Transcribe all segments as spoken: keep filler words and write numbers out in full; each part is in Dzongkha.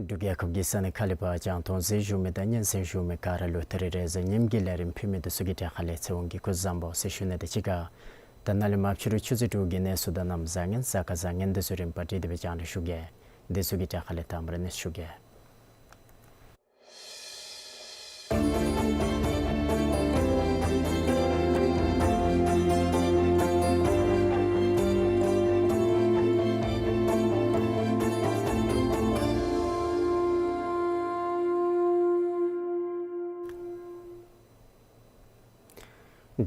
འབྲུག་རྒྱལ་ཁབ་ཀྱི་ས་གནས་ཁག་ལས་ཕར་རྒྱང་མཐོང་གཟིགས་བཞུགས་མི་དང་སྙན་གསན་བཞུགས་མི་ག་ར་ལུ་ད་རིས་རེས་གཟའ་ཉིམ་གི་ལས་རིམ་ཕུལ་མི་འདི་ཚུ་གི་གྲས་ཁ་ལས་ཚེ་དབང་གིས་སྐུ་གཟུགས་བཟང་པོ་ཟེར་ཞུ་ནི་དང་གཅིག་ཁར་ད་ནཱ་ལས་མར་ཕྱི་རུ་ཆུ་ཚོད་དྲུག་གི་གནས་ཚུལ་དང་གནམ་བཟང་ངན་གཟའ་སྐར་བཟང་ངན་འདི་ཚུ་རིམ་པ་བསྒྲིགས་ཏེ་སྦེ་རྒྱང་བསྒྲགས་ཞུ་གེ། འདི་ཚུ་གི་གྲས་ཁ་ལས་དང་པ་ར་གནས་ཚུལ་ཞུ་གེ།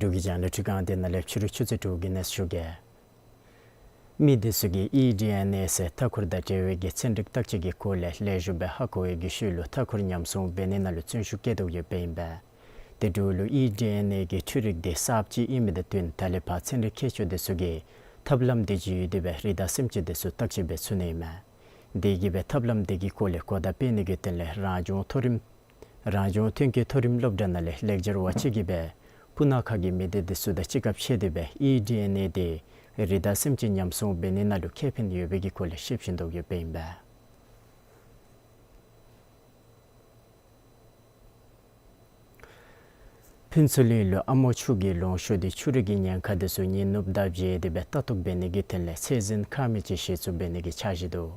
འབྲུག་གི་རྒྱང་བསྒྲགས་ཁྲི་ཁང་འདི་ནང་ལས་ཕྱི་རུ་ཆུ་ཚོད་དྲུག་གི་གནས་ཚུལ་ཞུ་གེ། མི་འདི་ཚུ་གིས་ཨི་ཌི་ཨེན་ཨེ་ཟེར་མཐའ་འཁོར་དང་འབྲེལ་བའི་གི་ཚན་རིག་བརྟག་དཔྱད་ཀྱི་སྐོར་ལས་ལེགས་ཤོམ་སྦེ་ཧ་གོ་བའི་གི་ཤུལ་ལུ་མཐའ་འཁོར་ཉམས་སྲུང་འབད་ནི་ནང་ལུ་བརྩོན་ཤུགས་བསྐྱེད་དོ་ཡོདཔ་ཨིན་པས། དེ་འབྲུག་ལུ་ཨི་ཌི་ཨེན་ཨེ་གི་འཕྲུལ་རིག་འདི་གསརཔ་ཅིག་ཨིན་མི་དང་བསྟུན་ད་ལས་ཕར་ཚན་རིག་མཁས་མཆོག་འདི་ཚུ་གིས་ཐབས་ལམ་འདི་བརྒྱུད་དེ་སྦེ་རི་དྭགས་སེམས་ཅན་འདི་ཚུ་བརྟག་དཔྱད་འབད་ཚུགས་ནི་ཨིན་མས། དེ་གིས་སྦེ་ཐབས་ལམ་འདི་གི་སྐོར་ལས་གོ་བརྡ་སྤེལ་ནི་གི་དོན་ལས་རང་སྐྱོང་མཐོ་རིམ་རང་སྐྱོང་ཐོན་སྐྱེད་མཐོ་རིམ་སློབ་གྲྭ་ནང་ལས་ལེགས་སྦྱར་བ་གཅིག་གིས་སྦེ་སྤུ་ན་ཁ་གི་མི་སྡེ་འདི་ཚུ་དང་གཅིག་ཁར་ཕྱད་དེ་སྦེ་ཨི་ཌི་ཨེན་ཨེ་འདི་རི་དྭགས་སེམས་ཅན་ཉམས་སྲུང་འབད་ནི་ནང་ལུ་ཁེ་ཕན་ཡོད་པའི་གི་སྐོར་ལས་བཤད་བཞིན་དོ་ཡོདཔ་ཨིན་པས། ཕུན་ཚོགས་གླིང་ལུ་ཨ་མོ་ཆུ་གི་ལོངས་སྤྱོད་དེ་ཆུ་རིགས་ཀྱི་ཉེན་ཁ་འདི་ཚུ་ཉིན་ནུབ་ཟླ་བརྒྱད་དེ་སྦེ་ལྟ་རྟོག་འབད་ནི་གི་དོན་ལས་ཚད་འཛིན་ཁག་མེད་ཅིག་གཞི་བཙུགས་འབད་ནི་གི་འཆར་གཞི་འདུག།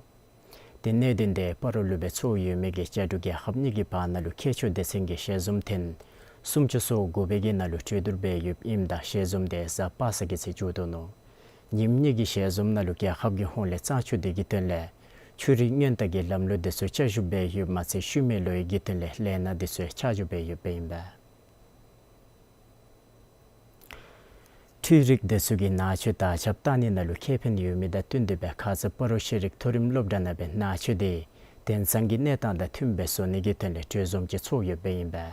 དེ་གནད་དོན་དེ་སྤ་རོ་ལུ་སྦེ་ཚོགས་ཡོད་མི་གི་རྒྱ་འབྲུག་རྒྱལ་ཁབ་གཉིས་ཀྱི་བར་ན་ལུ་ཁྱད་ཆོས་སྡེ་ཚན་གྱི་ཞལ་འཛོམས་ཐེངས་སུམ་ཅུ་སོ་དགུ་པའི་གི་ནང་ལུ་གྲོས་བསྡུར་འབད་ཡོདཔ་ཨིནམ་ད་ཞལ་འཛོམས་དེ་གཟའ་པ་སངས་ཀྱི་ཚེ་མཇུག་བསྡུ་ནུག། ཉིནམ་གཉིས་ཀྱི་ཞལ་འཛོམས་ནང་ལུ་རྒྱལ་ཁབ་ཀྱི་ཧོངས་ལས་གཙང་ཆུ་འདི་གི་དོན་ལས་ཆུ་རིགས་སྔོན་བརྡ་གི་ལམ་ལུགས་འདི་ཚུ་བསྐྱར་ཞིབ་འབད་ཡོདཔ་མ་ཚད་ཤུལ་མའི་ལོའི་གི་དོན་ལས་ལས་སྣ་འདི་ཚུ་ཆ་འཇོག་འབད་ཡོདཔ་ཨིན་པས། འཕྲུལ་རིག་འདི་ཚུ་གིས་ནང་ཆོས་དར་ཁྱབ་བཏང་ནི་ནང་ལུ་ཁེ་ཕན་ཡོད་མི་དང་བསྟུན་ཏེ་སྦེ་ཁ་ཙ་སྤ་རོ་ཤེས་རིག་མཐོ་རིམ་སློབ་གྲྭ་ནང་སྦེ་ནང་ཆོས་འདི་དེང་སང་གི་གནས་སྟངས་དང་མཐུནམ་སྦེ་བཟོ་ནི་གི་དོན་ལས་གྲོས་འཛོམས་ཅིག་ཚོགས་ཡོདཔ་ཨིན་པས།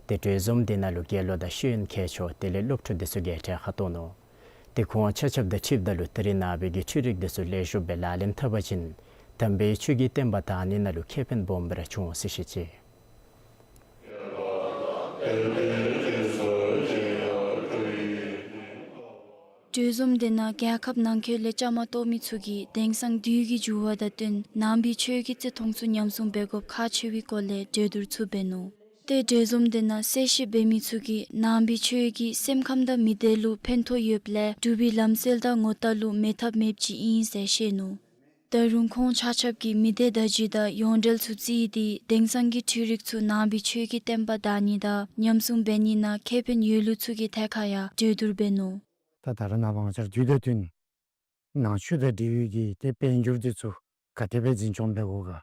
དེ་གྲོས་འཛོམས་འདི་ནང་ལུ་རྒྱལ་ལོ་དང་ཤེས་ཡོན་མཁས་མཆོག་དེ་ལས་སློབ་ཕྲུག་འདི་ཚུ་གིས་གྲལ་ཁར་གཏོགས་ནུག། དེ་ཁོང་ཆ་ཁྱབ་དང་འཁྲིལཝ་ད་ལུ་ད་རེས་ནངས་པའི་གི་འཕྲུལ་རིག་འདི་ཚུ་ལེགས་ཤོམ་སྦེ་ལག་ལེན་འཐབ་པ་ཅིན་དམ་པའི་ཆོས་ཀྱི་བསྟན་པ་དར་ནི་ནང་ལུ་ཁེ་ཕན་སྦོམ་སྦེ་ར་འབྱུང་ཟེར་བཤད་ཅི། གྲོས་འཛོམས་དེ་ནང་རྒྱལ་ཁབ་ནང་འཁོད་ལས་བཅའ་མར་གཏོགས་མི་ཚུ་གིས་དེང་སང་དུས་ཀྱི་འགྱུར་བ་དང་བསྟུན་ནང་པའི་ཆོས་ཀྱི་བརྩི་མཐོང་ཚུ་ཉམས་སྲུང་འབད་དགོཔ་ཁག་ཆེ་བའི་སྐོར་ལས་གྲོས་བསྡུར་ཚུ་འབད་ནུག། ཏེ་གྲོས་འཛོམས་དེ་ནང་གསལ་བཤད་འབད་མི་ཚུ་གིས་ནང་པའི་ཆོས་ཀྱིས་སེམས་ཁམས་དང་མི་སྡེ་ལུ་ཕན་ཐོགས་ཡོདཔ་ལས་འབྲུག་པའི་ལམ་སྲོལ་དང་ངོ་རྟགས་ལུ་མེད་ཐབས་མེདཔ་ཅིག་ཨིན་ཟེར་བཤད་ནུག། ད་རུང་ཁོང་ཆ་ཁྱབ་ཀྱིས་མི་སྡེ་བརྡ་བརྒྱུད་དང་ཡོངས་འབྲེལ་ཚུ་བརྩིས་ཏེ་དེང་སང་གི་འཕྲུལ་རིག་ཚུ་ནང་པའི་ཆོས་ཀྱི་བསྟན་པ་དར་ནི་དང་ཉམས་སྲུང་འབད་ནི་ནང་ཁེ་ཕན་ཡོད་ལུགས་ཚུ་གི་ཐད་ཁར་ཡང་གྲོས་བསྡུར་འབད་ནུག། ད་ད་རེས་ནངས་པ་ང་བཅས་ར་དུས་དང་བསྟུན་ནང་ཆོས་དང་འབྲེལ་བའི་གི་ཏེ་དཔལ་འབྱོར་འདི་ཚུ་ག་དེ་སྦེ་འཛིན་སྐྱོང་འབད་དགོ་ག།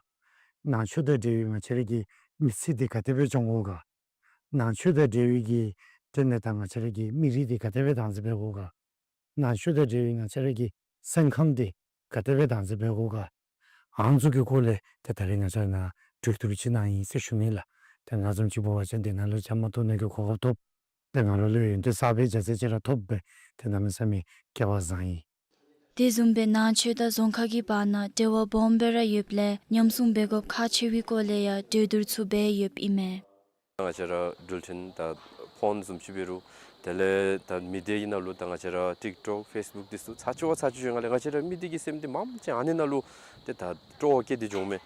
ནང་ཆོས་དང་འབྲེལ་བའི་ང་བཅས་ར་གི་མི་ཚེ་འདི་ག་དེ་སྦེ་སྐྱོང་དགོ་ག། ནང་ཆོས་དང་འབྲེལ་བའི་གི་དེ་ལས་ད་ང་བཅས་ར་གི་མི་རིགས་འདི་ག་དེ་སྦེ་བདག་འཛིན་འབད་དགོ་ག། ནང་ཆོས་དང་འབྲེལ་བའི་ང་བཅས་ར་གི་སེམས་ཁམས་འདི་ག་དེ་སྦེ་བདག་འཛིན་འབད་དགོ་ག། ཨ་ནི་ཚུ་གི་སྐོར་ལས་ཏེ་ད་རེས་ང་བཅས་ནཱ་གྲོས་བསྡུར་ཅིག་གནང་ཡི་ཟེར་ཞུ་ནི་ལགས། ཏེ་ང་བཟུམ་ཅིག་འབད་བ་ཅིན་དེ་ནང་ལུ་བཅའ་མར་གཏོགས་ནི་གི་གོ་སྐབས་ཐོབ། ཏེ་ང་ལུ་ལུ་ཡོན་ཏན་གསར་པའི་རྒྱ་ཚད་ཅིག་ར་ཐོབ་པས། ཏེ་གནམ་མེད་ས་མེད་སྐལ་བ་བཟང་ཡི། དེ་བཟུམ་སྦེ་ནང་ཆོས་དང་རྫོང་ཁ་གི་བར་ན་འབྲེལ་བ་སྦོམ་སྦེ་ར་ཡོདཔ་ལས་ཉམས་སྲུང་འབད་དགོཔ་ཁག་ཆེ་བའི་སྐོར་ལས་ཡང་གྲོས་བསྡུར་ཚུ་འབད་ཡོདཔ་ཨིན་མས། ང་བཅས་ར་འགྲུལ་འཕྲིན་དང་ཕོན་བཟུམ་ཅིག་འབད་རུང་དེ་ལས་ད་མི་སྡེ་གི་ནང་ལུ་ད་ང་བཅས་ར་ཊིཀ་ཊོཀ་ཕེསི་བུཀ་འདི་ཚུ་ཚར་གཅིག་བ་ཚར་གཅིག་འགྱོ་ཞིནམ་ལས་ང་བཅས་ར་མི་སྡེ་གི་སེམས་འདི་མངམ་ཅིག་ཨ་ནི་ནང་ལུ་ཏེ་ད་སྤྲོ་བ་སྐྱེས་ཏེ་འགྱོཝ་མས།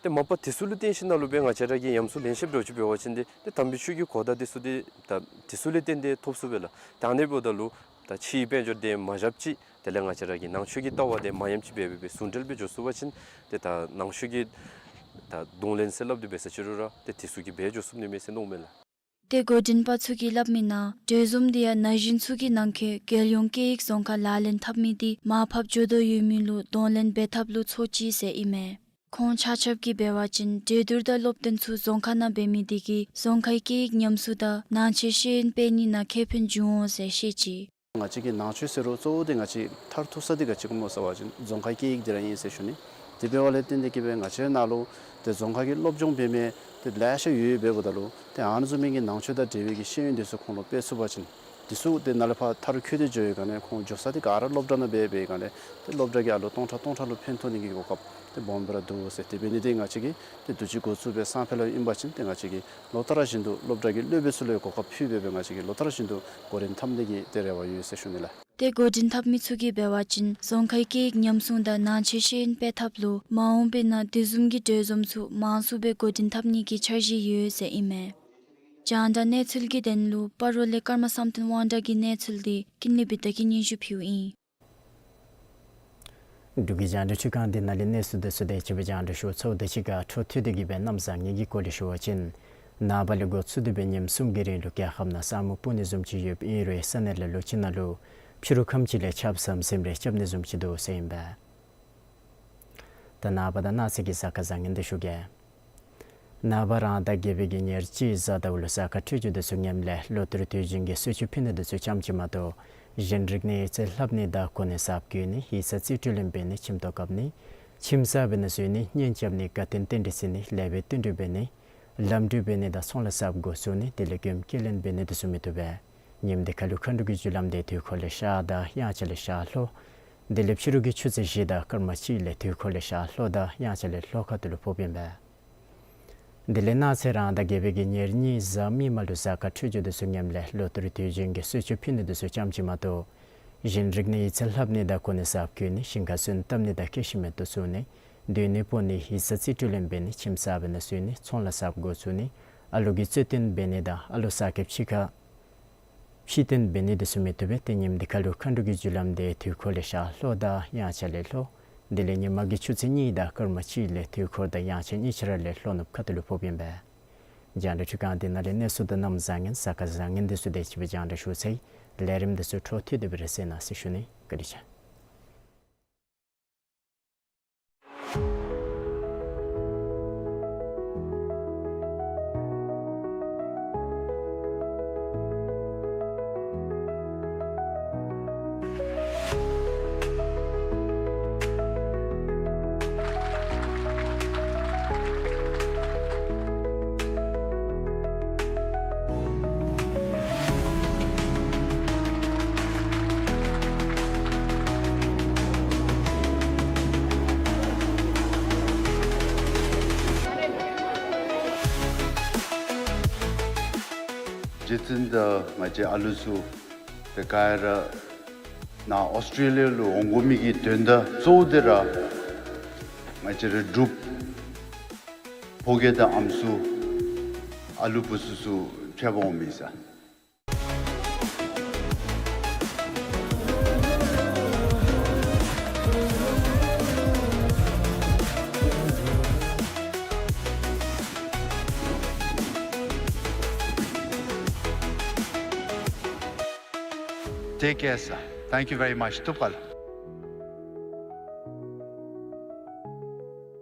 ཏེ་མ་པ་དེ་ཚུ་ལུ་བརྟེན་ཞིནམ་ལས་འབད་ང་བཅས་ར་གིས་ཉམས་སྲུང་ལེན་ཤེསཔ་འདྲཝ་ཅིག་འབད་བ་ཅིན་ཏེ་ཏེ་དམ་པའི་ཆོས་ཀྱི་གོ་བརྡ་འདི་ཚུ་ཏེ་ད་དེ་ཚུ་ལས་བརྟེན་ཏེ་ཐོབ་ཚུགས་པས་ལགས། ད་ཨ་ནི་འབདཝ་ད་ལུ་ད་ཕྱིའི་དཔལ་འབྱོར་འདི་མ་བཞགཔ་ཅིག་དེ་ལས་ང་བཅས་ར་གི་ནང་ཆོས་ཀྱི་ལྟ་བ་འདི་མ་ཉམས་ཅིག་འབད་འབད་འབད་ཟུང་འབྲེལ་སྦེ་འགྱོ་ཚུགས་པ་ཅིན་ཏེ་ད་ནང་ཆོས་ཀྱི་ད་གདོང་ལེན་ཟེར་སླབ་སྟེ་འབད་ས་ཅིག་རུང་ར་ཏེ་དེ་ཚུ་གིས་འབད་འགྱོ་ཚུགས་ནི་མས་ཟེར་མནོཝ་མས་ལགས། ཏེ་འགོ་འདྲེན་པ་ཚུ་གིས་སླབ་མི་ནང་གྲོས་འཛོམས་འདི་ཡང་ན་གཞོན་ཚུ་གི་ནང་འཁོད་རྒྱལ་ཡོངས་སྐད་ཡིག་རྫོང་ཁ་ལག་ལེན་འཐབ་མི་འདི་མར་ཕབ་འགྱོ་དོ་ཡོད་མི་ལུ་གདོང་ལེན་འབད་ཐབས་ལུ་ཚོགས་ཅི་ཟེར་ཨིན་མས། ཁོང་ཆ་ཁྱབ་ཀྱིས་འབད་བ་ཅིན་གྲོས་བསྡུར་དང་སློབ་སྟོན་ཚུ་རྫོང་ཁ་ནང་འབད་མི་འདི་གིས་རྫོང་ཁའི་སྐད་ཡིག་ཉམས་གསོ་དང་ནང་ཆོས་ཤེས་ཡོན་སྤེལ་ནི་ནང་ཁེ་ཕན་འབྱུང་འོང་ཟེར་བཤད་ཅི། ང་བཅས་ཀྱི་ནང་ཆོས་ཟེར་རུང་གཙོ་བོ་འདི་ང་བཅས་མཐར་ཐུག་ས་འདི་ག་ཅི་སྨོ་ཟེར་བ་ཅིན་རྫོང་ཁའི་སྐད་ཡིག་འདི་ར་ཨིན་ཟེར་ཞུ་ནི། དེ་འབདཝ་ལས་བརྟེན་ཏེ་གིས་སྦེ་ང་བཅས་ནང་ལུ་ཏེ་རྫོང་ཁ་གི་སློབ་སྦྱོང་འབད་མི་ཏེ་ལེ་ཤ་ཡོད་ཡོདཔ་འབདཝ་ད་ལུ་ཏེ་ཨ་ནི་བཟུམ་མའི་གི་ནང་ཆོས་དང་འབྲེལ་བའི་གི་ཤེས་ཡོན་འདི་ཚུ་ཁོང་ལུ་སྤེལ་ཚུགས་པ་ཅིན་དེ་ཚུ་ཏེ་ནཱ་ལས་ཕར་མཐར་འཁྱོལ་ཏེ་འགྱོ་བའི་སྒང་ལས་ཁོང་འགྱོ་ས་འདི་ག་ར་སློབ་གྲྭ་ནང་འབད་བའི་སྒང་ལས་ཏེ་སློབ་གྲྭ་གི་ཨ་ལུ་སྟོང་ཕྲག་སྟོང་ཕྲག་ལུ་ཕན་ཐོགས་ནི་གི་གོ་སྐབས་ཏེ་སྦོམ་སྦེ་ར་འདུག་ཟེར། དེ་འབད་ནི་འདི་ང་བཅས་ཀྱིས་ཏེ་དུས་ཅི་འགོ་བཙུགས་སྦེ་སང་ཕོད་ལུ་ཨིན་པ་ཅིན་ཏེ་ང་བཅས་ཀྱིས་ལོ་ལྟར་བཞིན་དུ་སློབ་གྲྭ་གི་སློབ་དཔོན་ཚུ་ལུ་གོ་སྐབས་ཕུལ་སྦེ་སྦེ་ང་བཅས་ཀྱིས་ལོ་ལྟར་བཞིན་དུ་གོ་རིམ་འཐབ་ནི་གི་ཏེ་རེ་བ་ཡོད་ཟེར་ཞུ་ནི་ལགས། ཏེ་གོ་རིམ་འཐབ་མི་ཚུ་གིས་འབད་བ་ཅིན་རྫོང་ཁའི་སྐད་ཡིག་ཉམས་སྲུང་དང་ནང་ཆོས་ཤེས་ཡོན་སྤེལ་ཐབས་ལུ་མ་འོངས་པའི་ནང་དེ་བཟུམ་གྱི་གྲོས་འཛོམས་ཚུ་མང་སུ་སྦེ་གོ་རིམ་འཐབ་ནི་གི་འཆར་གཞི་ཡོད་ཟེར་ཨིན་མས། རྒྱང་བསྒྲགས་གནས་ཚུལ་གྱི་དོན་ལུ་སྤ་རོ་ལས་ཀརྨ་བསམ་གཏན་དབང་གྲགས་ཀྱི་གནས་ཚུལ་འདི་ཀུན་ལེགས་བི་ཏ་གིས་སྙན་ཞུ་ཕུལཝ་ཨིན། འབྲུག་གི་རྒྱང་བསྒྲགས་ཁྲི་ཁང་འདི་ནང་ལས་གནས་ཚུལ་འདི་ཚུ་དེ་ཅིག་སྦེ་རྒྱང་བསྒྲགས་ཞུ་ཚརཝ་ད་གཅིག་ཁར་འཕྲོ་མཐུད་དེ་གིས་སྦེ་གནམ་བཟང་ངན་གྱི་སྐོར་ལས་ཞུ་བ་ཅིན་ནངས་པ་ལས་འགོ་བཙུགས་ཏེ་སྦེ་ཉིནམ་གསུམ་གྱི་རིང་ལུ་རྒྱལ་ཁབ་ནང་ས་སྨུག་སྤུབ་ནི་བཟུམ་ཅིག་ཡོདཔ་ཨིན་རུང་ས་གནས་ལ་ལུ་ཅིག་ནང་ལུ་ཕྱི་རུ་ཁམས་ཅིག་ལས་ཆརཔ་ཟམ་ཟིམ་རེ་རྐྱབ་ནི་བཟུམ་ཅིག་འདུག་ཟེར་ཨིན་པས། ད་ནངས་པ་དང་གནངས་ཚེ་གི་གཟའ་སྐར་བཟང་ངན་འདི་ཞུ་གེ། ནངས་པ་རང་ཟླ་བརྒྱད་པའི་གི་ཉེར་གཅིག་གཟའ་ཟླཝ་ལུ་གཟའ་སྐར་འཕྲོད་སྦྱོར་འདི་ཚུ་ངནམ་ལས་ལོ་ཐུར་དུས་རྒྱུན་གྱི་གསོལ་མཆོད་ཕུལ་ནི་འདི་ཚུ་ཙམ་ཅིག་མ་གཏོགས་གཞན་རིག་གནས་ཡིག་རྩིས་ལྷབ་ནི་དང་གོ་གནས་གསརཔ་བསྐོ་ནི་ཡིག་ཚང་རྩིས་སྤྲོད་ལེན་འབད་ནི་ཁྱིམ་ཐོག་བཀབ་ནི་ཁྱིམ་གསར་འབད་ནི་བཟོ་ནི་གཉེན་རྐྱབ་ནི་དགའ་སྟོན་རྟེན་འབྲེལ་བརྩི་ནི་ལེགས་པའི་བསྟུན་གྲོས་འབད་ནི་ལམ་འགྲུལ་འབད་ནི་དང་ཚོང་ལཱ་གསརཔ་འགོ་བཙུགས་ནི་དེ་ལས་མགྱོནམ་སྐྱེལ་ལེན་འབད་ནི་འདི་ཚུ་མི་བཏུབ་པས། ཉིནམ་འདི་ཁར་ལུ་མཁའ་འགྲོ་གི་རྒྱུ་ལམ་འདི་དུས་འཁོར་ལས་ཤར་དང་དབྱངས་འཆར་ལས་ཤར་ལྷོ། དེ་ལས་ཕྱི་རུ་གི་ཆུ་ཚོད་བཞི་དང་སྐར་མ་གཅིག་ལས་དུས་འཁོར་ལས་ཤར་ལྷོ་དང་དབྱངས་འཆར་ལས་ལྷོ་ཁ་ཐུག་ལུ་ཕོགཔ་ཨིན་པས། དེ་ལས་གནངས་ཚེ་རང་ཟླ་བརྒྱད་པའི་གི་ཉེར་གཉིས་གཟའ་མིག་དམར་ལུ་གཟའ་སྐར་འཕྲོད་སྦྱོར་འདི་ཚུ་ངནམ་ལས་ལོ་ཐུར་དུས་རྒྱུན་གྱི་གསོལ་མཆོད་ཕུལ་ནི་འདི་ཚུ་ཙམ་ཅིག་མ་གཏོགས་གཞན་རིག་གནས་ཡིག་རྩིས་ལྷབ་ནི་དང་གོ་གནས་གསརཔ་བསྐོ་ནི་ཞིང་ཁར་སོན་བཏབ་ནི་དང་སྐྱེ་ཤི་མེད་དུ་གསོ་ནི་སྡོད་གནས་སྤོ་ནི་ཡིག་ཚང་རྩིས་སྤྲོད་ལེན་འབད་ནི་ཁྱིམ་གསར་འབད་ནི་བཟོ་ནི་ཚོང་ལཱ་གསརཔ་འགོ་བཙུགས་ནི་ཨ་ལུ་གི་རྩོད་དོན་འབད་ནི་དང་ཨ་ལུ་གསར་སྐྱེས་ཕྱི་ཁར་ཕྱིར་བཏོན་འབད་ནི་འདི་ཚུ་མི་བཏུབ་པས། ཏེ་ཉིནམ་འདི་ཁར་ལུ་མཁའ་འགྲོ་གི་རྒྱུ་ལམ་འདི་དུས་འཁོར་ལས་ཤར་ལྷོ་དང་དབྱངས་འཆར་ལས་ལྷོ། དེ་ལས་ཉིན་མའི་ཆུ་ཚོད་གཉིས་དང་སྐར་མ་གཅིག་ལས་དུས་འཁོར་དང་དབྱངས་འཆར་གཉིས་ཆ་ར་ལས་ལྷོ་ནུབ་ཁ་ཐུག་ལུ་ཕོགཔ་ཨིན་པས། རྒྱང་བསྒྲགས་ཁྲི་ཁང་འདི་ནང་ལས་གནས་ཚུལ་དང་གནམ་བཟང་ངན་གཟའ་སྐར་བཟང་ངན་འདི་ཚུ་དེ་ཅིག་སྦེ་རྒྱང་བསྒྲགས་ཞུ་ཚར་ཡི། ལས་རིམ་འདི་ཚུ་འཕྲོ་མཐུད་དེ་སྦེ་ར་གསན་གནང་ཟེར་ཞུ་ནི། བཀའ་དྲིན་ཆེ། རྗེ་བཙུན་དང་ང་བཅས་ཨ་ལུ་ཚུ་ཏེ་ག་ར་ནཱ་ཨོསི་ཊྲེ་ལི་ཡ་ལུ་འོང་དགོ་མི་གི་དོན་དག་གཙོ་བོ་འདི་ར་ང་བཅས་ར་འབྲུག་ཕོ་སྐྱེས་དང་ཨམ་སྲུ་ཨ་ལུ་བུ་ཚུ་ཚུ་ཕྱད་པར་འོང་མི་ས། Take care, sir. Thank you very much. ཐུགས་རྗེ་ཆེ།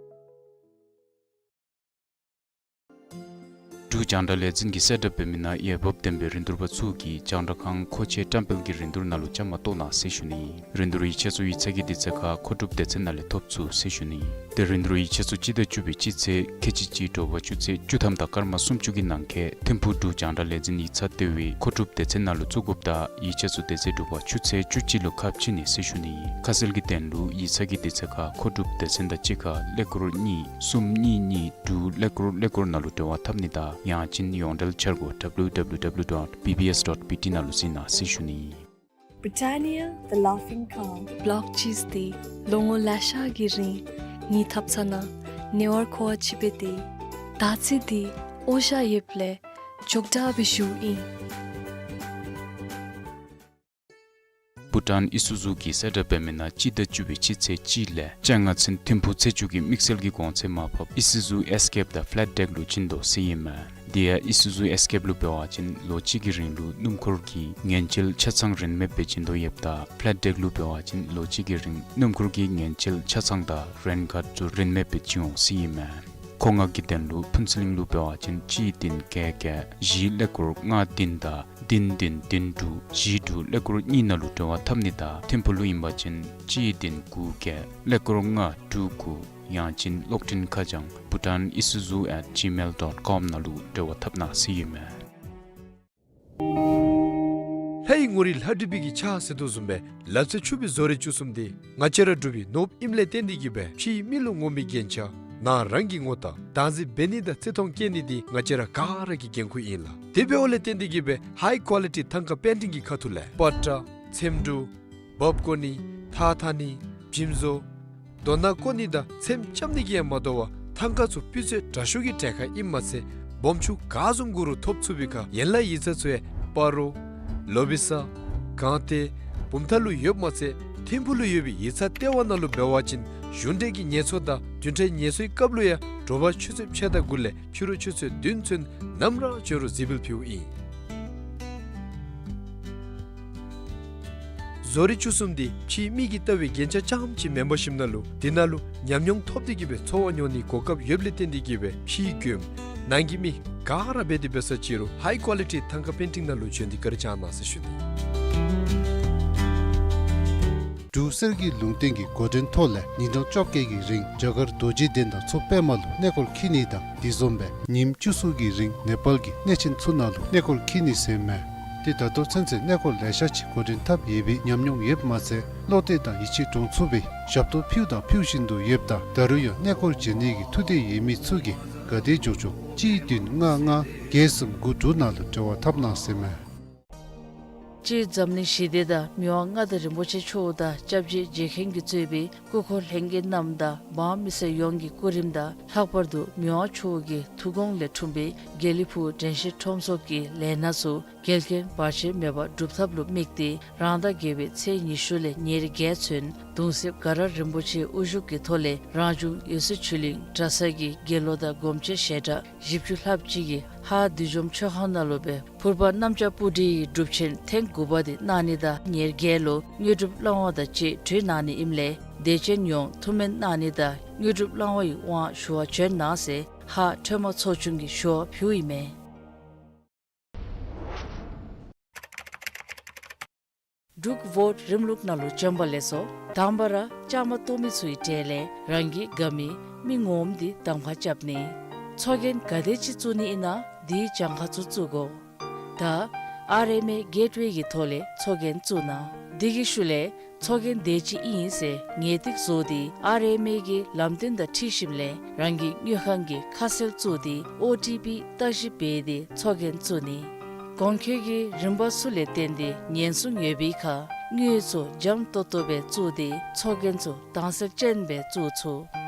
འབྲུག་རྒྱང་བསྒྲགས་ལས་འཛིན་གྱིས་གསལ་བསྒྲགས་འབད་མི་ནང་འོས་འབབ་ལྡན་པའི་རིན་བསྡུར་པ་ཚུ་གིས་རྒྱང་བསྒྲགས་ཁང་མཁོ་ཆས་བཀྲམ་སྤེལ་གྱི་རིན་བསྡུར་ནང་ལུ་བཅའ་མར་གཏོགས་གནང་ཟེར་ཞུ་ནི། རིན་བསྡུར་ཡིག་ཆ་ཚུ་ཡིག་ཚང་གི་དུས་ཚོད་ཁར་མཁོ་སྒྲུབ་སྡེ་ཚན་ནང་ལས་ཐོབ་ཚུགས་ཟེར་ཞུ་ནི། དེ་རིང་རུ་ཡིག་ཆ་ཚུ་སྤྱི་ཟླ་བཅུ་པའི་སྤྱི་ཚེས་ཁལ་གཅིག་གཅིག་དྲོ་པ་ཆུ་ཚོད་བཅུ་ཐམ་དང་སྐར་མ་སུམ་ཅུ་གི་ནང་འཁོད་ཐིམ་ཕུག་འབྲུག་རྒྱང་བསྒྲགས་ལས་འཛིན་ཡིག་ཚང་ལྟེ་བའི་མཁོ་སྒྲུབ་སྡེ་ཚན་ནང་ལུ་བཙུགས་དགོཔ་དང་ཡིག་ཆ་ཚུ་དེ་ཚེ་དྲོ་པ་ཆུ་ཚོད་བཅུ་གཅིག་ལུ་ཁ་ཕྱེ་ནི་ཟེར་ཞུ་ནི་ཨིན། ཁ་གསལ་གྱི་དོན་ལུ་ཡིག་ཚང་གི་དུས་ཚོད་ཁར་མཁོ་སྒྲུབ་སྡེ་ཚན་དང་གཅིག་ཁར་ཀླད་ཀོར་གཉིས་གསུམ་གཉིས་གཉིས་དྲུག་ཀླད་ཀོར་ཀླད་ཀོར་ནང་ལུ་འབྲེལ་བ་འཐབ་ནི་དང་ཡང་ཅིན་ཡོངས་འབྲེལ་འཆར་སྒོ་W W W dot B B S dot B T ནང་ལུ་གཟིགས་གནང་ཟེར་ཞུ་ནི་ཨིན། Britannia, the laughing calm. བློག་ཅིས་ཏེ་ལོ་ངོ་ལེ་ཤ་གི་རིང་ངེའི་ཐབ་ཚང་ནང་ནེ་ཝར་ཁོ་བ་ཅིག་སྦེ་སྡོད། ད་ཚེ་འདི་ཨོ་ཞ་ཡོདཔ་ལས་ཅོག་འཐདཔ་སྦེ་བཞུགས་ཨིན། བྷུ་ཊཱན་ཨི་སུ་ཛུ་གིས་གསལ་བསྒྲགས་འབད་མི་ནང་སྤྱི་ཟླ་བཅུ་པའི་སྤྱི་ཚེས་གཅིག་ལས་བཅོ་ལྔ་ཚུན་ཐིམ་ཕུག་ཚེས་བཅུ་གི་དམིགས་བསལ་གྱི་གོང་ཚད་མར་ཕབ་ཨི་སུ་ཛུ་ཨེས་ཀེབ་དང་ཕ་ལེཊ་ཌེག་ལུ་བྱིན་དོ་ཟེར་ཨིན་མས། དེ་ཡང་ཨི་སུ་ཛུ་ཨེས་ཀེབ་ལུ་འབད་བ་ཅིན་ལོ་གཅིག་གི་རིང་ལུ་སྣུམ་འཁོར་གྱི་ཉེན་བཅོལ་ཆ་ཚང་རིན་མེདཔ་སྦེ་བྱིན་དོ་ཡོདཔ་ད་ཕ་ལེཊ་ཌེག་ལུ་འབད་བ་ཅིན་ལོ་གཅིག་གི་རིང་སྣུམ་འཁོར་གྱི་ཉེན་བཅོལ་ཆ་ཚང་དང་རེན་ཀཱཌ་ཚུ་རིན་མེདཔ་སྦེ་བྱིན་འོང་ཟེར་ཨིན་མས། མཁོ་མངགས་ཀྱི་དོན་ལུ་ཕུན་ཚོགས་གླིང་ལུ་འབད་བ་ཅིན་གཅིག་བདུན་བརྒྱད་བརྒྱད་བཞི་ཀླད་ཀོར་ལྔ་བདུན་དང་བདུན་བདུན་བདུན་དྲུག་བཞི་དྲུག་ཀླད་ཀོར་གཉིས་ནང་ལུ་འབྲེལ་བ་འཐབ་ནི་དང་ཐིམ་ཕུག་ལུ་ཨིན་པ་ཅིན་གཅིག་བདུན་དགུ་བརྒྱད་ཀླད་ཀོར་ལྔ་དྲུག་དགུ་ཡང་ཅིན་གློག་འཕྲིན་ཁ་བྱང་bhutanisuzu at gmail dot com ནང་ལུ་འབྲེལ་བ་འཐབ་གནང་ཟེར་ཨིན་མས། ལྷའི་ངོ་རིས་ལྷ་བྲིས་པའི་གི་ཕྱག་ཟེར་དོ་བཟུམ་སྦེ་ལག་རྩལ་ཕྱུག་པའི་བཟོ་རིག་བཅུ་གསུམ་འདི་ང་བཅས་ར་འབྲུག་པའི་ནོར་བུ་ཨིནམ་ལས་བརྟེན་ཏེ་གིས་སྦེ་ཕྱིའི་མི་ལུ་ངོམ་པའི་རྒྱན་ཆ་ནང་རང་གི་ངོ་རྟགས་བདག་འཛིན་འབད་ནི་དང་བརྩི་མཐོང་བསྐྱེད་ནི་འདི་ང་བཅས་ར་ག་ར་གི་འགན་ཁུར་ཨིན་ལགས། དེ་འབདཝ་ལས་བརྟེན་ཏེ་གིས་སྦེ་ཧའི་ཀོ་ལི་ཊི་ཐང་ཀ་པེན་ཊིང་གི་ཁ་ཐུག་ལས་པ་ཏྲ་ཚེམ་དྲུབ་འབག་བཀོ་ནི་ཐགས་འཐག་ནི་འཇིམ་བཟོ་རྡོ་ནང་བཀོ་ནི་དང་ཚེམ་རྐྱབ་ནི་གིས་ཡང་མ་དོ་བར་ཐང་ཀ་ཚུ་སྤུས་ཚད་དྲག་ཤོས་ཀྱི་གྲལ་ཁར་ཨིནམ་མ་ཚད་སྦོམ་ཆུང་ག་བཟུམ་དགོ་རུང་ཐོབ་ཚུགས་པའི་ཁར་ཡན་ལག་ཡིག་ཚང་ཚུ་ཡང་སྤ་རོ་ལོ་བི་སཱ་སྒང་སྟེང་བུམ་ཐང་ལུ་ཡོདཔ་མ་ཚད་ཐིམ་ཕུག་ལུ་ཡོད་པའི་ཡིག་ཚང་ལྟེ་བ་ནང་ལུ་འབད་བ་ཅིན་གཞུང་འབྲེལ་གྱི་ངལ་འཚོ་དང་བདུན་ཕྲག་ངལ་འཚོའི་སྐབས་ལུ་ཡང་དྲོ་པ་ཆུ་ཚོད་ཕྱེད་དང་དགུ་ལས་ཕྱི་རུ་ཆུ་ཚོད་བདུན་ཚུན་ནམ་ར་བྱོན་རུང་གཟིགས་འབུལ་ཕུལཝ་ཨིན། བཟོ་རིག་བཅུ་གསུམ་འདི་ཕྱིའི་མི་གིས་ལྟ་བའི་རྒྱན་ཆ་རྐྱངམ་ཅིག་མེན་པར་ཞིནམ་ལས་འདི་ནང་ལུ་ཉམས་མྱོང་ཐོབ་སྟེ་གིས་སྦེ་འཚོ་བ་མྱོང་ནིའི་གོ་སྐབས་ཡོདཔ་ལས་བརྟེན་ཏེ་གིས་སྦེ་ཕྱིའི་མགྱོནམ་ནང་གི་མི་ག་ར་འབད་དེ་འབད་ས་ཅིག་རུང་ཧའི་ཀོ་ལི་ཊི་ཐང་ཀ་པེན་ཊིང་ནང་ལུ་བྱོན་ཏེ་བཀའ་དྲིན་བསྐྱང་གནང་ཟེར་ཞུ་ནི། འབྲུག་གསེར་གྱི་ལུང་བསྟན་གྱི་འགོ་འདྲེན་ཐོག་ལས་ཉིན་གྲངས་བཅོ་བརྒྱད་ཀྱི་རིང་རྒྱ་གར་རྡོ་རྗེ་གདན་དང་མཚོ་པདྨ་ལུ་གནས་སྐོར་འཁྱིད་ནི་དང་དེ་བཟུམ་སྦེ་ཉིནམ་བཅུ་གསུམ་གྱི་རིང་ནེ་པཱལ་གྱི་གནས་ཆེན་ཚུ་ནང་ལུ་གནས་སྐོར་འཁྱིད་ནི་ཟེར་མས། ཏེ་ད་ལྟོ་ཚུན་ཚོད་གནས་སྐོར་ལེ་ཤ་ཅིག་འགོ་འདྲེན་འཐབ་ཡོད་པའི་ཉམས་མྱོང་ཡོདཔ་མ་ཚད་བློ་གཏད་དང་ཡིད་ཆེས་འདྲོངས་ཚུགས་པའི་ཞབས་ཏོག་ཕུལཝ་དང་ཕུལ་བཞིན་དུ་ཡོདཔ་ད་ད་རུང་ཡང་གནས་སྐོར་བྱོན་ནི་གི་ཐུགས་འདོད་ཡོད་མི་ཚུ་གིས་ག་དེ་མགྱོགས་མགྱོགས་གཅིག་བདུན་ལྔ་ལྔ་བརྒྱད་གསུམ་དགུ་དྲུག་ནང་ལུ་འབྲེལ་བ་འཐབ་གནང་ཟེར་མས། སྤྱིར་འཛམ་གླིང་ཞི་བདེ་དང་མི་དབང་མངའ་བདག་རིན་པོ་ཆེ་མཆོག་དང་སྐྱབས་རྗེ་རྗེ་མཁན་གྱིས་གཙོས་པའི་སྐུ་འཁོར་ལྷན་རྒྱས་རྣམས་དང་འབངས་མི་སེར་ཡོངས་ཀྱི་སྐུ་རིམ་དང་ལྷག་པར་དུ་མི་དབང་མཆོག་གི་ཐུགས་དགོངས་ལས་འཁྲུངས་པའི་དགེ་ལེགས་ཕུག་དྲན་ཤེས་ཁྲོམ་ཚོགས་ཀྱི་ལས་སྣ་ཚུ་འགལ་རྐྱེན་བར་ཆད་མེད་པར་སྒྲུབ་ཐབས་ལུ་དམིགས་ཏེ་རང་ཟླ་བརྒྱད་པའི་ཚེས་ཉི་ཤུ་ལས་ཉེར་བརྒྱད་ཚུན་གདུང་སྲས་དགའ་རབ་རིན་པོ་ཆེའི་དབུ་བཞུགས་ཀྱི་ཐོག་ལས་རང་བྱུང་འོད་གསལ་ཆོས་གླིང་གྲྭ་ཚང་གི་དགེ་སློང་དང་སྒོམ་ཆེན་ཞལ་གྲངས་བཞི་བཅུ་ལྷགཔ་ཅིག་གིས་ཧཱ་བདུད་འཇོམས་མཆོད་ཁང་ནང་ལུ་སྦེ་ཕུར་པ་གནམ་ལྕགས་སྤུ་གྲིའི་སྒྲུབ་ཆེན་ཐེངས་དགུ་པ་འདི་གནང་ནི་དང་ཉེར་བརྒྱད་ལུ་དངོས་གྲུབ་བླང་བ་དང་བཅས་གྲོལ་གནང་ནི་ཨིནམ་ལས་དད་ཅན་ཡོངས་ཐུགས་སྨོན་གནང་ནི་དང་དངོས་གྲུབ་བླང་བའི་དབང་ཞུ་བར་བྱོན་གནང་ཟེར་ཧཱ་ཁྲོས་མ་ཚོགས་ཆུང་གིས་ཞུ་བ་ཕུལཝ་ཨིན་མས། འབྲུག་བོཊ་རིམ་ལུགས་ནང་ལུ་བྱོན་པ་ལེགས་སོ། དང་པ་ར་བཅའ་མར་གཏོགས་མི་ཚུའི་གྲས་ལས་རང་གི་དགའ་མི་མི་ངོམ་འདི་གདམ་ཁ་རྐྱབ་ནི། ཚོགས་རྒྱན་ག་དེ་ཅིག་བཙུགས་ནི་ཨིན་ན་འདིའི་གྱངས་ཁ་ཚུ་བཙུགས་དགོ། ད་ཨར་ཨེམ་ཨེ་གེཊ་ཝེ་གི་ཐོག་ལས་ཚོགས་རྒྱན་བཙུགས་གནང་། དེ་གི་ཤུལ་ལས་ཚོགས་རྒྱན་དེ་ཅིག་ཨིན་ཟེར་ངེས་ཏིག་བཟོ་སྟེ་ཨར་ཨེམ་ཨེ་གི་ལམ་སྟོན་དང་འཁྲིལ་ཞིནམ་ལས་རང་གི་དངུལ་ཁང་གི་ཁ་གསལ་བཙུགས་ཏེ་ཨོ་ཊི་པི་བརྟག་ཞིབ་འབད་དེ་ཚོགས་རྒྱན་བཙུགས་ནི། གོང་འཁོད་ཀྱི་རིམ་པ་ཚུ་ལས་བརྟེན་ཏེ་ཉེན་སྲུང་ཡོད་པའི་ཁར་དངུལ་ཚུ་འཇམ་ཏོག་ཏོ་སྦེ་བཙུགས་ཏེ་ཚོགས་རྒྱན་ཚུ་དྭངས་གསལ་ཅན་སྦེ་བཙུགས་ཚུགས།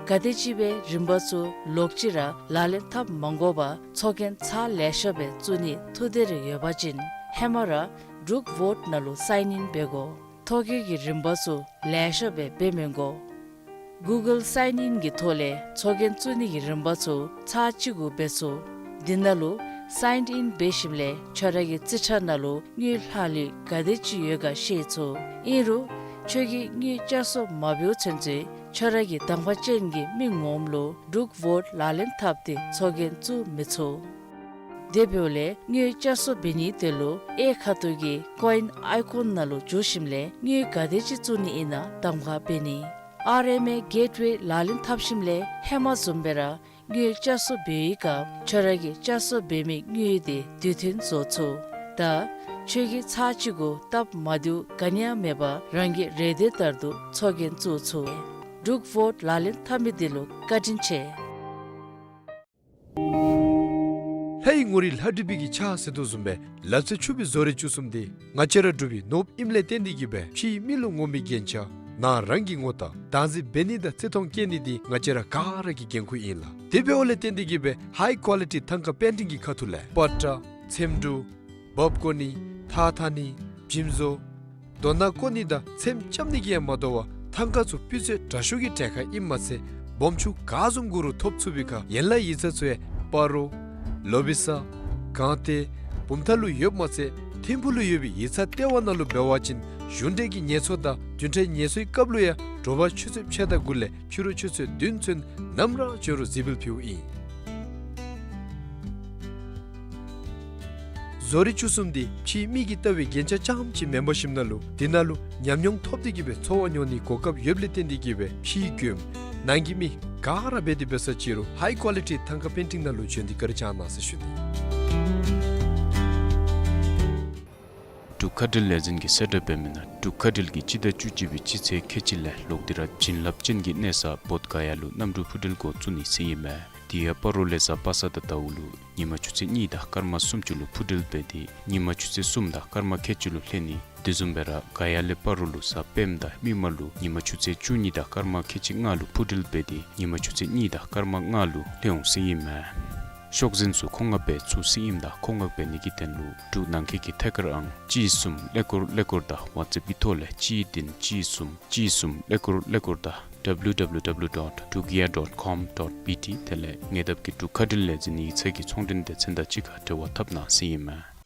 ག་དེམ་ཅིག་སྦེ་རིམ་པ་ཚུ་ལོག་ཅི་ར་ལག་ལེན་འཐབ་མ་དགོ་པར་ཚོགས་རྒྱན་ཚར་ལེ་ཤ་སྦེ་བཙུགས་ནིའི་ཐུགས་འདོད་རེ་ཡོད་པ་ཅིན་ཧེ་མ་ར་འབྲུག་བོཊ་ནང་ལུ་སའིན་ཨིན་འབད་དགོ། ཐོ་བཀོད་ཀྱི་རིམ་པ་ཚུ་ལེ་ཤ་སྦེ་འབད་མི་དགོ། གུ་གཱལ་སའིན་ཨིན་གྱི་ཐོག་ལས་ཚོགས་རྒྱན་བཙུགས་ནི་གི་རིམ་པ་ཚུ་ཚར་གཅིག་གུ་འབད་ཚུགས། འདི་ནང་ལུ་སའིན་ཨིན་འབད་ཞིནམ་ལས་ཁྱོད་ར་གི་རྩིས་ཁྲ་ནང་ལུ་དངུལ་ལྷག་ལུས་ག་དེ་ཅིག་ཡོད་ག་ཤེས་ཚུགས། ཨིན་རུང་ཁྱོད་ཀྱིས་དངུལ་བསྐྱར་གསོ་མ་འབདཝ་ཚུན་ཚོད་ཁྱོད་ར་གི་གདམ་ཁ་ཅན་གྱི་མི་ངོམ་ལུ་འབྲུག་བོཊ་ལག་ལེན་འཐབ་སྟེ་ཚོགས་རྒྱན་བཙུགས་མི་ཚུགས། དེ་འབདཝ་ལས་དངུལ་བསྐྱར་གསོ་འབད་ནིའི་དོན་ལུ་གཡས་ཁ་ཐུག་གི་ཀོ་ཨིན་ཨའི་ཀོན་ནང་ལུ་འཛུལ་ཞིནམ་ལས་དངུལ་ག་དེ་ཅིག་བཙུགས་ནི་ཨིན་ན་གདམ་ཁ་འབད་ནི། ཨར་ཨེམ་ཨེ་གེཊ་ཝེ་ལག་ལེན་འཐབ་ཞིནམ་ལས་ཧེ་མ་བཟུམ་སྦེ་ར་དངུལ་བསྐྱར་གསོ་འབད་བའི་སྐབས་ཁྱོད་ར་གིས་བསྐྱར་གསོ་འབད་མི་དངུལ་དེ་དུས་མཐུན་བཟོ་ཚུགས། ད་ཁྱོད་ཀྱིས་ཚར་གཅིག་གུ་སྟབས་མ་བདེཝ་ག་ནི་ཡང་མེད་པར་རང་གི་རེ་འདོད་ལྟར་དུ་འཚོ་རྐྱེན་བཙུགས་ཚུགས། འབྲུག་བོཊ་ལག་ལེན་འཐབ་མི་འདི་ལུ་བཀའ་དྲིན་ཆེ། ལྷའི་ངོ་རིས་ལྷ་བྲིས་པའི་གི་ཕྱག་ཟེར་དོ་བཟུམ་སྦེ་ལག་རྩལ་ཕྱུག་པའི་བཟོ་རིག་བཅུ་གསུམ་འདི་ང་བཅས་ར་འབྲུག་པའི་ནོར་བུ་ཨིནམ་ལས་བརྟེན་ཏེ་གིས་སྦེ་ཕྱིའི་མི་ལུ་ངོམ་པའི་རྒྱན་ཆ་ནང་རང་གི་ངོ་རྟགས་བདག་འཛིན་འབད་ནི་དང་བརྩི་མཐོང་བསྐྱེད་ནི་འདི་ང་བཅས་ར་ག་ར་གི་འགན་ཁུར་ཨིན་ལགས། དེ་འབདཝ་ལས་བརྟེན་ཏེ་གིས་སྦེ་ཧའི་ཀོ་ལི་ཊི་ཐང་ཀ་པེན་ཊིང་གི་ཁ་ཐུག་ལས་པ་ཏྲ་ཚེམ་དྲུབ་འབག་བཀོ་ནི་ཐགས་འཐག་ནི་འཇིམ་བཟོ་རྡོ་ནང་བཀོ་ནི་དང་ཚེམ་རྐྱབ་ནི་གིས་ཡང་མ་དོ་བར་ཐང་ཀ་ཚུ་སྤུས་ཚད་དྲག་ཤོས་ཀྱི་གྲལ་ཁར་ཨིནམ་མ་ཚད་སྦོམ་ཆུང་ག་བཟུམ་དགོ་རུང་ཐོབ་ཚུགས་པའི་ཁར་ཡན་ལག་ཡིག་ཚང་ཚུ་ཡང་སྤ་རོ་ལོ་བི་ས་སྒང་སྟེང་བུམ་ཐང་ལུ་ཡོདཔ་མ་ཚད་ཐིམ་ཕུག་ལུ་ཡོད་པའི་ཡིག་ཚང་ལྟེ་བ་ནང་ལུ་འབད་བ་ཅིན་གཞུང་འབྲེལ་གྱི་ངལ་གསོ་དང་བདུན་ཕྲག་ངལ་གསོའི་སྐབས་ལུ་ཡང་དྲོ་པ་ཆུ་ཚོད་ཕྱེད་དང་དགུ་ལས་ཕྱི་རུ་ཆུ་ཚོད་བདུན་ཚུན་ནམ་ར་བྱོན་རུང་གཟིགས་འབུལ་ཕུལཝ་ཨིན། བཟོ་རིག་བཅུ་གསུམ་འདི་ཕྱིའི་མི་གིས་བལྟ་བའི་རྒྱན་ཆ་རྐྱངམ་ཅིག་མེན་པར་ཞིནམ་ལས་འདི་ནང་ལུ་ཉམས་མྱོང་ཐོབ་སྟེ་གིས་སྦེ་འཚོ་བ་མྱོང་ནིའི་གོ་སྐབས་ཡོདཔ་ལས་བརྟེན་ཏེ་གིས་སྦེ་ཕྱིའི་མགྱོནམ་ནང་གི་མི་ག་ར་འབད་དེ་འབད་ས་ཅིག་རུང་ཧའི་ཀོ་ལི་ཊི་ཐང་ཀ་པེན་ཊིང་ནང་ལུ་བྱོན་ཏེ་བཀའ་དྲིན་བསྐྱང་གནང་ཟེར་ཞུ་ནི། འབྲུག་མཁའ་འགྲུལ་ལས་འཛིན་གྱིས་གསལ་བསྒྲགས་འབད་མི་ནང་འབྲུག་མཁའ་འགྲུལ་གྱིས་སྤྱི་ཟླ་བཅུ་གཅིག་པའི་སྤྱི་ཚེས་ཁལ་གཅིག་ལས་ལོག་སྟེ་ར་བྱིན་རླབས་ཅན་གྱི་གནས་ས་བོདྷ་ག་ཡ་ལུ་གནམ་གྲུ་འཕུར་འགྲུལ་འགོ་བཙུགས་ནི་ཟེར་ཨིན་མས། དེ་ཡང་སྤ་རོ་ལས་གཟའ་པ་སངས་དང་ཟླཝ་ལུ་ཉིན་མ་ཆུ་ཚོད་གཉིས་དང་སྐར་མ་སུམ་ཅུ་ལུ་འཕུར་འགྲུལ་འབད་དེ་ཉིན་མ་ཆུ་ཚོད་གསུམ་དང་སྐར་མ་ཁལ་གཅིག་ལུ་ལྷོད་ནི། དེ་བཟུམ་སྦེ་ར་ག་ཡ་ལས་སྤ་རོ་ལུ་གཟའ་སྤེནམ་དང་མིག་དམར་ལུ་ཉིན་མ་ཆུ་ཚོད་བཅུ་གཉིས་དང་སྐར་མ་ཁལ་གཅིག་ལྔ་ལུ་འཕུར་འགྲུལ་འབད་དེ་ཉིན་མ་ཆུ་ཚོད་གཉིས་དང་སྐར་མ་ལྔ་ལུ་ལྷོད་འོང་ཟེར་ཨིན་མས། ཤོག་འཛིན་ཚུ་མཁོ་མངགས་འབད་ཚུགས་ཟེར་ཨིནམ་ད་མཁོ་མངགས་འབད་ནི་གི་དོན་ལུ་འབྲུག་ནང་འཁོད་ཀྱི་ཐད་ཀར་ཨང་གཅིག་གསུམ་ཀླད་ཀོར་ཀླད་ཀོར་དང་ཝཊས་ཨེཔ་ཀྱི་ཐོག་ལས་གཅིག་བདུན་གཅིག་གསུམ་གཅིག་གསུམ་ཀླད་ཀོར་ཀླད་ཀོར་དང་W W W dot tugia dot com dot B T དེ་ལས་ཉེ་འདབས་ཀྱི་འབྲུག་མཁའ་འགྲུལ་ལས་འཛིན་ཡིག་ཚང་གི་ཚོང་འབྲེལ་སྡེ་ཚན་དང་གཅིག་ཁར་འབྲེལ་བ་འཐབ་གནང་ཟེར་ཨིན་མས།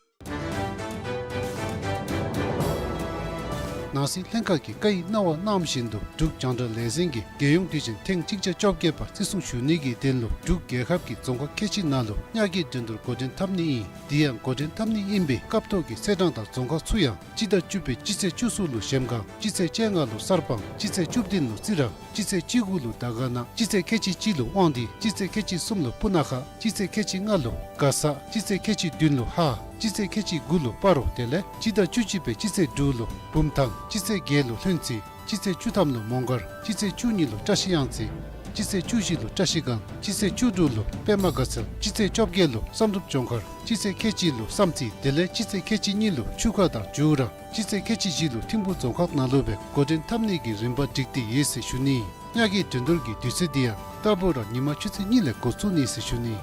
ནང་སྲིད་ལྷན་ཁག་གིས་བཀའ་ཡི་གནང་བ་གནང་བཞིན་དུ་འབྲུག་རྒྱང་བསྒྲགས་ལས་འཛིན་གྱིས་རྒྱལ་ཡོངས་དུས་ཆེན་ཐེངས་གཅིག་བརྒྱ་བཅོ་བརྒྱད་པ་བརྩི་སྲུང་ཞུ་ནི་གི་དོན་ལུ་འབྲུག་རྒྱལ་ཁབ་ཀྱི་རྫོང་ཁག་ཁལ་གཅིག་ནང་ལུ་ཉག་གི་འགྲན་བསྡུར་འགོ་འདྲེན་འཐབ་ནི་ཨིན། དེ་ཡང་འགོ་འདྲེན་འཐབ་ནི་ཨིན་པའི་སྐབས་ཐོག་གི་ཚེས་གྲངས་དང་རྫོང་ཁག་ཚུ་ཡང་སྤྱི་ཟླ་བཅུ་པའི་སྤྱི་ཚེས་བཅུ་གསུམ་ལུ་གཞལམ་སྒང་སྤྱི་ཚེས་བཅོ་ལྔ་ལུ་གསར་སྤང་སྤྱི་ཚེས་བཅུ་བདུན་ལུ་རྩི་རང་སྤྱི་ཚེས་བཅུ་དགུ་ལུ་དར་དཀར་ན་སྤྱི་ཚེས་ཁལ་གཅིག་གཅིག་ལུ་དབང་འདུས་སྤྱི་ཚེས་ཁལ་གཅིག་གསུམ་ལུ་སྤུ་ན་ཁ་སྤྱི་ཚེས་ཁལ་གཅིག་ལྔ་ལུ་མགར་ས་སྤྱི་ཚེས་ཁལ་གཅིག་བདུན་ལུ་ཧཱ་སྤྱི་ཚེས་ཁལ་གཅིག་དགུ་ལུ་སྤ་རོ་དེ་ལས་སྤྱི་ཟླ་བཅུ་གཅིག་པའི་སྤྱི་ཚེས་དྲུག་ལུ་བུམ་ཐང་སྤྱི་ཚེས་བརྒྱད་ལུ་ལྷུན་རྩེ་སྤྱི་ཚེས་བཅུ་ཐམ་ལུ་མོང་སྒར་སྤྱི་ཚེས་བཅུ་གཉིས་ལུ་བཀྲ་ཤིས་གཡང་རྩེ་སྤྱི་ཚེས་བཅུ་བཞི་ལུ་བཀྲ་ཤིས་སྒང་སྤྱི་ཚེས་བཅུ་དྲུག་ལུ་པདྨ་དགའ་ཚལ་སྤྱི་ཚེས་བཅོ་བརྒྱད་ལུ་བསམ་གྲུབ་ལྗོངས་མཁར་སྤྱི་ཚེས་ཁལ་གཅིག་ལུ་བསམ་རྩེ་དེ་ལས་སྤྱི་ཚེས་ཁལ་གཅིག་གཉིས་ལུ་ཆུ་ཁ་དང་ཇུ་ར་སྤྱི་ཚེས་ཁལ་གཅིག་བཞི་ལུ་ཐིམ་ཕུག་རྫོང་ཁག་ནང་ལུ་སྦེ་འགོ་འདྲེན་འཐབ་ནི་གི་རིམ་པ་བསྒྲིགས་ཏེ་ཡོད་ཟེར་ཞུ་ནི། ཉག་གི་འགྲན་བསྡུར་གྱི་དུས་ཚོད་འདི་ཡང་རྟག་བུ་ར་ཉིན་མ་ཆུ་ཚོད་གཉིས་ལས་འགོ་བཙུགས་ནི་ཟེར་ཞུ་ནི།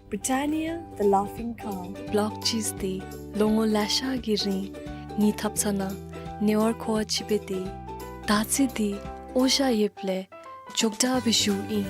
Britannia, the Laughing Cow. བོད་ལྗོངས་འདི་ལོ་ངོ་ལེ་ཤ་གི་རིང་ངེའི་ཐབ་ཚང་ནང་ཉེ་བར་མཁོ་བ་ཅིག་སྦེ་སྡོད། ད་ཅི་འདི་འོ་ཞ་ཡོདཔ་ལས་ཅོག་འཐདཔ་སྦེ་བཞུགས་ཨིན།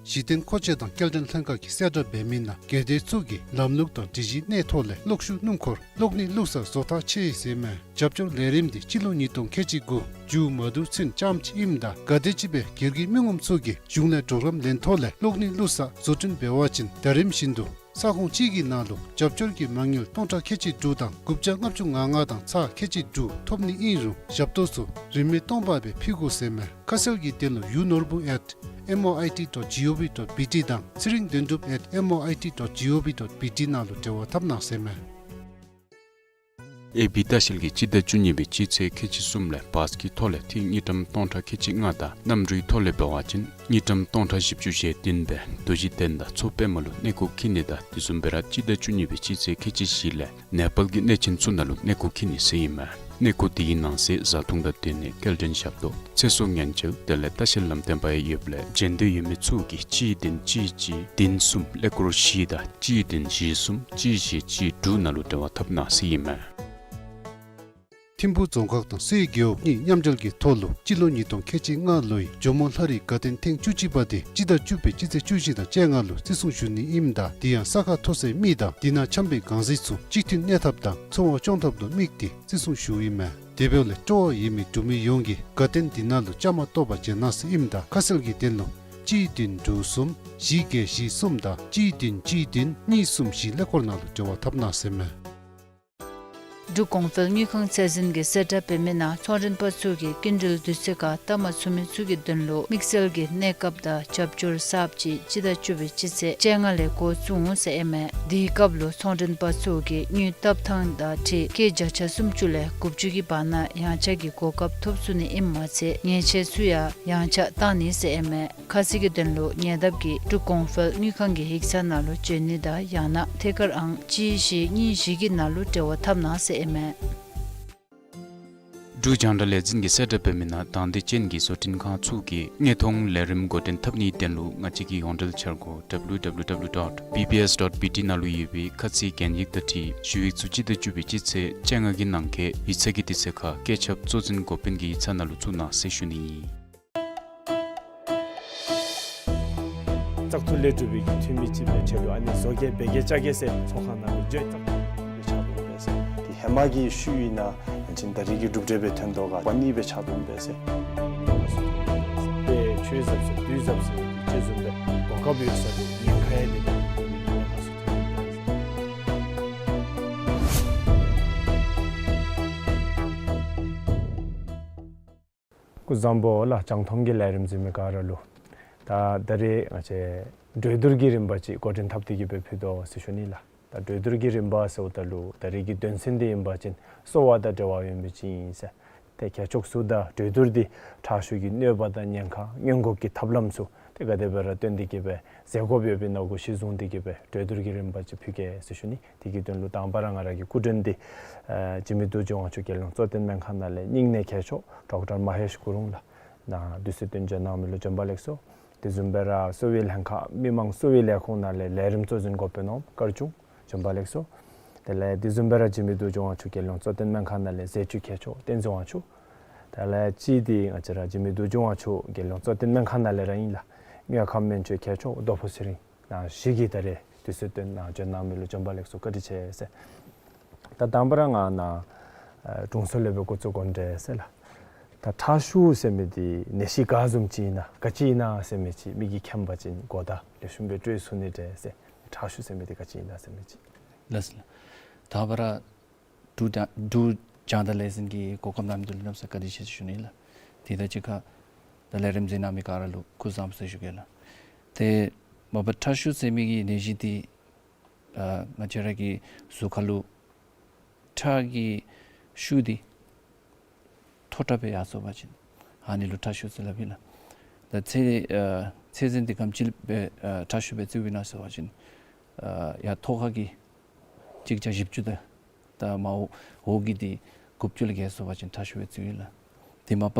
གཞི་རྟེན་མཁོ་ཆས་དང་སྐྱེལ་འདྲེན་ལྷན་ཁག་གིས་གསལ་བསྒྲགས་འབད་མི་ནང་སྒེར་སྡེ་ཚུ་གིས་ལམ་ལུགས་དང་སྒྲིག་གཞིའི་གནས་ཐོག་ལས་གློག་ཤུགས་སྣུམ་འཁོར་གློག་ནི་བླུགས་ས་བཟོ་ཐག་ཆོད་ཟེར་མས། རྒྱབ་སྐྱོར་ལས་རིམ་འདི་སྤྱི་ལོ་ཉིས་སྟོང་ཁལ་གཅིག་དགུ་མཇུག་མ་བསྡུ་ཚུན་རྐྱངམ་ཅིག་ཨིནམ་ད་ག་དེམ་ཅིག་སྦེ་སྒེར་གྱི་མི་ངོམ་ཚུ་གིས་གཞུང་ལས་གྲོགས་རམ་ལེན་ཐོག་ལས་གློག་ནི་བླུགས་ས་བཟོ་སྐྲུན་འབད་བ་ཅིན་ཟླ་རིམ་བཞིན་དུ་ས་ཁོངས་གཅིག་གི་ནང་ལུ་རྒྱབ་སྐྱོར་གྱི་མ་དངུལ་སྟོང་ཕྲག་ཁལ་གཅིག་དྲུག་དང་དགུ་བརྒྱ་ལྔ་བཅུ་ང་ལྔ་དང་ཚག་ཁལ་གཅིག་དྲུག་ཐོབ་ནི་ཨིན་རུང་ཞབས་ཏོག་ཚུ་རིན་མེད་སྟོང་པ་སྦེ་ཕུལ་དགོ་ཟེར་མས། ཁ་གསལ་གྱི་དོན་ལུ་ཡུ་ནོར་བུ་at M O I T dot G O V dot B T དང་ཚེ་རིང་དོན་གྲུབ་at M O I T dot G O V dot B T ནང་ལུ་འབྲེལ་བ་འཐབ་གནང་ཟེར་མས། ཨེ་བི་ལྟ་བཤལ་གྱིས་སྤྱི་ཟླ་བཅུ་གཉིས་པའི་སྤྱི་ཚེས་ཁལ་གཅིག་གསུམ་ལས་བཱས་ཀྱི་ཐོག་ལས་ཐིག་དངུལ་ཀྲམ་སྟོང་ཕྲག་ཁལ་གཅིག་ལྔ་དང་གནམ་གྲུའི་ཐོག་ལས་འབད་བ་ཅིན་དངུལ་ཀྲམ་སྟོང་ཕྲག་བཞི་བཅུ་ཞེ་བདུན་སྦེ་རྡོ་རྗེ་གདན་དང་མཚོ་པདྨ་ལུ་གནས་སྐོར་འཁྱིད་ནི་དང་དེ་བཟུམ་སྦེ་ར་སྤྱི་ཟླ་བཅུ་གཉིས་པའི་སྤྱི་ཚེས་ཁལ་གཅིག་བཞི་ལས་ནེ་པཱལ་གྱི་གནས་ཆེན་ཚུ་ནང་ལུ་གནས་སྐོར་འཁྱིད་ནི་ཟེར་ཨིན་མས། གནས་སྐོར་དེའི་ནང་གསེས་བཟའ་འཐུང་དང་སྡོད་གནས་སྐྱེལ་འདྲེན་ཞབས་ཏོག་ཚེ་སྲོག་ཉེན་བཅོལ་དེ་ལས་ལྟ་བཤལ་ལམ་སྟོན་པ་ཡང་ཡོདཔ་ལས་མཇལ་འདོད་ཡོད་མི་ཚུ་གིས་གཅིག་བདུན་གཅིག་གཅིག་བདུན་གསུམ་ཀླད་ཀོར་བཞི་དང་གཅིག་བདུན་བཞི་གསུམ་གཅིག་བཞི་གཅིག་དྲུག་ནང་ལུ་འབྲེལ་བ་འཐབ་གནང་ཟེར་ཨིན་མས། ཐིམ་ཕུག་རྫོང་ཁག་དང་སེའི་རྒེད་འོག་གཉིས་མཉམ་འབྲེལ་གྱི་ཐོག་ལུ་སྤྱི་ལོ་ཉིས་སྟོང་ཁལ་གཅིག་ལྔ་ལོའི་ཇོ་མོ་ལྷ་རིས་དགའ་སྟོན་ཐེངས་བཅུ་གཅིག་པ་དེ་སྤྱི་ཟླ་བཅུ་པའི་སྤྱི་ཚེས་བཅུ་བཞི་དང་བཅོ་ལྔ་ལུ་བརྩི་སྲུང་ཞུ་ནི་ཨིནམ་ད་དེ་ཡང་ས་ཁ་མཐོ་སའི་མི་དང་དེ་ནང་འཁྱམས་པའི་གང་ཟག་ཚུ་གཅིག་མཐུན་གནས་ཐབས་དང་འཚོ་བ་སྐྱོང་ཐབས་ལུ་དམིགས་ཏེ་བརྩི་སྲུང་ཞུཝ་ཨིན་མས། དེ་འབདཝ་ལས་སྤྲོ་བ་ཡོད་མི་འབྲུག་མི་ཡོངས་ཀྱིས་དགའ་སྟོན་དེ་ནང་ལུ་བཅའ་མར་གཏོགས་པར་བྱོན་གནང་ཟེར་ཨིནམ་ད་ཁ་གསལ་གྱི་དོན་ལུ་གཅིག་བདུན་དྲུག་གསུམ་བཞི་བརྒྱད་བཞི་གསུམ་དང་གཅིག་བདུན་གཅིག་བདུན་གཉིས་གསུམ་བཞི་ཀླད་ཀོར་ནང་ལུ་འབྲེལ་བ་འཐབ་གནང་ཟེར་མས། འབྲུག་གོང་འཕེལ་དངུལ་ཁང་ཚད་འཛིན་གྱིས་གསལ་བསྒྲགས་འབད་མི་ནང་ཚོང་མགྲོན་པ་ཚུ་གིས་སྐྱིན་འགྲུལ་དུས་ཚོད་ཁར་བལྟ་མ་ཚུགས་མི་ཚུ་གི་དོན་ལུ་དམིགས་བསལ་གྱི་གནས་སྐབས་དང་རྒྱབ་སྐྱོར་གསརཔ་ཅིག་སྤྱི་ཟླ་བཅུ་པའི་སྤྱི་ཚེས་བཅོ་ལྔ་ལས་འགོ་བཙུགས་འོང་ཟེར་ཨིན་མས། དེའི་སྐབས་ལུ་ཚོང་མགྲོན་པ་ཚུ་གིས་དངུལ་བཏབ་ཐངས་དང་འཁྲིལ་སྐྱེད་བརྒྱ་ཆ་སུམ་ཅུ་ལས་དགུ་བཅུ་གི་བར་ན་ཡངས་ཆག་གི་གོ་སྐབས་ཐོབ་ཚུགས་ནི་ཨིནམ་མ་ཚད་ཉེས་ཆད་ཚུ་ཡང་ཡངས་ཆག་བཏང་ནི་ཟེར་ཨིན་མས། ཁ་གསལ་གྱི་དོན་ལུ་ཉེ་འདབས་ཀྱི་འབྲུག་གོང་འཕེལ་དངུལ་ཁང་གི་ཡིག་ཚང་ནང་ལུ་འབྱོན་ནི་དང་ཡང་ན་ཐད་ཀར་ཨང་གཅིག་བཞི་གཉིས་བཞི་གི་ནང་ལུ་འབྲེལ་བ་འཐབ་གནང་ཟེར་ཨིན་མས། འབྲུག་རྒྱང་བསྒྲགས་ལས་འཛིན་གྱིས་གསལ་བསྒྲགས་འབད་མི་ནང་དང་འདོད་ཅན་གྱི་བཟོ་སྐྲུན་ཁང་ཚུ་གིས་དངོས་མཐོང་ལས་རིམ་འགོ་འདྲེན་འཐབ་ནིའི་དོན་ལུ་ང་བཅས་ཀྱི་ཡོངས་འབྲེལ་འཆར་སྒོ་W W W dot B B S dot B T ནང་ལུ་ཡོད་པའི་ཁ་ཚིག་གན་ཡིག་དང་འཁྲིལ་ཞུ་ཡིག་ཚུ་སྤྱི་ཟླ་བཅུ་པའི་སྤྱི་ཚེས་བཅོ་ལྔ་གི་ནང་འཁོད་ཡིག་ཚང་གི་དུས་ཚོད་ཁར་བཀོད་ཁྱབ་གཙོ་འཛིན་འགོ་དཔོན་གྱི་ཡིག་ཚང་ནང་ལུ་བཙུགས་གནང་ཟེར་ཞུ་ནི་ཨིན། བཙག་འཐུ་ལས་གྲུབ་པའི་གི་འཐུས་མི་ཅིག་སྦེ་ཁྲལ་ལུ་ཨ་ནི་བཟོ་གེ་འབད་གེ་རྐྱབ་གེ་ཟེར་ཚོགས་ཁང་ནང་ལུ་བརྗོད་བཙག་འཐུ་ལས་ཆགས་འོང་པས་ཟེར། དེ་ཧེ་མ་གི་ཤུལ་ཨིན་ན་ཡང་ཅིན་ད་རེས་ཀྱི་གྲུབ་འབྲས་སྦེ་ཐོན་དོ་ག་པ་ནི་སྦེ་ཆགས་འོང་པས་ཟེར། དཔེ་ཆོས་ཟབ་ཟེར་དུས་ཟབ་ཟེར་ཅིག་བཟུམ་སྦེ་གོ་སྐབས་ཡོད་ས་དེ་ཉེན་ཁ་ཡང་དེ་ཉེན་ཁ་ཚུ་ཐོན་འོང་པས་ཟེར། སྐུ་གཟུགས་བཟང་པོ་ལགས། རྒྱང་མཐོང་གི་ལས་རིམ་གཟིགས་མི་ག་ར་ལུ། ད་ད་རེས་ང་བཅས་གྲོས་བསྡུར་གྱི་རིམ་པ་ཅིག་འགོ་འདྲེན་འཐབ་སྟེ་གི་སྦེ་ཕུལ་དོ་ཟེར་ཞུ་ནི་ལགས། ད་གྲོས་བསྡུར་གྱི་རིམ་པ་ཟེརཝ་ད་ལུ་ད་རེས་ཀྱི་དོན་ཚན་འདི་ཨིན་པ་ཅིན་གསོ་བ་དང་འབྲེལ་བ་ཡོད་མི་ཅིག་ཨིན་ཟེར། ཏེ་ཁྱད་ཆོས་ཚུ་དང་གྲོས་བསྡུར་འདི་ཁྲག་ཤུགས་ཀྱི་གནོད་པ་དང་ཉེན་ཁ་སྔོན་འགོག་གི་ཐབས་ལམ་ཚུ་ཏེ་ག་དེ་སྦེ་ར་བཏོན་ཏེ་གི་སྦེ་ཟེར་དགོཔ་ཡོདཔ་ཨིན་ན་གུ་གཞི་བཟུང་སྟེ་གི་སྦེ་གྲོས་བསྡུར་གྱི་རིམ་པ་ཅིག་ཕུལ་གེ་ཟེར་ཞུ་ནི། དེ་གི་དོན་ལུ་དང་པ་ར་ང་ར་གི་སྐུ་མགྲོན་འདི་ཨ་འཇིགས་མེད་རྡོ་རྗེ་དབང་ཕྱུག་རྒྱལ་ཡོངས་གཙོ་བསྟེན་སྨན་ཁང་ནང་ལས་སྙིང་ནད་མཁས་མཆོག་ཌོག་ཊར་མ་ཧེཤ་གུ་རུང་ལགས་ནཱ་དུས་ཚོད་བཏོན་བྱོན་གནང་མི་ལུ་བྱོན་པ་ལེགས་སོ། དེ་བཟུམ་སྦེ་ར་གསོ་བའི་ལྷན་ཁག་མི་མང་གསོ་བའི་ལས་ཁུངས་ནང་ལས་ལས་རིམ་གཙོ་འཛིན་འགོ་དཔོན་ནོར་བུ་སྐར་ཆུང་བྱོན་པ་ལེགས་སོ། དེ་ལས་དེ་བཟུམ་སྦེ་ར་འཇིགས་མེད་རྡོ་རྗེ་དབང་ཕྱུག་རྒྱལ་ཡོངས་གཙོ་བསྟེན་སྨན་ཁང་ནང་ལས་ཟས་བཅུད་མཁས་མཆོག་བསྟན་འཛིན་དབང་ཕྱུག། དེ་ལས་གཅིག་འདི་ང་བཅས་ར་འཇིགས་མེད་རྡོ་རྗེ་དབང་ཕྱུག་རྒྱལ་ཡོངས་གཙོ་བསྟེན་སྨན་ཁང་ནང་ལས་ར་ཨིན་ལགས། དངོས་ཁམས་སྨན་བཅོས་མཁས་མཆོག་རྡོ་ཕུ་ཚེ་རིང་། ནཱ་བཞི་གིས་ད་རེས་དུས་ཚོད་བཏོན་ནཱ་བྱོན་གནང་མི་ལུ་བྱོན་པ་ལེགས་སོ་བཀའ་དྲིན་ཆེ་ཟེར། ད་དང་པ་ར་ང་ནཱ་ཨ་དྲུང་འཚོ་ལས་སྦེ་འགོ་བཙུགས་དགོ་འདྲས་ཟེར་ལགས། ད་ཁྲག་ཤུགས་ཟེར་མི་འདི་ནད་གཞི་ག་བཟུམ་ཅིག་ཨིན་ན་ག་ཅི་ཨིན་ན་ཟེར་མི་ཅིག་མི་གིས་མཁྱེན་པ་ཅིན་གོ་བརྡ་ལེགས་ཤོམ་སྦེ་སྤྲོད་ཚུགས་ནི་འདྲས་ཟེར། ཁྲག་ཤུགས་ཟེར་མི་འདི་ག་ཅི་ཨིན་ན་ཟེར་མི་ཅིག། ལགས་སོ་ལགས། ད་བར་འབྲུག་རྒྱང་འབྲུག་རྒྱང་བསྒྲགས་ལས་འཛིན་གྱི་གོ་སྐབས་གནང་མི་འདི་ལུ་གནམ་མེད་ས་མེད་བཀའ་དྲིན་ཆེ་ཞུ་ནི་ལགས། དེ་དང་གཅིག་ཁར་ད་ལས་རིམ་གཟིགས་གནང་མི་ག་ར་ལུ་སྐུ་གཟུགས་བཟང་པོ་ཟེར་ཞུ་གེ་ལགས། ཏེ་མ་པ་ཁྲག་ཤུགས་ཟེར་མི་གི་ནད་གཞི་འདི་ཨ་ང་བཅས་ར་གི་གཟུགས་ཁར་ལུ་ཁྲག་གི་ཤུགས་འདི་མཐོ་དྲགས་སྦེ་ཡར་སོང་པ་ཅིན་ཨ་ནི་ལུ་ཁྲག་ཤུགས་ཟེར་སླབ་ཨིན་ལགས། ད་ཚད་ཨ་ཚད་འཛིན་འདི་ག་དེམ་ཅིག་སྦེ་ཨ་ཁྲག་ཤུགས་སྦེ་བརྩིཝ་ཨིན་ན་ཟེར་བ་ཅིན་ཨ་ཡར་ཐོག་ཁ་གི་གཅིག་བརྒྱ་བཞི་བཅུ་དང་ད་མར་འོག་འོག་གི་འདི་དགུ་བཅུ་ལས་བརྒལ་སོང་པ་ཅིན་ཁྲག་ཤུགས་སྦེ་བརྩིཝ་ཨིན་ལགས། དེ་མ་པ་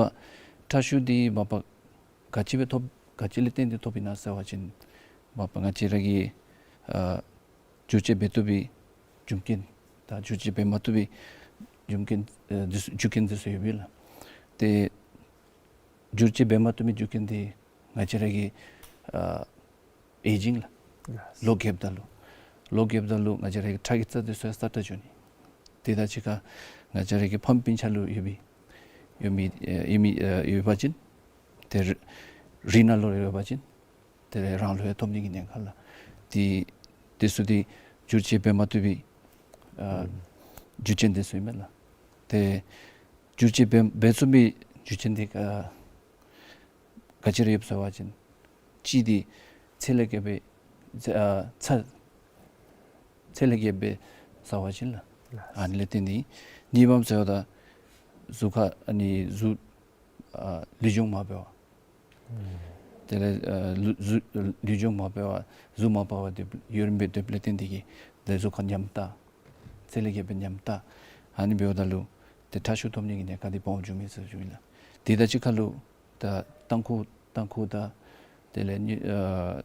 ཁྲག་ཤུགས་འདི་མ་པ་ག་ཅི་སྦེ་ཐོབ་ག་ཅི་ལས་བརྟེན་ཏེ་ཐོབ་ཨིན་ན་ཟེར་བ་ཅིན་མ་པ་ང་བཅས་ར་གིས་ཨ་བསྒྱུར་བཅོས་འབད་བཏུབ་པའི་རྒྱུ་རྐྱེན་དང་བསྒྱུར་བཅོས་འབད་མ་བཏུབ་པའི་རྒྱུ་རྐྱེན་ཨ་འདི་ཚུ་རྒྱུ་རྐྱེན་འདི་ཚུ་ཡོདཔ་ཨིན་ལགས། ཏེ་བསྒྱུར་བཅོས་འབད་མ་བཏུབ་པའི་རྒྱུ་རྐྱེན་འདི་ང་བཅས་ར་གི་ཨ་ཨེ་ཇིང་ལགས། ལགས། ལོ་རྒསཔ་ད་ལུ་ལོ་རྒསཔ་ད་ལུ་ང་བཅས་ར་གི་ཁྲག་གི་རྩ་འདི་ཚུ་ཡང་སྲ་ཀྲག་འགྱོ་ནི། དེ་དང་གཅིག་ཁར་ང་བཅས་ར་གི་ཕམ་སྤུན་ཆ་ལུ་ཡོད་པའི་ཡོད་མི་ཨེ་ཡོད་མི་ཨེ་ཡོད་པ་ཅིན་ཏེ་རི་རི་ནང་ལུ་ཡོད་པ་ཅིན་ཏེ་རང་ལུ་ཡང་ཐོབ་ནི་གི་ཉེན་ཁ་ལགས། དེ་དེ་ཚུ་འདི་བསྒྱུར་བཅོས་འབད་མ་བཏུབ་པའི་ཨ་ཨུམ་རྒྱུ་རྐྱེན་འདི་ཚུ་ཨིན་མས་ལགས། ཏེ་བསྒྱུར་བཅོས་འབད་འབད་ཚུགས་པའི་རྒྱུ་རྐྱེན་འདི་ཨ་ག་ཅི་ར་ཡོདཔ་ཟེར་བ་ཅིན་གཅིག་འདི་ཚད་ལས་བརྒལ་སྦེ་ཚད་ཨ་ཚད་ཚད་ལས་བརྒལ་སྦེ་ཟེར་བ་ཅིན་ལགས། ལགས། ཨ་ནི་ལས་བརྟེན་ཏེ་གཉིས་པམ་ཟེརཝ་ད་གཟུགས་ཁར་ཨ་ནི་གཟུགས་ཨ་ལུས་སྦྱོང་མ་འབད་བར། ཨུམ། དེ་ལས་ཨ་ལུ་གཟུགས་ལུས་སྦྱོང་མ་འབད་བར་གཟུགས་མ་དཔའ་བར་སྡོད་ཡུན་རིངམོ་སྦེ་སྡོདཔ་ལས་བརྟེན་ཏེ་གིས་ཏེ་གཟུགས་ཁར་ཉམ་ཐག་ཚད་ལས་བརྒལ་སྦེ་ཉམ་ཐག་ཨ་ནི་འབདཝ་ད་ལུ་ཏེ་ཁྲག་ཤུགས་ཐོབ་ནི་གི་ཉེན་ཁ་འདི་སྦོམ་འགྱོ་མི་ཟེར་ཞུཝ་ཨིན་ལགས། དེ་དང་གཅིག་ཁར་ལུ་ད་ཏམ་ཁུ་ཏམ་ཁུ་དང་དེ་ལས་ཨ་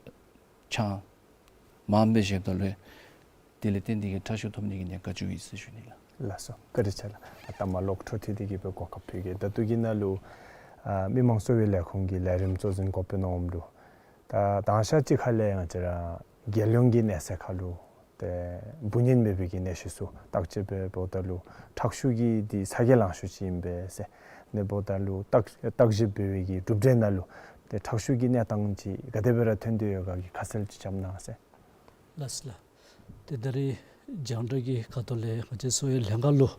ཆང་མངམ་སྦེ་བཞེསཔ་ད་ལུ་དེ་ལས་བརྟེན་ཏེ་གིས་ཁྲག་ཤུགས་ཐོབ་ནི་གི་ཉེན་ཁ་འགྱོཝ་ཨིན་ཟེར་ཞུ་ནི་ལགས། ལགས་སོ་བཀའ་དྲིན་ཆེ་ལགས། ཨ་ད་མ་ལོག་འཕྲོ་མཐུད་དེ་གིས་སྦེ་གོ་སྐབས་ཕུལ་གེ། ད་ལྟོ་གི་ནང་ལུ་ཨ་མི་མང་གསོ་བའི་ལས་ཁུངས་ཀྱི་ལས་རིམ་གཙོ་འཛིན་འགོ་དཔོན་ནོར་བུ་ལུ་ད་དང་ཤ་གཅིག་ཁ་ལས་ང་བཅས་ར་རྒྱལ་ཡོངས་ཀྱི་གནས་ཚད་ཁར་ལུ་ཏེ་འབུ་གཉན་མེད་པའི་གི་ནད་གཞི་ཚུ་བརྟག་དཔྱད་འབད་འབདཝ་ད་ལུ་ཁྲག་ཤུགས་ཀྱི་འདི་ཚ་གྱང་ལང་ཤོས་ཅིག་ཨིན་པས་ཟེར། ཨ་ནི་འབདཝ་ད་ལུ་བརྟག་བརྟག་ཞིབ་འབད་བའི་གི་གྲུབ་འབྲས་ནང་ལུ་ཏེ་ཁྲག་ཤུགས་ཀྱི་གནས་སྟངས་ཅིག་ག་དེ་སྦེ་ར་ཐོན་ཏེ་ཡོད་ག་གི་ཁ་གསལ་ཅིག་རྐྱབ་གནང་ཟེར། ལགས་སོ་ལགས། ཏེ་ད་རེས་རྒྱང་བསྒྲགས་ཀྱི་ཁ་ཐུག་ལས་ང་བཅས་གསོ་བའི་ལྷན་ཁག་ལུ་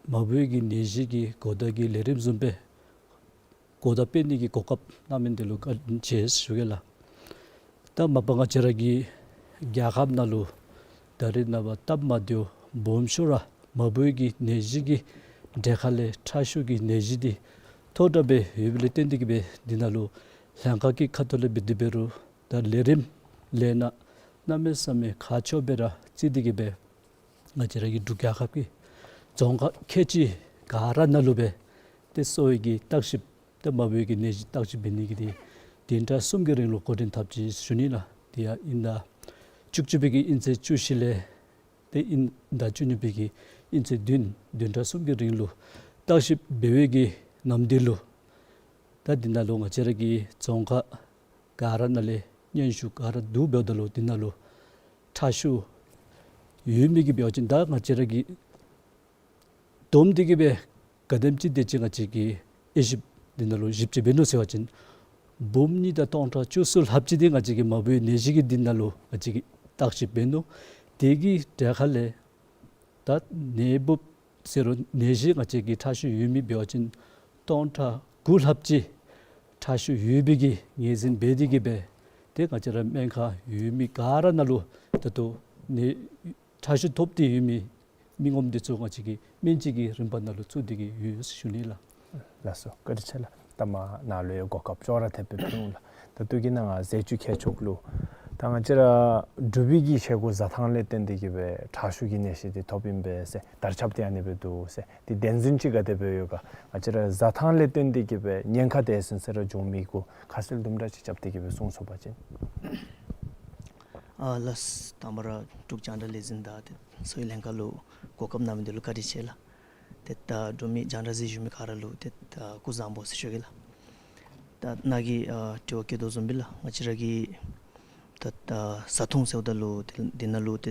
མ་བུའི་གི་ནད་གཞི་གི་གོ་བརྡ་གི་ལས་རིམ་བཟུམ་སྦེ་གོ་བརྡ་སྤེལ་ནི་གི་གོ་སྐབས་གནང་མི་འདི་ལུ་བཀའ་དྲིན་ཆེ་ཟེར་ཞུ་གེ་ལགས། ད་མ་པ་ང་བཅས་ར་གི་རྒྱལ་ཁབ་ནང་ལུ་ད་རེས་ནངས་པ་སྟབས་མ་བདེཝ་སྦོམ་ཤོས་ར་མ་བུའི་གི་ནད་གཞི་གི་གྲས་ཁ་ལས་ཁྲག་ཤུགས་ཀྱི་ནད་གཞི་འདི་མཐོ་དྲགས་སྦེ་ཡོདཔ་ལས་བརྟེན་ཏེ་གི་སྦེ་འདི་ནང་ལུ་ལྷན་ཁག་གི་ཁ་ཐུག་ལས་འབད་དེ་འབད་རུང་ད་ལས་རིམ་ལས་སྣ་གནམ་མེད་ས་མེད་ཁག་ཆེཝ་སྦེ་ར་བརྩི་སྟེ་གི་སྦེ་ང་བཅས་ར་གི་འབྲུག་རྒྱལ་ཁབ་ཀྱི་རྫོང་ཁག་ཁལ་གཅིག་ག་ར་ནང་ལུ་སྦེ་ཏེ་གསོ་བའི་གི་བརྟག་ཞིབ་ཏེ་མ་བུའི་གི་ནད་གཞི་བརྟག་ཞིབ་འབད་ནི་གི་འདི་བདུན་ཕྲག་གསུམ་གྱི་རིང་ལུ་འགོ་འདྲེན་འཐབ་ཅི་ཟེར་ཞུ་ནི་ལགས། དེ་ཡང་དབྱིན་ཟླ་བཅུ་གཅིག་པའི་གི་དབྱིན་ཚེས་བཅུ་བཞི་ལས་ཏེ་དབྱིན་ཟླ་བཅུ་གཉིས་པའི་གི་དབྱིན་ཚེས་བདུན་བདུན་ཕྲག་གསུམ་གྱི་རིང་ལུ་བརྟག་ཞིབ་འབད་བའི་གི་ནམ་དུས་ལུ་ད་འདི་ནང་ལུ་ང་བཅས་ར་གི་རྫོང་ཁག་ག་ར་ནང་ལས་སྙན་ཞུ་ག་ར་བསྡུ་འབདཝ་ད་ལུ་འདི་ནང་ལུ་ཁྲག་ཤུགས་ཡོད་མི་གི་འབད་བ་ཅིན་ད་ང་བཅས་ར་གི་བསྡོམས་ཏེ་གི་སྦེ་ག་དེམ་ཅིག་དེ་ཅིག་ང་བཅས་ཀྱིས་དབྱེ་ཞིབ་འདི་ནང་ལུ་ཞིབ་དཔྱད་འབད་ནུག་ཟེར་བ་ཅིན་འབུམ་གཉིས་དང་སྟོང་ཕྲག་བཅུ་གསུམ་ལྷགཔ་ཅིག་འདི་ང་བཅས་ཀྱིས་མ་བུའི་ནད་གཞི་གི་འདི་ནང་ལུ་ང་བཅས་ཀྱིས་བརྟག་ཞིབ་འབད་ནུག། དེ་གི་གྲས་ཁ་ལས་ད་ནད་འབུཔ་ཟེར་རུང་ནད་གཞི་ང་བཅས་ཀྱི་ཁྲག་ཤུགས་ཡོད་མི་འབད་བ་ཅིན་སྟོང་ཕྲག་དགུ་ལྷགཔ་ཅིག་ཁྲག་ཤུགས་ཡོད་པའི་གི་ངོས་འཛིན་འབད་དེ་གི་སྦེ་ཏེ་ང་བཅས་ར་སྨན་ཁང་ཡོད་མི་ག་ར་ནང་ལུ་ད་ལྟོ་ནད་ཁྲག་ཤུགས་ཐོབ་སྟེ་ཡོད་མི་མི་ངོམ་འདི་ཚུ་ང་བཅས་ཀྱིས་སྨན་བཅོས་ཀྱི་རིམ་པ་ནང་ལུ་བཙུགས་ཏེ་གི་ཡོད་ཟེར་ཞུ་ནི་ལགས། ལགས་སོ། བཀའ་དྲིན་ཆེ་ལགས། ད་མ་ནཱ་ལུ་ཡང་གོ་སྐབས་ཅོག་ར་འཐདཔ་སྦེ་ཕུལ་འོང་ལགས། ད་ལྟོ་གི་ནང་ང་ཟས་བཅུད་ཁྱད་ཆོས་ལུ་ད་ང་བཅས་ར་འབྲུག་པའི་གི་བཞེས་སྒོ་བཟའ་ཐངས་ལས་བརྟེན་ཏེ་གི་སྦེ་ཁྲག་ཤུགས་ཀྱི་ནད་གཞི་འདི་ཐོབ་ཨིན་པས་ཟེར་དར་ཁྱབ་འདི་ཨ་ནི་སྦེ་འདུག་ཟེར། འདི་བདེན་རྫུན་ཅིག་ག་དེ་སྦེ་ཡོད་ག། ང་བཅས་ར་བཟའ་ཐངས་ལས་བརྟེན་ཏེ་གི་སྦེ་ཉེན་ཁ་དེ་ཟེར་ཟེར་ར་འབྱུང་མི་གུ་ཁ་གསལ་དུམ་གྲ་ཅིག་རྐྱབ་སྟེ་གི་སྦེ་གསུང་ཚུགས་པ་ཅིན། ཨ་ལགས། དང་པ་ར་འབྲུག་རྒྱང་བསྒྲགས་ལས་འཛིན་དང་ཏེ་གསོ་བའི་ལྷན་ཁག་ལུ་གོ་སྐབས་གནང་མི་འདི་ལུ་བཀའ་དྲིན་ཆེ་ལགས། ཏེ་ད་འབྲུག་མི་རྒྱང་བསྒྲགས་གཟིགས་བཞུགས་མི་ག་ར་ལུ་ཏེ་ད་སྐུ་གཟུགས་བཟང་པོ་ཟེར་ཞུ་གེ་ལགས། ད་ནཱ་གིས་ཨ་དྲི་བ་བཀོད་དོ་བཟུམ་སྦེ་ལགས། ང་བཅས་ར་གི་ད་ད་བཟའ་འཐུང་ཟེརཝ་ད་ལུ་ཏེ་འདི་ནང་ལུ་ཏེ་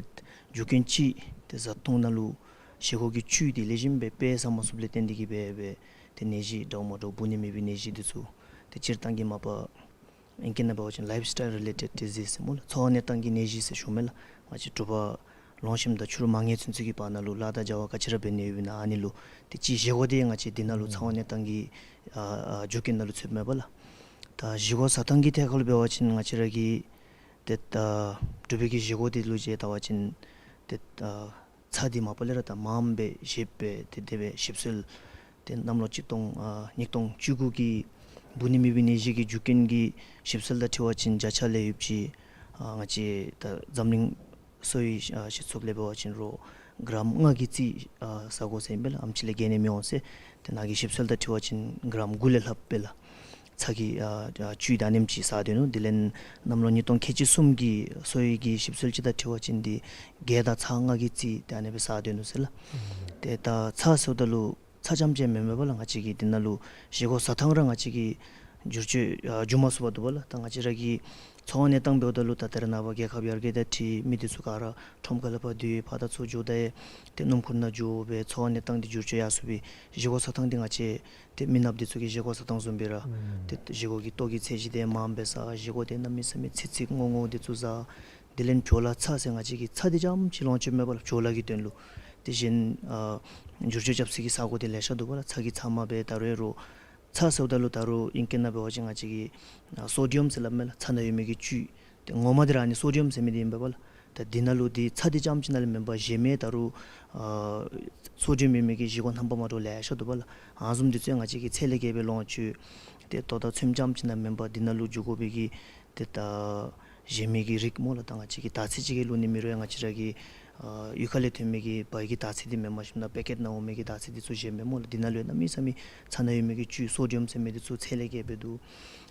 རྒྱུ་རྐྱེན་ཅིག་ཏེ་བཟའ་འཐུང་ནང་ལུ་བཞེས་སྒོ་གི་བཅུད་འདི་ལེགས་ཤོམ་སྦེ་དཔེ་བཟའ་མ་ཚུགསཔ་ལས་བརྟེན་ཏེ་གི་སྦེ་སྦེ་ཏེ་ནད་གཞི་འདྲཝ་མ་འདྲཝ་འབུ་ནི་མེད་པའི་ནད་གཞི་འདི་ཚུ་ཏེ་སྤྱིར་བཏང་གི་མ་པ་ཨིང་སྐད་ནང་འབད་བ་ཅིན་ལའིཕ་སི་ཊའིལ་རི་ལེ་ཊེཌ་ཌི་ཟིསི་ཟེར་སྨོ་ལགས། འཚོ་བ་གནས་སྟངས་ཀྱི་ནད་གཞི་ཟེར་ཞུཝ་མས་ལགས། ང་བཅས་དྲོ་པ་ལོངས་ཞིནམ་དང་ཕྱི་རུ་མ་ཉལ་ཚུན་ཚོད་ཀྱི་བར་ན་ལུ་གླ་དང་སྦྱར་བ་ག་ཅི་ར་འབད་ནི་ཡོདཔ་ཨིན་ན་ཨ་ནི་ལུ་ཏེ་ཅིག་བཞེས་སྒོ་འདི་ང་བཅས་འདི་ནང་ལུ་འཚོ་བ་གནས་སྟངས་ཀྱི་ཨ་ཨ་རྒྱུ་རྐྱེན་ནང་ལུ་ཚུདཔ་མས་པ་ལགས། ད་བཞེས་སྒོ་བཟའ་ཐངས་ཀྱི་ཐད་ཁར་ལུ་འབད་བ་ཅིན་ང་བཅས་ར་གི་ཏེ་ད་འབྲུག་པའི་གི་བཞེས་སྒོ་འདི་ལུ་ཅིག་བལྟ་བ་ཅིན་ཏེ་ད་ཚྭ་འདི་མ་པ་ལས་ར་ད་མངམ་སྦེ་བཞེས་སྦེ་ཏེ་དེ་སྦེ་ཞིབ་འཚོལ་ཏེ་གནམ་ལོ་གཅིག་སྟོང་ཨ་ཉིས་སྟོང་བཅུ་དགུ་གི་འབུ་ནི་མེད་པའི་ནད་གཞི་གི་རྒྱུ་རྐྱེན་གྱི་ཞིབ་འཚོལ་དང་འཁྲིལ་བ་ཅིན་བརྒྱ་ཆ་ལས་ཡོདཔ་ཅིག་ཨ་ང་བཅས་ད་འཛམ་གླིང་གསོ་བའི་ཨ་སྤྱི་ཚོགས་ལས་འབད་བ་ཅིན་རོགས་གྲམ་ལྔ་གི་རྩིས་ཨ་བཟའ་དགོ་ཟེར་ཨིན་པས་ལགས། ཨེམ་ཆི་ལས་བརྒལ་ནི་མི་འོང་ཟེར། ཏེ་ནཱ་གི་ཞིབ་འཚོལ་དང་འཁྲིལ་བ་ཅིན་གྲམ་དགུ་ལས་ལྷགཔ་སྦེ་ལགས། ཚྭ་གི་ཨ་ཨ་བཅུད་ད་ཨ་ནེམ་ཅིག་བཟའ་སྡོད་ནུག། དེ་ལས་གནམ་ལོ་ཉིས་སྟོང་ཁལ་གཅིག་གསུམ་གྱི་གསོ་བའི་གི་ཞིབ་འཚོལ་ཅིག་དང་འཁྲིལ་བ་ཅིན་འདི་གེ་དང་ཚྭ་ལྔ་གི་རྩིས་ཏེ་ཨ་ནི་སྦེ་བཟའ་སྡོད་ནུག་ཟེར་ལགས། ཏེ་ད་ཚྭ་ཟེརཝ་ད་ལུ་ཚྭ་རྐྱངམ་ཅིག་མེན་མས་པ་ལགས། ང་བཅས་ཀྱི་འདི་ནང་ལུ་བཞེས་སྒོ་བཟའ་ཐངས་ར་ང་བཅས་ཀྱིས་བསྒྱུར་བཅོས་ཨ་འགྱོ་མ་ཚུགས་པར་འདུག་པ་ལགས། ད་ང་བཅས་ར་གི་འཚོ་བ་གནས་སྟངས་འབདཝ་ད་ལུ་ད་ད་རེས་ནངས་པ་རྒྱལ་ཁབ་ཡར་རྒྱས་དང་འཁྲིལ་མི་འདི་ཚུ་ག་ར་ཁྲོམ་ཁ་ལས་ཕར་འདུལ་ཕར་དང་ཚུར་འགྱོ་ད་ཡང་ཏེ་སྣུམ་འཁོར་ནང་འགྱོ་སྦེ་འཚོ་བ་གནས་སྟངས་འདི་བསྒྱུར་བཅོས་ཡར་སོང་སྦེ་བཞེས་སྒོ་བཟའ་ཐངས་འདི་ང་བཅས་ཏེ་མི་ནགཔ་འདི་ཚུ་གི་བཞེས་སྒོ་བཟའ་ཐངས་བཟུམ་སྦེ་ར་ཨུམ་ཏེ་བཞེས་སྒོ་གི་ལྟོ་གི་ཚད་གཞི་འདི་མངམ་སྦེ་བཟའ། བཞེས་སྒོ་འདི་གནམ་མེད་ས་མེད་ཚིག་ཚིག་རྔོག་རྔོག་འདི་ཚུ་བཟའ། དེ་ལས་བྱོག་ལ་ཚྭ་ཟེར་ང་བཅས་ཀྱིས་ཚྭ་འདི་རྐྱངམ་ཅིག་ལོངས་སྤྱོད་མེད་པ་ལགས། བྱོག་ལ་གི་དོན་ལུ་ཏེ་གཞན་ཨ་བསྒྱུར་བཅོས་རྐྱབ་ས་གི་ས་སྒོ་འདི་ལེ་ཤ་འདུག་པ་ལགས། ཚྭ་གི་ཚབ་མ་སྦེ་ད་རུང་ཡང་རོགས་ཚྭ་ཟེརཝ་ད་ལུ་ད་རུང་ཨིང་སྐད་ནང་འབད་བ་ཅིན་ང་བཅས་ཀྱིས་ཨ་སོ་ཌི་ཡམ་ཟེར་སླབ་མས་ལགས། ཚྭ་ནང་ཡོད་མི་གི་བཅུད། ཏེ་ངོ་མ་འདི་ར་ཨ་ནི་སོ་ཌི་ཡམ་ཟེར་མི་འདི་ཨིན་པས་པ་ལགས། ད་འདི་ནང་ལུ་འདི་ཚྭ་འདི་རྐྱངམ་ཅིག་ནང་ལས་མེན་པར་གཞན་མི་ད་རུང་ཨ་སོ་ཌི་ཡམ་ཡོད་མི་གི་བཞེས་སྒོ་རྣམ་པ་མ་འདྲཝ་ལེ་ཤ་འདུག་པ་ལགས། ཨ་ནི་བཟུམ་འདི་ཚུ་ཡང་ང་བཅས་ཀྱིས་ཚད་ལས་བརྒལ་སྦེ་ལོངས་སྤྱོད། ཏེ་ལྟོ་དང་ཚོདམ་རྐྱངམ་ཅིག་ནང་མེན་པར་འདི་ནང་ལུ་འགྱོ་དགོ་པའི་གི་ཏེ་ད་གཞན་མི་གི་རིགས་སྨོ་ལགས། ད་ང་བཅས་ཀྱིས་དར་ཚི་ཅིག་གི་བླུག་ནི་མེད་རུང་ཡང་ང་བཅས་ར་གི་ཨ་གཡུས་ཁ་ལས་ཐོན་མི་གི་བལ་གྱི་དར་ཚི་འདི་མེན་པར་ཞིནམ་ད་པེ་ཀེཊ་ནང་འོང་མི་གི་དར་ཚི་འདི་ཚུ་གཞན་མས་སྨོ་ལགས། འདི་ནང་ལུ་ཡང་གནམ་མེད་ས་མེད་ཚྭ་ནང་ཡོད་མི་གི་བཅུད་སོ་ཌི་ཡམ་ཟེར་མི་འདི་ཚུ་ཚད་ལས་བརྒལ་སྦེ་འདུག།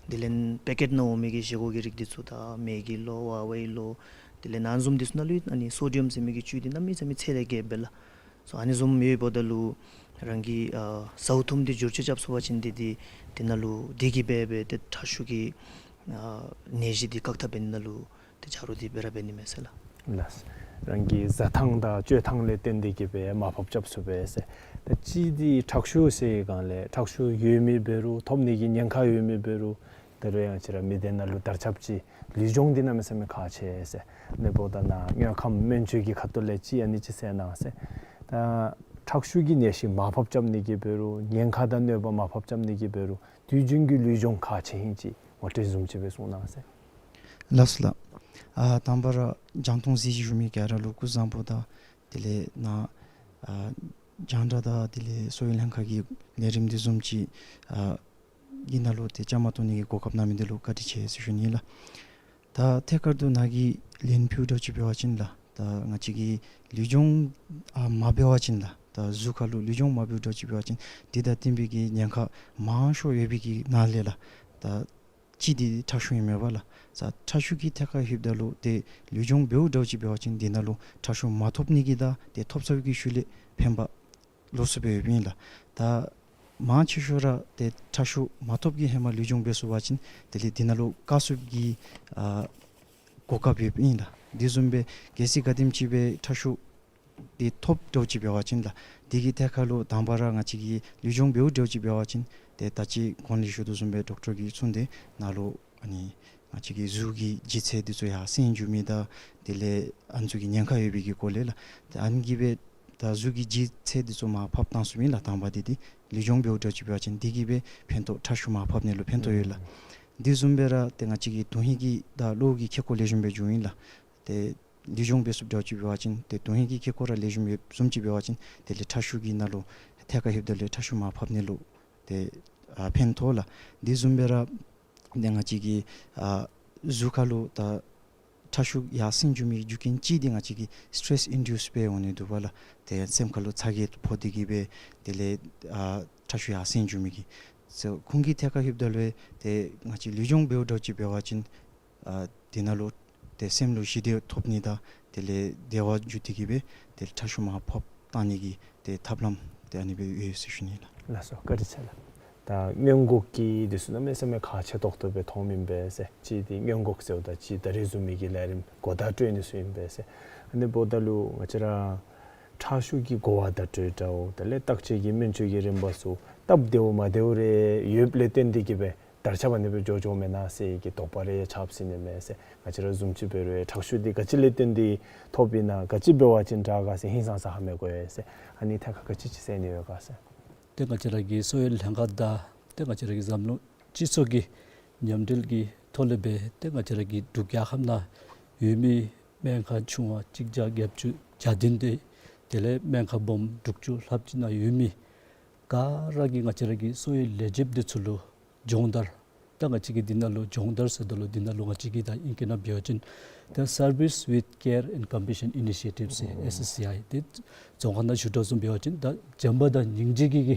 དེ་ལས་པེ་ཀེཊ་ནང་འོང་མི་གི་བཞེས་སྒོ་གི་རིགས་འདི་ཚུ་ད་མེ་གི་ལོ་ཝ་ཝའི་ལོ་དེ་ལས་ཨ་ནི་བཟུམ་འདི་ཚུ་ནང་ལུ་ཨ་ནི་སོ་ཌི་ཡམ་ཟེར་མི་གི་བཅུད་འདི་གནམ་མེད་ས་མེད་ཚད་ལས་བརྒལ་སྦེ་ལགས། སོ་ཨ་ནི་བཟུམ་ཡོདཔ་ད་ལུ་རང་གི་ཨ་ཟཝ་འཐུངམ་འདི་བསྒྱུར་བཅོས་རྐྱབ་ཚུགས་པ་ཅིན་འདི་འདི་འདི་ནང་ལུ་འདི་གིས་སྦེ་སྦེ་ཏེ་ཁྲག་ཤུགས་ཀྱི་ཨ་ནད་གཞི་འདི་བཀག་ཐབས་འབད་ནི་ནང་ལུ་ཏེ་ཆ་རོགས་འདི་སྦེ་ར་འབད་ནི་མས་ཟེར་ལགས། ལགས། རང་གི་བཟའ་ཐངས་དང་སྤྱོད་ཐངས་ལས་བརྟེན་ཏེ་གི་སྦེ་མར་ཕབ་རྐྱབ་ཚུགས་པས་ཟེར། ད་ཅི་འདི་ཁྲག་ཤུགས་ཟེར་སྒང་ལས་ཁྲག་ཤུགས་ཡོད་མི་འབད་རུང་ཐོབ་ནི་གི་ཉེན་ཁ་ཡོད་མི་འབད་རུང་ད་རུང་ཡང་ང་བཅས་ར་མི་སྡེ་ནང་ལུ་དར་ཁྱབ་ཅིག་ལུས་སྦྱོང་འདི་གནམ་མེད་ས་མེད་ཁག་ཆེ་ཟེར། ལས་འབདཝ་ད་ནཱ་དངོས་ཁམས་སྨན་བཅོས་ཀྱི་ཁ་ཐུག་ལས་ཅིག་ཨ་ནི་ཅིག་གསལ་གནང་ཟེར། ད་ ཁྲག་ཤུགས་ཀྱི་ནད་གཞི་མར་ཕབ་རྐྱབ་ནི་གི་འབད་རུང་ཉེན་ཁ་དང་གནོད་པ་མར་ཕབ་རྐྱབ་ནི་གི་འབད་རུང་དུས་རྒྱུན་གྱི་ལུས་སྦྱོང་ག་ཅི་ཨིན་ཅིག་ངོ་སྤྲོད་བཟུམ་ཅིག་སྦེ་གསུང་གནང་ཟེར། ལགས་སོ་ལགས། ཨ་དང་པ་ར་རྒྱང་མཐོང་གཟིགས་ཞུ་མི་ག་ར་ལུ་སྐུ་གཟུགས་བཟང་པོ་དང་དེ་ལས་ནཱ་ཨ་རྒྱང་བསྒྲགས་དང་དེ་ལས་གསོ་བའི་ལྷན་ཁག་གི་ལས་རིམ་འདི་བཟུམ་ཅིག་ཨ་གི་ནང་ལུ་ཏེ་བཅའ་མར་གཏོགས་ནི་གི་གོ་སྐབས་གནང་མི་འདི་ལུ་བཀའ་དྲིན་ཆེ་ཟེར་ཞུ་ནི་ལགས། ད་ཐད་ཀར་དུ་ནཱ་གིས་ལན་ཕུལཝ་འདྲཝ་ཅིག་འབད་བ་ཅིན་ལགས། ད་ང་བཅས་ཀྱིས་ལུས་སྦྱོང་ཨ་མ་འབད་བ་ཅིན་ལགས། ད་གཟུགས་ཁར་ལུ་ལུས་སྦྱོང་མ་འབདཝ་འདྲཝ་ཅིག་འབད་བ་ཅིན་འདི་དང་བསྟུན་པའི་གི་ཉེན་ཁ་མང་ཤོས་ཡོད་པའི་གི་ནང་ལས་ལགས། ད་གཅིག་འདི་ཁྲག་ཤུགས་ཨིན་མས་པ་ལགས། ད་ཁྲག་ཤུགས་ཀྱི་ཐད་ཁར་ལྷོདཔ་ད་ལུ་ཏེ་ལུས་སྦྱོང་འབདཝ་འདྲཝ་ཅིག་འབད་བ་ཅིན་འདི་ནང་ལུ་ཁྲག་ཤུགས་མ་ཐོབ་ནི་གི་དང་ཏེ་ཐོབ་ཚར་བའི་གི་ཤུལ་ལས་ཕན་པ་ལོགས་སུ་སྦེ་ཡོདཔ་ཨིན་ལགས། ད་མང་ཆེ་ཤོས་ར་ཏེ་ཁྲག་ཤུགས་མ་ཐོབ་ཀྱི་ཧེ་མ་ལུས་སྦྱོང་འབད་ཚུགས་པ་ཅིན་དེ་ལས་འདི་ནང་ལུ་བཀག་ཚུགས་ཀྱི་ཨ་གོ་སྐབས་ཡོདཔ་ཨིན་ལགས། དེ་བཟུམ་སྦེ་གལ་སྲིད་ག་དེམ་ཅིག་སྦེ་ཁྲག་ཤུགས་འདི་ཐོབ་འདྲཝ་ཅིག་འབད་བ་ཅིན་ལགས། དེ་གི་ཐད་ཁར་ལུ་དང་པ་ར་ང་བཅས་ཀྱིས་ལུས་སྦྱོང་འབདཝ་འདྲཝ་ཅིག་འབད་བ་ཅིན་ཏེ་ད་ཅི་གོང་ལས་ཞུ་དོ་བཟུམ་སྦེ་ཌོག་ཊར་གྱིས་གསུངས་ཏེ་ནཱ་ལུ་ཨ་ནི་ང་བཅས་ཀྱི་གཟུགས་ཀྱི་ལྗིད་ཚད་འདི་ཚུ་ཡར་སེང་འགྱོ་མི་དང་དེ་ལས་ཨ་ནི་ཚུ་གི་ཉེན་ཁ་ཡོད་པའི་གི་སྐོར་ལས་ལགས། ཏེ་ཨ་ནི་གིས་སྦེ་ད་གཟུགས་ཀྱི་ལྗིད་ཚད་འདི་ཚུ་མར་ཕབ་བཏང་ཚུགས་མི་ལགས། དང་པ་འདི་འདི་ལུས་སྦྱོང་འབདཝ་འདྲཝ་ཅིག་འབད་བ་ཅིན་འདི་གིས་སྦེ་ཕན་ཐོགས་ཁྲག་ཤུགས་མར་ཕབ་ནི་ལུ་ཕན་ཐོགས་ཡོད་ལགས། དེ་བཟུམ་སྦེ་ར་ཏེ་ང་བཅས་ཀྱི་དོན་ཧིང་གི་དང་གློ་བའི་གི་ཁེ་ཀོ་ལེགས་ཤོམ་སྦེ་འགྱོཝ་ཨིན་ལགས། ཏེ་ལུས་སྦྱོང་འབད་ཚུགསཔ་འདྲཝ་ཅིག་འབད་བ་ཅིན་ཏེ་དོན་ཧིང་གི་ཁེ་ཀོ་ར་ལེགས་ཤོམ་ཡོདཔ་བཟུམ་ཅིག་འབད་བ་ཅིན་དེ་ལས་ཁྲག་ཤུགས་ཀྱི་ནང་ལུ་ཐད་ཀར་ལྷོདཔ་ད་ལུ་ཁྲག་ཤུགས་མར་ཕབ་ནི་ལུ་ཏེ་ཨ་ཕན་ཐོགས་ལགས། དེ་བཟུམ་སྦེ་ར་ཏེ་ང་བཅས་ཀྱི་ཨ་གཟུགས་ཁར་ལུ་ད་ཁྲག་ཤུགས་ཡར་སེང་འགྱོ་མི་རྒྱུ་རྐྱེན་གཅིག་འདི་ང་བཅས་ཀྱི་སི་ཊེ་རེསི་ཨིན་ཌིའུསི་སྦེ་འོང་ནི་འདུག་པ་ལགས། ཏེ་སེམས་ཁར་ལུ་ཚ་གྱང་ཕོག་སྟེ་གིས་སྦེ་དེ་ལས་ཨ་ཁྲག་ཤུགས་ཡར་སེང་འགྱོ་མི་གི་ཚུ་ཁོང་གི་ཐད་ཁར་ལྷོདཔ་ད་ལུ་ཏེ་ང་བཅས་ལུས་སྦྱོང་འབདཝ་འདྲཝ་ཅིག་འབད་བ་ཅིན་ཨ་དེ་ནང་ལུ་ཏེ་སེམས་ལུ་ཞི་བདེ་ཐོབ་ནི་དང་དེ་ལས་བདེ་བ་འཇུ་སྟེ་གིས་སྦེ་ཏེ་ཁྲག་ཤུགས་མར་ཕབ་བཏང་ནི་གི་ཏེ་ཐབས་ལམ་ཏེ་ཨ་ནི་སྦེ་ཡོད་ཟེར་ཞུ་ནི་ལགས། ལགས་སོ། བཀའ་དྲིན་ཆེ་ལགས། ད་སྔོན་འགོག་གི་འདི་ཚུ་གནམ་མེད་ས་མེད་ཁག་ཆེ་ཏོག་ཏོ་སྦེ་མཐོངམ་ཨིན་པས་ཟེར། གཅིག་འདི་སྔོན་འགོག་ཟེརཝ་ད་གཅིག་ད་རིས་བཟུམ་མའི་གི་ལས་རིམ་གོ་བརྡ་སྤྲོད་ནི་ཚུ་ཨིན་པས་ཟེར། ཨ་ནི་འབདཝ་ད་ལུ་ང་བཅས་ར་ཁྲག་ཤུགས་ཀྱི་གོ་བརྡ་སྤྲོད་འདྲཝ་དེ་ལས་བརྟག་དཔྱད་ཀྱི་སྨན་བཅོས་ཀྱི་རིམ་པ་ཚུ་སྟབས་བདེཝ་མ་བདེཝ་རེ་ཡོདཔ་ལས་བརྟེན་ཏེ་གིས་སྦེ་དར་ཁྱབ་ཨ་ནི་སྦེ་འགྱོ་འགྱོཝ་མེན་ན་ཟེར་གྱི་དོགས་པ་རེ་ཆགས་སྲིད་ནི་མས་ཟེར། ང་བཅས་ར་བཟུམ་ཅིག་འབད་རུང་ཁྲག་ཤུགས་འདི་ག་ཅི་ལས་བརྟེན་ཏེ་ཐོབ་ཨིན་ན་ག་ཅི་འབད་བ་ཅིན་དྲག་ག་ཟེར་ཧིང་སངས་ས་ཧ་མི་གོ་ཡི་ཟེར། ཨ་ནི་ཐད་ཁར་ག་ཅི་ཅིག་ཟེར་ནི་ཡོད་ག་ཟེར། ཏེ་ང་བཅས་ར་གི་གསོ་བའི་ལྷན་ཁག་དང་ཏེ་ང་བཅས་ར་གི་འཛམ་གླིང་སྤྱི་ཚོགས་ཀྱི་མཉམ་འབྲེལ་གྱི་ཐོག་ལས་སྦེ་ཏེ་ང་བཅས་ར་གི་འབྲུག་རྒྱལ་ཁབ་ནང་ཡོད་མི་སྨན་ཁང་ཆུང་བ་གཅིག་བརྒྱ་བརྒྱད་ཅུ་གྱ་བདུན་དེ་དེ་ལས་སྨན་ཁང་སྦོམ་དྲུག་ཅུ་ལྷགཔ་ཅིག་ནང་ཡོད་མི་ག་ར་གིས་ང་བཅས་ར་གི་གསོ་བའི་ལས་བྱེདཔ་འདི་ཚུ་ལུ་སྦྱོང་བརྡར་ད་ང་བཅས་ཀྱིས་འདི་ནང་ལུ་སྦྱོང་བརྡར་ཟེརཝ་ད་ལུ་འདི་ནང་ལུ་ང་བཅས་ཀྱིས་ད་ཨིང་སྐད་ནང་འབད་བ་ཅིན་ད་Service with Care and Compassion Initiative ཟེར་ཨེསི་ཨེསི་སི་ཨའི་ཏེ་རྫོང་ཁ་ནང་ཞུ་དོ་བཟུམ་འབད་བ་ཅིན་ད་བྱམས་པ་དང་སྙིང་རྗེ་གི་གི་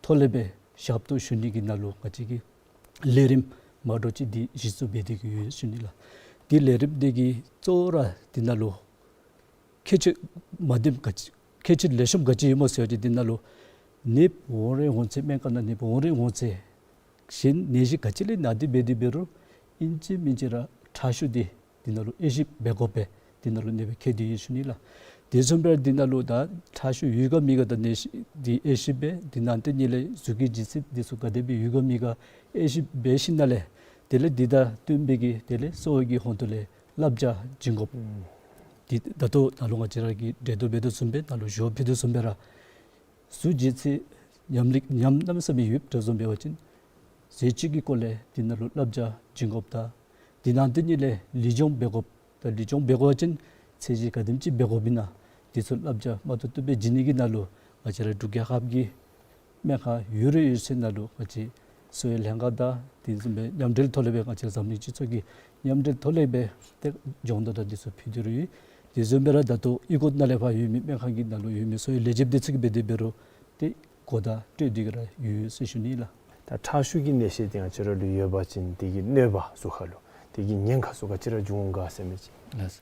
ཐོག་ལས་སྦེ་ཞབས་ཏོག་ཞུ་ནི་གི་ནང་ལུ་ང་བཅས་ཀྱིས་ལས་རིམ་མ་འདྲཝ་ཅིག་འདི་གཞི་བཙུགས་འབད་དེ་གིས་ཡོད་ཟེར་ཞུ་ནི་ལགས། འདི་ལས་རིམ་འདི་གི་གཙོ་བོ་ར་འདི་ནང་ལུ་ཁྱད་ཆོས་མ་བདེཝ་ག་ཅི་ཁྱད་ཆོས་ལེགས་ཤོམ་ག་ཅི་ཡོདཔ་སྨོ་ཟེར་བ་ཅིན་འདི་ནང་ལུ་ནདཔ་འོང་རན་འོང་ཚེ་སྨན་ཁང་ནང་ནདཔ་འོང་རན་འོང་ཚེ་གཞན་ནད་གཞི་ག་ཅི་ལས་ན་སྟེ་འབད་དེ་འབད་རུང་ཨིན་ཅི་མིན་ཅི་ར་ཁྲག་ཤུགས་འདི་འདི་ནང་ལུ་དབྱེ་ཞིབ་འབད་དགོ་པས། འདི་ནང་ལུ་ཨ་ནི་སྦེ་བཀོད་དེ་ཡོད་ཟེར་ཞུ་ནི་ལགས། དེ་བཟུམ་སྦེ་འདི་ནང་ལུ་ད་ཁྲག་ཤུགས་ཡོད་ག་མེད་ག་ད་ནད་གཞི་འདི་དབྱེ་ཞིབ་འབད། འདི་ནང་དེ་ཉིད་ལས་གཟུགས་ཀྱི་ལྗིད་ཚད་འདི་ཚུ་ག་དེ་སྦེ་ཡོད་ག་མེད་ག་དབྱེ་ཞིབ་འབད་ཞིནམ་ལས་དེ་ལས་འདི་དང་བསྟུན་པའི་གི་དེ་ལས་གསོ་བའི་གི་ཧོངས་ལས་བསླབ་བྱ་བྱིན་དགོཔ། ཨུམ། འདི་ད་ལྟོ་ནཱ་ལུ་ང་བཅས་ར་གིས་འགྲེལ་བརྡ་འབད་དོ་བཟུམ་སྦེ་ནཱ་ལུ་ཞུ་བ་ཕུལ་དོ་བཟུམ་སྦེ་ར་གཟུགས་ལྗིད་ཚད་ཉམས་ལེགས་ཉམས་གནམ་མེད་ས་མེད་ཡོདཔ་འདྲཝ་བཟུམ་འབད་བ་ཅིན་ཟས་བཅུད་ཀྱི་སྐོར་ལས་འདི་ནང་ལུ་བསླབ་བྱ་བྱིན་དགོཔ་དང་འདི་ནང་དེ་ཉིད་ལས་ལུས་སྦྱོང་འབད་དགོཔ་དང་ལུས་སྦྱོང་འབད་དགོ་པ་ཅིན་ཚད་གཞི་ག་དེམ་ཅིག་འབད་དགོཔ་ཨིན་ན་འདི་ཚུ་བསླབ་བྱ་མ་ཏོག་ཏོ་སྦེ་བྱིན་ནི་གི་ནང་ལུ་ང་བཅས་ར་འབྲུག་རྒྱལ་ཁབ་ཀྱི་སྨན་ཁང་ཡོད་རེ་ཡོད་ཚད་ནང་ལུ་ང་བཅས་གསོ་བའི་ལྷན་ཁག་དང་དེ་བཟུམ་སྦེ་མཉམ་འབྲེལ་ཐོག་ལས་སྦེ་ང་བཅས་འཛམ་གླིང་སྤྱི་ཚོགས་ཀྱི་མཉམ་འབྲེལ་ཐོག་ལས་སྦེ་ཏེ་སྦྱོང་བརྡར་དང་འདི་ཚུ་ཕུལ་ཏེ་ར་ཡོད། དེ་བཟུམ་སྦེ་ར་ད་ལྟོ་ཨི་ཀོ་ནང་ལས་ཕར་ཡོད་མི་སྨན་ཁང་གི་ནང་ལུ་ཡོད་མི་གསོ་བའི་ལས་བྱེདཔ་འདི་ཚུ་གིས་འབད་དེ་འབད་རུང་ཏེ་གོ་བརྡ་སྤྲོད་དེ་གིས་ར་ཡོད་ཟེར་ཞུ་ནི་ལགས། ད་ཁྲག་ཤུགས་ཀྱི་ནད་གཞི་འདི་ང་བཅས་ར་ལུ་ཡོད་པ་ཅིན་དེ་གི་གནོད་པ་གཟུགས་ཁར་ལུ་དེ་གི་ཉེན་ཁ་ཚུ་ག་ཅི་ར་འབྱུང་འོང་ག་ཟེར་མི་ཅིག། ལགས།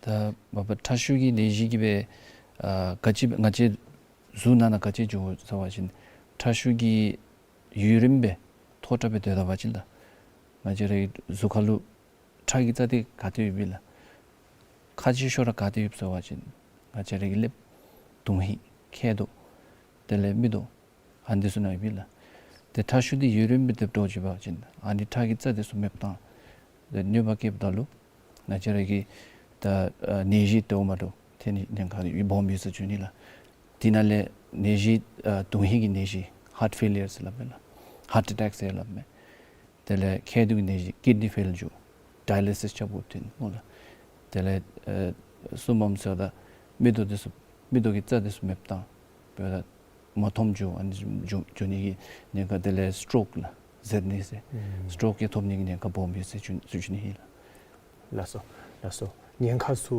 ད་མ་པ་ཁྲག་ཤུགས་ཀྱི་ནད་གཞི་གིས་སྦེ་ཨ་ག་ཅི་ང་བཅས་གཟུགས་ནང་ན་ག་ཅི་འབྱུང་འོང་ཟེར་བ་ཅིན་ཁྲག་ཤུགས་ཀྱི་ཡུན་རིངམོ་སྦེ་མཐོ་དྲགས་སྦེ་སྡོད་ད་པ་ཅིན་ད་ང་བཅས་རའི་གཟུགས་ཁར་ལུ་ཁྲག་གི་རྩ་འདི་ག་ཏེ་ཡོདཔ་ཨིན་ལགས། ཁག་ཆེ་ཤོས་ར་ག་ཏེ་ཡོདཔ་ཟེར་བ་ཅིན་ང་བཅས་རའི་གི་ཀླདཔ་དོན་ཧིང་མཁལ་རྡོག་དེ་ལས་མིག་ཏོ་ཨ་ནི་འདི་ཚུ་ནང་ཡོདཔ་ཨིན་ལགས། ཏེ་ཁྲག་ཤུགས་འདི་ཡུན་རིངམོ་སྦེ་སྡོདཔ་འདྲཝ་ཅིག་འབད་བ་ཅིན་ཨ་ནི་ཁྲག་གི་རྩ་འདི་ཚུ་མེདཔ་བཏང་ཏེ་གནོད་པ་བཀལཝ་ད་ལུ་ང་བཅས་རའི་གི་ད་ཨ་ནད་གཞི་དེ་འོག་མ་ལུ་ཐོན་ནི་ཉེན་ཁ་སྦོམ་ཡོད་ཟེར་ཞུ་ནི་ལགས། དེ་ནང་ལས་ ནད་གཞི་ཨ་དོན་ཧིང་གི་ནད་གཞི་ཧཱརཊ་ཕེ་ལི་ཡར་ཟེར་སླབ་མས་ལགས། ཧཱརཊ་ཨེ་ཊེཀ་ཟེར་སླབ་མས། དེ་ལས་མཁལ་རྡོག་གི་ནད་གཞི་ཀིཌ་ནི་ཕེལ་འགྱོ། ཌའི་ལི་སིས་རྐྱབ་དགོཔ་ཐོན་སྨོ་ལགས། དེ་ལས་ཨ་གསུམ་པམ་ཟེརཝ་ད་མིག་ཏོ་འདི་ཚུ་མིག་ཏོ་གི་རྩ་འདི་ཚུ་མེདཔ་བཏང་། འབདཝ་ད་མ་མཐོངམ་འགྱོ། ཨ་ནི་འགྱོ་འགྱོ་ནི་གི་ཉེན་ཁ། དེ་ལས་སི་ཊོག་ལགས་ཟེར་ནི་ཟེར། སི་ཊོག་གི་ཐོབ་ནི་གི་ཉེན་ཁ་སྦོམ་ཡོད་ཟེར་ཞུ་ཞུ་ནི་ཨིན་ལགས། ལགས་སོ། ལགས་སོ། ཉེན་ཁ་ཚུ་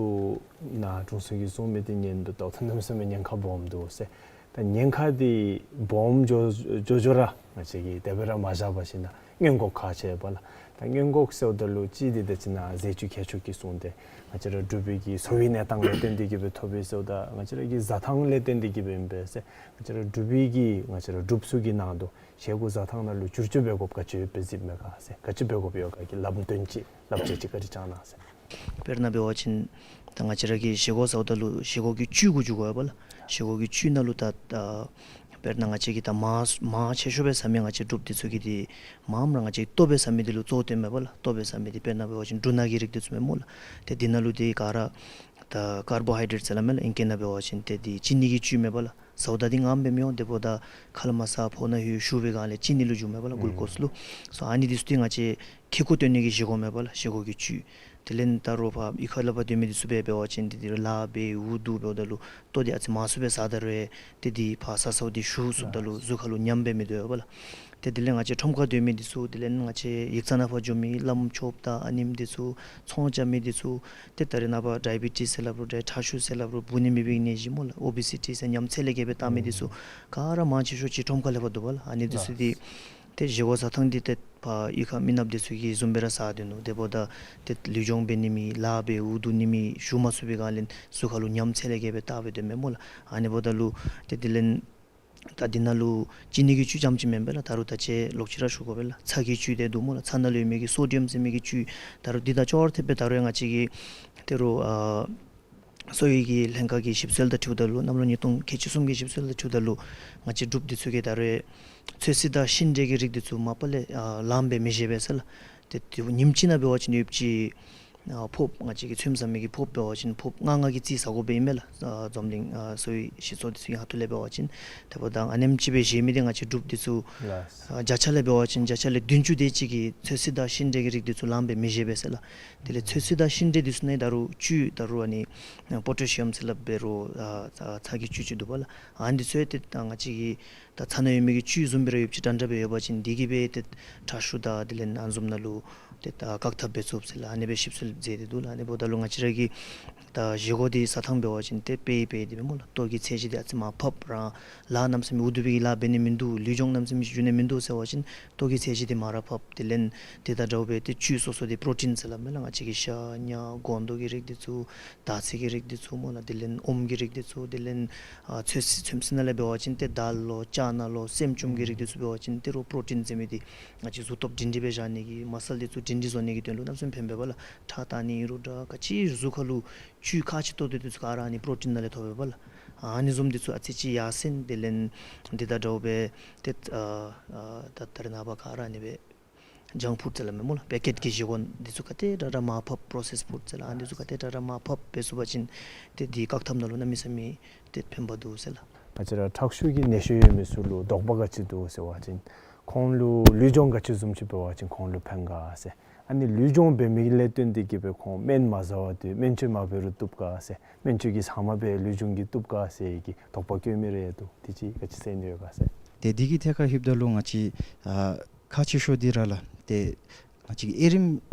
ནཱ་དྲུང་འཚོ་གིས་གསུངས་མི་འདི་ཉན་དོ་བལྟཝ་ད་གནམ་མེད་ས་མེད་ཉེན་ཁ་སྦོམ་འདུག་ཟེར། ད་ཉེན་ཁ་འདི་སྦོམ་འགྱོ་འགྱོ་འགྱོ་ར་ང་བཅས་ཀྱིས་དེ་སྦེ་ར་མ་བཞག་པར་ཞིནམ་ལས་སྔོན་འགོག་ཁག་ཆེ་བས་ལགས། ད་སྔོན་འགོག་ཟེརཝ་ད་ལུ་གཅིག་འདི་ད་ཅི་ནཱ་ཟས་བཅུད་ཁྱད་ཆོས་ཀྱིས་བཟུང་སྟེ་ང་བཅས་ར་འབྲུག་པའི་གི་གསོ་བའི་གནས་སྟངས་ལས་བརྟེན་ཏེ་གིས་སྦེ་ཐོབ་པས་ཟེརཝ་ད་ང་བཅས་ར་གི་བཟའ་ཐངས་ལས་བརྟེན་ཏེ་གིས་སྦེ་ཨིན་པས་ཟེར། ང་བཅས་ར་འབྲུག་པའི་གི་ང་བཅས་ར་འབྲུགཔ་ཚུ་གི་ནང་དུ་བཞེས་སྒོ་བཟའ་ཐངས་ནང་ལུ་བསྒྱུར་བཅོས་འབད་དགོཔ་ག་ཅི་ཡོདཔ་སྦེ་གཟིགསཔ་མས་ག་ཟེར། ག་ཅི་འབད་དགོཔ་ཡོད་ག་གི་ལམ་སྟོན་ཅིག་ལམ་སྟོན་ཅིག་བཀའ་དྲིན་བསྐྱང་གནང་ཟེར། དཔེར་ན་འབད་བ་ཅིན་ད་ང་བཅས་ར་གིས་བཞེས་སྒོ་བཟའཝ་ད་ལུ་བཞེས་སྒོ་གི་བཅུད་གུ་འགྱོ་དགོ་པས་ལགས། བཞེས་སྒོ་གི་བཅུད་ནང་ལུ་ད་ད་དཔེར་ན་ང་བཅས་ཀྱིས་ད་མང་མང་ཆེ་ཤོས་སྦེ་ཟ་མི་ང་བཅས་འབྲུགཔ་འདི་ཚུ་གིས་འདི་མངམ་ར་ང་བཅས་ལྟོ་སྦེ་ཟ་མི་འདི་ལུ་གཙོ་བོ་བཏོནམ་མས་པ་ལགས། ལྟོ་སྦེ་ཟ་མི་འདི་དཔེར་ན་འབད་བ་ཅིན་འབྲུ་སྣ་གི་རིགས་འདི་ཚུ་མས་སྨོ་ལགས། ཏེ་འདི་ནང་ལུ་འདི་ག་ར་ད་ཀར་བོ་ཧའི་ཌེ་རེཊ་ཟེར་སླབ་མས་ལགས། ཨིང་སྐད་ནང་འབད་བ་ཅིན་ཏེ་འདི་ཅི་ནི་གི་བཅུད་མས་པ་ལགས། ཟཝ་ད་འདི་མངམ་སྦེ་མི་འོང་། དེ་འབདཝ་ད་ཁ་ལས་མར་ཟ་ཕོཝ་ནང་ལྷོད་ཞུ་བའི་སྒང་ལས་ཅི་ནི་ལུ་འགྱུརཝ་མས་པ་ལགས། གླུ་ཀོསི་ལུ། སོ་ཨ་ནི་འདི་ཚུ་འདི་ང་བཅས་ཁེ་ཀོ་བཏོན་ནི་གི་བཞེས་སྒོ་མས་པ་ལགས། བཞེས་སྒོ་གི་བཅུད། དེ་ལས་ད་རུང་ཕར་གཡུས་ཁ་ལས་ཕར་སྡོད་མི་འདི་ཚུ་འབད་འབད་བ་ཅིན་འདི་འདི་ལཱ་འབད་འུ་སྡུག་འབདཝ་ད་ལུ་ལྟོ་འདི་ཨ་ཙི་མང་སུ་སྦེ་ཟ་ད་རུང་ཏེ་འདི་ཕར་ཟ་ཟཝ་འདི་ཞུ་ཚུགསཔ་ད་ལུ་གཟུགས་ཁ་ལུ་ཉམས་སྦེ་མི་སྡོད་པ་ལགས། ཏེ་དེ་ལས་ང་བཅས་ཁྲོམ་ཁར་སྡོད་མི་འདི་ཚུ་དེ་ལས་ང་བཅས་ཡིག་ཚང་ནང་ཕར་འགྱོ་མི་བླམ་ཆོསཔ་དང་ཨ་ནེམ་འདི་ཚུ་ཚོང་རྐྱབ་མི་འདི་ཚུ་ཏེ་ད་རེས་ནངས་པ་ཌའི་བི་ཊིསི་ཟེར་སླབ་རུང་ད་ཁྲག་ཤུགས་ཟེར་སླབ་རུང་འབུ་ནི་མེད་པའི་ནད་གཞི་སྨོ་ལགས། ཨོ་བི་སི་ཊི་ཟེར་ཉམས་ཚད་ལས་བརྒལ་སྦེ་བཏང་མི་འདི་ཚུ་ག་ར་མང་ཆེ་ཤོས་ཅིག་ཁྲོམ་ཁ་ལས་ཕར་འདུག་པ་ལགས། ཨ་ནི་འདི་ཚུ་འདི་ཏེ་བཞེས་སྒོ་བཟའ་ཐངས་འདི་ཏེ་ཕར་གཡུས་ཁ་མི་ནགཔ་འདི་ཚུ་གིས་བཟུམ་སྦེ་ར་ཟ་སྡོད་ནུག། དེ་འབདཝ་ད་ཏེ་ལུས་སྦྱོང་འབད་ནི་མེད་ལཱ་འབད་འུ་སྡུག་ནི་མེད་ཞུ་མ་ཚུགས་པའི་སྒང་ལས་གཟུགས་ཁ་ལུ་ཉམས་ཚད་ལས་བརྒལ་སྦེ་བཏང་སྦེ་སྡོདཔ་མས་སྨོ་ལགས། ཨ་ནི་འབདཝ་ད་ལུ་ཏེ་དེ་ལས་ད་འདི་ནང་ལུ་ཅི་ནི་གི་བཅུད་རྐྱངམ་ཅིག་མེན་པས་ལགས། ད་རུང་ད་ཅི་ལོག་ཅི་ར་ཞུ་དགོ་པས་ལགས། ཚྭ་གི་བཅུད་འདི་འདུག་སྨོ་ལགས། ཚྭ་ནང་ལུ་ཡོད་མི་གི་སོ་ཌི་ཡམ་ཟེར་མི་གི་བཅུད་ད་རུང་འདི་དང་ཅོག་ར་འཐདཔ་སྦེ་ད་རུང་ཡང་ང་བཅས་ཀྱི་ད་རུང་ཨ་གསོ་བའི་གི་ལྷན་ཁག་གི་ཞིབ་འཚོལ་དང་འཁྲིལཝ་ད་ལུ་གནམ་ལོ་ཉིས་སྟོང་ཁལ་གཅིག་གསུམ་གྱི་ཞིབ་འཚོལ་དང་འཁྲིལཝ་ད་ལུ་ང་བཅས་འབྲུགཔ་འདི་ཚུ་གིས་ད་རུང་ཚོད་བསྲེ་དང་ཤིང་འབྲས་ཀྱི་རིགས་འདི་ཚུ་མ་པ་ལས་ཨ་ལངམ་སྦེ་མི་བཞེས་པས་ཟེར་ལགས། ཏེ་ཏེ་ཉིནམ་གཅིག་ནང་འབད་བ་ཅིན་ཡོདཔ་ཅིག་ཨ་ཕོརཔ་ང་བཅས་ཀྱིས་ཚོདམ་ཟ་མི་གི་ཕོརཔ་འབད་བ་ཅིན་ཕོརཔ་ལྔ་ལྔ་གི་རྩིས་ཟ་དགོ་པས་ཨིན་མས་ལགས། ཨ་འཛམ་གླིང་ཨ་གསོ་བའི་སྤྱི་ཚོགས་འདི་ཚུ་གི་ཁ་ཐུག་ལས་འབད་བ་ཅིན། དེ་འབདཝ་ད་ཨ་ནེམ་ཅིག་སྦེ་བཞེས་མི་འདི་ང་བཅས་འབྲུགཔ་འདི་ཚུ་ལགས། ཨ་བརྒྱ་ཆ་ལས་འབད་བ་ཅིན་བརྒྱ་ཆ་ལས་བདུན་ཅུ་དེ་ཅིག་གིས་ཚོད་བསྲེ་དང་ཤིང་འབྲས་ཀྱི་རིགས་འདི་ཚུ་ལངམ་སྦེ་མི་བཞེས་པས་ཟེར་ལགས། དེ་ལས་ཚོད་བསྲེ་དང་ཤིང་འབྲས་འདི་ཚུ་ནང་ད་རུང་བཅུད་ད་རུང་ཨ་ནི་པོ་ཊེ་ཤི་ཡམ་ཟེར་སླབ་འབད་རུང་ཨ་ཚྭ་ཚྭ་གི་བཅུད་ཅིག་འདུག་པ་ལགས། ཨ་ནི་འདི་ཚུ་ཏེ་ད་ང་བཅས་ཀྱི་ད་ཚྭ་ནང་ཡོད་མི་གི་བཅུད་བཟུམ་སྦེ་ར་ཡོདཔ་ཅིག་འདྲན་འདྲ་སྦེ་ཡོད་པ་ཅིན་འདི་གིས་སྦེ་ཏེ་ཁྲག་ཤུགས་དང་དེ་ལས་ཨ་ནི་བཟུམ་ནང་ལུ་ཏེ་ད་བཀག་ཐབས་འབད་ཚུགས་ཟེར་ལགས། ཨ་ནི་སྦེ་ཞིབ་འཚོལ་མཛད་དེ་འདུག་ལགས། ཨ་ནི་འབདཝ་ད་ལུ་ང་བཅས་ར་གི་ད་བཞེས་སྒོ་འདི་བཟའ་ཐངས་འབད་བ་ཅིན་ཏེ་དཔེ་དཔེ་འདི་མས་སྨོ་ལགས། ལྟོ་གི་ཚད་གཞི་འདི་ཨ་ཙི་མར་ཕབ་ར་ལཱ་གནམ་མེད་ས་མེད་འུ་སྡུག་པའི་གི་ལཱ་འབད་ནི་མིན་འདུག། ལུས་སྦྱོང་གནམ་མེད་ས་མེད་ཅིག་འགྱོ་ནི་མིན་འདུག་ཟེར་བ་ཅིན་ལྟོ་གི་ཚད་གཞི་འདི་མར་ར་ཕབ། དེ་ལས་དེ་དང་འདྲཝ་སྦེ་ཏེ་བཅུད་སོ་སོ་འདི་པྲོ་ཊིན་ཟེར་སླབ་མས་ལགས། ང་བཅས་ཀྱི་ཤ་ཉ་སྒོང་རྡོག་གི་རིགས་འདི་ཚུ་དར་ཚིལ་གྱི་རིགས་འདི་ཚུ་སྨོ་ལགས། དེ་ལས་ཨོམ་གྱི་རིགས་འདི་ཚུ། དེ་ལས་ཨ་ཚོད་བསྲེ་ཚོད་བསྲེ་ནང་ལས་འབད་བ་ཅིན་ཏེ་དཱལ་ལོ་ཅ་ན་ལོ་སྲནམ་ཅུམ་གྱི་རིགས་འདི་ཚུ་འབད་བ་ཅིན་ཏེ་རོགས་པྲོ་ཊིན་ཟེར་མི་འདི་ང་བཅས་གཟུགས་སྟོབས་སྒྲིང་སྒྲིང་སྦེ་བཞག་ནི་གི་མ་སཱལ་འདི་ཚུ་སྒྲིང་སྒྲིང་བཟོ་ནི་གི་དོན་ལུ་གནམ་མེད་ས་མེད་ཕན་པས་པ་ལགས། ཁྲག་བཏང་ནི་ཨིན་རུང་འདྲ་ག་ཅི་གཟུགས་ཁ་ལུ་བཅུད་ཁག་ཆེ་ཏོག་ཏོ་འདི་ཚུ་ག་ར་ཨ་ནི་པྲོ་ཊིན་ནང་ལས་ཐོབ་པས་པ་ལགས། ཨ་ནི་བཟུམ་འདི་ཚུ་ཨ་ཙི་ཅིག་ཡར་སེང་། དེ་ལས་དེ་དང་འདྲཝ་སྦེ་ཏེ་ཨ་ཨ་ད་ད་རེས་ནངས་པ་ག་ར་ཨ་ནི་སྦེ་ཇང་ཕུཌ་ཟེར་སླབ་མས་སྨོ་ལགས། པེ་ཀེཊ་གི་བཞེས་སྒོ་འདི་ཚུ་ག་དེ་དྲག་དྲག་མར་ཕབ། པྲོ་སེསཌ་ཕུཌ་ཟེར་ལགས། ཨ་ནི་འདི་ཚུ་ག་དེ་དྲག་དྲག་མར་ཕབ་འབད་ཚུགས་པ་ཅིན་ཏེ་འདི་བཀག་ཐབས་ནང་ལུ་གནམ་མེད་ས་མེད་ཏེ་ཕན་པ་འདུག་ཟེར་ལགས། ང་བཅས་ར་ཁྲག་ཤུགས་ཀྱི་ནད་གཞི་ཡོད་མི་ཚུ་ལུ་དོགས་པ་ག་ཅི་འདུག་ཟེར་བ་ཅིན་ཁོང་ལུ་ལུས་སྦྱོང་ག་ཅི་བཟུམ་ཅིག་འབད་བ་ཅིན་ཁོང་ལུ་ཕན་ག་ཟེར། ཨ་ནི་ལུས་སྦྱོང་འབད་མི་ལས་བརྟེན་ཏེ་གིས་སྦེ་ཁོང་སྨན་མ་ཟ་བར་དུ་སྨན་བཅོས་མ་འབད་རུང་བཏུབ་ག་ཟེར། སྨན་བཅོས་ཀྱི་ཟ་མ་སྦེ་ལུས་སྦྱོང་གིས་བཏུབ་ག་ཟེར་གྱི་དོགས་པ་བཀོད་མི་རེ་འདུག། དེ་ཅིག་ག་ཅི་ཟེར་ནི་ཡོད་ག་ཟེར། ཏེ་འདི་གི་ཐད་ཁར་ལྷོདཔ་ད་ལུ་ང་བཅས་ཨ་ཁག་ཆེ་ཤོས་འདི་ར་ལགས་ཏེ་ང་བཅས་ཀྱིས་དབྱེ་རིམ་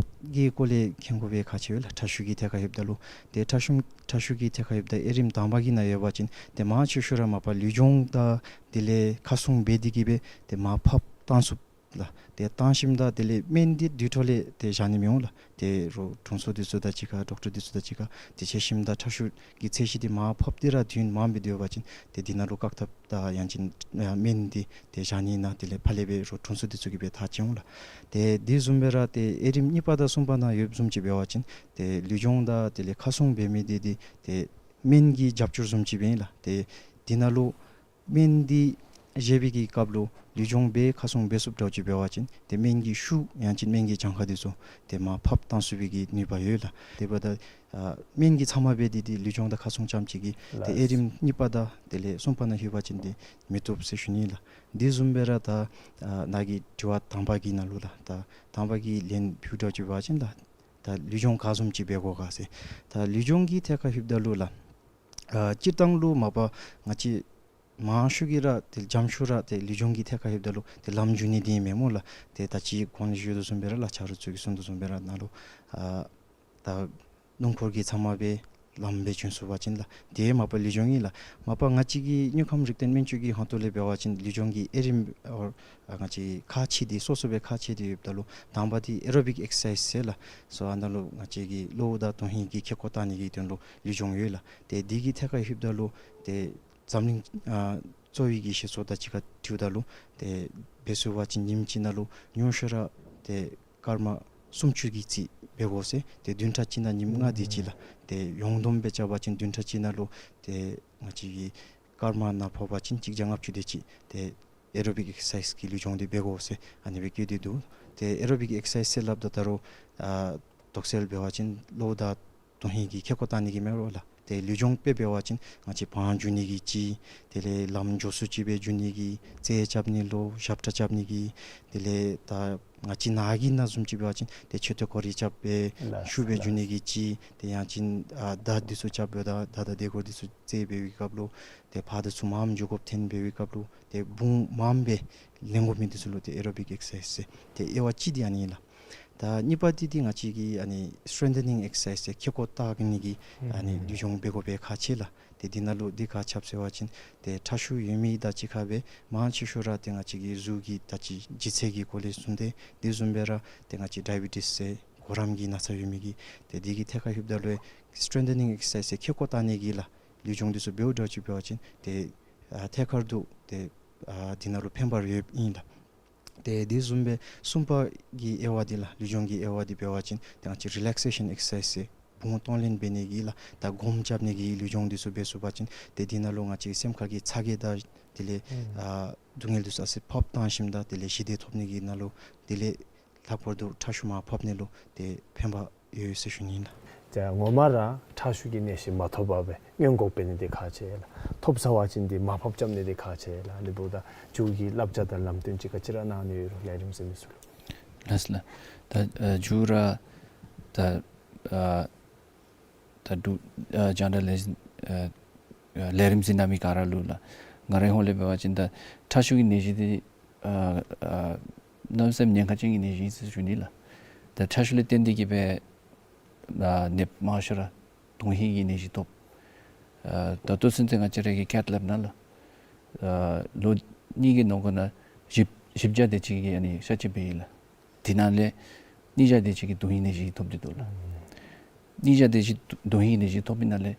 གྱི་སྐོར་ལས་མཁྱེན་དགོ་པའི་ཁག་ཆེ་བས་ལགས། ཁྲག་ཤུགས་ཀྱི་ཐད་ཁར་ལྷོདཔ་ད་ལུ་ཏེ་ཁྲག་ཤུགས་ཁྲག་ཤུགས་ཀྱི་ཐད་ཁར་ལྷོདཔ་ད་དབྱེ་རིམ་དང་པ་གི་ནང་ཡོད་པ་ཅིན་ཏེ་མང་ཆེ་ཤོས་ར་མ་པ་ལུས་སྦྱོང་དང་དེ་ལས་ཁ་སྲུང་འབད་དེ་གིས་སྦེ་ཏེ་མར་ཕབ་བཏང་ཚུགས་ལགས། ཏེ་བཏང་ཞིནམ་ད་དེ་ལས་སྨན་འདི་དུས་ཐོག་ལས་ཏེ་བཞག་ནི་མི་འོང་ལགས། ཏེ་རོགས་དྲུང་འཚོ་འདི་ཚུ་དང་གཅིག་ཁར་ཌོག་ཊར་འདི་ཚུ་དང་གཅིག་ཁར་ཏེ་འཕྱད་ཞིནམ་ད་ཁྲག་ཤུགས་ཀྱི་ཚད་གཞི་འདི་མར་ཕབ་སྟེ་ར་དུས་ཡུན་མངམ་སྦེ་སྡོད་པ་ཅིན་ཏེ་འདི་ནང་ལུ་བཀག་ཐབས་དང་ཡང་ཅིན་ཨ་སྨན་འདི་ཏེ་བཞག་ནི་ཨིན་ན་དེ་ལས་ཕར་ལས་སྦེ་རོགས་དྲུང་འཚོ་འདི་ཚུ་གིས་སྦེ་ཐག་བཅད་འོང་ལགས། ཏེ་དེ་བཟུམ་སྦེ་ར་ཏེ་དབྱེ་རིམ་གཉིས་པ་དང་གསུམ་པ་ནང་ཡོདཔ་བཟུམ་ཅིག་འབད་བ་ཅིན་ཏེ་ལུས་སྦྱོང་དང་དེ་ལས་ཁ་སྲུང་འབད་མི་འདི་འདི་ཏེ་སྨན་གྱི་རྒྱབ་སྐྱོར་བཟུམ་ཅིག་སྦེ་ཨིན་ལགས། ཏེ་འདི་ནང་ལུ་སྨན་འདི་ བཞེས་པའི་གི་སྐབས་ལུ་ལུས་སྦྱོང་སྦེ་ཁ་སྲུང་འབད་ཚུགསཔ་འདྲཝ་ཅིག་འབད་བ་ཅིན་ཏེ་སྨན་གྱི་ཤུགས་ཡང་ཅིན་སྨན་གྱི་གྱངས་ཁ་འདི་ཚུ་ཏེ་མར་ཕབ་བཏང་ཚུགས་པའི་གི་ནུས་པ་ཡོད་ལགས། དེ་འབདཝ་ད་ཨ་སྨན་གྱི་ཚབ་མ་འབད་དེ་ཏེ་ལུས་སྦྱོང་དང་ཁ་སྲུང་རྐྱངམ་ཅིག་གིས་ཏེ་ལགས། དབྱེ་རིམ་གཉིས་པ་དང་དེ་ལས་གསུམ་པ་ནང་ལྷོད་པ་ཅིན་ཏེ་མི་བཏུབ་ཟེར་ཞུ་ནི་ལགས། དེ་བཟུམ་སྦེ་ར་ད་ཨ་ནཱ་གི་དྲི་བ་དང་པ་གི་ནང་ལུ་ལགས། ད་དང་པ་གི་ལན་ཕུལཝ་འདྲཝ་ཅིག་འབད་བ་ཅིན་ལགས། ད་ལུས་སྦྱོང་ག་བཟུམ་ཅིག་འབད་དགོ་ག་ཟེར། ད་ལུས་སྦྱོང་གི་ཐད་ཁར་ལྷོདཔ་ད་ལུ་ལགས། ཨ་སྤྱིར་བཏང་ལུ་མ་པ་ང་བཅས་མང་ཤོས་ཀྱིས་ར་ཏེ་འཇམ་ཤོས་ར་ཏེ་ལུས་སྦྱོང་གི་ཐད་ཁར་ལྷོདཔ་ད་ལུ་ཏེ་ལམ་འཇུ་ནི་འདི་ཨིན་མས་སྨོ་ལགས། ཏེ་ད་ཅི་གོང་ལུ་ཞུ་དོ་བཟུམ་སྦེ་ར་ལགས། ཆ་རོགས་ཚུ་གིས་གསུང་དོ་བཟུམ་སྦེ་ར་ནཱ་ལུ་ཨ་ད་སྣུམ་འཁོར་གྱི་ཚབ་མ་སྦེ་ལམ་སྦེ་བྱོན་ཚུགས་པ་ཅིན་ལགས། དེ་མ་པ་ལུས་སྦྱོང་ཨིན་ལགས། མ་པ་ང་བཅས་ཀྱི་དངོས་ཁམས་རིག་ལྡན་སྨན་བཅོས་ཀྱི་ཁ་ཐུག་ལས་འབད་བ་ཅིན་ལུས་སྦྱོང་གི་དབྱེ་རིམ་ཨ་ང་བཅས་ཁག་ཕྱེ་སྟེ་སོ་སོ་སྦེ་ཁག་ཕྱེ་སྟེ་ཡོདཔ་ད་ལུ་དང་པ་འདི་ཨེ་རོ་བིག་ཨེག་སར་སའིཛ་ཟེར་ལགས། སོ་ཨ་ནཱ་ལུ་ང་བཅས་ཀྱི་གློཝ་དང་དོན་ཧིང་གི་ཁེ་ཀོ་བཏང་ནི་གི་དོན་ལུ་ལུས་སྦྱོང་ཡོད་ལགས། ཏེ་འདི་གི་ཐད་ཁར་ལྷོདཔ་ད་ལུ་ཏེ་འཛམ་གླིང་ཨ་གཙོ་བོའི་གི་བཤད་སྲོལ་དང་གཅིག་ཁར་འཁྲིལཝ་ད་ལུ་ཏེ་འབད་ཚུགས་པ་ཅིན་ཉིནམ་གཅིག་ནང་ལུ་ཉུང་ཤོས་ར་ཏེ་སྐར་མ་སུམ་ཅུ་གི་རྩིས་འབད་དགོ་ཟེར། ཏེ་བདུན་ཕྲག་གཅིག་ནང་ཉིནམ་ལྔ་དེ་ཅིག་ལགས། ཏེ་ཡོངས་བསྡོམས་སྦེ་རྐྱབ་པ་ཅིན་བདུན་ཕྲག་གཅིག་ནང་ལུ་ཏེ་ང་བཅས་ཀྱི་སྐར་མ་ནང་ཕོག་པ་ཅིན་གཅིག་བརྒྱ་ལྔ་བཅུ་དེ་ཅིག་ཏེ་ཨེ་རོ་བིག་ཨེག་སར་སའིཛ་གི་ལུས་སྦྱོང་འདི་འབད་དགོ་ཟེར་ཨ་ནི་སྦེ་བཀོད་དེ་འདུག། ཏེ་ཨེ་རོ་བིག་ཨེག་སར་སའིཛ་ཟེར་སླབ་ད་ད་རུང་ཨ་དོགས་སེལ་འབད་བ་ཅིན་གློཝ་དང་དོན་ཧིང་གི་ཁེ་ཀོ་བཏང་ནི་གི་མེན་རོ་ལགས། ཏེ་ལུས་སྦྱོང་དཔེ་འབད་བ་ཅིན་ང་བཅས་བང་རྒྱུག་ནི་གི་གཅིག། དེ་ལས་ལམ་མགྱོགས་སུ་ཅིག་སྦེ་རྒྱུག་ནི་གི། རྩེད་རྐྱབ་ནི་ལུ་ཞབས་ཁྲ་རྐྱབ་ནི་གི། དེ་ལས་ད་ང་བཅས་ནཱ་གི་ནང་བཟུམ་ཅིག་འབད་བ་ཅིན་ཏེ་མཆོད་རྟེན་སྐོར་ར་རྐྱབ་སྦེ་ལགས་ཤུགས་སྦེ་རྒྱུག་ནི་གི་གཅིག། ཏེ་ཡང་ཅིན་ཨ་མདའ་འདི་ཚུ་རྐྱབ་སྦེ་ད་མདའ་དང་རྡོ་སྒོར་འདི་ཚུ་རྩེད་འབད་བའི་སྐབས་ལུ་ཏེ་ཕར་དང་ཚུར་མངམ་འགྱོ་དགོཔ་ཐོན་འབད་བའི་སྐབས་ལུ་ཏེ་བུང་མངམ་སྦེ་ལེན་དགོ་མི་འདི་ཚུ་ལུ་ཏེ་ཨེ་རོ་བིག་ཨེག་སར་སའིཛ་ཟེར། ཏེ་དབྱེ་བ་གཅིག་འདི་ཨ་ནི་ཨིན་ལགས། ད་གཉིས་པ་འདི་འདི་ང་བཅས་ཀྱི་ཨ་ནི་སི་ཊེང་ཐ་ནིང་ཨེག་སར་སའིཛ་ཟེར་ཁེ་ཀོ་བཏགས་ནི་གི་ཨ་ནི་ལུས་སྦྱོང་འབད་དགོཔ་སྦེ་ཁག་ཆེ་ལགས། ཏེ་འདི་ནང་ལུ་འདི་ག་ཅི་འབད་ཟེར་བ་ཅིན་ཏེ་ཁྲག་ཤུགས་ཡོད་མི་དང་གཅིག་ཁར་སྦེ་མང་ཆེ་ཤོས་ར་ཏེ་ང་བཅས་ཀྱི་གཟུགས་ཀྱི་ད་ཅི་ལྗིད་ཚད་ཀྱི་སྐོར་ལས་གསུངས་ཏེ་དེ་བཟུམ་སྦེ་ར་ཏེ་ང་བཅས་ཌའི་བི་ཊིས་ཟེར་གོ་རམས་ཀྱི་ན་ཚ་ཡོད་མི་གིས་ཏེ་འདི་གི་ཐད་ཁར་ལྷོདཔ་ད་ལུ་སི་ཊེང་ཐ་ནིང་ཨེག་སར་སའིཛ་ཟེར་ཁེ་ཀོ་བཏགས་ནི་གི་ལགས་ལུས་སྦྱོང་འདི་ཚུ་འབདཝ་འདྲཝ་ཅིག་འབད་བ་ཅིན་ཏེ་ཨ་ཐད་ཀར་དུ་ཏེ་ཨ་འདི་ནང་ལུ་ཕན་པ་ཡོདཔ་ཨིན་ལགས། ཏེ་དེ་བཟུམ་སྦེ་གསུམ་པ་གི་དབྱེ་བ་འདི་ལགས་ལུས་སྦྱོང་གི་དབྱེ་བ་འདི་འབད་བ་ཅིན་ཏེ་ང་བཅས་རི་ལེག་སེ་ཤཱན་ཨེག་སར་སའིཛ་ཟེར་བུང་གཏོང་ལེན་འབད་ནི་གི་ལགས་ད་སྒོམ་རྐྱབ་ནི་གི་ལུས་སྦྱོང་འདི་ཚུ་འབད་ཚུགས་པ་ཅིན་ཏེ་འདི་ནང་ལུ་ང་བཅས་སེམས་ཁ་གི་ཚ་གྱང་དང་དེ་ལས་ཨ་སྡུག་བསྔལ་འདི་ཚུ་ཨ་ཙི་ཕབ་བཏང་ཞིནམ་ད་དེ་ལས་ཞི་བདེ་ཐོབ་ནི་གི་ནང་ལུ་དེ་ལས་ལྷག་པར་དུ་ཁྲག་ཤུགས་མར་ཕབ་ནི་ལུ་ཏེ་ཕན་པ་ཡོད་ཟེར་ཞུ་ནི་ཨིན་ལགས། ཏེ་ངོ་མ་ར་ཁྲག་ཤུགས་ཀྱི་ནད་གཞི་མ་ཐོབ་པར་སྦེ་སྔོན་འགོག་འབད་ནི་འདི་ཁག་ཆེ་ལགས། ཐོབ་ཚར་བ་ཅིན་འདི་མར་ཕབ་རྐྱབ་ནི་འདི་ཁག་ཆེ་ལགས། ལེགས་པར་ད་མཇུག་གི་བསླབ་བྱ་དང་ལམ་སྟོན་ཅིག་ག་ཅི་ར་གནང་ནི་ཡོད་རུང་ལས་རིམ་གཟིགས་མི་ཚུ་ལུ། ལགས་སོ་ལགས། ད་ཨ་མཇུག་ར་ད་ཨ་ད་འབྲུག་ཨ་རྒྱང་བསྒྲགས་ལས་འཛིན་ཨ་ཨ་ལས་རིམ་གཟིགས་གནང་མི་ག་ར་ལུ་ལགས་ང་རའི་ཧོངས་ལས་འབད་བ་ཅིན་ད་ཁྲག་ཤུགས་ཀྱི་ནད་གཞི་འདི་ཨ་ཨ་གནམ་མེད་ས་མེད་ཉེན་ཁ་ཅན་གྱི་ནད་གཞི་ཨིན་ཟེར་ཞུ་ནི་ལགས། ད་ཁྲག་ཤུགས་ལས་བརྟེན་ཏེ་གིས་སྦེ་ཨ་ནདཔ་མང་ཤོས་ར་དོན་ཧིང་གི་ནད་གཞི་ཐོབ། ཨ་ད་ལྟོ་ཚུན་ཚོད་ང་བཅས་ར་གི་ཀེཐ་ལེབ་ནང་ལུ་ཨ་ལོ་གཉིས་ཀྱི་ནང་འཁོད་ནང་བཞི་བཞི་བརྒྱ་དེ་ཅིག་གི་ཨ་ནི་གཤག་བཅོས་འབད་ཡི་ལགས། དེ་ནང་ལས་ཉིས་བརྒྱ་དེ་ཅིག་གིས་དོན་ཧིང་ནད་གཞི་ཐོབ་སྟེ་འདུག་ལགས། ཉིས་བརྒྱ་དེ་ཅིག་དོན་ཧིང་ནད་གཞི་ཐོབ་པའི་ནང་ལས་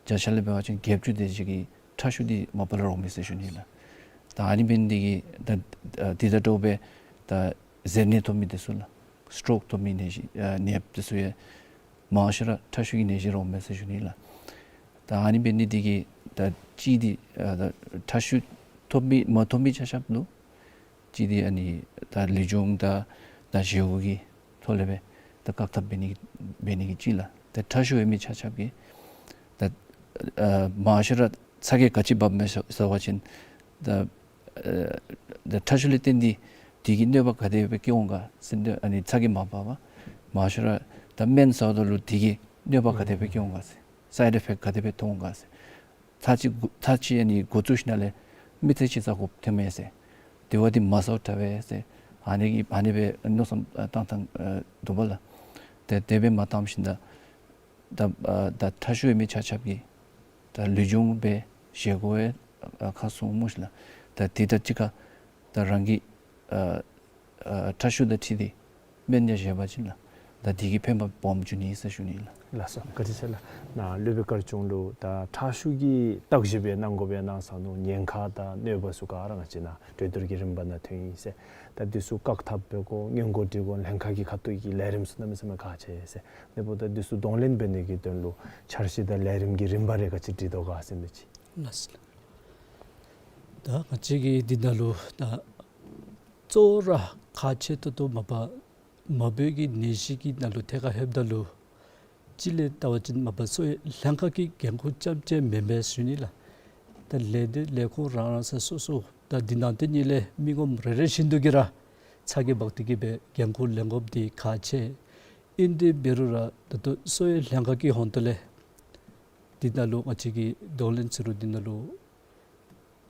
བརྒྱ་ཆ་ལས་འབད་བ་ཅིན་བརྒྱད་ཅུ་དེ་ཅིག་གིས་ཁྲག་ཤུགས་འདི་མ་པ་ལས་རོགས་མས་ཟེར་ཞུ་ནི་ལགས། ད་ཨ་ནི་འབད་ནི་འདི་གིས་ད་ཨ་འདི་དང་འདྲཝ་སྦེ་ད་གཟེར་ནད་ཐོབ་མི་འདི་ཚུ་ལགས་སི་ཊོག་ཐོབ་མི་ནད་གཞི་ཨ་ནདཔ་འདི་ཚུ་ཡང་མང་ཤོས་ར་ཁྲག་ཤུགས་ཀྱི་ནད་གཞི་རོགས་མས་ཟེར་ཞུ་ནི་ལགས། ད་ཨ་ནི་འབད་ནི་འདི་གིས་ད་གཅིག་འདི་ཨ་ད་ཁྲག་ཤུགས་ཐོབ་མི་མ་ཐོབ་མི་ཆ་ཁྱབ་ལུ་གཅིག་འདི་ཨ་ནི་ད་ལུས་སྦྱོང་དང་ད་བཞེས་སྒོ་གི་ཐོག་ལས་སྦེ་ད་བཀག་ཐབས་འབད་ནི་འབད་ནི་གི་གཅིག་ལགས། ད་ཁྲག་ཤུགས་ཡོད་མི་ཆ་ཁྱབ་ཀྱིས་ད་ཨ་མང་ཤོས་ར་ཚ་གྱང་ག་ཅི་འབགཔ་མས་ཟེར་བ་ཅིན་ད་ཨ་ད་ཁྲག་ཤུགས་ལས་བརྟེན་ཏེ་དེ་གིས་གནོད་པ་ག་དེ་སྦེ་བཀལ་འོང་ག་ཟེར་ཨ་ནི་ཚ་གྱང་མ་འབག་པར་མང་ཤོས་ར་ད་སྨན་ཟཝ་ད་ལུ་དེ་གིས་གནོད་པ་ག་དེ་སྦེ་བཀལ་འོང་ག་ཟེར་སའིཌ་ཨི་ཕེཀཊ་ག་དེ་སྦེ་ཐོན་འོང་ག་ཟེར། ཚར་གཅིག་ཚར་གཅིག་ཨ་ནི་འགོ་བཙུགས་ཞིནམ་ལས་མི་ཚེ་གཅིག་ཚར་འགོར་ཐལ་མས་ཟེར། དེ་བ་འདི་མ་ཟཝ་དྲག་པས་ཟེར། ཨ་ནི་གི་ཨ་ནི་སྦེ་མནོ་བསམ་བཏང་ཐངས་འདུག་པ་ལགས། ཏེ་དེ་སྦེ་མ་བཏང་ཞིནམ་ད་ད་ཨ་ད་ཁྲག་ཤུགས་ཡོད་མི་ཆ་ཁྱབ་ཀྱིས་ད་ལུས་སྦྱོང་འབད་བཞེས་སྒོ་ཡང་ཨ་ཁ་སྲུང་སྨོ་ཤིག་ལགས། ད་དེ་དང་གཅིག་ཁར་ད་རང་གི་ཨ་ཨ་ཁྲག་ཤུགས་དང་འཁྲིལ་ཏེ་སྨན་ཡང་བཞེས་པ་ཅིན་ལགས་ད་དེ་གིས་ཕན་པ་སྦོམ་འབྱུང་ནི་ཟེར་ཞུ་ནི་ལགས། ལགས་སོ། བཀའ་དྲིན་ཆེ་ལགས། ནཱ་སློབ་དཔོན་དཀར་ཆུང་ལུ་ད་ཁྲག་ཤུགས་ཀྱི་བརྟག་ཞིབ་སྦེ་གནང་དགོ་པས་གནང་ས་ནུག། ཉེན་ཁ་དང་གནོད་པ་ཚུ་ག་ར་ང་བཅས་ནཱ་གྲོས་བསྡུར་གྱི་རིམ་པ་ནང་ཐོན་ཡི་ཟེར། ད་འདི་ཚུ་བཀག་ཐབས་འབད་དགོ་སྔོན་འགོག་འབད་དགོ་ལྷན་ཁག་གི་ཁ་ཐུག་གི་ལས་རིམ་ཚུ་གནམ་མེད་ས་མེད་ཁག་ཆེ་ཟེར། དེ་འབདཝ་ད་འདི་ཚུ་གདོང་ལེན་འབད་ནི་གི་དོན་ལུ་འཆར་གཞི་དང་ལས་རིམ་གྱི་རིམ་པ་རེ་ག་ཅི་སྒྲིག་དོ་ག་ཟེར་མི་ཅིག། ལགས་སོ། ད་ ད་ང་བཅས་ཀྱིས་འདི་ནང་ལུ་ད་གཙོ་བོ་ར་ཁག་ཆེ་ཏོག་ཏོ་མ་པ་མ་བུ་གི་ནད་གཞི་གི་ནང་ལུ་ཐད་ཁར་ལྷོདཔ་ད་ལུ་གཅིག་ལས་བལྟ་བ་ཅིན་མ་པ་གསོ་བའི་ལྷན་ཁག་གི་འགན་ཁུར་རྐྱངམ་གཅིག་མེན་པས་ཟེར་ཞུ་ནི་ལགས། ད་ལས་སྡེ་ལས་ཁུངས་རང་རང་ས་སོ་སོ་ད་འདི་ནང་དེ་གཉིས་ལས་མི་ངོམ་རེ་རེ་བཞིན་དུ་གིས་ར་ཚ་གྱང་འབག་སྟེ་གིས་སྦེ་འགན་ཁུར་ལེན་དགོཔ་འདི་ཁག་ཆེ། ཨིན་ཏེ་འབད་རུང་ར་ད་ལྟོ་གསོ་བའི་ལྷན་ཁག་གི་ཧོང་ཏོ་ལས་འདི་ནང་ལུ་ང་བཅས་ཀྱིས་གདོང་ལེན་ཟེར་རུང་འདི་ནང་ལུ་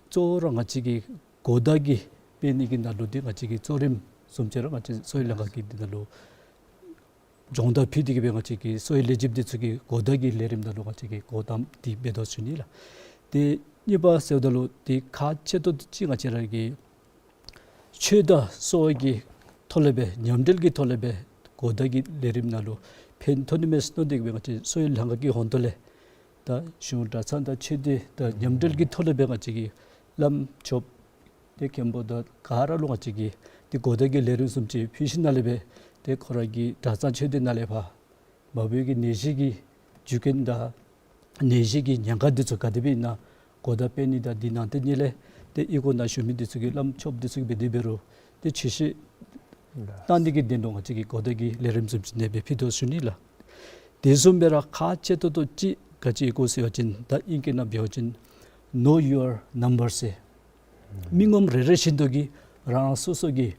གཙོ་བོ་ར་ང་བཅས་ཀྱིས་གོ་བརྡ་གི་སྤེལ་ནི་གི་ནང་ལུ་འདི་ང་བཅས་ཀྱིས་གཙོ་རིམ་བཟུམ་ཅིག་ར་ང་བཅས་གསོ་བའི་ལྷན་ཁག་གིས་འདི་ནང་ལུ་སྦྱོང་བརྡར་ཕུལ་ཏེ་གིས་སྦེ་ང་བཅས་ཀྱི་གསོ་བའི་ལས་བྱེདཔ་འདི་ཚུ་གིས་གོ་བརྡ་གི་ལས་རིམ་ནང་ལུ་ང་བཅས་ཀྱིས་གོ་དམ་འདི་འབད་དོ་ཟེར་ཞུ་ནི་ལགས། ཏེ་གཉིས་པ་ཟེརཝ་ད་ལུ་ཏེ་ཁག་ཆེ་ཏོག་ཏོ་ཅིག་ང་བཅས་ར་གི་ཆོས་དང་གསོ་བ་གི་ཐོག་ལས་སྦེ་མཉམ་འབྲེལ་གྱི་ཐོག་ལས་སྦེ་གོ་བརྡ་གི་ལས་རིམ་ནང་ལུ་ཕན་ཐོགས་ནི་མས་མནོ་སྟེ་གིས་སྦེ་ང་བཅས་གསོ་བའི་ལྷན་ཁག་གི་ཧོང་ཏོ་ལས་ད་གཞུང་གྲྭ་ཚང་དང་ཆོས་སྡེ་དང་མཉམ་འབྲེལ་གྱི་ཐོག་ལས་སྦེ་ང་བཅས་ཀྱིས་བླམ་ཆོསཔ་ཏེ་མཁན་པོ་དང་ག་ར་ལུ་ང་བཅས་ཀྱིས་ཏེ་གོ་བརྡ་གི་ལས་རིམ་བཟུམ་ཅིག་ཕུལ་ཞིནམ་ལས་སྦེ་ཏེ་ཁོ་ར་གི་གྲྭ་ཚང་ཆོས་སྡེ་ནང་ལས་ཕར་མ་བུ་གི་ནད་གཞི་གི་རྒྱུ་རྐྱེན་དང་ནད་གཞི་གི་ཉེན་ཁ་འདི་ཚུ་ག་དེ་སྦེ་ཨིན་ན་གོ་བརྡ་སྤེལ་ནི་དང་འདི་ནང་དེ་གཉིས་ལས་ཏེ་གཡུས་སྒོ་ནང་བཞུགས་མི་འདི་ཚུ་གིས་བླམ་ཆོསཔ་འདི་ཚུ་གིས་འབད་དེ་འབད་རུང་ཏེ་ཆོས་བཤད་གནང་ནི་གི་དོན་ལུ་ང་བཅས་ཀྱིས་གོ་བརྡ་གི་ལས་རིམ་བཟུམ་ཅིག་ཨ་ནེ་སྦེ་ཕུལ་དོ་ཟེར་ཞུ་ནི་ལགས། དེ་བཟུམ་སྦེ་ར་ཁག་ཆེ་ཏོག་ཏོ་ཅིག་ག་ཅི་ཨིན་གོ་ཟེར་བ་ཅིན་ད་ཨིང་སྐད་ནང་འབད་བ་ཅིན་Know Your Number ཟེར། མི་ངོམ་རེ་རེ་བཞིན་དུ་གིས་རང་རང་སོ་སོ་གི་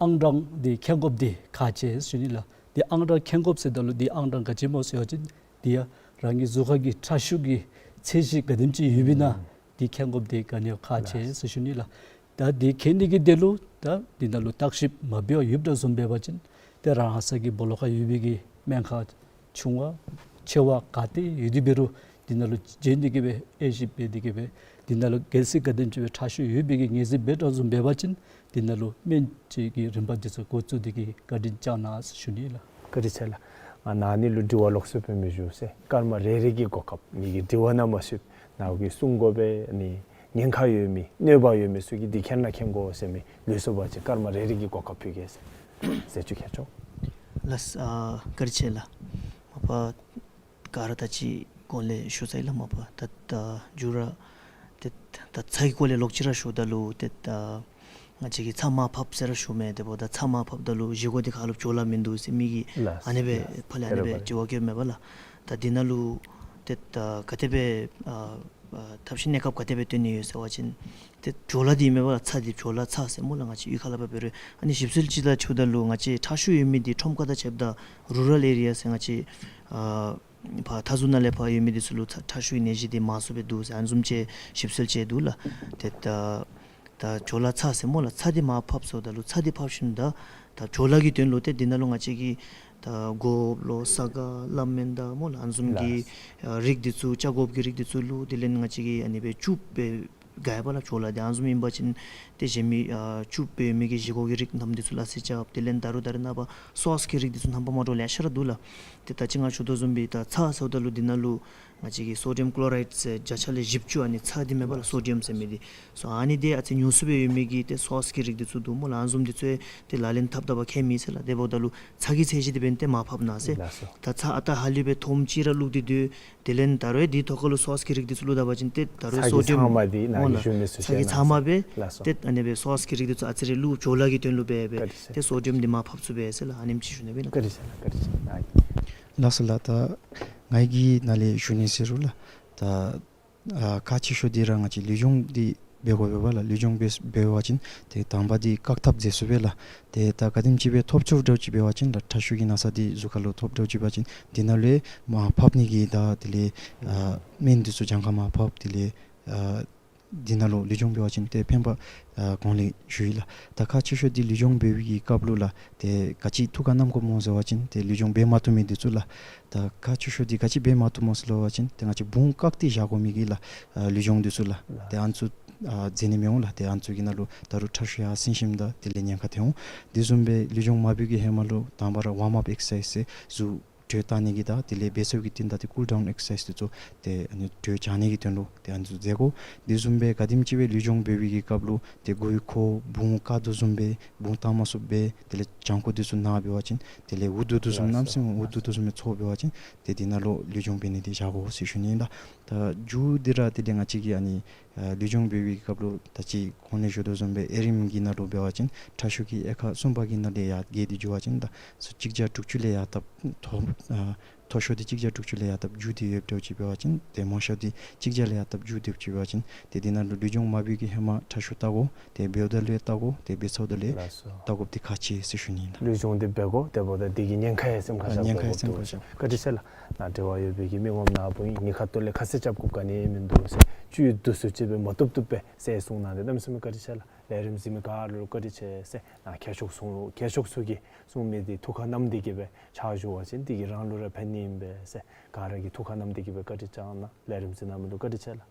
ཨང་གྲངས་འདི་མཁྱེན་དགོཔ་འདི་ཁག་ཆེ་ཟེར་ཞུ་ནི་ལགས། འདི་ཨང་གྲངས་མཁྱེན་དགོཔ་ཟེརཝ་ད་ལུ་འདི་ཨང་གྲངས་ག་ཅི་སྨོ་ཟེར་བ་ཅིན་འདི་ཡང་རང་གི་གཟུགས་ཁར་གྱི་ཁྲག་ཤུགས་ཀྱི་ཚད་གཞི་ག་དེམ་ཅིག་ཡོདཔ་ཨིན་ན་འདི་མཁྱེན་དགོཔ་འདི་ག་ནི་ཡང་ཁག་ཆེ་ཟེར་ཞུ་ནི་ལགས། ད་འདི་མཁྱེན་ནི་གི་དོན་ལུ་ད་འདི་ནང་ལུ་བརྟག་ཞིབ་མ་འབད་བར་ཡོདཔ་འདྲཝ་བཟུམ་འབད་བ་ཅིན་ཏེ་རང་ས་གི་སྦོ་ལོགས་ཁར་ཡོད་པའི་གི་སྨན་ཁང་ཆུང་བ་ཆེ་བ་ག་ཏེ་ཡོད་དེ་འབད་རུང་འདི་ནང་ལུ་བྱོན་ཏེ་གིས་སྦེ་དབྱེ་ཞིབ་འབད་དེ་གིས་སྦེ་འདི་ནང་ལུ་གལ་སྲིད་ག་དེམ་ཅིག་སྦེ་ཁྲག་ཤུགས་ཡོད་པའི་གི་ངེས་ཟིན་འབད་དོ་བཟུམ་འབད་བ་ཅིན་འདི་ནང་ལུ་སྨན་བཅོས་ཀྱི་རིམ་པ་འདི་ཚུ་འགོ་བཙུགས་ཏེ་གིས་བཀའ་དྲིན་བསྐྱང་གནང་ཟེར་ཞུ་ནི་ལགས། བཀའ་དྲིན་ཆེ་ལགས། ང་ནཱ་ནི་ལུ་དྲི་བ་ལོགས་སུ་སྦེ་མི་ཞུ་ཟེར། སྐར་མ་རེ་རེ་གི་གོ་སྐབས་ངེ་གི་དྲི་བ་ནང་མ་ཞུ། ནཱ་གིས་གསུང་དགོ་པས་ནི་ཉེན་ཁ་ཡོད་མི་གནོད་པ་ཡོད་མི་ཚུ་གིས་འདི་མཁྱེན་ན་མཁྱེན་དགོ་ཟེར་མི་ལུས་སོ་བ་ཅིན་སྐར་མ་རེ་རེ་གི་གོ་སྐབས་ཕུལ་གེ་ཟེར། ཟེར་ཞུ་གེ་ཆོ། ལགས། ཨ་བཀའ་དྲིན་ཆེ་ལགས། མ་པ་ག་ར་ད་ཅི་གོང་ལས་ཞུ་ཚར་ཡི་ལགས། མ་པ་ད་ད་མཇུག་ར་ཏེ་ད་ཚ་གི་སྐོར་ལས་ལོག་ཅི་ར་ཞུཝ་ད་ལུ་ཏེ་ད་ང་བཅས་ཀྱིས་ཚྭ་མར་ཕབ་ཟེར་ར་ཞུཝ་མས། དེ་འབདཝ་ད་ཚྭ་མར་ཕབ་ད་ལུ་བཞེས་སྒོ་འདི་ཁ་ལུ་བྲོ་བརླག་མིན་འདུག་ཟེར་མི་གིས་ལགས། ཨ་ནེ་སྦེ་ལགས། ཕར་ལས་ཨ་ནེ་སྦེ་དྲི་བ་བཀོདཔ་མས་པ་ལགས། ད་འདི་ནང་ལུ་ཏེ་ད་ག་དེ་སྦེ་ཨ་ཨ་ཐབས་ཤེས་གནས་སྐབས་ག་དེ་སྦེ་བཏོན་ནི་ཡོད་ཟེར་བ་ཅིན་ཏེ་བྲོ་བརླག་འདི་མས་པ་ལགས། ཚྭ་འདི་བྲོ་བརླག་ཚྭ་ཟེར་སྨོ་ལགས། ང་བཅས་གཡུས་ཁ་ལས་ཕར་འབད་རུང་ཨ་ནི་ཞིབ་འཚོལ་ཅིག་ལགས་ཞུཝ་ད་ལུ་ང་བཅས་ཁྲག་ཤུགས་ཡོད་མི་འདི་ཁྲོམ་ཁ་དང་ཕྱདཔ་ད་རུ་རཱལ་ཨེ་རི་ཡ་ཟེར་ང་བཅས་ཨ་ཕར་མཐའ་ཟུར་ནང་ལས་ཕར་ཡོད་མི་འདི་ཚུ་ལུ་ཁྲག་ཁྲག་ཤུགས་ཀྱི་ནད་གཞི་འདི་མང་སུ་སྦེ་འདུག་ཟེར་ཨ་ནི་བཟུམ་ཅིག་ཞིབ་འཚོལ་ཅིག་འདུག་ལགས། ཏེ་ད་ད་བྲོ་བརླག་ཚྭ་ཟེར་སྨོ་ལགས། ཚྭ་འདི་མར་ཕབ་སོངམ་ད་ལུ་ཚྭ་འདི་ཕབ་ཞིནམ་ད་ད་བྲོ་བརླག་གི་དོན་ལུ་ཏེ་འདི་ནང་ལུ་ང་བཅས་ཀྱིས་ད་སྒོགཔ་ལོ་ས་ག་བླ་སྨན་དང་སྨོ་ལགས། ཨ་ནི་བཟུམ་གྱི་ལགས། ཨ་རིགས་འདི་ཚུ་བཅག་དགོཔ་གི་རིགས་འདི་ཚུ་བླུགས། དེ་ལས་ང་བཅས་ཀྱིས་ཨ་ནི་སྦེ་བཅུག་སྦེ་དགའ་བ་ལགས། བྲོ་བརླག་འདི་ཨ་ནི་བཟུམ་ཨིན་པ་ཅིན་ཏེ་གཞན་མི་ཨ་བཅུག་སྦེ་མི་གི་བཞེས་སྒོ་གི་རིགས་རྣམས་འདི་ཚུ་སླ་བསྲེ་རྐྱབ། དེ་ལས་ད་རུང་ད་རེས་ནངས་པ་སོསི་གི་རིགས་འདི་ཚུ་རྣམ་པ་མ་འདྲཝ་ལེ་ཤ་ར་འདུག་ལགས། ཏེ་ད་ཅི་ང་ཞུ་དོ་བཟུམ་སྦེ་ད་ཚྭ་ཟེརཝ་ད་ལུ་འདི་ནང་ལུ་ང་བཅས་ཀྱིས་སོ་ཌི་ཡམ་ཀློ་རའིཌ་ཟེར་བརྒྱ་ཆ་ལས་བཞི་བཅུ་ཨ་ནི་ཚྭ་འདི་མས་པ་ལགས། སོ་ཌི་ཡམ་ཟེར་མི་འདི། སོ་ཨ་ནི་འདི་ཨ་ཙི་ཉུང་སུ་སྦེ་ཡོད་མི་གི་ཏེ་སོསི་གི་རིགས་འདི་ཚུ་འདུག་སྨོ་ལགས། ཨ་ནི་བཟུམ་འདི་ཚུ་ཏེ་ལག་ལེན་འཐབ་ད་བ་ཁྱད་མེད་ཟེར་ལགས། དེ་འབདཝ་ད་ལུ་ཚྭ་གི་ཚད་གཞི་འདི་འབདན་ཏེ་མར་ཕབ་གནང་ཟེར། ལགས་སོ། ད་ཚྭ་ཨ་རྟག་ཧ་ལུགས་སྦེ་ཐོམ་ཅིག་ར་བླུགས་ཏེ་སྡོད། དེ་ལས་ད་རུང་འདི་ཐོག་ཁ་ལུ་སོསི་གི་རིགས་འདི་ཚུ་བླུགས་ད་བ་ཅིན་ཏེ་ད་རུང་ཚྭ་གི་སོ་ཌི་ཡམ་ཚྭ་མ་འདི་ནཱ་སྨོ་གིས་ལགས། ཞུ་མི་ཚུ་ཚྭ་གི་ཚྭ་མ་སྦེ་ལགས་སོ། ཏེ་ཨ་ནི་སྦེ་སོསི་གི་རིགས་འདི་ཚུ་ཨ་ཙི་རེ་བླུགས། བྲོ་བརླག་གི་དོན་ལུ་སྦེ་སྦེ་ཏེ་སོ་ཌི་ཡམ་འདི་མར་ཕབ་ཚུགས་པས་ཟེར་ལགས། ཨ་ནེམ་ཅིག་ཞུ་ནི་སྦེ་ཨིན་ལགས། བཀའ་དྲིན་ཆེ་ལགས། བཀའ་དྲིན་ཆེ་ལགས། ལགས་སོ་ལགས། ད་ང་གིས་ནཱ་ལས་ཞུ་ནི་ཟེར་རུང་ལགས། ད་ཨ་ཁག་ཆེ་ཤོས་འདི་ར་ང་བཅས་ལུས་སྦྱོང་འདི་འབད་དགོ་པས་པ་ལགས། ལུས་སྦྱོང་འབད་འབད་བ་ཅིན་ཏེ་དང་པ་འདི་བཀག་ཐབས་མཛད་ཚུགས་པས་ལགས། ཏེ་ད་ག་དེམ་ཅིག་སྦེ་ཐོབ་ཚུགསཔ་འདྲཝ་ཅིག་འབད་བ་ཅིན་ད་ཁྲག་ཤུགས་ཀྱི་ན་ཚ་འདི་གཟུགས་ཁ་ལུ་ཐོབ་འདྲཝ་ཅིག་འབད་བ་ཅིན་འདི་ནང་ལུ་མར་ཕབ་ནི་གི་ད་དེ་ལས་ཨ་སྨན་འདི་ཚུ་གྱངས་ཁ་མར་ཕབ། དེ་ལས་ཨ་འདི་ནང་ལུ་ལུས་སྦྱོང་འབད་བ་ཅིན་ཏེ་ཕན་པ་ཨ་གོང་ལས་ཞུ་ཡི་ལགས། ད་ཁག་ཆེ་ཤོས་འདི་ལུས་སྦྱོང་འབད་བའི་གི་སྐབས་ལུ་ལགས། ཏེ་ག་ཅི་ཐུགས་ཁར་བསྣམ་དགོཔ་སྨོ་ཟེར་བ་ཅིན་ཏེ་ལུས་སྦྱོང་འབད་མ་བཏུབ་མི་འདི་ཚུ་ལགས། ད་ཁག་ཆེ་ཤོས་འདི་ག་ཅི་འབད་མ་བཏུབ་སྨོ་ཟེར་བ་ཅིན་ཏེ་ང་བཅས་བུང་བཀག་སྟེ་བཞག་དགོ་མི་གི་ལགས་ཨ་ལུས་སྦྱོང་འདི་ཚུ་ལགས། ཏེ་ཨ་ནི་ཚུ་ཨ་མཛད་ནི་མི་འོང་ལགས། ཏེ་ཨ་ནི་ཚུ་གི་ནང་ལུ་ད་རུང་ཁྲག་ཤུགས་ཡར་སེང་ཞིནམ་ད་དེ་ལས་ཉེན་ཁ་ཐོན་འོང་། དེ་བཟུམ་སྦེ་ལུས་སྦྱོང་མ་འབད་བའི་གི་ཧེ་མ་ལུ་དང་པ་ར་ཝརམ་ཨཔ་ཨེག་སར་སའིཛ་ཟེར་གཟུགས་དྲོད་བཏང་ནི་གི་ད་དེ་ལས་འབད་ཚར་བའི་གི་རྟིང་བདའ་སྟེ་ཀུལ་ཌའུན་ཨེག་སར་སའིཛ་འདི་ཚུ་ཏེ་ཨ་ནི་དྲོད་བྱང་ནི་གི་དོན་ལུ་ཏེ་ཨ་ནི་ཚུ་མཛད་དགོ། དེ་བཟུམ་སྦེ་ག་དེམ་ཅིག་སྦེ་ལུས་སྦྱོང་འབད་བའི་གི་སྐབས་ལུ་ཏེ་མགུ་ཡུ་འཁོར་བུང་བཀག་དོ་བཟུམ་སྦེ་བུང་བཏང་མ་ཚུགསཔ་སྦེ་དེ་ལས་བྱང་ཁོག་འདི་ཚུ་ན་འབད་བ་ཅིན་དེ་ལས་འུ་སྡུག་དོ་བཟུམ་ལགས་གནམ་མེད་ས་མེད་འུ་སྡུག་དོ་བཟུམ་སྦེ་ཚོར་འབད་བ་ཅིན་ཏེ་འདི་ནང་ལུ་ལུས་སྦྱོང་འབད་ནི་འདི་བཞག་དགོ་ཟེར་ཞུ་ནི་ཨིན་ལགས། ད་རྒྱུ་འདི་ར་དེ་ལས་ང་བཅས་ཀྱིས་ཨ་ནི་ཨ་ལུས་སྦྱོང་འབད་བའི་སྐབས་ལུ་ད་ཅི་གོང་ལས་ཞུ་དོ་བཟུམ་སྦེ་ཨེ་རིམ་གྱི་ནང་ལུ་འབད་བ་ཅིན་ཕྲ་ཤུགས་ཀྱི་དབྱེ་ཁག་གསུམ་པ་གི་ནང་ལས་ཡར་བརྒལ་ཏེ་འགྱོ་བ་ཅིན་ད་སོ་གཅིག་བརྒྱ་དྲུག་ཅུ་ལས་ཡར་བཏབ་མཐོ་ཨ་མཐོ་ཤོས་འདི་གཅིག་བརྒྱ་དྲུག་ཅུ་ལས་ཡར་བཏབ་རྒྱུ་འདི་ཡོདཔ་འདྲཝ་ཅིག་འབད་བ་ཅིན་ཏེ་མང་ཤོས་འདི་གཅིག་བརྒྱ་ལས་ཡར་བཏབ་རྒྱུ་འདི་ཡོདཔ་ཅིག་འབད་བ་ཅིན་ཏེ་འདི་ནང་ལུ་ལུས་སྦྱོང་མ་འབད་བའི་ཧེ་མ་ཕྲ་ཤུགས་བལྟ་དགོ། ཏེ་འབདཝ་ད་ལུ་ཡང་བལྟ་དགོ། ཏེ་འབད་ཚརཝ་ད་ལུ་ཡང་ལགས་སོ། བལྟ་དགོཔ་འདི་ཁག་ཆེ་ཟེར་ཞུ་ནི་ཨིན་ལགས། ལུས་སྦྱོང་འདི་འབད་དགོ། དེ་འབདཝ་ད་འདི་གི་ཉེན་ཁ་ཡང་སེམས་ཁར་བཞག་དགོཔ་འདུག་ཟེར། བཀའ་དྲིན་ཆེ་ལགས། ནཱ་འབྲེལ་བ་ཡོད་པའི་གི་མི་ངོམ་ནཱ་བུ་ཨིན། ཉེན་ཁ་ཐོག་ལས་ཁ་གསལ་རྐྱབ་དགོཔ་ག་ནི་ཡང་མིན་འདུག་ཟེར། བཅུད་བསྡུ་ཚུ་ཅིག་སྦེ་མ་བཏུབ་བཏུབ་སྦེ་ཟེར་གསུངས་གནང་སྟེ་གནམ་མེད་ས་མེད་བཀའ་དྲིན་ཆེ་ལགས། ལས་རིམ་གཟིགས་མི་ག་ར་ལུ་བཀའ་དྲིན་ཆེ་ཟེར། ནཱ་མཁས་མཆོག་ཚུ་མཁས་མཆོག་ཚུ་གིས་གསུང་མི་འདི་ཐུགས་ཁར་བསྣམས་ཏེ་གི་སྦེ་ཕྱག་ཞུ་བ་ཅིན་འདི་གིས་རང་ལུ་ར་ཕན་ནི་ཨིན་པས་ཟེར། ག་ར་གིས་ཐུགས་ཁར་བསྣམས་ཏེ་གི་སྦེ་བཀའ་དྲིན་བསྐྱང་གནང་། ལས་རིམ་གཟིགས་གནང་མི་ལུ་བཀའ་དྲིན་ཆེ་ལགས།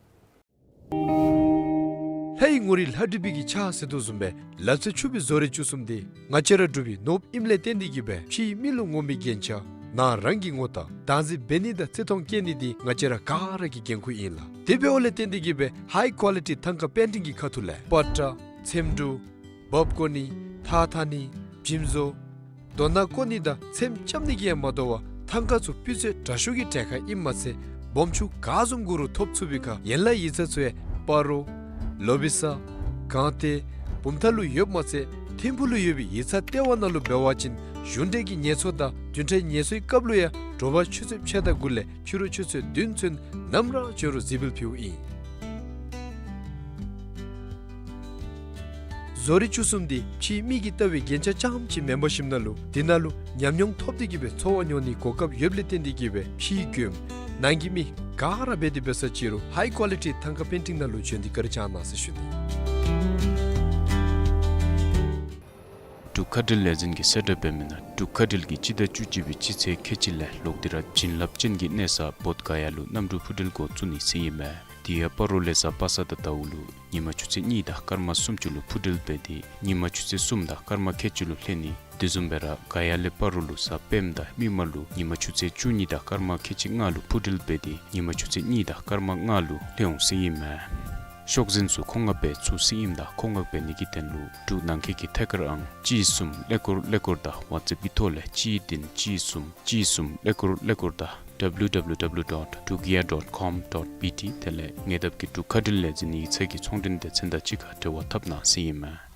ལྷའི་ངོ་རིས་ལྷ་བྲིས་པའི་གི་ཕྱག་ཟེར་དོ་བཟུམ་སྦེ་ལག་རྩལ་ཕྱུག་པའི་བཟོ་རིག་བཅུ་གསུམ་འདི་ང་བཅས་ར་འབྲུག་པའི་ནོར་བུ་ཨིནམ་ལས་བརྟེན་ཏེ་གི་སྦེ་ཕྱིའི་མི་ལུ་ངོམ་པའི་རྒྱན་ཆ་ནང་རང་གི་ངོ་རྟགས་བདག་འཛིན་འབད་ནི་དང་བརྩི་མཐོང་བསྐྱེད་ནི་འདི་ང་བཅས་ར་ག་ར་གི་འགན་ཁུར་ཨིན་ལགས། དེ་འབདཝ་ལས་བརྟེན་ཏེ་གི་སྦེ་ཧའི་ཀོ་ལི་ཊི་ཐང་ཀ་པེན་ཊིང་གི་ཁ་ཐུག་ལས་པ་ཏྲ་ཚེམ་དྲུབ་འབག་བརྐོ་ནི་ཐགས་འཐག་ནི་འཇིམ་བཟོ་རྡོ་སྣ་བརྐོ་ནི་དང་ཚེམ་རྐྱབ་ནི་གིས་ཡང་མ་དོ་བར་ཐང་ཀ་ཚུ་སྤུས་ཚད་དྲག་ཤོས་ཀྱི་གྲལ་ཁར་ཨིནམ་མ་ཚད་སྦོམ་ཆུང་ག་བཟུམ་དགོ་རུང་ཐོབ་ཚུགས་པའི་ཁར་ཡན་ལག་ཡིག་ཚང་ཚུ་ཡང་སྤ་རོ་ལོ་བི་ས་སྒང་སྟེང་བུམ་ཐང་ལུ་ཡོདཔ་མ་ཚད་ཐིམ་ཕུག་ལུ་ཡོད་པའི་ཡིག་ཚང་ལྟེ་བ་ནང་ལུ་འབད་བ་ཅིན་གཞུང་འབྲེལ་གྱི་ངལ་གསོ་དང་བདུན་ཕྲག་ངལ་གསོའི་སྐབས་ལུ་ཡང་དྲོ་པ་ཆུ་ཚོད་ཕྱེད་དང་དགུ་ལས་ཕྱི་རུ་ཆུ་ཚོད་བདུན་ཚུན་ནམ་ར་བྱོན་རུང་གཟིགས་འབུལ་ཕུལཝ་ཨིན། བཟོ་རིག་བཅུ་གསུམ་འདི་ཕྱིའི་མི་གིས་བལྟ་བའི་རྒྱན་ཆ་རྐྱངམ་ཅིག་མེན་པར་ཞིནམ་ན་ལུ་འདི་ནང་ལུ་ཉམས་མྱོང་ཐོབ་སྟེ་གི་སྦེ་འཚོ་བ་མྱོང་ནིའི་གོ་སྐབས་ཡོདཔ་ལས་བརྟེན་ཏེ་གི་སྦེ་ཕྱིའི་མགྱོནམ་ནང་གི་མི་ག་ར་འབད་དེ་འབད་ས་ཅིག་རུང་ཧའི་ཀོ་ལི་ཊི་ཐང་ཀ་པེན་ཊིང་ནང་ལུ་བྱོན་ཏེ་བཀའ་དྲིན་བསྐྱང་གནང་ཟེར་ཞུ་ནི། འབྲུག་མཁའ་འགྲུལ་ལས་འཛིན་གྱིས་གསལ་བསྒྲགས་འབད་མི་ནང་འབྲུག་མཁའ་འགྲུལ་གྱིས་སྤྱི་ཟླ་བཅུ་གཅིག་པའི་སྤྱི་ཚེས་ཁལ་གཅིག་ལས་ལོག་སྟེ་ར་བྱིན་རླབས་ཅན་གྱི་གནས་ས་བོདྷ་ག་ཡ་ལུ་གནམ་གྲུ་འཕུར་འགྲུལ་འགོ་བཙུགས་ནི་ཟེར་ཨིན་མས། དེ་ཡང་སྤ་རོ་ལས་གཟའ་པ་སངས་དང་ཟླཝ་ལུ་ཉིན་མ་ཆུ་ཚོད་གཉིས་དང་སྐར་མ་སུམ་ཅུ་ལུ་འཕུར་འགྲུལ་འབད་དེ་ཉིན་མ་ཆུ་ཚོད་གསུམ་དང་སྐར་མ་ཁལ་གཅིག་ལུ་ལྷོད་ནི། དེ་བཟུམ་སྦེ་ར་ག་ཡ་ལས་སྤ་རོ་ལུ་གཟའ་སྤེནམ་དང་མིག་དམར་ལུ་ཉིན་མ་ཆུ་ཚོད་བཅུ་གཉིས་དང་སྐར་མ་ཁལ་གཅིག་ལྔ་ལུ་འཕུར་འགྲུལ་འབད་དེ་ཉིན་མ་ཆུ་ཚོད་གཉིས་དང་སྐར་མ་ལྔ་ལུ་ལྷོད་འོང་ཟེར་ཨིན་མས། ཤོག་འཛིན་ཚུ་མཁོ་མངགས་འབད་ཚུགས་ཟེར་ཨིནམ་ད་མཁོ་མངགས་འབད་ནི་གི་དོན་ལུ་འབྲུག་ནང་འཁོད་ཀྱི་ཐད་ཀར་ཨང་གཅིག་གསུམ་ཀླད་ཀོར་ཀླད་ཀོར་དང་ཝཊས་ཨེཔ་གི་ཐོག་ལས་གཅིག་བདུན་གཅིག་གསུམ་གཅིག་གསུམ་ཀླད་ཀོར་ཀླད་ཀོར་དང་W W W dot dugia dot com dot B T དེ་ལས་ཉེ་འདབས་ཀྱི་འབྲུག་མཁའ་འགྲུལ་ལས་འཛིན་ཡིག་ཚང་གི་ཚོང་མགྲོན་སྡེ་ཚན་དང་གཅིག་ཁར་འབྲེལ་བ་འཐབ་གནང་ཟེར་ཨིན་མས།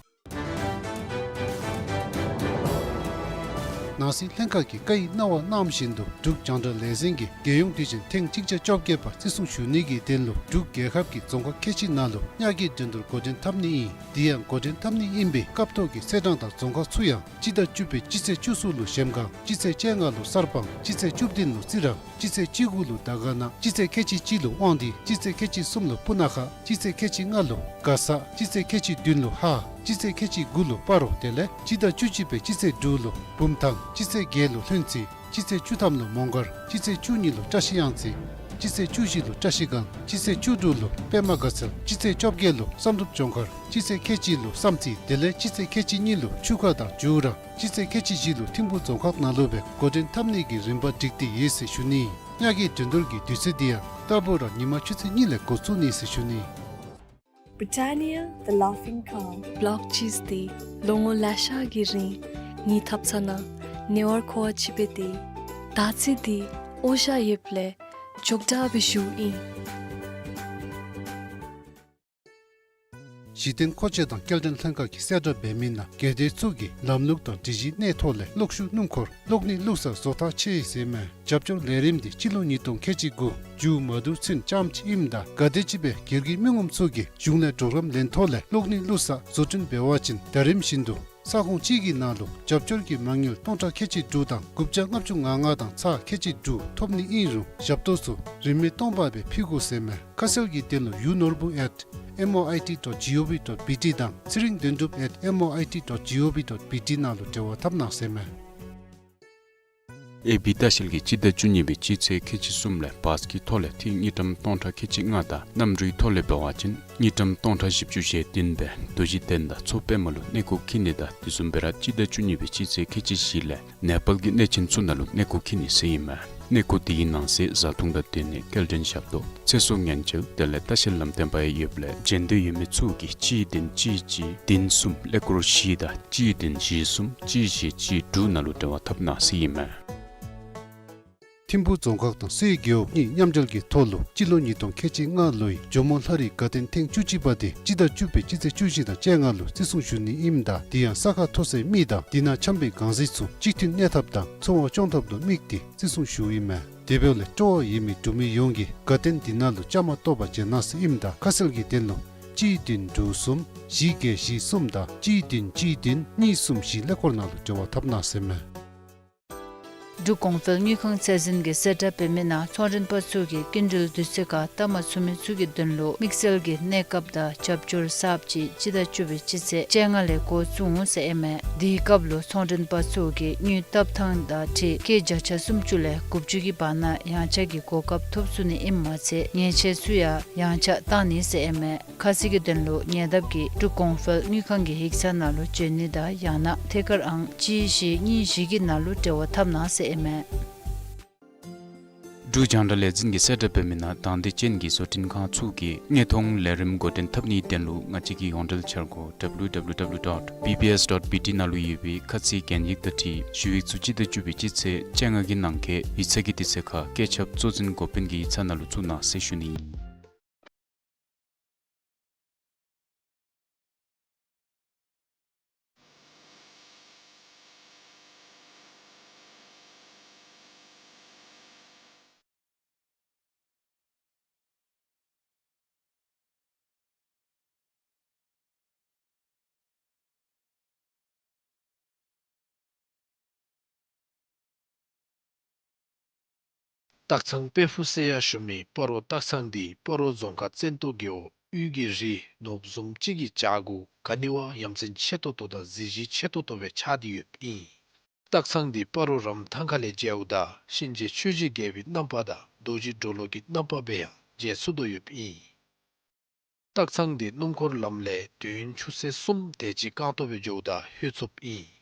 ནང་སྲིད་ལྷན་ཁག་གིས་བཀའ་ཡིག་གནང་བ་གནང་བཞིན་དུ་འབྲུག་རྒྱང་བསྒྲགས་ལས་འཛིན་གྱིས་རྒྱལ་ཡོངས་དུས་ཆེན་ཐེངས་གཅིག་བརྒྱ་བཅོ་བརྒྱད་པ་བརྩི་སྲུང་ཞུ་ནི་གི་དོན་ལུ་འབྲུག་རྒྱལ་ཁབ་ཀྱི་རྫོང་ཁག་ཁལ་གཅིག་ནང་ལུ་ཉ་གི་འགྲན་བསྡུར་འགོ་འདྲེན་འཐབ་ནི་ཨིན། དེ་ཡང་འགོ་འདྲེན་འཐབ་ནི་ཨིན་པའི་སྐབས་ཐོག་གི་ཚེས་གྲངས་དང་རྫོང་ཁག་ཚུ་ཡང་སྤྱི་ཟླ་བཅུ་པའི་སྤྱི་ཚེས་བཅུ་གསུམ་ལུ་གཞལམ་སྒང་སྤྱི་ཚེས་བཅོ་ལྔ་ལུ་གསར་སྤང་སྤྱི་ཚེས་བཅུ་བདུན་ལུ་རྩི་རང་སྤྱི་ཚེས་བཅུ་དགུ་ལུ་དར་དཀར་ན་སྤྱི་ཚེས་ཁལ་གཅིག་གཅིག་ལུ་དབང་འདུས་སྤྱི་ཚེས་ཁལ་གཅིག་གསུམ་ལུ་སྤུ་ན་ཁ་སྤྱི་ཚེས་ཁལ་གཅིག་ལྔ་ལུ་མགར་ས་སྤྱི་ཚེས་ཁལ་གཅིག་བདུན་ལུ་ཧཱ་སྤྱི་ཚེས་ཁལ་གཅིག་དགུ་ལུ་སྤ་རོ་དེ་ལས་སྤྱི་ཟླ་བཅུ་གཅིག་པའི་སྤྱི་ཚེས་དྲུག་ལུ་བུམ་ཐང་སྤྱི་ཚེས་བརྒྱད་ལུ་ལྷུན་རྩེ་སྤྱི་ཚེས་བཅུ་ཐམ་ལུ་མོང་སྒར་སྤྱི་ཚེས་བཅུ་གཉིས་ལུ་བཀྲ་ཤིས་གཡང་རྩེ་སྤྱི་ཚེས་བཅུ་བཞི་ལུ་བཀྲ་ཤིས་སྒང་སྤྱི་ཚེས་བཅུ་དྲུག་ལུ་པདྨ་དགའ་ཚལ་སྤྱི་ཚེས་བཅོ་བརྒྱད་ལུ་བསམ་གྲུབ་ལྗོངས་མཁར་སྤྱི་ཚེས་ཁལ་གཅིག་ལུ་བསམ་རྩེ་དེ་ལས་སྤྱི་ཚེས་ཁལ་གཅིག་གཉིས་ལུ་ཆུ་ཁ་དང་འཇུ་ར་སྤྱི་ཚེས་ཁལ་གཅིག་བཞི་ལུ་ཐིམ་ཕུག་རྫོང་ཁག་ནང་ལུ་སྦེ་འགོ་འདྲེན་འཐབ་ནི་གི་རིམ་པ་བསྒྲིགས་ཏེ་ཡོད་ཟེར་ཞུ་ནི། ཉ་གི་འགྲན་བསྡུར་གྱི་དུས་ཚོད་འདི་ཡང་རྟག་བུ་ར་ཉིན་མ་ཆུ་ཚོད་གཉིས་ལས་འགོ་བཙུགས་ནི་ཟེར་ཞུ་ནི། Britannia, the laughing cow. བློག་ཅིས་ཏེ་ལོ་ངོ་ལེ་ཤ་གི་རིང་ངེའི་ཐབ་ཚང་ནང་ཉེ་བར་མཁོ་བ་ཅིག་འབད་དེ་ད་ཚེ་འདི་འོ་ཞ་ཡོདཔ་ལས་ཅོག་འཐདཔ་སྦེ་བཞུགས་ཨིན། གཞི་རྟེན་མཁོ་ཆས་དང་སྐྱེལ་འདྲེན་ལྷན་ཁག་གིས་གསལ་བསྒྲགས་འབད་མི་ནང་སྒེར་སྡེ་ཚུ་གིས་ལམ་ལུགས་དང་སྒྲིག་གཞིའི་གནས་ཐོག་ལས་གློག་ཤུགས་སྣུམ་འཁོར་གློག་ནི་བླུགས་ས་བཟོ་ཐག་ཆོད་ཟེར་མས། རྒྱབ་སྐྱོར་ལས་རིམ་འདི་སྤྱི་ལོ་ཉིས་སྟོང་ཁལ་གཅིག་དགུ་མཇུག་མ་བསྡུ་ཚུན་ཙམ་ཅིག་ཨིནམ་ད་ག་དེམ་ཅིག་སྦེ་སྒེར་གྱི་མི་ངོམ་ཚུ་གིས་གཞུང་ལས་གྲོགས་རམ་ལེན་ཐོག་ལས་གློག་ནི་བླུགས་ས་བཟོ་སྐྲུན་འབད་བ་ཅིན་ཟླ་རིམ་བཞིན་དུ་ས་ཁོངས་གཅིག་གི་ནང་ལུ་རྒྱབ་སྐྱོར་གྱི་མ་དངུལ་སྟོང་ཕྲག་ཁལ་གཅིག་དྲུག་དང་དགུ་བརྒྱ་ལྔ་བཅུ་ང་ལྔ་དང་ཚག་ཁལ་གཅིག་དྲུག་ཐོབ་ནི་ཨིན་རུང་ཞབས་ཏོག་ཚུ་རིན་མེད་སྟོང་པ་སྦེ་ཕུལ་དགོ་ཟེར་མས། ཁ་གསལ་གྱི་དོན་ལུ་ཡུ་ནོར་བུ་at M O I T dot G O V dot B T དང་ཚེ་རིང་དོན་གྲུབ་at M O I T dot G O V dot B T ནང་ལུ་འབྲེལ་བ་འཐབ་གནང་ཟེར་མས། ཨེ་བི་ལྟ་བཤལ་གྱིས་སྤྱི་ཟླ་བཅུ་གཉིས་པའི་སྤྱི་ཚེས་ཁལ་གཅིག་གསུམ་ལས་བཱས་ཀྱི་ཐོག་ལས་ཐིག་དངུལ་ཀྲམ་སྟོང་ཕྲག་ཁལ་གཅིག་ལྔ་དང་གནམ་གྲུའི་ཐོག་ལས་འབད་བ་ཅིན་དངུལ་ཀྲམ་སྟོང་ཕྲག་བཞི་བཅུ་ཞེ་བདུན་སྦེ་རྡོ་རྗེ་གདན་དང་མཚོ་པདྨ་ལུ་གནས་སྐོར་འཁྱིད་ནི་དང་དེ་བཟུམ་སྦེ་ར་སྤྱི་ཟླ་བཅུ་གཉིས་པའི་སྤྱི་ཚེས་ཁལ་གཅིག་བཞི་ལས་ནེ་པཱལ་གྱི་གནས་ཆེན་ཚུ་ནང་ལུ་གནས་སྐོར་འཁྱིད་ནི་ཟེར་ཨིན་མས། གནས་སྐོར་དེ་གི་ནང་གསེས་བཟའ་འཐུང་དང་སྡོད་གནས་སྐྱེལ་འདྲེན་ཞབས་ཏོག་ཚེ་སྲོག་ཉེན་བཅོལ་དེ་ལས་ལྟ་བཤལ་ལམ་སྟོན་པ་ཡང་ཡོདཔ་ལས་བྱོན་འདོད་ཡོད་མི་ཚུ་གིས་གཅིག་བདུན་གཅིག་གཅིག་བདུན་གསུམ་ཀླད་ཀོར་བཞི་དང་གཅིག་བདུན་བཞི་གསུམ་གཅིག་བཞི་གཅིག་དྲུག་ནང་ལུ་འབྲེལ་བ་འཐབ་གནང་ཟེར་ཨིན་མས། ཐིམ་ཕུག་རྫོང་ཁག་དང་སེ་རྒེད་འོག་གཉིས་མཉམ་འབྲེལ་གྱི་ཐོག་ལུ་སྤྱི་ལོ་ཉིས་སྟོང་ཁལ་གཅིག་ལྔ་ལོའི་ཇོ་མོ་ལྷ་རིས་དགའ་སྟོན་ཐེངས་བཅུ་གཅིག་པ་དེ་སྤྱི་ཟླ་བཅུ་པའི་སྤྱི་ཚེས་བཅུ་བཞི་དང་བཅོ་ལྔ་ལུ་བརྩི་སྲུང་ཞུ་ནི་ཨིནམ་ད་དེ་ཡང་ས་ཁ་མཐོ་སའི་མི་དང་དེ་ནང་འཁྱམས་པའི་གང་ཟག་ཚུ་གཅིག་མཐུན་གནས་ཐབས་དང་འཚོ་བ་སྐྱོང་ཐབས་ལུ་དམིགས་ཏེ་བརྩི་སྲུང་ཞུཝ་ཨིན་མས། དེ་འབདཝ་ལས་སྤྲོ་བ་ཡོད་མི་འབྲུག་མི་ཡོངས་ཀྱིས་དགའ་སྟོན་དེ་ནང་ལུ་བཅའ་མར་གཏོགས་པར་བྱོན་གནང་ཟེར་ཨིནམ་ད་ཁ་གསལ་གྱི་དོན་ལུ་གཅིག་བདུན་དྲུག་གསུམ་བཞི་བརྒྱད་བཞི་གསུམ་དང་གཅིག་བདུན་གཅིག་བདུན་གཉིས་གསུམ་བཞི་ཀླད་ཀོར་ནང་ལུ་འབྲེལ་བ་འཐབ་གནང་ཟེར་མས། འབྲུག་གོང་འཕེལ་དངུལ་ཁང་ཚད་འཛིན་གྱིས་གསལ་བསྒྲགས་འབད་མི་ནང་ཚོང་མགྲོན་པ་ཚུ་གིས་སྐྱིན་འགྲུལ་དུས་ཚོད་ཁར་བཏབ་མ་ཚུགས་མི་ཚུ་གི་དོན་ལུ་དམིགས་བསལ་གྱི་གནས་སྐབས་དང་རྒྱབ་སྐྱོར་གསརཔ་ཅིག་སྤྱི་ཟླ་བཅུ་པའི་སྤྱི་ཚེས་བཅོ་ལྔ་ལས་འགོ་བཙུགས་འོང་ཟེར་ཨིན་མས། དེའི་སྐབས་ལུ་ཚོང་མགྲོན་པ་ཚུ་གིས་དངུལ་བཏབ་ཐངས་དང་འཁྲིལ་སྐྱེད་བརྒྱ་ཆ་སུམ་ཅུ་ལས་དགུ་བཅུ་གི་བར་ན་ཡངས་ཆག་གི་གོ་སྐབས་ཐོབ་ཚུགས་ནི་ཨིནམ་མ་ཚད་ཉེས་ཆད་ཚུ་ཡང་ཡངས་ཆག་བཏང་ནི་ཟེར་ཨིན་མས། ཁ་གསལ་གྱི་དོན་ལུ་ཉེ་འདབས་ཀྱི་འབྲུག་གོང་འཕེལ་དངུལ་ཁང་གི་ཡིག་ཚང་ནང་ལུ་བྱོན་ནི་དང་ཡང་ན་ཐད་ཀར་ཨང་གཅིག་བཞི་གཉིས་བཞི་གི་ནང་ལུ་འབྲེལ་བ་འཐབ་གནང་ཟེར་ཨིན་མས། འབྲུག་རྒྱང་བསྒྲགས་ལས་འཛིན་གྱིས་གསལ་བསྒྲགས་འབད་མི་ནང་དང་འདོད་ཅན་གྱི་བཟོ་སྐྲུན་ཁང་ཚུ་གིས་དངོས་མཐོང་ལས་རིམ་འགོ་འདྲེན་འཐབ་ནིའི་དོན་ལུ་ང་བཅས་ཀྱི་ཡོངས་འབྲེལ་འཆར་སྒོ་W W W dot B B S dot B T ནང་ལུ་ཡོད་པའི་ཁ་ཚིག་གན་ཡིག་དང་འཁྲིལ་ཞུ་ཡིག་ཚུ་སྤྱི་ཟླ་བཅུ་པའི་སྤྱི་ཚེས་བཅོ་ལྔ་གི་ནང་འཁོད་ཡིག་ཚང་གི་དུས་ཚོད་ཁར་བཀོད་ཁྱབ་གཙོ་འཛིན་འགོ་དཔོན་གྱི་ཡིག་ཚང་ནང་ལུ་བཙུགས་གནང་ཟེར་ཞུ་ནི་ཨིན། སྟག་ཚང་དཔལ་ཕུག་ཟེར་ཡང་ཞུ་མི་སྤ་རོ་སྟག་ཚང་འདི་སྤ་རོ་རྫོང་ཁག་བཙན་ཏོ་རྒེད་འོག་དབུས་ཀྱི་རི་ནོར་བུ་བཟུམ་ཅིག་གི་བྱག་གུ་ག་ནི་བ་ཡ་མཚན་ཆེ་ཏོག་ཏོ་དང་གཟི་བརྗིད་ཆེ་ཏོག་ཏོ་སྦེ་ཆགས་ཏེ་ཡོདཔ་ཨིན། སྟག་ཚང་འདི་སྤ་རོ་རམ་ཐང་ཁ་ལས་མཇལཝ་ད་གཤིན་རྗེ་ཆོས་ཀྱི་རྒྱལ་པོའི་རྣམ་པ་དང་རྡོ་རྗེ་གྲོ་ལོད་ཀྱི་རྣམ་པ་སྦེ་ཡང་མཇལ་ཚུགས་དོ་ཡོདཔ་ཨིན། སྟག་ཚང་འདི་སྣུམ་འཁོར་ལམ་ལས་དུས་ཡུན་ཆུ་ཚོད་གསུམ་དེ་ཅིག་རྐང་ཐང་སྦེ་འགྱོཝ་ད་ལྷོད་ཚུགསཔ་ཨིན།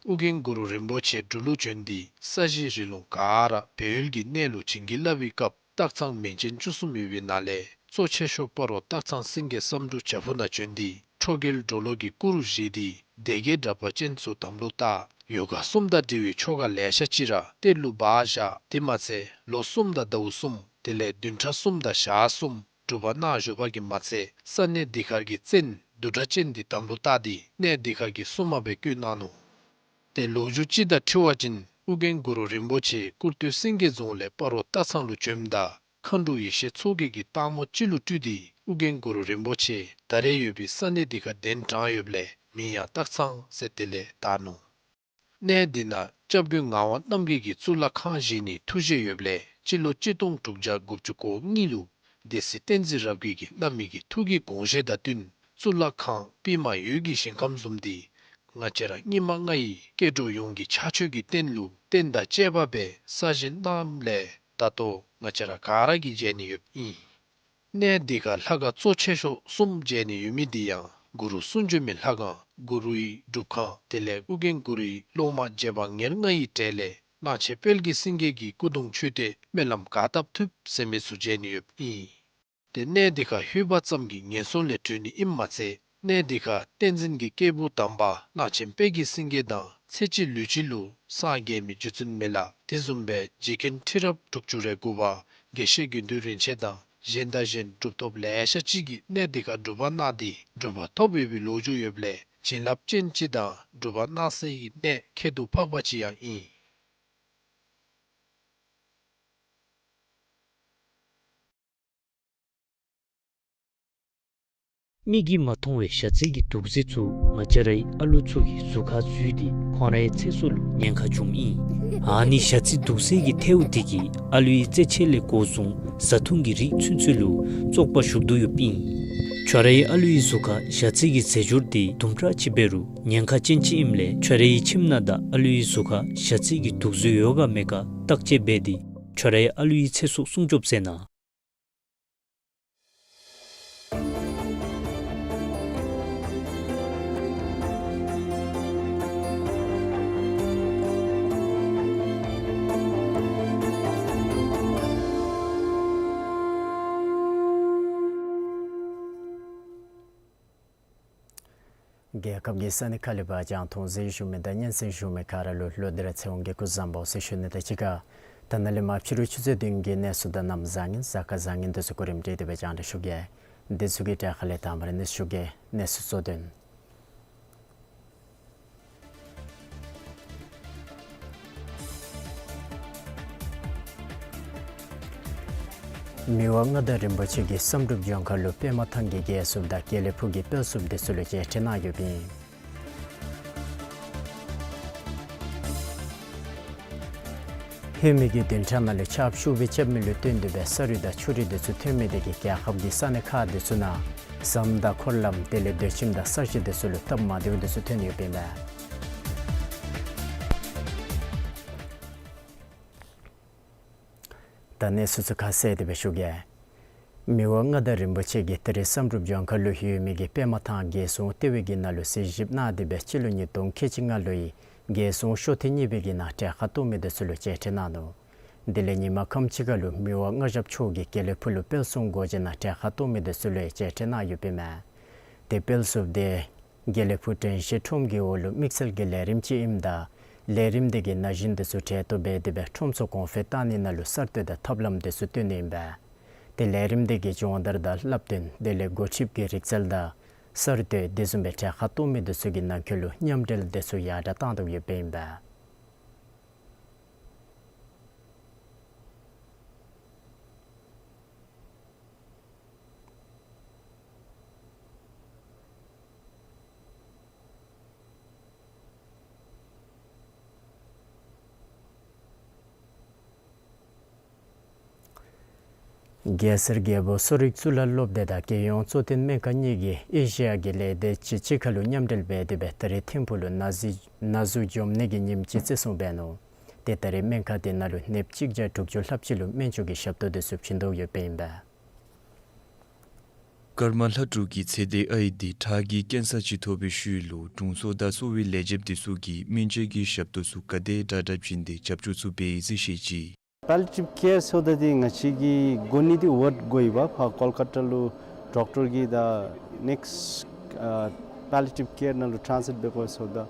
ཨོ་རྒྱན་གུ་རུ་རིན་པོ་ཆེ་འབྲུག་ལུ་བྱོན་ཏེ་ས་གཞི་རི་ལུང་ག་ར་སྦས་ཡུལ་གྱི་གནས་ལུ་བྱིན་གྱིས་བརླབས་པའི་སྐབས་སྟག་ཚང་མིང་ཅན་བཅུ་གསུམ་ཡོད་པའི་ནང་ལས་གཙོ་ཆེ་ཤོས་སྤ་རོ་སྟག་ཚང་སེང་གེ་བསམ་འགྲུབ་བྱག་ཕུག་ནང་བྱོན་ཏེ་ཁྲོ་རྒྱལ་གྲོ་ལོད་ཀྱི་སྐུ་རུ་བཞེངས་ཏེ་སྡེ་བརྒྱད་དྲེགས་པ་ཅན་ཚུ་དམ་ལུ་བཏགས། ཡོ་ག་གསུམ་དང་འབྲེལ་བའི་ཆོ་ག་ལེ་ཤ་ཅིག་ར་གཏེར་ལུ་སྦ་བཞག། དེ་མ་ཚད་ལོ་གསུམ་དང་ཟླཝ་གསུམ་དེ་ལས་བདུན་ཕྲག་གསུམ་དང་ཞག་གསུམ་སྒྲུབ་པ་གནང་བཞུགས་པ་གིས་མ་ཚད་ས་གནས་འདི་ཁར་གྱི་བཙན་བདུད་དྲེགས་ཅན་འདི་དམ་ལུ་བཏགས་ཏེ་གནས་འདི་ཁར་གྱི་སྲུང་མ་སྦེ་བསྐོས་གནང་ནུག། ཏེ་ལོ་རྒྱུས་ཅིག་དང་འཁྲིལ་བ་ཅིན་ཨོ་རྒྱན་གུ་རུ་རིན་པོ་ཆེ་ཀུར་སྟོད་སེང་གེ་རྫོང་ལས་སྤ་རོ་སྟག་ཚང་ལུ་བྱོནམ་ད་མཁའ་འགྲོ་ཡེ་ཤེས་མཚོ་རྒྱལ་གྱིས་སྟག་མོ་ཅིག་ལུ་སྤྲུལ་ཏེ་ཨོ་རྒྱན་གུ་རུ་རིན་པོ་ཆེ་ད་རེས་ཡོད་པའི་ས་གནས་འདི་ཁར་གདན་དྲངས་ཡོདཔ་ལས་མིང་ཡང་སྟག་ཚང་ཟེར་དེ་ལས་བཏགས་ནུག། གནས་འདི་ནང་སྐྱབས་མགོན་ངག་དབང་རྣམ་རྒྱལ་གྱིས་གཙུག་ལག་ཁང་བཞེངས་ནིའི་ཐུགས་བཞེད་ཡོདཔ་ལས་སྤྱི་ལོ་གཅིག་སྟོང་དྲུག་བརྒྱ་དགུ་བཅུ་གོ་གཉིས་ལུ་སྡེ་སྲིད་བསྟན་འཛིན་རབ་རྒྱས་ཀྱིས་གནང་མི་གི་ཐུགས་ཀྱི་དགོངས་བཞེད་དང་བསྟུན་གཙུག་ལག་ཁང་པདྨ་འོད་ཀྱི་ཞིང་ཁམས་བཟུམ་འདི་ང་བཅས་ར་སྙིགས་མ་ལྔ་ཡི་སྐྱེ་འགྲོ་ཡོངས་ཀྱི་ཕྱག་མཆོད་ཀྱི་རྟེན་ལུ་རྟེན་དང་བཅས་པ་སྦེ་གསར་བཞེངས་གནངམ་ལས་ད་ལྟོ་ང་བཅས་ར་ག་ར་གིས་མཇལ་ནི་ཡོདཔ་ཨིན། གནས་འདི་ཁར་ལྷ་ཁང་གཙོ་ཆེ་ཤོས་གསུམ་མཇལ་ནི་ཡོད་མི་འདི་ཡང་གུ་རུ་གསུང་བྱོན་མའི་ལྷ་ཁང་གུ་རུའི་སྒྲུབ་ཁང་དེ་ལས་ཨོ་རྒྱན་གུ་རུའི་སློབ་མ་རྗེ་འབངས་ཉེར་ལྔ་ཡི་གྲས་ལས་གླང་ཆེན་དཔལ་གྱི་སེང་གེ་གི་སྐུ་གདུང་མཆོད་རྟེན་སྨོན་ལམ་ག་བཏབ་ཐུབ་ཟེར་མི་ཚུ་མཇལ་ནི་ཡོདཔ་ཨིན། ཏེ་གནས་འདི་ཁར་ལྷོད་པ་ཙམ་གྱིས་ངན་སོང་ལས་གྲོལ་ནི་ཨིནམ་མ་ཚད་གནས་འདི་ཁར་བསྟན་འཛིན་གྱི་སྐྱེས་བུ་དམ་པ་གླང་ཆེན་དཔལ་གྱི་སེང་གེ་དང་ཚེ་གཅིག་ལུས་གཅིག་ལུ་སངས་རྒྱས་མི་རྗེ་བཙུན་མི་ལ་དེ་བཟུམ་སྦེ་རྗེ་མཁན་ཁྲི་རབས་དྲུག་ཅུ་རེ་དགུ་པ་དགེ་བཤེས་དགེ་འདུན་རིན་ཆེན་དང་གཞན་དང་གཞན་གྲུབ་ཐོབ་ལེ་ཤ་ཅིག་གིས་གནས་འདི་ཁར་སྒྲུབ་པ་གནང་སྟེ་གྲུབ་པ་ཐོབ་ཡོད་པའི་ལོ་རྒྱུས་ཡོདཔ་ལས་བྱིན་རླབས་ཅན་ཅིག་དང་སྒྲུབ་པ་གནང་སའི་གནས་ཁྱད་དུ་འཕགས་པ་ཅིག་ཡང་ཨིན། མིག་གིས་མ་མཐོང་བའི་ཞ་རྩི་གི་དུག་རྫས་ཚུ་ང་བཅས་རའི་ཨ་ལུ་ཚུ་གི་གཟུགས་ཁར་འཛུལ་ཏེ་ཁོང་རའི་ཚེ་སྲོག་ལུ་ཉེན་ཁ་བྱུངམ་ཨིན། ཨ་ནི་ཞ་རྩི་དུག་རྫས་ཀྱི་ཐལཝ་དེ་གིས་ཨ་ལུའི་རྩེད་ཆས་ལས་འགོ་བཟུང་བཟའ་འཐུང་གི་རིགས་ཚུན་ཚོད་ལུ་བཙོག་པ་ཞུགས་དོ་ཡོདཔ་ཨིན། ཁྱོད་རའི་ཨ་ལུའི་གཟུགས་ཁར་ཞ་རྩི་གི་རྫས་སྦྱོར་དེ་དུམ་གྲ་ཅིག་འབད་རུང་ཉེན་ཁ་ཅན་ཅིག་ཨིནམ་ལས་ཁྱོད་རའི་ཁྱིམ་ནང་དང་ཨ་ལུའི་གཟུགས་ཁར་ཞ་རྩི་གི་དུག་རྫས་ཡོད་ག་མེད་ག་བརྟག་དཔྱད་འབད་དེ་ཁྱོད་རའི་ཨ་ལུའི་ཚེ་སྲོག་སྲུང་སྐྱོབ་མཛད་གནང་། རྒྱལ་ཁབ་ཀྱི་ས་གནས་ཁག་ལས་ཕར་རྒྱང་མཐོང་གཟིགས་བཞུགས་མི་དང་སྙན་གསན་བཞུགས་མི་ག་ར་ལུ་ལོག་སྟེ་ར་ཚེ་དབང་གིས་སྐུ་གཟུགས་བཟང་པོ་ཟེར་ཞུ་ནི་དང་གཅིག་ཁར་ད་ནཱ་ལས་མར་ཕྱི་རུ་ཆུ་ཚོད་བདུན་གྱི་གནས་ཚུལ་དང་གནམ་བཟང་ངན་གཟའ་སྐར་བཟང་ངན་དེ་ཚུ་གོ་རིམ་སྒྲིག་སྟེ་སྦེ་རྒྱང་བསྒྲགས་ཞུ་གེ། དེ་ཚུ་གི་གྲས་ཁ་ལས་དང་པ་ར་གནས་ཚུལ་ཞུ་གེ། གནས་ཚུལ་གཙོ་དོན། མི་དབང་མངའ་བདག་རིན་པོ་ཆེ་གིས་བསམ་གྲུབ་ལྗོངས་མཁར་ལུ་པདྨ་ཐང་གི་རྒྱལ་སྲུངཔ་དང་དགེ་ལེགས་ཕུག་གི་དཔལ་སྲུངཔ་དེ་ཚུ་ལུ་མཇལ་འཕྲད་གནང་ཡོདཔ་ཨིན། ལྷོད་མེད་ཀྱི་བདུན་ཕྲག་ནང་ལུ་ཆརཔ་ཤུགས་སྦེ་རྐྱབ་མི་ལུ་བརྟེན་ཏེ་སྦེ་ས་རུད་དང་ཆུ་རུད་དེ་ཚུ་ཐོན་མི་དེ་གིས་རྒྱལ་ཁབ་ཀྱི་ས་གནས་ཁག་དེ་ཚུ་ནང་ཟམ་དང་འཁོར་ལམ་དེ་ལས་སྡོད་ཁྱིམ་དང་ས་གཞི་དེ་ཚུ་ལུ་སྟབས་མ་བདེཝ་དེ་ཚུ་ཐོན་ཡོདཔ་ཨིན་པས། ད་གནས་ཚུལ་ཚུ་ཁ་གསལ་ཏེ་སྦེ་ཞུ་གེ། མི་དབང་མངའ་བདག་རིན་པོ་ཆེ་གིས་ད་རིས་བསམ་གྲུབ་ལྗོངས་མཁར་ལུ་ཡོད་མི་གི་པདྨ་ཐང་རྒྱལ་སྲུང་ལྟེ་བའི་གི་ནང་ལུ་གཟིགས་ཞིབ་གནང་སྟེ་སྦེ་སྤྱི་ལོ་ཉིས་སྟོང་ཁལ་གཅིག་ལྔ་ལོའི་རྒྱལ་སྲུང་ཤོག་ཐེངས་གཉིས་པའི་གི་ནང་གྲལ་ཁར་གཏོགས་མི་དེ་ཚུ་ལུ་མཇལ་འཕྲད་གནང་ནུག། དེ་ལས་ཉིན་མ་ཁམས་ཅིག་ཁར་ལུ་མི་དབང་མངའ་ཞབས་མཆོག་གིས་དགེ་ལེགས་ཕུག་ལུ་དཔལ་སྲུང་སྒོ་འབྱེད་ནང་གྲལ་ཁར་གཏོགས་མི་དེ་ཚུ་ལུ་མཇལ་འཕྲད་གནང་ཡོདཔ་ཨིན་མས། དེ་དཔལ་སྲུངཔ་དེ་དགེ་ལེགས་ཕུག་དྲན་ཤེས་ཁྲོམ་གྱི་འོག་ལུ་དམིགས་བསལ་གྱི་ལས་རིམ་ཅིག་ཨིནམ་ད་ལས་རིམ་དེ་གི་ན་གཞོན་དེ་ཚུ་གྲལ་གཏོགས་འབད་དེ་སྦེ་ཁྲོམ་ཚུ་གོང་འཕེལ་གཏང་ནི་ནང་ལུ་གསར་གཏོད་དང་ཐབས་ལམ་དེ་ཚུ་སྟོན་ནི་ཨིན་པས། དེ་ལས་རིམ་དེ་གི་སྦྱོང་བརྡར་དང་བསླབ་སྟོན་དེ་ལས་འགོ་ཁྲིདཔ་གི་རིག་རྩལ་དང་གསར་གཏོད་དེ་བཟུམ་སྦེ་གྲལ་ཁར་གཏོགས་མི་དེ་ཚུ་གི་ནང་འཁོད་ལུ་མཉམ་འབྲེལ་དེ་ཚུ་ཡར་དྲགས་གཏང་དོ་ཡོདཔ་ཨིན་པས། གེ་སར་རྒྱལ་པོ་གསོ་རིག་གཙུག་ལག་སློབ་སྡེ་དང་རྒྱལ་ཡོངས་གཙོ་བསྟེན་སྨན་ཁང་གཉིས་ཀྱིས་ཨེ་ཤེ་ཡ་གི་ལས་སྡེ་ཅིག་གཅིག་ཁར་ལུ་མཉམ་འབྲེལ་འབད་དེ་སྦེ་ད་རིས་ཐིམ་ཕུག་ལུ་ན་ཟུག་ན་ཟུག་འཇོམས་ནི་གི་ཉིནམ་ཅིག་བརྩི་སྲུང་འབད་ནུག། ཏེ་ད་རིས་སྨན་ཁང་དེ་ནང་ལུ་ནདཔ་གཅིག་བརྒྱ་དྲུག་ཅུ་ལྷགཔ་ཅིག་ལུ་སྨན་བཅོས་ཀྱི་ཞབས་ཏོག་དེ་ཚུ་བྱིན་དོ་ཡོདཔ་ཨིན་པས། ཀརྨ་ལྷ་དྲུག་གི་ཚེ་འདས་ཨའི་དེ་ཁྲག་གི་ཀེན་སར་ཅིག་ཐོབ་པའི་ཤུལ་ལུ་དྲུང་འཚོ་དང་གསོ་བའི་ལས་བྱེདཔ་དེ་ཚུ་གིས་སྨན་བཅོས་ཀྱི་ཞབས་ཏོག་ཚུ་ག་དེ་དྲག་དྲག་བྱིན་ཏེ་རྒྱབ་སྐྱོར་ཚུ་འབད་ཡི་ཟེར་བཤད་ཅི། Palliative care ཟེརཝ་ད་འདི་ང་བཅས་ཀྱིས་གོ་ནི་འདི་ཝརཌ་གོ་ཡི་པ། ཕར་ཀོལ་ཀ་ཏ་ལུ་ཌོག་ཊར་གྱིས་ད་ནེགསཊ་ཨ་palliative care ནང་ལུ་ཊཱན་སི་ལེཊ་འབད་དགོ་ཟེརཝ་ད།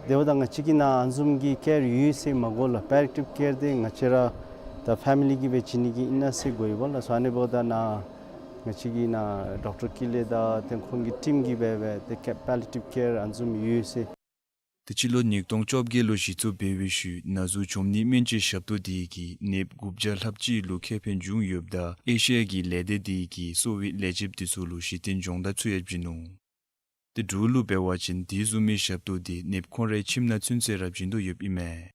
དེ་འབདཝ་ད་ང་བཅས་ཀྱིས་ནཱ་ཨ་ནི་བཟུམ་གྱི་ཀེར་ཡོད་ཟེར་མ་གོ་ལགས། Palliative care འདི་ང་བཅས་ར་ད་ཕེ་མི་ལི་གིས་སྦེ་བྱིན་ནི་གི་ཨིན་ན་ཟེར་གོ་ཡི་པ་ལགས། སོ་ཨ་ནི་འབདཝ་ད་ནཱ་ང་བཅས་ཀྱིས་ནཱ་ཌོག་ཊར་ཀི་ལེ་དང་ཏེ་ཁོང་གི་ཊིམ་གྱིས་སྦེ་སྦེ་ཏེ་ཀེ་palliative care ཨ་ནི་བཟུམ་ཡོད་ཟེར། ཏེ་སྤྱི་ལོ་ཉིས་སྟོང་བཅོ་བརྒྱད་ལུ་གཞི་བཙུགས་འབད་བའི་ཤུལ་ན་ཟུག་འཇོམས་ནི་སྨན་བཅོས་ཞབས་ཏོག་དེ་གིས་ནདཔ་དགུ་བརྒྱ་ལྷགཔ་ཅིག་ལུ་ཁེ་ཕན་བྱུང་ཡོདཔ་ད་ཨེ་ཤེ་ཡ་གི་ལས་སྡེ་དེ་གིས་གསོ་བའི་ལས་བྱེདཔ་དེ་ཚུ་ལུ་གཞི་རྟེན་སྦྱོང་བརྡར་ཚུ་ཡང་བྱིན་ནུག། ཏེ་འབྲུག་ལུ་འབད་བ་ཅིན་དེ་བཟུམ་མའི་ཞབས་ཏོག་དེ་ནདཔ་ཁོང་རའི་ཁྱིམ་ནང་ཚུན་ཚོད་ར་བྱིན་དོ་ཡོདཔ་ཨིན་མས།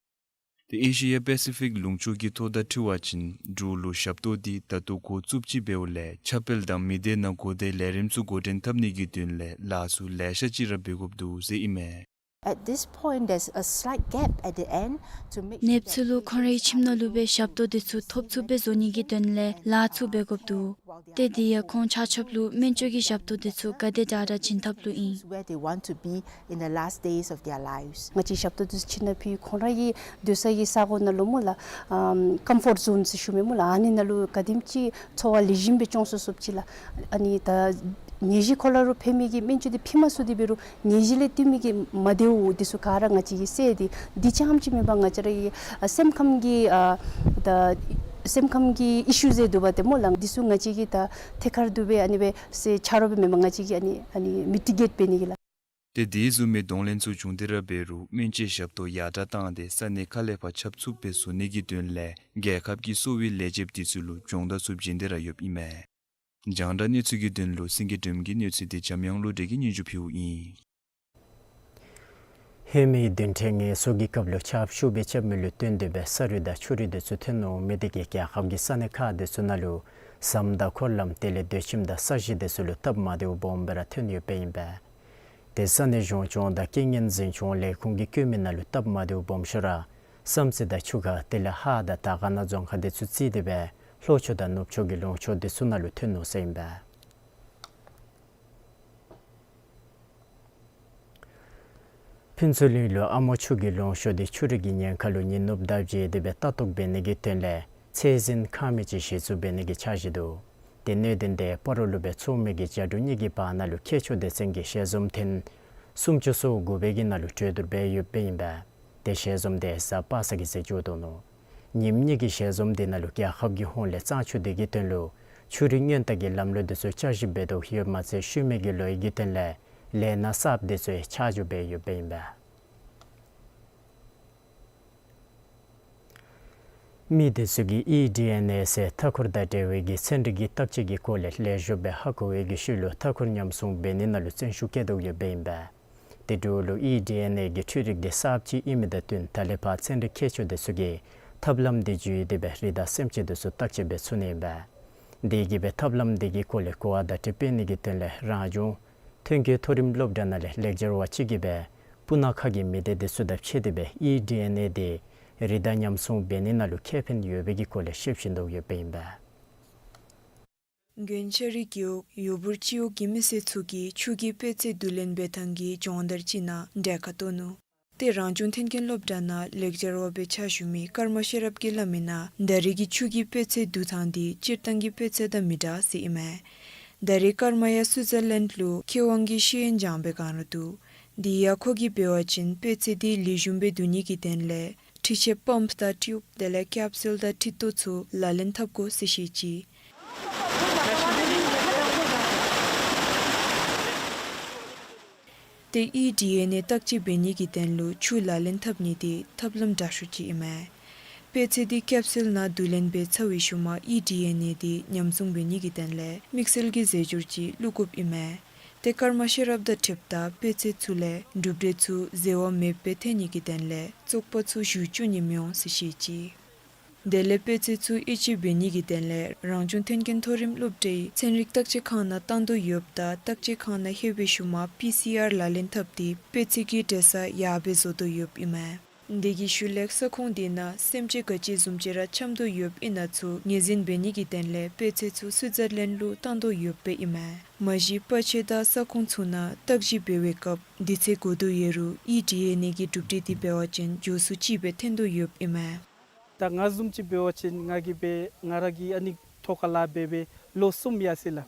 ཏེ་ཨེ་ཤེ་ཡ་པེ་སི་ཕིག་ལུང་ཕྱོགས་ཀྱི་ཐོག་དང་འཁྲིལ་བ་ཅིན་འབྲུག་ལུ་ཞབས་ཏོག་དེ་ད་ལྟོ་འགོ་བཙུགསཔ་ཅིག་འབདཝ་ལས་ཁྱབ་སྤེལ་དང་མི་སྡེ་ནང་གོ་བརྡའི་ལས་རིམ་ཚུ་འགོ་འདྲེན་འཐབ་ནི་གི་དོན་ལས་ལཱ་ཚུ་ལེ་ཤ་ཅིག་ར་འབད་དགོཔ་འདུག་ཟེར་ཨིན་མས། At this point, there's a slight gap at the end to make sure ནདཔ་ཚུ་ལུ་ཁོང་རའི་ཁྱིམ་ནང་ལུ་སྦེ་ཞབས་ཏོག་དེ་ཚུ་ཐོབ་ཚུགསཔ་སྦེ་བཟོ་ནི་གི་དོན་ལས་ལཱ་ཚུ་འབད་དགོཔ་འདུག། ཏེ་དེ་ཡང་ཁོང་ཆ་ཁྱབ་ལུ་སྨན་བཅོས་ཀྱི་ཞབས་ཏོག་དེ་ཚུ་ག་དེ་དྲག་དྲག་བྱིན་ཐབས་ལུ་ཨིན། Where they want to be in the last days of their lives. ང་བཅས་ཞབས་ཏོག་དེ་ཚུ་བྱིན་ད་ཕུལ་ཁོང་ར་གི་སྡོད་ས་གི་ས་གོ་ནང་ལུ་སྨོ་ལགས། ཨམ་ཀམ་ཕོརཊ་ཛོན་ཟེར་ཞུ་མི་སྨོ་ལགས། ཨ་ནི་ནང་ལུ་ག་དེམ་ཅིག་འཚོ་བ་ལེགས་ཤོམ་སྦེ་སྐྱོང་ཚུགས་ཚུགསཔ་ཅིག་ལགས། ཨ་ནི་ད་ནད་གཞི་ཁོ་ལ་རུ་ཕན་མི་གི་སྨན་བཅོས་དེ་ཕུལ་མ་ཚུགས་ཏེ་འབད་རུང་ནད་གཞི་ལས་བཏུལ་མི་གི་མ་བདེཝ་དེ་ཚུ་ག་ར་ང་བཅས་ཀྱིས་སེལ་ཏེ་འདི་རྐྱངམ་ཅིག་མེན་པར་ང་བཅས་ར་གི་ཨ་སེམས་ཁམས་ཀྱི་ཨ་ད་སེམས་ཁམས་ཀྱི་ཨི་ཤུ་ཟེར་འདུག་པ་ཏེ་སྨོ་ལགས། འདི་ཚུ་ང་བཅས་ཀྱིས་ད་ཐད་ཀར་དུ་སྦེ་ཨ་ནི་སྦེ་སེལ་ཆ་རོགས་སྦེ་མེན་པར་ང་བཅས་ཀྱིས་ཨ་ནི་ཨ་ནི་མི་ཊི་གེཊ་འབད་ནི་གི་ལགས། ཏེ་དེ་བཟུམ་མའི་གདོང་ལེན་ཚུ་བྱུང་སྟེ་ར་འབད་རུང་སྨན་བཅོས་ཞབས་ཏོག་ཡར་དྲགས་བཏང་སྟེ་ས་གནས་ཁག་ལས་ཕར་ཁྱབ་ཚུགསཔ་སྦེ་བཟོ་ནི་གི་དོན་ལས་རྒྱལ་ཁབ་ཀྱི་གསོ་བའི་ལས་བྱེདཔ་དེ་ཚུ་ལུ་སྦྱོང་བརྡར་ཚུ་བྱིན་ཏེ་ར་ཡོདཔ་ཨིན་མས། རྒྱང་བསྒྲགས་གནས་ཚུལ་གྱི་དོན་ལུ་སེང་གེ་སྒྲོལམ་གྱི་གནས་ཚུལ་དེ་འཇམ་དབྱངས་བློ་གྲོས་ཀྱིས་སྙན་ཞུ་ཕུལཝ་ཨིན། ལྷོད་མེད་བདུན་ཕྲག་ངལ་གསོ་གི་སྐབས་ལུ་ཆརཔ་ཤུགས་སྦེ་རྐྱབ་མི་ལུ་བརྟེན་ཏེ་སྦེ་ས་རུད་དང་ཆུ་རུད་དེ་ཚུ་ཐོན་འོང་མི་དེ་གིས་རྒྱལ་ཁབ་ཀྱི་ས་གནས་ཁག་དེ་ཚུ་ནང་ལུ་ཟམ་དང་འཁོར་ལམ་དེ་ལས་སྡོད་ཁྱིམ་དང་ས་གཞི་དེ་ཚུ་ལུ་སྟབས་མ་བདེཝ་སྦོམ་སྦེ་ར་ཐོན་ཡོདཔ་ཨིན་པས། ཏེ་ས་གནས་གཞུང་སྐྱོང་དང་རྐྱེན་ངན་འཛིན་སྐྱོང་ལས་ཁུངས་ཀྱིས་བཀོད་མི་ནང་ལུ་སྟབས་མ་བདེཝ་སྦོམ་ཤོས་ར་བསམ་རྩེ་དང་ཆུ་ཁ་དེ་ལས་ཧཱ་དང་དར་དཀར་ན་རྫོང་ཁག་དེ་ཚུ་བརྩིས་ཏེ་སྦེ་ལྷོ་ཕྱོགས་དང་ནུབ་ཕྱོགས་ཀྱི་ལུང་ཕྱོགས་དེ་ཚུ་ནང་ལུ་ཐོན་ནུག་ཟེར་ཨིན་པས། ཕུན་ཚོགས་གླིང་ལུ་ཨ་མོ་ཆུ་གི་ལུང་ཤོར་ཏེ་ཆུ་རུད་ཀྱི་ཉེན་ཁ་ལུ་ཉིན་ནུབ་ཟླཝ་བརྗེ་སྟེ་སྦེ་ལྟ་རྟོག་འབད་ནི་གི་དོན་ལས་ཚད་འཛིན་ཁང་མིག་ཅིག་གཞི་བཙུགས་འབད་ནི་གི་འཆར་གཞི་འདུག། ཏེ་གནད་དོན་དེ་སྤ་རོ་ལུ་སྦེ་ཚོགས་མི་གི་བྱ་འབྲུག་གཉིས་ཀྱི་བར་ན་ལུ་ཁྱད་ཆོས་སྡེ་ཚན་གྱི་ཞལ་འཛོམས་ཐེངས་ སུམ་ཅུ་སོ་དགུ་པའི་གི་ནང་ལུ་གྲོས་བསྡུར་འབད་ཡོདཔ་ཨིན་པས། ཏེ་ཞལ་འཛོམས་འདི་གཟའ་པ་སངས་ཀྱི་ཚེ་འགྱོ་དོ་ནུག། ཉིནམ་གཉིས་ཀྱི་ཞལ་འཛོམས་འདི་ནང་ལུ་རྒྱལ་ཁབ་ཀྱི་ཧོངས་ལས་གཙང་ཆུ་འདི་གི་དོན་ལུ་ཆུ་རིན་སྔོན་དར་གྱི་ལམ་ལུགས་འདི་ཚུ་བསྐྱར་ཞིབ་འབད་དོ་ཡོདཔ་མ་ཚད་ཤུལ་མའི་གི་ལོ་ཡི་གི་དོན་ལས་ལས་སྣ་གསརཔ་འདི་ཚུ་ཆ་འཇོག་འབད་ཡོདཔ་ཨིན་པས། མི་འདི་ཚུ་གིས་ཨི་ཌི་ཨེན་ཨེ་ཟེར་མཐའ་འཁོར་དང་འབྲེལ་བའི་གི་ཚན་རིག་གི་བརྟག་དཔྱད་ཀྱི་སྐོར་ལས་ལེགས་ཤོམ་སྦེ་ཧ་གོ་བའི་གི་ཤུལ་ལུ་མཐའ་འཁོར་ཉམས་སྲུང་འབད་ནི་ནང་ལུ་བརྩོན་ཤུགས་བསྐྱེད་དོ་ཡོདཔ་ཨིན་པས། ཏེ་འབྲུག་ལུ་ཨི་ཌི་ཨེན་ཨེ་གི་འཕྲུལ་རིག་འདི་གསརཔ་ཅིག་ཨིན་མི་དང་བསྟུན་ད་ལས་ཕར་ཚན་རིག་མཁས་མཆོག་འདི་ཚུ་གིས་ཐབས་ལམ་འདི་བརྒྱུད་དེ་སྦེ་རི་དྭགས་སེམས་ཅན་འདི་ཚུ་བརྟག་དཔྱད་འབད་ཚུགས་ནི་ཨིན་པས། དེ་གིས་སྦེ་ཐབས་ལམ་འདི་གི་སྐོར་ལས་གོ་བ་བརྡ་སྤྲོད་འབད་ནི་གི་དོན་ལས་རང་བྱུང་མཐུན་རྐྱེན་མཐོ་རིམ་སློབ་གྲྭ་ནང་ལས་ལེགས་སྦྱར་བ་ཅིག་གིས་སྦེ་སྤུ་ན་ཁ་གི་མི་སྡེ་འདི་ཚུ་དང་ཕྱད་དེ་སྦེ་ཨི་ཌི་ཨེན་ཨེ་འདི་རི་དྭགས་ཉམས་སྲུང་འབད་ནི་ནང་ལུ་ཁེ་ཕན་ཡོད་པའི་གི་སྐོར་ལས་ཞིབ་བཤེར་འབད་དོ་ཡོདཔ་ཨིན་པས། དགོན་ཤ་རི་རྒེད་འོག་ཡུ་འབུར་སྤྱི་འོག་གི་མི་སེར་ཚུ་གིས་ཆུ་གི་དཔེ་ཚད་བསྡུ་ལེན་འབད་ཐངས་ཀྱི་སྦྱོང་བརྡར་ཅིག་ནང་གྲལ་ཁར་གཏོགས་ནུག། ཏེ་རང་བྱུང་མཐུན་རྐྱེན་སློབ་གྲྭ་ནང་ལེགས་སྦྱར་བ་སྦེ་ཕྱག་ཞུ་མི་ཀརྨ་ཤེས་རབ་ཀྱིས་སླབ་མིའི་ནང་ད་རེས་ཀྱི་ཆུ་གི་དཔེ་ཚད་བསྡུ་ཐངས་འདི་སྤྱིར་བཏང་གི་དཔེ་ཚད་དང་མི་འདྲ་ཟེར་ཨིན་མས། ད་རེས་ཀརྨ་ཡང་སུའི་ཛར་ལེནཌ་ལུ་མཁས་དབང་གི་ཤེས་ཡོན་སྦྱང་བའི་བསྒང་ར་འདུག། དེ་ཡང་ཁོ་གིས་འབད་བ་ཅིན་དཔེ་ཚད་འདི་ལེགས་ཤོམ་སྦེ་བསྡུ་ནི་གི་དོན་ལས་འཕྲུལ་ཆས་པམཔ་དང་ཊིའུབ་དེ་ལས་ཀེཔ་སུལ་དང་ཁྲིག་ཏོ་ཚུ་ལག་ལེན་འཐབ་དགོ་ཟེར་བཤད་ཅི། ཏེ་ཨི་ཌི་ཨེན་ཨེ་བརྟག་དཔྱད་འབད་ནི་གི་དོན་ལུ་ཆུ་ལག་ལེན་འཐབ་ནི་འདི་ཐབས་ལམ་དྲག་ཤོས་ཅིག་ཨིན་མས། དཔེ་ཚད་འདི་ཀེཔ་སུལ་ནང་བསྡུ་ལེན་འབད་ཚར་བའི་ཤུལ་མ་ཨི་ཌི་ཨེན་ཨེ་འདི་ཉམས་སྲུང་འབད་ནི་གི་དོན་ལས་དམིགས་བསལ་གྱི་རྫས་སྦྱོར་ཅིག་བླུག་དགོཔ་ཨིན་མས། ཏེ་ཀརྨ་ཤེས་རབ་དང་འཁྲིལཝ་ད་དཔེ་ཚད་ཚུ་ལས་གྲུབ་འབྲས་ཚུ་ཟེར་བ་མེདཔ་སྦེ་ཐོན་ནི་གི་དོན་ལས་བཙོག་པ་ཚུ་ཞུ་བཅུག་ནི་མི་འོང་ཟེར་བཤད་ཅི། དེ་ལས་དཔེ་ཚད་ཚུ་དབྱེ་དཔྱད་འབད་ནི་གི་དོན་ལས་རང་བྱུང་མཐུན་རྐྱེན་མཐོ་རིམ་སློབ་གྲྭའི་ཚན་རིག་བརྟག་དཔྱད་ཁང་ནང་བཏང་དོ་ཡོདཔ་ད་བརྟག་དཔྱད་ཁང་ནང་ལྷོད་པའི་ཤུལ་མ་པི་སི་ཨར་ལག་ལེན་འཐབ་སྟེ་དཔེ་ཚད་ཀྱི་འདྲེས་ས་ཡར་སྦེ་བཟོ་དོ་ཡོདཔ་ཨིན་མས། དེ་གི་ཤུལ་ལས་ས་ཁོངས་དེ་ནང་སེམས་ཅན་ག་ཅི་བཟུམ་ཅིག་ར་འཁྱམས་དོ་ཡོདཔ་ཨིན་ན་ཚུ་ངོས་འཛིན་འབད་ནི་གི་དོན་ལས་དཔེ་ཚད་ཚུ་སུའི་ཛར་ལེནཌ་ལུ་བཏང་དོ་ཡོདཔ་ཨིན་མས། མ་གཞི་པ་ཆེ་དང་ས་ཁོངས་ཚུ་ནང་བརྟག་ཞིབ་འབད་བའི་སྐབས་དུས་ཚོད་འགོར་དོ་ཡོད་རུང་ཨི་ཌི་ཨེན་ཨེ་གི་གྲུབ་འབྲས་འདི་འབད་བ་ཅིན་མགྱོགས་སུ་ཅིག་སྦེ་ཐོན་དོ་ཡོདཔ་ཨིན་མས། ད་ང་བཟུམ་ཅིག་འབད་བ་ཅིན་ང་གིས་སྦེ་ང་ར་གི་ཨ་ནི་ཐོག་ཁར་ལཱ་འབད་སྦེ་ལོ་གསུམ་ཡར་སོ་ཡི་ལགས།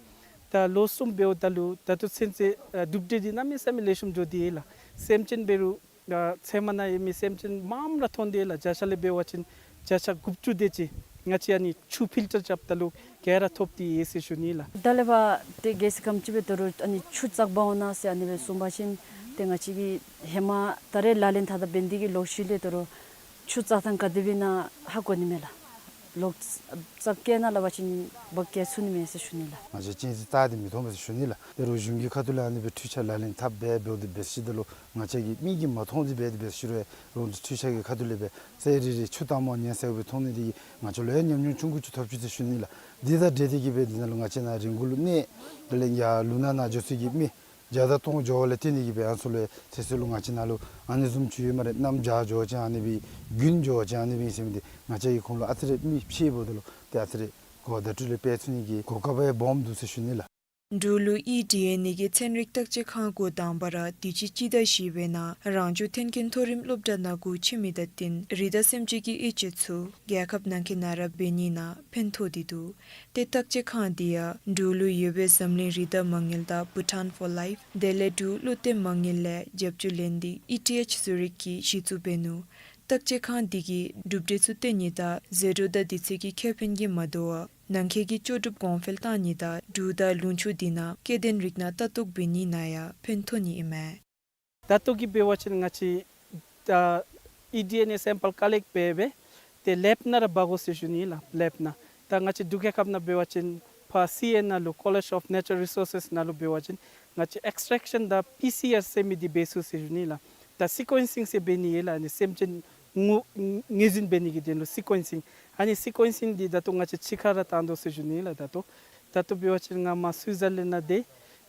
ད་ལོ་གསུམ་འབདཝ་ད་ལུ་ད་ལྟོ་ཚུན་ཚོད་ཨ་གྲུབ་འབྲས་འདི་གནམ་མེད་ས་མེད་ལེགས་ཤོམ་འགྱོ་སྟེ་ཡོད་ལགས། སེམས་ཅན་འབད་རུང་ཨ་ཚལ་མ་ནང་ཡོད་མི་སེམས་ཅན་མངམ་ར་ཐོན་ཏེ་ཡོད་ལགས། བརྒྱ་ཆ་ལས་འབད་བ་ཅིན་བརྒྱ་ཆ་དགུ་བཅུ་དེ་ཅིག་ང་བཅས་ཨ་ནི་ཆུ་ཕིལ་ཊར་རྐྱབ་ད་ལུ་ག་ར་ཐོབ་སྟེ་ཡོད་ཟེར་ཞུ་ནི་ལགས། ད་ལས་ཕར་ཏེ་གལ་སྲིད་ཁམས་ཅིག་སྦེ་དོ་རུང་ཨ་ནི་ཆུ་བཙག་འབག་འོང་ན་ཟེར་ཨ་ནི་སྦེ་གསུངས་པ་ཅིན་ཏེ་ང་བཅས་ཀྱིས་ཧེ་མ་ད་རེས་ལག་ལེན་འཐབ་ད་འབད་ནི་དེ་གིས་ལོག་ཤུལ་ལས་དོ་རུང་ཆུ་བཙག་ཐངས་ག་དེ་སྦེ་ཨིན་ན་ཧ་གོ་ནི་མས་ལགས། ལོག་བཙག་བཀལ་གནང་སླབ་པ་ཅིན་འབག་བཀལ་ཚུགས་ནི་མས་ཟེར་ཞུ་ནི་ལགས། ང་བཅས་གཅན་གཟན་བཙག་སྟེ་མི་ཐོན་པས་ཟེར་ཞུ་ནི་ལགས། ད་རུང་གཞུང་གི་ཁ་ཐུག་ལས་ཨ་ནི་སྦེ་འཕྲུལ་ཆས་ལག་ལེན་འཐབ་འབད་འབདཝ་ད་འབད་ཞིནམ་ད་ལུ་ང་བཅས་ཀྱིས་མིག་གིས་མ་མཐོང་སྟེ་འབད་དེ་འབད་ཞུ་རུང་རོགས་འཕྲུལ་ཆས་ཀྱི་ཁ་ཐུག་ལས་སྦེ་ཚལ་རེ་རེ་ཆུ་ལྟ་མ་ཉན་ས་སྦེ་མཐོང་ནི་དེ་གིས་ང་བཅས་ལུ་ཡང་ཉམས་མྱོང་ཆུང་ཀུ་ཅིག་ཐོབ་ཅི་ཟེར་ཞུ་ནི་ལགས། དེ་དང་འབྲེལ་ཏེ་གིས་སྦེ་འདི་ནང་ལུ་ང་བཅས་ནཱ་རི་འགོ་ལུ་གནས་དེ་ལས་ཡར་ལུང་ནག་ནང་འགྱོ་ས་གི་མི་བརྒྱ་དང་སྟོང་འགྱོ་བ་ལས་བརྟེན་ཏེ་གིས་སྦེ་ཨ་ནི་ཚུ་ལུ་ཚེ་སྲོག་ལུ་ང་བཅས་ནཱ་ལུ་ཨ་ནི་བཟུམ་ཅིག་ཡོད་སྨ་རེ། གནམ་བྱཱར་འགྱོ་བ་ཅིན་ཨ་ནི་སྦེ་དགུན་འགྱོ་བ་ཅིན་ཨ་ནི་སྦེ་ཨིན་ཟེར་མི་འདི་ང་བཅས་ཀྱིས་ཁོང་ལུ་ཨ་ཙི་རེ་མིག་ཕྱེ་འབདཝ་ད་ལུ་ཏེ་ཨ་ཙི་རེ་གོ་བརྡ་སྤྲོད་ལས་འབད་ཚུགས་ནི་གི་གོ་སྐབས་ཡང་སྦོམ་འདུག་ཟེར་ཞུ་ནི་ལགས། འབྲུག་ལུ་ཨི་ཌི་ཨེན་ཨེ་གི་ཚན་རིག་བརྟག་དཔྱད་ཁང་འགོ་དང་པ་ར་དུས་ཅི་སྤྱི་ཟླ་བཞི་པའི་ནང་རང་བྱུང་མཐུན་རྐྱེན་མཐོ་རིམ་སློབ་གྲྭ་ནང་འགོ་ཆེན་མི་དང་བསྟུན་རི་དྭགས་སེམས་ཅན་གྱི་དབྱེ་དཔྱད་ཚུ་རྒྱལ་ཁབ་ནང་འཁོད་ནང་ར་འབད་ནི་ནང་ཕན་ཐོགས་ཏེ་འདུག། ཏེ་བརྟག་དཔྱད་ཁང་འདི་ཡང་འབྲུག་ལུ་ཡོད་པའི་འཛམ་གླིང་རི་དྭགས་མ་དངུལ་དང་Bhutan for Life དེ་ལས་འབྲུག་བློ་གཏད་མ་དངུལ་ལས་རྒྱབ་སྐྱོར་ལེན་ཏེ་ཨི་ཐི་ཨེཆ་ཟུ་རིག་གིས་གཞི་བཙུགས་འབད་ནུག། བརྟག་དཔྱད་ཁང་འདི་གིས་གྲུབ་འབྲས་ཚུ་བཏོན་ནི་དང་ཟད་འགྲོ་དང་དུས་ཚོད་ཀྱི་ཁེ་ཕན་གྱིས་མ་དོ་བར་ནང་འཁོད་ཀྱི་ལྕོགས་གྲུབ་གོང་འཕེལ་གཏང་ནི་དང་འབྲུག་དང་ལུང་ཕྱོགས་འདི་ནང་སྐྱེ་ལྡན་རིགས་སྣ་ལྟ་རྟོག་འབད་ནི་ནང་ཡང་ཕན་ཐོགས་ནི་ཨིན་མས། ད་ལྟོ་གི་འབད་བ་ཅིན་ང་བཅས་ད་ཨི་ཌི་ཨེན་ཨེ་སེམ་པཱལ་ཀ་ལེཀཊ་འབད་སྦེ་ཏེ་ལེབ་ནང་ར་འབག་དགོ་ཟེར་ཞུ་ནི་ལགས། ལེབ་ནང་ད་ང་བཅས་འབྲུག་རྒྱལ་ཁབ་ནང་འབད་བ་ཅིན་ཕར་སི་ཨེན་ཨར་ལུ་College of Natural Resources ནང་ལུ་འབད་བ་ཅིན་ང་བཅས་ཨེགསི་ཊེཀ་ཤཱན་དང་པི་སི་ཨར་ཟེར་མི་འདི་འབད་ཚུགས་ཟེར་ཞུ་ནི་ལགས། ད་སི་ཀུ་ཨེན་སིང་ཟེར་འབད་ནི་ཡོད་ལགས། ཨ་ནི་སེམས་ཅན་ངོ་ངོས་འཛིན་འབད་ནི་གི་དོན་ལུ་སི་ཀུ་ཨེན་སིང་ཨ་ནི་སི་ཀུ་ཨེན་སིང་འདི་ད་ལྟོ་ང་བཅས་ཕྱི་ཁར་ར་བཏང་དོ་ཟེར་ཞུ་ནི་ལགས། ད་ལྟོ་ད་ལྟོ་འབད་བ་ཅིན་ང་མར་སུའི་ཛར་ལེནཌ་ནང་ཏེ་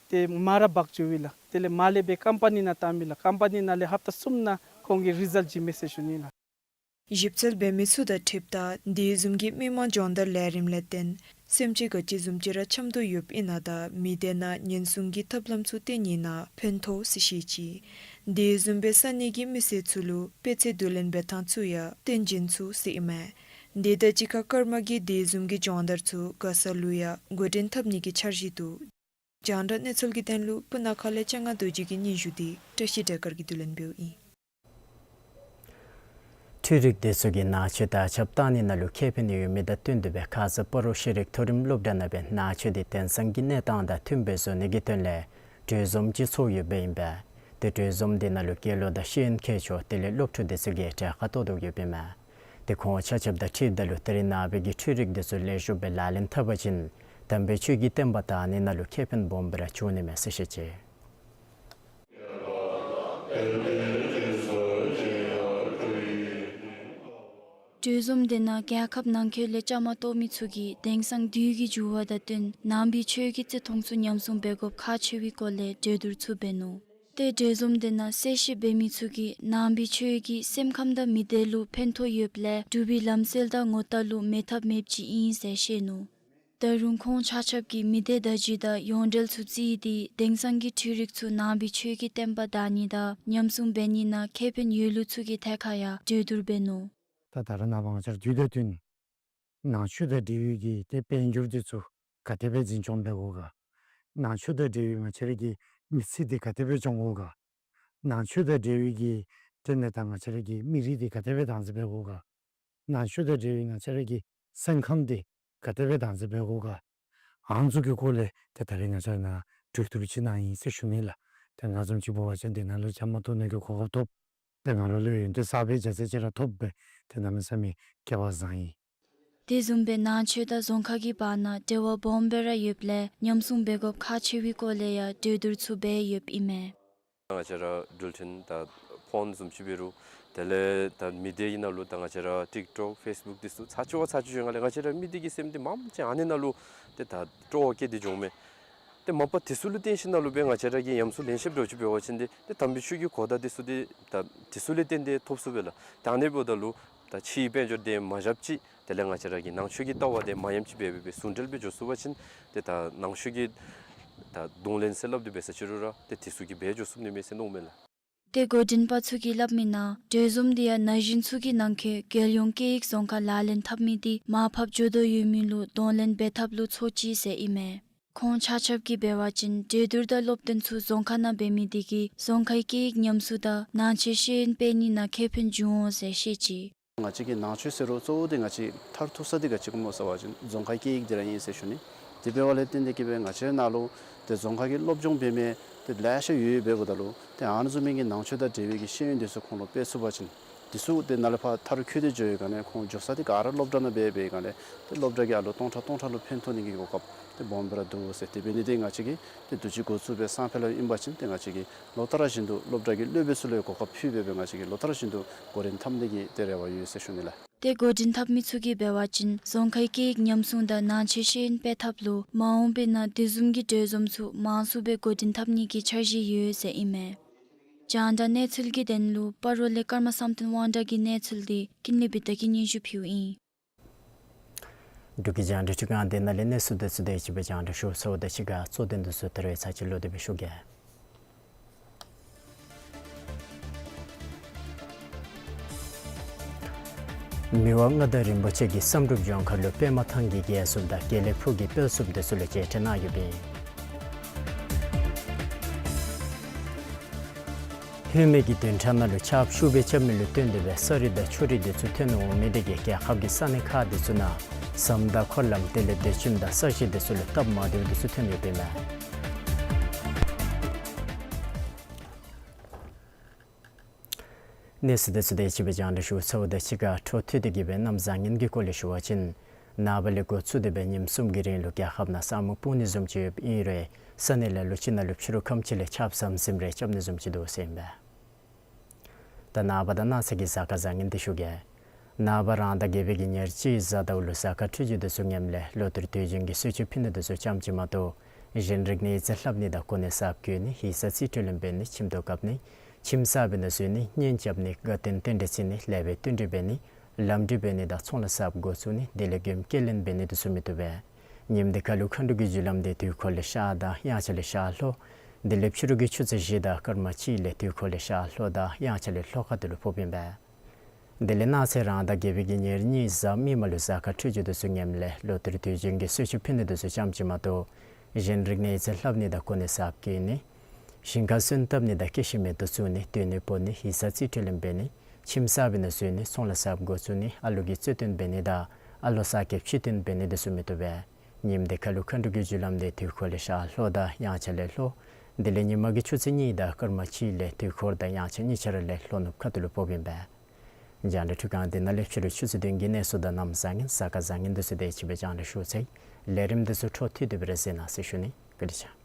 ཏེ་མར་ར་འབག་འགྱོཝ་ཨིན་ལགས། དེ་ལས་མར་ལས་སྦེ་ཀམ་པ་ནི་ནང་བཏངམ་ཨིན་ལགས། ཀམ་པ་ནི་ནང་ལས་ཧབ་ཏ་གསུམ་ནང་ཁོང་གིས་རི་ཛལཊ་བྱིནམ་མས་ཟེར་ཞུ་ནི་ལགས། ཞིབ་འཚོལ་འབད་མི་ཚུ་དང་འཁྲིལཝ་ད་དེ་བཟུམ་གྱི་མི་མང་སྦྱོང་བརྡར་ལས་རིམ་ལས་བརྟེན་སེམས་ཅན་ག་ཅི་བཟུམ་ཅིག་ར་འཁྱམས་དོ་ཡོདཔ་ཨིན་ན་དང་མི་སྡེ་ནང་ཉེན་སྲུང་གི་ཐབས་ལམ་ཚུ་བཏོན་ནི་ནང་ཕན་ཐོགས་ཟེར་བཤད་ཅི། དེ་བཟུམ་སྦེ་ས་གནས་ཀྱི་མི་སེར་ཚུ་ལུ་དཔེ་ཚད་བསྡུ་ལེན་འབད་ཐངས་ཚུ་ཡང་སྟོན་བྱིན་ཚུགས་ཟེར་ཨིན་མས། དེ་དང་གཅིག་ཁར་ཀརྨ་གིས་དེ་བཟུམ་གྱི་སྦྱོང་བརྡར་ཚུ་མགར་ས་ལུ་ཡང་འགོ་འདྲེན་འཐབ་ནི་གི་འཆར་གཞི་འདུག། རྒྱང་བསྒྲགས་གནས་ཚུལ་གྱི་དོན་ལུ་སྤུ་ན་ཁ་ལས་ལྕང་ང་རྡོ་རྗེ་གི་སྙན་ཞུ་འདི་བཀྲ་ཤིས་སྒྲོལ་དཀར་གྱིས་བསྡུ་ལེན་འབདཝ་ཨིན། འཕྲུལ་རིག་འདི་ཚུ་གིས་ནང་ཆོས་དར་ཁྱབ་གཏང་ནི་ནང་ལུ་ཁེ་ཕན་ཡོད་མི་དང་བསྟུན་ཏེ་སྦེ་ཁ་ཙ་སྤ་རོ་ཤེས་རིག་མཐོ་རིམ་སློབ་གྲྭ་ནང་སྦེ་ནང་ཆོས་འདི་དེང་སང་གི་གནས་སྟངས་དང་མཐུནམ་སྦེ་བཟོ་ནི་གི་དོན་ལས་གྲོས་འཛོམས་ཅིག་ཚོགས་ཡོདཔ་ཨིན་པས། ཏེ་གྲོས་འཛོམས་འདི་ནང་ལུ་སྐྱེས་ལོ་དང་ཤེས་ཡོན་མཁས་མཆོག་དེ་ལས་སློབ་ཕྲུག་འདི་ཚུ་གིས་གྲལ་ཁར་གཏོགས་དོ་ཡོདཔ་ཨིན་མས། ཏེ་ཁོང་ཆ་ཁྱབ་དང་འཁྲིལཝ་ད་ལུ་ད་རེས་ནངས་པ་གི་འཕྲུལ་རིག་འདི་ཚུ་ལེགས་ཤོམ་སྦེ་ལག་ལེན་འཐབ་པ་ཅིན་དམ་པའི་ཆོས་ཀྱི་བསྟན་པ་དར་ནི་ནང་ལུ་ཁེ་ཕན་སྦོམ་སྦེ་ར་འབྱུང་ནི་མས་ཟེར་བཤད་ཅི། གྲོས་འཛོམས་འདི་ནང་རྒྱལ་ཁབ་ནང་འཁོད་ལས་བཅའ་མར་གཏོགས་མི་ཚུ་གིས་དེང་སང་དུས་ཀྱི་འགྱུར་བ་དང་བསྟུན་ནང་པའི་ཆོས་ཀྱི་བརྩི་མཐོང་ཚུ་ཉམས་སྲུང་འབད་དགོཔ་ཁག་ཆེ་བའི་སྐོར་ལས་གྲོས་བསྡུར་ཚུ་འབད་ནུག། ཏེ་གྲོས་འཛོམས་འདི་ནང་གསལ་བཤད་འབད་མི་ཚུ་གིས་ནང་པའི་ཆོས་ཀྱིས་སེམས་ཁམས་དང་མི་སྡེ་ལུ་ཕན་ཐོགས་ཡོདཔ་ལས་འབྲུག་པའི་ལམ་སྲོལ་དང་ངོ་རྟགས་ལུ་མེད་ཐབས་མེདཔ་ཅིག་ཨིན་ཟེར་བཤད་ནུག། ད་རུང་ཁོང་ཆ་ཁྱབ་ཀྱིས་མི་སྡེ་བརྡ་བརྒྱུད་དང་ཡོངས་འབྲེལ་ཚུ་བརྩིས་ཏེ་དེང་སང་གི་འཕྲུལ་རིག་ཚུ་ནང་པའི་ཆོས་ཀྱི་བསྟན་པ་དར་ནི་དང་ཉམས་སྲུང་འབད་ནི་ནང་ཁེ་ཕན་ཡོད་ལུགས་ཚུ་གི་ཐད་ཁར་ཡང་གྲོས་བསྡུར་འབད་ནུག། ད་ད་རེས་ནངས་པ་ང་བཅས་ར་དུས་དང་བསྟུན་ནང་ཆོས་དང་འབྲེལ་བའི་གི་ཏེ་དཔལ་འབྱོར་འདི་ཚུ་ག་དེ་སྦེ་འཛིན་སྐྱོང་འབད་དགོ་ག། ནང་ཆོས་དང་འབྲེལ་བའི་ང་བཅས་ར་གི་མི་ཚེ་འདི་ག་དེ་སྦེ་སྐྱོང་དགོ་ག། ནང་ཆོས་དང་འབྲེལ་བའི་གི་ཏེ་ནཱ་ད་ང་བཅས་ར་གི་མི་རིགས་འདི་ག་དེ་སྦེ་བདག་འཛིན་འབད་དགོ་ག། ནང་ཆོས་དང་འབྲེལ་བའི་ང་བཅས་ར་གི་སེམས་ཁམས་འདི་ག་དེ་སྦེ་བདག་འཛིན་འབད་དགོ་ག། ཨ་ནི་ཚུ་གི་སྐོར་ལས་ཏེ་ད་རེས་ང་བཅས་ནཱ་གྲོས་བསྡུར་ཅིག་གནང་ཡི་ཟེར་ཞུ་ནི་ལགས། ཏེ་ང་བཟུམ་ཅིག་འབད་བ་ཅིན་འདི་ནང་ལུ་བཅའ་མར་གཏོགས་ནི་གི་གོ་སྐབས་ཐོབ། ཏེ་ང་ལུ་ལུ་ཡོན་ཏན་གསར་པའི་རྒྱ་ཚད་ཅིག་ར་ཐོབ་སྦེ་ཏེ་གནམ་མེད་ས་མེད་སྐལ་བ་བཟང་ཡི། དེ་བཟུམ་སྦེ་ནང་ཆོས་དང་རྫོང་ཁག་གི་བར་ན་འབྲེལ་བ་སྦོམ་སྦེ་ར་ཡོདཔ་ལས་ཉམས་སྲུང་འབད་དགོཔ་ཁག་ཆེ་བའི་སྐོར་ལས་ཡང་གྲོས་བསྡུར་ཚུ་འབད་ཡོདཔ་ཨིན་མས། ང་བཅས་ར་འགྲུལ་འཕྲིན་དང་ཕོན་བཟུམ་ཅིག་འབད་རུང་དེ་ལས་ད་མི་སྡེ་གི་ནང་ལུ་ད་ང་བཅས་ར་ཊིཀ་ཊོཀ་ཕེསི་བུཀ་འདི་ཚུ་ཚར་གཅིག་བ་ཚར་གཅིག་འགྱོ་ནི་ལས་ང་བཅས་ར་མི་སྡེ་གི་སེམས་འདི་མངམ་ཅིག་ཨ་ནི་ནང་ལུ་ཏེ་ད་སྤྲོ་བ་སྐྱེས་ཏེ་འགྱོཝ་མས། ཏེ་མ་པ་དེ་ཚུ་ལུ་བརྟེན་ཞིནམ་ལས་སྦེ་ང་བཅས་ར་གིས་ཉམས་སུ་ལེན་ཤེསཔ་འདྲཝ་ཅིག་འབད་བ་ཅིན་ཏེ་ཏེ་དམ་པའི་ཆོས་ཀྱི་གོ་བརྡ་འདི་ཚུ་ཏེ་ད་དེ་ཚུ་ལས་བརྟེན་ཏེ་ཐོབ་ཚུགས་པས་ལགས། ད་ཨ་ནི་འབདཝ་ད་ལུ་ད་ཕྱིའི་དཔལ་འབྱོར་འདི་མ་བཞགཔ་ཅིག་དེ་ལས་ང་བཅས་ར་གི་ནང་ཆོས་ཀྱི་ལྟ་བ་འདི་མ་ཉམས་ཅིག་སྦེ་སྦེ་ཟུང་འབྲེལ་སྦེ་འགྱོ་ཚུགས་པ་ཅིན་ཏེ་ད་ནང་ཆོས་ཀྱི་ད་གདོང་ལེན་ཟེར་སླབ་སྟེ་འབད་ས་ཅིག་རུང་ར་ཏེ་དེ་ཚུ་གིས་འབད་འགྱོ་ཚུགས་ནི་མས་ཟེར་མནོཝ་མས་ལགས། ཏེ་འགོ་འདྲེན་པ་ཚུ་གིས་སླབ་མི་ནང་གྲོས་འཛོམས་འདི་ཡང་ན་གཞོན་ཚུ་གི་ནང་འཁོད་རྒྱལ་ཡོངས་སྐད་ཡིག་རྫོང་ཁ་ལག་ལེན་འཐབ་མི་འདི་མར་ཕབ་འགྱོ་དོ་ཡོད་མི་ལུ་གདོང་ལེན་འབད་ཐབས་ལུ་ཚོགས་ཅི་ཟེར་ཨིན་མས། ཁོང་ཆ་ཁྱབ་ཀྱིས་འབད་བ་ཅིན་གྲོས་བསྡུར་དང་སློབ་སྟོན་ཚུ་རྫོང་ཁ་ནང་འབད་མི་འདི་གིས་རྫོང་ཁའི་སྐད་ཡིག་ཉམས་སུ་དང་ནང་ཆོས་ཤེས་ཡོན་སྤེལ་ནི་ནང་ཁེ་ཕན་འབྱུང་འོང་ཟེར་བཤད་ཅི། ང་བཅས་ཀྱི་ནང་ཆོས་ཟེར་རུང་གཙོ་བོ་འདི་ང་བཅས་མཐར་ཐུག་ས་འདི་ག་ཅི་སྨོ་ཟེར་བ་ཅིན་རྫོང་ཁའི་སྐད་ཡིག་འདི་ར་ཨིན་ཟེར་ཞུ་ནི། དེ་འབདཝ་ལས་བརྟེན་ཏེ་གིས་སྦེ་ང་བཅས་ནང་ལུ་ཏེ་རྫོང་ཁ་གི་སློབ་སྦྱོང་འབད་མི་ཏེ་ལེ་ཤ་ཡོདཔ་འབདཝ་ད་ལུ་ཏེ་ཨ་ནི་བཟུམ་མའི་གི་ནང་ཆོས་དང་འབྲེལ་བའི་གི་ཤེས་ཡོན་འདི་ཚུ་ཁོང་ལུ་སྤེལ་ཚུགས་པ་ཅིན་དེ་ཚུ་ཏེ་ནཱ་ལས་ཕར་མཐར་འཁྱོལ་ཏེ་འགྱོ་བའི་སྒང་ལས་ཁོང་འགྱོ་ས་འདི་ག་ར་སློབ་གྲྭ་ནང་འབད་བའི་སྒང་ལས་ཏེ་སློབ་གྲྭ་གིས་ཨ་ལོ་སྟོང་ཕྲག་སྟོང་ཕྲག་ལུ་ཕན་ཐོགས་ནི་གི་གོ་སྐབས་ཏེ་སྦོམ་སྦེ་ར་འདུག་ཟེར། དེ་འབད་ནི་འདི་ང་བཅས་ཀྱིས་ཏེ་དུས་ཅི་འགོ་བཙུགས་སྦེ་སང་ཕོད་ལུ་ཨིན་པ་ཅིན་ཏེ་ང་བཅས་ཀྱིས་ལོ་ལྟར་བཞིན་དུ་སློབ་གྲྭ་གི་སློབ་དཔོན་ཚུ་ལུ་གོ་སྐབས་ཕུལ་སྦེ་སྦེ་ང་བཅས་ཀྱིས་ལོ་ལྟར་བཞིན་དུ་འགོ་འདྲེན་འཐབ་ནི་གི་ཏེ་རེ་བ་ཡོད་ཟེར་ཞུ་ནི་ལགས། ཏེ་འགོ་འདྲེན་འཐབ་མི་ཚུ་གིས་འབད་བ་ཅིན་རྫོང་ཁའི་སྐད་ཡིག་ཉམས་སྲུང་དང་ནང་ཆོས་ཤེས་ཡོན་སྤེལ་ཐབས་ལུ་མ་འོངས་པའི་ནང་དེ་བཟུམ་གྱི་གྲོས་འཛོམས་ཚུ་མང་སུ་སྦེ་འགོ་འདྲེན་འཐབ་ནི་གི་འཆར་གཞི་ཡོད་ཟེར་ཨིན་མས། རྒྱང་བསྒྲགས་གནས་ཚུལ་གྱི་དོན་ལུ་སྤ་རོ་ལས་ཀརྨ་བསམ་གཏན་དབང་གྲགས་ཀྱི་གནས་ཚུལ་འདི་ཀུན་ལེགས་བི་ཏ་གིས་སྙན་ཞུ་ཕུལཝ་ཨིན། འབྲུག་གི་རྒྱང་བསྒྲགས་ཁྲི་ཁང་འདི་ནང་ལས་གནས་ཚུལ་འདི་ཚུ་དེ་ཅིག་སྦེ་རྒྱང་བསྒྲགས་ཞུ་ཚརཝ་ད་གཅིག་ཁར་གཙོ་དོན་འདི་ཚུ་ད་རེས་ཚར་གཅིག་ལོག་སྟེ་སྦེ་ཞུ་གེ། མི་དབང་མངའ་བདག་རིན་པོ་ཆེ་གིས་བསམ་གྲུབ་ལྗོངས་མཁར་ལུ་པདྨ་ཐང་གི་རྒྱལ་སྲུང་དང་དགེ་ལེགས་ཕུག་གི་དཔལ་སྲུང་འདི་ཚུ་ལུ་མཇལ་ཕྲད་གནང་ཡོདཔ་ཨིན། ཧེ་མའི་གི་བདུན་ཕྲག་ནང་ལུ་ཆརཔ་ཤུགས་སྦེ་རྐྱབ་མི་ལུ་བརྟེན་ཏེ་སྦེ་ས་རུད་དང་ཆུ་རུད་འདི་ཚུ་ཐོན་འོང་མི་འདི་གིས་རྒྱལ་ཁབ་ཀྱི་ས་གནས་ཁག་འདི་ཚུ་ནང་ཟམ་དང་འཁོར་ལམ་དེ་ལས་སྡོད་ཁྱིམ་དང་ས་གཞི་འདི་ཚུ་ལུ་སྟབས་མ་བདེཝ་འདི་ཚུ་ཐོན་ཡོདཔ་ཨིན་མས། གནས་ཚུལ་འདི་ཚུ་དེ་ཅིག་སྦེ་རྒྱང་བསྒྲགས་ཞུ་ཚརཝ་ད་གཅིག་ཁར་འཕྲོ་མཐུད་དེ་གིས་སྦེ་གནམ་བཟང་ངན་གྱི་སྐོར་ལས་ཞུ་བ་ཅིན་ནངས་པ་ལས་འགོ་བཙུགས་ཏེ་སྦེ་ཉིནམ་གསུམ་གྱི་རིང་ལུ་རྒྱལ་ཁབ་ནང་ས་སྨུག་སྤུབ་ནི་བཟུམ་ཅིག་ཡོདཔ་ཨིན་རུང་ས་གནས་ལ་ལུ་ཅིག་ནང་ལུ་ཕྱི་རུ་ཁམས་ཅིག་ལས་ཆརཔ་ཟམ་ཟིམ་རེ་རྐྱབ་ནི་བཟུམ་ཅིག་འདུག་ཟེར་ཨིན་པས། ད་ནངས་པ་དང་གནངས་ཚེ་གི་གཟའ་སྐར་བཟང་ངན་འདི་ཞུ་གེ། ནངས་པ་རང་ཟླ་བརྒྱད་པའི་གི་ཉེར་གཅིག་གཟའ་ཟླཝ་ལུ་གཟའ་སྐར་འཕྲོད་སྦྱོར་འདི་ཚུ་ངནམ་ལས་ལོ་དུར་དུས་རྒྱུན་གྱི་གསོལ་མཆོད་ཕུལ་ནི་འདི་ཚུ་ཙམ་ཅིག་མ་གཏོགས་གཞན་རིག་གནས་རྩིས་ལྷབ་ནི་དང་གོ་གནས་གསརཔ་བསྐོ་ནི་ཡིག་ཚང་རྩིས་སྤྲོད་ལེན་འབད་ནི་ཁྱིམ་ཐོག་བཀབ་ནི་ཁྱིམ་གསརཔ་ནང་འཛུལ་ནི་གཉེན་རྐྱབ་ནི་དགའ་སྟོན་རྟེན་འབྲེལ་བརྩི་ནི་ལེགས་པའི་བསྟུན་གྲོས་འབད་ནི་ལམ་འགྲུལ་འབད་ནི་དང་ཚོང་ལཱ་གསརཔ་འགོ་བཙུགས་ནི་དེ་ལས་མགྱོནམ་སྐྱེལ་ལེན་འབད་ནི་འདི་ཚུ་མི་བཏུབ་པས། ཉིནམ་འདི་ཁར་ལུ་མཁའ་འགྲོ་གི་རྒྱུ་ལམ་འདི་དུས་འཁོར་ལས་ཤར་དང་དབྱངས་འཆར་ལས་ཤར་ལྷོ། དེ་ལས་ཕྱི་རུ་གི་ཆུ་ཚོད་བཞི་དང་སྐར་མ་གཅིག་ལས་དུས་འཁོར་ལས་ཤར་ལྷོ་དང་དབྱངས་འཆར་ལས་ལྷོ་ཁ་འདི་ལུ་ཕོགཔ་ཨིན་པས། དེ་ལས་གནངས་ཚེ་རང་ཟླ་བརྒྱད་པའི་གི་ཉེར་གཉིས་གཟའ་མིག་དམར་ལུ་གཟའ་སྐར་འཕྲོད་སྦྱོར་འདི་ཚུ་ངནམ་ལས་ལོ་དུར་དུས་རྒྱུན་གྱི་གསོལ་མཆོད་ཕུལ་ནི་འདི་ཚུ་ཙམ་ཅིག་མ་གཏོགས་ གཞན་རིག་གནས་ཡིག་ཚང་ལྷབ་ནི་དང་གོ་གནས་གསརཔ་བསྐྱེད་ནི། ཞིང་ཁ་སོན་བཏབ་ནི་དང་སྐྱེད་ཤིང་མེ་ཏོག་བཙུགས་ནི། སྡོད་གནས་སྤོ་ནི། ཡིག་ཚང་རྩིས་སྤྲོད་ལེན་འབད་ནི། ཁྱིམ་གསརཔ་ཨིན་ན་བཟོ་ནི། ཚོང་ལཱ་གསརཔ་འགོ་བཙུགས་ནི། ཨ་ལོ་གི་གཙོ་བཏོན་འབད་ནི་དང་ཨ་ལོ་གསར་སྐྱེདཔ་ཕྱི་བཏོན་འབད་ནི་དེ་ཚུ་མི་བཏུབ་པས། ཉིནམ་དེ་ཁ་ལུ་མཁའ་འགྲོ་གི་རྒྱུ་ལམ་དེ་དུས་འཁོར་ལས་ཤར་ལྷོ་དང་དབྱངས་འཆར་ལས་ལྷོ། དེ་ལས་ཉིན་མ་གི་ཆུ་ཚོད་གཉིས་དང་སྐར་མ་གཅིག་ལས་དུས་འཁོར་དང་དབྱངས་འཆར་གཉིས་ཆ་ར་ལས་ལྷོ་ནུབ་ཁ་ཐུག་ལུ་ཕོགཔ་ཨིན་པས། རྒྱང་བསྒྲགས་འཕྲུལ་ཁང་འདི་ནང་ལས་ཕྱི་རུ་ཆུ་ཚོད་བདུན་གྱི་གནས་ཚུལ་དང་གནམ་བཟང་ངན་གཟའ་སྐར་བཟང་ངན་དེ་ཚུ་དེ་ཅིག་སྦེ་རྒྱང་བསྒྲགས་ཞུ་ཚར་ཡི། ལས་རིམ་དེ་ཚུ་འཕྲོ་མཐུད་དེ་སྦེ་ར་གཟིགས་གནང་ཟེར་ཞུ་ནི། བཀའ་དྲིན་ཆེ།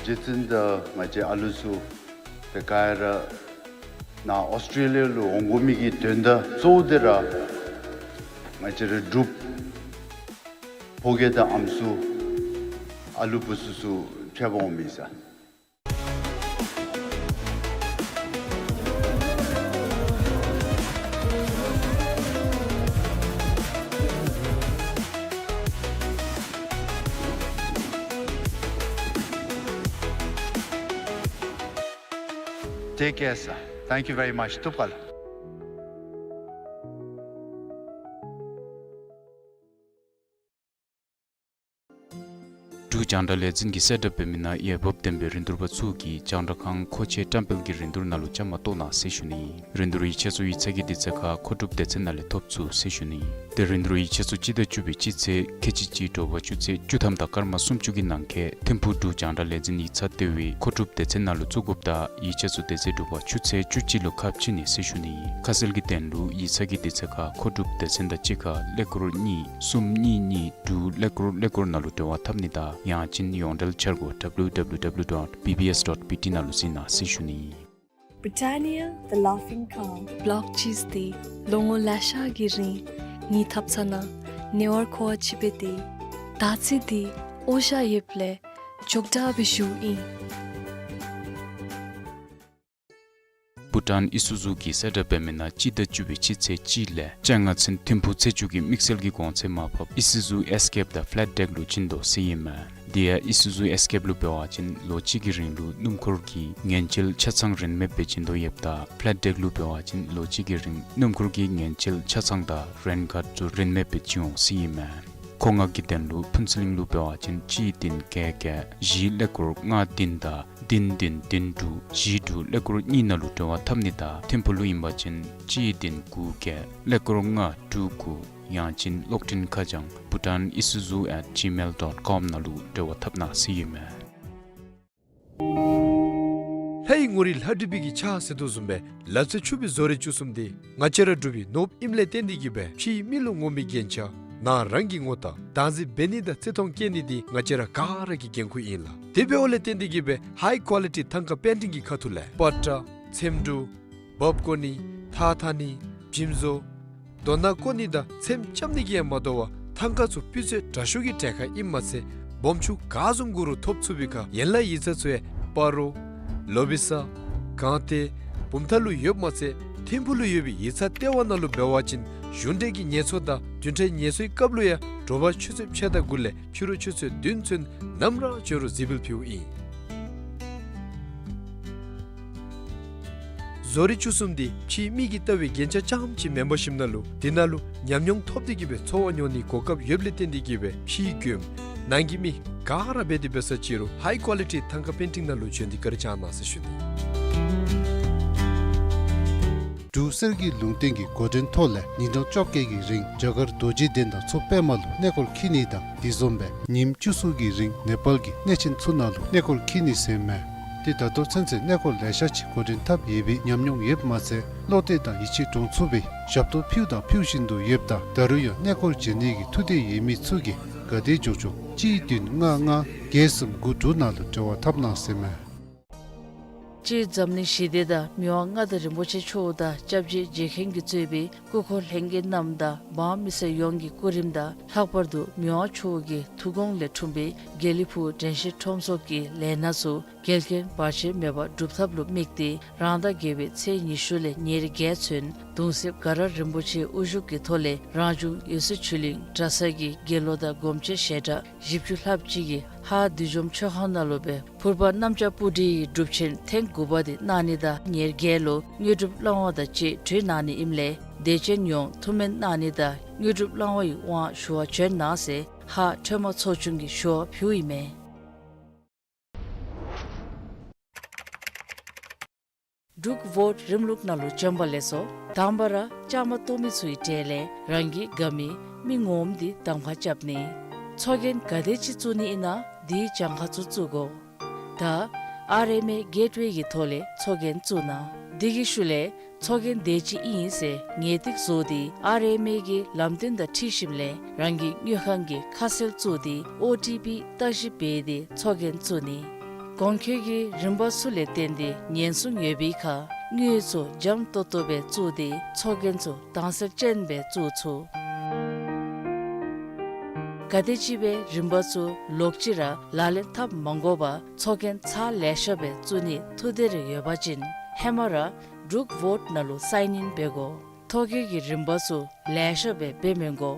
རྗེ་བཙུན་དང་ང་བཅས་ཨ་ལུ་ཚུ་དེ་ག་ར་ནཱ་ཨོསི་ཊྲེ་ལི་ཡ་ལུ་འོང་དགོ་མི་གི་དོན་དག་གཙོ་བོ་དེ་ར་ང་བཅས་ར་འབྲུགཔ་ཕོ་སྐྱེས་དང་ཨམ་སྲུ་ཨ་ལུ་བུ་ཚུ་ཚུ་ཕྱད་པར་འོང་མི་ཨིན་ས། Take care, sir. Thank you very much. ཐུགས་རྗེ་ཆེ། འབྲུག་རྒྱང་བསྒྲགས་ལས་འཛིན་གྱིས་གསལ་བསྒྲགས་འབད་མི་ནང་འོས་འབབ་ལྡན་པའི་རིན་བསྡུར་པ་ཚུ་གིས་རྒྱང་བསྒྲགས་ཁང་མཁོ་ཆས་བཀྲམ་སྤེལ་གྱི་རིན་བསྡུར་ནང་ལུ་བཅའ་མར་གཏོགས་གནང་ཟེར་ཞུ་ནི། རིན་བསྡུར་ཡིག་ཆ་ཚུ་ཡིག་ཚང་གི་དུས་ཚོད་ཁར་མཁོ་སྒྲུབ་སྡེ་ཚན་ནང་ལས་ཐོབ་ཚུགས་ཟེར་ཞུ་ནི། ཏེ་རིན་བསྡུར་ཡིག་ཆ་ཚུ་སྤྱི་ཟླ་བཅུ་པའི་སྤྱི་ཚེས་ཁལ་གཅིག་གཅིག་དྲོ་པ་ཆུ་ཚོད་བཅུ་ཐམ་དང་སྐར་མ་སུམ་ཅུ་གི་ནང་འཁོད་ཐིམ་ཕུག་འབྲུག་རྒྱང་བསྒྲགས་ལས་འཛིན་ཡིག་ཚང་ལྟེ་བའི་མཁོ་སྒྲུབ་སྡེ་ཚན་ནང་ལུ་བཙུགས་དགོཔ་དང་ཡིག་ཆ་ཚུ་དེ་ཚེ་དྲོ་པ་ཆུ་ཚོད་བཅུ་གཅིག་ལུ་ཁ་ཕྱེ་ནི་ཟེར་ཞུ་ནི། ཁ་གསལ་གྱི་དོན་ལུ་ཡིག་ཚང་གི་དུས་ཚོད་ཁར་མཁོ་སྒྲུབ་སྡེ་ཚན་དང་གཅིག་ཁར་ཀླད་ཀོར་གཉིས་གསུམ་གཉིས་གཉིས་དྲུག་ཀླད་ཀོར་ཀླད་ཀོར་ནང་ལུ་འབྲེལ་བ་འཐབ་ནི་དང་ཡང་ཅིན་ཡོངས་འབྲེལ་འཆར་སྒོ་W W W dot B B S dot B T ནང་ལུ་གཟིགས་གནང་ཟེར་ཞུ་ནི། Britannia, the laughing calm. བོད་ལུགས་ཅིས་ཏེ་ལོ་ངོ་ལེ་ཤ་གི་རིང་ངེའི་ཐབ་ཚང་ནང་ནེ་ཝར་ཁོ་བ་ཅིག་སྦེ་སྡོད། ད་ཅི་འདི་ཨོ་ཤ་ཡོདཔ་ལས་ཅོག་འཐདཔ་སྦེ་བཞུགས་ཡི། བྷུ་ཊཱན་ཨི་སུ་ཛུ་གིས་གསལ་བསྒྲགས་འབད་མི་ནང་སྤྱི་ཟླ་བཅུ་པའི་སྤྱི་ཚེས་གཅིག་ལས་བཅོ་ལྔ་ཚུན་ཐིམ་ཕུག་ཚེ་མཇུག་གི་དམིགས་བསལ་གྱི་གོང་ཚད་མར་ཕབ་ཨི་སུ་ཛུ་ཨེས་ཀེབ་དང་ཕ་ལེཊ་ཌེཀ་ལུ་བྱིན་དོ་ཟེར་ཨིན་མས། དེ་ཡང་ཨི་སུ་ཛུ་ཨེས་ཀེབ་ལུ་འབད་བ་ཅིན་ལོ་གཅིག་གི་རིང་ལུ་སྣུམ་འཁོར་གྱི་ངན་བྱེད་ཆ་ཚང་རིན་མེདཔ་སྦེ་བྱིན་དོ་ཡོདཔ་ད་ཕ་ལེཊ་ཌེཀ་ལུ་འབད་བ་ཅིན་ལོ་གཅིག་གི་རིང་སྣུམ་འཁོར་གྱི་ངན་བྱེད་ཆ་ཚང་དང་རེན་ཁཌ་ཚུ་རིན་མེདཔ་སྦེ་བྱིན་འོང་ཟེར་ཨིན་མས། མཁོ་མངགས་ཀྱི་དོན་ལུ་ཕུན་ཚོགས་གླིང་ལུ་འབད་བ་ཅིན་གཅིག་བདུན་བརྒྱད་བརྒྱད་བཞི་ཀླད་ཀོར་ལྔ་བདུན་དང་བདུན་བདུན་བདུན་དྲུག་བཞི་དྲུག་ཀླད་ཀོར་གཉིས་ནང་ལུ་འབྲེལ་བ་འཐབ་ནི་དང་ཐིམ་ཕུག་ལུ་ཨིན་པ་ཅིན་གཅིག་བདུན་དགུ་བརྒྱད་ཀླད་ཀོར་ལྔ་དྲུག་དགུ་ཡང་ཅིན་གློག་འཕྲིན་ཁ་བྱང་bhutanisuzu at gmail dot com ནང་ལུ་འབྲེལ་བ་འཐབ་གནང་ཟེར་ཨིན་མས། ལྷའི་ངོ་རིས་ལྷ་བྲིས་པའི་གི་ཕྱག་ཟེར་དོ་བཟུམ་སྦེ་ལག་རྩལ་ཕྱུག་པའི་བཟོ་རིག་བཅུ་གསུམ་འདི་ང་བཅས་ར་འབྲུག་པའི་ནོར་བུ་ཨིནམ་ལས་བརྟེན་ཏེ་གིས་སྦེ་ཕྱིའི་མི་ལུ་ངོམ་པའི་རྒྱན་ཆ་ནང་རང་གི་ངོ་རྟགས་བདག་འཛིན་འབད་ནི་དང་བརྩི་མཐོང་བསྐྱེད་ནི་འདི་ང་བཅས་ར་ག་ར་གི་འགན་ཁུར་ཨིན་ལགས། དེ་འབདཝ་ལས་བརྟེན་ཏེ་གིས་སྦེ་ཧའི་ཀོ་ལི་ཊི་ཐང་ཀ་པེན་ཊིང་གི་ཁ་ཐུག་ལས་པ་ཏྲ་ཚེམ་དྲུབ་འབག་བཀོ་ནི་ཐགས་འཐག་ནི་འཇིམ་བཟོ་རྡོ་སྣ་བརྐོ་ནི་དང་ཚེམ་རྐྱབ་ནི་གིས་ཡང་མ་དོ་བར་ཐང་ཀ་ཚུ་སྤུས་ཚད་དྲག་ཤོས་ཀྱི་གྲལ་ཁར་ཨིནམ་མ་ཚད་ སྦོམ་ཆུང་ག་བཟུམ་དགོ་རུང་ཐོབ་ཚུགས་པའི་ཁར་ཡན་ལག་ཡིག་ཚང་ཚུ་ཡང་སྤ་རོ་ལོ་བི་ས་སྒང་སྟེང་བུམ་ཐང་ལུ་ཡོདཔ་མ་ཚད་ཐིམ་ཕུག་ལུ་ཡོད་པའི་ཡིག་ཚང་ལྟེ་བ་ནང་ལུ་འབད་བ་ཅིན་གཞུང་འབྲེལ་གྱི་ངལ་གསོ་དང་བདུན་ཕྲག་ངལ་གསོའི་སྐབས་ལུ་ཡང་དྲོ་པ་ཆུ་ཚོད་ཕྱེད་དང་དགུ་ལས་ཕྱི་རུ་ཆུ་ཚོད་བདུན་ཚུན་ནམ་ར་འབྱོན་རུང་གཟིགས་འབུལ་ཕུལཝ་ཨིན། བཟོ་རིག་བཅུ་གསུམ་འདི་ཕྱིའི་མིག་གིས་བལྟ་བའི་རྒྱན་ཆ་རྐྱངམ་ཅིག་མེན་པར་ཞིནམ་ན་ལུ་དེ་ནང་ལུ་ཉམས་མྱོང་ཐོབ་སྟེ་གི་སྦེ་འཚོ་བ་མྱོང་ནིའི་གོ་སྐབས་ཡོདཔ་ལས་བརྟེན་ཏེ་གི་སྦེ་ཕྱིའི་མགྱོནམ་ནང་གི་མི་ག་ར་འབད་དེ་འབད་ས་ཅི་རུང་ཧའི་ཀོ་ལི་ཊི་ཐང་ཀ་པེན་ཊིང་ནང་ལུ་འབྱོན་ཏེ་བཀའ་དྲིན་བསྐྱང་གནང་ཟེར་ཞུ་ནི། འབྲུག་གསེར་གྱི་ལུང་བསྟན་གྱི་འགོ་འདྲེན་ཐོག་ལས་ཉིན་གྲངས་བཅོ་བརྒྱད་ཀྱི་རིང་རྒྱ་གར་རྡོ་རྗེ་གདན་དང་མཚོ་པདྨ་ལུ་གནས་སྐོར་འཁྱིད་ནི་དང་དེ་བཟུམ་སྦེ་ཉིནམ་བཅུ་གསུམ་གྱི་རིང་ནེ་པཱལ་གྱི་གནས་ཆེན་ཚུ་ནང་ལུ་གནས་སྐོར་འཁྱིད་ནི་ཟེར་མས། ཏེ་ད་ལྟོ་ཚུན་ཚོད་གནས་སྐོར་ལེ་ཤ་ཅིག་འགོ་འདྲེན་འཐབ་ཡོད་པའི་ཉམས་མྱོང་ཡོདཔ་མ་ཚད་བློ་གཏད་དང་ཡིད་ཆེས་འདྲོངས་ཚུགས་པའི་ཞབས་ཏོག་ཕུལཝ་དང་ཕུལ་བཞིན་དུ་ཡོདཔ་ད་ད་རུང་ཡང་གནས་སྐོར་འབྱོན་ནི་གི་ཐུགས་འདོད་ཡོད་མི་ཚུ་གིས་ག་དེ་མགྱོགས་མགྱོགས་གཅིག་བདུན་ལྔ་ལྔ་བརྒྱད་གསུམ་དགུ་དྲུག་ནང་ལུ་འབྲེལ་བ་འཐབ་གནང་ཟེར་མས། སྤྱིར་འཛམ་གླིང་ཞི་བདེ་དང་མི་དབང་མངའ་བདག་རིན་པོ་ཆེ་མཆོག་དང་སྐྱབས་རྗེ་རྗེ་མཁན་གྱིས་གཙོས་པའི་སྐུ་འཁོར་ལྷན་རྒྱས་རྣམས་དང་འབངས་མི་སེར་ཡོངས་ཀྱི་སྐུ་རིམ་དང་ལྷག་པར་དུ་མི་དབང་མཆོག་གི་ཐུགས་དགོངས་ལས་འཁྲུངས་པའི་དགེ་ལེགས་ཕུག་དྲན་ཤེས་ཁྲོམ་ཚོགས་ཀྱི་ལས་སྣ་ཚུ་འགལ་རྐྱེན་བར་ཆད་མེད་པར་སྒྲུབ་ཐབས་ལུ་དམིགས་ཏེ་རང་ཟླ་བརྒྱད་པའི་ཚེས་ཉི་ཤུ་ལས་ཉེར་བརྒྱད་ཚུན་གདུང་སྲས་དགའ་རབ་རིན་པོ་ཆེའི་དབུ་བཞུགས་ཀྱི་ཐོག་ལས་རང་བྱུང་འོད་གསལ་ཆོས་གླིང་གྲྭ་ཚང་གི་དགེ་སློང་དང་སྒོམ་ཆེན་ཞལ་གྲངས་བཞི་བཅུ་ལྷགཔ་ཅིག་གིས་ཧཱ་བདུད་འཇོམས་མཆོད་ཁང་ནང་ལུ་སྦེ་ཕུར་པ་གནམ་ལྕགས་སྤུ་གྲིའི་སྒྲུབ་ཆེན་ཐེངས་དགུ་པ་དེ་གནང་ནི་དང་ཉེར་བརྒྱད་ལུ་དངོས་གྲུབ་བླང་བ་དང་བཅས་གྲོལ་གནང་ནི་ཨིནམ་ལས་དད་ཅན་ཡོངས་ཐུགས་སྨོན་གནང་ནི་དང་དངོས་གྲུབ་བླང་བ་ཡི་དབང་ཞུ་བར་བྱོན་གནང་ཟེར་ཧཱ་ཁྲོས་མ་ཚོགས་ཆུང་གིས་ཞུ་བ་ཕུལཝ་ཨིན་མས། འབྲུག་ཝོཊ་རིམ་ལུགས་ནང་ལུ་བྱོན་པ་ལེགས་སོ། དང་པ་ར་བཅའ་མར་གཏོགས་མི་ཚུའི་གྲས་ལས་རང་གི་དགའ་མི་མི་ངོམ་འདི་གདམ་ཁ་རྐྱབ་ནི། ཚོགས་རྒྱན་ག་དེ་ཅིག་བཙུགས་ནི་ཨིན་ན་དེའི་གྱངས་ཁ་ཚུ་བཙུགས་དགོ། ད་ཨར་ཨེམ་ཨེ་གེཊ་ཝེ་གི་ཐོག་ལས་ཚོགས་རྒྱན་བཙུགས་གནང་། དེ་གི་ཤུལ་ལས་ཚོགས་རྒྱན་དེ་ཅིག་ཨིན་ཟེར་ངེས་ཏིག་བཟོ་སྟེ་ཨར་ཨེམ་ཨེ་གི་ལམ་སྟོན་དང་འཁྲིལ་ཞིནམ་ལས་རང་གི་དངུལ་ཁང་གི་ཁ་གསལ་བཙུགས་ཏེ་ཨོ་ཊི་པི་བརྟག་ཞིབ་འབད་དེ་ཚོགས་རྒྱན་བཙུགས་ནི། གོང་འཁོད་ཀྱི་རིམ་པ་ཚུ་ལས་བརྟེན་ཏེ་ཉེན་སྲུང་ཡོད་པའི་ཁར་དངུལ་ཚུ་འཇམ་ཏོང་ཏོ་སྦེ་བཙུགས་ཏེ་ཚོགས་རྒྱན་ཚུ་དྭངས་གསལ་ཅན་སྦེ་བཙུགས་ཚུགས། ག་དེམ་ཅིག་སྦེ་རིམ་པ་ཚུ་ལོག་ཅི་ར་ལག་ལེན་འཐབ་མ་དགོ་པར་ཚོགས་རྒྱན་ཚར་ལེ་ཤ་སྦེ་བཙུགས་ནིའི་ཐུགས་འདོད་རེ་ཡོད་པ་ཅིན་ཧེ་མ་ར་འབྲུག་ཝོཊ་ནང་ལུ་སའིན་ཨིན་འབད་དགོ། ཐོ་བཀོད་ཀྱི་རིམ་པ་ཚུ་ལེ་ཤ་སྦེ་འབད་མི་དགོ།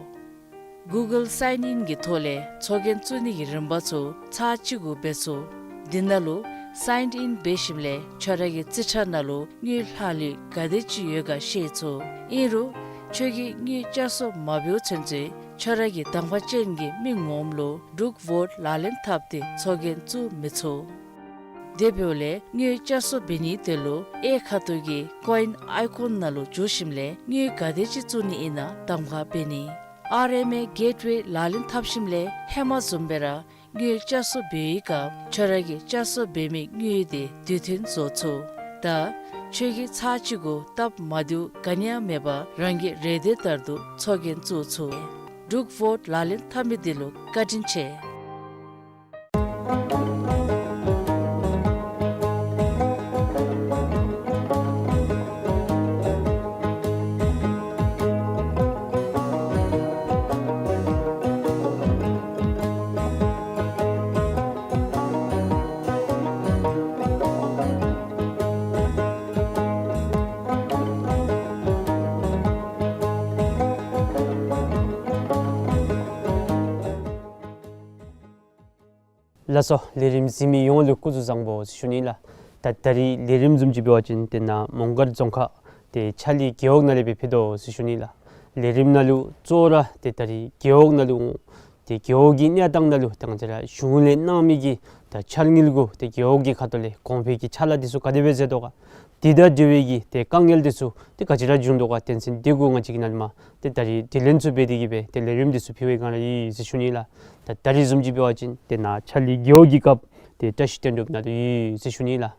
གུ་གཱལ་སའིན་ཨིན་གྱི་ཐོག་ལས་ཚོགས་རྒྱན་བཙུགས་ནི་གི་རིམ་པ་ཚུ་ཚར་གཅིག་གུ་འབད་ཚུགས། དེ་ནང་ལུ་སའིན་ཨིན་འབད་ཞིནམ་ལས་ཁྱོད་ར་གི་རྩིས་ཁྲ་ནང་ལུ་དངུལ་ལྷག་ལུས་ག་དེ་ཅིག་ཡོད་ག་ཤེས་ཚུགས། ཨིན་རུང་ཁྱོད་ཀྱིས་དངུལ་བསྐྱར་གསོ་མ་འབདཝ་ཚུན་ཚོད་ཁྱོད་ར་གི་གདམ་ཁ་ཅན་གྱི་མི་ངོམ་ལུ་འབྲུག་ཝོཊ་ལག་ལེན་འཐབ་སྟེ་ཚོགས་རྒྱན་བཙུགས་མི་ཚུགས། དེ་འབདཝ་ལས་དངུལ་བསྐྱར་གསོ་འབད་ནིའི་དོན་ལུ་གཡས་ཁ་ཐུག་གི་ཀོ་ཨིན་ཨའི་ཀོན་ནང་ལུ་འཛུལ་ཞིནམ་ལས་དངུལ་ག་དེ་ཅིག་བཙུགས་ནི་ཨིན་ན་གདམ་ཁ་འབད་ནི། ཨར་ཨེམ་ཨེ་གེཊ་ཝེ་ལག་ལེན་འཐབ་ཞིནམ་ལས་ཧེ་མ་བཟུམ་སྦེ་ར་དངུལ་བསྐྱར་གསོ་འབད་བའི་སྐབས་ཁྱོད་ར་གིས་བསྐྱར་གསོ་འབད་མི་དངུལ་དེ་དུས་མཐུན་བཟོ་ཚུགས། ད་ཁྱོད་ཀྱིས་ཚར་གཅིག་གུ་སྟབས་མ་བདེཝ་ག་ནི་ཡང་མེད་པར་རང་གི་རེ་འདོད་ལྟར་དུ་ཚོགས་རྒྱན་བཙུགས་ཚུགས། འབྲུག་ཝོཊ་ལག་ལེན་འཐབ་མི་འདི་ལུ་བཀའ་དྲིན་ཆེ། ལགས་སོ། ལས་རིམ་གཟིགས་མི་ཡོངས་ལུ་སྐུ་གཟུགས་བཟང་པོ་ཟེར་ཞུ་ནི་ལགས། ད་ད་རིས་ལས་རིམ་བཟུམ་ཅིག་འབད་བ་ཅིན་ཏེ་ནཱ་མོང་སྒར་རྫོང་ཁག་ཏེ་ཆ་ལི་རྒེད་འོག་ནང་ལས་སྦེ་ཕུལ་དོ་ཟེར་ཞུ་ནི་ལགས། ལས་རིམ་ནང་ལུ་གཙོ་བོ་ར་ཏེ་ད་རིས་རྒེད་འོག་ནང་ལུ་ཏེ་རྒེད་འོག་གི་གནས་སྟངས་ནང་ལུ་ཏེ་ང་བཅས་ར་གཞུང་ལས་གནང་མི་གི་ད་འཆར་དངུལ་གུ་ཏེ་རྒེད་འོག་གི་ཁ་ཐུག་ལས་གོང་འཕེལ་གྱི་ཕྱག་ལཱ་འདི་ཚུ་ག་དེ་སྦེ་མཛད་དོ་ག། དེ་དང་འབྲེལ་བའི་གི་ཏེ་དཀའ་ངལ་འདི་ཚུ་ཏེ་ག་ཅི་ར་བྱུང་དོ་ག་དོན་ཚན་འདི་གུ་ང་བཅས་ཀྱིས་ནཱ་ལས་མར་ཏེ་ད་རིས་དྲི་ལན་ཚུ་འབད་དེ་གི་སྦེ་ཏེ་ལས་རིམ་འདི་ཚུ་ཕུལ་བའི་སྒང་ར་ཨིན་ཟེར་ཞུ་ནི་ལགས། ད་ད་རིས་བཟུམ་ཅིག་འབད་བ་ཅིན་ཏེ་ནཱ་ཆ་ལི་རྒེད་འོག་གི་རྒཔོ་ཏེ་བཀྲ་ཤིས་དོན་གྲུབ་ནཱ་ལུ་ཡོད་ཟེར་ཞུ་ནི་ལགས།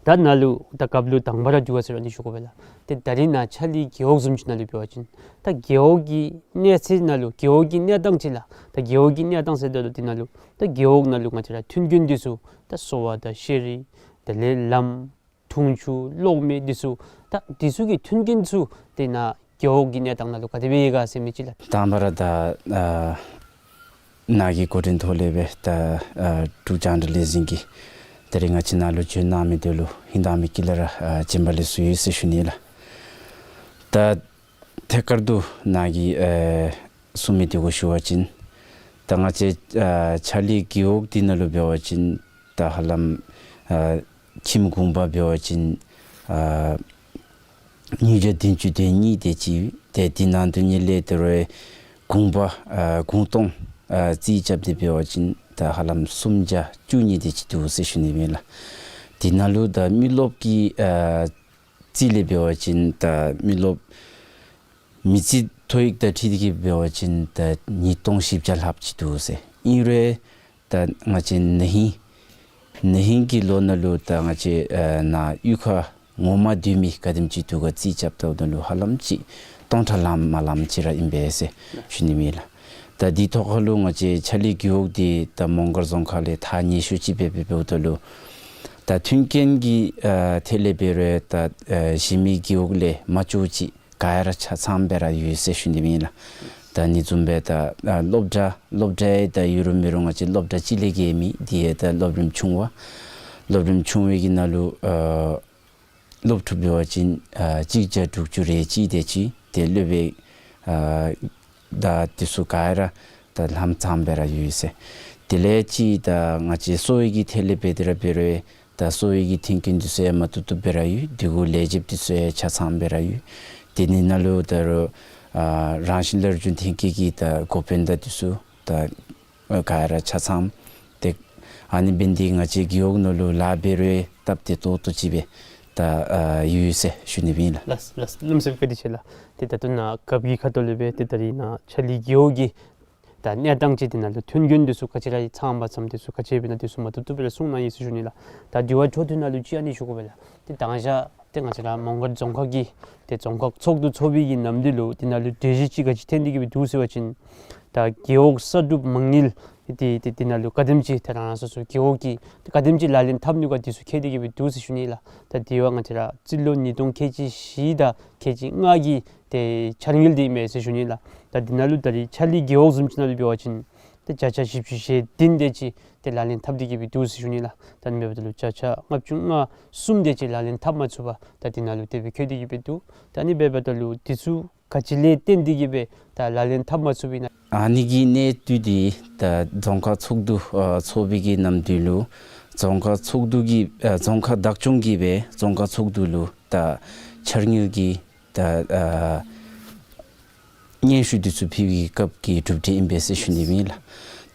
ད་ནཱ་ལུ་ད་རྒཔོ་ལུ་དང་པ་ར་དྲི་བ་ཟེར་བ་འདི་ཞུ་དགོ་པས་ལགས། ཏེ་ད་རིས་ནཱ་ཆ་ལི་རྒེད་འོག་བཟུམ་ཅིག་ནང་ལུ་འབད་བ་ཅིན་ད་རྒེད་འོག་གི་གནས་ཚད་ནང་ལུ་རྒེད་འོག་གི་གནས་སྟངས་ཅིག་ལགས། ད་རྒེད་འོག་གི་གནས་སྟངས་ཟེརཝ་ད་ལུ་དེ་ནང་ལུ་ད་རྒེད་འོག་ནང་ལུ་ང་བཅས་ར་མཐུན་རྐྱེན་འདི་ཚུ་ད་གསོ་བ་དང་ཤེས་རིག་དེ་ལས་ལམ་འཐུང་ཆུ་གློག་མེ་འདི་ཚུ་ད་འདི་ཚུ་གི་མཐུན་རྐྱེན་ཚུ་དེ་ནཱ་རྒེད་འོག་གི་གནས་སྟངས་ནང་ལུ་ག་དེ་སྦེ་ཡོད་ག་ཟེར་མི་ཅིག་ལགས། དང་པ་ར་ད་ཨ་ ནཱ་གི་འགོ་འདྲེན་ཐོག་ལས་སྦེ་ད་ཨ་འབྲུག་རྒྱང་བསྒྲགས་ལས་འཛིན་གྱིས་ད་རིས་ང་བཅས་ནཱ་ལུ་བྱོན་གནང་མི་འདི་ལུ་ཧིང་དྭངས་མའི་དཀྱིལ་ལས་ར་ཨ་བྱོན་པ་ལེགས་སོ་ཡོད་ཟེར་ཞུ་ནི་ལགས། ད་ཐད་ཀར་དུ་ནཱ་གིས་ཨེ་གསུང་མི་འདི་གུ་ཞུ་བ་ཅིན་ད་ང་བཅས་ཨ་ཆ་ལི་རྒེད་འོག་འདི་ནང་ལུ་འབད་བ་ཅིན་ད་ཧ་ལམ་ཨ་ཁྱིམ་གུང་པ་འབད་བ་ཅིན་ཨ་ཉིས་བརྒྱ་བདུན་ཅུ་དོན་གཉིས་དེ་ཅིག་ཡོད། ཏེ་དེ་ནང་དོན་གཉིས་ལས་དེ་རུ་གུང་པ་ཨ་གུང་སྟོང་ཨ་རྩིས་རྐྱབ་སྟེ་འབད་བ་ཅིན་ད་ཧ་ལམ་སུམ་བརྒྱ་བཅུ་གཉིས་དེ་ཅིག་འདུག་ཟེར་ཞུ་ནི་ཨིན་ལགས། དེ་ནང་ལུ་ད་མི་རློབས་ཀྱི་ཨ་རྩིས་ལས་འབད་བ་ཅིན་ད་མི་རློབས་མི་རྩིས་ཐོ་ཡིག་དང་འཁྲིལ་ཏེ་གིས་འབད་བ་ཅིན་ད་ཉིས་སྟོང་བཞི་བརྒྱ་ལྷགཔ་ཅིག་འདུག་ཟེར། ཨིན་རུང་ད་ང་བཅས་ན་ཧིང་ན་ཧིང་གི་ལོ་ནང་ལུ་ད་ང་བཅས་ཨ་ནཱ་གཡུས་ཁར་ངོ་མ་སྡོད་མི་ག་དེམ་ཅིག་འདུག་ག་རྩིས་རྐྱབ་ད་ལུ་ཧ་ལམ་ཅིག་སྟོང་ཕྲག་ལངམ་མ་ལངམ་ཅིག་ར་ཨིན་པས་ཟེར་ཞུ་ནི་ཨིན་ལགས། ད་འདི་ཐོག་ཁར་ལུ་ང་བཅས་ཆ་ལི་རྒེད་འོག་འདི་ད་མོང་སྒར་རྫོང་ཁག་ལས་ཐག་ཉེ་ཤོས་ཅིག་སྦེ་འབདཝ་ད་ལུ་ད་མཐུན་རྐྱེན་གྱི་ཨ་ཐད་ལས་འབད་རུང་ད་ཨ་གཞན་མི་རྒེད་འོག་ལས་མ་ལྕོགས་ཅིག་ག་ར་ཆ་ཚངམ་སྦེ་ར་ཡོད་ཟེར་ཞུ་ནི་ཨིན་ལགས། ད་ཨ་ནི་བཟུམ་སྦེ་ད་ཨ་སློབ་གྲྭ་སློབ་གྲྭ་ཡང་ད་ཡོད་རུང་མེད་རུང་ང་བཅས་སློབ་གྲྭ་གཅིག་ལས་བརྒལ་མེད། དེ་ཡང་ད་སློབ་རིམ་ཆུང་བ་སློབ་རིམ་ཆུང་བའི་གི་ནང་ལུ་ཨ་སློབ་ཕྲུག་འབད་བ་ཅིན་ཨ་གཅིག་བརྒྱ་དྲུག་ཅུ་རེ་གཅིག་དེ་ཅིག་ཏེ་སློབ་དཔོན་ཨ་ད་དེ་ཚུ་ག་ར་ད་ལྷངམ་ཚངམ་སྦེ་ར་ཡོད་ཟེར། དེ་ལས་ཅིག་ད་ང་བཅས་གསོ་བའི་གི་ཐད་ལས་འབད་དེ་ར་འབད་རུང་ད་གསོ་བའི་གི་མཐུན་རྐྱེན་དེ་ཚུ་ཡང་མ་བཏུབ་བཏུབ་སྦེ་ར་ཡོད། དེ་གུ་ལས་བྱེདཔ་དེ་ཚུ་ཡང་ཆ་ཚངམ་སྦེ་ར་ཡོད། དེ་ནི་ནང་ལུ་ད་རུང་ཨ་རང་བཞིན་སླར་འབྱུང་ཐོན་སྐྱེད་ཀྱི་ད་འགོ་དཔོན་དང་དེ་ཚུ་ད་ཨ་ག་ར་ཆ་ཚངམ། ཏེ་ཨ་ནི་འབད་ནི་འདི་ང་བཅས་རྒེད་འོག་ནང་ལུ་ལཱ་འབད་རུང་སྟབས་བདེ་ཏོག་ཏོ་ཅིག་སྦེ་ད་ཨ་ཡོད་ཟེར་ཞུ་ནི་ཨིན་ལགས། ལགས་ལགས། གནམ་མེད་ས་མེད་བཀའ་དྲིན་ཆེ་ལགས། ཏེ་ད་ལྟོ་ནཱ་རྒཔོ་གི་ཁ་ཐུག་ལས་སྦེ་ཏེ་ད་རིས་ནཱ་ཆ་ལི་རྒེད་འོག་གི་ད་གནས་སྟངས་ཅིག་དེ་ནང་ལུ་མཐུན་རྐྱེན་དེ་ཚུ་ག་ཅི་ར་ཚངམ་མ་ཚངམ་དེ་ཚུ་ག་ཅི་འབད་ན་དེ་ཚུ་མ་བཏུབ་བཏུབ་སྦེ་ར་གསུངས་གནང་ཡི་ཟེར་ཞུ་ནི་ལགས། ད་དེ་བ་འཕྲོ་མཐུད་ནང་ལུ་ཅིག་ཨ་ནི་ཞུ་དགོ་པས་ལགས། ཏེ་དང་ཞག་ཏེ་ང་བཅས་ར་མོང་སྒར་རྫོང་ཁག་གི་ཏེ་རྫོང་ཁག་ཚོགས་འདུ་ཚོགས་པའི་གི་ནམ་དུས་ལུ་དེ་ནང་ལུ་གྲོས་གཞི་ཅིག་ག་ཅི་ཐོན་ཏེ་གི་སྦེ་འདུག་ཟེར་བ་ཅིན་ད་རྒེད་འོག་གསར་སྒྲུབ་མ་དངུལ་དེ་དེ་དེ་ནང་ལུ་ག་དེམ་ཅིག་ཏེ་རང་རང་སོ་སོ་རྒེད་འོག་གིས་ག་དེམ་ཅིག་ལག་ལེན་འཐབ་ནུས་ག་དེ་ཚུ་བཀོད་དེ་གི་སྦེ་འདུག་ཟེར་ཞུ་ནི་ལགས། ད་དེ་བ་ང་བཅས་ར་རྩིས་ལོ་ཉིས་སྟོང་ཁལ་གཅིག་བཞི་དང་ཁལ་གཅིག་ལྔ་གི་ཏེ་འཆར་དངུལ་འདི་ཨིན་མས་ཟེར་ཞུ་ནི་ལགས། ད་དེ་ནང་ལུ་ད་རིས་ཆ་ལི་རྒེད་འོག་བཟུམ་ཅིག་ནང་ལུ་འབད་བ་ཅིན་ཏེ་བརྒྱ་ཆ་བཞི་བཅུ་ཞེ་བདུན་དེ་ཅིག་ཏེ་ལག་ལེན་འཐབ་སྟེ་གི་སྦེ་འདུག་ཟེར་ཞུ་ནི་ལགས། ད་ཨ་ནི་འབདཝ་ད་ལུ་བརྒྱ་ཆ་ལྔ་བཅུ་ང་གསུམ་དེ་ཅིག་ལག་ལེན་འཐབ་མ་ཚུགས་པར་ད་དེ་ནང་ལུ་དེ་སྦེ་བཀོད་དེ་གི་སྦེ་འདུག། ད་ཨ་ནི་འབདཝ་ད་ལུ་དེ་ཚུ་ག་ཅི་ལས་བརྟེན་ཏེ་གི་སྦེ་ད་ལག་ལེན་འཐབ་མ་ཚུགས་པས་ན། ཨ་ནི་གི་གནད་དོན་འདི་ད་རྫོང་ཁག་ཚོགས་འདུ་ཨ་ཚོགས་པའི་གི་ནམ་དུས་ལུ་རྫོང་ཁག་ཚོགས་འདུ་གི་ཨ་རྫོང་ཁག་བདག་སྐྱོང་གིས་སྦེ་རྫོང་ཁག་ཚོགས་འདུ་ལུ་ད་འཆར་དངུལ་གྱི་ད་ཨ་སྙན་ཞུ་འདི་ཚུ་ཕུལ་བའི་སྐབས་ཀྱི་གྲུབ་འབྲས་ཨིན་པས་ཟེར་ཞུ་ནི་ཨིན་ལགས།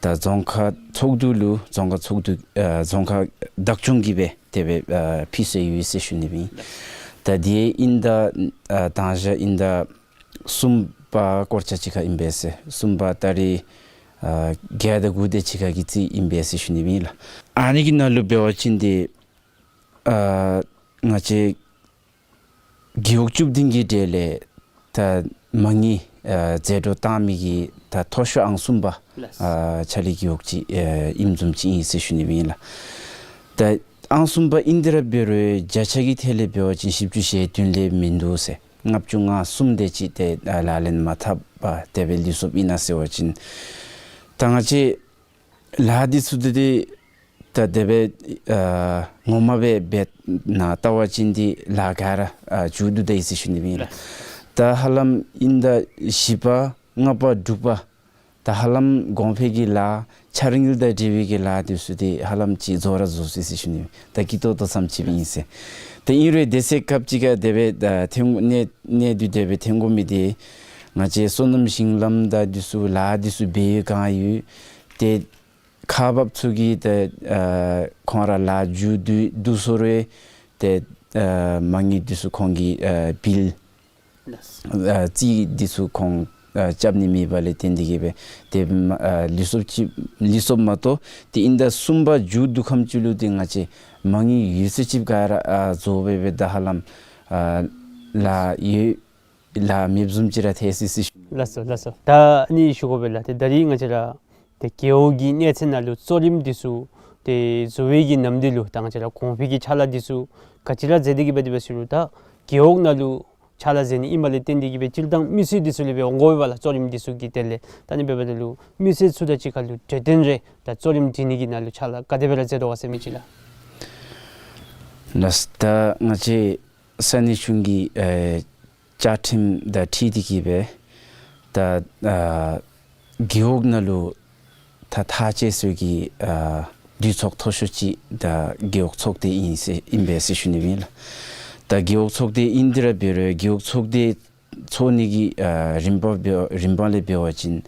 ད་རྫོང་ཁག་ཚོགས་འདུ་ལུ་རྫོང་ཁག་ཚོགས་འདུ་ཨ་རྫོང་ཁག་བདག་སྐྱོང་གིས་སྦེ་དེ་སྦེ་ཨ་ཕུལ་སྲོལ་ཡོད་ཟེར་ཞུ་ནི་ཨིན། ད་དེ་ཨིན་ད་ཨ་དང་ཞག་ཨིན་ད་གསུམ་པ་སྐོར་ཅིག་ཁར་ཨིན་པས་ཟེར། གསུམ་པ་ད་རིས་ཨ་བརྒྱད་དང་དགུ་དེ་ཅིག་ཁར་གྱི་རྩིས་ཨིན་པས་ཟེར་ཞུ་ནི་ཨིན་ལགས། ཨ་ནི་གི་ནང་ལུ་འབད་བ་ཅིན་ཏེ་ཨ་ང་བཅས་རྒེད་འོག་བཅུ་བདུན་གྱི་གྲས་ལས་ད་མ་དངུལ་ཨ་ཟད་འགྲོ་བཏང་མི་གི་ད་མཐོ་ཤོས་ཨང་གསུམ་པ་ལགས། ཨ་ཆ་ལི་རྒེད་འོག་ཅིག་ཨ་ཨིནམ་བཟུམ་ཅིག་ཨིན་ཟེར་ཞུ་ནི་ཨིན་ལགས། ད་ཨང་གསུམ་པ་ཨིན་ཏེ་ར་འབད་རུང་བརྒྱ་ཆ་གི་ཐད་ལས་འབད་བ་ཅིན་བཞི་བཅུ་ཞེ་བདུན་ལས་མིན་འདུག་ཟེར། ལྔ་བཅུ་ང་གསུམ་དེ་ཅིག་ཏེ་ཨ་ལག་ལེན་མ་འཐབ་པར་དེ་སྦེ་ལུས་སོཔ་ཨིན་ན་ཟེར་བ་ཅིན་ད་ང་བཅས་ལཱ་འདི་ཚུ་འདི་ཏེ་ད་དེ་སྦེ་ཨ་ངོ་མ་སྦེ་འབད་ནཱ་བལྟ་བ་ཅིན་འདི་ལཱ་ག་ར་ཨ་མཇུག་བསྡུ་ད་ཡི་ཟེར་ཞུ་ནི་ཨིན་ལགས། ད་ཧ་ལམ་ཨིན་ད་བཞི་པ་ལྔ་པ་དྲུག་པ་ད་ཧ་ལམ་གོང་འཕེལ་གྱི་ལཱ་འཆར་དངུལ་དང་འབྲེལ་བའི་གི་ལཱ་འདི་ཚུ་འདི་ཧ་ལམ་ཅིག་རྫོགས་ར་རྫོགས་སོ་ཡི་ཟེར་ཞུ་ནི། ད་སྐྱིད་ཏོག་ཏོ་ཙམ་ཅིག་ཨིན་ཟེར། ད་ཨིན་རུང་དེ་ཚེ་སྐབས་ཅིག་ཁར་དེ་སྦེ་ད་ཐོན་གནད་གནད་དུ་དེ་སྦེ་ཐོན་དགོ་མི་འདི་ང་བཅས་སོ་ནམ་ཞིང་ལམ་དང་འདི་ཚུ་ལཱ་འདི་ཚུ་འབད་ཡོད་གང་ཡོད་ཏེ་ཁག་འབགཔ་ཚུ་གིས་ད་ཨ་ཁོང་ར་ལཱ་མཇུག་བསྡུ་བསྡུ་སོང་རུང་ཏེ་ཨ་མ་དངུལ་འདི་ཚུ་ཁོང་གིས་ཨ་བིལ་ཨ་རྩིས་འདི་ཚུ་ཁོང་ཨ་རྐྱབ་ནི་མེད་པ་ལས་བརྟེན་ཏེ་གི་སྦེ་ཏེ་མ་ཨ་ལུས་སོཔ་ཅིག་ལུས་སོཔ་མ་གཏོགས་ཏེ་ཨིན་ད་གསུམ་པ་མཇུག་བསྡུ་ཁམས་ཅིག་ལུ་ཏེ་ང་བཅས་མ་དངུལ་ཡོད་ཚད་ཅིག་ག་ར་ཨ་རྫོགས་སྦེ་སྦེ་ད་ཧ་ལམ་ཨ་ལཱ་ཡོད་ལཱ་མེདཔ་བཟུམ་ཅིག་ར་ཐལ་སོ་ཡི་ཟེར་ཞུ། ལགས་སོ་ལགས་སོ། ད་ཨ་ནི་ཞུ་དགོ་པས་ལགས། ཏེ་ད་རིས་ང་བཅས་ར་ཏེ་རྒེད་འོག་གི་གནས་ཚད་ནང་ལུ་གཙོ་རིམ་འདི་ཚུ་ཏེ་བཟོ་བའི་གི་ནམ་དུས་ལུ་ད་ང་བཅས་ར་གོང་འཕེལ་གྱི་ཕྱག་ལཱ་འདི་ཚུ་ག་ཅི་ར་མཛད་དེ་གི་སྦེ་འདུག་པ་ཟེར་རུང་ད་རྒེད་འོག་ནང་ལུ་ ཕྱག་ལཱ་མཛད་ནི་ཨིནམ་ལས་བརྟེན་ཏེ་གིས་སྦེ་སྤྱིར་བཏང་མི་སེར་འདི་ཚུ་ལས་སྦེ་འོང་དགོ་པས་ལགས། གཙོ་རིམ་འདི་ཚུ་གི་དོན་ལས་ད་ཨ་ནི་འབདཝ་ད་ལུ་མི་སེར་ཚུ་དང་གཅིག་ཁར་ལུ་གྲོས་བསྟུན་རེ་ད་གཙོ་རིམ་སྒྲིག་ནི་གི་ནང་ལུ་ཕྱག་ལཱ་ག་དེ་སྦེ་ར་མཛད་དོ་ག་ཟེར་མི་ཅིག་ལགས། ལགས། ད་ང་བཅས་ས་གནས་གཞུང་གི་ཨེ་བཅའ་ཁྲིམས་དང་འཁྲིལ་ཏེ་གིས་སྦེ་ད་ཨ་རྒེད་འོག་ནང་ལུ་ད་ཐག་བཅད་སའི་གི་ཨ་འདུས་ཚོགས་མཐོ་ཤོས་ཅིག་ད་རྒེད་འོག་ཚོགས་སྡེ་ཨིན་ཟེར་ཨིན་པས་ཟེར་ཞུ་ནི་ཨིན་ལགས། ད་རྒེད་འོག་ཚོགས་སྡེ་ཨིན་ཏེ་ར་འབད་རུང་རྒེད་འོག་ཚོགས་སྡེ་ཚོགས་ནི་གི་ཨ་རིམ་པ་འབད་རིམ་པ་ལས་འབད་བ་ཅིན་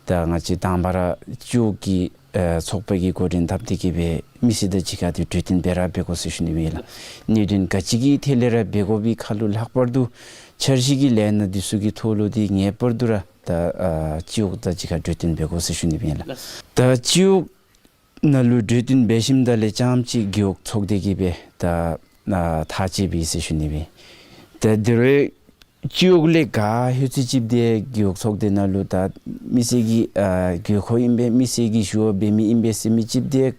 ད་ང་བཅས་དང་པ་ར་སྤྱི་འོག་གི་ཨ་ཚོགས་པ་གིས་འགོ་འདྲེན་འཐབ་སྟེ་གིས་སྦེ་མི་སེར་དང་གཅིག་ཁར་འདི་གྲོས་བསྟུན་འབད་ར་འབད་དགོ་ཟེར་ཞུ་ནི་ཨིན་ལགས། གནད་དོན་ག་ཅི་གི་ཐད་ལས་ར་འབད་དགོ་པའི་ཁར་ལུ་ལྷག་པར་དུ་འཆར་གཞི་གི་ལས་སྣ་འདི་ཚུ་གི་ཐོག་ལུ་འདི་ངེས་པར་དུ་ར་ད་ཨ་སྤྱི་འོག་དང་གཅིག་ཁར་གྲོས་བསྟུན་འབད་དགོ་ཟེར་ཞུ་ནི་ཨིན་ལགས། ད་སྤྱི་འོག་ནང་ལུ་གྲོས་བསྟུན་འབད་ཞིནམ་ད་ལས་རྐྱངམ་ཅིག་རྒེད་འོག་ཚོགས་སྡེ་གིས་སྦེ་ད་ཨ་ཐག་བཅད་པས་ཟེར་ཞུ་ནི་ཨིན། ད་དེ་རུང་སྤྱི་འོག་ལས་ག་ཧེ་ཚུ་ཅིག་འདི་རྒེད་འོག་ཚོགས་སྡེ་ནང་ལུ་ད་མི་སེར་གྱི་ཨ་དགོས་མཁོ་ཨིན་པས། མི་སེར་གྱི་ཞུ་བ་འབད་མི་ཨིན་པས་ཟེར་མི་ཅིག་འདི་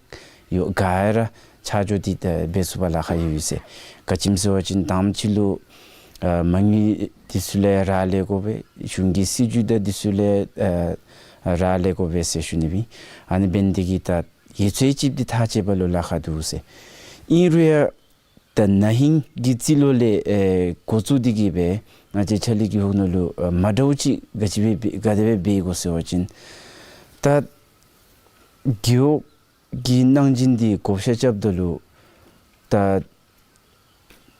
ཡོད་ག་ར་ཆ་འཇོག་འདི་ད་འབད་ཚུགས་པར་ལཱ་ཁག་ཡོད་ཟེར། ག་ཅི་སྨོ་ཟེར་བ་ཅིན་དང་པ་ཅིག་ལུ་ཨ་མ་དངུལ་འདི་ཚུ་ལས་རག་ལས་དགོ་པས། གཞུང་གི་སྲིད་བྱུས་དང་འདི་ཚུ་ལས་ཨ་རག་ལས་དགོ་པས་ཟེར་ཞུ་ནི་ཨིན། ཨ་ནི་འབད་ནི་འདི་གིས་ད་ཡོད་ཚད་ཅིག་འདི་ཐག་བཅད་པ་ལུ་ལཱ་ཁག་འདུག་ཟེར། ཨིན་རུང་ཡང་ད་ན་ཧིང་གི་རྩིས་ལོ་ལས་ཨེ་འགོ་བཙུགས་ཏེ་གིས་སྦེ་ང་བཅས་ཕྱག་ལཱ་རྒེད་འོག་ནང་ལུ་ཨ་མ་འདྲཝ་ཅིག་ག་ཅི་སྦེ་ག་དེ་སྦེ་འབད་དགོ་ཟེར་བ་ཅིན་ད་རྒེད་འོག་གི་གནང་སྦྱིན་འདི་བགོ་བཤའ་རྐྱབ་ད་ལུ་ད་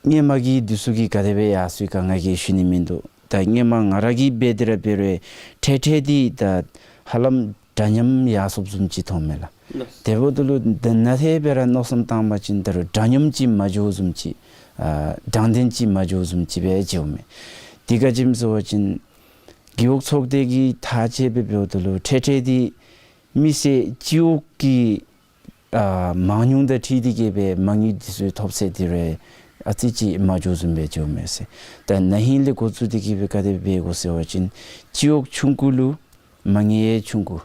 སྔོན་མ་གི་འདི་ཚུ་གིས་ག་དེ་སྦེ་ཡར་སོང་ཡི་ག་ང་གིས་ཞུ་ནི་མིན་འདུག། ད་སྔོན་མ་ང་ར་གིས་འབད་དེ་ར་འབད་རུང་འཕྲལ་འཕྲལ་འདི་ད་ཧ་ལམ་འདྲ་མཉམ་ཡར་སོངམ་བཟུམ་ཅིག་མཐོངམ་མས་ལགས། ལགས། དེ་འབདཝ་ད་ལུ་ད་ནཱ་ཏེ་སྦེ་ར་མནོ་བསམ་བཏང་བ་ཅིན་ད་རུང་འདྲ་མཉམ་ཅིག་མ་འགྱོཝ་བཟུམ་ཅིག་ཨ་དྲང་བདེན་ཅིག་མ་འགྱོཝ་བཟུམ་ཅིག་སྦེ་མཇལཝ་མས། དེ་ག་ཅི་སྨོ་ཟེར་བ་ཅིན་རྒེད་འོག་ཚོགས་སྡེ་གིས་ཐག་བཅད་སྦེ་འབདཝ་ད་ལུ་འཕྲལ་འཕྲལ་འདི་མི་སེར་སྤྱི་འོག་གི་ཨ་མང་ཉུང་དང་འཁྲིལ་ཏེ་གིས་སྦེ་མ་དངུལ་འདི་ཚུ་ཐོབ་ཚད་འདི་རུང་ཨ་ཙི་ཅིག་མ་འགྱོཝ་བཟུམ་སྦེ་འགྱོཝ་མས་ཟེར། ད་ན་ཧིང་ལས་འགོ་བཙུགས་ཏེ་གིས་སྦེ་ག་དེ་སྦེ་འབད་དགོ་ཟེར་བ་ཅིན་སྤྱི་འོག་ཆུང་ཀུ་ལུ་མ་དངུལ་ཡང་ཆུང་ཀུ།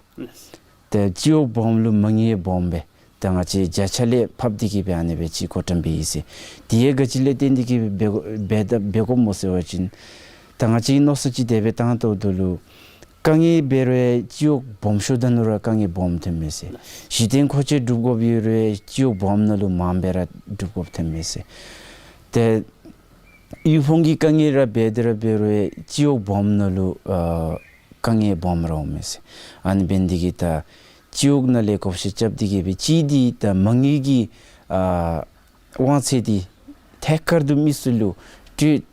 ད་སྤྱི་འོག་སྦོམ་ལུ་མ་དངུལ་ཡང་སྦོམ་སྦེ་ད་ང་བཅས་བརྒྱ་ཆ་ལས་ཕབ་སྟེ་གིས་སྦེ་ཨ་ནི་སྦེ་ཅིག་བགོ་བཀྲམ་འབད་ཡི་ཟེར། དེ་ཡང་ག་ཅི་ལས་བརྟེན་ཏེ་གིས་སྦེ་འབད་དགོ་འབད་དགོཔ་སྨོ་ཟེར་བ་ཅིན་ད་ང་བཅས་ཀྱིས་མནོ་བསམ་ཅིག་དེ་སྦེ་བཏང་ད་ལུ་དཀའ་ངལ་འབད་རུང་སྤྱི་འོག་སྦོམ་ཤོས་ད་ནང་ར་དཀའ་ངལ་སྦོམ་ཐོནམ་མས་ཟེར། གཞི་རྟེན་མཁོ་ཆས་སྒྲུབ་དགོཔ་ཡོད་རུང་སྤྱི་འོག་སྦོམ་ནང་ལུ་མངམ་སྦེ་ར་སྒྲུབ་དགོཔ་ཐོནམ་མས་ཟེར། ཏེ་དབུལ་ཕོངས་ཀྱི་དཀའ་ངལ་ར་འབད་དེ་ར་འབད་རུང་སྤྱི་འོག་སྦོམ་ནང་ལུ་ཨ་དཀའ་ངལ་སྦོམ་ར་འོངམ་མས་ཟེར། ཨ་ནི་འབད་ནི་འདི་གིས་ད་སྤྱི་འོག་ནང་ལས་བགོ་བཤའ་རྐྱབ་སྟེ་གིས་སྦེ་གཅིག་འདི་ད་མ་དངུལ་གྱི་ཨ་དབང་ཚད་འདི་ཐད་ཀར་དུ་མི་སེར་ལུ་སྤྲོད་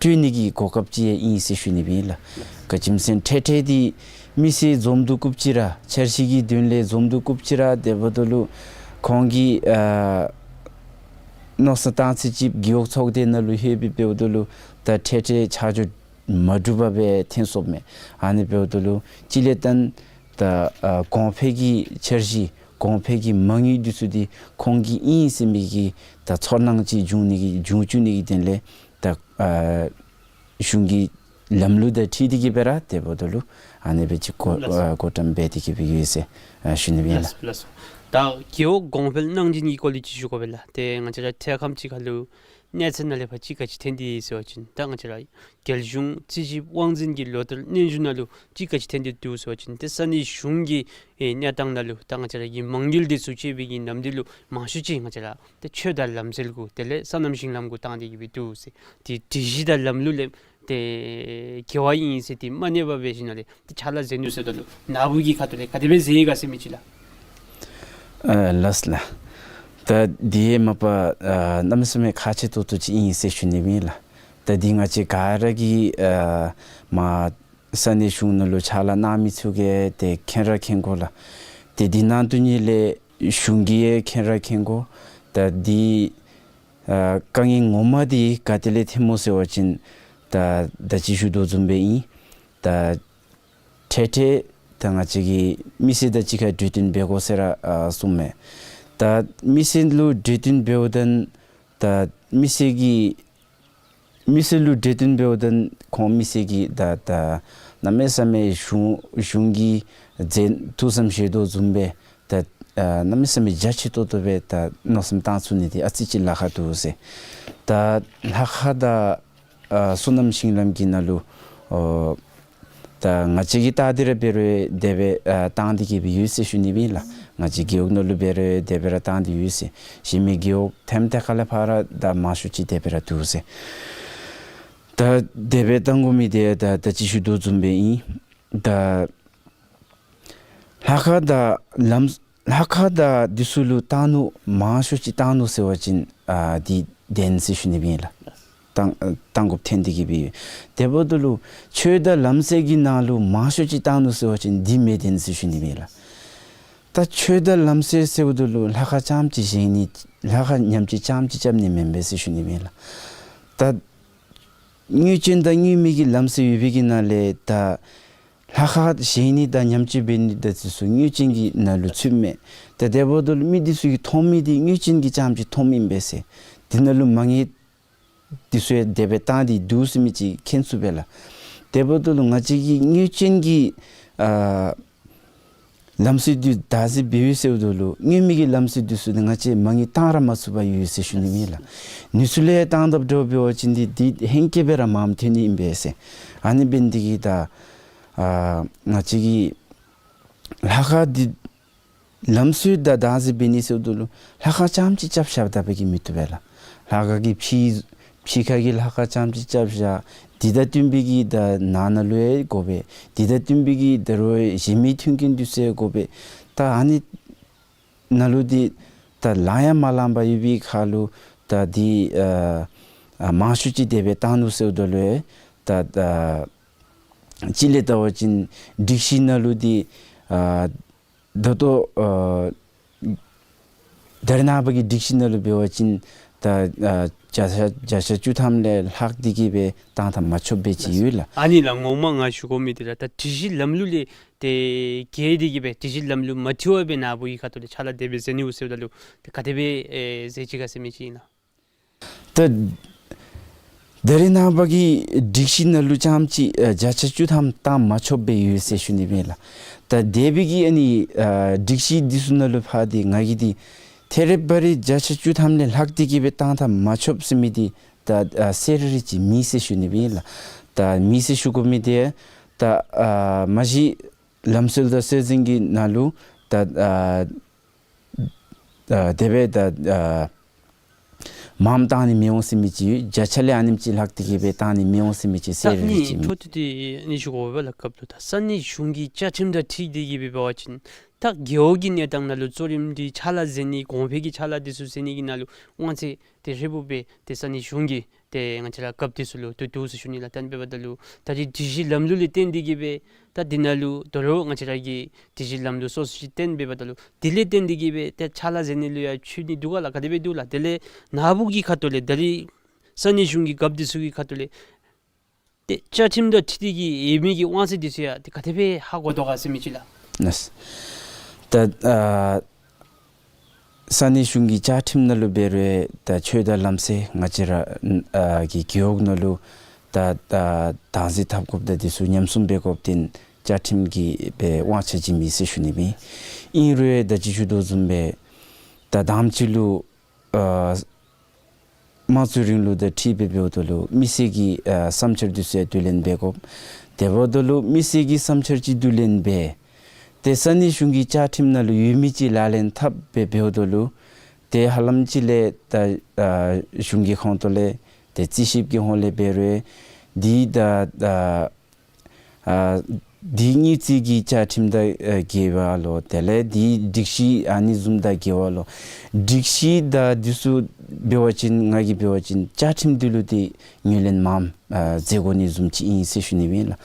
སྤྲོད་ནི་གི་གོ་སྐབས་ཅིག་ཡང་ཨིན་ཟེར་ཞུ་ནི་ཨིན་ལགས། ག་ཅི་སྨོ་ཟེར་བ་ཅིན་འཕྲལ་འཕྲལ་འདི་མི་སེར་འཛོམས་འདུ་བཀུག་ཅི་ར་འཆར་གཞི་གི་དོན་ལས་འཛོམས་འདུ་བཀུག་ཅི་ར་དེ་འབདཝ་ད་ལུ་ཁོང་གིས་ཨ་མནོ་བསམ་བཏང་ཚད་ཅིག་རྒེད་འོག་ཚོགས་སྡེ་ནང་ལུ་ལྷོད་སྦེ་འབདཝ་ད་ལུ་ད་འཕྲལ་འཕྲལ་ཆ་འཇོག་མ་གྲུབ་པར་སྦེ་ཐོན་སོངམ་མས། ཨ་ནི་འབདཝ་ད་ལུ་གཅིག་ལས་ད་ད་ཨ་གོང་འཕེལ་གྱི་འཆར་གཞི་གོང་འཕེལ་གྱི་མ་དངུལ་འདི་ཚུ་འདི་ཁོང་གི་ཨིན་ཟེར་མི་གི་ད་ཚོར་སྣང་ཅིག་འབྱུང་ནི་གི་འབྱུང་བཅུག་ནི་གི་དོན་ལས་ད་ཨ་གཞུང་གི་ལམ་ལུགས་དང་འཁྲིལ་ཏེ་གིས་སྦེ་ར་དེ་འབདཝ་ད་ལུ་ཨ་ནི་སྦེ་ཅིག་བགོ་ལགས་སོ། ཨ་བགོ་བཀྲམ་འབད་དེ་གིས་སྦེ་ཡོད་ཟེར་ཨ་ཞུ་ནི་ཨིན་ལགས། ལགས་སོ་ལགས་སོ། ད་རྒེད་འོག་གོང་འཕེལ་གནང་སྦྱིན་གྱི་སྐོར་ལས་ཅིག་ཞུ་དགོ་པས་ལགས། ཏེ་ང་བཅས་ར་ཐད་ཁམས་ཅིག་ཁར་ལུ་གནས་ཚད་ནང་ལས་ཕར་ཅིག་ག་ཅི་ཐོན་ཏེ་ཡོད་ཟེར་བ་ཅིན་ད་ང་བཅས་ར་རྒྱལ་གཞུང་རྩིས་ཞིབ་དབང་འཛིན་གྱི་ལོ་བསྟར་སྙན་ཞུ་ནང་ལུ་ཅིག་ག་ཅི་ཐོན་ཏེ་འདུག་ཟེར་བ་ཅིན་ཏེ་ས་གནས་གཞུང་གི་ཨེ་གནས་སྟངས་ནང་ལུ་ད་ང་བཅས་ར་གི་མ་དངུལ་འདི་ཚུ་སྤྱོད་པའི་གི་ནམ་དུས་ལུ་མང་ཤོས་ཅིག་ང་བཅས་ར་ཏེ་ཆོས་དང་ལམ་སྲོལ་གུ་དེ་ལས་སོ་ནམ་ཞིང་ལམ་གུ་བཏང་སྟེ་གིས་སྦེ་འདུག་ཟེར། ཏེ་སྒྲིག་གཞི་དང་ལམ་ལུགས་ལས་ཏེ་འགལ་བ་ཨིན་ཟེར་ཏེ་མ་གནས་པར་སྦེ་ཞིནམ་ལས་ཏེ་ཕྱག་ལཱ་མཛད་ནུག་ཟེརཝ་ད་ལུ་ནཱ་བུ་གི་ཁ་ཐུག་ལས་ག་དེ་སྦེ་མཇལ་ཡི་ག་ཟེར་མི་ཅིག་ལགས། ཨ་ལགས་ལགས། ད་འདི་མ་པ་ཨ་གནམ་མེད་ས་མེད་ཁག་ཆེ་ཏོག་ཏོ་ཅིག་ཨིན་ཟེར་ཞུ་ནི་ཨིན་ལགས། ད་འདི་ང་བཅས་ག་ར་གིས་ཨ་མ་ས་གནས་གཞུང་ནང་ལུ་ཕྱག་ལཱ་གནང་མི་ཚུ་གིས་ཏེ་མཁྱེན་ར་མཁྱེན་གོ་ལགས། ཏེ་འདི་ནང་དོན་ཉིད་ལས་གཞུང་གིས་ཡང་མཁྱེན་ར་མཁྱེན་གོ། ད་འདི་ཨ་དཀའ་ངལ་ངོ་མ་འདི་ག་ཏེ་ལས་ཐོནམ་སྨོ་ཟེར་བ་ཅིན་ད་ད་ཅི་ཞུ་དོ་བཟུམ་སྦེ་ཨིན། ད་འཕྲལ་འཕྲལ་ད་ང་བཅས་ཀྱིས་མི་སེར་དང་གཅིག་ཁར་གྲོས་བསྟུན་འབད་དགོ་ཟེར་ར་ཨ་གསུངམ་མས། ད་མི་སེར་ལུ་གྲོས་བསྟུན་འབདཝ་ད་ད་མི་སེར་གྱིས་མི་སེར་ལུ་གྲོས་བསྟུན་འབདཝ་ད་ཁོང་མི་སེར་གྱིས་ད་ད་གནམ་མེད་ས་མེད་གཞུང་གཞུང་གི་མཛད་ཐུགས་བསམ་བཞེས་དོ་བཟུམ་སྦེ་ད་ཨ་གནམ་མེད་ས་མེད་རྒྱ་ཆེ་ཏོག་ཏོ་སྦེ་ད་མནོ་བསམ་བཏང་ཚུགས་ནི་འདི་ཨ་ཙི་ཅིག་ལཱ་ཁག་འདུག་ཟེར། ད་ལྷ་ཁང་དང་ ཨ་བསོད་ནམས་ཤིང་ལམ་གྱི་ནང་ལུ་ཨོ་ད་ང་བཅས་ཀྱིས་བལྟ་སྟེ་ར་འབད་རུང་དེ་སྦེ་ཨ་བཏང་སྟེ་གི་སྦེ་ཡོད་ཟེར་ཞུ་ནི་ཨིན་ལགས། ང་བཅས་རྒེད་འོག་ནང་ལུ་འབད་རུང་དེ་སྦེ་ར་བཏང་སྟེ་ཡོད་ཟེར། གཞན་མི་རྒེད་འོག་ཐེམ་ཐེ་ཁ་ལས་ཕར་ད་མང་ཤོས་ཅིག་དེ་སྦེ་ར་འདུག་ཟེར། ད་དེ་སྦེ་བཏང་དགོ་མི་དེ་ད་ད་ཅི་ཞུ་དོ་བཟུམ་སྦེ་ཨིན། ད་ལྷ་ཁང་དང་ལམ་ལྷ་ཁང་དང་འདི་ཚུ་ལུ་བཏང་ནུག་མང་ཤོས་ཅིག་བཏང་ནུག་ཟེར་བ་ཅིན་ཨ་འདི་བདེན་ཟེར་ཞུ་ནི་ཨིན་ལགས། བཏང་ཨ་བཏང་དགོཔ་ཐོན་ཏེ་གི་སྦེ་ཡོད། དེ་འབདཝ་ད་ལུ་ཆོས་དང་ལམ་སྲོལ་གྱི་ནང་ལུ་མང་ཤོས་ཅིག་བཏང་ནུག་ཟེར་བ་ཅིན་འདི་མི་བདེན་ཟེར་ཞུ་ནི་ཨིན་ལགས། ད་ཆོས་དང་ལམ་སྲོལ་ཟེརཝ་ད་ལུ་ལྷ་ཁང་རྐྱངམ་ཅིག་བཞེངས་ནི་ལྷ་ཁང་ཉམས་བཅོས་རྐྱངམ་ཅིག་རྐྱབ་ནི་མེན་པས་ཟེར་ཞུ་ནི་ཨིན་ལགས། ད་སྔོན་བྱོན་དང་སྔོན་མའི་གི་ལམ་སྲོལ་ཡོད་པའི་གི་ནང་ལས་ད་ལྷ་ཁང་བཞེངས་ནི་དང་ཉམས་བཅོས་འབད་ནི་དང་འདི་ཚུ་སྔོན་བྱོན་གྱི་ནང་ལུ་ཚུདཔ་མས། ཏེ་དེ་འབདཝ་ད་ལུ་མི་འདི་ཚུ་གིས་མཐོང་མི་འདི་སྔོན་བྱོན་གྱིས་རྐྱངམ་ཅིག་མཐོངམ་ཨིན་པས་ཟེར། འདི་ནང་ལུ་མ་ངེས་འདི་ཚུ་ཡང་དེ་སྦེ་བཏང་སྟེ་འདུག་ཟེར་མི་ཅིག་མཁྱེན་ཚུགས་པས་ལགས། དེ་འབདཝ་ད་ལུ་ང་བཅས་ཀྱིས་སྔོན་བྱོན་གྱི་ཨ་ལམ་སྲོལ་འདི་བདག་འཛིན་འབད་ཡོད་ཟེརཝ་ད་ལུ་སྔོན་མའི་གི་ལམ་སྲོལ་འདི་ཚུ་འདི་ང་བཅས་མ་ངེས་བཏང་ར་མ་ཚུགས་པར་ཡོད་ཟེར་ཞུ་ནི་ཨིན་ལགས། འདི་ཚུ་ལས་བཏང་དཔ་འདྲཝ་འབད་བ་ཅིན་འདི་འདི་ཧེང་སྐལ་སྦེ་ར་མངམ་ཐོན་ནི་ཨིན་པས་ཟེར། ཨ་ནི་འབད་ནི་འདི་གིས་ད་ཨ་ང་བཅས་ཀྱིས་ལྷ་ཁང་འདི་ལམ་སྲོལ་དང་བདག་འཛིན་འབད་ནི་ཟེརཝ་ད་ལུ་ལྷ་ཁང་རྐྱངམ་ཅིག་རྐྱབ་བཞག་ད་པ་གིས་མི་བཏུབ་པས་ལགས། ལྷ་ཁང་གི་ཕྱི་ཕྱི་ཁ་གི་ལྷ་ཁང་རྐྱངམ་ཅིག་རྐྱབ་བཞག། འདི་དང་བསྟུན་པའི་གི་ད་ནང་ན་ལུ་ཡང་དགོ་པས། འདི་དང་བསྟུན་པའི་གི་ད་རུང་གཞན་མི་མཐུན་རྐྱེན་འདི་ཚུ་ཡང་དགོ་པས། ད་ཨ་ནི་ནང་ལུ་འདི་ད་ལང་ཡང་མ་ལངམ་པར་ཡོད་པའི་ཁར་ལུ་ད་འདི་ཨ་ཨ་མང་ཤོས་ཅིག་དེ་སྦེ་བཏང་ནུག་ཟེརཝ་ད་ལུ་ཡང་ད་ཨ་སྤྱིར་ལས་བལྟ་བ་ཅིན་སྒྲིག་གཞི་ནང་ལུ་འདི་ཨ་ད་ལྟོ་ཨ་ད་རེས་ནངས་པ་གི་སྒྲིག་གཞི་ནང་ལུ་འབད་བ་ཅིན་ད་ཨ་བརྒྱ་ཆ་བརྒྱ་ཆ་བཅུ་ཐམ་ལས་ལྷག་སྟེ་གི་སྦེ་བཏང་ཐངས་མ་ཆོགཔ་སྦེ་ཅིག་ཡོད་ལགས། ཨ་ནི་ལགས་ངོ་མ་ང་ཞུ་དགོ་མི་འདི་ར་ད་སྒྲིག་གཞི་ལམ་ལུགས་ལས་ཏེ་འགལ་ཏེ་གི་སྦེ་སྒྲིག་གཞི་ལམ་ལུགས་མ་འཁྲིལ་བར་སྦེ་ནཱ་བུ་གི་ཁ་ཐུག་ལས་ཕྱག་ལཱ་དེ་སྦེ་མཛད་ནི་འོང་ཟེརཝ་ད་ལུ་ཏེ་ག་དེ་སྦེ་ཨེ་མཛད་ཅི་ག་ཟེར་མི་ཅིག་ཨིན་ན། ད་ད་རེས་ནངས་པ་གི་སྒྲིག་གཞི་ནང་ལུ་རྐྱངམ་ཅིག་ཨ་བརྒྱ་ཆ་བཅུ་ཐམ་བཏང་མ་ཆོགཔ་སྦེ་ཡོད་ཟེར་ཞུ་ནི་ཨིན་ལགས། ད་དེ་སྦེ་གི་ཨ་ནི་ཨ་སྒྲིག་གཞི་འདི་ཚུ་ནང་ལུ་ཕར་འདི་ང་གིས་འདི་ཐད་རི་བ་རི་བརྒྱ་ཆ་བཅུ་ཐམ་ལས་ལྷག་སྟེ་གི་སྦེ་བཏང་ཐངས་མ་ཆོགཔ་ཟེར་མི་འདི་ད་ཨ་གསལ་རི་རི་ཅིག་མེད་ཟེར་ཞུ་ནི་ཨིན་ལགས། ད་མེད་ཟེར་ཞུ་དགོ་མི་འདི་ད་ཨ་མ་གཞི་ལམ་སྲོལ་དང་སྲོལ་འཛིན་གྱི་ནང་ལུ་ད་ཨ་ཨ་དེ་སྦེ་ད་ཨ་མངམ་བཏང་ནི་མི་འོང་ཟེར་མི་ཅིག་ཡོད། བརྒྱ་ཆ་ལས་ཨ་ནེམ་ཅིག་ལྷག་སྟེ་གི་སྦེ་བཏང་ནི་མི་འོང་ཟེར་མི་ཅིག་ད་གསལ་རི་རི་ཅིག་ཨིན། འཕྲོ་མཐུད་དེ་ཨ་ནི་ཞུ་དགོ་པས་ལགས། སྐབས་ལུ་ད་ས་གནས་གཞུང་གི་བཅའ་ཁྲིམས་དང་འཁྲིལ་ཏེ་གི་སྦེ་འབད་བ་ཅིན་ད་རྒེད་འོག་གི་གནས་སྟངས་ནང་ལུ་གཙོ་རིམ་འདི་ཕྱག་ལཱ་མཛད་ནི་གོང་འཕེལ་གྱི་ཕྱག་ལཱ་འདི་ཚུ་མཛད་ནི་གི་ནང་ལུ་དབང་ཚད་དེ་ཧྲིལ་བུམ་སྦེ་ཏེ་ས་གནས་གཞུང་གིས་ཏེ་ང་བཅས་ར་རྒཔོ་འདི་ཚུ་ལུ་ཏེ་འདུག་ཟེར་ཞུ་ནི་ལགས། ད་ཨ་ནི་འབདཝ་ད་ལུ་ད་རིས་སྒྲིག་གཞི་ལམ་ལུགས་ལས་བརྟེན་ཏེ་གི་སྦེ་ད་འདི་ནང་ལུ་དོ་རུང་ང་བཅས་ར་གི་སྒྲིག་གཞི་ལམ་ལུགས་སོ་སོ་ཅིག་བརྟེན་འབདཝ་ད་ལུ་དེ་ལས་བརྟེན་ཏེ་གི་སྦེ་ཏེ་ཕྱག་ལཱ་མཛད་ནི་ལུ་ཡང་འཁྱོལ་ནི་འདུག་ག་ལགས། ག་དེ་སྦེ་འདུག་ལགས། དེ་ལས་ནཱ་བུ་གི་ཁ་ཐུག་ལས་ད་རིས་ས་གནས་གཞུང་གི་རྒཔོ་འདི་ཚུ་གི་ཁ་ཐུག་ལས་ཏེ་བཅའ་ཁྲིམས་དང་འཁྲིལ་ཏེ་གི་ཡོད་མི་གི་དབང་ཚད་འདི་ཚུ་ཡང་ཏེ་ག་དེ་སྦེ་ཧ་གོ་དོ་ག་ཟེར་མི་ཅིག་ལགས། ལགས། ད་ཨ་ས་གནས་གཞུང་གི་བཅའ་ཁྲིམས་ནང་ལུ་འབད་རུང་ད་ཆོས་དང་ལམ་སྲོལ་ང་བཅས་ར་ཨ་གི་རྒེད་འོག་ནང་ལུ་ད་ད་བདག་འཛིན་འཐབ་དགོཔ་དང་འདི་ཚུ་ཉམས་སྲུང་འབད་དགོཔ་འདི་བཅའ་ཁྲིམས་ཀྱི་སྦེ་དབང་ཆ་ཅིག་མེད་ཟེར་ཞུ་ནི་ཨིན། ཨིན་རུང་ད་ཅི་ཞུ་དོ་བཟུམ་སྦེ་ད་དང་པ་ཅིག་ལུ་ཨ་དམངས་གཙོའི་རིང་ལུགས་དང་འཁྲིལ་སྦེ་འབདཝ་ད་ལུ་མི་སེར་གྱི་ཨ་བསམ་འཆར་འདི་ཚུ་ཡང་བསྡུ་ལེན་འབད་དགོ། དེ་འབདཝ་ད་ལུ་མི་སེར་གྱི་བསམ་འཆར་ཅིག་བསྡུ་ལེན་འབད། ཏེ་ས་གནས་གཞུང་གི་བཅའ་ཁྲིམས་ནང་ལུ་ཡོད་མི་ཅིག་ལག་ལེན་འཐབ་སྦེ་འབདཝ་ད་ལུ་ཏེ་ཧ་ལམ་ཅིག་ལས་ད་ཨ་གཞུང་གི་ཁོངས་གཏོགས་ལས་ཏེ་རྩིས་ཞིབ་ཀྱི་ཧོང་ལས་འབད་རུང་འདི་ད་ཨ་ཨ་འདི་དངུལ་རྩིས་ཀྱི་བཅའ་ཁྲིམས་དང་ཨ་འགལ་བ་ལོ། དེ་ལས་འདི་སྒྲིག་གཞི་ཨ་ནི་བཟུམ་དང་འགལ་བ་ལོ། སྒྲིག་གཞི་དང་འདི་ཚུ་འབད་བ་ཅིན་ང་གིས་འབད་བ་ཅིན་བཅའ་ཁྲིམས་འདི་ལུ་ཏེ་ངོས་ལེན་མངམ་ཨ་མཛད་དགོ་ནི་བཟུམ་ཅིག་ཨིན་ཟེར་ཞུ་ནི་ཨིན་ལགས།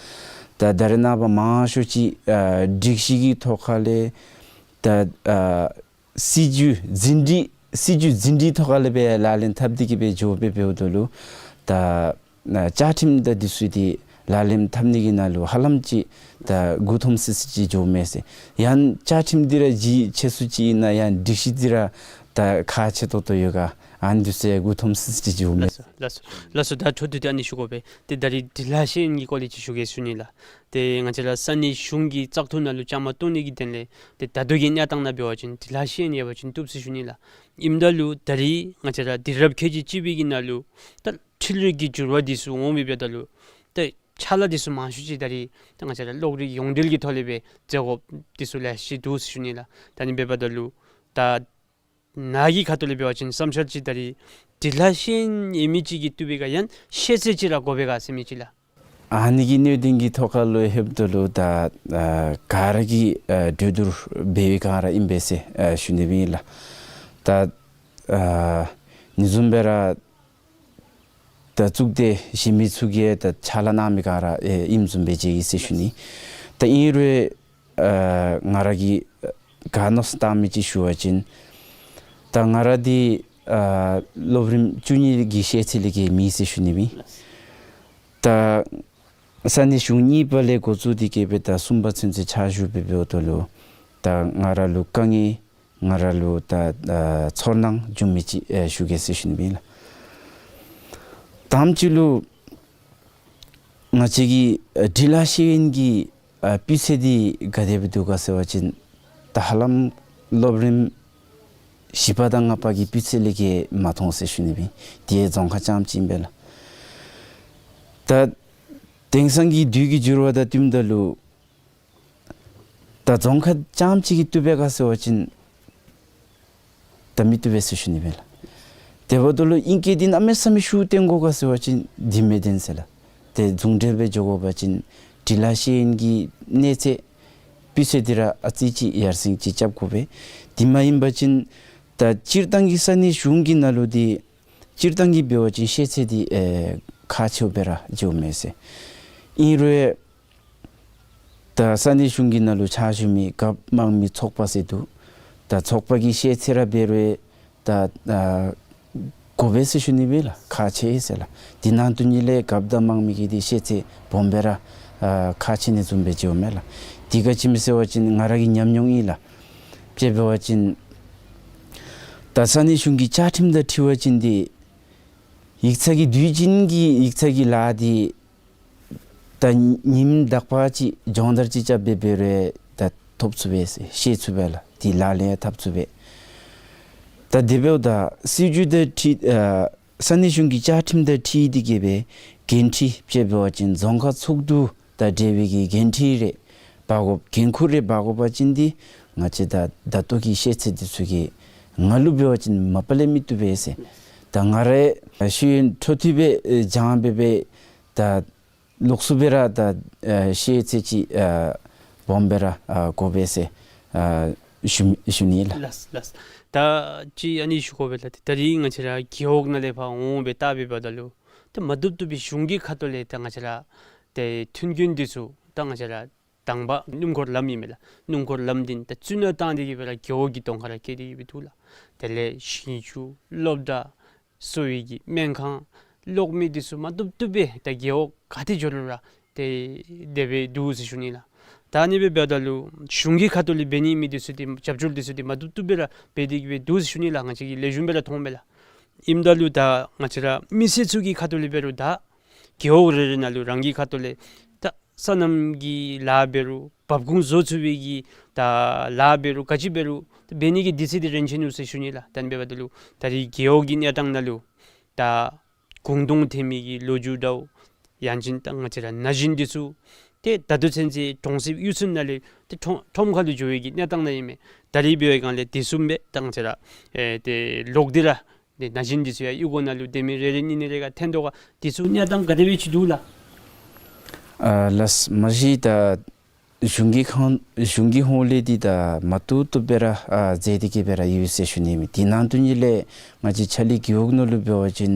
ད་ད་རེས་ནངས་པ་མང་ཤོས་ཅིག་ཨ་སྒྲིག་གཞི་གི་ཐོག་ཁ་ལས་ད་ཨ་སྲིད་བྱུས་ཟིན་བྲིས་སྲིད་བྱུས་ཟིན་བྲིས་ཐོག་ཁ་ལས་སྦེ་ལག་ལེན་འཐབ་སྟེ་གི་སྦེ་འགྱོ་སྦེ་འབདཝ་ད་ལུ་ད་ཨ་བཅའ་ཁྲིམས་དང་འདི་ཚུ་འདི་ལག་ལེན་འཐབ་ནི་གི་ནང་ལུ་ཧ་ལམ་ཅིག་ད་མགུ་འཐོམ་སི་སི་ཅིག་འགྱོཝ་མས་ཟེར། ཡང་བཅའ་ཁྲིམས་འདི་ར་ལྗིད་ཆེ་སུ་ཅིག་ཨིན་ན་ཡང་སྒྲིག་གཞི་འདི་ར་ད་ཁག་ཆེ་ཏོག་ཏོ་ཡོད་ག། ཨ་ནི་འདི་ཚུ་མགུ་འཐོམ་སི་སི་ཅིག་འོང་མས། ལགས་སོ་ལགས་སོ་ལགས་སོ། ད་འཕྲོ་མཐུད་དེ་ཨ་ནི་ཞུ་དགོ་པས། ཏེ་ད་རིས་འབྲི་ལྷག་ཤེས་ཡོན་གྱི་སྐོར་ལས་ཅིག་ཞུ་གེ་ཟེར་ཞུ་ནི་ལགས། ཏེ་ང་བཅས་ར་ས་གནས་གཞུང་གི་བཙག་འཐུ་ནང་ལུ་བཅའ་མར་གཏོགས་ནི་གི་དོན་ལས་ཏེ་ད་ལྟོ་གི་གནས་སྟངས་ནང་འབད་བ་ཅིན་འབྲི་ལྷག་ཤེས་ཡོན་ཡོད་པ་ཅིན་བཏུབ་ཟེར་ཞུ་ནི་ལགས། ཨིནམ་ད་ལུ་ད་རིས་ང་བཅས་ར་དུས་རབས་ཁལ་གཅིག་གཅིག་པའི་གི་ནང་ལུ་ད་འཕྲུལ་རིག་གི་འགྱུར་བ་འདི་ཚུ་འོང་མི་འབདཝ་ད་ལུ་ད་ཕྱག་ལཱ་འདི་ཚུ་མང་ཤོས་ཅིག་ད་རིས་ད་ང་བཅས་ར་གློག་རིག་ཡོངས་འབྲེལ་གྱི་ཐོག་ལས་སྦེ་མཛད་དགོཔ་འདི་ཚུ་ལེ་ཤ་འདུག་ཟེར་ཞུ་ནི་ལགས། ད་ཨ་ནི་འབདཝ་ད་ལུ་ད་ནཱ་གི་ཁ་ཐུག་ལས་འབད་བ་ཅིན་བསམ་འཆར་ཅིག་ད་རིས་འབྲི་ལྷག་ཤེས་ཡོན་ཡོད་མི་ཅིག་གིས་བཏུབ་པས་ག་ཡང་ཤེས་ཚད་ཅིག་ར་དགོ་པས་ག་ཟེར་མི་ཅིག་ལགས། ཨ་ནི་གི་གནད་དོན་གྱི་ཐོག་ཁ་ལུ་ལྷོདཔ་ད་ལུ་ད་ཨ་ག་ར་གིས་ཨ་གྲོས་བསྡུར་འབད་བའི་སྒང་ར་ཨིན་པས་ཟེར་ཨ་ཞུ་ནི་སྦེ་ཨིན་ལགས། ད་ཨ་ཨ་ནི་བཟུམ་སྦེ་ར་ད་གཙུག་སྡེ་གཞན་མི་ཚུ་གིས་ད་ཕྱག་ལཱ་གནང་མི་སྒང་ར་ཨེ་ཨིནམ་བཟུམ་སྦེ་མཇལ་ཡི་ཟེར་ཞུ་ནི། ད་ཨིན་རུང་ཨ་ང་ར་གིས་ཨ་ག་མནོ་བསམ་བཏང་མི་ཅིག་ཞུ་བ་ཅིན་ད་ང་ར་འདི་ཨ་སློབ་རིམ་བཅུ་གཉིས་ཀྱི་ཤེས་ཚད་ལས་བརྒལ་མེད་ཟེར་ཞུ་ནི་སྦེ། ད་ས་གནས་གཞུང་གཉིས་པ་ལས་འགོ་བཙུགས་ཏེ་གི་སྦེ་ད་གསུམ་པ་ཚུན་ཚོད་ཕྱག་ཞུ་སྦེ་འབདཝ་ད་ལུ་ད་ང་ར་ལུ་དཀའ་ངལ་ང་ར་ལུ་ད་ཨ་ཚོར་སྣང་བྱུང་མི་ཅིག་ཨེ་ཞུ་གེ་ཟེར་ཞུ་ནི་སྦེ་ཨིན་ལགས། དང་པ་ཅིག་ལུ་ང་བཅས་ཀྱི་ཨ་འབྲི་ལྷག་ཤེས་ཡོན་གྱི་ཨ་སྤུས་ཚད་འདི་ག་དེ་སྦེ་འདུག་ག་ཟེར་བ་ཅིན་ད་ཧ་ལམ་སློབ་རིམ་བཞི་པ་དང་ལྔ་པ་གི་སྤུས་ཚད་ལས་བརྒལ་མ་མཐོང་ཟེར་ཞུ་ནི་སྦེ། དེ་རྫོང་ཁག་རྐྱངམ་ཅིག་ཨིན་པས་ལགས། ད་དེང་སང་གི་དུས་ཀྱི་འགྱུར་བ་དང་བསྟུནམ་ད་ལུ་ད་རྫོང་ཁག་རྐྱངམ་ཅིག་གིས་བཏུབ་པས་ག་ཟེར་བ་ཅིན་ད་མི་བཏུབ་པས་ཟེར་ཞུ་ནི་སྦེ་ལགས། དེ་འབདཝ་ད་ལུ་ཨིང་སྐད་འདི་གནམ་མེད་ས་མེད་ཤུགས་བཏོན་དགོ་ག་ཟེར་བ་ཅིན་འདི་མི་བཏོན་ཟེར་ལགས། ཏེ་རྫོང་འབྲེལ་སྦེ་འགྱོ་དགོ་པ་ཅིན་འབྲི་ལྷག་ཤེས་ཡོན་གྱི་གནས་ཚད་སྤུས་ཚད་འདི་ར་ཨ་ཙི་ཅིག་ཡར་སེང་ཅིག་རྐྱབ་དགོ་པས། དེ་མ་ཡིན་པ་ཅིན་ད་སྤྱིར་བཏང་གི་ས་གནས་གཞུང་གི་ནང་ལུ་འདི་སྤྱིར་བཏང་གི་འབད་བ་ཅིན་ཤེས་ཚད་འདི་ཨེ་ཁག་ཆེཝ་སྦེ་ར་འགྱོཝ་མས་ཟེར། ཨིན་རུང་ད་ས་གནས་གཞུང་གི་ནང་ལུ་ཕྱག་ཞུ་མི་རྒཔོ་དམངས་མི་ཚོགས་པ་ཟེར་འདུག། ད་ཚོགས་པ་གི་ཤེས་ཚད་ར་འབད་རུང་ད་ཨ་དགོ་པས་ཟེར་ཞུ་ནི་སྦེ་ལགས། ཁག་ཆེ་ཟེར་ལགས། དེ་ནང་དོན་ཉིད་ལས་རྒཔོ་དང་དམངས་མི་གི་འདི་ཤེས་ཚད་སྦོམ་སྦེ་ར་ཨ་ཁག་ཆེ་ནི་བཟུམ་སྦེ་འགྱོཝ་མས་ལགས། དེ་ག་ཅི་སྨོ་ཟེར་བ་ཅིན་ང་ར་གི་ཉམས་མྱོང་ཨིན་ལགས། དཔྱེ་འབད་བ་ཅིན་ད་ས་གནས་གཞུང་གི་བཅའ་ཁྲིམས་དང་འཁྲིལ་བ་ཅིན་འདི་ཡིག་ཚང་གི་དུས་རྒྱུན་གྱི་ཡིག་ཚང་གི་ལཱ་འདི་ད་ཉིནམ་དག་པ་ཅིག་སྦྱོང་བརྡར་ཅིག་རྐྱབ་སྦེ་འབད་རུང་ད་ཐོབ་ཚུགས་པས་ཟེར་ཤེས་ཚུགས་པས་ལགས། འདི་ལག་ལེན་འཐབ་ཚུགས་པས། ད་དེ་འབདཝ་ད་སྲིད་བྱུས་དང་འཁྲིལ་ཨ་ས་གནས་གཞུང་གི་བཅའ་ཁྲིམས་དང་འཁྲིལ་ཏེ་གི་སྦེ་འགན་འཁྲི་དཔྱེ་འབད་བ་ཅིན་རྫོང་ཁག་ཚོགས་འདུ་དང་འབྲེལ་བའི་གི་འགན་འཁྲི་རེ་འབག་དགོ་འགན་ཁུར་རེ་འབག་དགོ་པ་ཅིན་འདི་ང་བཅས་ད་ད་ལྟོ་གི་ཤེས་ཚད་འདི་ཚུ་གིས་ང་ལུ་འབད་བ་ཅིན་མ་པ་ལས་མི་བཏུབ་པས་ཟེར། ད་ང་ར་ཤེས་ཡོན་འཕྲོ་མཐུད་སྦེ་ཨེ་སྦྱང་སྦེ་སྦེ་ད་ལོགས་སུ་སྦེ་ར་ད་ཨ་ཤེས་ཚད་ཅིག་ཨ་སྦོམ་སྦེ་ར་ཨ་དགོ་པས་ཟེར་ཨ་ཞུ་ཞུ་ནི་ལགས། ལགས་ལགས། ད་ཅི་ཨ་ནི་ཞུ་དགོ་པས་ལགས། ད་རིས་ང་བཅས་ར་རྒེད་འོག་ནང་ལས་ཕར་འོང་སྦེ་བལྟ་སྦེ་འབདཝ་ད་ལུ་ད་མ་བཏུབ་བཏུབ་པའི་གཞུང་གི་ཁ་ཐུག་ལས་ད་ང་བཅས་ར་ཏེ་མཐུན་རྐྱེན་འདི་ཚུ་ད་ང་བཅས་ར་དང་པ་སྣུམ་འཁོར་ལམ་ཨིན་མས་ལགས། སྣུམ་འཁོར་ལམ་འདི་ད་རྩ་ནས་བཏང་སྟེ་གི་སྦེ་ར་རྒེད་འོག་གི་གདོང་ཁར་ར་བཀལ་ཏེ་གི་སྦེ་འདུག་ལགས། དེ་ལས་ཞིང་ཆུ་སློབ་གྲྭ་གསོ་བའི་གི་སྨན་ཁང་གློག་མེ་འདི་ཚུ་མ་བཏུབ་བཏུབ་སྦེ་ད་རྒེད་འོག་ག་ཏེ་འགྱོ་རུང་ར་ཏེ་དེ་སྦེ་འདུག་ཟེར་ཞུ་ནི་ལགས། ད་ཨ་ནི་སྦེ་འབདཝ་ད་ལུ་གཞུང་གི་ཁ་ཐུག་ལས་འབད་ནི་མི་འདི་ཚུ་འདི་རྒྱབ་སྐྱོར་འདི་ཚུ་འདི་མ་བཏུབ་བཏུབ་སྦེ་ར་འབད་དེ་གི་སྦེ་འདུག་ཟེར་ཞུ་ནི་ལགས། ང་བཅས་ཀྱིས་ལེགས་ཤོམ་སྦེ་ར་མཐོངམ་མས་ལགས། ཨིནམ་ད་ལུ་ད་ང་བཅས་ར་མི་སེར་ཚུ་གི་ཁ་ཐུག་ལས་འབད་རུང་ད་རྒེད་འོག་རེ་རེ་ནང་ལུ་རང་གི་ཁ་ཐུག་ལས་ད་སོ་ནམ་གྱི་ལཱ་འབད་རུང་འབབ་ཁུངས་བཟོ་ཚུགས་པའི་གི་ད་ལཱ་འབད་རུང་ག་ཅི་འབད་རུང་ད་འབད་ནི་གི་དུས་ཚོད་འདི་རན་ཆི་ནུག་ཟེར་ཞུ་ནི་ལགས། ད་ཨ་ནི་འབདཝ་ད་ལུ་ད་རིས་རྒེད་འོག་གི་གནས་སྟངས་ནང་ལུ་ད་གུང་སྟོང་ཐོན་མི་གི་ལོ་རྒྱུས་འདྲཝ་ཡང་ཅིན་ད་ང་བཅས་ར་ན་གཞོན་འདི་ཚུ་ཏེ་ད་ལྟོ་ཚུན་ཚོད་གྲོང་གསེབ་གཡུས་ཚན་ནང་ལས་ཏེ་ཁྲོམ་ཁྲོམ་ཁ་ལུ་འགྱོ་བའི་གི་གནས་སྟངས་ནང་ཨིན་མས། ད་རིས་འབད་བའི་སྒང་ལས་དེ་བཟུམ་སྦེ་ད་ང་བཅས་ར་ཨེ་ཏེ་ལོག་སྟེ་ར་ཏེ་ན་གཞོན་འདི་ཚུ་ཡང་གཡུས་སྒོ་ནང་ལུ་ཏེ་མི་རེ་རེ་གཉིས་གཉིས་རེ་ག་ཐོན་དོ་ག། དེ་ཚུ་གནས་སྟངས་ག་དེ་སྦེ་ཅིག་འདུག་ལགས། ཨ་ལགས། མ་གཞི་ད་གཞུང་གི་ཁང་གཞུང་གི་ཧོངས་ལས་འདི་ད་མ་བཏུབ་བཏུབ་སྦེ་ར་ཨ་མཛད་དེ་གི་སྦེ་ར་ཡོད་ཟེར་ཞུ་ནི་མས། དེ་ནང་དོན་ཉིད་ལས་ང་བཅས་ཆ་ལི་རྒེད་འོག་ནང་ལུ་འབད་བ་ཅིན་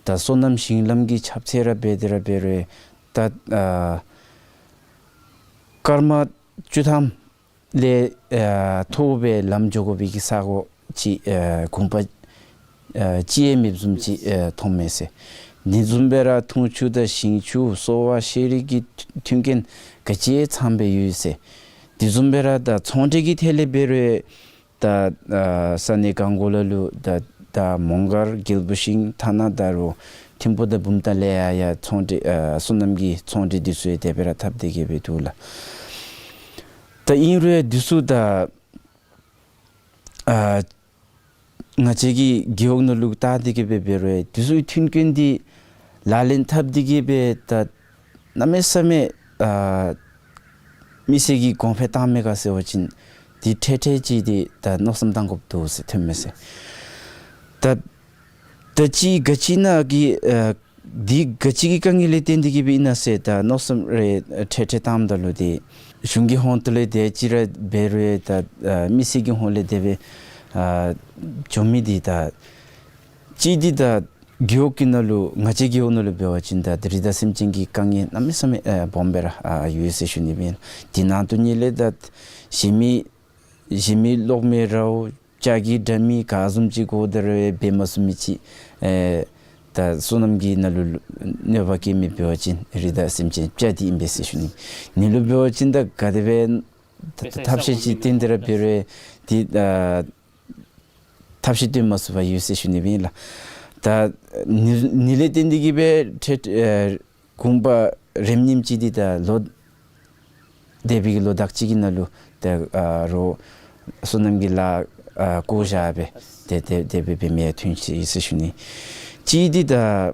ད་སོ་ནམ་ཞིང་ལམ་གྱི་ཁྱབ་ཚད་ར་འབད་དེ་ར་འབད་རུང་ད་ཨ་སྐར་མ་བཅུ་ཐམ་ལས་ཨ་མཐོ་བའི་ལམ་འགྱོ་དགོ་པའི་གི་ས་གོ་ཅིག་ཨ་གུང་པ་ཨ་ཅིག་ཡང་མེདཔ་བཟུམ་ཅིག་ཨ་མཐོངམ་མས་ཟེར། དེ་བཟུམ་སྦེ་ར་འཐུང་ཆུ་དང་ཞིང་ཆུ་གསོ་བ་ཤེས་རིག་གི་མཐུན་རྐྱེན་ག་ཅི་ཡང་ཚངམ་སྦེ་ཡོད་ཟེར། དེ་བཟུམ་སྦེ་ར་ད་ཚོང་འབྲེལ་གྱི་ཐད་ལས་འབད་རུང་ད་ཨ་ས་གནས་གང་གོ་ལ་ལུ་ད་ད་ ཨ་མོང་སྒར་རྒྱལ་པོ་ཤིང་ཐ་ན་ད་རུང་ཐིམ་ཕུ་དང་བུམ་ཐང་ལས་ཡང་ཡང་ཚོང་འབྲེལ་ཨ་སོ་ནམ་གྱི་ཚོང་འབྲེལ་འདི་ཚུ་ཡང་དེ་སྦེ་ར་འཐབ་སྟེ་གི་སྦེ་འདུག་ལགས། ད་ཨིན་རུང་འདི་ཚུ་ད་ཨ་ང་བཅས་ཀྱི་རྒེད་འོག་ནང་ལུ་བལྟ་སྟེ་གི་སྦེ་འབད་རུང་འདི་ཚུ་མཐུན་རྐྱེན་འདི་ལག་ལེན་འཐབ་སྟེ་གི་སྦེ་ད་གནམ་མེད་ས་མེད་ཨ་མི་སེར་གྱིས་གོང་འཕེལ་བཏང་མས་ག་ཟེར་བ་ཅིན་འདི་འཕྲལ་འཕྲལ་ཅིག་འདི་ད་མནོ་བསམ་བཏང་དགོཔ་འདུག་ཟེར། ཐོན་མས་ཟེར། ད་ད་ཅི་ག་ཅི་ནང་གི་ཨ་འདི་ག་ཅི་གི་དཀའ་ངལ་ལས་བརྟེན་ཏེ་གི་སྦེ་ཨིན་ན་ཟེར་ད་མནོ་བསམ་རེ་འཕྲལ་འཕྲལ་བཏངམ་ད་ལུ་འདི་གཞུང་གི་ཧོངས་ལས་དེ་ཅིག་ར་འབད་རུང་ད་ཨ་མི་སེར་གྱི་ཧོངས་ལས་དེ་སྦེ་ཨ་བྱུང་མི་འདི་ད་ཅིག་འདི་ད་རྒེད་འོག་གི་ནང་ལུ་ང་བཅས་རྒེད་འོག་ནང་ལུ་འབད་བ་ཅིན་ད་རི་དྭགས་སེམས་ཅན་གྱི་དཀའ་ངལ་གནམ་མེད་ས་མེད་ཨ་སྦོམ་སྦེ་ར་ཨ་ཡོད་ཟེར་ཞུ་ནི་སྦེ་ཨིན། དེ་ནང་དོན་ཉིད་ལས་ད་གཞན་མི་གཞན་མི་གློག་མེ་ར་ལྕགས་ཀྱི་དྲ་མིག་ག་བཟུམ་ཅིག་དགོ་ད་རུང་འབད་མ་ཚུགས་མི་ཅིག་ཨེ་ད་སོ་ནམ་གྱི་ནང་ལུ་གནོད་པ་བཀལ་མི་འབད་བ་ཅིན་རི་དྭགས་སེམས་ཅན་དཔྱ་འདི་ཨིན་པས་ཟེར་ཞུ་ནི། ནི་ལུ་འབད་བ་ཅིན་ད་ག་དེ་སྦེ་ད་ཐབས་ཤེས་ཅིག་བཏོན་ཏེ་ར་འབད་རུང་འདི་ཨ་ཐབས་ཤེས་བཏོན་མ་ཚུགས་པར་ཡོད་ཟེར་ཞུ་ནི་སྦེ་ཨིན་ལགས། ད་ནི་ནི་ལས་བརྟེན་ཏེ་གི་སྦེ་ཁྲལ་ཨེ་གུང་པ་རེམ་ཉིམ་ཅིག་འདི་ད་ལོ་འདས་པའི་གི་ལོ་དག་ཅིག་གི་ནང་ལུ་ད་ཨ་རོགས་སོ་ནམ་གྱི་ལཱ་ཨ་བཀོ་བཞག་སྦེ་དེ་དེ་དེ་སྦེ་འབད་མི་ཡང་ཐོན་ཅི་ཟེར་ཞུ་ནི། ཅིག་འདི་ད་ཨ་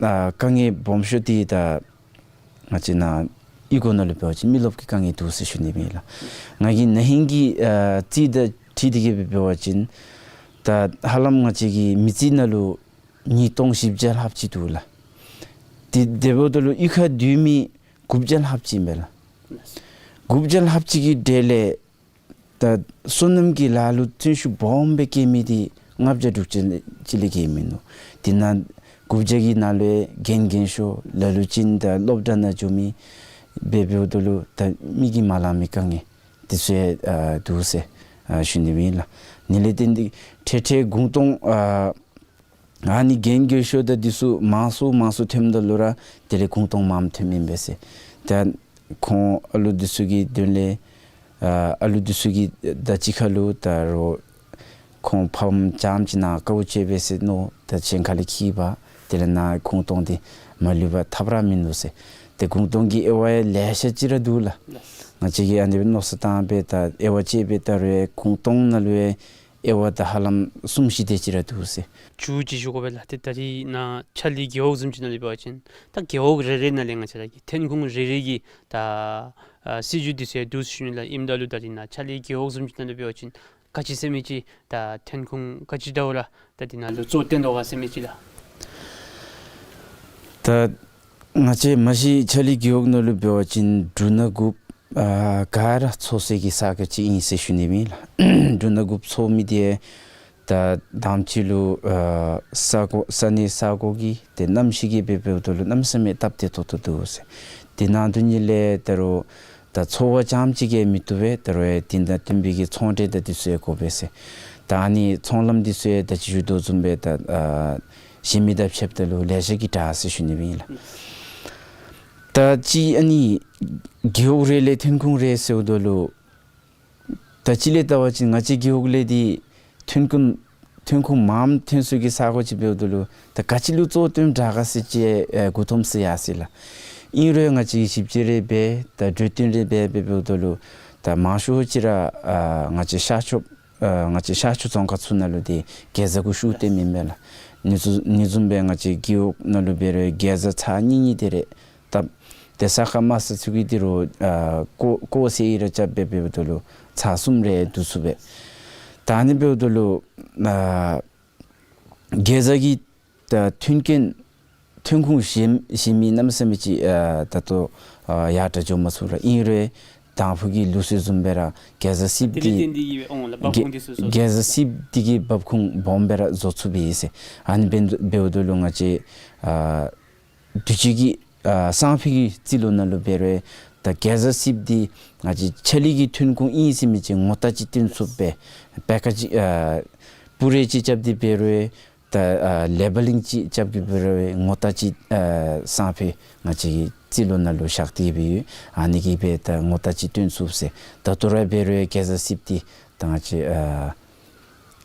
དཀའ་ངལ་སྦོམ་ཤོས་འདི་ད་ང་བཅས་ནཱ་གཡུས་སྒོ་ནང་ལུ་འབད་བ་ཅིན་མི་རློབས་ཀྱི་དཀའ་ངལ་འདུག་ཟེར་ཞུ་ནི་སྦེ་ཨིན་ལགས། ང་གིས་ན་ཧིང་གི་ཨ་རྩིས་དང་འཁྲིལ་ཏེ་གི་སྦེ་འབད་བ་ཅིན་ད་ཧ་ལམ་ང་བཅས་ཀྱི་མི་རྩིས་ནང་ལུ་ཉིས་སྟོང་བཞི་བརྒྱ་ལྷགཔ་ཅིག་འདུག་ལགས། དེ་དེ་འབདཝ་ད་ལུ་གཡུས་ཁར་སྡོད་མི་དགུ་བརྒྱ་ལྷགཔ་ཅིག་ཨིན་པས་ལགས། དགུ་བརྒྱ་ལྷགཔ་ཅིག་གི་གྲས་ལས་ད་སོ་ནམ་གྱི་ལཱ་ལུ་བརྩོན་ཤུགས་སྦོམ་སྦེ་བསྐྱེད་མི་འདི་ལྔ་བརྒྱ་དྲུག་ཅུ་ཅིག་ལས་བརྒལ་མིན་ནུག། དེ་ནང་དགུ་བརྒྱ་གི་ནང་ལུ་རྒན་རྒན་ཤོས་ལ་ལུ་ཅིག་ད་སློབ་གྲྭ་ནང་འགྱོ་མི་སྦེ་འབདཝ་ད་ལུ་ད་མིག་གིས་མ་ལང་མི་དཀའ་ངལ་འདི་ཚུ་ཡང་ཨ་འདུག་ཟེར་ཨ་ཞུ་ནི་སྦེ་ཨིན་ལགས། ནི་ལས་བརྟེན་ཏེ་འཕྲལ་འཕྲལ་གུང་སྟོང་ཨ་ཨ་ནི་རྒན་རྒས་ཤོས་དང་འདི་ཚུ་མང་སུ་མང་སུ་ཐོནམ་ད་ལུ་ར་དེ་ལས་གུང་སྟོང་མངམ་ཐོནམ་ཨིན་པས་ཟེར། ད་ཁོང་ཨ་ལུ་འདི་ཚུ་གི་དོན་ལས་ཨ་ཨ་ལུ་འདི་ཚུ་གིས་ད་གཅིག་ཁར་ལུ་ད་རོགས་ཁོང་ཕམ་རྐྱངམ་ཅིག་ནང་དཀའཝ་སྤྱད་པས་ཟེར་མནོ། ད་གཞན་ཁ་ལས་འཁྱིད་པ་དེ་ལས་ནཱ་གུང་སྟོང་འདི་མ་ལུས་པར་ཐབས་ར་མིན་འདུག་ཟེར། ཏེ་གུང་སྟོང་གི་དབྱེ་བ་ཡང་ལེ་ཤ་ཅིག་ར་འདུག་ལགས། ང་བཅས་ཀྱིས་ཨ་ནི་སྦེ་མནོ་བསམ་བཏང་སྦེ་ད་དབྱེ་བ་དཔྱད་སྦེ་ད་རུང་གུང་སྟོང་ནང་ལུ་ཡང་དབྱེ་བ་ད་ཧ་ལམ་གསུམ་བཞི་དེ་ཅིག་ར་འདུག་ཟེར། མཇུག་ཅིག་ཞུ་དགོ་པས་ལགས། ཏེ་ད་རིས་ནཱ་ཕྱག་ལས་རྒེད་འོག་བཟུམ་ཅིག་ནང་ལུ་འབད་བ་ཅིན་ད་རྒེད་འོག་རེ་རེ་ནང་ལས་ང་བཅས་ར་གི་ཐོན་ཁུངས་རེ་རེ་གི་ད་ཨ་སྲིད་བྱུས་འདི་ཚུ་ཡང་འདུག་ཟེར་ཞུ་ནི་ལགས། ཨིནམ་ད་ལུ་ད་རིས་ནཱ་ཕྱག་ལས་རྒེད་འོག་བཟུམ་ཅིག་ནང་ལུ་འབད་བ་ཅིན་ག་ཅི་ཟེར་མི་ཅིག་ད་ཐོན་ཁུངས་ག་ཅི་འདྲཝ་ར་ད་འདི་ནང་ལུ་གཙོ་བཏོན་དོ་ག་ཟེར་མི་ཅིག་ལགས། ད་ང་བཅས་མ་གཞི་ཕྱག་ལས་རྒེད་འོག་ནང་ལུ་འབད་བ་ཅིན་འབྲུ་སྣ་དགུཔ་ཨ་ག་ར་འཚོ་སའི་གི་ས་གོ་ཅིག་ཨིན་ཟེར་ཞུ་ནི་སྦེ་ཨིན་ལགས། འབྲུ་སྣ་དགུཔ་འཚོ་མི་འདི་ད་དང་པ་ཅིག་ལུ་ཨ་ས་གོ་ས་གནས་ས་གོ་གི་ཏེ་གནམ་གཤིས་ཀྱི་སྦེ་འབདཝ་ད་ལུ་གནམ་མེད་ས་མེད་སྟབས་བདེ་ཏོག་ཏོ་འདུག་ཟེར། དེ་ནང་དོན་ཉིད་ལས་ད་རུང་ད་འཚོ་བ་རྐྱངམ་ཅིག་གིས་མི་བཏུབ་པས། ད་རུང་ཡང་དེ་དང་བསྟུན་པའི་གི་ཚོང་འབྲེལ་དང་འདི་ཚུ་ཡང་དགོ་པས་ཟེར། ད་ཨ་ནི་ཚོང་ལམ་འདི་ཚུ་ཡང་ད་ཅི་ཞུ་དོ་བཟུམ་སྦེ་ད་ཨ་གཞན་མི་དང་ཕྱདཔ་ད་ལུ་ལེ་ཤ་གིས་དྲག་ཟེར་ཞུ་ནི་སྦེ་ཨིན་ལགས། ད་ཅི་ཨ་ནི་རྒེད་འོག་རེ་ལས་ཐོན་ཁུངས་རེ་ཟེརཝ་ད་ལུ་ད་ཅི་ལས་བལྟ་བ་ཅིན་ང་བཅས་རྒེད་འོག་ལས་འདི་ཐོན་ཁུངས་ཐོན་ཁུངས་མངམ་ཐོན་སའི་གི་ས་གོ་ཅིག་འབདཝ་ད་ལུ་ད་ག་ཅི་ལུ་གཙོ་བཏོན་དྲག་ག་ཟེར་ཅིག་ཨེ་མགུ་འཐོམས་ཟེར་ཡར་སོང་ཡི་ལགས། ཨིན་རུང་ང་བཅས་ཞིབ་དཔྱད་རེ་འབད་ད་གྲོས་བསྟུན་རེ་འབད་འབད་འབདཝ་ད་ལུ་ད་མང་ཤོས་ཅིག་ར་ཨ་ང་བཅས་ཤར་ཕྱོགས་ཨ་ང་བཅས་ཤར་ཕྱོགས་རྫོང་ཁག་ཚུ་ནང་ལུ་འདི་གེ་ཛ་གུ་ཤུགས་བཏོན་མི་མས་ལགས། ཨ་ནི་བཟུམ་ཨ་ནི་བཟུམ་སྦེ་ང་བཅས་རྒེད་འོག་ནང་ལུ་འབད་རུང་གེ་ཛ་ཚར་གཉིས་གཉིས་དེ་རེ་བཏབ། ཏེ་ས་ཁ་དམའ་ས་ཚུ་གིས་འདི་རུ་ཨ་ཀོ་ཀོ་ཟེར་ཡི་ར་རྐྱབ་སྦེ་འབདཝ་ད་ལུ་ཚར་གསུམ་རེ་བསྡུ་ཚུགས་པས། ད་ཨ་ནི་འབདཝ་ད་ལུ་ཨ་གེ་ཛ་གི་ད་ཐོན་སྐྱེད་ཐོན་ཁུངས་གཞན་གཞན་མི་གནམ་མེད་ས་མེད་ཅིག་ཨ་ད་ལྟོ་ཨ་ཡར་དྲག་འགྱོ་མ་ཚུགས་ར། ཨིན་རུང་དང་ཕུ་གི་ལུགས་སྲོལ་བཟུམ་སྦེ་ར་གེ་ཛ་སིབ་འདི་འདི་འདི་འདི་འབབ་ཁུངས་འདི་ཚུ་གེ་ཛ་སིབ་འདི་གི་འབབ་ཁུངས་སྦོམ་སྦེ་ར་བཟོ་ཚུགས་པས་ཟེར། ཨ་ནི་འབད་འབདཝ་ད་ལུ་ང་བཅས་ཨ་དུས་ཅི་གི་ཨ་སང་ཕོད་ཀྱི་རྩིས་ལོ་ནང་ལུ་འབད་རུང་ད་གེ་ཛ་སིབ་འདི་ང་བཅས་ཕྱག་ལཱ་གི་ཐོན་ཁུངས་ཨིན་ཟེར་མི་ཅིག་ངོ་རྟགས་ཅིག་སྟོན་ཚུགས་པས། པེ་ཀེ་ཇི་ཨ་པུ་རེ་ཅིག་རྐྱབ་སྟེ་འབད་རུང་ད་ཨ་ལེ་བེ་ལིང་ཅིག་རྐྱབ་སྟེ་འབད་རུང་ངོ་རྟགས་ཅིག་ཨ་སང་ཕོད་ང་བཅས་ཀྱི་རྩིས་ལོ་ནང་ལུ་བཞག་སྟེ་འབད་ཡོད། ཨ་ནི་གིས་འབད་ད་ངོ་རྟགས་ཅིག་སྟོན་ཚུགས་ཟེར། ད་ལྟོ་ར་འབད་རུང་གེ་ཛ་སིབ་འདི་ད་ང་བཅས་ཨ་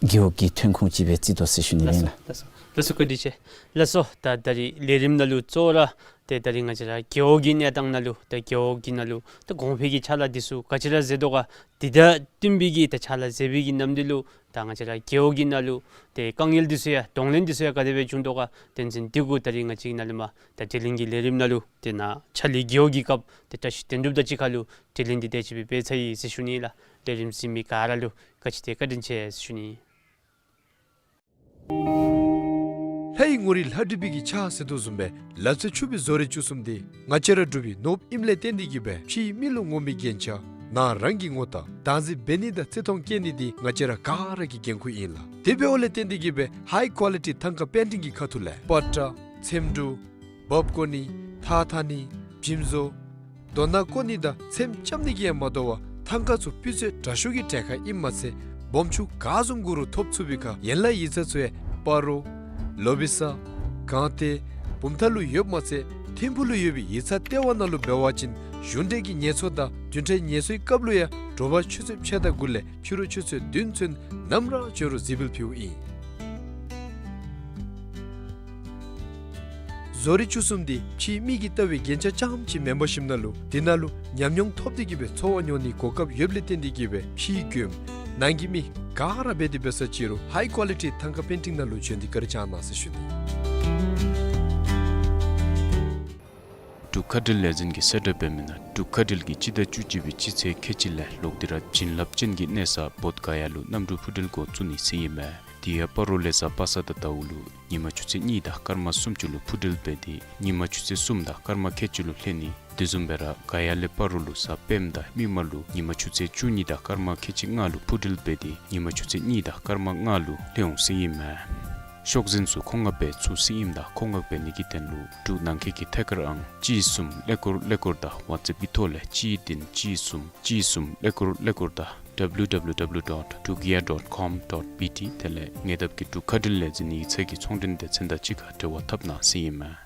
རྒེད་འོག་གི་ཐོན་ཁུངས་ཅིག་སྦེ་རྩིས་ཏོག་ཟེར་ཞུ་ནི་ཨིན་ལགས། ལགས་སོ། ལགས་སོ། བཀའ་དྲིན་ཆེ། ལགས་སོ། ད་ད་རིས་ལས་རིམ་ནང་ལུ་གཙོ་བོ་ར་ཏེ་ད་རིས་ང་བཅས་ར་རྒེད་འོག་གི་གནས་སྟངས་ནང་ལུ་ད་རྒེད་འོག་གི་ནང་ལུ་ད་གོང་འཕེལ་གྱི་ཕྱག་ལཱ་འདི་ཚུ་ག་ཅི་ར་མཛད་དོ་ག། དེ་དང་བསྟུན་པའི་གི་ད་ཕྱག་ལཱ་མཛད་པའི་གི་ནམ་དུས་ལུ་ད་ང་བཅས་ར་རྒེད་འོག་གི་ནང་ལུ་ཏེ་དཀའ་ངལ་འདི་ཚུ་ཡང་གདོང་ལེན་འདི་ཚུ་ཡང་ག་དེ་སྦེ་བྱུང་དོ་ག། དོན་ཚན་འདི་གུ་ད་རིས་ང་བཅས་ནཱ་ལས་མར་ད་དྲི་ལན་གྱི་ལས་རིམ་ནང་ལུ་ཏེ་ནཱ་ཕྱག་ལས་རྒེད་འོག་གི་སྐབས་ཏེ་བཀྲ་ཤིས་དོན་གྲུབ་དང་གཅིག་ཁར་ལུ་དྲི་ལན་འདི་དེ་ཅིག་སྦེ་འབད་ཚར་ཡི་ཟེར་ཞུ་ནི་ལགས། ལས་རིམ་གཟིགས་མི་ག་ར་ལུ་ག་ཅི་ཏེ་བཀའ་དྲིན་ཆེ་ཟེར་ཞུ་ནི། ལྷའི་ངོ་རིས་ལྷ་བྲིས་པའི་གི་ཕྱག་ཟེར་དོ་བཟུམ་སྦེ་ལག་རྩལ་ཕྱུག་པའི་བཟོ་རིག་བཅུ་གསུམ་འདི་ང་བཅས་ར་འབྲུག་པའི་ནོར་བུ་ཨིནམ་ལས་བརྟེན་ཏེ་གིས་སྦེ་ཕྱིའི་མི་ལུ་ངོམ་པའི་རྒྱན་ཆ་ནཱ་རང་གི་ངོ་རྟགས་བདག་འཛིན་འབད་ནི་དང་བརྩི་མཐོང་བསྐྱེད་ནི་འདི་ང་བཅས་ར་ག་ར་གི་འགན་ཁུར་ཨིན་ལགས། དེ་འབདཝ་ལས་བརྟེན་ཏེ་གིས་སྦེ་ཧའི་ཀོ་ལི་ཊི་ཐང་ཀ་པེན་ཊིང་གི་ཁ་ཐུག་ལས་པ་ཏྲ་ཚེམ་དྲུབ་འབག་བཀོ་ནི་ཐགས་འཐག་ནི་འཇིམ་བཟོ་རྡོ་ནག་བརྐོ་ནི་དང་ཚེམ་རྐྱབ་ནི་གིས་ཡང་མ་དོ་བར་ཐང་ཀ་ཚུ་སྤུས་ཚད་དྲག་ཤོས་ཀྱི་གྲལ་ཁར་ཨིནམ་མ་ཚད་སྦོམ་ཆུང་ག་བཟུམ་དགོ་རུང་ཐོབ་ཚུགས་པའི་ཁར་ཡན་ལག་ཡིག་ཚང་ཚུ་ཡང་སྤ་རོ་ལོ་བི་ས་སྒང་སྟེང་བུམ་ཐང་ལུ་ཡོདཔ་མ་ཚད་ཐིམ་ཕུག་ལུ་ཡོད་པའི་ཡིག་ཚང་ལྟེ་བ་ནང་ལུ་འབད་བ་ཅིན་གཞུང་འབྲེལ་གྱི་ངལ་རྩོལ་དང་བདུན་ཕྲག་ངལ་རྩོལ་སྐབས་ལུ་ཡང་དྲོ་པ་ཆུ་ཚོད་ཕྱེད་དང་དགུ་ལས་ཕྱི་རུ་ཆུ་ཚོད་བདུན་ཚུན་ནམ་ར་འབྱོན་རུང་གཟིགས་འབུལ་ཕུལཝ་ཨིན། བཟོ་རིག་བཅུ་གསུམ་འདི་ཕྱིའི་མི་གིས་ལྟ་བའི་རྒྱན་ཆ་རྐྱངམ་ཅིག་མེན་པར་ཞིནམ་ན་ལུ་འདི་ནང་ལུ་ཉམས་མྱོང་ཐོབ་སྟེ་གིས་སྦེ་འཚོ་བ་མྱོང་ནིའི་གོ་སྐབས་ཡོདཔ་ལས་བརྟེན་ཏེ་གིས་སྦེ་ཕྱིའི་མགྱོནམ་ནང་གི་མི་ག་ར་འབད་དེ་འབད་ས་ཅིག་རུང་ཧའི་ཀོ་ལི་ཊི་ཐང་ཀ་པེན་ཊིང་ནང་ལུ་འབྱོན་ཏེ་བཀའ་དྲིན་བསྐྱང་གནང་ཟེར་ཞུ་ནི། འབྲུག་མཁའ་འགྲུལ་ལས་འཛིན་གྱིས་གསལ་བསྒྲགས་འབད་མི་ནང་འབྲུག་མཁའ་འགྲུལ་གྱིས་སྤྱི་ཟླ་བཅུ་གཅིག་པའི་སྤྱི་ཚེས་ཁལ་གཅིག་ལས་ལོག་སྟེ་ར་བྱིན་རླབས་ཅན་གྱི་གནས་ས་བོདྷ་ག་ཡ་ལུ་གནམ་གྲུ་འཕུར་འགྲུལ་འགོ་བཙུགས་ནི་ཟེར་ཨིན་མས། དེ་ཡང་སྤ་རོ་ལས་གཟའ་པ་སངས་དང་ཟླཝ་ལུ་ཉིན་མ་ཆུ་ཚོད་གཉིས་དང་སྐར་མ་སུམ་ཅུ་ལུ་འཕུར་འགྲུལ་འབད་དེ་ཉིན་མ་ཆུ་ཚོད་གསུམ་དང་སྐར་མ་ཁལ་གཅིག་ལུ་ལྷོད་ནི། དེ་བཟུམ་སྦེ་ར་ག་ཡ་ལས་སྤ་རོ་ལུ་གཟའ་སྤེནམ་དང་མིག་དམར་ལུ་ཉིན་མ་ཆུ་ཚོད་བཅུ་གཉིས་དང་སྐར་མ་ཁལ་གཅིག་ལྔ་ལུ་འཕུར་འགྲུལ་འབད་དེ་ཉིན་མ་ཆུ་ཚོད་གཉིས་དང་སྐར་མ་ལྔ་ལུ་ལྷོད་འོང་ཟེར་ཨིན་མས། ཤོག་འཛིན་ཚུ་མཁོ་མངགས་འབད་ཚུགས་ཟེར་ཨིནམ་ད་མཁོ་མངགས་འབད་ནི་གི་དོན་ལུ་འབྲུག་ནང་འཁོད་ཀྱི་ཐད་ཀར་ཨང་གཅིག་གསུམ་ཀླད་ཀོར་ཀླད་ཀོར་དང་ཝཊ་སེཔ་ཀྱི་ཐོག་ལས་གཅིག་བདུན་གཅིག་གསུམ་གཅིག་གསུམ་ཀླད་ཀོར་ཀླད་ཀོར་དང་W W W dot drukair dot com dot B T དེ་ལས་ཉེ་འདབས་ཀྱི་འབྲུག་མཁའ་འགྲུལ་ལས་འཛིན་ཡིག་ཚང་གི་ཚོང་འབྲེལ་སྡེ་ཚན་དང་གཅིག་ཁར་འབྲེལ་བ་འཐབ་གནང་ཟེར་ཨིན་མས།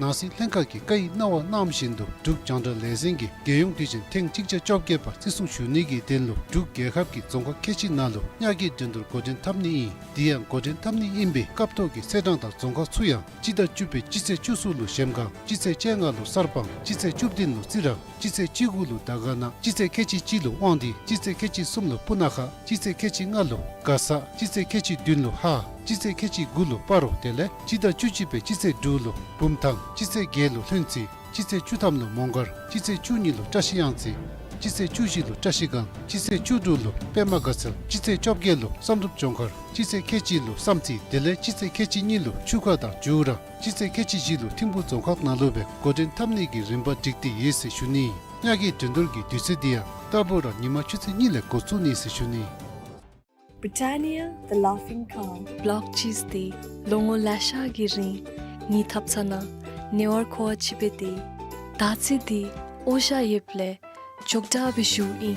ནང་སྲིད་ལྷན་ཁག་གིས་བཀའ་ཡི་གནང་བ་གནངམ་བཞིན་དུ་འབྲུག་རྒྱང་བསྒྲགས་ལས་འཛིན་གྱིས་རྒྱལ་ཡོངས་དུས་ཆེན་ཐེངས་གཅིག་བརྒྱ་བཅོ་བརྒྱད་པ་བརྩི་སྲུང་ཞུ་ནི་གི་དོན་ལུ་འབྲུག་རྒྱལ་ཁབ་ཀྱི་རྫོང་ཁག་ཁལ་གཅིག་ནང་ལུ་ཉ་གི་འགྲན་བསྡུར་འགོ་འདྲེན་འཐབ་ནི་ཨིན། དེ་ཡང་འགོ་འདྲེན་འཐབ་ནི་ཨིན་པའི་སྐབས་ཐོག་གི་ཚེས་གྲངས་དང་རྫོང་ཁག་ཚུ་ཡང་སྤྱི་ཟླ་བཅུ་པའི་སྤྱི་ཚེས་བཅུ་གསུམ་ལུ་གཞལམ་སྒང་སྤྱི་ཚེས་བཅོ་ལྔ་ལུ་གསར་སྤང་སྤྱི་ཚེས་བཅུ་བདུན་ལུ་རྩི་རང་སྤྱི་ཚེས་བཅུ་དགུ་ལུ་དར་དཀར་ན་སྤྱི་ཚེས་ཁལ་གཅིག་གཅིག་ལུ་དབང་འདུས་སྤྱི་ཚེས་ཁལ་གཅིག་གསུམ་ལུ་སྤུ་ན་ཁ་སྤྱི་ཚེས་ཁལ་གཅིག་ལྔ་ལུ་མགར་ས་སྤྱི་ཚེས་ཁལ་གཅིག་བདུན་ལུ་ཧཱ་སྤྱི་ཚེས་ཁལ་གཅིག་དགུ་ལུ་སྤ་རོ་དེ་ལས་སྤྱི་ཟླ་བཅུ་གཅིག་པའི་སྤྱི་ཚེས་དྲུག་ལུ་བུམ་ཐང་སྤྱི་ཚེས་བརྒྱད་ལུ་ལྷུན་རྩེ་སྤྱི་ཚེས་བཅུ་ཐམ་ལུ་མོང་སྒར་སྤྱི་ཚེས་བཅུ་གཉིས་ལུ་བཀྲ་ཤིས་གཡང་རྩེ་སྤྱི་ཚེས་བཅུ་བཞི་ལུ་བཀྲ་ཤིས་སྒང་སྤྱི་ཚེས་བཅུ་དྲུག་ལུ་པདྨ་དགའ་ཚལ་སྤྱི་ཚེས་བཅོ་བརྒྱད་ལུ་བསམ་གྲུབ་ལྗོངས་མཁར་སྤྱི་ཚེས་ཁལ་གཅིག་ལུ་བསམ་རྩེ་དེ་ལས་སྤྱི་ཚེས་ཁལ་གཅིག་གཉིས་ལུ་ཆུ་ཁ་དང་ཇུ་ར་སྤྱི་ཚེས་ཁལ་གཅིག་བཞི་ལུ་ཐིམ་ཕུག་རྫོང་ཁག་ནང་ལུ་སྦེ་འགོ་འདྲེན་འཐབ་ནི་གི་རིམ་པ་སྒྲིག་སྟེ་ཡོད་ཟེར་ཞུ་ནི། ཉ་གི་འགྲན་བསྡུར་གྱི་དུས་ཚོད་འདི་ཡང་རྟག་བུ་ར་ཉིན་མ་ཆུ་ཚོད་གཉིས་ལས་འགོ་བཙུགས་ནི་ཟེར་ཞུ་ནི། Britannia, the Laughing Cow. Block cheese འདི་ལོ་ངོ་ལེ་ཤ་གི་རིང་ངེའི་ཐབ་ཚང་ནང་ཉེ་བར་མཁོ་བ་ཅིག་སྦེ་སྡོད། ད་ཅི་འདི་ཨོ་ཤ་ཡོདཔ་ལས་མགྱོགས་དྲགས་སྦེ་ཞུཝ་ཨིན།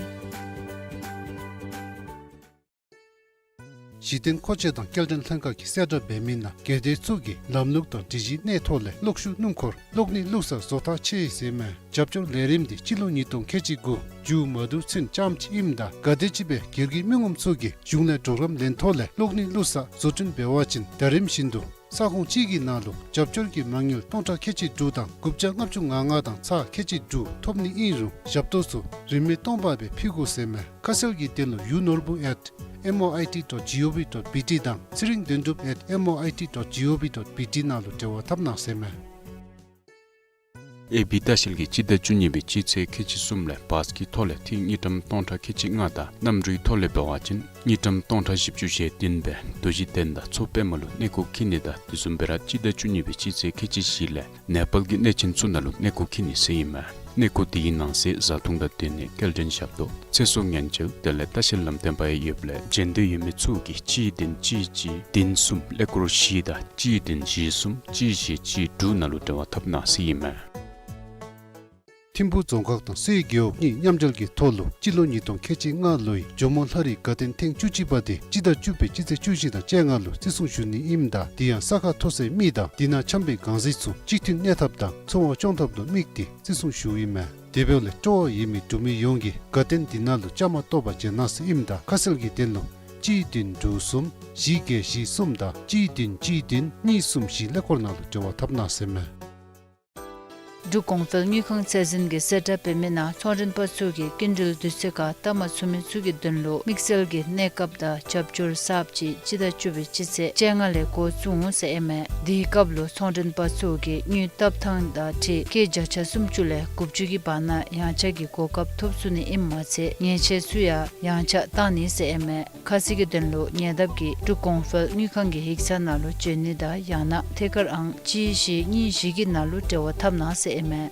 གཞི་རྟེན་མཁོ་ཆས་དང་སྐྱེལ་འདྲེན་ལྷན་ཁག་གིས་གསལ་བསྒྲགས་འབད་མི་ནང་སྒེར་སྡེ་ཚུ་གིས་ལམ་ལུགས་དང་སྒྲིག་གཞིའི་གནས་ཐོག་ལས་གློག་ཤུགས་སྣུམ་འཁོར་གློག་ནུས་བླུགས་ས་བཟོ་ཐག་ཆོད་ཡི་ཟེར་མས། རྒྱབ་སྐྱོར་ལས་རིམ་འདི་སྤྱི་ལོ་ཉིས་སྟོང་ཁལ་གཅིག་དགུ་མཇུག་མ་བསྡུ་ཚུན་རྐྱངམ་ཅིག་ཨིནམ་ད་ག་དེམ་ཅིག་སྦེ་སྒེར་གྱི་མི་ངོམ་ཚུ་གིས་གཞུང་ལས་གྲོགས་རམ་ལེན་ཐོག་ལས་གློག་ནུས་བླུགས་ས་བཟོ་སྐྲུན་འབད་བ་ཅིན་ཟླ་རིམ་བཞིན་དུ་ས་ཁོངས་གཅིག་གི་ནང་ལུ་རྒྱབ་སྐྱོར་གྱི་མ་དངུལ་སྟོང་ཕྲག་ཁལ་གཅིག་དྲུག་དང་དགུ་བརྒྱ་ལྔ་བཅུ་ང་ལྔ་དང་ཚག་ཁལ་གཅིག་དྲུག་ཐོབ་ནི་ཨིན་རུང་ཞབས་ཏོག་ཚུ་རིན་མེད་སྟོང་པ་སྦེ་ཕུལ་དགོ་ཟེར་མས། ཁ་གསལ་གྱི་དོན་ལུ་ཡུ་ནོར་བུ་at M O I T dot G O V dot B T དང་ཚེ་རིང་དོན་གྲུབ་at M O I T dot G O V dot B T ནང་ལུ་འབྲེལ་བ་འཐབ་གནང་ཟེར་མས། ཨེ་བི་ལྟ་བཤལ་གྱིས་སྤྱི་ཟླ་བཅུ་གཉིས་པའི་སྤྱི་ཚེས་ཁལ་གཅིག་གསུམ་ལས་བཱས་ཀྱི་ཐོག་ལས་ཐིག་དངུལ་ཀྲམ་སྟོང་ཕྲག་ཁལ་གཅིག་ལྔ་དང་གནམ་གྲུའི་ཐོག་ལས་འབད་བ་ཅིན་དངུལ་ཀྲམ་སྟོང་ཕྲག་བཞི་བཅུ་ཞེ་བདུན་སྦེ་རྡོ་རྗེ་གདན་དང་མཚོ་པདྨ་ལུ་གནས་སྐོར་འཁྱིད་ནི་དང་དེ་བཟུམ་སྦེ་ར་སྤྱི་ཟླ་བཅུ་གཉིས་པའི་སྤྱི་ཚེས་ཁལ་གཅིག་བཞི་ལས་ནེ་པཱལ་གྱི་གནས་ཆེན་ཚུ་ནང་ལུ་གནས་སྐོར་འཁྱིད་ནི་ཟེར་ཨིན་མས། གནས་སྐོར་དེའི་ནང་གསེས་བཟའ་འཐུང་དང་སྡོད་གནས་སྐྱེལ་འདྲེན་ཞབས་ཏོག་ཚེ་སྲོག་ཉེན་བཅོལ་དེ་ལས་ལྟ་བཤལ་ལམ་སྟོན་པ་ཡང་ཡོདཔ་ལས་འབྱོན་འདོད་ཡོད་མི་ཚུ་གིས་གཅིག་བདུན་གཅིག་གཅིག་བདུན་གསུམ་ཀླད་ཀོར་བཞི་དང་གཅིག་བདུན་བཞི་གསུམ་གཅིག་བཞི་གཅིག་དྲུག་ནང་ལུ་འབྲེལ་བ་འཐབ་གནང་ཟེར་ཨིན་མས། ཐིམ་ཕུག་རྫོང་ཁག་དང་སེའི་རྒེད་འོག་གཉིས་མཉམ་འབྲེལ་གྱི་ཐོག་ལུ་སྤྱི་ལོ་ཉིས་སྟོང་ཁལ་གཅིག་ལྔ་ལོའི་ཇོ་མོ་ལྷ་རིའི་དགའ་སྟོན་ཐེངས་བཅུ་གཅིག་པ་དེ་སྤྱི་ཟླ་བཅུ་པའི་སྤྱི་ཚེས་བཅུ་བཞི་དང་བཅོ་ལྔ་ལུ་བརྩི་སྲུང་ཞུ་ནི་ཨིནམ་ད་དེ་ཡང་ས་ཁ་མཐོ་སའི་མི་དང་དེ་ནང་འཁྱམས་པའི་གང་ཟག་ཚུ་གཅིག་མཐུན་གནས་ཐབས་དང་འཚོ་བ་སྐྱོང་ཐབས་ལུ་དམིགས་ཏེ་བརྩི་སྲུང་ཞུཝ་ཨིན་མས། དེ་འབདཝ་ལས་སྤྲོ་བ་ཡོད་མི་འབྲུག་མི་ཡོངས་ཀྱིས་དགའ་སྟོན་འདི་ནང་ལུ་བཅའ་མར་གཏོགས་པར་བྱོན་གནང་ཟེར་ཨིནམ་ད་ཁ་གསལ་གྱི་དོན་ལུ་གཅིག་བདུན་དྲུག་གསུམ་བཞི་བརྒྱད་བཞི་གསུམ་དང་གཅིག་བདུན་གཅིག་བདུན་གཉིས་གསུམ་བཞི་ཀླད་ཀོར་ནང་ལུ་འབྲེལ་བ་འཐབ་གནང་ཟེར་མས། འབྲུག་གོང་འཕེལ་དངུལ་ཁང་ཚད་འཛིན་གྱིས་གསལ་བསྒྲགས་འབད་མི་ནང་ཚོང་མགྲོན་པ་ཚུ་གིས་སྐྱིན་འགྲུལ་དུས་ཚོད་ཁར་བཏབ་མ་ཚུགས་མི་ཚུ་གི་དོན་ལུ་དམིགས་བསལ་གྱི་གནས་སྐབས་དང་རྒྱབ་སྐྱོར་གསརཔ་ཅིག་སྤྱི་ཟླ་བཅུ་པའི་སྤྱི་ཚེས་བཅོ་ལྔ་ལས་འགོ་བཙུགས་འོང་ཟེར་ཨིན་མས། དེའི་སྐབས་ལུ་ཚོང་མགྲོན་པ་ཚུ་གིས་དངུལ་བཏབ་ཐངས་དང་འཁྲིལ་སྐྱེད་བརྒྱ་ཆ་སུམ་ཅུ་ལས་དགུ་བཅུ་གི་བར་ན་ཡངས་ཆག་གི་གོ་སྐབས་ཐོབ་ཚུགས་ནི་ཨིནམ་མ་ཚད་ཉེས་ཆད་ཚུ་ཡང་ཡངས་ཆག་བཏང་ནི་ཟེར་ཨིན་མས། ཁ་གསལ་གྱི་དོན་ལུ་ཉེ་འདབས་ཀྱི་འབྲུག་གོང་འཕེལ་དངུལ་ཁང་གི་ཡིག་ཚང་ནང་ལུ་བྱོན་ནི་དང་ཡང་ན་ཐད་ཀར་ཨང་གཅིག་བཞི་གཉིས་བཞི་གི་ནང་ལུ་འབྲེལ་བ་འཐབ་གནང་ཟེར་ཨིན་མས།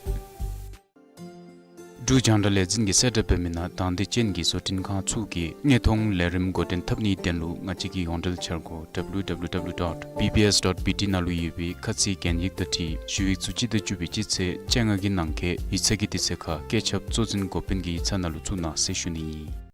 འབྲུག་རྒྱང་བསྒྲགས་ལས་འཛིན་གྱིས་གསལ་བསྒྲགས་འབད་མི་ནང་དང་འདོད་ཅན་གྱི་བཟོ་སྐྲུན་ཁང་ཚུ་གིས་དངོས་མཐོང་ལས་རིམ་འགོ་འདྲེན་འཐབ་ནིའི་དོན་ལུ་ང་བཅས་ཀྱི་ཡོངས་འབྲེལ་འཆར་སྒོ་W W W dot B B S dot B T ནང་ལུ་ཡོད་པའི་ཁ་ཚིག་གན་ཡིག་དང་འཁྲིལ་ཞུ་ཡིག་ཚུ་སྤྱི་ཟླ་བཅུ་པའི་སྤྱི་ཚེས་བཅོ་ལྔ་གི་ནང་འཁོད་ཡིག་ཚང་གི་དུས་ཚོད་ཁར་བཀོད་ཁྱབ་གཙོ་འཛིན་འགོ་དཔོན་གྱི་ཡིག་ཚང་ནང་ལུ་བཙུགས་གནང་ཟེར་ཞུ་ནི་ཨིན།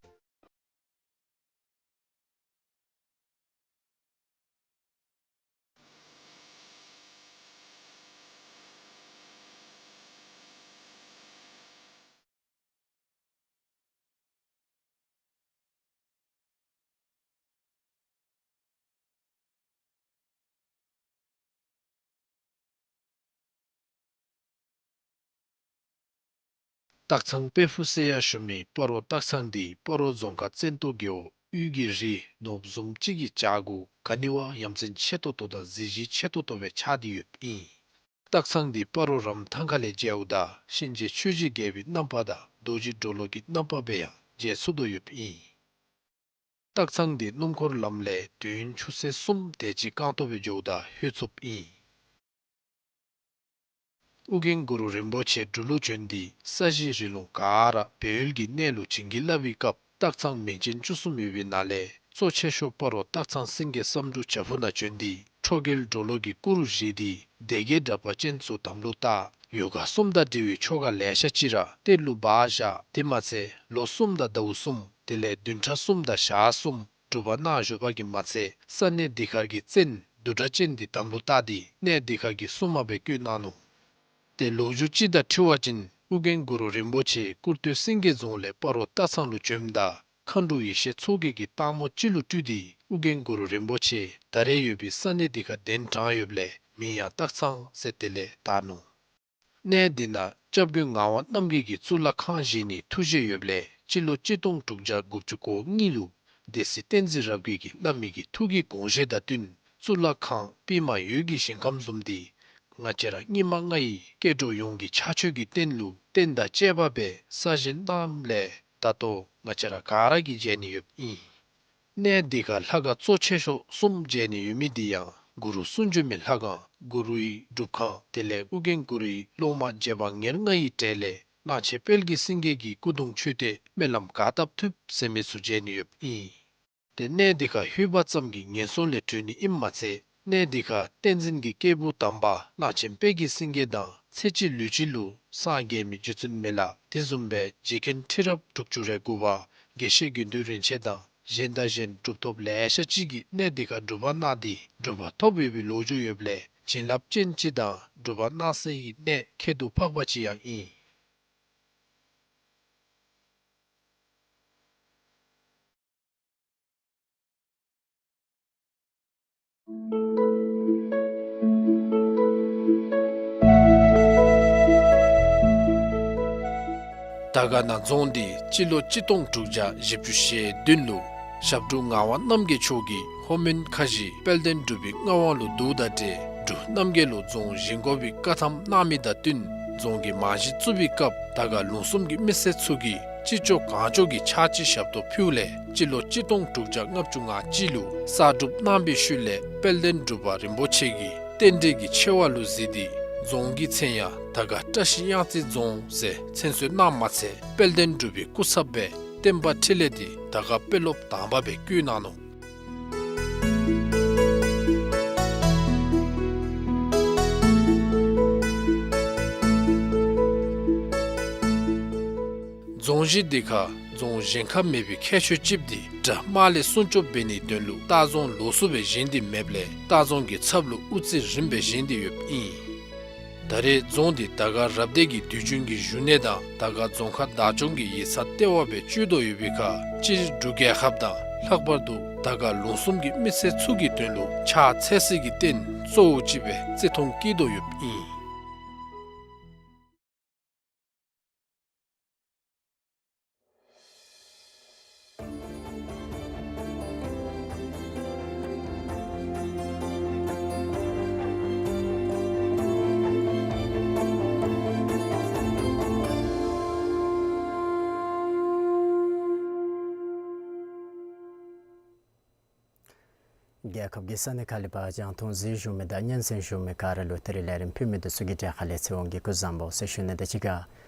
སྟག་ཚང་དཔལ་ཕུག་ཟེར་ཡང་ཞུ་མི་སྤ་རོ་སྟག་ཚང་འདི་སྤ་རོ་རྫོང་ཁག་བཙན་ཏོ་རྒེད་འོག་དབུས་ཀྱི་རི་ནོར་བུ་བཟུམ་ཅིག་གི་བྱག་གུ་ག་ནི་བ་ཡ་མཚན་ཆེ་ཏོག་ཏོ་དང་གཟི་བརྗིད་ཆེ་ཏོག་ཏོ་སྦེ་ཆགས་ཏེ་ཡོདཔ་ཨིན། སྟག་ཚང་འདི་སྤ་རོ་རམ་ཐང་ཁ་ལས་མཇལཝ་ད་གཤིན་རྗེ་ཆོས་ཀྱི་རྒྱལ་པོའི་རྣམ་པ་དང་རྡོ་རྗེ་གྲོ་ལོད་ཀྱི་རྣམ་པ་སྦེ་ཡང་མཇལ་ཚུགས་དོ་ཡོདཔ་ཨིན། སྟག་ཚང་འདི་སྣུམ་འཁོར་ལམ་ལས་དུས་ཡུན་ཆུ་ཚོད་གསུམ་དེ་ཅིག་རྐང་སྟོང་སྦེ་འགྱོཝ་ད་ལྷོད་ཚུགསཔ་ཨིན། ཨོ་རྒྱན་གུ་རུ་རིན་པོ་ཆེ་འབྲུག་ལུ་བྱོན་ཏེ་ས་གཞི་རི་ལུང་ག་ར་སྦས་ཡུལ་གྱི་གནས་ལུ་བྱིན་གྱིས་བརླབས་པའི་སྐབས་སྟག་ཚང་མིང་ཅན་བཅུ་གསུམ་ཡོད་པའི་ནང་ལས་གཙོ་ཆེ་ཤོས་སྤ་རོ་སྟག་ཚང་སེང་གེ་བསམ་འགྲུབ་བྱག་ཕུག་ནང་བྱོན་ཏེ་ཁྲོ་རྒྱལ་གྲོ་ལོད་ཀྱི་སྐུ་རུ་བཞེངས་ཏེ་སྡེ་བརྒྱད་དྲེགས་པ་ཅན་ཚུ་དམ་ལུ་བཏགས། ཡོ་ག་གསུམ་དང་འབྲེལ་བའི་ཆོ་ག་ལེ་ཤ་ཅིག་ར་གཏེར་ལུ་སྦ་བཞག། དེ་མ་ཚད་ལོ་གསུམ་དང་ཟླཝ་གསུམ་དེ་ལས་བདུན་ཕྲག་གསུམ་དང་ཞག་གསུམ་སྒྲུབ་པ་གནང་བཞུགས་པ་གིས་མ་ཚད་ས་གནས་འདི་ཁར་གྱི་བཙན་བདུད་དྲེགས་ཅན་འདི་དམ་ལུ་བཏགས་ཏེ་གནས་འདི་ཁར་གྱི་སྲུང་མ་སྦེ་བསྐོས་གནང་ནུག། ཏེ་ལོ་རྒྱུས་ཅིག་དང་འཁྲིལ་བ་ཅིན་ཨོ་རྒྱན་གུ་རུ་རིན་པོ་ཆེ་ཀུར་སྟོད་སེང་གེ་རྫོང་ལས་སྤ་རོ་སྟག་ཚང་ལུ་བྱོནམ་ད་མཁའ་འགྲོ་ཡེ་ཤེས་མཚོ་རྒྱལ་གྱིས་སྟག་མོ་ཅིག་ལུ་སྤྲུལ་ཏེ་ཨོ་རྒྱན་གུ་རུ་རིན་པོ་ཆེ་ད་རེས་ཡོད་པའི་ས་གནས་འདི་ཁར་གདན་དྲངས་ཡོདཔ་ལས་མིང་ཡང་སྟག་ཚང་ཟེར་དེ་ལས་བཏགས་ནུག། གནས་འདི་ནང་སྐྱབས་མགོན་ངག་དབང་རྣམ་རྒྱལ་གྱིས་གཙུག་ལག་ཁང་བཞེངས་ནིའི་ཐུགས་བཞེད་ཡོདཔ་ལས་སྤྱི་ལོ་གཅིག་སྟོང་དྲུག་བརྒྱ་དགུ་བཅུ་གོ་གཉིས་ལུ་སྡེ་སྲིད་བསྟན་འཛིན་རབ་རྒྱས་ཀྱིས་བླ་མའི་གི་ཐུགས་ཀྱི་དགོངས་བཞེད་དང་བསྟུན་གཙུག་ལག་ཁང་པདྨ་འོད་ཀྱི་ཞིང་ཁམས་བཟུམ་འདི་ང་བཅས་ར་སྙིགས་མ་ལྔ་ཡི་སྐྱེ་འགྲོ་ཡོངས་ཀྱི་ཕྱག་མཆོད་ཀྱི་རྟེན་ལུ་རྟེན་དང་བཅས་པ་སྦེ་གསར་བཞེངས་གནངམ་ལས་ད་ལྟོ་ང་བཅས་ར་ག་ར་གིས་མཇལ་ནི་ཡོདཔ་ཨིན། གནས་འདི་ཁར་ལྷ་ཁང་གཙོ་ཆེ་ཤོས་གསུམ་མཇལ་ནི་ཡོད་མི་འདི་ཡང་གུ་རུ་གསུང་བྱོན་མའི་ལྷ་ཁང་གུ་རུའི་སྒྲུབ་ཁང་དེ་ལས་ཨོ་རྒྱན་གུ་རུའི་སློབ་མ་རྗེ་འབངས་ཉེར་ལྔ་ཡི་གྲས་ལས་གླང་ཆེན་དཔལ་གྱི་སེང་གེ་གི་སྐུ་གདུང་མཆོད་རྟེན་སྨོན་ལམ་ག་བཏབ་ཐུབ་ཟེར་མི་ཚུ་མཇལ་ནི་ཡོདཔ་ཨིན། ཏེ་གནས་འདི་ཁར་ལྷོད་པ་ཙམ་གྱིས་ངན་སོང་ལས་གྲོལ་ནི་ཨིནམ་མ་ཚད་གནས་འདི་ཁར་བསྟན་འཛིན་གྱི་སྐྱེས་བུ་དམ་པ་གླང་ཆེན་དཔལ་གྱི་སེང་གེ་དང་ཚེ་གཅིག་ལུས་གཅིག་ལུ་སངས་རྒྱས་མི་རྗེ་བཙུན་མི་ལ་དེ་བཟུམ་སྦེ་རྗེ་མཁན་ཁྲི་རབས་དྲུག་ཅུ་རེ་དགུ་པ་དགེ་བཤེས་དགེ་འདུན་རིན་ཆེན་དང་གཞན་དང་གཞན་གྲུབ་ཐོབ་ལེ་ཤ་ཅིག་གིས་གནས་འདི་ཁར་སྒྲུབ་པ་གནང་སྟེ་གྲུབ་པ་ཐོབ་ཡོད་པའི་ལོ་རྒྱུས་ཡོདཔ་ལས་བྱིན་རླབས་ཅན་ཅིག་དང་གྲུབ་པ་གནང་སའི་གནས་ཁྱད་དུ་འཕགས་པ་ཅིག་ཡང་ཨིན། དར་དཀར་ན་རྫོང་འདི་སྤྱི་ལོ་གཅིག་སྟོང་དྲུག་བརྒྱ་བཞི་བཅུ་ཞེ་བདུན་ལུ་ཞབས་དྲུང་ངག་དབང་རྣམ་རྒྱལ་མཆོག་གིས་ལྷོ་མོན་ཁ་བཞི་དཔལ་ལྡན་འབྲུག་པའི་མངའ་དབང་ལུ་བསྡུཝ་ད་ཏེ་འབྲུག་རྣམ་རྒྱལ་ལུ་རྫོང་བཞེངས་དགོ་པའི་བཀའ་ཐམ་གནང་མི་དང་བསྟུན་རྫོང་གི་རྨང་གཞི་བཙུགས་པའི་སྐབས་དར་དཀར་ལུང་གསུམ་གྱི་མི་སེར་ཚུ་གིས་ཅི་ལྕོགས་གང་ལྕོགས་ཀྱིས་ཕྱག་ཕྱི་ཞབས་ཏོག་ཕུལཝ་ལས་སྤྱི་ལོ་གཅིག་སྟོང་དྲུག་བརྒྱ་ལྔ་བཅུ་ང་གཅིག་ལུ་གསར་སྒྲུབ་གནང་པའི་ཤུལ་ལས་དཔལ་ལྡན་འབྲུག་པ་རིན་པོ་ཆེ་གིས་རྟེན་འབྲེལ་གྱི་ཆེ་བ་ལུ་གཟིགས་ཏེ་རྫོང་གི་མཚན་ཡང་དར་དཀར་བཀྲ་ཤིས་གཡང་རྩེ་རྫོང་ཟེར་མཚན་གསོལ་གནངམ་མ་ཚད་དཔལ་ལྡན་འབྲུག་པའི་སྐུ་ཚབ་སྦེ་བསྟན་པ་འཕྲིན་ལས་འདི་དར་དཀར་དཔོན་སློབ་དང་པ་སྦེ་བསྐོས་གནང་ནུག། རྫོང་གཞི་འདི་ཁར་རྫོང་གཞན་ཁར་མེད་པའི་ཁྱད་ཆོས་ཅིག་འདི་དགྲ་དམག་ལས་སྲུང་སྐྱོབ་འབད་ནིའི་དོན་ལུ་ལྟ་རྫོང་ལོགས་སུ་སྦེ་བཞེངས་ཏེ་མེདཔ་ལས་ལྟ་རྫོང་གི་ཚབ་ལུ་དབུ་རྩེ་རིངམ་སྦེ་བཞེངས་ཏེ་ཡོདཔ་ཨིན། ད་རེས་རྫོང་འདི་དར་དཀར་རབ་སྡེ་གི་དུས་རྒྱུན་གྱི་བཞུགས་གནས་དང་དར་དཀར་རྫོང་ཁག་བདག་སྐྱོང་གི་ཡིག་ཚང་ལྟེ་བ་སྦེ་སྤྱོད་དོ་ཡོད་པའི་ཁར་སྤྱིར་འབྲུག་རྒྱལ་ཁབ་དང་ལྷག་པར་དུ་དར་དཀར་ལུང་གསུམ་གྱི་མི་སེར་ཚུ་གི་དོན་ལུ་ཕྱག་འཚལ་སྲིད་ཀྱི་རྟེན་གཙོ་བོ་ཅིག་སྦེ་བརྩི་མཐོང་བསྐྱེད་དོ་ཡོདཔ་ཨིན། རྒྱལ་ཁབ་ཀྱི་ས་གནས་ཁག་ལས་ཕར་རྒྱང་མཐོང་གཟིགས་བཞུགས་མི་དང་སྙན་གསན་བཞུགས་མི་ག་ར་ལུ་ད་རིས་ལས་རིམ་ཕུལ་མི་འདི་ཚུ་གི་གྲས་ཁ་ལས་ཚེ་དབང་གིས་སྐུ་གཟུགས་བཟང་པོ་ཟེར་ཞུ་ནི་དང་གཅིག་ཁར་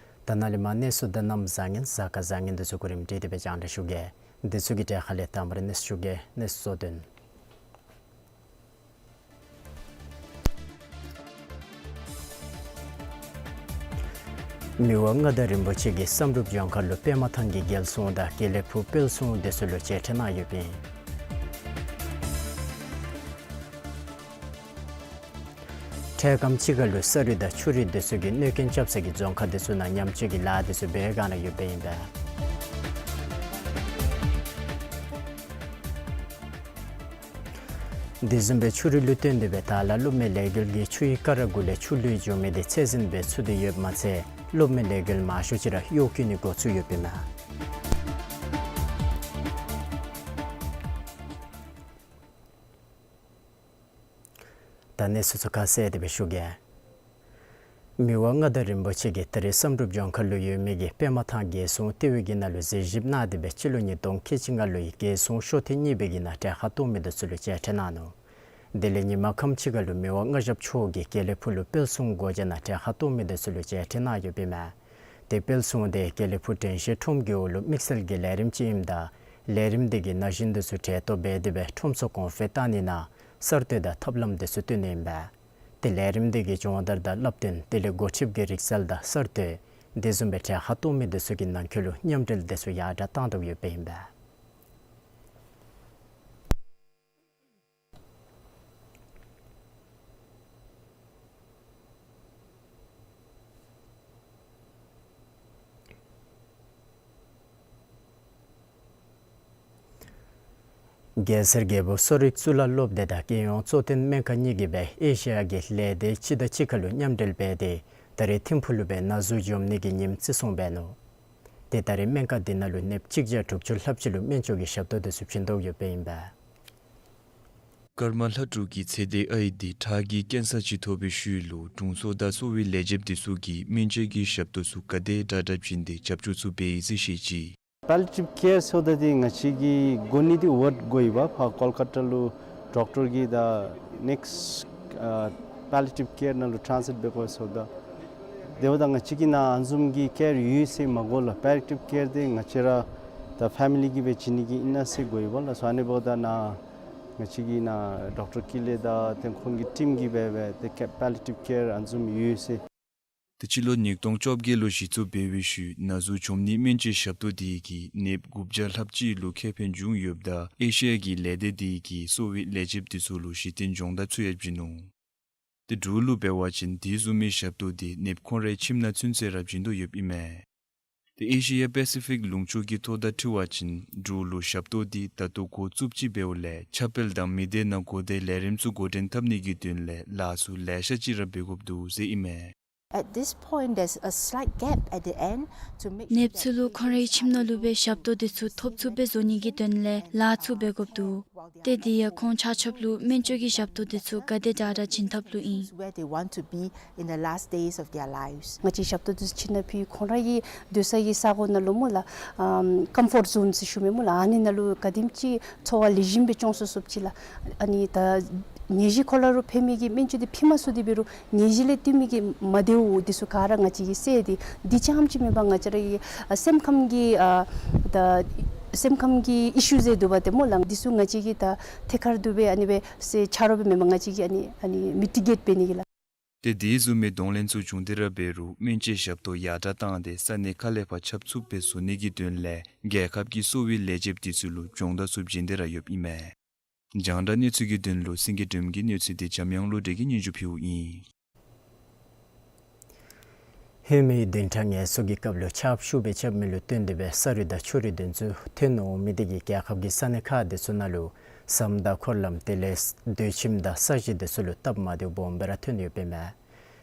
ད་ནཱ་ལས་མར་གནས་ཚུལ་དང་གནམ་བཟང་ངན་གཟའ་སྐར་བཟང་ངན་འདི་ཚུ་གོ་རིམ་སྒྲིག་སྟེ་སྦེ་རྒྱང་བསྒྲགས་ཞུ་གེ། འདི་ཚུ་གི་གྲས་ཁ་ལས་དང་པ་ར་གནས་ཚུལ་ཞུ་གེ། གནས་ཚུལ་གཙོ་དོན། མི་དབང་མངའ་བདག་རིན་པོ་ཆེ་གིས་བསམ་གྲུབ་ལྗོངས་མཁར་ལུ་པདྨ་ཐང་གི་རྒྱལ་སྲུང་དང་དགེ་ལེགས་ཕུག་དཔལ་སྲུང་འདི་ཚུ་ལུ་མཇལ་འཕྲད་གནང་ཡོདཔ་ཨིན། འཕྲལ་ཁམས་ཅིག་ཁར་ལུ་ས་རུད་དང་ཆུ་རུད་འདི་ཚུ་གིས་གནོད་རྐྱེན་རྐྱབ་ས་གི་རྫོང་ཁག་འདི་ཚུ་ནང་ཉམས་བཅོས་ཀྱི་ལཱ་འདི་ཚུ་འབད་ག་ནི་ཡོདཔ་ཨིན་པས། དེ་བཟུམ་སྦེ་ཆུ་རུད་ལུ་བརྟེན་ཏེ་སྦེ་ད་ལ་སློབ་མའི་ལས་འགུལ་གྱིས་ཆུའི་ཀ་ར་གུ་ལས་ཆུ་ལུད་འགྱོ་མི་དེ་ཚད་ཟིན་སྦེ་ཚུད་དེ་ཡོདཔ་མ་ཚད་སློབ་མའི་ལས་འགུལ་མང་ཤོས་ཅིག་ར་གཡོ་བཀོལ་ནི་འགོ་བཙུགས་ཡོདཔ་ཨིན་མས། ད་གནས་ཚུལ་ཚུ་ཁ་གསལ་ཏེ་སྦེ་ཞུ་གེ། མི་དབང་མངའ་བདག་རིན་པོ་ཆེ་གིས་ད་རེས་བསམ་གྲུབ་ལྗོངས་མཁར་ལུ་ཡོད་མི་གི་པདྨ་ཐང་རྒྱལ་སྲུང་ལྟེ་བའི་གི་ནང་ལུ་གཟིགས་ཞིབ་གནང་སྟེ་སྦེ་སྤྱི་ལོ་ཉིས་སྟོང་ཁལ་གཅིག་ལྔ་ལོའི་རྒྱལ་སྲུང་ཤོག་ཐེངས་གཉིས་པའི་གི་ནང་གྲལ་ཁར་གཏོགས་མི་འདི་ཚུ་ལུ་མཇལ་འཕྲད་གནང་ནུག། དེ་ལས་ཉིན་མ་ཁམས་ཅིག་ཁར་ལུ་མི་དབང་མངའ་ཞབས་མཆོག་གིས་དགེ་ལེགས་ཕུག་ལུ་དཔལ་སྲུང་སྒོ་བརྒྱ་ནང་གྲལ་ཁར་གཏོགས་མི་འདི་ཚུ་ལུ་མཇལ་འཕྲད་གནང་ཡོདཔ་ཨིན་མས། ཏེ་དཔལ་སྲུང་དེ་དགེ་ལེགས་ཕུག་དྲན་ཤེས་ཁྲོམ་གྱི་འོག་ལུ་དམིགས་བསལ་གྱི་ལས་རིམ་ཅིག་ཨིནམ་ད་ལས་རིམ་དེ་གི་ན་གཞོན་འདི་ཚུ་གྲལ་གཏོགས་འབད་དེ་སྦེ་ཁྲོམ་ཚུ་གོང་འཕེལ་བཏང་ནི་ནང་གསར་གཏོད་དང་ཐབས་ལམ་འདི་ཚུ་སྟོན་ནི་ཨིན་པས། ཏེ་ལས་རིམ་དེ་གི་སྦྱོང་བརྡར་དང་བསླབ་སྟོན་དེ་ལས་འགོ་ཁྲིདཔ་གི་རིག་རྩལ་དང་གསར་གཏོད་དེ་བཟུམ་སྦེ་གྲལ་ཁར་གཏོགས་མི་འདི་ཚུ་གི་ནང་འཁོད་ལུ་མཉམ་འབྲེལ་འདི་ཚུ་ཡར་དྲགས་བཏང་དོ་ཡོདཔ་ཨིན་པས། རྒྱལ་སྲས་རྒྱལ་པོ་གསོ་རིག་གཙུག་ལག་སློབ་སྡེ་དང་རྒྱལ་ཡོངས་གཙོ་བསྟེན་སྨན་ཁང་གཉིས་ཀྱིས་སྦེ་ཨེ་ཤེ་ཡ་གི་ལས་སྡེ་སྤྱི་དང་གཅིག་ཁར་ལུ་མཉམ་འབྲེལ་འབད་དེ་ད་རེས་ཐིམ་ཕུག་ལུ་སྦེ་ན་ཟུག་འཇོམས་ནི་གི་ཉིནམ་བརྩི་སྲུང་འབད་ནུག། ཏེ་ད་རེས་སྨན་ཁང་འདི་ནང་ལུ་ནདཔ་གཅིག་བརྒྱ་དྲུག་ཅུ་ལྷགཔ་ཅིག་ལུ་སྨན་བཅོས་ཀྱི་ཞབས་ཏོག་འདི་ཚུ་བྱིན་དོ་ཡོདཔ་ཨིན་པས། ཀརྨ་ལྷ་དྲུག་གི་ཚེ་འདས་ཨའི་འདི་ཁྲག་གི་ཀེན་སར་ཅིག་ཐོབ་པའི་ཤུལ་ལུ་དྲུང་འཚོ་དང་གསོ་བའི་ལས་བྱེདཔ་འདི་ཚུ་གིས་སྨན་བཅོས་ཀྱི་ཞབས་ཏོག་ཚུ་ག་དེ་དྲག་དྲག་བྱིན་ཏེ་རྒྱབ་སྐྱོར་ཚུ་འབད་ཡི་ཟེར་བཤད་ཅི། Palliative care ཟེརཝ་ད་འདི་ང་བཅས་ཀྱིས་གོ་ནི་འདི་ཝརཌ་གོ་ཡི་བ། ཕར་ཀོལ་ཀ་ཏ་ལུ་ཌོག་ཊར་གྱིས་ད་ནེགསཊ་ཨ་palliative care ནང་ལུ་ཊཱན་སི་ལེཊ་འབད་དགོ་ཟེརཝ་ད། དེ་འབདཝ་ད་ང་བཅས་ཀྱིས་ནཱ་ཨ་ནི་བཟུམ་གྱི་ཀེར་ཡོད་ཟེར་མ་གོ་ལགས། Palliative care འདི་ང་བཅས་ར་ད་ཕེ་མི་ལི་གིས་སྦེ་བྱིན་ནི་གི་ཨིན་ན་ཟེར་གོ་ཡི་བ་ལགས། སོ་ཨ་ནི་འབདཝ་ད་ནཱ་ང་བཅས་ཀྱིས་ནཱ་ཌོག་ཊར་ཀུན་ལེགས་དང་ཏེ་ཁོང་གི་ཊིམ་གྱིས་སྦེ་སྦེ་ཏེ་ཀེར་palliative care ཨ་ནི་བཟུམ་ཡོད་ཟེར། ཏེ་སྤྱི་ལོ་ཉིས་སྟོང་བཅོ་བརྒྱད་ལུ་གཞི་བཙུགས་འབད་བའི་ཤུལ་ན་ཟུག་འཇོམས་ནི་སྨན་བཅོས་ཞབས་ཏོག་འདི་གིས་ནདཔ་དགུ་བརྒྱ་ལྷགཔ་ཅིག་ལུ་ཁེ་ཕན་བྱུང་ཡོདཔ་ད་ཨེ་ཤེ་ཡ་གི་ལས་སྡེ་འདི་གིས་གསོ་བའི་ལས་བྱེདཔ་འདི་ཚུ་ལུ་གཞི་རྟེན་སྦྱོང་བརྡར་ཚུ་ཡང་བྱིན་ནུག། ཏེ་འབྲུག་ལུ་འབད་བ་ཅིན་དེ་བཟུམ་མའི་ཞབས་ཏོག་འདི་ནདཔ་ཁོང་རའི་ཁྱིམ་ནང་ཚུན་ཚོད་ར་བྱིན་དོ་ཡོདཔ་ཨིན་མས། ཏེ་ཨེ་ཤེ་ཡ་པེ་སི་ཕིག་ལུང་ཕྱོགས་ཀྱི་ཐོག་དང་འཁྲིལ་བ་ཅིན་འབྲུག་ལུ་ཞབས་ཏོག་འདི་ད་ལྟོ་འགོ་བཙུགསཔ་ཅིག་འབདཝ་ལས་ཁྱབ་སྤེལ་དང་མི་སྡེ་ནང་གོ་བདེ་ལས་རིམ་ཚུ་འགོ་འདྲེན་འཐབ་ནི་གི་དོན་ལས་ལཱ་ཚུ་ལེ་ཤ་ཅིག་ར་འབད་དགོཔ་འདུག་ཟེར་ཨིན་མས། At this point, there's a slight gap at the end to make sure ནདཔ་ཚུ་ལུ་ཁོང་རའི་ཁྱིམ་ནང་ལུ་སྦེ་ཞབས་ཏོག་འདི་ཚུ་ཐོབ་ཚུགསཔ་སྦེ་བཟོ་ནི་གི་དོན་ལས་ལཱ་ཚུ་འབད་དགོཔ་འདུག། ཏེ་འདི་ཡང་ཁོང་ཆ་ཁྱབ་ལུ་སྨན་བཅོས་ཀྱི་ཞབས་ཏོག་འདི་ཚུ་ག་དེ་དྲག་དྲག་བྱིན་ཐབས་ལུ་ཨིན། Where they want to be in the last days of their lives. ང་བཅས་ཞབས་ཏོག་འདི་ཚུ་བྱིན་ནི་ཕུལ་ཁོང་རའི་སྡོད་ས་གི་ས་གོ་ནང་ལུ་སྨོ་ལགས། ཨམ་ཀམ་ཕོརཊ་ཛོན་ཟེར་ཞུ་མི་སྨོ་ལགས། ཨ་ནི་ནང་ལུ་ག་དེམ་ཅིག་འཚོ་བ་ལེགས་ཤོམ་སྦེ་སྐྱོང་ཚུགས་ཚུགསཔ་ཅིག་ལགས། ཨ་ནི་ད་ནད་གཞི་ཁོ་ལ་རུ་ཕན་མི་གི་སྨན་བཅོས་འདི་ཕུལ་མ་ཚུགས་ཏེ་འབད་རུང་ནད་གཞི་ལས་བཏུལ་མི་གི་མ་བདེཝ་འདི་ཚུ་ག་ར་ང་བཅས་ཀྱིས་སེལ་ཏེ་འདི་རྐྱངམ་ཅིག་མེན་པར་ང་བཅས་ར་གི་ཨ་སེམས་ཁམས་ཀྱི་ཨ་ད་སེམས་ཁམས་ཀྱི་ཨི་ཤུ་ཟེར་འདུག་པ་ཏེ་སྨོ་ལགས། འདི་ཚུ་ང་བཅས་ཀྱིས་ད་ཐད་ཀར་དུ་སྦེ་ཨ་ནི་སྦེ་ཟེར་ཆ་རོགས་སྦེ་མེན་པར་ང་བཅས་ཀྱིས་ཨ་ནི་ཨ་ནི་མི་ཊི་གེཊ་འབད་ནི་གི་ལགས། ཏེ་དེ་བཟུམ་མའི་གདོང་ལེན་ཚུ་བྱུང་སྟེ་ར་འབད་རུང་སྨན་བཅོས་ཞབས་ཏོག་ཡར་དྲགས་བཏང་སྟེ་ས་གནས་ཁག་ལས་ཕར་ཁྱབ་ཚུགསཔ་སྦེ་བཟོ་ནི་གི་དོན་ལས་རྒྱལ་ཁབ་ཀྱིས་གསོ་བའི་ལས་བྱེདཔ་འདི་ཚུ་ལུ་སྦྱོང་བརྡར་ཚུ་བྱིན་ཏེ་ར་ཡོདཔ་ཨིན་མས། རྒྱང་བསྒྲགས་གནས་ཚུལ་གྱི་དོན་ལུ་སེང་གེ་སྒྲོལམ་གྱི་གནས་ཚུལ་འདི་འཇམ་དབྱངས་བློ་གྲོས་ཀྱིས་སྙན་ཞུ་ཕུལཝ་ཨིན། ཧེ་མའི་བདུན་ཕྲག་ངལ་གསོ་གི་སྐབས་ལུ་ཆརཔ་ཤུགས་སྦེ་རྐྱབ་མི་ལུ་བརྟེན་ཏེ་སྦེ་ས་རུད་དང་ཆུ་རུད་དེ་ཚུ་ཐོན་འོང་མི་དེ་གིས་རྒྱལ་ཁབ་ཀྱི་ས་གནས་ཁག་དེ་ཚུ་ནང་ལུ་ཟམ་དང་འཁོར་ལམ་དེ་ལས་སྡོད་ཁྱིམ་དང་ས་གཞི་དེ་ཚུ་ལུ་སྟབས་མ་བདེཝ་སྦོམ་སྦེ་ར་ཐོན་ཡོདཔ་ཨིན་མས།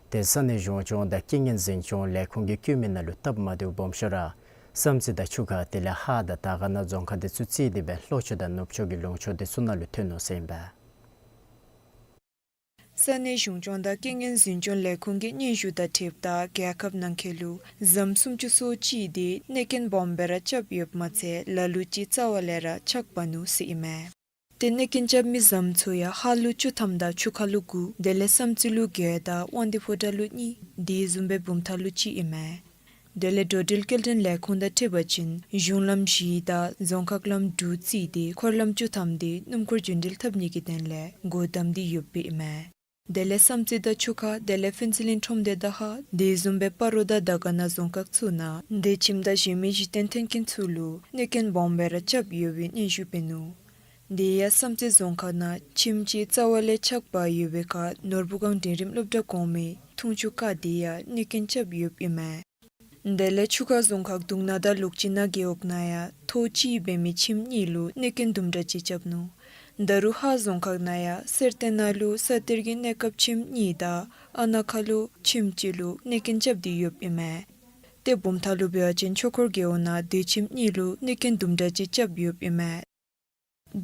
ཏེ་ས་གནས་གཞུང་སྐྱོང་དང་རྐྱེན་ངན་འཛིན་སྐྱོང་ལས་ཁུངས་ཀྱིས་བཀོད་མི་ནང་ལུ་སྟབས་མ་བདེཝ་སྦོམ་ཤོས་ར་བསམ་རྩེ་དང་ཆུ་ཁ་དེ་ལས་ཧཱ་དང་དར་དཀར་ན་རྫོང་ཁག་དེ་ཚུ་རྩིས་ཏེ་སྦེ་ལྷོ་ཕྱོགས་དང་ནུབ་ཕྱོགས་ཀྱི་ལུང་ཕྱོགས་དེ་ཚུ་ནང་ལུ་ཐོན་ནུག་ཟེར་ཨིན་པས། ས་གནས་གཞུང་སྐྱོང་དང་རྐྱེན་ངན་འཛིན་སྐྱོང་ལས་ཁུངས་ཀྱི་སྙན་ཞུ་དང་འཁྲིལཝ་ད་རྒྱལ་ཁབ་ནང་འཁོད་ལུ་ཟམ་སུམ་ཅུ་སོ་གཅིག་དེ་གནོད་སྐྱོན་སྦོམ་སྦེ་ར་རྐྱབ་ཡོདཔ་མ་ཚད་ལ་ལུ་ཅིག་རྩ་བ་ལས་ར་ཆག་འབག་ནུག་ཟེར་ཨིན་མས། ཏེ་གནོད་སྐྱོན་རྐྱབ་མི་ཟམ་ཚུ་ཡང་ཧཱ་ལུ་བཅུ་ཐམ་དང་ཆུ་ཁ་ལུ་དགུ་དེ་ལས་བསམ་རྩེ་ལུ་བརྒྱད་དང་དབང་འདུས་ཕོ་བྲང་ལུ་གཉིས་དེ་བཟུམ་སྦེ་བུམ་ཐང་ལུ་གཅིག་ཨིན་མས། དེ་ལས་འགྲོ་འགྲུལ་སྐྱེལ་འདྲེན་ལས་ཁུངས་དང་འཁྲིལ་བ་ཅིན་གཞུང་ལམ་བཞི་དང་རྫོང་ཁག་ལམ་དྲུག་རྩིས་ཏེ་འཁོར་ལམ་བཅུ་ཐམ་དེ་སྣུམ་འཁོར་རྒྱུན་འགྲུལ་འཐབ་ནི་གི་དོན་ལས་སྒོ་བསྡམས་ཏེ་ཡོདཔ་ཨིན་མས། དེ་ལས་བསམ་རྩེ་དང་ཆུ་ཁ་དེ་ལས་ཕུན་ཚོགས་གླིང་ཁྲོམ་སྡེ་དང་ཧཱ་དེ་བཟུམ་སྦེ་སྤ་རོ་དང་དར་དཀར་ན་རྫོང་ཁག་ཚུ་ནང་སྡོད་ཁྱིམ་དང་གཞན་མི་གཞི་རྟེན་ཐོན་སྐྱེད་ཚུ་ལུ་གནོད་སྐྱོན་སྦོམ་སྦེ་ར་རྐྱབ་ཡོད་པའི་སྙན་ཞུ་འབད་ནུག། དེ་ཡང་བསམ་རྩེ་རྫོང་ཁག་ནང་ཁྱིམ་ཅིག་རྩ་བ་ལས་ཆག་འབག་ཡོད་པའི་ཁར་ནོར་བུ་སྒང་འབྲིང་རིམ་སློབ་གྲྭ་གོང་མའི་འཐུང་ཆུ་ཀ་དེ་ཡང་གནོད་སྐྱོན་རྐྱབ་ཡོདཔ་ཨིན་མས། དེ་ལས་ཆུ་ཁ་རྫོང་ཁག་གདུང་ན་དང་ལུག་ཅིག་ན་རྒེད་འོག་ནང་ཡང་ཐོག་གཅིག་འབད་མི་ཁྱིམ་གཉིས་ལུ་གནོད་སྐྱོན་དུམ་གྲ་ཅིག་རྐྱབ་ནུག། ད་རུང་ཧཱ་རྫོང་ཁག་ནང་ཡང་གསེར་རྟ་ན་ལུ་ས་གཏེར་གྱི་གནས་སྐབས་ཁྱིམ་གཉིས་དང་ཨ་ན་ཁ་ལུ་ཁྱིམ་གཅིག་ལུ་གནོད་སྐྱོན་རྐྱབ་སྟེ་ཡོདཔ་ཨིན་མས། ཏེ་བུམ་ཐང་ལུ་འབད་བ་ཅིན་ཆོས་འཁོར་རྒེད་འོག་ནང་སྡོད་ཁྱིམ་གཉིས་ལུ་གནོད་སྐྱོན་དུམ་གྲ་ཅིག་རྐྱབ་ཡོདཔ་ཨིན་མས།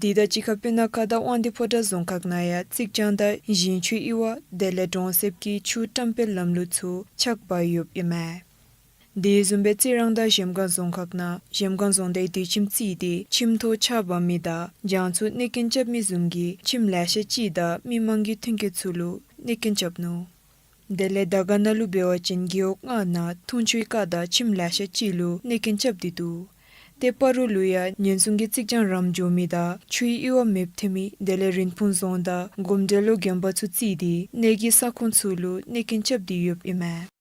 དེ་དང་གཅིག་ཁར་སྤུ་ན་ཁ་དང་དབང་འདུས་ཕོ་བྲང་རྫོང་ཁག་ནང་ཡང་རྩིག་གྱང་དང་གཞན་ཆུ་གཡུར་བ་དེ་ལས་གྲོང་གསེབ་ཀྱི་ཆུ་བཀྲམ་སྤེལ་ལམ་ལུགས་ཚུ་ཆག་འབག་ཡོདཔ་ཨིན་མས། དེ་བཟུམ་སྦེ་རྩི་རང་དང་གཞལམ་སྒང་རྫོང་ཁག་ནང་གཞལམ་སྒང་རྫོང་སྡེའི་སྡོད་ཁྱིམ་རྩིས་ཏེ་ཁྱིམ་ཐོག་ཆག་འབག་མི་དང་གྱང་ཚུ་གནོད་སྐྱོན་རྐྱབ་མི་བཟུམ་གྱི་ཁྱིམ་ལེ་ཤ་ཅིག་དང་མི་མང་གི་ཐོན་སྐྱེད་ཚུ་ལུ་གནོད་སྐྱོན་རྐྱབ་ནུག། དེ་ལས་དར་དཀར་ན་ལུ་འབད་བ་ཅིན་རྒེད་འོག་ལྔ་ནང་འཐུང་ཆུའི་ཀ་དང་ཁྱིམ་ལེ་ཤ་ཅིག་ལུ་གནོད་སྐྱོན་རྐྱབ་སྟེ་འདུག། ཏེ་སྤ་རོ་ལུ་ཡང་ཉེན་སྲུང་གི་རྩིག་གྱང་རམ་འགྱོ་མི་དང་ཆུའི་གཡུར་བ་མེདཔ་ཐལ་མི་དེ་ལས་རིན་སྤུངས་རྫོང་དང་སྒོམ་འདྲེ་ལོ་དགོན་པ་ཚུ་རྩིས་ཏེ་གནས་ཀྱི་ས་ཁོངས་ཚུ་ལུ་གནོད་སྐྱོན་རྐྱབ་སྟེ་ཡོདཔ་ཨིན་མས།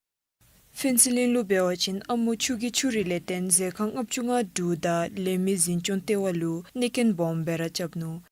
ཕུན་ཚོགས་གླིང་ལུ་འབད་བ་ཅིན་ཨ་མོ་ཆུ་གི་ཆུ་རུད་ལས་བརྟེན་མཛོད་ཁང་ལྔ་བཅུ་ང་དྲུག་དང་ལས་མི་འཛིན་སྐྱོང་ལྟེ་བ་ལུ་གནོད་སྐྱོན་སྦོམ་སྦེ་ར་རྐྱབ་ནུག།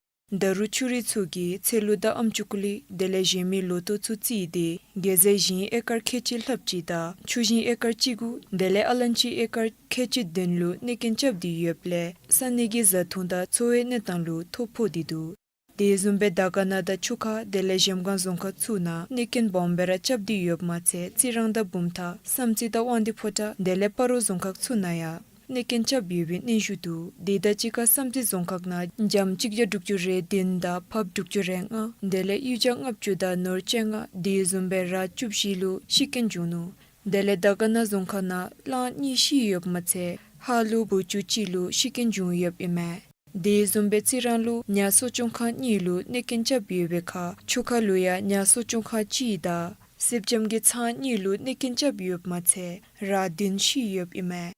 ད་རུང་ཆུ་རུད་ཚུ་གིས་ཚལ་ལུ་དང་ཨམ་ཅུ་ཀུ་ལི་དེ་ལས་གཞན་མི་ལོ་ཐོག་ཚུ་རྩིས་ཏེ་གེ་ཟས་ཞིང་ཨེ་ཀར་ཁལ་གཅིག་ལྷགཔ་ཅིག་དང་ཆུ་ཞིང་ཨེ་ཀར་གཅིག་དགུ་དེ་ལས་ཨ་ལན་ཅི་ཨེ་ཀར་ཁལ་གཅིག་བདུན་ལུ་གནོད་སྐྱོན་རྐྱབ་སྟེ་ཡོདཔ་ལས་ས་གནས་ཀྱི་བཟའ་འཐུང་དང་འཚོ་བའི་གནས་སྟངས་ལུ་ཐོ་ཕོག་སྟེ་འདུག། དེ་བཟུམ་སྦེ་དར་དཀར་ན་དང་ཆུ་ཁ་དེ་ལས་གཞལམ་སྒང་རྫོང་ཁག་ཚུ་ནང་གནོད་སྐྱོན་སྦོམ་སྦེ་ར་རྐྱབ་སྟེ་ཡོདཔ་མ་ཚད་རྩི་རང་དང་བུམ་ཐང་བསམ་རྩེ་དང་དབང་འདུས་ཕོ་བྲང་དེ་ལས་སྤ་རོ་རྫོང་ཁག་ཚུ་ནང་ཡང་གནོད་སྐྱོན་རྐྱབ་ཡོད་པའི་སྙན་ཞུ་འདུག། དེ་དང་གཅིག་ཁར་བསམ་རྩེ་རྫོང་ཁག་ནང་འཇམ་གཅིག་བརྒྱ་དྲུག་ཅུ་རེ་བདུན་དང་ཕགཔ་དྲུག་ཅུ་རེ་ལྔ་དེ་ལས་གཡུ་བྱ་ལྔ་བཅུ་དང་ནོར་བཅོ་ལྔ་དེ་བཟུམ་སྦེ་ར་བཅུ་བཞི་ལུ་ཤི་རྐྱེན་བྱུང་ནུག། དེ་ལས་དར་དཀར་ན་རྫོང་ཁག་ནང་གླང་གཉིས་ཤི་ཡོདཔ་མ་ཚད་ཧཱ་ལུ་བོའུ་ཅུང་གཅིག་ལུ་ཤི་རྐྱེན་བྱུང་ཡོདཔ་ཨིན་མས། དེ་བཟུམ་སྦེ་རྩི་རང་ལུ་ཉ་གསོ་སྐྱོང་ཁང་གཉིས་ལུ་གནོད་སྐྱོན་རྐྱབ་ཡོད་པའི་ཁར་ཆུ་ཁ་ལུ་ཡང་ཉ་གསོ་སྐྱོང་ཁང་གཅིག་དང་སེར་སྦྱངམ་གྱི་ཚང་གཉིས་ལུ་གནོད་སྐྱོན་རྐྱབ་ཡོདཔ་མ་ཚད་ར་བདུན་ཤི་ཡོདཔ་ཨིན་མས།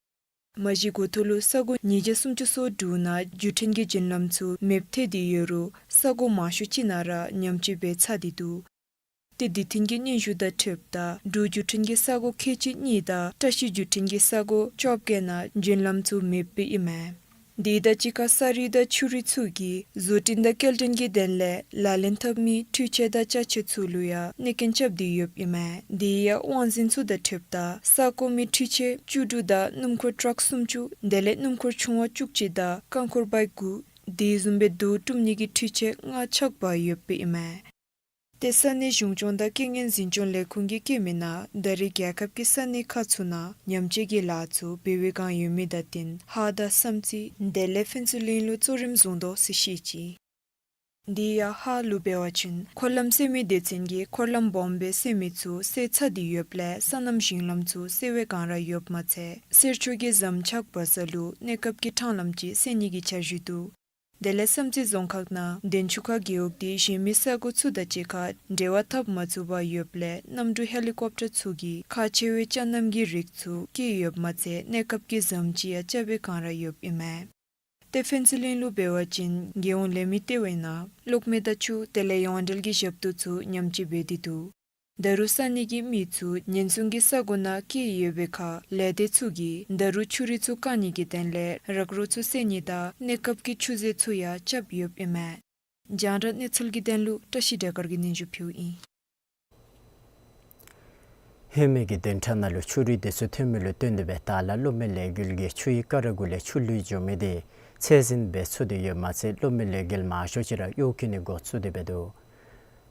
མ་གཞི་འགོ་ཐོག་ལུ་ས་གོ་ཉིས་བརྒྱ་སུམ་ཅུ་སོ་དྲུག་ནང་རྒྱུ་འཕྲིན་གྱི་རྒྱུན་ལམ་ཚུ་མེདཔ་ཐལ་ཏེ་ཡོད་རུང་ས་གོ་མང་ཤོས་ཅིག་ནང་ར་ཉམས་བཅོས་འབད་ཚར་ཏེ་འདུག། ཏེ་འདི་ཐེངས་ཀྱི་སྙན་ཞུ་དང་འཁྲིལཝ་ད་འབྲུག་རྒྱུ་འཕྲིན་གྱི་ས་གོ་ཁལ་གཅིག་གཉིས་དང་བཀྲ་ཤིས་རྒྱུ་འཕྲིན་གྱི་ས་གོ་བཅོ་བརྒྱད་ནང་རྒྱུན་ལམ་ཚུ་མེདཔ་ཨིན་མས། དེ་དང་གཅིག་ཁར་ས་རུད་དང་ཆུ་རུད་ཚུ་གིས་བཟོ་སྐྲུན་དང་སྐྱེལ་འདྲེན་གྱི་དོན་ལས་ལག་ལེན་འཐབ་མི་འཕྲུལ་ཆས་དང་ཅ་ཆས་ཚུ་ལུ་ཡང་གནོད་སྐྱོན་རྐྱབ་སྟེ་ཡོདཔ་ཨིན་མས། དེ་ཡང་དབང་འཛིན་ཚུ་དང་འཁྲིལཝ་ད་ས་གོ་མི་འཕྲུལ་ཆས་བཅུ་དྲུག་དང་སྣུམ་འཁོར་ཊཱག་སུམ་ཅུ་དེ་ལས་སྣུམ་འཁོར་ཆུང་བ་བཅུ་གཅིག་དང་རྐང་འཁོར་བའིཀ་དགུ་དེ་བཟུམ་སྦེ་རྡོ་དཀྲུམ་ནི་གི་འཕྲུལ་ཆས་ལྔ་ཆག་འབག་ཡོདཔ་ཨིན་མས། ཏེ་ས་གནས་གཞུང་སྐྱོང་དང་རྐྱེན་ངན་འཛིན་སྐྱོང་ལས་ཁུངས་ཀྱིས་བཀོད་མི་ནང་ད་རེས་རྒྱལ་ཁབ་ཀྱི་ས་གནས་ཁག་ཚུ་ནང་ཉམས་བཅོས་ཀྱི་ལཱ་ཚུ་འབད་བའི་བསྒང་ཡོད་མི་དང་བསྟུན་ཧཱ་དང་བསམ་རྩེ་དེ་ལས་ཕུན་ཚོགས་གླིང་ལུ་གཙོ་རིམ་བཟུང་དོ་ཟེར་བཤད་ཅི། དེ་ཡང་ཧཱ་ལུ་འབད་བ་ཅིན་འཁོར་ལམ་བསལ་མི་སྡེ་ཚན་གྱིས་འཁོར་ལམ་སྦོམ་སྦེ་བསལ་མི་ཚུ་བསལ་ཚར་ཏེ་ཡོདཔ་ལས་སོ་ནམ་ཞིང་ལམ་ཚུ་བསལ་བའི་བསྒང་ར་ཡོདཔ་མ་ཚད་གསེར་ཆོས་ཀྱི་ཟམ་ཆག་འབག་ས་ལུ་གནས་སྐབས་ཀྱི་ཕྲང་ལམ་ཅིག་བསལ་ནི་གི་འཆར་གཞི་འདུག། དེ་ལས་བསམ་རྩེ་རྫོང་ཁག་ནང་དན་ཆུ་ཁ་རྒེད་འོག་དེ་གཞན་མི་ས་གོ་ཚུ་དང་གཅིག་ཁར་འབྲེལ་བ་འཐབ་མ་ཚུགས་པར་ཡོདཔ་ལས་གནམ་གྲུ་ཧེ་ལི་ཀོབ་ཊར་ཚུ་གིས་ཁག་ཆེ་བའི་ཅ་ནམ་གྱི་རིགས་ཚུ་བསྐྱལ་ཡོདཔ་མ་ཚད་གནས་སྐབས་ཀྱི་ཟམ་ཅིག་ཡང་རྐྱབ་པའི་བསྒང་ར་ཡོདཔ་ཨིན་མས། ཏེ་ཕུན་ཚོགས་གླིང་ལུ་འབད་བ་ཅིན་རྒྱལ་ཡོངས་ལས་མི་ལྟེ་བའི་ནང་གློག་མེ་དང་ཆུ་དེ་ལས་ཡོངས་འབྲེལ་གྱི་ཞབས་ཏོག་ཚུ་ཉམས་བཅོས་འབད་དེ་འདུག། ད་རུང་ས་གནས་ཀྱི་མི་ཚུ་ཉེན་སྲུང་གི་ས་གོ་ནང་བསྐྱལ་ཡོད་པའི་ཁར་ལས་སྡེ་ཚུ་གིས་ད་རུང་ཆུ་རུད་ཚུ་བཀག་ནི་གི་དོན་ལས་རག་རོག་ཚུ་བསལ་ནི་དང་གནས་སྐབས་ཀྱི་ཆུ་རྫས་ཚུ་ཡང་རྐྱབ་ཡོདཔ་ཨིན་མས། རྒྱང་བསྒྲགས་གནས་ཚུལ་གྱི་དོན་ལུ་བཀྲ་ཤིས་སྒྲོལ་དཀར་གྱིས་སྙན་ཞུ་ཕུལཝ་ཨིན། ཧེ་མའི་གི་བདུན་ཕྲག་ནང་ལུ་ཆུ་རུད་དེ་ཚུ་ཐོན་མི་ལུ་བརྟེན་ཏེ་སྦེ་ཏཱ་ལ་གློག་མེ་ལས་འགུལ་གྱིས་ཆུའི་ཀ་ར་གུ་ལས་ཆུ་ལུད་འགྱོ་མི་དེ་ཚད་ཟིན་སྦེ་ཚུད་དེ་ཡོདཔ་མ་ཚད་གློག་མེ་ལས་འགུལ་མང་ཤོས་ཅིག་ར་གཡོ་སྐྱེལ་ནི་འགོ་བཙུགས་ཏེ་སྦེ་འདུག།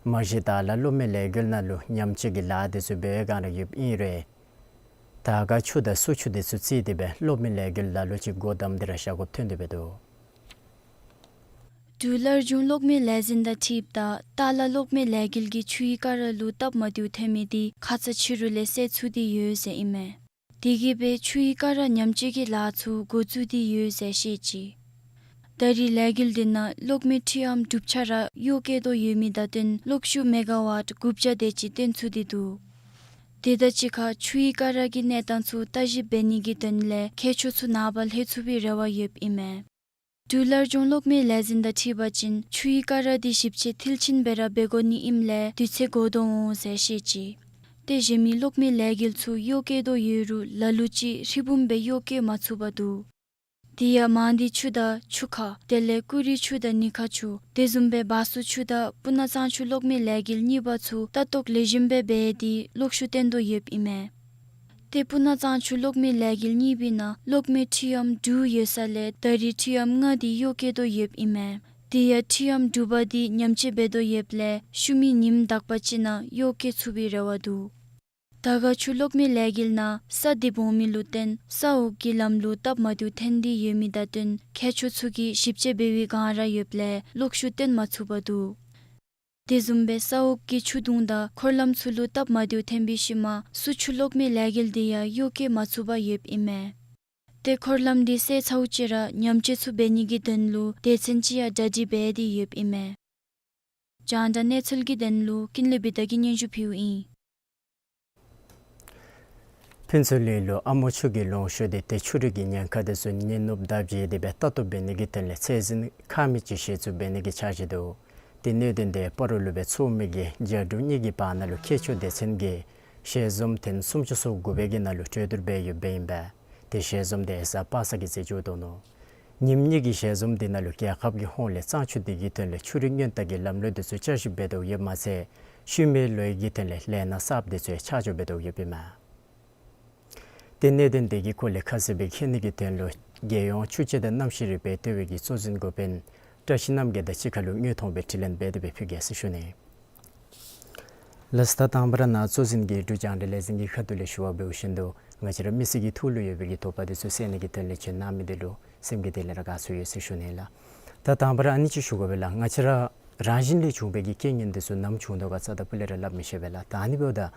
མ་གཞི་ཏཱ་ལ་གློག་མེ་ལས་འགུལ་ནང་ལུ་ཉམས་བཅོས་ཀྱི་ལཱ་དེ་ཚུ་འབད་བའི་སྒང་ར་ཡོདཔ་ཨིན་རུང་དར་དཀར་ཆུ་དང་སུ་ཆུ་དེ་ཚུ་བརྩིས་ཏེ་སྦེ་གློག་མེ་ལས་འགུལ་ལ་ལུ་ཅིག་སྒོ་བསྡམས་ཏེ་ར་བཞག་དགོཔ་ཐོན་ཏེ་སྦེ་འདུག། འབྲུག་སླར་འབྱུང་གློག་མེ་ལས་འཛིན་དང་འཁྲིལཝ་ད་ཏཱ་ལ་གློག་མེ་ལས་འགུལ་གྱིས་ཆུའི་ཀ་ར་ལུ་སྟབས་མ་བདེཝ་ཐོན་མི་དེ་ཁ་ཙ་ཕྱི་རུ་ལས་སེལ་ཚུགས་ཏེ་ཡོད་ཟེར་ཨིན་མས། དེ་གིས་སྦེ་ཆུའི་ཀ་ར་ཉམས་བཅོས་ཀྱི་ལཱ་ཚུ་འགོ་བཙུགས་ཏེ་ཡོད་ཟེར་བཤད་ཅི། ད་རེས་ལས་འགུལ་དེ་ནང་གློག་མེ་ཁྲི་འམ་དྲུག་ཆ་ར་གཡོ་སྐྱེལ་དོ་ཡོད་མི་དང་བསྟུན་གློག་ཤུགས་མེ་ག་ཝཊ་དགུ་བརྒྱ་དེ་ཅིག་བཏོན་ཚུགས་ཏེ་འདུག། དེ་དང་གཅིག་ཁར་ཆུའི་ཀ་ར་གི་གནས་སྟངས་ཚུ་བརྟག་ཞིབ་འབད་ནི་གི་དོན་ལས་མཁས་མཆོག་ཚུ་ནངས་པ་ལྷོད་ཚུགས་པའི་རེ་བ་ཡོདཔ་ཨིན་མས། འབྲུག་སླར་འབྱུང་གློག་མེ་ལས་འཛིན་དང་འཁྲིལ་བ་ཅིན་ཆུའི་ཀ་ར་དེ་ཞིབ་དཔྱད་མཐིལ་ཕྱིན་སྦེ་ར་འབད་དགོ་ནི་ཨིནམ་ལས་དུས་ཚོད་འགོར་དོ་འོང་ཟེར་བཤད་ཅི། ཏེ་གཞན་མི་གློག་མེ་ལས་འགུལ་ཚུ་གཡོ་སྐྱེལ་དོ་ཡོད་རུང་ལ་ལུ་ཅིག་ཧྲིལ་བུམ་སྦེ་གཡོ་སྐྱེལ་མ་ཚུགས་པར་འདུག། དེ་ཡང་མང་སྡེ་ཆུ་དང་ཆུ་ཁ་དེ་ལས་ཀུ་རི་ཆུ་དང་ཉི་ཁ་ཆུ་དེ་བཟུམ་སྦེ་སྦ་སུ་ཆུ་དང་སྤུ་ན་གཙང་ཆུ་གློག་མེ་ལས་འགུལ་གཉིས་པ་ཚུ་ལྟ་རྟོག་ལེགས་ཤོམ་སྦེ་འབད་དེ་གློག་ཤུགས་བཏོན་དོ་ཡོདཔ་ཨིན་མས། ཏེ་སྤུ་ན་གཙང་ཆུ་གློག་མེ་ལས་འགུལ་གཉིས་པའི་ནང་གློག་མེ་ཁྲི་འམ་དྲུག་ཡོད་ས་ལས་ད་རེས་ཁྲི་འམ་ལྔ་དེ་གཡོ་སྐྱེལ་དོ་ཡོདཔ་ཨིན་མས། དེ་ཡང་ཁྲི་འམ་དྲུག་པ་དེ་ཉམས་བཅོས་འབད་དོ་ཡོདཔ་ལས་ཤུལ་མའི་ཉིནམ་དག་པ་ཅིག་ནང་གཡོ་སྐྱེལ་ཚུགས་པའི་རེ་བ་འདུག། དར་དཀར་ཆུ་གློག་མེ་ལས་འགུལ་ནང་ས་དེ་སྦོམ་མི་ལུ་བརྟེན་ས་འོག་གི་ལམ་ལུ་སྟབས་མ་བདེཝ་ཐོན་ཏེ་ཡོད་མི་དང་བསྟུན་མཁས་མཆོག་ཚུ་གིས་ཞིབ་དཔྱད་འབད་བའི་སྒང་ར་ཡོདཔ་ལས་གློག་ཤུགས་བཏོན་མ་ཚུགས་པར་འདུག། དེ་བཟུམ་སྦེ་ས་འོག་གི་ཆུ་དུང་དང་འཁོར་ལམ་ཚུ་ལུ་སྟབས་མ་བདེཝ་ཐོན་པའི་ཤུལ་མ་སུ་ཆུ་གློག་མེ་ལས་འགུལ་དེ་ཡང་གཡོ་སྐྱེལ་མ་ཚུགས་པར་ཡོདཔ་ཨིན་མས། ཏེ་འཁོར་ལམ་དེ་སེལ་ཚརཝ་ཅིག་ར་ཉམས་བཅོས་ཚུ་འབད་ནི་གི་དོན་ལུ་སྡེ་ཚན་ཅིག་ཡང་གྲ་སྒྲིག་འབད་དེ་ཡོདཔ་ཨིན་མས། རྒྱང་བསྒྲགས་གནས་ཚུལ་གྱི་དོན་ལུ་ཀུན་ལེགས་བི་དྷ་གིས་སྙན་ཞུ་ཕུལཝ་ཨིན། ཕུན་ཚོགས་གླིང་ལུ་ཨ་མོ་ཆུ་གི་ལུང་ཤུར་དེ་ཏེ་ཆུ་རུད་ཀྱི་ཉེན་ཁ་དེ་ཚུ་ཉིན་ནུབ་ཟླཝ་བརྗེས་ཏེ་སྦེ་ལྟ་རྟོག་འབད་ནི་གི་དོན་ལས་ཚད་ཟིན་ཁ་མིག་ཅིག་གཞི་བཙུགས་འབད་ནི་གི་འཆར་གཞི་འདུག། དེ་གནད་དོན་དེ་སྤ་རོ་ལུ་སྦེ་ཚོགས་མི་གིས་རྒྱ་འབྲུག་གཉིས་ཀྱི་བར་ན་ལུ་མཁས་མཆོག་སྡེ་ཚན་གྱིས་ཞལ་འཛོམས་ཐེངས་སུམ་ཅུ་སོ་དགུ་པའི་གི་ནང་ལུ་གྲོས་བསྡུར་འབད་ཡོདཔ་ཨིན་པས། ཏེ་ཞལ་འཛོམས་དེ་གཟའ་པ་སངས་ཀྱི་ཚེ་མཇུག་བསྡུ་ནུག། ཉིནམ་གཉིས་ཀྱི་ཞལ་འཛོམས་དེ་ནང་ལུ་རྒྱལ་ཁབ་ཀྱི་ཧོངས་ལས་གཙང་ཆུ་དེ་གི་དོན་ལས་ཆུ་རུད་སྔོན་དར་གྱི་ལམ་ལུགས་དེ་ཚུ་བསྐྱར་ཞིབ་འབད་དོ་ཡོདཔ་མ་ཚད་ཤུལ་མའི་ལོའི་གི་དོན་ལས་ལས་སྣ་གསརཔ་དེ་ཚུ་ཡང་ཆ་འཇོག་འབད་དོ་ཡོདཔ་ཨིན་མས། ཏེ་གནད་དོན་དེ་གི་སྐོར་ལས་ཁ་གསལ་སྦེ་མཁྱེན་ནི་གི་དོན་ལུ་རྒྱལ་ཡོངས་ཆུ་དཔྱད་དང་གནམ་གཤིས་རིག་པའི་ལྟེ་བའི་གི་གཙོ་འཛིན་འགོ་དཔོན་བཀྲ་ཤིས་རྣམ་རྒྱལ་དང་གཅིག་ཁར་ལུ་དངོས་མཐོང་སྦེ་དྲི་ལན་འབད་དེ་སྦེ་ཕུལ་གེ་ཟེར་ཞུ་ནི། ལགས་སོ། ད་དང་པ་ར་ནཱ་གཙོ་འཛིན་གྱིས་འབྲུག་རྒྱང་བསྒྲགས་ལས་འཛིན་གྱི་ཁ་ཐུག་ལས་ཞུ་བ་འབདཝ་བཞིན་དུ་ང་བཅས་ར་མི་སེར་གྱི་ཐུགས་ལུ་ཡོད་པའི་གི་དོགས་པ་དེ་ཚུ་སེལ་ནི་གི་དོན་ལས་བྱོན་གནང་མི་དེ་ལུ་སེམས་ཀྱི་གཏིང་ལས་ར་དགའ་ཚོར་ཡོད་ཟེར་ཞུ་ནི་ལགས། ད་དང་པ་ར་ཨ་ནི་ཅིག་ཞུ་དགོ་པས་ལགས། ང་བཅས་ར་རང་བཞིན་ལས་བྱུང་བའི་གི་རྐྱེན་ངན་དེ་ཚུ་ནམ་བྱུང་དོ་ག་རྩ་དང་སྤུ་ལས་ར་སླབ་མི་ཤེས་པས་ལགས། ད་ཨ་ནི་འབདཝ་ད་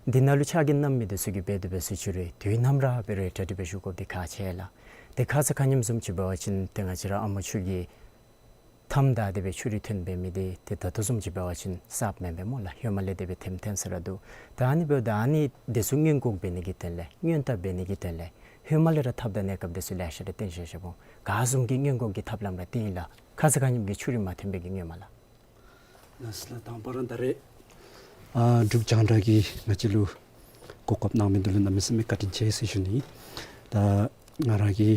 འདི་ནང་ལུ་ཕྱག་ལཱ་གནང་མི་དེ་ཚུ་གིས་འབད་དེ་འབད་ཟེར་ཅི་རུང་དུས་ནམ་ར་འབད་རུང་གྲ་སྒྲིག་སྦེ་བཞུགས་དགོཔ་དེ་ཁག་ཆེ་ལགས། ཏེ་ཁ་ཙ་ཁ་ཉིནམ་བཟུམ་ཅིག་འབད་བ་ཅིན་ཏེ་ང་བཅས་ར་ཨ་མོ་ཆུ་གི་མཐའམ་བདའ་སྟེ་སྦེ་ཆུ་རུད་ཐོན་འབད་མི་དེ་ཏེ་ད་ལྟོ་བཟུམ་ཅིག་འབད་བ་ཅིན་གསརཔ་མེན་པས་སྨོ་ལགས། ཧེ་མ་ལས་དེ་སྦེ་ཐོན་ཐོན་ས་ར་འདུག། ད་ཨ་ནི་འབདཝ་ད་ཨ་ནི་དེ་ཚུ་སྔོན་འགོག་འབད་ནི་གི་དོན་ལས་སྔོན་དར་འབད་ནི་གི་དོན་ལས་ཧེ་མ་ལས་ར་ཐབས་དང་གནས་སྐབས་དེ་ཚུ་ལེ་ཤ་ར་བཏོན་བཞག་བཞགཔ་འོང་། ག་བཟུམ་གྱི་སྔོན་འགོག་གི་ཐབས་ལམ་ར་བཏོན་ཡི་ལགས། ཁ་ཙ་ཁ་ཉིནམ་གྱི་ཆུ་རུད་མ་ཐོན་པའི་གི་སྔོན་མ་ལགས། ལགས་སོ་ལགས། དང་པ་ར་ད་རེས་ཨ་འབྲུག་རྒྱང་བསྒྲགས་ཀྱིས་ང་བཅས་ལུ་གོ་སྐབས་གནང་མི་འདི་ལུ་གནམ་མེད་ས་མེད་བཀའ་དྲིན་ཆེ་ཟེར་ཞུ་ནི། ད་ང་ར་གི་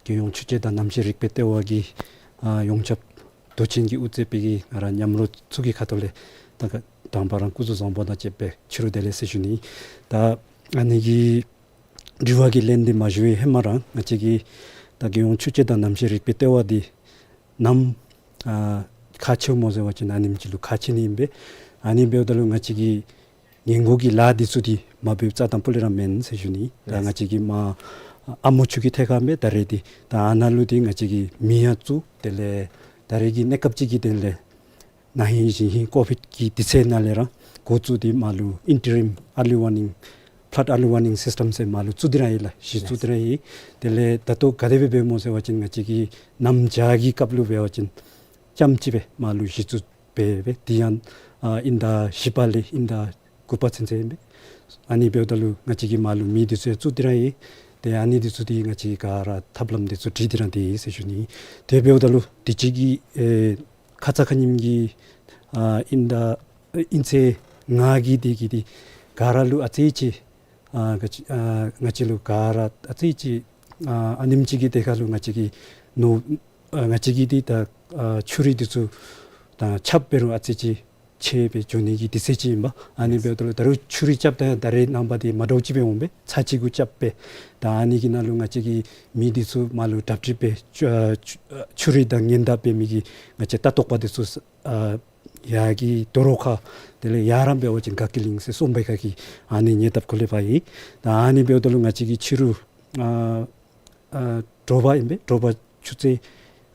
རྒྱལ་ཡོངས་ཆུ་དཔྱད་དང་གནམ་གཤིས་རིག་པའི་ལྟེ་བ་གི་ཨ་ཡོངས་ཁྱབ་མདོ་ཆེན་གྱི་དབུ་མཛད་པའི་གི་ང་ར་མཉམ་རོགས་ཚུ་གི་ཁ་ཐུག་ལས་ད་ག་དང་པ་ར་སྐུ་གཟུགས་བཟང་པོ་དང་བཅས་པའི་ཕྱི་རུ་བདེ་ལེགས་ཟེར་ཞུ་ནི། ད་ཨ་ནི་གི་དྲི་བ་གི་ལན་འདི་མ་ཞུ་བའི་ཧེ་མ་ར་ང་བཅས་ཀྱི་ད་རྒྱལ་ཡོངས་ཆུ་དཔྱད་དང་གནམ་གཤིས་རིག་པའི་ལྟེ་བ་འདི་ནམ་ཨ་ཁག་ཆེཝ་སྨོ་ཟེར་བ་ཅིན་ཨ་ནེམ་ཅིག་ལུ་ཁག་ཆེ་ནི་ཨིན་པས། ཨ་ནི་འབདཝ་ད་ལུ་ང་བཅས་ཀྱི་སྔོན་འགོག་གི་ལཱ་འདི་ཚུ་འདི་མ་འབདཝ་རྩ་དང་སྤུ་ལས་ར་མེན་ཟེར་ཞུ་ནི། ད་ལགས། ང་བཅས་ཀྱི་མ་ཨ་མོ་ཆུ་གི་ཐད་ཁར་མས། ད་རེས་འདི་ད་ཨ་ནཱ་ལུ་འདི་ང་བཅས་ཀྱིས་མི་ཡང་བཙུགས། དེ་ལས་ད་རེས་ཀྱི་གནས་སྐབས་ཅིག་གི་དོན་ལས་ན་ཧིང་གཞེས་ཧིང་ཀོ་བིཌ་ཀྱི་དུས་ཚོད་ནང་ལས་ར་འགོ་བཙུགས་ཏེ་མར་ལུ་ཨིན་ཊི་རིམ་ཨར་ལི་ཝར་ནིང་ཕླཌ་ཨར་ལི་ཝར་ནིང་སིསི་ཊམ་ཟེར་མར་ལུ་བཙུགས་ཏེ་ར་ཡོད་ལགས། གཞི་བཙུགས་ཏེ་ར་ཡོད། དེ་ལས་ད་ལྟོ་ག་དེ་སྦེ་འབདཝ་སྨོ་ཟེར་བ་ཅིན་ང་བཅས་ཀྱི་གནམ་བྱཱར་གྱི་སྐབས་ལུ་འབད་བ་ཅིན་རྐྱངམ་ཅིག་སྦེ་མར་ལུ་གཞི་བཙུགས་འབད་འབད་དེ་ཡང་ཨ་དབྱིན་ཟླ་བཞི་པ་ལས་དབྱིན་ཟླ་དགུ་པ་ཚུན་ཚོད་ཨིན་པས། ཨ་ནི་འབདཝ་ད་ལུ་ང་བཅས་ཀྱིས་མར་ལུ་མི་འདི་ཚུ་ཡང་བཙུགས་ཏེ་ར་ཡོད། ཏེ་ཨ་ནི་འདི་ཚུ་འདི་ང་བཅས་ཀྱིས་ག་ར་ཐབས་ལམ་འདི་ཚུ་སྒྲིག་སྟེ་ར་སྡོད་ཡི་ཟེར་ཞུ་ནི། དེ་འབདཝ་ད་ལུ་དུས་ཅི་གི་ཨེ་ཁ་ཙ་ཁ་ཉིནམ་གྱི་ཨ་དབྱིན་ཟླ་ཨེ་དབྱིན་ཚེས་ལྔ་གི་དེ་གི་དེ་ག་ར་ལུ་ཨ་ཙི་ཅིག་ཨ་ག་ཅི་ཨ་ང་བཅས་ལུ་ག་ར་ཨ་ཙི་ཅིག་ཨ་ཨ་ནེམ་ཅིག་གི་དེ་ཁར་ལུ་ང་བཅས་ཀྱི་ནོར་ཨ་ང་བཅས་ཀྱི་དེ་ད་ཨ་ཆུ་རུད་འདི་ཚུ་དང་ཁྱབ་འབད་རུང་ཨ་ཙི་ཅིག་ ཆེ་སྦེ་འགྱོ་ནི་གི་དུས་ཚོད་ཅིག་ཨིན་པས། ཨ་ནི་འབདཝ་ད་ལུ་ད་རུང་ཆུ་རུད་རྐྱབ་ད་ད་རེས་ནངས་པ་འདི་མ་འདྲཝ་ཅིག་སྦེ་འོང་པས། ཚར་གཅིག་གུ་རྐྱབ་སྦེ། ད་ཨ་ནི་གི་ནང་ལུ་ང་བཅས་ཀྱིས་མི་འདི་ཚུ་མར་ལུ་གྲ་སྒྲིག་སྦེ་ཆུ་ཨ་ཆུ་ཨ་ཆུ་རུད་དང་ཉེན་བརྡ་འབད་མི་གི་ང་བཅས་ལྟ་རྟོག་པ་འདི་ཚུ་ཨ་ཡར་གྱི་དོ་རུང་ཁ་དེ་ལས་ཡར་རམ་འབད་བ་ཅིན་དགའ་སྐྱིད་གླིང་ཟེར་གསུམ་པའི་ཁ་གི་ཨ་ནི་ཉེ་འདབས་ཁོ་ལས་ཕར་ཨིན། ད་ཨ་ནི་འབདཝ་ད་ལུ་ང་བཅས་ཀྱིས་ཕྱི་རུ་ཨ་ཨ་དྲོ་པ་ཨིན་པས། དྲོ་པ་ཆུ་ཚོད་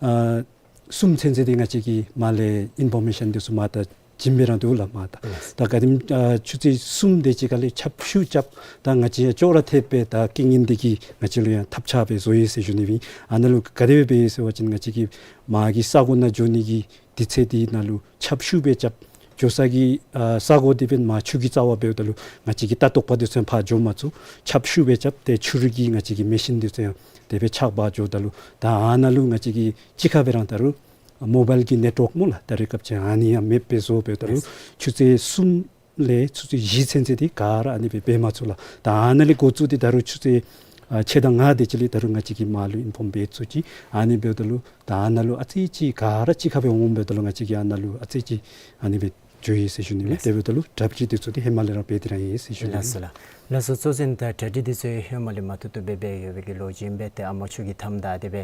ཨ་གསུམ་ཚུན་ཚོད་འདི་ང་བཅས་ཀྱིས་མར་ལས་ཨིན་ཕོར་མེ་ཤཱན་འདི་ཚུ་མར་ད་བྱིན་སྦེ་ར་འདུག་ལགས། མར་ད་ད་ག་དེམ་ཨ་ཆུ་ཚོད་གསུམ་དེ་ཅིག་ཁ་ལས་ཆབ་ཤུགས་རྐྱབ། ད་ང་བཅས་ཡང་ཅོག་ར་འཐདཔ་སྦེ་ད་རྐྱེན་ངན་འདི་གིས་ང་བཅས་ལུ་ཡང་ཐབས་ཆག་སྦེ་བཟོ་ཡི་ཟེར་ཞུ་ནི་ཨིན། ཨ་ནཱ་ལུ་ག་དེ་སྦེ་འབད་ཡི་ཟེར་བ་ཅིན་ང་བཅས་ཀྱིས་མར་གྱི་ས་གོ་ནང་འགྱོ་ནི་གི་དུས་ཚོད་འདི་ནང་ལུ་ཆབ་ཤུགས་སྦེ་རྐྱབ། འགྱོ་ས་གི་ཨ་ས་གོ་འདི་འབདན་མར་ཆུ་གི་རྩ་བར་འབདཝ་ད་ལུ་ང་བཅས་ཀྱི་ལྟ་རྟོག་པ་འདི་ཚུ་ཕར་འགྱོ་མ་ཚུགས། ཆབ་ཤུགས་སྦེ་རྐྱབ་སྟེ་ཆུ་རུད་ཀྱི་ང་བཅས་ཀྱི་མེ་ཤིན་འདི་ཚུ་ཡང་དེ་སྦེ་ཆག་པར་འགྱོཝ་ད་ལུ་ད་ཨ་ནཱ་ལུ་ང་བཅས་ཀྱིས་གཅིག་ཁར་སྦེ་ར་ད་རུང་མོ་བཱའིལ་གྱི་ནེཊ་ཝརཀ་སྨོ་ལགས། ད་རེས་སྐབས་ཅིག་ཨ་ནི་ཡང་མེདཔ་སྦེ་བཟོ་འབདཝ་ད་ལུ་ཆུ་ཚོད་གསུམ་ལས་ཆུ་ཚོད་བཞི་ཚུན་ཚོད་འདི་ག་ར་ཨ་ནི་སྦེ་འབད་མ་ཚུགས་ལགས། ད་ཨ་ནཱ་ལས་འགོ་བཙུགས་ཏེ་ད་རུང་ཆུ་ཚོད་ཨ་ཕྱེད་དང་ལྔ་དེ་ཅིག་ལས་ད་རུང་ང་བཅས་ཀྱིས་མར་ལུ་ཨིན་ཕོརམ་འབད་ཚུགས་ཅི། ཨ་ནི་འབདཝ་ད་ལུ་ད་ཨ་ནཱ་ལུ་ཨ་ཙི་ཅིག་ག་ར་གཅིག་ཁར་སྦེ་འོངམ་འབདཝ་ད་ལུ་ང་བཅས་ཀྱིས་ཨ་ནཱ་ལུ་ཨ་ཙི་ཅིག་ཨ་ནི་སྦེ་འགྱོ་ཡི་ཟེར་ཞུ་ནི་ཨིན། ལགས། དེ་འབདཝ་ད་ལུ་གྲ་སྒྲིག་འདི་ཚུ་འདི་ཧེ་མ་ལས་ར་འབད་དེ་ར་ཡོད་ཟེར་ཞུ་ནི་ཨིན། ལགས་སོ་ལགས། ལགས་སོ། གཙོ་ཆེན་ད་གྲ་སྒྲིག་འདི་ཚུ་ཧེ་མ་ལས་མ་ཐུབ་ཐུབ་སྦེ་འབད་ཡོད་པའི་གི་ལོ་རྒྱུས་ཨིན་པས། ཏེ་ཨ་མོ་ཆུ་གི་མཐའམ་ད་དེ་སྦེ་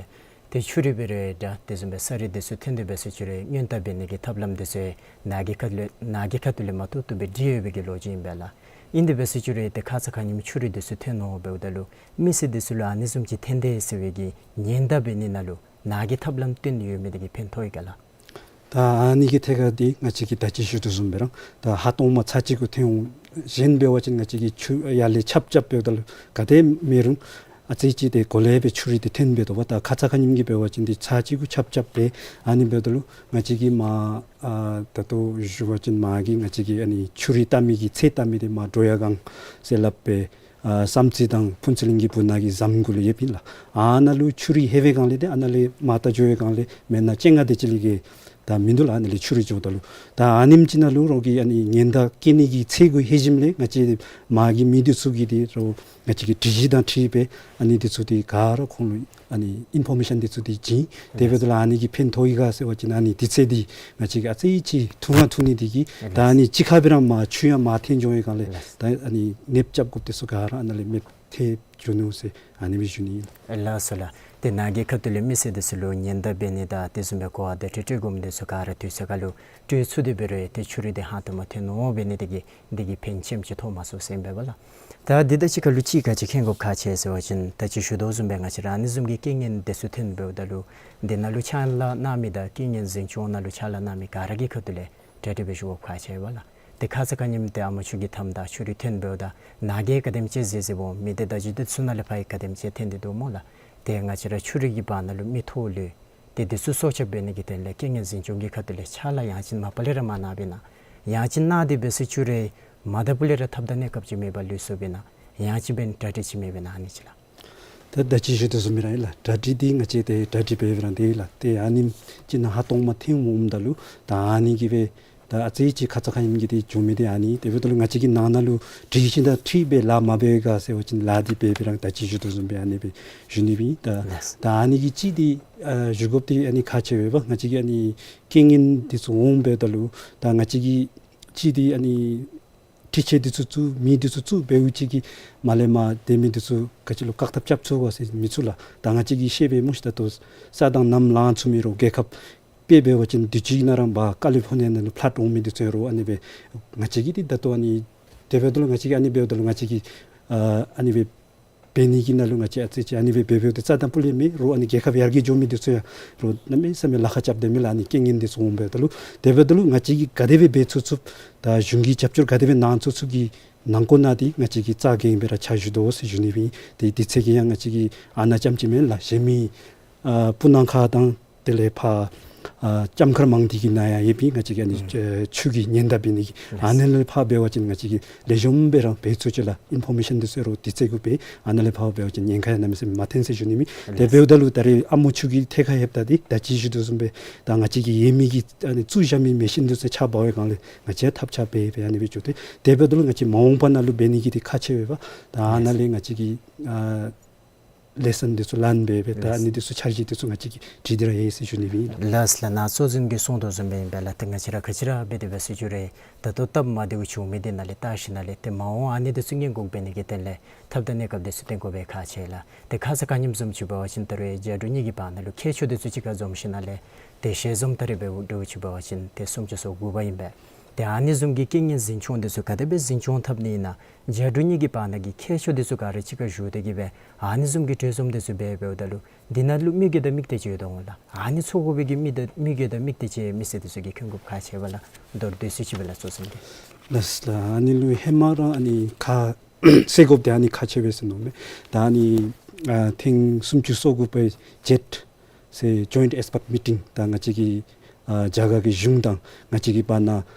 ཏེ་ཆུ་རུད་འབད་རུང་འདྲ་དེ་བཟུམ་སྦེ་ས་རུད་འདི་ཚུ་ཐོན་ཏེ་འབད་ས་ཆུ་རུད་ཉེན་བརྡ་འབད་ནི་གི་ཐབས་ལམ་འདི་ཚུ་ནཱ་གི་ཁ་ལས་ནཱ་གི་ཁ་ཐུག་ལས་མ་ཐུབ་ཐུབ་སྦེ་སྒྲིག་ཡོད་པའི་གི་ལོ་རྒྱུས་ཨིན་པས་ལགས། ཨིན་དེ་འབད་ས་ཆུ་རུད་ཏེ་ཁ་ཙ་ཁ་ཉིནམ་ཆུ་རུད་འདི་ཚུ་ཐོན་ནུག་འབདཝ་ད་ལུ་མི་སེར་འདི་ཚུ་ལུ་ཨ་ནི་བཟུམ་ཅིག་ཐོན་དེས་ཟེར་བའི་གི་ཉེན་བརྡ་འབད་ནི་ནང་ལུ་ནཱ་གི་ཐབས་ལམ་བཏོན་ཡོད་མི་འདི་གིས་ཕན་ཐོགས་ཡི་ག་ལགས། ད་ཨ་ནི་གི་ཐད་ཁར་འདི་ང་བཅས་ཀྱིས་ད་ཅི་ཞུ་དོ་བཟུམ་སྦེ་ར་ད་ཧ་ཏོང་མ་ཚར་གཅིག་གུ་ཐོན་འོང་། གཞན་འབད་བ་ཅིན་ང་བཅས་ཀྱིས་ཆུ་ཡར་ལས་ཆབ་རྐྱབ་འབདཝ་ད་ལུ་ག་དེ་མེད་རུང་ཨ་ཙི་ཅིག་ཏེ་གོ་ལེ་སྦེ་ཆུ་རུད་འདི་ཐོན་འབད་དོ་བ། ད་ཁ་ཙ་ཁ་ཉིནམ་གྱི་འབད་བ་ཅིན་འདི་ཚར་གཅིག་གུ་ཆབ་རྐྱབ་སྦེ་ཨ་ནི་འབདཝ་ད་ལུ་ང་བཅས་ཀྱིས་མར་ཨ་ད་ལྟོ་ཞུ་བ་ཅིན་མར་གྱི་ང་བཅས་ཀྱིས་ཨ་ནི་ཆུ་རུད་བལྟ་མི་གི་ཚད་བལྟ་མི་འདི་མར་འགྲོ་ཡ་སྒང་ཟེར་སླབ་སྦེ་ཨ་བསམ་རྩེ་དང་ཕུན་ཚོགས་གླིང་གི་སྦུག་ན་གི་ཟམ་གུ་ལུ་ཡོདཔ་ཨིན་ལགས། ཨ་ནཱ་ལུ་ཆུ་རུད་ལྷོད་པའི་སྒང་ལས་ཏེ་ཨ་ནཱ་ལས་མར་ད་འགྱོ་བའི་སྒང་ལས་མེན་ན་སྤྱན་སྔ་དེ་ཅིག་ལས་བརྒལ་ད་མིན་འདུག་ལགས། ཨ་ནཱ་ལས་ཆུ་རུད་འགྱོཝ་ད་ལུ་ད་ཨ་ནེམ་ཅིག་ནང་ལུ་རོགས་ཀྱིས་ཨ་ནི་ཉེན་བརྡ་བཀལ་ནི་གི་ཚད་གུ་ལྷོད་ཞིནམ་ལས་ང་བཅས་མར་གྱི་མི་འདི་ཚུ་གིས་འདི་རོགས་ང་བཅས་ཀྱི་སྒྲིག་གཞི་དང་འཁྲིལ་སྦེ་ཨ་ནི་འདི་ཚུ་འདི་ག་ར་ཁོང་ལུ་ཨ་ནི་ཨིན་ཕོར་མེ་ཤཱན་འདི་ཚུ་འདི་བྱིན། དེ་འབདཝ་ད་ལུ་ཨ་ནི་གིས་ཕན་ཐོགས་ཡི་ག་ཟེར་བ་ཅིན་ཨ་ནི་དུས་ཚོད་འདི་ང་བཅས་ཀྱིས་ཨ་ཙི་ཅིག་ཐུང་ར་ཐུང་ནི་འདི་གིས་ད་ཨ་ནི་གཅིག་ཁར་སྦེ་ར་མར་ཆུ་ཡང་མར་ཐོན་འགྱོ་བའི་སྒང་ལས་ད་ཨ་ནི་གནོདཔ་རྐྱབ་དགོཔ་འདི་ཚུ་ག་ར་ཨ་ནཱ་ལས་མེདཔ་ཐལ་འགྱོ་ནུག་ཟེར་ཨ་ནི་སྦེ་ཞུ་ནི་ཨིན། ལགས་སོ་ལགས། ཏེ་ནཱ་གི་ཁ་ཐུག་ལས་མི་སེར་འདི་ཚུ་ལུ་ཉེན་བརྡ་འབད་ནི་དང་དེ་བཟུམ་སྦེ་གོ་བ་བརྡ་སྤྲོད་སྤྲོད་དགོ་མི་འདི་ཚུ་ག་ར་དུས་ཚོད་ཁར་ལུ་སྤྲོད་ཚུགས་ཏེ་འབད་རུང་ཏེ་ཆུ་རུད་འདི་ཧ་ཏོང་མ་ཐོན་ནུག་འབད་ནི་འདི་གིས་འདི་གིས་ཕན་ཆེམ་ཅིག་ཐོགས་མ་ཚུགས་ཟེར་ཨིན་པས་ལགས། ད་འདི་དང་གཅིག་ཁར་ལུ་ཅིག་མཁྱེན་དགོཔ་ག་ཅི་ཟེར་བ་ཅིན་ད་ཅི་ཞུ་དོ་བཟུམ་སྦེ་ང་བཅས་ར་ཨ་ནི་བཟུམ་གྱི་རྐྱེན་ངན་འདི་ཚུ་ཐོན་འབདཝ་ད་ལུ་འདི་ནང་ལུ་ཕྱག་ལཱ་གནང་མི་དང་རྐྱེན་ངན་འཛིན་སྐྱོང་ནང་ལུ་ཕྱག་ལཱ་གནང་མི་ག་ར་གི་ཁ་ཐུག་ལས་གྲ་སྒྲིག་འབད་ཞུ་དགོཔ་ག་ཅི་ཡོད་པ་ལགས། ཏེ་ཁ་ཙ་ཁ་ཉིནམ་ཏེ་ཨ་མོ་ཆུ་གི་མཐའམ་ད་ཆུ་རུད་ཐོན་འབདཝ་ད་ནཱ་གིས་ག་དེམ་ཅིག་གཟིགས་གཟིགསཔ་འོང་མི་སྡེ་བརྡ་བརྒྱུད་འདི་ཚུ་ནང་ལས་ཕར་ག་དེམ་ཅིག་ཐོན་ཏེ་འདུག་སྨོ་ལགས། ཏེ་ང་བཅས་ར་ཆུ་རུད་ཀྱི་བར་ན་ལུ་མི་ཐོ་ལུ་ཏེ་འདི་ཚུ་སྲོག་སྐྱབས་འབད་ནི་གི་དོན་ལས་རྐྱེན་ངན་འཛིན་སྐྱོང་གི་ཁ་ཐུག་ལས་ཕྱག་ལཱ་ཡང་ཅིན་མ་པ་ལས་ར་མ་གནང་པས་ན་ཡང་ཅིན་གནང་སྟེ་འབད་ས་ཆུ་རུད་མ་དང་པ་ལས་ར་ཐབས་དང་གནས་སྐབས་ཅིག་མེད་པར་ལུས་སོང་པས་ན་ཡང་ཅིན་འབད་ནི་གྲ་སྒྲིག་ཅིག་མེད་པས་ན་ཨ་ནི་ཅིག་ལགས། ད་ད་ཅི་ཞུ་དོ་བཟུམ་སྦེ་ར་ཨིན་ལགས། གྲ་སྒྲིག་འདི་ང་བཅས་ཏེ་གྲ་སྒྲིག་འབད་འབད་ར་འདི་ཨིན་ལགས། ཏེ་ཨ་ནེམ་ཅིག་ནང་ཧ་ཏོང་མ་ཐོན་འོངམ་ད་ལུ་ད་ཨ་ནི་གིས་སྦེ་ད་ཨ་ཙི་ཅིག་ཁ་ཙ་ཁ་ཉིནམ་གྱི་འདི་བྱུང་མི་འདི་ཨ་ནི་དེ་འབདཝ་ད་ལུ་ང་བཅས་ཀྱིས་ནང་ན་ལུ་སྒྲིག་གཞི་དང་འཁྲིལ་སྦེ་ལཱ་མ་འབད་ག་ཟེར་བ་ཅིན་ལཱ་འདི་འབད་འབད་ར་ད་ཅི་ཞུ་དོ་བཟུམ་སྦེ་ཨ་ནི་སྦེ་ཞུ་ནི་སྦེ་ཨིན། ད་ལགས། ད་ཨ་ནི་གི་ཅིག་འདི་ཨ་ཞུ་དགོཔ་འདི་ཨ་ནི་ཁག་ཆེ་བས་པ། ང་བཅས་ཀྱིས་ཨ་ནི་རྐྱེན་ངན་འདི་ཚུ་འོང་འབདཝ་ད་ལུ་ད་ང་བཅས་ཀྱིས་ཅིག་འདི་ཨ་ནི་འཕྲུལ་ཆས་འདི་ཚུ་བཙུགས་མི་འདི་ཚུ་བཙུགས་འབདཝ་ཅིག་གིས་མར་ལས་མར་སྡོད་མི་འདི་ཚུ་ག་ཅི་ལོ་བཀག་ཐབས་རྐྱབ་ཚུགས་ག་ཟེར་མི་ཚུ་ལགས། ད་ང་བཅས་ཀྱིས་ཤེས་པས་སྨོ་ཤིག། ད་ལྟོ་ས་དང་གནམ་ལངས་ཚུགས་མི་རོགས་རྒྱལ་ཁབ་དཔེ་འབད་བ་ཅིན་དུས་ཅི་ནང་ར་འབད་ཀ་ལི་ཕོར་ནི་ཡ་ནང་ལུ་ཕླཊ་འོང་མི་འདི་ཚུ་ཡང་རོགས་ཨ་ནི་སྦེ་ང་བཅས་ཀྱིས་འདི་ད་ལྟོ་ཨ་ནི་དེ་འབདཝ་ད་ལུ་ང་བཅས་ཀྱིས་ཨ་ནི་འབདཝ་ད་ལུ་ང་བཅས་ཀྱིས་ཨ་ཨ་ནི་སྦེ་འབད་ནི་གི་ནང་ལུ་ང་བཅས་ཨ་ཙི་ཅིག་ཨ་ནི་སྦེ་འབད་འབདཝ་ད་རྩ་དང་སྤུ་ལས་མེད་རོགས་ཨ་ནི་རྒྱལ་ཁབ་ཡར་རྒྱས་འགྱོ་མི་འདི་ཚུ་ཡང་རོགས་གནམ་མེད་ས་མེད་ལཱ་ཁག་རྐྱབ་སྡོད་མི་ལགས། ཨ་ནི་རྐྱེན་ངན་འདི་ཚུ་འོང་འབདཝ་ད་ལུ་དེ་འབདཝ་ད་ལུ་ང་བཅས་ཀྱིས་ག་དེ་སྦེ་འབད་ཚུགས་ཚུགས་ད་གཞུང་གིས་རྒྱབ་སྐྱོར་ག་དེ་སྦེ་གནང་ཚུགས་ཚུགས་ཀྱི་ནང་འཁོད་ནང་འདི་ང་བཅས་ཀྱིས་རྩ་འགེངས་སྦེ་ར་ཕྱག་ཞུ་དོ་ཟེར་ཞུ་ནི་སྦེ་ཨིན། ཏེ་དུས་ཚོད་ཀྱིས་ཡང་ང་བཅས་ཀྱི་ཨ་ནཱ་རྐྱངམ་ཅིག་མེན་ལགས། གཞན་མི་ཨ་སྤུ་ན་ཁ་དང་དེ་ལས་ཕར་ཨ་ལྕམ་མཁར་མང་འདི་གི་ནང་ཡང་ཡོདཔ་ཨིན། ང་བཅས་ཀྱིས་ཨ་ནི་ཨུམ་ཨ་ཆུ་གི་ཉེན་བརྡ་འབད་ནི་གི་ལགས། ཨ་ནི་ལས་ཕར་འབད་བ་ཅིན་ང་བཅས་ཀྱིས་ལེགས་ཤོམ་སྦེ་ར་འབད་ཚུགས་ཅི་ལགས། ཨིན་ཕོར་མེ་ཤཱན་འདི་ཚུ་རོགས་དུས་ཚོད་གུ་སྦེ་ཨ་ནི་ལས་ཕར་འབད་བ་ཅིན་ཉེན་ཁ་ཡང་གནམ་མེད་ས་མེད་མ་ཐོན་ཟེར་ཞུ་ནི་ཨིན། དེ་ལགས། འབདཝ་ད་ལུ་ད་རེས་ཨ་མོ་ཆུ་གི་ཐད་ཁར་ལྷོདཔ་ད་འདི་ད་ཅི་ཞུ་དོ་བཟུམ་སྦེ་ད་ང་བཅས་ཀྱི་ཡོད་མི་གི་ཨ་ནི་བཙུགས་བཞག་མི་མེ་ཤཱན་འདི་ཚུ་ཆག་འབག་པའི་སྒང་ལས་ང་བཅས་ཐབས་ཆག་འབད་འབད་ཨ་ནི་སྦེ་འགྱོ་སྟེ་དེ་འབདཝ་ད་ལུ་ང་བཅས་མ་འོངས་པ་ནང་ལུ་འབད་ནི་གི་འདི་ཁག་ཆེ་བས་པ། ད་ཨ་ནཱ་ལས་ང་བཅས་ཀྱིས་ཨ་ ལེ་སཱན་འདི་ཚུ་ལེན་སྦེ་སྦེ་ད་ཨ་ནི་འདི་ཚུ་འཆར་གཞི་འདི་ཚུ་ང་བཅས་ཀྱིས་བྲིས་ཏེ་ར་ཡོད་ཟེར་ཞུ་ནི་ཨིན་ལགས། ལགས་ལགས། ནཱ་གཙོ་འཛིན་གྱིས་གསུངས་དོ་བཟུམ་སྦེ་ཨིན་པས་ལགས། ཏེ་ང་བཅས་ར་ག་ཅི་ར་འབད་དེ་འབད་ཟེར་ཞུ་རུང་ད་ལྟོ་སྟབས་མ་བདེཝ་བྱུང་མི་འདི་ནང་ལས་བལྟ་ཞིནམ་ལས་ཏེ་མ་འོངས་ཨ་ནི་འདི་ཚུ་སྔོན་འགོག་འབད་ནི་གི་དོན་ལས་ཐབས་དང་གནས་སྐབས་འདི་ཚུ་བཏོན་དགོ་པའི་ཁག་ཆེ་ལགས། ཏེ་ཁ་ཙ་ཁ་ཉིནམ་བཟུམ་ཅིག་འབད་བ་ཅིན་ད་རུང་རྒྱ་འབྲུག་གཉིས་ཀྱི་བར་ན་ལུ་ཁྱད་ཆོས་འདི་ཚུ་གཅིག་ཁར་འཛོམས་ཞིནམ་ལས་ཏེ་ཞལ་འཛོམས་ད་རེས་འབདཝ་འདྲཝ་ཅིག་འབད་བ་ཅིན་ཏེ་སུམ་ཅུ་སོ་དགུ་པ་ཨིན་པས། ཏེ་ཨ་ནི་བཟུམ་གྱི་རྐྱེན་ངན་འཛིན་སྐྱོང་འདི་ཚུ་ག་དེ་སྦེ་འཛིན་སྐྱོང་འཐབ་ནི་ཨིན་ན། རྒྱ་འབྲུག་གཉིས་ཀྱི་བར་ན་གི་ཁྱད་ཆོས་འདི་ཚུ་ག་ར་གཅིག་ཁར་བསྡུ་སྟེ་གི་སྦེ་ཨ་ནི་བཟུམ་གྱི་གྲོས་འཛོམས་འདི་ཚུ་འབད་འབདཝ་ད་ལུ་འདི་ནང་ལུ་མི་སྒེར་དང་མི་སྡེ་ཅིག་ཡོདཔ་འོང་ལགས། ཨ་ནི་ཚོགས་དགོ་པའི་གི་མི་དང་མི་སྒེར་དང་མི་སྡེ་ཅིག་མི་སེར་འདི་ཚུ་གིས་མཁྱེན་དགོཔ་ཁག་ཆེ་བས་ལགས། མདོར་བསྡུས་ཅིག་སྦེ་ལགས་གཙོ་འཛིན་གྱིས། ལགས་ལགས། ཨ་ནི་ལུ་ཧེ་མ་ར་ཨ་ནི་ཁ་གསལ་དགོཔ་འདི་ཨ་ནི་ཁག་ཆེ་བས་ཟེར་མནོཝ་མས། ད་ཨ་ནི་ཨ་ཐེངས་སུམ་ཅུ་སོ་དགུ་པའི་བརྒྱད་ཟེར་ཇོའིནཊ་ཨེགསི་པརཊ་མི་ཊིང་ད་ང་བཅས་ཀྱི་ཨ་རྒྱ་གར་གྱི་གཞུང་དང་ང་བཅས་ཀྱི་བར་ན་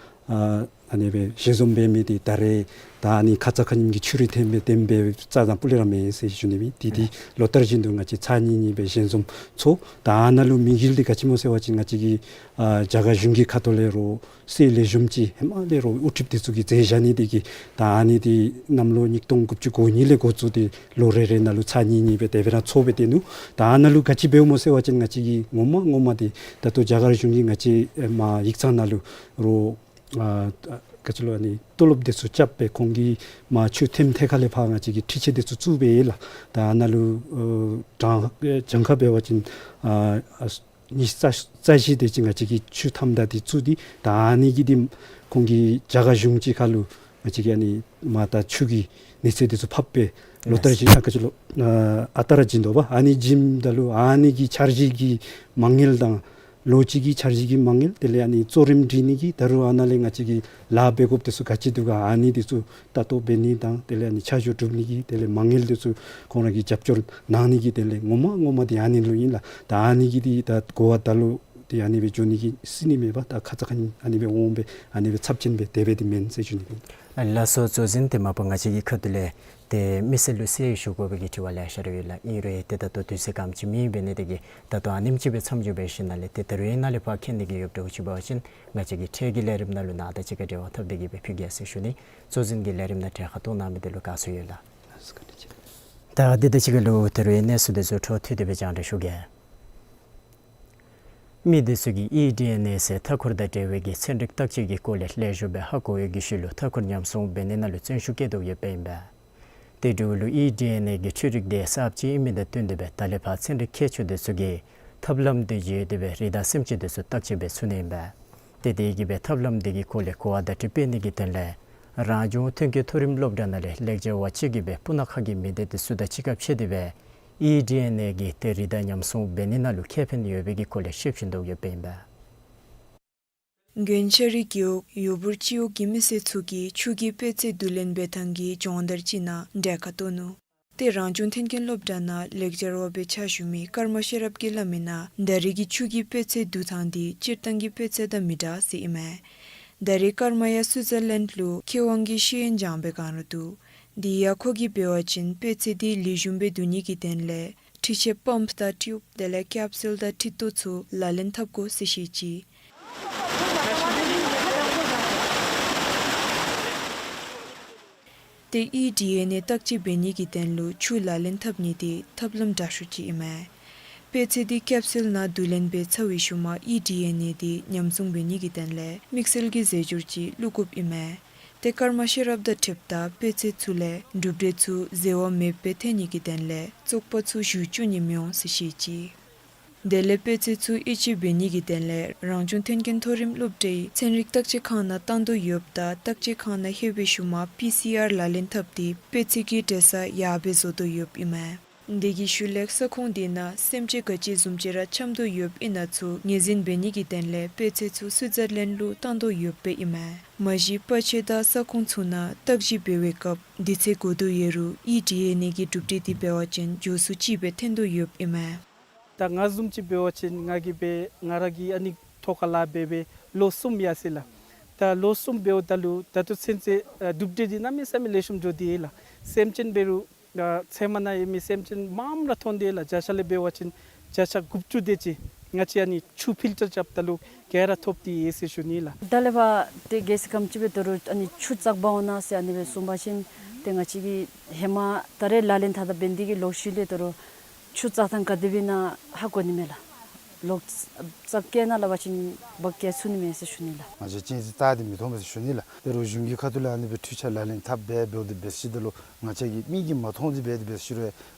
ཨ་ཨ་ནི་སྦེ་ཞལ་འཛོམས་འབད་མི་འདི་ད་རེས་ད་ཨ་ནི་ཁ་ཙ་ཁ་ཉིནམ་གྱི་ཆུ་རུད་འཐེན་སྦེ་འཐེན་སྦེ་རྩ་དང་སྤུ་ལས་ར་མེན་ཟེར་ཞུ་ནི་ཨིན། འདི་འདི་ལོ་ལྟར་བཞིན་དུ་ང་བཅས་ཚར་གཉིས་གཉིས་སྦེ་ཞལ་འཛོམས་ཚོགས། ད་ཨ་ནཱ་ལུ་དམིགས་ཡུལ་འདི་ག་ཅི་སྨོ་ཟེར་བ་ཅིན་ང་བཅས་ཀྱི་ཨ་རྒྱ་གར་གཞུང་གི་ཁ་ཐུག་ལས་རོགས་སྲིད་ལས་གཞུང་ཅིག་ཧེ་མ་ལས་རོགས་དབུ་ཁྲིདཔ་འདི་ཚུ་གིས་མཛད་བཞག་ནི་འདི་གིས་ད་ཨ་ནི་འདི་གནམ་ལོ་ཉིས་སྟོང་དགུ་བཅུ་གོ་གཉིས་ལས་འགོ་བཙུགས་ཏེ་ལོ་རེ་རེ་ནང་ལུ་ཚར་གཉིས་གཉིས་སྦེ་དེ་སྦེ་ར་ཚོགས་སྦེ་སྡོད་ནུག། ད་ཨ་ནཱ་ལུ་ག་ཅི་འབདཝ་སྨོ་ཟེར་བ་ཅིན་ང་བཅས་ཀྱིས་ངོ་མ་ངོ་མ་འདི་ད་ལྟོ་རྒྱ་གར་གཞུང་གིས་ང་བཅས་ཨེ་མར་ཡིག་ཚང་ནང་ལུ་རོགས་ཨ་ག་ཅི་ལོ་ཨ་ནི་ཏོ་ལོབ་འདི་ཚུ་རྐྱབ་སྦེ་ཁོང་གིས་མར་ཆུ་འཐེནམ་ཐད་ཁ་ལས་ཕར་ང་བཅས་ཀྱིས་འཕྲུལ་ཆས་འདི་ཚུ་བཙུགས་སྦེ་ཡོད་ལགས། ད་ཨ་ནཱ་ལུ་ཨ་གྲངས་ཨེ་གྱངས་ཁ་འབད་བ་ཅིན་ཨ་ཨ་ཉི་ཤུ་རྩ་རྩ་བཞི་དེ་ཅིག་ང་བཅས་ཀྱིས་ཆུ་ཐམ་ད་འདི་བཙུགས་ཏེ་ད་ཨ་ནི་གི་འདི་ཁོང་གིས་རྒྱ་གར་གཞུང་ཅིག་ཁར་ལུ་ང་བཅས་ཀྱིས་ཨ་ནི་མར་ད་ཆུ་གི་གནས་ཚད་འདི་ཚུ་ཕབ་སྦེ་ལོ་ལྟར་བཞིན་ཨ་ག་ཅི་ལོ་ཨ་ཨ་རྟག་ར་བྱིན་དོ་བ། ཨ་ནི་བྱིནམ་ད་ལུ་ཨ་ནི་གི་འཆར་གཞི་གི་མ་དངུལ་དང་ལོ་གཅིག་གི་འཆར་གཞི་གི་མ་དངུལ་དེ་ལས་ཨ་ནི་གཙོ་རིམ་སྒྲིག་ནི་གི་ད་རུང་ཨ་ནཱ་ལས་ང་བཅས་ཀྱིས་ལཱ་འབད་དགོཔ་འདི་ཚུ་ག་ཅི་འདུག་ག་ཨ་ནི་འདི་ཚུ་ལྟ་རྟོག་འབད་ནི་དང་དེ་ལས་ཨ་ནི་ཆ་འཇོག་སྒྲུབ་ནི་གི་དེ་ལས་མ་དངུལ་འདི་ཚུ་ཁོང་ར་གིས་རྒྱབ་སྐྱོར་གནང་ནི་གི་དེ་ལས་ངོ་མ་ངོ་མ་འདི་ཨ་ནི་ལུ་ཨིན་ལགས། ད་ཨ་ནི་གི་འདི་ད་གོ་བ་ད་ལུ་འདི་ཨ་ནི་སྦེ་འགྱོ་ནི་གི་སྲིད་ནི་མེད་པས། ད་ཁ་ཙ་ཁ་ཉིནམ་ཨ་ནི་སྦེ་འོང་སྦེ་ཨ་ནི་སྦེ་ཚབས་ཆེན་སྦེ་དེ་སྦེ་འདི་མེན་ཟེར་ཞུ་ནི་ཨིན། ལགས་སོ། གཙོ་འཛིན། ཏེ་མ་པ་ང་བཅས་ཀྱི་ཁ་ཐུག་ལས་ཏེ་མི་སེར་ལུ་གསལ་ཞུ་དགོ་པའི་གི་དྲི་བ་ལེ་ཤ་ར་ཡོད་ལགས། ཨིན་རུང་ཏེ་ད་ལྟོ་དུས་ཚོད་གནམ་ཅིག་མེད་པས་ནི་དེ་གིས་ད་ལྟོ་ཨ་ནེམ་ཅིག་སྦེ་མཚམས་འཇོག་འབད་ཞིནམ་ལས་ཏེ་ད་རུང་ནཱ་ལས་ཕར་མཁྱེན་ནི་གི་ཡོདཔ་འདྲཝ་ཅིག་འབད་བ་ཅིན་ང་བཅས་ཀྱི་འཕྲལ་གྱི་ལས་རིམ་ནང་ལུ་ནཱ་དང་གཅིག་ཁར་འབྲེལ་བ་འཐབ་སྟེ་གི་སྦེ་ཕུལ་གེ་ཟེར་ཞུ་ནི། གཙོ་འཛིན་གྱིས་ལས་རིམ་ནང་གྲལ་ཁར་གཏོགས་གནང་མི་འདི་ལུ་དགའ་བསུ་ཡོད་ལགས། ད་འདི་དང་གཅིག་ཁར་ལུ་ད་རུང་གནས་ཚུལ་འདི་ཚུ་འཕྲོ་མཐུད་དེ་སྦེ་སྙན་ཞུ་གེ། མི་འདི་ཚུ་གིས་ཨི་ཌི་ཨེན་ཨེ་ཟེར་མཐའ་འཁོར་དང་འབྲེལ་བའི་གི་ཚན་རིག་བརྟག་དཔྱད་ཀྱི་སྐོར་ལས་ལེགས་ཤོམ་སྦེ་ཧ་གོ་བའི་གི་ཤུལ་ལུ་མཐའ་འཁོར་ཉམས་སྲུང་འབད་ནི་ནང་ལུ་བརྩོན་ཤུགས་བསྐྱེད་དོ་ཡོདཔ་ཨིན་པས། དེ་འབདཝ་ལུ་ཨི་ཌི་ཨེན་ཨེ་གི་འཕྲུལ་རིག་འདི་གསརཔ་ཅིག་ཨིན་མི་དང་བསྟུན་ཏེ་སྦེ་ད་ལས་ཕར་ཚན་རིག་མཁས་མཆོག་འདི་ཚུ་གིས་ཐབས་ལམ་འདི་བརྒྱུད་དེ་སྦེ་རི་དྭགས་སེམས་ཅན་འདི་ཚུ་བརྟག་དཔྱད་འབད་ཚུགས་ནི་ཨིན་པས། ཏེ་དེ་གིས་སྦེ་ཐབས་ལམ་འདི་གི་སྐོར་ལས་གོ་བ་བརྡ་སྤྲོད་འབད་ནི་གི་དོན་ལས་རང་སྐྱོང་མཐུན་རྐྱེན་མཐོ་རིམ་སློབ་གྲྭ་ནང་ལས་ལེགས་སྦྱར་བ་གཅིག་གིས་སྦེ་སྤུ་ན་ཁ་གི་མི་སྡེ་འདི་ཚུ་དང་གཅིག་ཁར་ཕྱད་དེ་སྦེ་ཨི་ཌི་ཨེན་ཨེ་གིས་ཏེ་རི་དྭགས་ཉམས་སྲུང་འབད་ནི་ནང་ལུ་ཁེ་ཕན་ཡོད་པའི་གི་སྐོར་ལས་ཤེསཔ་བྱིན་དོ་ཡོདཔ་ཨིན་པས། དགོན་ཤ་རི་རྒེད་འོག་ཡུ་འབུར་སྤྱི་འོག་གི་མི་སེར་ཚུ་གིས་ཆུ་གི་དཔེ་ཚད་བསྡུ་ལེན་འབད་ཐངས་ཀྱི་སྦྱོང་བརྡར་ཅིག་ནང་གྲལ་ཁར་གཏོགས་ནུག། ཏེ་རང་སྐྱོང་མཐུན་རྐྱེན་སློབ་གྲྭ་ནང་ལེགས་སྦྱར་བ་སྦེ་ཕྱག་ཞུ་མི་ཀརྨ་ཤེས་རབ་ཀྱིས་སླབ་མི་ནང་ད་རེས་ཀྱི་ཆུ་གི་དཔེ་ཚད་བསྡུ་ཐངས་འདི་སྤྱིར་བཏང་གི་དཔེ་ཚད་དང་མི་འདྲ་ཟེར་ཨིན་མས། ད་རེས་ཀརྨ་ཡང་སུའི་ཛར་ལེནཌ་ལུ་མཁས་དབང་གི་ཤེས་ཡོན་སྦྱང་པའི་བསྒང་ར་འདུག། དེ་ཡང་ཁོ་གིས་འབད་བ་ཅིན་དཔེ་ཚད་འདི་ལེགས་ཤོམ་སྦེ་བསྡུ་ནི་གི་དོན་ལས་འཕྲུལ་ཆས་པམཔ་དང་ཊིའུབ་དེ་ལས་ཀེཔ་སུལ་དང་འཕྲུལ་ཏོག་ཚུ་ལག་ལེན་འཐབ་དགོ་ཟེར་བཤད་ཅི། ཏེ་ཨི་ཌི་ཨེན་ཨེ་བརྟག་དཔྱད་འབད་ནི་གི་དོན་ལུ་ཆུ་ལག་ལེན་འཐབ་ནི་འདི་ཐབས་ལམ་དྲག་ཤོས་ཅིག་ཨིན་མས། དཔེ་ཚད་འདི་ཀེཔ་སུལ་ནང་བསྡུ་ལེན་འབད་ཚར་བའི་ཤུལ་མ་ཨི་ཌི་ཨེན་ཨེ་འདི་ཉམས་སྲུང་འབད་ནི་གི་དོན་ལས་དམིགས་བསལ་གྱི་རྫས་སྦྱོར་ཅིག་བླུག་དགོཔ་ཨིན་མས། ཏེ་ཀརྨ་ཤེས་རབ་དང་འཁྲིལཝ་ད་དཔེ་ཚད་ཚུ་ལས་གྲུབ་འབྲས་ཚུ་འཛོལ་བ་མེདཔ་སྦེ་ཐོན་ནི་གི་དོན་ལས་བཙོག་པ་ཚུ་ཞུ་བཅུག་ནི་མི་འོང་ཟེར་བཤད་ཅི། དེ་ལས་དཔེ་ཚད་ཚུ་དབྱེ་དཔྱད་འབད་ནི་གི་དོན་ལས་རང་སྐྱོང་མཐུན་རྐྱེན་མཐོ་རིམ་སློབ་གྲྭའི་ཚན་རིག་བརྟག་དཔྱད་ཁང་ནང་བཏང་དོ་ཡོདཔ་ད་བརྟག་དཔྱད་ཁང་ནང་ལྷོད་པའི་ཤུལ་མ་པི་སི་ཨར་ལག་ལེན་འཐབ་སྟེ་དཔེ་ཚད་ཀྱི་འདྲེས་ས་ཡར་སྦེ་བཟོ་དོ་ཡོདཔ་ཨིན་མས། དེ་གི་ཤུལ་ལས་ས་ཁོངས་དེ་ནང་སེམས་ཅན་ག་ཅི་བཟུམ་ཅིག་ར་འཁྱམས་དོ་ཡོདཔ་ཨིན་ན་ཚུ་ངོས་འཛིན་འབད་ནི་གི་དོན་ལས་དཔེ་ཚད་ཚུ་སུའི་ཛར་ལེནཌ་ལུ་བཏང་དོ་ཡོདཔ་ཨིན་མས། མ་གཞི་པ་ཆེ་དང་ས་ཁོངས་ཚུ་ནང་བརྟག་ཞིབ་འབད་བའི་སྐབས་དུས་ཚོད་འགོར་དོ་ཡོད་རུང་ཨི་ཌི་ཨེན་ཨེ་གི་གྲུབ་འབྲས་འདི་འབད་བ་ཅིན་མགྱོགས་སུ་ཅིག་སྦེ་ཐོན་དོ་ཡོདཔ་ཨིན་མས། ད་ང་བཟུམ་ཅིག་འབད་བ་ཅིན་ང་གིས་སྦེ་ང་ར་གིས་ཨ་ནི་ཐོག་ཁར་ལཱ་འབད་སྦེ་ལོ་གསུམ་ཡར་སོ་ཡི་ལགས། ད་ལོ་གསུམ་འབདཝ་ད་ལུ་ད་ལྟོ་ཚུན་ཚོད་ཨ་གྲུབ་འབྲས་འདི་གནམ་མེད་ས་མེད་ལེགས་ཤོམ་འགྱོ་སྟེ་ཡོད་ལགས། སེམས་ཅན་འབད་རུང་ཨ་ཚལ་མ་ནང་ཡོད་མི་སེམས་ཅན་མངམ་ར་ཐོན་ཏེ་ཡོད་ལགས། བརྒྱ་ཆ་ལས་འབད་བ་ཅིན་བརྒྱ་ཆ་དགུ་བཅུ་དེ་ཅིག་ང་བཅས་ཨ་ནི་ཆུ་ཕིལ་ཊར་རྐྱབ་ད་ལུ་ག་ར་ཐོབ་སྟེ་ཡོད་ཟེར་ཞུ་ནི་ལགས། ད་ལས་ཕར་ཏེ་གལ་སྲིད་གནམ་ཅིག་སྦེ་ད་རུང་ཨ་ནི་ཆུ་བཙགཔ་འོང་ན་ཟེར་ཨ་ནི་སྦེ་གསུངས་པ་ཅིན་ཏེ་ང་བཅས་ཀྱིས་ཧེ་མ་ད་རེས་ལག་ལེན་འཐབ་འཐབ་འབད་ནི་དེ་གིས་ལོག་ཤུལ་ལས་ད་རུང་ ཆུ་བཙག་ཐངས་ག་དེ་སྦེ་ཨིན་ན་ཧ་གོ་ནི་མས་ལགས། ལོག་བཙག་བཀལ་ནང་ལུ་འབད་བ་ཅིན་འབག་བཀལ་ཚུགས་ནི་མས་ཟེར་ཞུ་ནི་ལགས། ང་བཅས་གཅན་གཟན་བཏགས་ཏེ་མི་འཐོན་པས་ཟེར་ཞུ་ནི་ལགས། ད་རུང་གཞུང་གི་ཁ་ཐུག་ལས་ཨ་ནི་སྦེ་འཕྲུལ་ཆས་ལག་ལེན་འཐབ་སྦེ་འབདཝ་ད་འབད་ཞིནམ་ད་ལུ་ང་བཅས་ཀྱི་མིག་གིས་མ་མཐོང་སྟེ་འབད་དེ་འབད་ཞུ་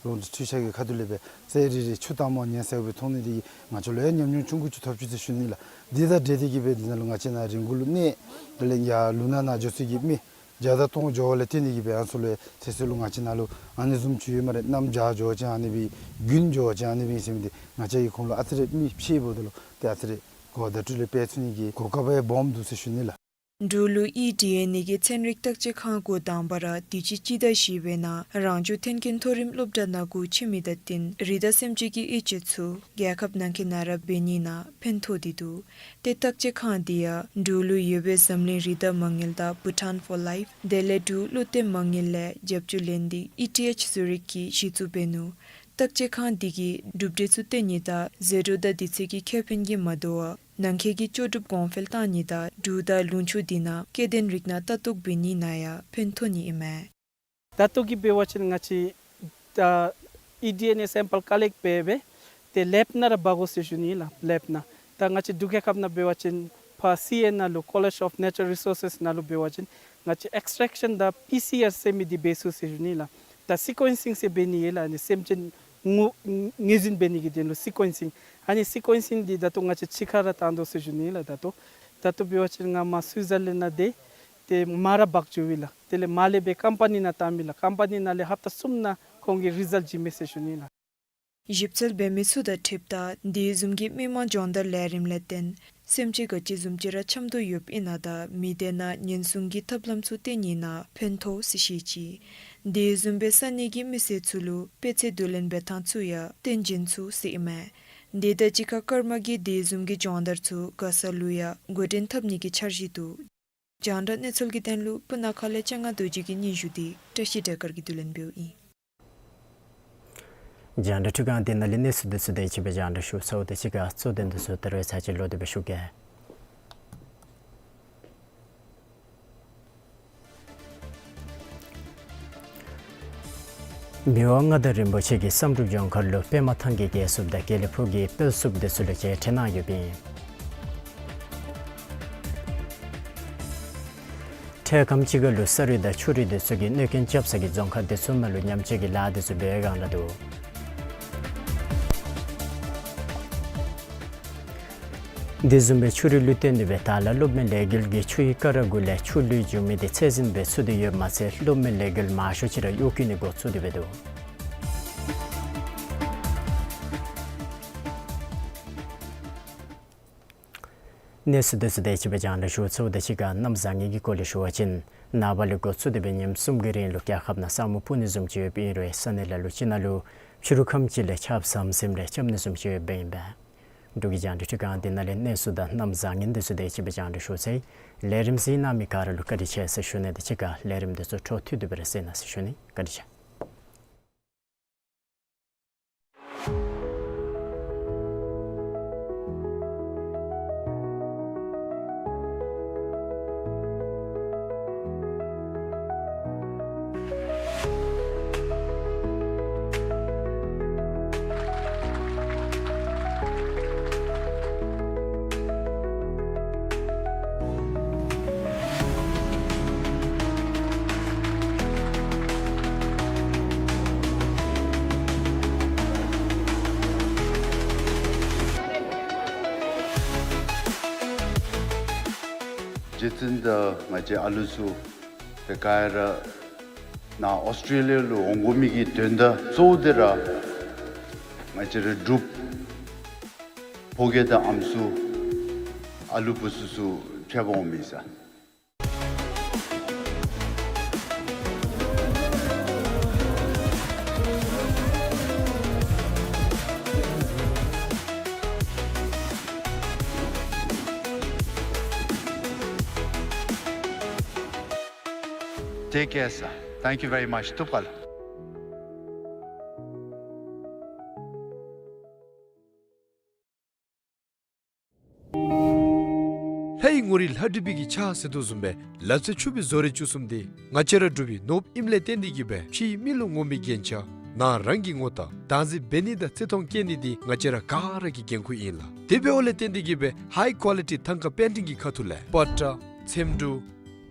རུང་འཕྲུལ་ཆས་ཀྱི་ཁ་ཐུག་ལས་འབད་ཚར་རེ་རེ་ཆུ་བཏངམ་ཉན་ས་སྦེ་མཐོང་ནི་དེ་གིས་ང་བཅས་ལུ་ཡང་ཉམས་མྱོང་ཆུང་ཀུ་ཅིག་ཐོབ་ཅི་ཟེར་ཞུ་ནི་ལགས། དེ་དང་འབྲེལ་ཏེ་གིས་འབད་དེ་ནང་ལུ་ང་བཅས་ནཱ་རི་མགོ་ལུ་གནས་དེ་ལས་ཡར་ལུང་ནག་ནང་འགྱོ་ས་གི་མི་བརྒྱ་དང་སྟོང་འགྱོ་བ་ལས་བརྟེན་ཏེ་གིས་འབད་ཨ་ནི་ཚུ་ལུ་ཚེ་སྲོག་ལུ་ང་བཅས་ནང་ལུ་ཨ་ནི་བཟུམ་ཅིག་ཡོད་སྨ་རེ། གནམ་བྱཱར་འགྱོ་བ་ཅིན་ཨ་ནི་སྦེ་དགུན་འགྱོ་བ་ཅིན་ཨ་ནི་སྦེ་ཟེར་མི་འདི་ང་བཅས་ཀྱིས་ཁོང་ལུ་ཨ་ཙི་རེ་མི་ཕྱད་འབདཝ་ད་ལུ་ཏེ་ཨ་ཙི་རེ་གོ་བརྡ་སྤྲོད་ལས་འབད་ཚུགས་ནི་གི་གོ་སྐབས་སྦོམ་འདུག་ཟེར་ཞུ་ནི་ལགས། འབྲུག་ལུ་ཨི་ཌི་ཨེན་ཨེ་གི་ཚན་རིག་བརྟག་དཔྱད་ཁང་འགོ་དང་པ་ར་དུས་ཅི་སྤྱི་ཟླ་བཞི་པའི་ནང་རང་བྱུང་ཐོན་སྐྱེད་མཐོ་རིམ་སློབ་གྲྭ་ནང་འགོ་ཁྲིད་མི་དང་བསྟུན་རི་དྭགས་སེམས་ཅན་གྱི་དབྱེ་བཅོས་ཚུ་རྒྱལ་ཁབ་ནང་འཁོད་ནང་ར་འབད་ནི་ནང་ཕན་ཐོགས་ཏེ་འདུག། ཏེ་བརྟག་དཔྱད་ཁང་འདི་ཡང་འབྲུག་ལུ་ཡོད་པའི་འཛམ་གླིང་རི་དྭགས་མ་དངུལ་དང་བྷུ་ཊཱན་ཕོར་ལའིཕ་དེ་ལས་འབྲུག་བློ་གཏད་མ་དངུལ་ལས་རྒྱབ་སྐྱོར་ལེན་ཏེ་ཨི་ཐི་ཨེཆ་ཟུ་རིག་གིས་གཞི་བཙུགས་འབད་ནུག། བརྟག་དཔྱད་ཁང་འདི་གིས་གྲུབ་འབྲས་ཚུ་བཏོན་ནི་དང་ཟད་འགྲོ་དང་དུས་ཚོད་ཀྱི་ཁེ་ཕན་གྱིས་མ་དོ་བར་ནང་འཁོད་ཀྱི་ལྕོགས་གྲུབ་གོང་འཕེལ་བཏང་ནི་དང་འབྲུག་དང་ལུང་ཕྱོགས་འདི་ནང་སྐྱེ་ལྡན་རིགས་སྣ་ལྟ་རྟོག་འབད་ནི་ནང་ཡང་ཕན་ཐོགས་ནི་ཨིན་མས། ད་ལྟོ་གི་འབད་བ་ཅིན་ང་བཅས་ད་ཨི་ཌི་ཨེན་ཨེ་སེམ་པཱལ་ཀ་ལེཀཊ་འབད་སྦེ་ཏེ་ལེབ་ནང་ར་འབག་དགོ་ཟེར་ཞུ་ནི་ལགས། ལེབ་ནང་ད་ང་བཅས་འབྲུག་རྒྱལ་ཁབ་ནང་འབད་བ་ཅིན་ཕར་སི་ཨེ་ནང་ལུ་College of Natural Resources ནང་ལུ་འབད་བ་ཅིན་ང་བཅས་ཨེགསི་ཊེག་ཤཱན་དང་པི་སི་ཨར་ཟེར་མི་འདི་འབད་ཚུགས་ཟེར་ཞུ་ནི་ལགས། ད་སི་ཀུ་ཨེན་སིང་ཟེར་འབད་ནི་ཡོད་ལགས། ཨ་ནི་སེམས་ཅན་ངོ་ངོས་འཛིན་འབད་ནི་གི་དོན་ལུ་སི་ཀུ་ཨེན་སིང་། ཨ་ནི་སི་ཀུ་ཨེན་སིང་འདི་ད་ལྟོ་ང་བཅས་ཕྱི་ཁར་ར་བཏང་དོ་ཟེར་ཞུ་ནི་ལགས། ད་ལྟོ་ད་ལྟོ་འབད་བ་ཅིན་ང་མར་སུའི་ཛར་ལེནཌ་ནང་ཏེ་ཏེ་མར་ར་འབག་འགྱོ་ཡི་ལགས། དེ་ལས་མར་ལས་འབད་ཀམ་པ་ནི་ནང་བཏངམ་ཨིན་ལགས། ཀམ་པ་ནི་ནང་ལས་ཧབ་ཏ་གསུམ་ནང་ཁོང་གིས་རི་ཛལཊ་བྱིན་མས་ཟེར་ཞུ་ནི་ལགས། ཞིབ་འཚོལ་འབད་མི་ཚུ་དང་འཁྲིལཝ་ད་དེ་བཟུམ་གྱི་མི་མང་སྦྱོང་བརྡར་ལས་རིམ་ལས་བརྟེན་སེམས་ཅན་ག་ཅི་བཟུམ་ཅིག་ར་འཆམ་དོ་ཡོདཔ་ཨིན་ན་དང་མི་སྡེ་ནང་ཉེན་སྲུང་གི་ཐབས་ལམ་ཚུ་བཏོན་ནི་ནང་ཕན་ཐོགས་ཟེར་བཤད་ཅི། དེ་བཟུམ་སྦེ་ས་གནས་ཀྱི་མི་སེར་ཚུ་ལུ་དཔེ་ཚད་བསྡུ་ལེན་འབད་ཐངས་ཚུ་ཡང་སྟོན་བྱིན་ཚུགས་ཟེར་ཨིན་མས། དེ་དང་གཅིག་ཁར་སྐར་མ་གི་དེ་བཟུམ་གྱི་སྦྱོང་བརྡར་ཚུ་མགར་ས་ལུ་ཡང་འགོ་འདྲེན་འཐབ་ནི་གི་འཆར་གཞི་འདུག། རྒྱང་བསྒྲགས་གནས་ཚུལ་གྱི་དོན་ལུ་སྤུ་ན་ཁ་ལས་ལྕང་ང་རྡོ་རྗེ་གི་སྙན་ཞུ་འདི་བཀྲ་ཤིས་སྒྲོལ་དཀར་གྱིས་བསྡུ་ལེན་འབདཝ་ཨིན། རྒྱང་བསྒྲགས་འཕྲུལ་ཁང་འདི་ནང་ལས་གནས་ཚུལ་འདི་ཚུ་དེ་ཅིག་སྦེ་རྒྱང་བསྒྲགས་ཞུ་ཚརཝ་དང་གཅིག་ཁར་གཙོ་དོན་འདི་ཚུ་ད་རེས་ཚར་གཅིག་ལོག་སྟེ་སྦེ་ཞུ་གེ། མི་དབང་མངའ་བདག་རིན་པོ་ཆེ་གིས་བསམ་གྲུབ་ལྗོངས་མཁར་ལུ་པདྨ་ཐང་གི་རྒྱལ་སྲུངཔ་དང་དགེ་ལེགས་ཕུག་གི་དཔོན་སྲུངཔ་འདི་ཚུ་ལུ་མཇལ་འཕྲད་གནང་ཡོདཔ་ཨིན། འཕྲལ་ཁམས་ཅིག་ཁར་ལུ་ས་རུད་དང་ཆུ་རུད་འདི་ཚུ་གིས་གནོད་སྐྱོན་རྐྱབ་ས་གི་རྫོང་ཁག་འདི་ཚུ་ནང་ལུ་ཉམས་བཅོས་ཀྱི་ལཱ་འདི་ཚུ་འབད་བའི་སྒང་ར་འདུག། དེ་བཟུམ་སྦེ་ཆུ་རུད་ལུ་བརྟེན་ཏེ་སྦེ་ད་ལ་སློབ་མའི་ལས་འགུལ་གྱིས་ཆུའི་ཀ་ར་གུ་ལས་ཆུ་ལུད་འགྱོ་མི་འདི་ཚད་འཛིན་འབད་ཚུགས་ཏེ་ཡོདཔ་མ་ཚད་སློབ་མའི་ལས་འགུལ་མང་ཤོས་ཅིག་ར་གཡོ་སྒྱུ་ནི་འགོ་བཙུགས་ཏེ་སྦེ་འདུག། གནས་ཚུལ་འདི་ཚུ་དེ་ཅིག་སྦེ་རྒྱང་བསྒྲགས་ཞུ་ཚརཝ་དང་གཅིག་ཁར་གནམ་བཟང་ངན་གྱི་སྐོར་ལས་ཞུ་བ་ཅིན་ནངས་པ་ལས་འགོ་བཙུགས་ཏེ་སྦེ་ཉིནམ་གསུམ་གྱི་རིང་ལུ་རྒྱལ་ཁབ་ནང་ས་སྨུག་སྤུབ་ནི་བཟུམ་ཅིག་ཡོདཔ་ཨིན་རུང་ས་གནས་ལ་ལུ་ཅིག་ནང་ལུ་ཕྱི་རུ་ཁམས་ཅིག་ལས་ཆརཔ་ཟམ་ཟིམ་རེ་རྐྱབ་ནི་བཟུམ་ཅིག་ཡོདཔ་ཨིན་པས། འབྲུག་གི་རྒྱང་བསྒྲགས་འཕྲུལ་ཁང་འདི་ནང་ལས་གནས་ཚུལ་དང་གནམ་བཟང་ངན་འདི་ཚུ་དེ་ཅིག་སྦེ་རྒྱང་བསྒྲགས་ཞུ་ཚར་ཡི། ལས་རིམ་གཟིགས་གནང་མི་ག་ར་ལུ་བཀའ་དྲིན་ཆེ་ཟེར་ཞུ་ནི་དང་གཅིག་ཁར་ལས་རིམ་འདི་ཚུ་འཕྲོ་མཐུད་དེ་སྦེ་ར་གཟིགས་གནང་ཟེར་ཞུ་ནི། བཀའ་དྲིན་ཆེ། རྗེ་བཙུན་དང་ང་བཅས་ཨ་ལུ་ཚུ་ཏེ་ག་ར་ནཱ་ཨོསི་ཊྲེ་ལི་ཡ་ལུ་འོང་དགོ་མི་གི་དོན་དག་གཙོ་བོ་འདི་ར་ང་བཅས་རའི་འབྲུག་ཕོ་སྐྱེས་དང་ཨམ་སྲུ་ཨ་ལུ་བུ་ཚུ་ཚུ་ཕྱད་པར་འོང་མི་ཟེར། Take care, sir. Thank you very much. ཐུགས་རྗེ་ཆེ། ལྷའི་ངོ་རིས་ལྷ་བྲིས་པའི་གི་ཕྱག་ཟེར་དོ་བཟུམ་སྦེ་ལ་རྩེ་ཆུ་སྦིས་བཟོ་རིག་བཅུ་གསུམ་འདི་ང་བཅས་ར་འབྲུག་པའི་ནོར་བུ་ཨིནམ་ལས་བརྟེན་ཏེ་གིས་སྦེ་ཕྱིའི་མི་ལུ་ངོམ་པའི་རྒྱན་ཆ་ ནཱ་རང་གི་ངོ་རྟགས་བདག་འཛིན་འབད་ནི་དང་རྩིས་མཐོང་བསྐྱལ་ནི་འདི་ང་བཅས་ར་ག་ར་གི་འགན་ཁུར་ཨིན་ལགས། དེ་འབདཝ་ལས་བརྟེན་ཏེ་གིས་སྦེ་ཧའི་ཀོ་ལི་ཊི་ཐང་ཀ་པེན་ཊིང་གི་ཁ་ཐུག་ལས་པ་ཏྲ་ཚེམ་དྲུབ་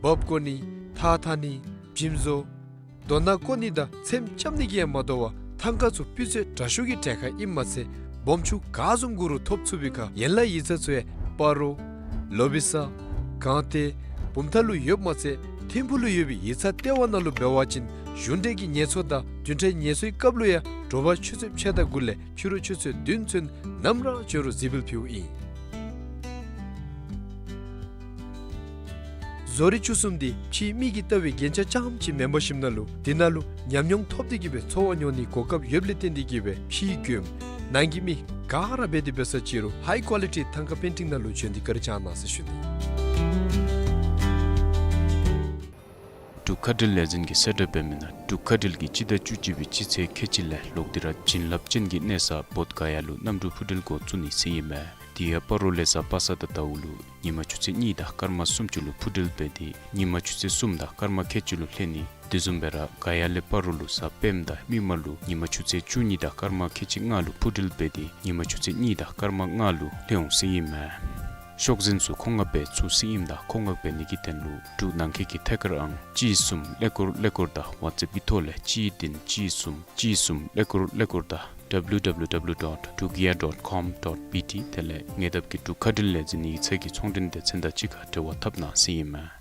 འབག་བཀོ་ནི་ཐགས་འཐག་ནི་འཇིམ་བཟོ་རྡོ་ནག་བཀོ་ནི་དང་ཚེམ་རྐྱབ་ནི་གིས་ཡང་མ་དོ་བར་ཐང་ཀ་ཚུ་སྤུས་ཚད་དྲག་ཤོས་ཀྱི་གྲལ་ཁར་ཨིནམ་མ་ཚད་སྦོམ་ཆུང་ག་བཟུམ་དགོ་རུང་ཐོབ་ཚུགས་པའི་ཁར་ཡན་ལག་ཡིག་ཚང་ཚུ་ཡང་སྤ་རོ་ལོ་བི་ས་གངས་ཏི་བུམ་ཐང་ལུ་ཡོདཔ་མ་ཚད་ཐིམ་ཕུག་ལུ་ཡོད་པའི་ཡིག་ཚང་ལྟེ་བ་ནང་ལུ་འབད་བ་ཅིན་གཞུང་འབྲེལ་གྱི་ངལ་གསོ་དང་བདུན་ཕྲག་ངལ་གསོའི་སྐབས་ལུ་ཡང་དྲོ་པ་ཆུ་ཚོད་ཕྱེད་དང་དགུ་ལས་ཕྱི་རུ་ཆུ་ཚོད་བདུན་ཚུན་ནམ་ར་བྱོན་རུང་གཟིགས་འབུལ་ཕུལཝ་ཨིན། བཟོ་རིག་བཅུ་གསུམ་འདི་ཕྱིའི་མིག་གིས་བལྟ་བའི་རྒྱན་ཆ་རྐྱངམ་ཅིག་མེན་པར་ཞིནམ་ལས་འདི་ནང་ལུ་ཉམས་མྱོང་ཐོབ་སྟེ་གིས་སྦེ་འཚོ་བ་མྱོང་ནིའི་གོ་སྐབས་ཡོདཔ་ལས་བརྟེན་ཏེ་གིས་སྦེ་ཕྱིའི་མགྱོནམ་ནང་གི་མི་ག་ར་འབད་དེ་འབད་ས་ཅིག་རུང་ཧའི་ཀོ་ལི་ཊི་ཐང་ཀ་པེན་ཊིང་ནང་ལུ་བྱོན་ཏེ་བཀའ་དྲིན་བསྐྱང་གནང་ཟེར་ཞུ་ནི། འབྲུག་མཁའ་འགྲུལ་ལས་འཛིན་གྱིས་གསལ་བསྒྲགས་འབད་མི་ནང་འབྲུག་མཁའ་འགྲུལ་གྱིས་སྤྱི་ཟླ་བཅུ་གཅིག་པའི་སྤྱི་ཚེས་ཁལ་གཅིག་ལས་ལོག་སྟེ་ར་བྱིན་རླབས་ཅན་གྱི་གནས་ས་བོདྷ་ག་ཡ་ལུ་གནམ་གྲུ་འཕུར་འགྲུལ་འགོ་བཙུགས་ནི་ཟེར་ཨིན་མས། དེ་ཡང་སྤ་རོ་ལས་གཟའ་པ་སངས་དང་ཟླཝ་ལུ་ཉིན་མ་ཆུ་ཚོད་གཉིས་དང་སྐར་མ་སུམ་ཅུ་ལུ་འཕུར་འགྲུལ་འབད་དེ་ཉིན་མ་ཆུ་ཚོད་གསུམ་དང་སྐར་མ་ཁལ་གཅིག་ལུ་ལྷོད་ནི། དེ་བཟུམ་སྦེ་ར་ག་ཡ་ལས་སྤ་རོ་ལུ་གཟའ་སྤེནམ་དང་མིག་དམར་ལུ་ཉིན་མ་ཆུ་ཚོད་བཅུ་གཉིས་དང་སྐར་མ་ཁལ་གཅིག་ལྔ་ལུ་འཕུར་འགྲུལ་འབད་དེ་ཉིན་མ་ཆུ་ཚོད་གཉིས་དང་སྐར་མ་ལྔ་ལུ་ལྷོད་འོང་ཟེར་ཨིན་མས། ཤོག་འཛིན་ཚུ་མཁོ་མངགས་འབད་ཚུགས་ཟེར་ཨིནམ་ད་མཁོ་མངགས་འབད་ནི་གི་དོན་ལུ་འབྲུག་ནང་འཁོད་ཀྱི་ཐད་ཀར་ཨང་གཅིག་གསུམ་ཀླད་ཀོར་ཀླད་ཀོར་དང་ཝཊས་ཨེཔ་ཀྱི་ཐོག་ལས་གཅིག་བདུན་གཅིག་གསུམ་གཅིག་གསུམ་ཀླད་ཀོར་ཀླད་ཀོར་དང་W W W dot drukair dot com dot B T དེ་ལས་ཉེ་འདབས་ཀྱི་འབྲུག་མཁའ་འགྲུལ་ལས་འཛིན་ཡིག་ཚང་གི་ཚོང་འབྲེལ་སྡེ་ཚན་དང་གཅིག་ཁར་འབྲེལ་བ་འཐབ་གནང་ཟེར་ཨིན་མས།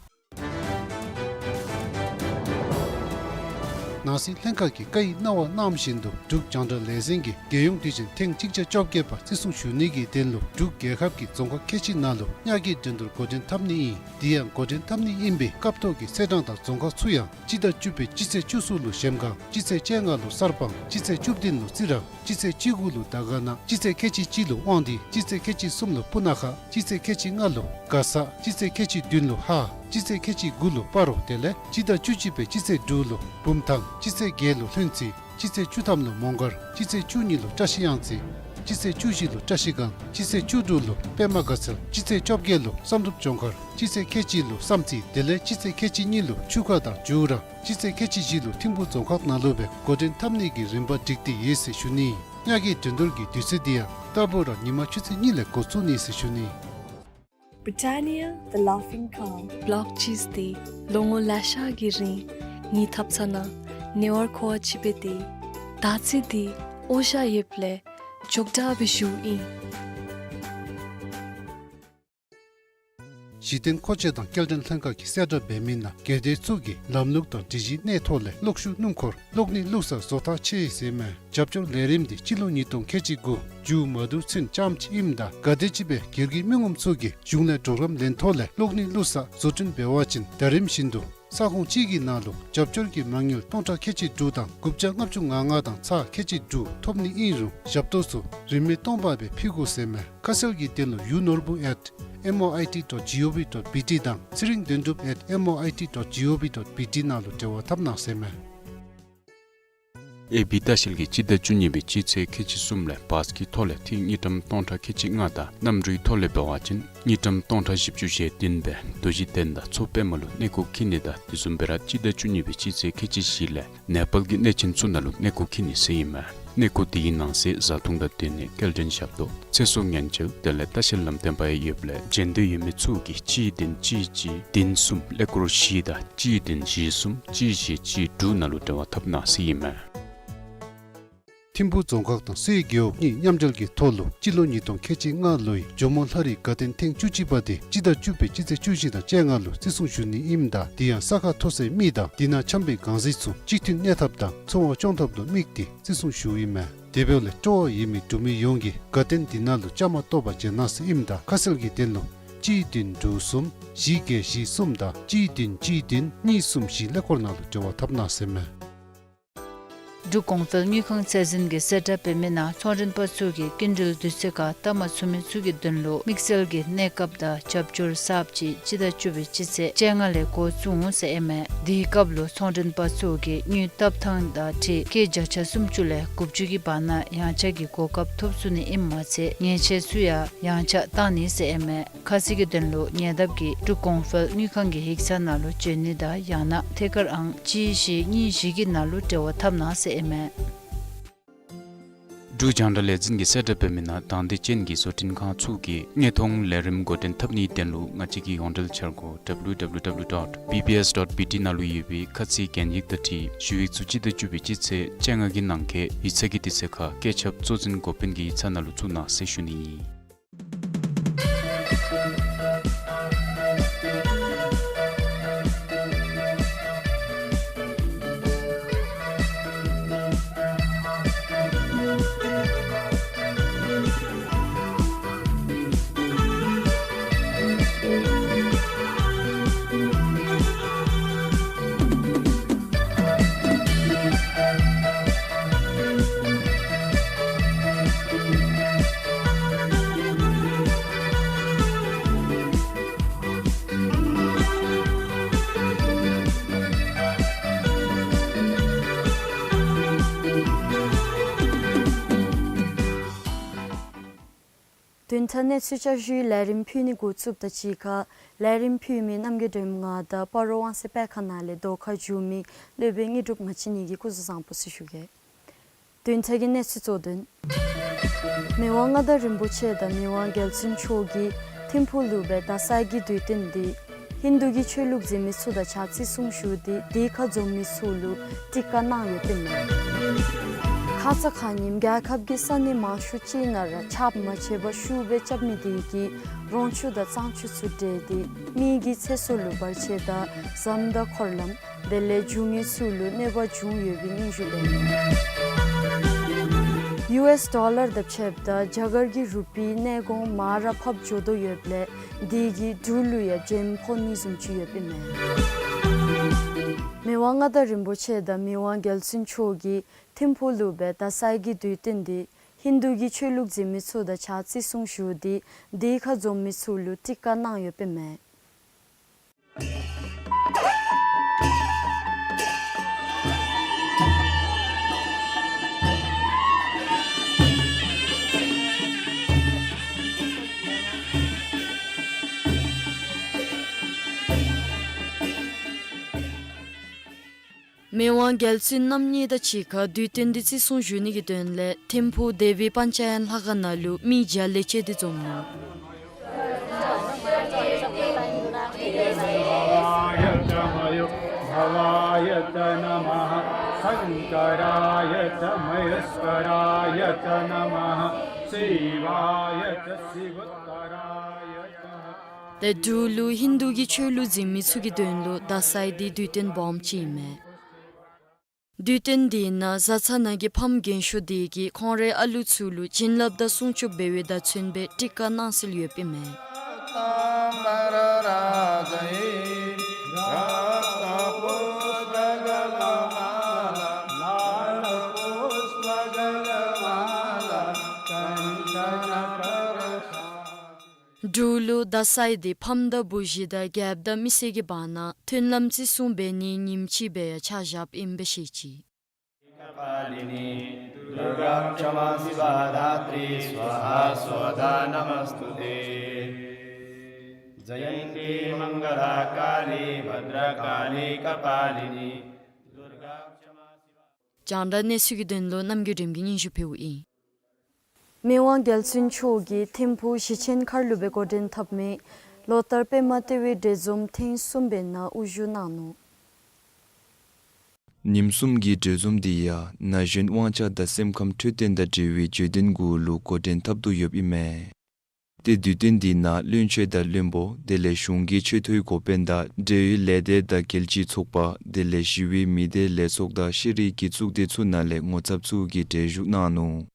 ནང་སྲིད་ལྷན་ཁག་གིས་བཀའ་ཡི་གནང་བ་གནང་བཞིན་དུ་འབྲུག་རྒྱང་བསྒྲགས་ལས་འཛིན་གྱིས་རྒྱལ་ཡོངས་དུས་ཆེན་ཐེངས་གཅིག་བརྒྱ་བཅོ་བརྒྱད་པ་བརྩི་སྲུང་ཞུ་ནི་གི་དོན་ལུ་འབྲུག་རྒྱལ་ཁབ་ཀྱི་རྫོང་ཁག་ཁལ་གཅིག་ནང་ལུ་མྱ་ངན་འགྲན་བསྡུར་འགོ་འདྲེན་འཐབ་ནི་ཨིན། དེ་ཡང་འགོ་འདྲེན་འཐབ་ནི་ཨིན་པའི་སྐབས་ཐོག་གི་ཚེས་གྲངས་དང་རྫོང་ཁག་ཚུ་ཡང་སྤྱི་ཟླ་བཅུ་པའི་སྤྱི་ཚེས་བཅུ་གསུམ་ལུ་གཞལམ་སྒང་སྤྱི་ཚེས་བཅོ་ལྔ་ལུ་གསར་སྤང་སྤྱི་ཚེས་བཅུ་བདུན་ལུ་རྩི་རང་སྤྱི་ཚེས་བཅུ་དགུ་ལུ་དར་དཀར་ན་སྤྱི་ཚེས་ཁལ་གཅིག་གཅིག་ལུ་དབང་འདུས་སྤྱི་ཚེས་ཁལ་གཅིག་གསུམ་ལུ་སྤུ་ན་ཁ་སྤྱི་ཚེས་ཁལ་གཅིག་ལྔ་ལུ་མགར་ས་སྤྱི་ཚེས་ཁལ་གཅིག་བདུན་ལུ་ཧཱ་སྤྱི་ཚེས་ཁལ་གཅིག་དགུ་ལུ་སྤ་རོ་དེ་ལས་སྤྱི་ཟླ་བཅུ་གཅིག་པའི་སྤྱི་ཚེས་དྲུག་ལུ་བུམ་ཐང་སྤྱི་ཚེས་བརྒྱད་ལུ་ལྷུན་རྩེ་སྤྱི་ཚེས་བཅུ་ཐམ་ལུ་མོང་སྒར་སྤྱི་ཚེས་བཅུ་གཉིས་ལུ་བཀྲ་ཤིས་གཡང་རྩེ་སྤྱི་ཚེས་བཅུ་བཞི་ལུ་བཀྲ་ཤིས་སྒང་སྤྱི་ཚེས་བཅུ་དྲུག་ལུ་པདྨ་དགའ་ཚལ་སྤྱི་ཚེས་བཅོ་བརྒྱད་ལུ་བསམ་གྲུབ་ལྗོངས་མཁར་སྤྱི་ཚེས་ཁལ་གཅིག་ལུ་བསམ་རྩེ་དེ་ལས་སྤྱི་ཚེས་ཁལ་གཅིག་གཉིས་ལུ་ཆུ་ཁ་དང་ཇུ་ར་སྤྱི་ཚེས་ཁལ་གཅིག་བཞི་ལུ་ཐིམ་ཕུག་རྫོང་ཁག་ནང་ལུ་སྦེ་འགོ་འདྲེན་འཐབ་ནི་གི་རིམ་པ་བསྒྲིགས་ཏེ་ཡོད་ཟེར་ཞུ་ནི། མྱ་ངན་འགྲན་བསྡུར་གྱི་དུས་ཚོད་འདི་ཡང་རྟག་བུ་ར་ཉིན་མ་ཆུ་ཚོད་གཉིས་ལས་འགོ་བཙུགས་ནི་ཟེར་ཞུ་ནི། Britannia, the Laughing Cow. བློག་ཅིས་འདི་ལོ་ངོ་ལེ་ཤ་གི་རིང་ངེའི་ཐབ་ཚང་ནང་ཉལ་བར་མཁོ་བ་ཅིག་འབད་དེ་ད་ཅི་འདི་འོ་ཞ་ཡོདཔ་ལས་ཅོག་འཐདཔ་སྦེ་བཞུགས་ཨིན། གཞི་རྟེན་མཁོ་ཆས་དང་སྐྱེལ་འདྲེན་ལྷན་ཁག་གིས་གསལ་བསྒྲགས་འབད་མི་ནང་སྒེར་སྡེ་ཚུ་གིས་ལམ་ལུགས་དང་སྒྲིག་གཞིའི་གནས་ཐོག་ལས་གློག་ཤུགས་སྣུམ་འཁོར་གློག་ནི་བླུགས་ས་བཟོ་ཐངས་ཕྱེ་ཡི་ཟེར་མས། རྒྱབ་སྐྱོར་ལས་རིམ་འདི་སྤྱི་ལོ་ཉིས་སྟོང་ཁལ་གཅིག་དགུ་མཇུག་མ་བསྡུ་ཚུན་ཙམ་ཅིག་ཨིནམ་ད་ག་དེམ་ཅིག་སྦེ་སྒེར་གྱི་མི་ངོམ་ཚུ་གིས་གཞུང་ལས་གྲོགས་རམ་ལེན་ཐོག་ལས་གློག་ནི་བླུགས་ས་བཟོ་སྐྲུན་འབད་བ་ཅིན་ཟླ་རིམ་བཞིན་དུ་ས་ཁོངས་གཅིག་གི་ནང་ལུ་རྒྱབ་སྐྱོར་གྱི་མ་དངུལ་སྟོང་ཕྲག་ཁལ་གཅིག་དྲུག་དང་དགུ་བརྒྱ་ལྔ་བཅུ་ང་ལྔ་དང་ཚག་ཁལ་གཅིག་དྲུག་ཐོབ་ནི་ཨིན་རུང་ཞབས་ཏོག་ཚུ་རིན་མེད་སྟོང་པ་སྦེ་ཕུལ་དགོ་ཟེར་མས། ཁ་གསལ་གྱི་དོན་ལུ་ཡུ་ནོར་བུ་at M O I T dot G O V dot B T དང་ཚེ་རིང་དོན་གྲུབ་at M O I T dot G O V dot B T ནང་ལུ་འབྲེལ་བ་འཐབ་གནང་ཟེར་མས། ཨེ་བི་ལྟ་བཤལ་གྱིས་སྤྱི་ཟླ་བཅུ་གཉིས་པའི་སྤྱི་ཚེས་ཁལ་གཅིག་གསུམ་ལས་བཱས་ཀྱི་ཐོག་ལས་ཐིག་དངུལ་ཀྲམ་སྟོང་ཕྲག་ཁལ་གཅིག་ལྔ་དང་གནམ་གྲུའི་ཐོག་ལས་འབད་བ་ཅིན་དངུལ་ཀྲམ་སྟོང་ཕྲག་བཞི་བཅུ་ཞེ་བདུན་སྦེ་རྡོ་རྗེ་གདན་དང་མཚོ་པདྨ་ལུ་གནས་སྐོར་འཁྱིད་ནི་དང་དེ་བཟུམ་སྦེ་ར་སྤྱི་ཟླ་བཅུ་གཉིས་པའི་སྤྱི་ཚེས་ཁལ་གཅིག་བཞི་ལས་ནེ་པཱལ་གྱི་གནས་ཆེན་ཚུ་ནང་ལུ་གནས་སྐོར་འཁྱིད་ནི་ཟེར་ཨིན་མས། གནས་སྐོར་དེའི་ནང་གསེས་བཟའ་འཐུང་དང་སྡོད་གནས་སྐྱེལ་འདྲེན་ཞབས་ཏོག་ཚེ་སྲོག་ཉེན་བཅོལ་དེ་ལས་ལྟ་བཤལ་ལམ་སྟོན་པ་ཡང་ཡོདཔ་ལས་འབྱོན་འདོད་ཡོད་མི་ཚུ་གིས་གཅིག་བདུན་གཅིག་གཅིག་བདུན་གསུམ་ཀླད་ཀོར་བཞི་དང་གཅིག་བདུན་བཞི་གསུམ་གཅིག་བཞི་གཅིག་དྲུག་ནང་ལུ་འབྲེལ་བ་འཐབ་གནང་ཟེར་ཨིན་མས། ཐིམ་ཕུག་རྫོང་ཁག་དང་སེ་རྒེད་འོག་གཉིས་མཉམ་འབྲེལ་གྱི་ཐོག་ལུ་སྤྱི་ལོ་ཉིས་སྟོང་ཁལ་གཅིག་ལྔ་ལོའི་ཇོ་མོ་ལྷ་རིས་དགའ་སྟོན་ཐེངས་བཅུ་གཅིག་པ་དེ་སྤྱི་ཟླ་བཅུ་པའི་སྤྱི་ཚེས་བཅུ་བཞི་དང་བཅོ་ལྔ་ལུ་བརྩི་སྲུང་ཞུ་ནི་ཨིནམ་ད་དེ་ཡང་ས་ཁ་མཐོ་སའི་མི་དང་དེ་ནང་འཁྱམས་པའི་གང་ཟག་ཚུ་གཅིག་མཐུན་གནས་ཐབས་དང་འཚོ་བ་སྐྱོང་ཐབས་ལུ་དམིགས་ཏེ་བརྩི་སྲུང་ཞུཝ་ཨིན་མས། དེ་འབདཝ་ལས་སྤྲོ་བ་ཡོད་མི་འབྲུག་མི་ཡོངས་ཀྱིས་དགའ་སྟོན་དེ་ནང་ལུ་བཅའ་མར་གཏོགས་པར་བྱོན་གནང་ཟེར་ཨིནམ་ད་ཁ་གསལ་གྱི་དོན་ལུ་གཅིག་བདུན་དྲུག་གསུམ་བཞི་བརྒྱད་བཞི་གསུམ་དང་གཅིག་བདུན་གཅིག་བདུན་གཉིས་གསུམ་བཞི་ཀླད་ཀོར་ནང་ལུ་འབྲེལ་བ་འཐབ་གནང་ཟེར་མས། འབྲུག་གོང་འཕེལ་དངུལ་ཁང་ཚད་འཛིན་གྱིས་གསལ་བསྒྲགས་འབད་མི་ནང་ཚོང་མགྲོན་པ་ཚུ་གིས་སྐྱིན་འགྲུལ་དུས་ཚོད་ཁར་བཏབ་མ་ཚུགས་མི་ཚུ་གི་དོན་ལུ་དམིགས་བསལ་གྱི་གནས་སྐབས་དང་རྒྱབ་སྐྱོར་གསརཔ་ཅིག་སྤྱི་ཟླ་བཅུ་པའི་སྤྱི་ཚེས་བཅོ་ལྔ་ལས་འགོ་བཙུགས་འོང་ཟེར་ཨིན་མས། དེའི་སྐབས་ལུ་ཚོང་མགྲོན་པ་ཚུ་གིས་དངུལ་བཏབ་ཐངས་དང་འཁྲིལ་སྐྱེད་བརྒྱ་ཆ་སུམ་ཅུ་ལས་དགུ་བཅུ་གི་བར་ན་ཡངས་ཆག་གི་གོ་སྐབས་ཐོབ་ཚུགས་ནི་ཨིནམ་མ་ཚད་ཉེས་ཆད་ཚུ་ཡང་ཡངས་ཆག་བཏང་ནི་ཟེར་ཨིན་མས། ཁ་གསལ་གྱི་དོན་ལུ་ཉེ་འདབས་ཀྱི་འབྲུག་གོང་འཕེལ་དངུལ་ཁང་གི་ཡིག་ཚང་ནང་ལུ་བྱོན་ནི་དང་ཡང་ན་ཐད་ཀར་ཨང་གཅིག་བཞི་གཉིས་བཞི་གི་ནང་ལུ་འབྲེལ་བ་འཐབ་གནང་ཟེར་ཨིན་མས། འབྲུག་རྒྱང་བསྒྲགས་ལས་འཛིན་གྱིས་གསལ་བསྒྲགས་འབད་མི་ནང་དང་འདོད་ཅན་གྱི་བཟོ་སྐྲུན་ཁང་ཚུ་གིས་དངོས་མཐོང་ལས་རིམ་འགོ་འདྲེན་འཐབ་ནིའི་དོན་ལུ་ང་བཅས་ཀྱི་ཡོངས་འབྲེལ་འཆར་སྒོ་W W W dot B B S dot B T ནང་ལུ་ཡོད་པའི་ཁ་ཚིག་གན་ཡིག་དང་འཁྲིལ་ཞུ་ཡིག་ཚུ་སྤྱི་ཟླ་བཅུ་པའི་སྤྱི་ཚེས་བཅོ་ལྔ་གི་ནང་འཁོད་ཡིག་ཚང་གི་དུས་ཚོད་ཁར་བཀོད་ཁྱབ་གཙོ་འཛིན་འགོ་དཔོན་གྱི་ཡིག་ཚང་ནང་ལུ་བཙུགས་གནང་ཟེར་ཞུ་ནི་ཨིན། བདུན་ཕྲག་གནས་ཚུལ་བསྐྱར་ཞུའི་ལས་རིམ་ཕུལ་ནི་འགོ་བཙུགསཔ་ད་གཅིག་ཁར་ལས་རིམ་ཕུལ་མི་རྣམ་རྒྱལ་སྒྲོལམ་ང་དང་སྤ་རོ་དབང་གསལ་སྤེལ་ཁང་ནང་ལས་ཟློས་གར་བསྒྱུར་མི་སློབ་དཔོན་དངོས་གྲུབ་ང་བཅས་གཉིས་ཀྱིས་སྐུ་གཟུགས་བཟང་པོ་ཟེར་ཞུ་གེ། བདུན་ཕྲག་གི་གནས་ཚུལ་གཙོ་དོན། མི་དབང་མངའ་བདག་རིན་པོ་ཆེ་དང་མི་དབང་རྒྱལ་བཙུན་མཆོག་གིས་ཐིམ་ཕུག་ལུ་སྦེ་ད་སའི་གི་དུས་སྟོན་འདི་ཧིན་དུ་གི་ཆོས་ལུགས་འཛིན་མི་ཚུ་དང་གཅིག་ཁར་བརྩི་སྲུང་ཞུ་སྟེ་དེ་ཁར་འཛོམས་མི་ཚུ་ལུ་ཊི་ཀ་གནང་ཡོདཔ་ཨིན་མས། ཁ་ཙ་ཁ་ཉིནམ་རྒྱལ་ཁབ་ཀྱི་ས་གནས་མང་ཤོས་ཅིག་ནང་ར་ཆརཔ་མ་ཆད་པར་ཤུགས་སྦེ་རྐྱབ་མི་དེ་གིས་རོང་ཆུ་དང་གཙང་ཆུ་ཚུ་འདྲེས་ཏེ་མི་གི་ཚེ་སྲོག་ལུ་བར་ཆད་དང་ཟམ་དང་འཁོར་ལམ་དེ་ལས་རྒྱུ་དངོས་ཚུ་ལུ་གནོད་པ་བྱུང་ཡོད་པའི་སྙན་ཞུ་འབད་ནུག། ཡུ་ཨེསི་ཌོ་ལར་དང་ཕྱདཔ་ད་རྒྱ་གར་གྱི་རུ་པིའི་གནས་གོང་མར་ར་ཕབ་འགྱོ་དོ་ཡོདཔ་ལས་དེ་གིས་འབྲུག་ལུ་ཡང་འགྲེམས་ཕོག་ནི་བཟུམ་ཅིག་ཡོདཔ་ཨིན་མས། མི་དབང་མངའ་བདག་རིན་པོ་ཆེ་དང་མི་དབང་རྒྱལ་བཙུན་མཆོག་གིས་ཐིམ་ཕུག་ལུ་སྦེ་ད་སའི་གི་དུས་སྟོན་འདི་ཧིན་དུ་གི་ཆོས་ལུགས་འཛིན་མི་ཚུ་དང་གཅིག་ཁར་བརྩི་སྲུང་ཞུ་སྟེ་དེ་ཁར་འཛོམས་མི་ཚུ་ལུ་ཊི་ཀ་གནང་ཡོདཔ་ཨིན་མས། མི་དབང་རྒྱལ་བཙུན་རྣམ་གཉིས་དང་གཅིག་ཁར་དུས་སྟོན་འདི་བརྩི་སྲུང་ཞུ་ནི་གི་དོན་ལས་ཐིམ་ཕུག་དེ་བི་པཉྩ་ཡན་ལྷ་ཁང་ནང་ལུ་མི་བརྒྱ་ལས་བཅད་དེ་འཛོམས་ནུག། ཏེ་འབྲུག་ལུ་ཧིན་དུ་གི་ཆོས་ལུགས་འཛིན་མི་ཚུ་གི་དོན་ལུ་ད་སའི་འདི་དུས་སྟོན་སྦོམ་ཅིག་ཨིན་མས། དུས་སྟོན་འདི་ནང་བཟའ་ཚང་ནང་གི་ཕམ་རྒན་ཤོས་དེ་གིས་ཁོང་རའི་ཨ་ལུ་ཚུ་ལུ་བྱིན་རླབས་དང་སྲུང་སྐྱོབ་འབད་བའི་བརྡ་མཚོན་སྦེ་ཊི་ཀ་གནང་སྲོལ་ཡོདཔ་ཨིན་མས། འབྲུག་ལུ་ད་སའི་འདི་ཕམ་དང་བུ་གཞི་དང་རྒྱལཔོ་དང་མི་སེར་གྱི་བར་ན་མཐུན་ལམ་བརྩི་སྲུང་འབད་ནིའི་ཉིནམ་ཅིག་སྦེ་ཡང་ཆ་བཞགཔ་ཨིནམ་སྦེ་བཤད་ཅི། कपालिनी दुर्गा क्षमा शिवा धात्री स्वाहा स्वधा नमोऽस्तु ते। जयन्ती मङ्गला काली भद्रकाली कपालिनी दुर्गा क्षमा शिवा། རྒྱང་བསྒྲགས་གནས་ཚུལ་གྱི་དོན་ལུ་རྣམ་རྒྱལ་སྒྲོལམ་གིས་སྙན་ཞུ་ཕུལཝ་ཨིན། མི་དབང་རྒྱལ་བཙུན་མཆོག་གིས་ཐིམ་ཕུག་ཞི་ཆེན་མཁར་ལུ་སྦེ་འགོ་འདྲེན་འཐབ་མི་ལོ་ལྟར་པདྨ་ལྟེ་བའི་གྲོས་འཛོམས་ཐེངས་གསུམ་པའི་ནང་དབུ་བཞུགས་གནང་ནུག། ཉིནམ་གསུམ་གྱི་གྲོས་འཛོམས་འདི་ཡང་ན་གཞོན་དབང་ཆ་དང་སེམས་ཁམས་འཕྲོད་བསྟེན་དང་འབྲེལ་བའི་བརྗོད་དོན་གུ་ལུ་འགོ་འདྲེན་འཐབ་དོ་ཡོདཔ་ཨིན་མས། ཏེ་དུས་སྟོན་འདི་ནང་བློན་ཆེན་དང་བློན་པོ་དེ་ལས་གཞུང་གི་ཆེ་མཐོའི་འགོ་དཔོན་དང་འབྲེལ་ཡོད་ལས་སྡེ་དང་རྒྱལ་སྤྱིའི་ཚོགས་པ་དེ་ལས་ཞི་བའི་མི་སྡེ་ལས་ཚོགས་དང་ཤེས་རིག་གི་གཙུག་སྡེ་ཚུ་ནང་ལས་ངོ་ཚབ་ཚུ་གིས་གྲལ་བཞུགས་གནང་ནུག།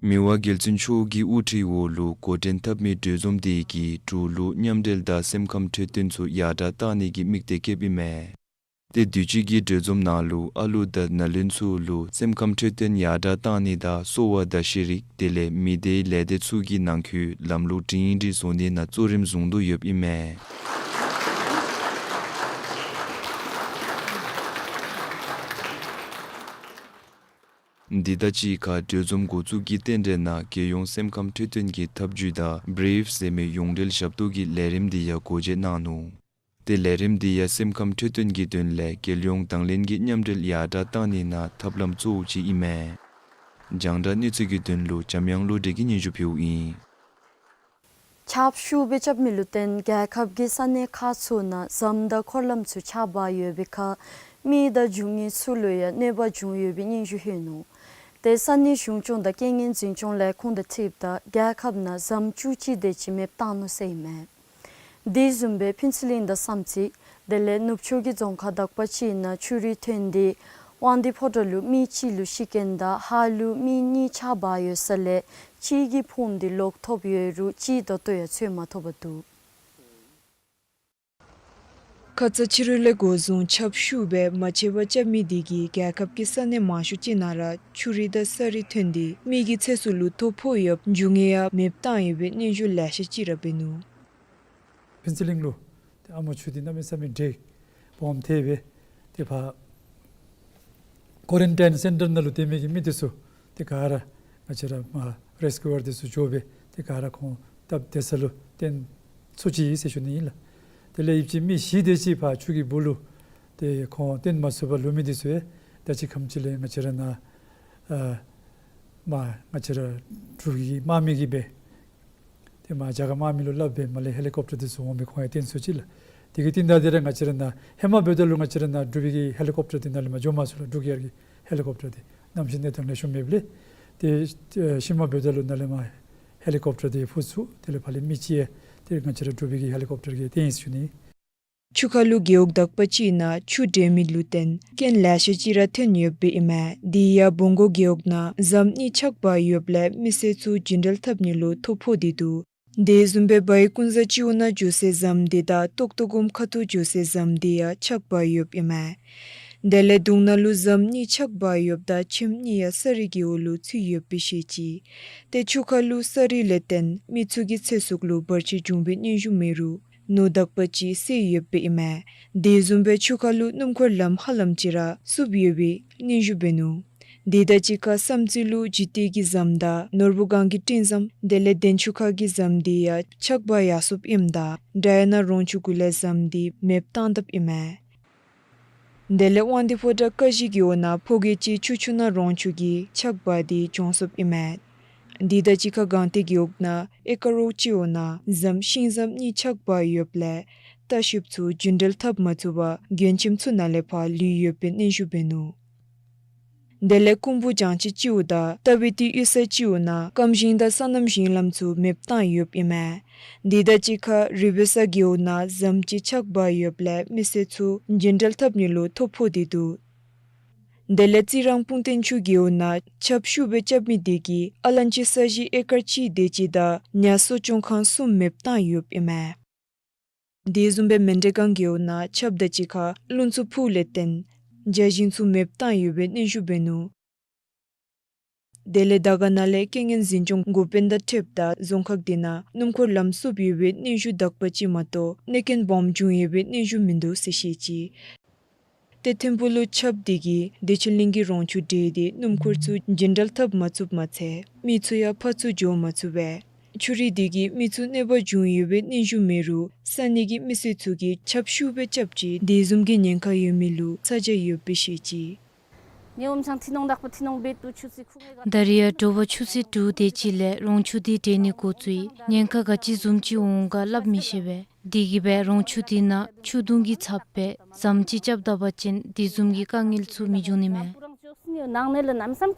མི་དབང་རྒྱལ་བཙུན་མཆོག་གི་དབུ་ཁྲིད་འོག་ལུ་འགོ་འདྲེན་འཐབ་མི་གྲོས་འཛོམས་འདི་གིས་འབྲུག་ལུ་མཉམ་འབྲེལ་དང་སེམས་ཁམས་འཕྲོད་བསྟེན་ཚུ་ཡར་དྲག་གཏང་ནི་གི་དམིགས་གཏད་བསྐྱེདཔ་ཨིན་མས། ཏེ་དུས་ཅི་གི་གྲོས་འཛོམས་ནང་ལུ་ཨ་ལུ་དང་ན་ལུན་ཚུ་ལུ་སེམས་ཁམས་འཕྲོད་བསྟེན་ཡར་དྲག་གཏང་ནི་དང་གསོ་བ་དང་ཤེས་རིག་དེ་ལས་མི་སྡེའི་ལས་སྡེ་ཚུ་གི་ནང་འཁོད་ལམ་ལུགས་སྒྲིང་སྒྲི་བཟོ་ནི་ནང་གཙོ་རིམ་བཟུང་དོ་ཡོདཔ་ཨིན་མས། འདི་དང་གཅིག་ཁར་གྲོས་འཛོམས་འགོ་བཙུགས་ཀྱི་རྟེན་འབྲེལ་ནང་རྒྱལ་ཡོངས་སེམས་ཁམས་འཕྲོད་བསྟེན་གྱི་ཐབས་བྱུས་དང་བྲིབ་ཟེར་མི་ཡོངས་འབྲེལ་ཞབས་ཏོག་གི་ལས་རིམ་འདི་ཡང་སྒོ་འབྱེད་གནང་ནུག། ཏེ་ལས་རིམ་འདི་ཡང་སེམས་ཁམས་འཕྲོད་བསྟེན་གྱི་དོན་ལས་རྒྱལ་ཡོངས་དང་ལེན་གྱི་མཉམ་འབྲེལ་ཡར་དྲག་གཏང་ནི་ནང་ཐབས་ལམ་གཙོ་བོ་ཅིག་ཨིན་མས། རྒྱང་བསྒྲགས་གནས་ཚུལ་གྱི་དོན་ལུ་འཇམ་དབྱངས་བློ་གྲོས་ཀྱིས་སྙན་ཞུ་ཕུལཝ་ཨིན། ཆརཔ་ཤུགས་སྦེ་རྐྱབ་མི་ལུ་བརྟེན་རྒྱལ་ཁབ་ཀྱི་ས་གནས་ཁག་ཚུ་ནང་ཟམ་དང་འཁོར་ལམ་ཚུ་ཆག་སྦ་ཡོད་པའི་ཁར་མི་དང་འབྱུང་གནས་ཚུ་ལུ་ཡང་གནོད་པ་བྱུང་ཡོད་པའི་སྙན་ཞུ་ལྷོད་ནུག། ཏེ་ས་གནས་གཞུང་སྐྱོང་དང་རྐྱེན་ངན་འཛིན་སྐྱོང་ལས་ཁུངས་དང་འཁྲིལཝ་ད་རྒྱལ་ཁབ་ནང་ཟམ་བཅུ་གཅིག་དེ་ཅིག་མེདཔ་བཏང་ནུག་ཟེར་ཨིན་མས། དེ་བཟུམ་སྦེ་ཕུན་ཚོགས་གླིང་དང་བསམ་རྩེ་དེ་ལས་ནུབ་ཕྱོགས་ཀྱི་རྫོང་ཁག་དག་པ་ཅིག་ནང་ཆུ་རུད་ཐོན་ཏེ་དབང་འདུས་ཕོ་བྲང་ལུ་མི་གཅིག་ལུ་ཤི་རྐྱེན་དང་ཧཱ་ལུ་མི་གཉིས་ཆག་སྦ་ཡོད་ས་ལས་གཅིག་གིས་ཕོངས་ཏེ་ལོག་ཐོབ་ཡོད་རུང་གཅིག་ད་ལྟོ་ཡང་འཚོལ་མ་ཐོབ་པར་འདུག། ཁ་ཙ་ཕྱི་རུ་ལས་འགོ་བཟུང་ཆརཔ་ཤུགས་སྦེ་མ་ཆད་པར་རྐྱབ་མི་དེ་གིས་རྒྱལ་ཁབ་ཀྱི་ས་གནས་མང་ཤོས་ཅིག་ནང་ར་ཆུ་རུད་དང་ས་རུད་ཐོན་ཏེ་མི་གི་ཚེ་སྲོག་ལུ་ཐོ་ཕོག་ཡོདཔ་འབྱུང་གནས་ཡང་མེདཔ་བཏང་ཡོད་པའི་སྙན་ཞུ་ལེ་ཤ་ཅིག་ར་འབད་ནུག། ཕུན་ཚོགས་གླིང་ལུ་ཏེ་ཨ་མོ་ཆུ་འདི་གནམ་མེད་ས་མེད་འདྲེས་སྦོམ་ཐལ་སྦེ་ཏེ་ཕར་ཀོ་རེན་ཊིན་སེན་ཊར་ནང་ལུ་སྡོད་མི་གི་མི་འདི་ཚུ་ཏེ་ག་ར་ང་བཅས་ར་མར་རེས་ཀིའུ་ཝར་འདི་ཚུ་འགྱོ་སྦེ་ཏེ་ག་ར་ཁོང་སྟབས་བདེ་ས་ལུ་བཏོན་ཚུགས་ཅི་ཟེར་ཞུ་ནི་ཨིན་ལགས། དེ་ལས་ཡོད་པའི་མི་བཞི་དེ་ཅིག་ཕར་ཆུ་གི་སྦུག་ལུ་ཏེ་ཁོང་བཏོན་མ་ཚུགས་པར་ལུས་མི་འདི་ཚུ་ཡང་ད་ཅི་ཁམས་ཅིག་ལས་ང་བཅས་ར་ནཱ་ཨ་མར་ང་བཅས་ར་འབྲུག་གི་དམག་མི་གིས་སྦེ་ཏེ་མར་རྒྱ་གར་དམག་མི་ལུ་སླབ་སྦེ་མར་ལས་ཧེ་ལི་ཀོབ་ཊར་འདི་ཚུ་འོང་སྦེ་ཁོང་ཡང་བཏོན་ཚུགས་ཅི་ལགས། དེ་གི་རྟིང་བདའ་སྟེ་ར་ང་བཅས་ར་ནཱ་ཧེ་མ་འབདཝ་ད་ལུ་ང་བཅས་ར་ནཱ་འབྲུག་པའི་གི་ཧེ་ལི་ཀོབ་ཊར་འདི་ནཱ་ལས་མར་འགྱོ་མ་ཚུགས་ལགས། འབྲུག་གཡར་གྱི་ཧེ་ལི་ཀོབ་ཊར་འདི་གནམ་གཤིས་གནས་སྟངས་ལེགས་ཤོམ་མེདཔ་ལས་ཏེ་ཨེ་ཤུལ་མ་འབདཝ་ད་ལུ་ནཱ་ལས་མར་ཧེ་ལི་ཀོབ་ཊར་འདི་འཕུར་ཚུགས། དེ་ལས་ཕར་ལས་མི་ཅིག་ཡང་ཏེ་ང་བཅས་ར་འབྲུག་པའི་གི་ཧེ་ལི་ཀོབ་ཊར་གྱིས་བཏོན་ཡི་ཟེར་ཞུ་ནི། ཆུ་ཁ་ལུ་རྒེད་འོག་དག་པ་ཅིག་ནང་ཆུ་འདྲེས་མི་ལུ་བརྟེན་རྐྱེན་ལེ་ཤ་ཅིག་ར་ཐོན་ཡོདཔ་ཨིན་མས། དེ་ཡང་བོང་གོ་རྒེད་འོག་ནང་ཟམ་གཉིས་ཆག་སྦ་ཡོདཔ་ལས་མི་སེར་ཚུ་འགྱིང་འགྲུལ་འཐབ་ནི་ལུ་ཐོ་ཕོག་སྟེ་འདུག། དེ་བཟུམ་སྦེ་བའི་ཀུན་བཟང་སྤྱི་འོག་ནང་འགྱོ་སའི་ཟམ་འདི་དང་ཏོག་ཏོ་གུམ་ཁ་ཐུག་འགྱོ་སའི་ཟམ་འདི་ཡང་ཆག་སྦ་ཡོདཔ་ཨིན་མས། དེ་ལས་གདུང་ན་ལུ་ཟམ་གཉིས་ཆག་སྦ་ཡོདཔ་ད་ཁྱིམ་གཉིས་ཡང་ས་རུད་རྒེད་འོག་ལུ་ཚུད་ཡོདཔ་སྦེ་བཤད་ཅི། ཏེ་ཆུ་ཁ་ལུ་ས་རུད་ལས་བརྟེན་མི་ཚུ་གི་ཚེ་སྲོག་ལུ་བར་ཆད་བྱུང་བའི་སྙན་ཞུ་མེད་རུང་ནོར་དག་པ་ཅིག་བསད་ཡོདཔ་ཨིན་མས། དེ་བཟུམ་སྦེ་ཆུ་ཁ་ལུ་སྣུམ་འཁོར་ལམ་ཧ་ལམ་ཅིག་ར་བསུབ་ཡོད་པའི་སྙན་ཞུ་འབད་ནུག། དེ་དང་གཅིག་ཁར་བསམ་རྩེ་ལུ་འཇིག་རྟེན་གྱི་ཟམ་དང་ནོར་བུ་སྒང་གི་སྤྲིན་ཟམ་དེ་ལས་གདན་ཆུ་ཁ་གི་ཟམ་འདི་ཡང་ཆག་སྦ་ཡར་སོཔ་ཨིནམ་ད་དྲ་ཡང་ན་རོང་ཆུ་གུ་ལས་ཟམ་འདི་མེདཔ་བཏང་དཔ་ཨིན་མས། དེ་ལས་དབང་འདུས་ཕོ་བྲང་ཀ་བཞི་གི་འོག་ནང་ཕོ་རྒོད་ཅིག་ཆུ་འཁྱུ་ནང་རོང་ཆུ་གིས་ཆག་སྦ་སྟེ་གྱོང་སོཔ་ཨིན་མས། དེ་དང་གཅིག་ཁར་སྒང་སྟེང་གི་འོག་ནང་ཨེ་ཀར་རོགས་ཅིག་འོག་ནང་ཟམ་ཤིང་ཟམ་གཉིས་ཆག་སྦ་ཡོདཔ་ལས་ལྟ་བཤལཔ་ཚུ་འགྱིང་འགྲུལ་འཐབ་མ་ཚུགས་པར་མགྱོནམ་ཁྱིམ་ཚུ་ནང་ལས་ཕར་ལུས་ཡོད་པའི་སྙན་ཞུ་འབད་ནུག། དེ་ལས་ཀུང་པུ་ལྗང་ཅིག་སྤྱི་འོག་དང་རྟ་བེ་ཏི་གཡུས་ས་སྤྱི་འོག་ནང་སྐམ་ཞིང་དང་སོ་ནམ་ཞིང་ལམ་ཚུ་མེདཔ་བཏང་ཡོདཔ་ཨིན་མས། དེ་དང་གཅིག་ཁར་རི་བོ་ས་གི་འོག་ནང་ཟམ་ཅིག་ཆག་སྦ་ཡོདཔ་ལས་མི་སེར་ཚུ་འགྱིང་འགྲུལ་འཐབ་ནི་ལུ་ཐོ་ཕོག་སྟེ་འདུག། དེ་ལས་རྩི་རང་སྤུངས་སྟེང་ཆུ་གི་འོག་ནང་ཆརཔ་ཤུགས་སྦེ་རྐྱབ་མི་དེ་གིས་ཨ་ལན་ཅི་ས་གཞི་ཨེ་ཀར་གཅིག་དེ་ཅིག་དང་ཉ་གསོ་སྐྱོང་ཁང་གསུམ་མེདཔ་བཏང་ཡོདཔ་ཨིན་མས། དེ་བཟུམ་སྦེ་མན་ཌེ་སྒང་གི་འོག་ནང་ཆརཔ་དང་གཅིག་ཁར་རླུང་འཚུབ་ཕུ་ལས་བརྟེན་བྱ་ཞིང་ཚུ་མེདཔ་བཏང་ཡོད་པའི་སྙན་ཞུ་འབད་ནུག། དེ་ལས་དར་དཀར་ན་ལས་རྐྱེན་ངན་འཛིན་སྐྱོང་འགོ་དཔོན་དང་འཁྲིལཝ་ད་རྫོང་ཁག་དེ་ནང་སྣུམ་འཁོར་ལམ་བསུབ་ཡོད་པའི་སྙན་ཞུ་དག་པ་ཅིག་མ་གཏོགས་གནོད་རྐྱེན་སྦོམ་བྱུང་ཡོད་པའི་སྙན་ཞུ་མིན་འདུག་ཟེར་བཤད་ཅི། ཏེ་ཐིམ་ཕུག་ལུ་ཆརཔ་དེ་གིས་བདེ་ཆེན་གླིང་གི་རོང་ཆུ་འདྲེས་ཏེ་སྣུམ་འཁོར་ཚུ་འགྱིང་འགྲུལ་འཐབ་མ་ཚུགསཔ་མ་ཚད་མི་ཚུ་ཡང་ཕར་ཚུར་འགྱོ་མ་ཚུགས་པས། ཆུ་རུད་དེ་གིས་མི་ཚུ་གནོད་པ་བྱུང་ཡོད་པའི་སྙན་ཞུ་མེད་རུང་ས་གནས་ཀྱི་མི་སེར་ཚུ་གིས་ཆརཔ་ཤུགས་སྦེ་རྐྱབ་ཅི། དེ་བཟུམ་གྱི་ཉེན་ཁ་ཡོད་མི་ལུ་ཚ་གྱང་ཡོདཔ་སྦེ་བཤད་ཅི། ད་རེས་ཡང་དྲོ་པ་ཆུ་ཚོད་དྲུག་དེ་ཅིག་ལས་རོང་ཆུ་དེ་འདྲེས་ནི་འགོ་བཙུགས་ཡི། ཉེན་ཁ་ག་ཅི་བཟུམ་ཅིག་འོང་ག་སླབ་མི་ཤེས་པས། དེ་གིས་སྦེ་རོང་ཆུ་དེ་ནང་ཆུ་དུང་གིས་ཚབ་སྦེ་ཟམ་ཅིག་རྐྱབ་ད་པ་ཅིན་དེ་བཟུམ་གྱི་དཀའ་ངལ་ཚུ་མི་འབྱུང་ནི་མས།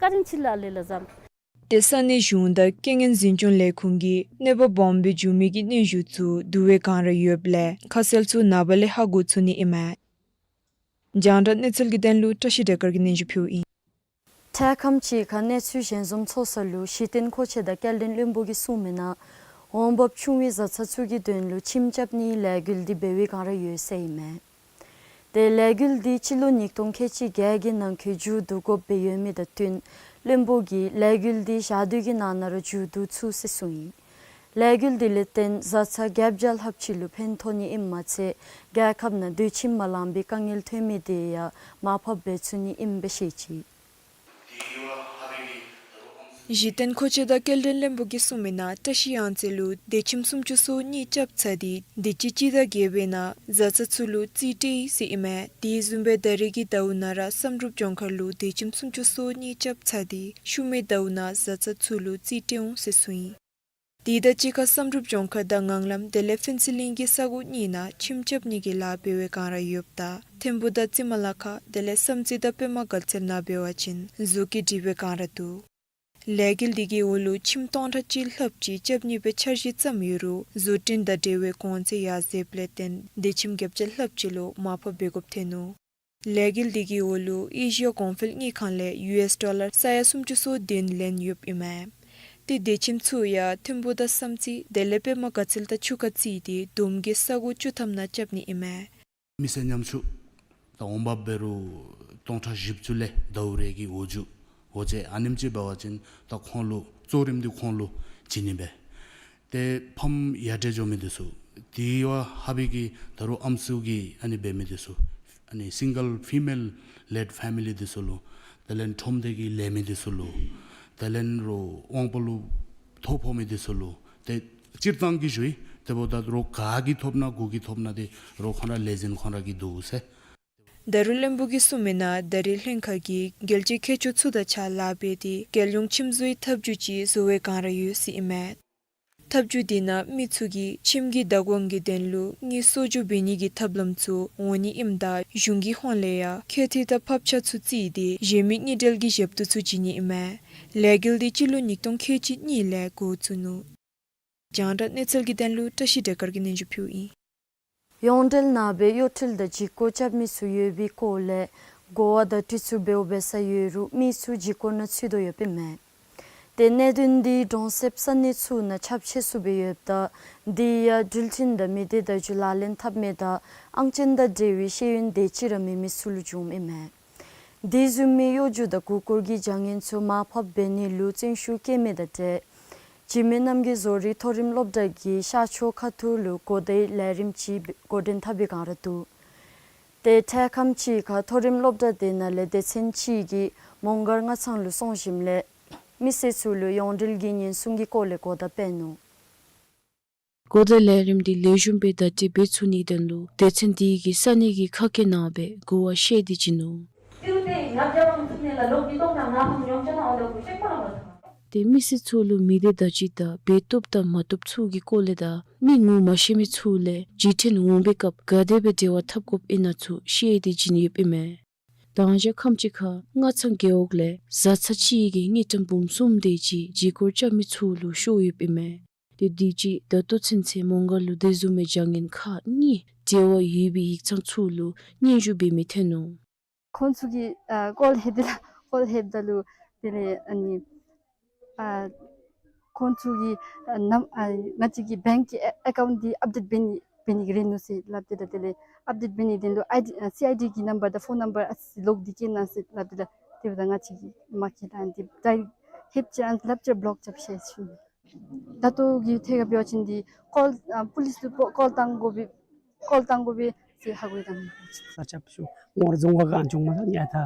ཏེ་ས་གནས་གཞུང་དང་རྐྱེན་ངན་འཛིན་སྐྱོང་ལས་ཁུངས་ཀྱིས་གནོད་པ་སྦོམ་སྦེ་འབྱུང་མི་གི་སྙན་ཞུ་ཚུ་བསྡུ་བའི་སྒང་ར་ཡོདཔ་ལས་ཁ་གསལ་ཚུ་ནངས་པ་ལས་ཧ་གོ་ཚུགས་ནི་ཨིན་མས། རྒྱང་བསྒྲགས་གནས་ཚུལ་གྱི་དོན་ལུ་བཀྲ་ཤིས་བདེ་སྐར་གྱིས་སྙན་ཞུ་ཕུལཝ་ཨིན། འཕྲལ་ཁམས་ཅིག་ཁར་གནས་ཚུལ་ཞལ་འཛོམས་ཚོགས་ས་ལུ་གཞི་རྟེན་མཁོ་ཆས་དང་སྐྱེལ་འདྲེན་བློན་པོ་གིས་གསུངས་མི་ནང་འོང་འབབ་ཆུང་བའི་བཟའ་ཚང་ཚུ་གི་དོན་ལུ་ཁྱིམ་རྐྱབ་ནིའི་ལས་འགུལ་འདི་འབད་བའི་སྒང་ར་ཡོད་ཟེར་ཨིན་མས། ཏེ་ལས་འགུལ་འདི་སྤྱི་ལོ་ཉིས་སྟོང་ཁལ་གཅིག་བརྒྱད་ཀྱི་ནང་འཁོད་མཇུག་བསྡུ་དགོཔ་སྦེ་ཡོད་མི་དང་བསྟུན་བློན་པོ་གིས་ལས་འགུལ་འདི་ཞག་དུས་ཀྱི་ནང་ན་ར་མཇུག་བསྡུ་ཚུགས་ཟེར་གསུངས་ཡི། ལས་འགུལ་འདི་ལས་བརྟེན་བཟའ་ཚང་བརྒྱད་བརྒྱ་ལྷགཔ་ཅིག་ལུ་ཕན་ཐོགས་ནི་ཨིནམ་མ་ཚད་རྒྱལ་ཁབ་ནང་སྡོད་ཁྱིམ་མ་ལང་པའི་དཀའ་ངལ་ཐོན་མི་དེ་ཡང་མར་ཕབ་འབད་ཚུགས་ནི་ཨིནམ་སྦེ་བཤད་ཅི། གཞི་རྟེན་མཁོ་ཆས་དང་སྐྱེལ་འདྲེན་བློན་པོ་གིས་གསུངས་མི་ནང་བཀྲ་ཤིས་གཡང་རྩེ་ལུ་བདེ་ཁྱིམ་སུམ་ཅུ་སོ་གཉིས་རྐྱབ་ཚར་ཏེ་དུས་ཅི་སྤྱི་ཟླ་བརྒྱད་པའི་ནང་བཟའ་ཚང་ཚུ་ལུ་རྩིས་སྤྲོད་ཡི་ཟེར་ཨིན་མས། དེ་བཟུམ་སྦེ་ད་རེས་ཀྱི་ཟླཝ་ནང་ར་བསམ་གྲུབ་ལྗོངས་མཁར་ལུ་བདེ་ཁྱིམ་སུམ་ཅུ་སོ་གཉིས་རྐྱབ་ཚར་ཏེ་ཤུལ་མའི་ཟླཝ་ནང་བཟའ་ཚང་ཚུ་ལུ་རྩིས་སྤྲོད་འོང་ཟེར་གསུངས་ཡི། དེ་དང་གཅིག་ཁར་བསམ་གྲུབ་ལྗོངས་མཁར་དང་ངང་ལམ་དེ་ལས་ཕུན་ཚོགས་གླིང་གི་ས་གོ་གཉིས་ནང་ཁྱིམ་རྐྱབ་ནི་གི་ལཱ་འབད་བའི་སྒང་ར་ཡོདཔ་ད་ཐིམ་ཕུ་དང་རྩི་མ་ལ་ཁ་དེ་ལས་བསམ་རྩེ་དང་པདྨ་དགའ་ཚལ་ནང་འབད་བ་ཅིན་བཟོ་བཀོད་འགྲིག་པའི་སྒང་ར་འདུག། ལས་འགུལ་འདི་གི་འོག་ལུ་ཁྱིམ་སྟོང་ཕྲག་གཅིག་ལྷགཔ་ཅིག་རྐྱབ་ནི་སྦེ་འཆར་གཞི་བརྩམས་ཡོད་རུང་བཟོ་སྐྲུན་དང་འབྲེལ་བའི་གོང་ཚད་ཡར་འཛེགཔ་ལས་བརྟེན་བདེ་ཁྱིམ་བརྒྱད་བརྒྱ་ལྷགཔ་ཅིག་ལུ་མར་ཕབ་འབད་དགོཔ་ཐོན་ནུག། ལས་འགུལ་འདི་གི་འོག་ལུ་ཨེ་ཤི་ཡ་གོང་འཕེལ་དངུལ་ཁང་ལས་ཡུ་ཨེསི་ཌོ་ལར་ས་ཡ་སུམ་ཅུ་སོ་བདུན་ལེན་ཡོདཔ་ཨིན་མས། ཏེ་བདེ་ཁྱིམ་ཚུ་ཡང་ཐིམ་ཕུ་དང་བསམ་རྩེ་དེ་ལས་པདྨ་དགའ་ཚལ་དང་ཆུ་ཁ་རྩིས་ཏེ་བསྡོམས་ཀྱིས་ས་གོ་བཅུ་ཐམ་ནང་རྐྱབ་ནི་ཨིན་མས། མི་སེར་ཉམ་ཆུང་ད་འོང་འབབ་འབད་རུང་སྟོང་ཕྲག་བཞི་བཅུ་ལས་ཟླཝ་རེ་གི་འོག་འཇུག་འོ་ཙེ་ཨ་ནེམ་ཅིག་འབད་བ་ཅིན་ད་ཁོང་ལུ་གཙོ་རིམ་འདི་ཁོང་ལུ་བྱིན་ནི་སྦེ། ཏེ་ཕམ་ཡར་དྲག་འགྱོ་མི་འདི་ཚུ་དེ་བ་ཧ་བི་གི་ད་རུང་ཨམ་སྲུ་གི་ཨ་ནི་འབད་མི་འདི་ཚུ་ཨ་ནི་སིང་གལ་ཕི་མེལ་ལེཌ་ཕེ་མི་ལི་འདི་ཚུ་ལུ་དེ་ལས་ཁྲོམ་སྡེ་གི་ལས་མི་འདི་ཚུ་ལུ་དེ་ལས་རོགས་དབང་པོ་ལུ་ཐོ་ཕོག་མི་འདི་ཚུ་ལུ་ཏེ་སྤྱིར་བཏང་གི་ཞུ་ཡི། ཏེ་འབདཝ་ད་རོགས་ག་གིས་ཐོབ་ན་གུ་གིས་ཐོབ་ན་ཏེ་རོགས་ཁོང་ར་ལས་འཛིན་ཁོང་ར་གིས་བསྡུ་ཟེར། ད་རུང་བློན་པོ་གིས་གསུངས་མི་ནང་ད་རེས་ལྷན་ཁག་གིས་རྒྱལ་སྤྱིའི་མཁས་མཆོག་ཚུ་དང་གཅིག་ཁར་ལཱ་འབད་དེ་རྒྱལ་ཡོངས་ཁྱིམ་བཟོའི་ཐབས་བྱུས་ཅིག་བཟོ་བའི་སྒང་ར་ཡོད་ཟེར་ཨིན་མས། ཐབས་བྱུས་འདི་ནང་མི་ཚུ་གིས་ཁྱིམ་གྱི་བདག་དབང་གི་དོན་ལུ་དངུལ་གསོག་འཇོག་འབད་ནི་གི་ཐབས་ལམ་ཚུ་འོང་ནི་ཨིནམ་ད་གཞུང་གི་ཧོངས་ལས་ཡང་ཁྱད་ཐད་དང་ཕབ་ཆག་ཚུ་རྩིས་ཏེ་གཞན་མི་དངུལ་འབྲེལ་གྱི་ཞབས་ཏོག་ཚུ་བྱིན་ནི་ཨིན་མས། ལས་འགུལ་འདི་སྤྱི་ལོ་ཉིས་སྟོང་ཁལ་གཅིག་གཉིས་ལས་འགོ་བཙུགས་ནུག། རྒྱང་བསྒྲགས་གནས་ཚུལ་གྱི་དོན་ལུ་བཀྲ་ཤིས་བདེ་དཀར་གྱིས་སྙན་ཞུ་ཕུལཝ་ཨིན། ཡོངས་འབྲེལ་ནང་སྦེ་གཡོག་འཁྲུལ་དང་འཇིགས་སྐུལ་རྐྱབ་མི་ཚུ་ཡོད་པའི་སྐོར་ལས་གོ་བ་དང་དྲི་ཚུ་འབདཝ་འབད་ས་ཡོད་རུང་མི་ཚུ་འཇིགས་སྐུལ་ནང་ཚུད་དོ་ཡོདཔ་ཨིན་མས། ཏེ་གནད་དོན་འདི་གྲོང་གསེབ་ས་གནས་ཚུ་ནང་ཁྱབ་ཆེ་སུ་སྦེ་ཡོདཔ་ད་འདི་ཡང་འགྲུལ་འཕྲིན་དང་མི་སྡེ་བརྡ་བརྒྱུད་ལག་ལེན་འཐབ་མི་དང་ཨང་ཅན་དང་འབྲེལ་བའི་ཤེས་ཡོན་དེ་ཅིག་ར་མེད་མི་ཚུ་ལུ་བྱུངམ་ཨིན་མས། དེ་བཟུམ་མའི་གཡོ་སྒྱུ་དང་མགུ་སྐོར་གྱི་བྱ་ངན་ཚུ་མར་ཕབ་འབད་ནི་ལུ་བརྩོན་ཤུགས་བསྐྱེད་མི་དང་འབྲེལ་འཇིགས་མེད་རྣམ་རྒྱལ་བཟོ་རིག་མཐོ་རིམ་སློབ་གྲྭ་གིས་ཤར་ཕྱོགས་ཁ་ཐུག་ལུ་གོ་བརྡའི་ལས་རིམ་ཅིག་འགོ་འདྲེན་འཐབ་པའི་སྒང་ར་འདུག། ཏེ་འཕྲལ་ཁམས་ཅིག་ཁར་མཐོ་རིམ་སློབ་གྲྭ་དེ་ནང་ལས་སྡེ་ཚན་ཅིག་གིས་མོང་སྒར་སྔ་ཚང་ལུ་སོང་ཞིནམ་ལས་མི་སེར་ཚུ་ལུ་ཡོངས་འབྲེལ་གྱི་ཉེན་སྲུང་གི་སྐོར་ལས་གོ་བརྡ་སྤེལ་ནུག། གོ་བརྡའི་ལས་རིམ་འདི་ལེགས་ཤོམ་སྦེ་བརྡ་སྤྲོད་འབད་ཚུགས་ནིའི་དོན་ལུ་སྡེ་ཚན་དེ་གིས་ས་གནས་ཀྱི་ཁ་སྐད་ནང་སྦེ་གོ་བ་བཤད་དེ་བྱིན་ནུག། ཏེ་མི་སེར་ཚུ་ལུ་མི་སྡེ་བརྡ་བརྒྱུད་དང་འབད་བཏུབ་དང་མ་བཏུབ་ཚུ་གི་སྐོར་ལས་དང་མི་ངོ་མ་ཤེས་མི་ཚུ་ལས་འཇིགས་སྐྲག་འོང་པའི་སྐབས་ག་དེ་སྦེ་འབྲེལ་བ་འཐབ་དགོཔ་ཨིན་ན་ཚུ་བཤད་དེ་བྱིན་ཡོདཔ་ཨིན་མས། ད་ཅི་ཁམས་ཅིག་ཁར་སྔ་ཚང་རྒེད་འོག་ལས་བཟའ་ཚང་གཅིག་གིས་དངུལ་ཀྲམ་འབུམ་གསུམ་དེ་ཅིག་འཇིགས་སྐུལ་རྐྱབ་མི་ཚུ་ལུ་ཤོར་ཡོདཔ་ཨིན་མས། ཏེ་དུས་ཅི་ད་ལྟོ་ཚུན་ཚོད་མོང་སྒར་ལུ་དེ་བཟུམ་མའི་བྱ་ངན་ཁག་གཉིས་འབྲེལ་བ་ཡོད་པའི་ཡིག་ཚང་ཚུ་ལུ་སྙན་ཞུ་འབད་མི་ཐོན་ནུག། ཁོང་ཚུ་གིས་ཨ་ཀོལ་ལྷོད་དེ་ལགས། ཀོལ་ལྷོདཔ་ད་ལུ་དེ་ལས་ཨ་ནི་ཨ་ཁོང་ཚུ་གིས་ཨ་ནམ་ཨ་ང་བཅས་ཀྱི་བེངཀ་གི་ཨེ་ཨེ་ཀའུནཊ་འདི་ཨཔ་ཌེཊ་འབད་ནི་འབད་ནི་གི་རན་ནུག་ཟེར་སླབ་སྟེ་ད་དེ་ལས་ཨཔ་ཌེཊ་འབད་ནི་དོན་ལུ་ཨའི་ཌི་ཨ་སི་ཨའི་ཌི་གི་ནམ་བར་དང་ཕོན་ནམ་བར་ཨ་ཙི་ལོག་སྟེ་བསྐྱལ་གནང་ཟེར་སླབ་སྟེ་ད་དེ་འབདཝ་ད་ང་བཅས་ཀྱིས་མ་བསྐྱལ། ཨ་ནི་འདི་ད་ལྷོདཔ་ཅིག་ཨ་ལྷོདཔ་ཅིག་བློག་རྐྱབ་ཤེས་ཞུ་ནི། ད་ལྟོ་གི་ཐད་ཁར་འབད་བ་ཅིན་འདི་ཀོལ་ཨ་པུ་ལིསི་ལུ་ཀོལ་བཏང་དགོ་པས། ཀོལ་བཏང་དགོ་པས་ཟེར་ཧ་གོ་ཡི་དང་། ས་ཆ་བཤུ་ངོ་རྫོང་ཁག་གི་ཨན་ཆུང་མ་ད་ཉ་ཐ་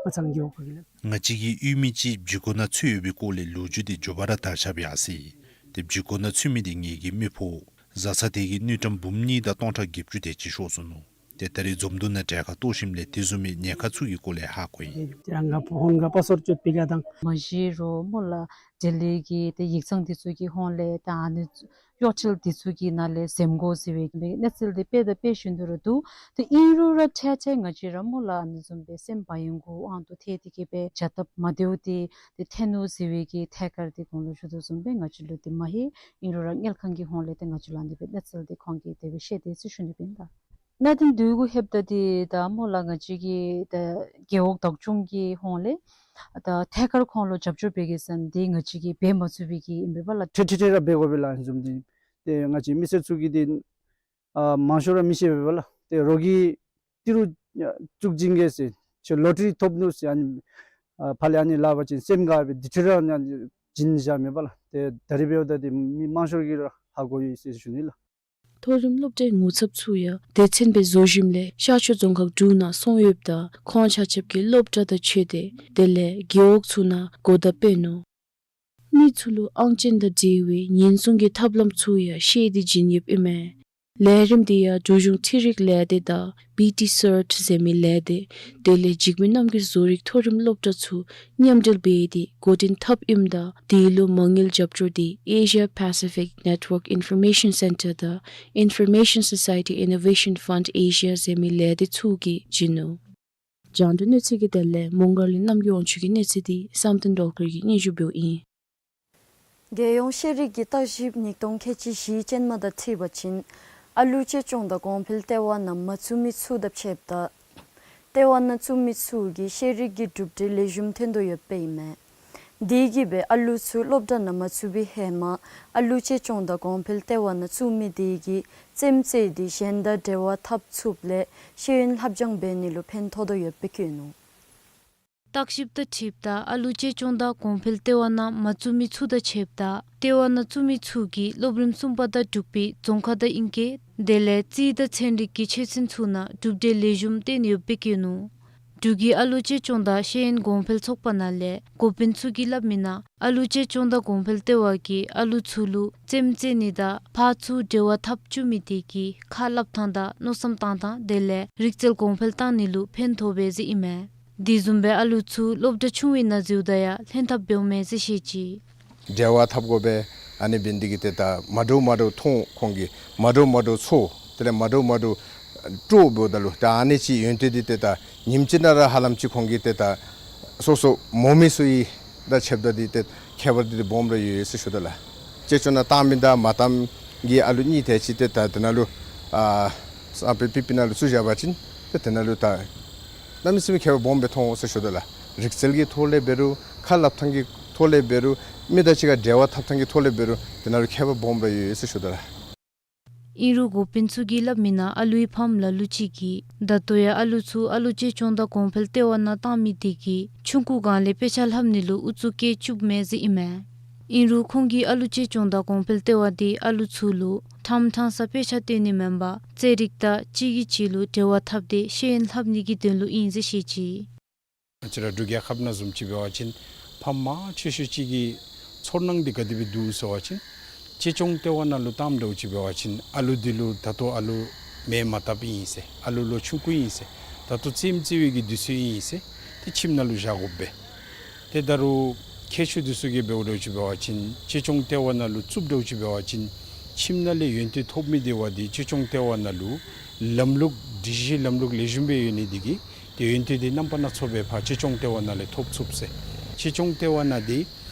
མ་ཚང་གི་འོག་གི་ལ། ང་བཅས་ཀྱི་ཡུལ་མི་ཅིག་འཇིགས་སྐུལ་ནང་ཚུད་ཡོད་པའི་སྐོར་ལས་ལོ་རྒྱུས་དེ་མགྱོགས་པ་ར་དར་ཁྱབ་ཡར་སོ་ཡི། ཏེ་འཇིགས་སྐུལ་ནང་ཚུད་མི་དེ་ངེ་གི་མི་ཕོ། བཟའ་ཚང་དེ་གིས་དངུལ་ཀྲམ་འབུམ་གཉིས་དང་སྟོང་ཕྲག་བརྒྱད་ཅུ་དེ་ཅིག་ཤོར་སོ་ནུག། ཏེ་ད་རེས་འཛོམས་འདུ་ནང་གྲལ་ཁར་གཏོགས་ཞིནམ་ལས་དེ་བཟུམ་མའི་ཉེན་ཁ་ཚུ་གི་སྐོར་ལས་ཧ་གོ་ཡི། དེ་རང་ག་ཕོ་ཧོན་ག་པ་སོར་ཅོད་པེ་ག་དང་། མ་གཞི་རོགས་མོ་ལགས་ལྡི་ལི་གི་ཏེ་ཡིག་ཚང་དེ་ཚུ་གི་ཧོངས་ལས་ད་ཨ་ནི་གཡོག་འཁྲུལ་དེ་ཚུ་གི་ནང་ལས་འཛེམ་དགོ་ཟེར་བའི་གནས་ཚུལ་དེ་དཔེ་དང་དཔེ་བཞིན་དུ་ར་འདུག། ཏེ་ཨིན་རུང་ར་འཕྲལ་འཕྲལ་ང་བཅས་ར་མོ་ལགས་ཨ་ནི་བཟུམ་སྦེ་སེམས་བ་ཡོན་གུ་དབང་དུ་ཐལ་ཏེ་གི་སྦེ་བྱ་སྟབས་མ་བདེཝ་དེ་ཏེ་ཐོན་ནུག་ཟེར་བའི་གི་ཐད་ཀར་དེ་གོང་ལུ་ཞུ་དོ་བཟུམ་སྦེ་ང་བཅས་ལུ་དེ་མ་ཧེ། ཨིན་རུང་ར་དངུལ་ཁང་གི་ཧོངས་ལས་ཏེ་ང་བཅས་ལུ་ཨ་ནི་སྦེ་གནས་ཚུལ་དེ་ཁོང་གིས་དེ་སྦེ་བཤད་དེ་ཟེར་ཞུ་ནི་ཨིན་ལགས། གནད་དོན་དེ་གུ་ལྷོདཔ་ད་དེ་ད་མོ་ལགས་ང་བཅས་ཀྱི་ད་རྒེད་འོག་བདག་སྐྱོང་གི་ཧོངས་ལས་ད་ཐད་ཀར་ཁོང་ལུ་རྒྱབ་སྐྱོར་འབད་གེ་ཟེར་ན་དེ་ང་བཅས་ཀྱིས་འབད་མ་ཚུགས་པའི་གི་ཨིན་པས་ལགས། ཁྲིག་ཁྲི་ཁྲི་ར་འབད་དགོ་པས་ལགས། ཨ་ནི་བཟུམ་དེ་ཏེ་ང་བཅས་མི་སེར་ཚུ་གིས་དེ་ཨ་མང་ཤོས་ར་མི་ཤེས་པས་ལགས། ཏེ་རོགས་ཀྱིས་ཏི་རུ་བཙུགས་བྱིན་གེ་ཟེར་ཁྱོད་ལོ་ཊ་རི་ཐོབ་ནུག་ཟེར་ཨ་ནི་ཨ་ཕར་ལས་ཨ་ནི་སླབ་པ་ཅིན་སེམས་དགའ་སྦེ་དེ་འཕྲོ་ར་ཨ་ནི་བྱིན་བཞག་མས་པ་ལགས། ཏེ་ད་རེས་འབདཝ་ད་དེ་མི་མང་ཤོས་ཀྱིས་ར་ཧ་གོ་ཡི་ཟེར་ཞུ་ནི་ལགས། མཐོ་རིམ་སློབ་གྲྭའི་ངོ་ཚབ་ཚུ་ཡང་སྡེ་ཚན་སྦེ་བཟོ་ཞིནམ་ལས་ཤར་ཕྱོགས་རྫོང་ཁག་དྲུག་ནང་སོང་ཡོདཔ་ད་ཁོང་ཆ་ཁྱབ་ཀྱིས་སློབ་གྲྭ་དང་ཆོས་སྡེ་དེ་ལས་རྒེད་འོག་ཚུ་ནང་གོ་བརྡ་སྤེལ་ནུག། མི་ཚུ་ལུ་ཨང་ཅན་དང་འབྲེལ་བའི་ཉེན་སྲུང་གི་ཐབས་ལམ་ཚུ་ཡང་ཤེས་ཏེ་བྱིན་ཡོདཔ་ཨིན་མས། ལས་རིམ་འདི་ཡང་འབྲུག་གཞུང་འཕྲུལ་རིག་ལས་སྡེ་དང་བི་ཊི་སརཊ་ཟེར་མི་ལས་སྡེ་དེ་ལས་འཇིགས་མེད་རྣམ་རྒྱལ་བཟོ་རིག་མཐོ་རིམ་སློབ་གྲྭ་ཚུ་མཉམ་འབྲེལ་འབད་དེ་འགོ་འདྲེན་འཐབ་ཨིནམ་ད་དེ་ལུ་མ་དངུལ་རྒྱབ་སྐྱོར་འདི་Asia Pacific Network Information Center དང་Information Society Innovation Fund Asia ཟེར་མི་ལས་སྡེ་ཚུ་གིས་བྱིན་ནུག། རྒྱང་བསྒྲགས་གནས་ཚུལ་གྱི་དོན་ལས་མོང་སྒར་ལས་རྣམ་རྒྱལ་དབང་ཕྱུག་གི་གནས་ཚུལ་འདི་བསམ་གཏན་སྒྲོལ་དཀར་གྱིས་སྙན་ཞུ་འབདཝ་ཨིན། རྒྱལ་ཡོངས་ཤེས་རིག་གི་བརྟག་ཞིབ་ཉིས་སྟོང་ཁལ་གཅིག་བཞི་ཅན་མ་དང་འཁྲིལ་བ་ཅིན་ཨ་ལུ་གཅེས་སྐྱོང་དང་གོང་འཕེལ་ལྟེ་བ་ནང་མ་བཙུགས་མི་ཚུ་དང་ཕྱདཔ་ད་ལྟེ་བ་ནང་བཙུགས་མི་ཚུ་གིས་ཤེས་རིག་གི་གྲུབ་འབྲས་ལེགས་ཤོམ་ཐོན་དོ་ཡོདཔ་ཨིན་མས། དེ་གིས་སྦེ་ཨ་ལུ་ཚུ་སློབ་གྲྭ་ནང་མ་བཙུགས་པའི་ཧེ་མ་ཨ་ལུ་གཅེས་སྐྱོང་དང་གོང་འཕེལ་ལྟེ་བ་ནང་བཙུགས་མི་དེ་གིས་རྩེདམོ་རྩེ་སྟེ་གཞན་དང་འབྲེལ་བ་འཐབ་ཚུགསཔ་ལས་ཤེས་ཡོན་ལྷབ་སྦྱང་འབད་ནི་ལུ་ཕན་ཐོགས་དོ་ཡོདཔ་སྦེ་བཀོད་ནུག། བརྟག་ཞིབ་དང་འཁྲིལཝ་ད་ཨ་ལུ་གཅེས་སྐྱོང་དང་གོང་འཕེལ་ལྟེ་བ་ནང་མ་བཙུགས་མི་ཚུ་དང་ཕྱདཔ་ད་ལྟེ་བ་ནང་བཙུགས་མི་ཚུ་གིས་སློབ་རིམ་གསུམ་པ་དང་དྲུག་པའི་རྫོང་ཁ་དང་ཨིང་སྐད་དེ་ལས་རྩིས་དང་ཚན་རིག་གི་ཆོས་ཚན་ཚུ་ནང་གྲུབ་འབྲས་ལེགས་ཤོམ་བཏོན་ཡོདཔ་སྦེ་བཀོད་ནུག། འབྲུག་གི་ཨ་ལུ་གཅེས་སྐྱོང་དང་ཤེས་ཡོན་གོང་འཕེལ་ཚོགས་པ་ནང་ལས་འགོ་དཔོན་ཚུ་གིས་སླབ་མི་ནང་ཨ་ལུ་གཅེས་སྐྱོང་དང་གོང་འཕེལ་ལྟེ་བ་གིས་ཨ་ལུ་ཚུ་ལུ་རྩེདམོ་རྩེ་ནི་དང་ཕར་ཚུར་འབྲེལ་བ་འཐབ་བཅུག་མི་དེ་གིས་ཁ་སླབ་ཐངས་དང་མནོ་བསམ་བཏང་ཐངས་དེ་ལས་རིག་རྩལ་གོང་འཕེལ་བཏང་ནི་ལུ་ཕན་ཐོགས་པས་ཟེར་ཨིན་མས། དེ་བཟུམ་སྦེ་ཨ་ལུ་ཚུ་སློབ་གྲྭ་ཆུང་བའི་ནང་འཛུལཝ་ད་ཡང་ལྷན་ཐབས་འབདཝ་མས་ཟེར་བཤད་ཅི། འབྲེལ་བ་འཐབ་དགོ་པས། ཨ་ནི་འབད་ནི་དེ་གིས་ཏེ་ད་མ་འདྲཝ་མ་འདྲཝ་མཐོང་ཁོང་གིས་མ་འདྲཝ་མ་འདྲཝ་ཚོར། དེ་ལས་མ་འདྲཝ་མ་འདྲཝ་སྤྲོ་འབདཝ་ད་ལུ་ད་ཨ་ནི་ཅིག་ཡོན་ཏན་འདི་ཏེ་ད་ཉིནམ་གཅིག་ནང་ར་ཧ་ལམ་ཅིག་ཁོང་གིས་ཏེ་ད་སོ་སོ་མོ་མི་ཚུ་གི་དང་ཕྱདཔ་ད་འདི་ཏེ་ཁྱད་པར་འདི་ཏེ་སྦོམ་ར་ཡོད་ཟེར་ཞུ་དོ་ལགས། གཅེས་སྐྱོང་ནང་བཏང་མི་དང་མ་བཏངམ་གི་ཨ་ལུ་གཉིས་དེ་ཅིག་ཏེ་ད་དེ་ནང་ལུ་ཨ་སམ་པའི་པི་པི་ནང་ལུ་བཙུགས་བཞག་པ་ཅིན་ཏེ་དེ་ནང་ལུ་ད་གནམ་མེད་ས་མེད་ཁྱད་པར་སྦོམ་སྦེ་མཐོང་འོང་ཟེར་ཞུ་དོ་ལགས། རིག་རྩལ་གྱི་ཐོག་ལས་འབད་རུང་ཁ་སླབ་ཐངས་ཀྱི་ཐོག་ལས་འབད་རུང་མི་དང་གཅིག་ཁར་འབྲེལ་བ་འཐབ་ཐངས་ཀྱི་ཐོག་ལས་འབད་རུང་དེ་ནང་ལུ་ཁྱད་པར་སྦོམ་ར་ཡོད་ཟེར་ཞུ་དོ་ལགས། ཨིན་རུང་འགོ་དཔོན་ཚུ་གིས་སླབ་མི་ནང་ཨ་ལུའི་ཕམ་ལ་ལུ་ཅིག་གིས་ད་ལྟོ་ཡང་ཨ་ལུ་ཚུ་ཨ་ལུ་གཅེས་སྐྱོང་དང་གོང་འཕེལ་ལྟེ་བ་ནང་བཏང་མི་དེ་གིས་ཆུང་ཀུ་སྒང་ལས་དཔེ་ཆ་ལྷབ་ནི་ལུ་ཨུ་ཚུགས་བསྐྱེད་བཅུགཔ་མས་ཟེར་ཨིན་མས། ཨིན་རུང་ཁོང་གིས་ཨ་ལུ་གཅེས་སྐྱོང་དང་གོང་འཕེལ་ལྟེ་བ་དེ་ཨ་ལུ་ཚུ་ལུ་ཕྲངམ་ཕྲང་ས་དཔེ་ཆ་སྟོན་ནི་མེན་པར་རྩེད་རིགས་དང་གཅིག་གིས་གཅིག་ལུ་འབྲེལ་བ་འཐབ་སྟེ་ཤེས་ཡོན་ལྷབ་ནི་གི་དོན་ལུ་ཨིན་ཟེར་བཤད་ཅི། ང་བཅས་ར་འབྲུག་རྒྱལ་ཁབ་ནང་བཟུམ་ཅིག་འབད་བ་ཅིན་ཕམ་མང་ཆེ་ཤོས་ཅིག་གིས་ཚོར་སྣང་འདི་ག་དེ་སྦེ་འདུག་ཟེར་བ་ཅིན་གཅེས་སྐྱོང་ལྟེ་བ་ནང་ལུ་བཏངམ་འདྲཝ་ཅིག་འབད་བ་ཅིན་ཨ་ལུ་འདི་ལུ་ད་ལྟོ་ཨ་ལུ་མེ་མ་བཏབ་ཨིན་ཟེར། ཨ་ལུ་ལོ་ཆུང་ཀུ་ཨིན་ཟེར། ད་ལྟོ་རྩེདམོ་རྩེ་བའི་གི་དུས་ཚོད་ཨིན་ཟེར། ཏེ་ཁྱིམ་ནང་ལུ་བཞག་དགོ་པས། ཏེ་ད་རུང་མཁས་མཆོག་འདི་ཚུ་གིས་འབདཝ་འདྲཝ་ཅིག་འབད་བ་ཅིན་གཅེས་སྐྱོང་ལྟེ་བ་ནང་ལུ་བཙུགསཔ་འདྲཝ་ཅིག་འབད་བ་ཅིན་ཁྱིམ་ནང་ལས་ཡོན་ཏན་ཐོབ་མི་དེ་བ་འདི་གཅེས་སྐྱོང་ལྟེ་བ་ནང་ལུ་ལམ་ལུགས་སྒྲིག་གཞི་ལམ་ལུགས་ལེགས་ཤོམ་སྦེ་ཡོད་ནི་དེ་གིས་ཏེ་ཡོན་ཏན་འདི་རྣམ་པ་སྣ་ཚོགས་སྦེ་ཕར་གཅེས་སྐྱོང་ལྟེ་བ་ནང་ལས་ཐོབ་ཚུགས་ཟེར། གཅེས་སྐྱོང་ལྟེ་བ་ནང་འདི་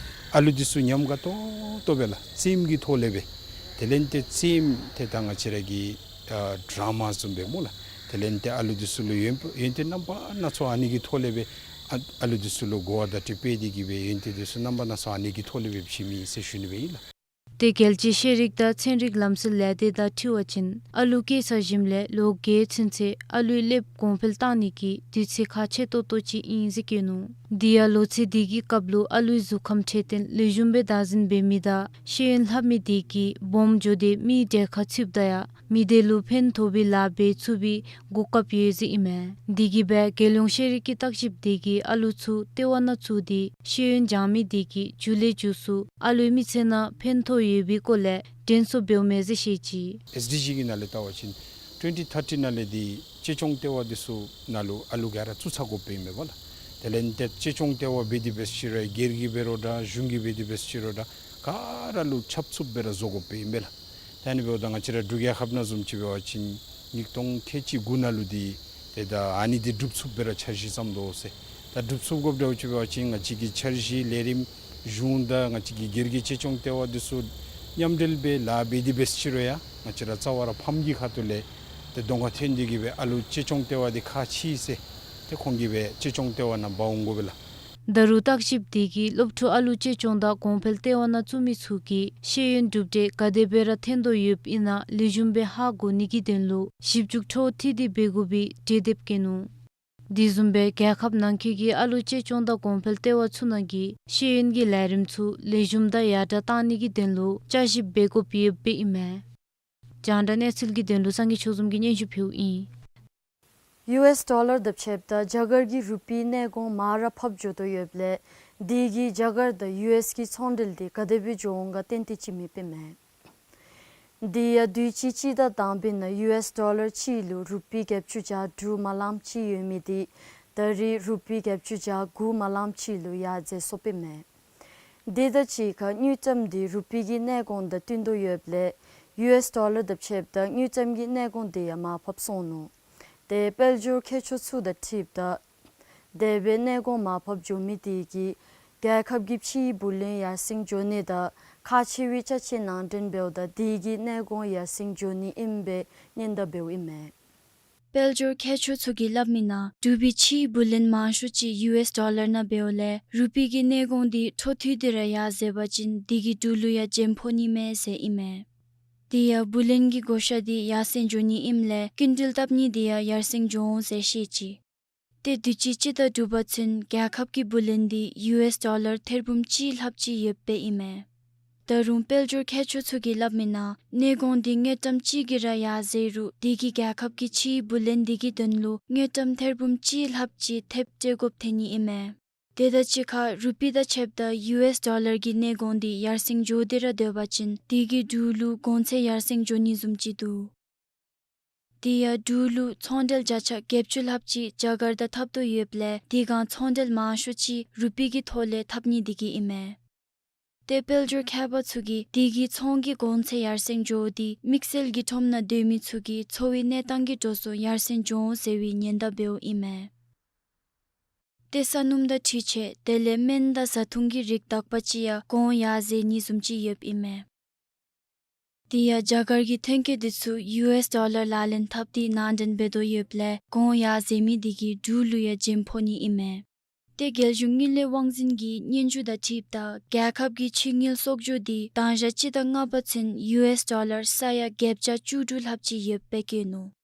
ཨ་ལུ་འདི་ཚུ་ཉམས་དགའ་ཏོག་ཏོ་སྦེ་ལགས་རྩེདམོ་གི་ཐོག་ལས་སྦེ་དེ་ལས་ཏེ་རྩེདམོ་ཏེ་ད་ང་བཅས་ར་གི་ཨ་ཌ་ར་མ་བཟུམ་སྦེ་སྨོ་ལགས། དེ་ལས་ཏེ་ཨ་ལུ་འདི་ཚུ་ལུ་ཡོན་ཡོན་ཏན་རྣམ་པ་སྣ་ཚོགས་ཨ་ནི་གི་ཐོག་ལས་སྦེ་ཨ་ཨ་ལུ་འདི་ཚུ་ལུ་གོ་བ་བརྡ་སྤྲོད་འབད་དེ་གིས་སྦེ་ཡོན་ཏན་འདི་ཚུ་རྣམ་པ་སྣ་ཚོགས་ཨ་ནི་གི་ཐོག་ལས་སྦེ་བྱིནམ་ཨིན་ཟེར་ཞུ་ནི་སྦེ་ཨིན་ལགས། དེ་རྒྱལ་སྤྱིའི་ཤེས་རིག་དང་ཚན་རིག་ལམ་སྲོལ་ལས་སྡེ་དང་འཁྲིལ་བ་ཅིན་ཨ་ལུ་སྐྱེས་ཚར་ཞིནམ་ལས་ལོ་བརྒྱད་ཚུན་ཚོད་ཨ་ལུའི་ཀླདཔ་གོང་འཕེལ་བཏང་ནི་གི་དུས་ཚོད་ཁག་ཆེ་ཏོག་ཏོ་ཅིག་ཨིན་ཟེར་བཀོད་ནུག། དེ་ཡང་ལོ་ཚད་དེ་གི་སྐབས་ལུ་ཨ་ལུའི་གཟུགས་ཁམས་འཕྲོད་བསྟེན་ལེགས་ཤོམ་སྦེ་བདག་འཛིན་འབད་མི་དང་ཤེས་ཡོན་ལྷབ་མི་དེ་གིས་སྦོམ་འགྱོ་སྟེ་མི་གྲལ་ཁར་ཚུདཔ་ད་ཡང་མི་སྡེ་ལུ་ཕན་ཐོགས་པའི་ལཱ་འབད་ཚུགས་པའི་གོ་སྐབས་ཡོད་ཟེར་ཨིན་མས། དེ་གིས་སྦེ་རྒྱལ་ཡོངས་ཤེས་རིག་གི་བརྟག་ཞིབ་དེ་གིས་ཨ་ལུ་ཚུ་ལྟེ་བ་ནང་བཙུགས་ཏེ་ཤེས་ཡོན་སྦྱང་མི་དེ་གིས་མཇུག་ལས་མཇུག་སུ་ཨ་ལུའི་མི་ཚེ་ནང་ཕན་ཐོགས་ཡོད་པའི་སྐོར་ལས་དྲན་གསོ་འབདཝ་མས་ཟེར་བཤད་ཅི། ཨེས་ཌི་ཇི་གི་ནང་ལས་བལྟ་བ་ཅིན་ཊུ་ཝེན་ཊི་ཐར་ཊི་ནང་ལས་འདི་གཅེས་སྐྱོང་ལྟེ་བ་འདི་ཚུ་ནང་ལུ་ཨ་ལུ་ག་ར་བཙུགས་ཚར་དགོཔ་ཨིན་མས་པ་ལགས། དེ་ལས་ཏེ་གཅེས་སྐྱོང་ལྟེ་བ་འབད་དེ་འབད་ཅི་རུང་སྒེར་གྱིས་འབད་རུང་འདྲ་གཞུང་གིས་འབད་དེ་འབད་ཅི་རུང་འདྲ་ག་ར་ལུ་ཁྱབ་ཚུགསཔ་སྦེ་ར་བཟོ་དགོཔ་ཨིན་པས་ལགས། ད་ཨ་ནི་འབདཝ་ད་ང་བཅས་ར་འབྲུག་རྒྱལ་ཁབ་ནང་བཟུམ་ཅིག་འབད་བ་ཅིན་ཉིས་སྟོང་ཁལ་གཅིག་དགུ་ནང་ལུ་འདི་ཏེ་ད་ཨ་ནི་འདི་སྒྲུབ་ཚུགསཔ་སྦེ་ར་འཆར་གཞི་བརྩམས་དོ་ཟེར། ད་སྒྲུབ་ཚུགས་དགོཔ་འདྲཝ་ཅིག་འབད་བ་ཅིན་ང་བཅས་ཀྱི་འཆར་གཞི་ལས་རིམ་གཞུང་དང་ང་བཅས་ཀྱི་སྒེར་གྱི་གཅེས་སྐྱོང་ལྟེ་བ་འདི་ཚུ་མཉམ་འབྲེལ་སྦེ་ལཱ་འབད་དེ་འབད་ཅི་རུང་ཡང་ང་བཅས་ར་རྩ་བ་ར་ཕམ་གྱི་ཁ་ཐུག་ལས་ཏེ་གདོང་ཁར་ཐོན་ཏེ་གིས་སྦེ་ཨ་ལུ་གཅེས་སྐྱོང་ལྟེ་བ་འདི་ཁག་ཆེ་ཟེར་ཏེ་ཁོང་གིས་སྦེ་གཅེས་སྐྱོང་ལྟེ་བ་ནང་འབག་འོང་དགོ་པས་ལགས། ད་རུང་བརྟག་ཞིབ་དེ་གིས་སློབ་ཕྲུག་ཨ་ལུ་གཅེས་སྐྱོང་དང་གོང་འཕེལ་ལྟེ་བ་ནང་བཙུགས་མི་ཚུ་གིས་ཤེས་ཡོན་གྲུབ་འབྲས་ག་དེ་སྦེ་ར་ཐོན་དོ་ཡོདཔ་ཨིན་ན་ལེགས་ཤོམ་སྦེ་ཧ་གོ་ནི་གི་དོན་ལུ་ཞིབ་འཇུག་འཕྲོ་མཐུད་དེ་འབད་དགོ་པའི་གྲོས་འདེབས་བཀོད་ནུག། དེ་བཟུམ་སྦེ་རྒྱལ་ཁབ་ནང་འཁོད་ཀྱི་ཨ་ལུ་གཅེས་སྐྱོང་དང་གོང་འཕེལ་ལྟེ་བ་ཚུ་ནང་གི་ཤེས་ཡོན་གྱི་ལས་རིམ་ཚུ་ལེགས་ཤོམ་དང་ཡར་དྲག་བཏང་ནི་གི་དོན་ལུ་བསྐྱར་ཞིབ་འབད་དགོཔ་ཡོདཔ་ཨིན་མས། རྒྱང་བསྒྲགས་གནས་ཚུལ་གྱི་དོན་ལུ་སངས་རྒྱས་ཆོས་འཛོམས་ཀྱིས་སྙན་ཞུ་ཕུལཝ་ཨིན། ཡུ་ཨེསི་ཌོ་ལར་དང་ཕྱདཔ་ད་རྒྱ་གར་གྱི་རུ་པི་གནས་གོང་མར་ཕབ་འགྱོ་དོ་ཡོདཔ་ལས་དེ་གིས་རྒྱ་གར་དང་ཡུ་ཨེསི་གི་ཚོང་འབྲེལ་དེ་ག་དེ་སྦེ་འགྱོ་འོང་ག་ཏན་ཏན་ཅིག་མེདཔ་ཨིན་མས། དེ་ཡང་དུས་ཅི་སྤྱི་ཟླ་དང་པའི་ནང་ཡུ་ཨེསི་ཌོ་ལར་གཅིག་ལུ་རུ་པི་བརྒྱད་ཅུ་གྱ་དྲུག་མ་ལངམ་ཅིག་ཡོད་མི་དེ་ད་རེས་རུ་པི་བརྒྱད་ཅུ་གྱ་དགུ་མ་ལངམ་ཅིག་ལུ་ཡར་འཛེགས་སོཔ་ཨིན་མས། དེ་དང་གཅིག་ཁར་དངུལ་ཀྲམ་དེ་རུ་པི་གི་གནས་གོང་དང་བསྟུན་དོ་ཡོདཔ་ལས་ཡུ་ཨེསི་ཌོ་ལར་དང་ཕྱདཔ་ད་དངུལ་ཀྲམ་གྱི་གནས་གོང་དེ་ཡང་མར་ཕབ་སོང་ནུག། ཏེ་དཔལ་འབྱོར་མཁས་མཆོག་ཚུ་དང་འཁྲིལཝ་ད་དེ་སྦེ་གནས་གོང་མར་ཕབ་འགྱོ་མི་དེ་གིས་རྒྱལ་ཁབ་ཀྱི་ཕྱིའི་བུ་ལོན་ཡར་སེང་འགྱོ་ནི་དང་ཁག་ཆེ་བའི་ཅ་ཆས་ནང་འདྲེན་འབདཝ་ད་དེ་གིས་གནས་གོང་ཡར་སེང་འགྱོ་ནི་ཨིནམ་སྦེ་སྙན་གྲགས་འབདཝ་ཨིན་མས། དཔལ་འབྱོར་མཁས་མཆོག་ཚུ་གིས་སླབ་མི་ནང་འབྲུག་པའི་ཕྱིའི་བུ་ལོན་མང་ཤོས་ཅིག་ཡུ་ཨེསི་ཌོ་ལར་ནང་འབདཝ་ལས་རུ་པི་གི་གནས་གོང་དེ་འཕྲོ་མཐུད་དེ་ར་ཡར་འཛེགས་པ་ཅིན་དེ་གིས་འབྲུག་ལུ་ཡང་རྒྱན་ཕོག་ནི་མས་ཟེར་ཨིན་མས། དེ་ཡང་བུ་ལོན་གྱི་བགོ་བཤའ་དེ་ཡར་སེང་འགྱོ་ནི་ཨིནམ་ལས་སྐྱིན་འགྲུལ་བཏབ་ནི་དེ་ཡང་ཡར་སེང་འགྱོ་འོང་ཟེར་བཤད་ཅི། ཏེ་དུས་ཅི་སྤྱི་ཟླ་དྲུག་པ་ཚུན་རྒྱལ་ཁབ་ཀྱི་བུ་ལོན་དེ་ཡུ་ཨེསི་ཌོ་ལར་ཐེར་འབུམ་གཅིག་ལྷགཔ་ཅིག་ཡོདཔ་ཨིན་མས། ད་རུང་དཔལ་འབྱོར་མཁས་མཆོག་ཚུ་གིས་སླབ་མི་ནང་གནས་གོང་དེ་དངུལ་ཀྲམ་གཅིག་གིས་ར་ཡར་འཛེགས་རུང་དེ་གིས་རྒྱལ་ཁབ་ཀྱི་ཕྱིའི་བུ་ལོན་དེ་གི་དོན་ལུ་དངུལ་ཀྲམ་ཐེར་འབུམ་གཅིག་ལྷགཔ་ཅིག་ཐེབས་སྤྲོད་དགོཔ་ཐོན་ནི་ཨིན་མས། དེ་དང་གཅིག་ཁར་རུ་པི་དང་ཕྱདཔ་ད་ཡུ་ཨེསི་ཌོ་ལར་གྱི་གནས་གོང་དེ་ཡར་སེང་འགྱོ་སྟེ་ར་སྡོད་པ་ཅིན་དེ་གིས་འབྲུག་ལུ་གོང་ཚད་ཡར་སེང་འགྱོ་ནི་བཟུམ་ཅིག་འདུག། དེ་ཡང་འབྲུག་ལུ་ཚོང་འབྲེལ་བརྒྱ་ཆ་བརྒྱད་ཅུ་ལྷགཔ་ཅིག་རྒྱ་གར་དང་འཐབ་དོ་ཡོདཔ་ལས་དེ་སྒང་ཚོང་འབྲེལ་མང་ཤོས་ཅིག་རུ་པི་གི་ཐོག་ལས་འཐབ་ནི་དེ་གིས་ཨིན་མས། ཏེ་དཔལ་འབྱོར་མཁས་པ་ཚུ་གིས་དེ་གིས་ཚོང་གི་གོང་ཚད་ཡར་སེང་འགྱོཝ་དེ་དམིགས་བསལ་གྱི་ཁྲོམ་ནང་སྡོད་མི་ཚུ་གི་འཚོ་བའི་གནས་སྟངས་ཀྱི་འགྲོ་སོང་ཡར་སེང་འགྱོ་འོང་ཟེར་བའི་ཉེན་བརྡ་འབདཝ་ཨིན་མས། ཏེ་ས་སྣུམ་དང་འཕྲུལ་ཆས་དེ་ལས་སྨན་དང་བཟའ་འཐུང་གི་རིགས་དག་པ་ཅིག་ཡང་གོང་ཡར་འཛེགས་ནི་བཟུམ་ཅིག་ཡོདཔ་ཨིན་མས། དེ་ཡང་རྒྱ་གར་གྱི་ཐོན་སྐྱེད་དེ་ཚུ་ཡུ་ཨེསི་ཌོ་ལར་ལག་ལེན་འཐབ་སྟེ་ནང་འདྲེན་འབད་དོ་ཡོདཔ་ལས་གོང་ཡར་འཛེགས་མི་དེ་གིས་འབྲུག་ལུ་ཡང་རྒྱན་ཕོག་ནི་ཨིན་མས། ཏེ་རྒྱལ་གཞུང་དངུལ་ལས་དབང་འཛིན་གྱི་སྙན་ཞུ་དང་འཁྲིལཝ་ད་རྒྱལ་ཁབ་ཀྱི་ཕྱི་དངུལ་གསོག་འཇོག་དེ་དང་ཞག་སྤྱི་ཟླ་ལྔ་པ་ཚུན་ཡུ་ཨེསི་ཌོ་ལར་ས་ཡ་བརྒྱད་བརྒྱ་བཅུ་དྲུག་ལྷགཔ་ཅིག་ཡོདཔ་སྦེ་བཀོད་ནུག།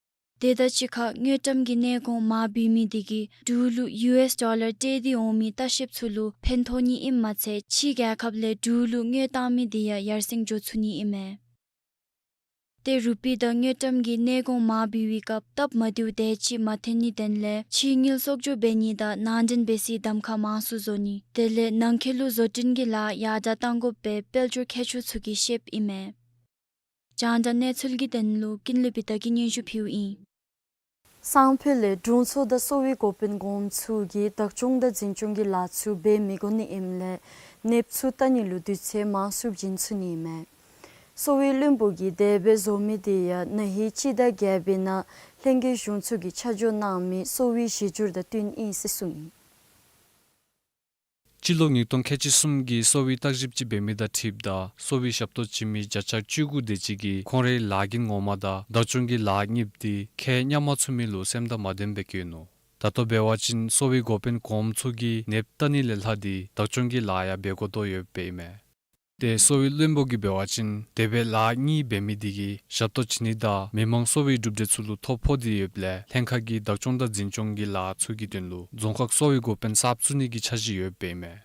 དེ་དང་གཅིག་ཁར་དངུལ་ཀྲམ་གྱི་གནས་གོང་མར་བུད་མི་དེ་གིས་འབྲུག་ལུ་ཡུ་ཨེསི་ཌོ་ལར་སྤྲོད་དེ་འོང་མི་ལྟ་བཤལཔ་ཚུ་ལུ་ཕན་ཐོགས་ནི་ཨིནམ་མ་ཚད་ཕྱིའི་རྒྱལ་ཁབ་ལས་འབྲུག་ལུ་དངུལ་བཏང་མི་དེ་ཡང་ཡར་སེང་འགྱོ་ཚུགས་ནི་ཨིན་མས། ཏེ་རུ་པི་དང་དངུལ་ཀྲམ་གྱི་གནས་གོང་མར་བུད་པའི་སྐབས་སྟབས་མ་བདེཝ་དེ་ཅིག་མ་ཐོན་ནིའི་དོན་ལས་ཕྱི་དངུལ་གསོག་འཇོག་འབད་ནི་དང་ནང་འདྲེན་འབད་སའི་གདམ་ཁ་མང་སུ་བཟོ་ནི་དེ་ལས་ནང་འཁོད་ལུ་བཟོ་སྐྲུན་གྱི་ལཱ་ཡར་དྲགས་གཏང་དགོཔ་སྦེ་དཔལ་འབྱོར་མཁས་མཆོག་ཚུ་གིས་བཤདཔ་ཨིན་མས། རྒྱང་བསྒྲགས་གནས་ཚུལ་གྱི་དོན་ལུ་ཀུན་ལེགས་བི་ཏ་གིས་སྙན་ཞུ་ཕུལཝ་ཨིན། སང་ཕོད་ལས་དྲུང་འཚོ་དང་གསོ་བའི་འགོ་དཔོན་གོངམ་ཚུ་གིས་བདག་སྐྱོང་དང་འཛིན་སྐྱོང་གི་ལཱ་ཚུ་འབད་མི་དགོ་ནི་ཨིནམ་ལས་ནདཔ་ཚུ་བལྟ་ནི་ལུ་དུས་ཚོད་མང་སུ་བྱིན་ཚུགས་ནི་ཨིན་མས། གསོ་བའི་བློན་པོ་གིས་དེ་སྦེ་བཟོ་མི་དེ་ཡང་ན་ཧིང་སྤྱི་ཟླ་བརྒྱད་པའི་ནང་ལྷན་རྒྱས་གཞུང་ཚོགས་ཀྱིས་ཆ་འཇོག་གནང་མི་གསོ་བའི་གཞི་འགྱུར་དང་བསྟུན་ཨིན་ཟེར་གསུངས་ཡི། སྤྱི་ལོ་ཉིས་སྟོང་ཁལ་གཅིག་གསུམ་གྱི་གསོ་བའི་བརྟག་ཞིབ་ཅིག་འབད་མི་དང་འཁྲིལཝ་ད་གསོ་བའི་ཞབས་ཏོག་བྱིན་མི་བརྒྱ་ཆ་བཅུ་དགུ་དེ་ཅིག་གིས་ཁོང་རའི་ལཱ་གི་ངོ་མ་དང་བདག་སྐྱོང་གི་ལཱ་གཉིསཔོ་དེ་ཁས་མཉམ་མ་ཚུད་མི་ལུ་སེམས་དང་མ་ལྡནམ་སྦེ་བཀོད་ནུག། ད་ལྟོ་འབད་བ་ཅིན་གསོ་བའི་འགོ་དཔོན་གོངམ་ཚུ་གིས་ནདཔ་བལྟ་ནི་ལས་ལྷག་སྟེ་བདག་སྐྱོང་གི་ལཱ་ཡང་འབད་དགོ་དོ་ཡོདཔ་ཨིན་མས། ཏེ་གསོ་བའི་བློན་པོ་གིས་འབད་བ་ཅིན་དེ་སྦེ་ལཱ་གཉིས་འབད་མི་དེ་གིས་ཞབས་ཏོག་བྱིན་ནི་དང་མི་མང་གསོ་བའི་གྲུབ་འབྲས་ཚུ་ལུ་ཐོ་ཕོག་སྟེ་ཡོདཔ་ལས་ལྷན་ཁག་གིས་བདག་སྐྱོང་དང་འཛིན་སྐྱོང་གི་ལཱ་ཚུ་གི་དོན་ལུ་རྫོང་ཁག་གསོ་བའི་འགོ་དཔོན་གསརཔ་བཙུགས་ནི་གི་འཆར་གཞི་ཡོདཔ་ཨིན་མས།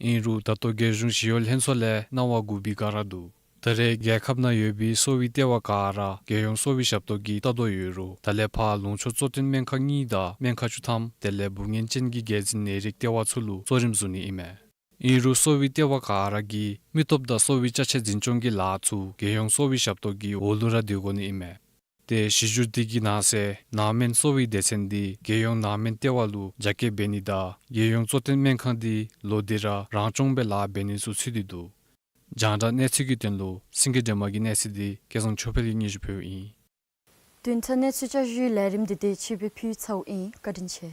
ཨིན་རུང་ད་ལྟོ་རྒྱལ་གཞུང་ཞི་གཡོག་ལྷན་ཚོགས་ལས་གནང་བ་བསྒུག་པའི་བསྒང་ར་འདུག། ད་རེས་རྒྱལ་ཁབ་ནང་ཡོད་པའི་གསོ་བའི་ལྟེ་བ་ག་ར་རྒྱལ་ཡོངས་གསོ་བའི་ཞབས་ཏོག་གིས་བལྟ་དོ་ཡོད་རུང་ད་ལས་ཕར་ལུང་ཕྱོགས་གཙོ་བསྟེན་སྨན་ཁང་གཉིས་དང་སྨན་ཁང་བཅུ་ཐམ་དེ་ལས་འབུ་ངན་ཅན་གྱི་འགོས་འཛིན་ནད་རིགས་ལྟེ་བ་ཚུ་ལུ་གཙོ་རིམ་བཟུང་ནི་ཨིན་མས། ཨིན་རུང་གསོ་བའི་ལྟེ་བ་ག་ར་གིས་མི་སྟོབས་དང་གསོ་བའི་ཅ་ཆས་འཛིན་སྐྱོང་གི་ལཱ་ཚུ་རྒྱལ་ཡོངས་གསོ་བའི་ཞབས་ཏོག་གི་འོག་ལུ་ར་སྡོད་དགོ་ནི་ཨིན་མས། ཏེ་གཞི་འགྱུར་དེ་གི་ནང་གསེས་ནང་སྨན་གསོ་བའི་སྡེ་ཚན་དེ་རྒྱལ་ཡོངས་ནང་སྨན་ལྟེ་བ་ལུ་རྒྱ་སྐྱེད་འབད་ནི་དང་རྒྱལ་ཡོངས་གཙོ་བསྟེན་སྨན་ཁང་དེ་ལོག་སྟེ་ར་རང་སྐྱོང་སྦེ་ལཱ་འབད་ནི་ཚུ་ཚུད་དེ་འདུག། རྒྱང་བསྒྲགས་གནས་ཚུལ་གྱི་དོན་ལུ་སེང་གེ་སྒྲོལ་མ་གི་གནས་ཚུལ་དེ་སྐལ་བཟང་ཆོས་འཕེལ་གྱིས་སྙན་ཞུ་ཕུལཝ་ཨིན། བདུན་ཕྲག་གནས་ཚུལ་བསྐྱར་ཞུའི་ལས་རིམ་དེ་དེ་ཅིག་སྦེ་ཕུལ་ཚརཝ་ཨིན། བཀའ་དྲིན་ཆེ།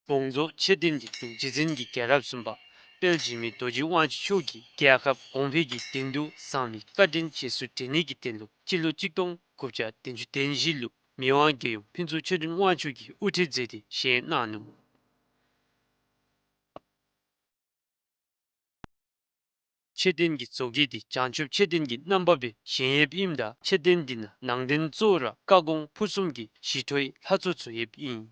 དགོངས་རྫོགས་མཆོད་རྟེན་གྱི་གཙུག་རྒྱན་གྱི་རྒྱལ་རབས་གསུམ་པ་དཔལ་འཇིགས་མེད་རྡོ་རྗེ་དབང་ཕྱུག་མཆོག་གིས་རྒྱལ་ཁབ་གོང་འཕེལ་གྱི་དོན་དུ་གསང་བའི་བཀའ་དྲིན་རྗེས་སུ་དྲན་ནི་གི་དོན་ལུ་སྤྱི་ལོ་གཅིག་སྟོང་དགུ་བརྒྱ་བདུན་ཅུ་དོན་བཞི་ལུ་མི་དབང་རྒྱལ་ཡུམ་ཕུན་ཚོགས་ཆོས་སྒྲོན་དབང་ཕྱུག་གིས་དབུ་ཁྲིད་མཛད་དེ་བཞེངས་གནང་ནུག། མཆོད་རྟེན་གྱི་བཟོ་བཀོད་འདི་བྱང་ཆུབ་མཆོད་རྟེན་གྱི་རྣམ་པ་སྦེ་བཞེངས་ཡོདཔ་ཨིནམ་ད་མཆོད་རྟེན་འདི་ནང་ནང་རྟེན་གཙོ་བོ་ར་བཀའ་དགོངས་ཕུར་གསུམ་གྱི་ཞི་ཁྲོའི་ལྷ་ཚོགས་ཚུ་ཡོདཔ་ཨིན།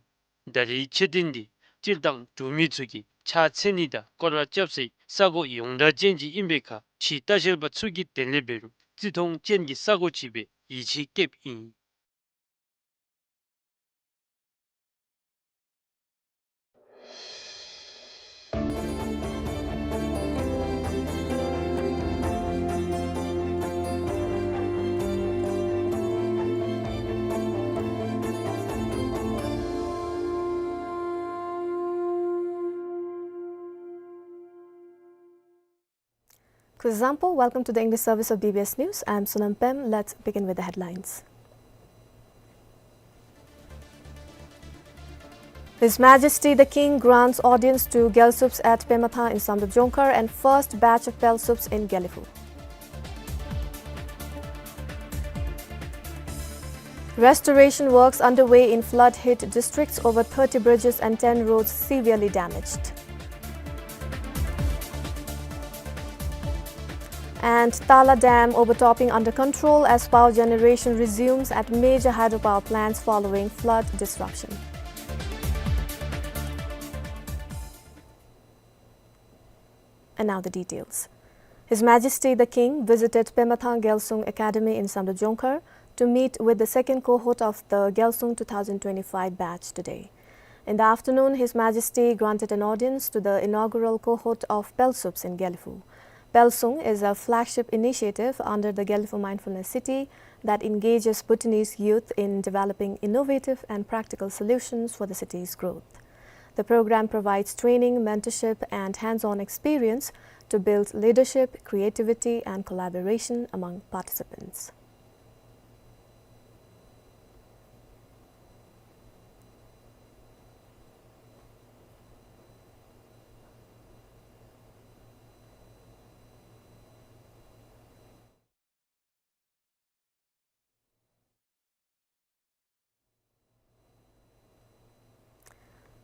ད་རེས་མཆོད་རྟེན་འདི་སྤྱིར་བཏང་འབྲུག་མི་ཚུ་གིས་ཕྱག་འཚལ་ནི་དང་སྐོར་ར་རྐྱབ་སའི་ས་གོ་ཡོངས་གྲགས་ཅན་ཅིག་ཨིན་པའི་ཁར་ཕྱི་ལྟ་བཤལ་པ་ཚུ་གིས་དེ་ལས་འབད་རུང་བརྩི་མཐོང་ཅན་གྱི་ས་གོ་ཅིག་སྦེ་ཡིད་ཆེས་བསྐྱེདཔ་ཨིན། Kuzuzangpo, welcome to the English service of B B S News. I'm Sonam Pem. Let's begin with the headlines. His Majesty the King grants audience to Gyalsups at Pemathang in Samdrup Jongkhar and first batch of Pelsups in Gelephu. Restoration works underway in flood-hit districts, over thirty bridges and ten roads severely damaged. And Tala Dam overtopping under control as power generation resumes at major hydropower plants following flood disruption. And now the details. His Majesty the King visited Pemathang Gyalsung Academy in Samdrup Jongkhar to meet with the second cohort of the Gyalsung two thousand twenty-five batch today. In the afternoon, His Majesty granted an audience to the inaugural cohort of Pelsups in Gelephu. Pelsung is a flagship initiative under the Gelephu Mindfulness City that engages Bhutanese youth in developing innovative and practical solutions for the city's growth. The program provides training, mentorship, and hands-on experience to build leadership, creativity, and collaboration among participants.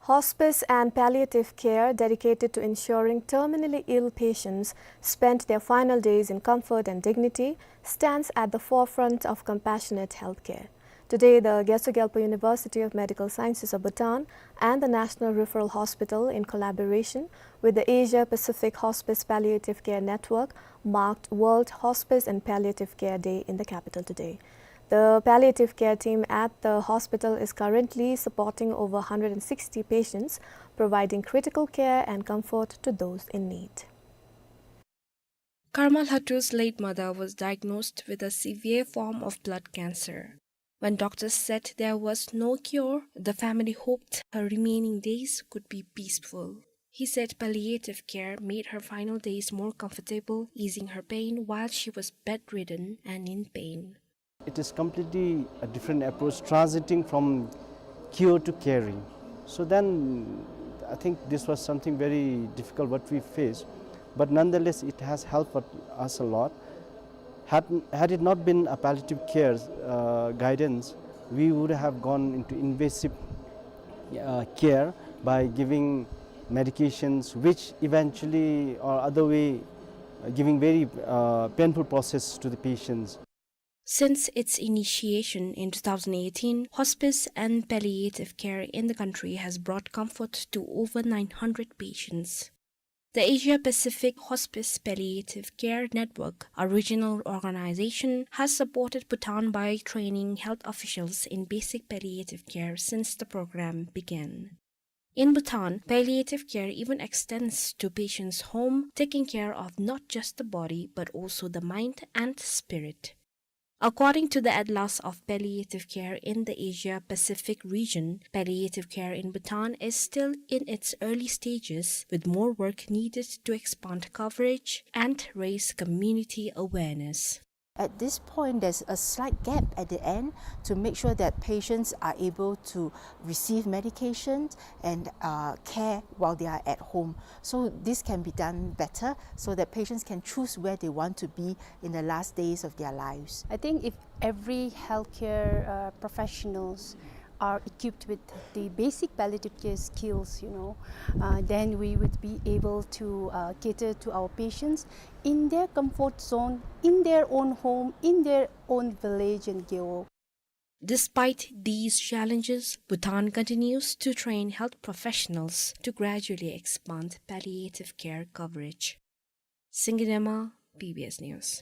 Hospice and palliative care dedicated to ensuring terminally ill patients spend their final days in comfort and dignity stands at the forefront of compassionate healthcare. Today, the Gyatso Gyalpo University of Medical Sciences of Bhutan and the National Referral Hospital, in collaboration with the Asia Pacific Hospice Palliative Care Network, marked World Hospice and Palliative Care Day in the capital today. The palliative care team at the hospital is currently supporting over hundred and sixty patients, providing critical care and comfort to those in need. Karma Lhatu's late mother was diagnosed with a severe form of blood cancer. When doctors said there was no cure, the family hoped her remaining days could be peaceful. He said palliative care made her final days more comfortable, easing her pain while she was bedridden and in pain. It is completely a different approach, transiting from cure to caring. So then, I think this was something very difficult what we faced, but nonetheless, it has helped us a lot. Had, had it not been a palliative care, uh, guidance, we would have gone into invasive, uh, care by giving medications which eventually or other way, uh, giving very, uh, painful process to the patients. Since its initiation in two thousand eighteen, hospice and palliative care in the country has brought comfort to over nine hundred patients. The Asia Pacific Hospice Palliative Care Network, a regional organization, has supported Bhutan by training health officials in basic palliative care since the program began. In Bhutan, palliative care even extends to patients' home, taking care of not just the body but also the mind and spirit. According to the Atlas of Palliative Care in the Asia Pacific region, palliative care in Bhutan is still in its early stages, with more work needed to expand coverage and raise community awareness. At this point, there's a slight gap at the end to make sure that patients are able to receive medication and, uh, care while they are at home. So this can be done better so that patients can choose where they want to be in the last days of their lives. I think if every healthcare, uh, professionals are equipped with the basic palliative care skills, you know, uh, then we would be able to, uh, cater to our patients in their comfort zone, in their own home, in their own village and gewog. Despite these challenges, Bhutan continues to train health professionals to gradually expand palliative care coverage. Singye Dema, B B S News.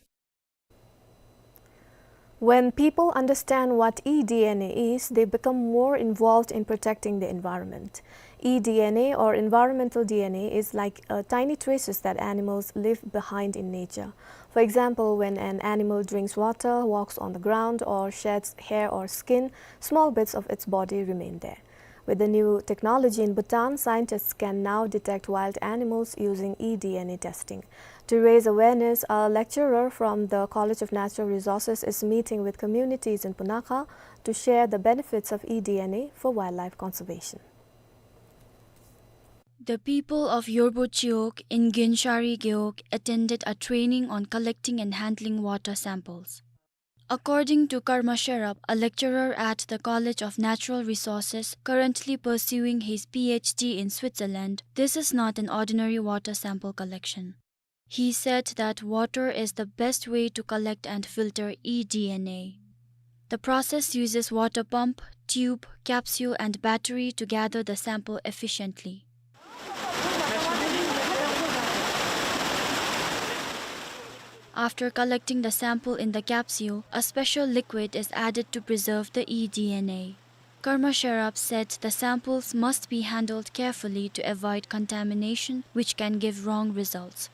When people understand what eDNA is, they become more involved in protecting the environment. eDNA, or environmental D N A, is like, uh, tiny traces that animals leave behind in nature. For example, when an animal drinks water, walks on the ground, or sheds hair or skin, small bits of its body remain there. With the new technology in Bhutan, scientists can now detect wild animals using eDNA testing. To raise awareness, a lecturer from the College of Natural Resources is meeting with communities in Punakha to share the benefits of eDNA for wildlife conservation. The people of Yorbo Chiwog in Gyenshari Gewog attended a training on collecting and handling water samples. According to Karma Sherab, a lecturer at the College of Natural Resources currently pursuing his P H D in Switzerland, this is not an ordinary water sample collection. He said that water is the best way to collect and filter eDNA. The process uses water pump, tube, capsule, and battery to gather the sample efficiently. After collecting the sample in the capsule, a special liquid is added to preserve the eDNA. Karma Sherab said the samples must be handled carefully to avoid contamination, which can give wrong results.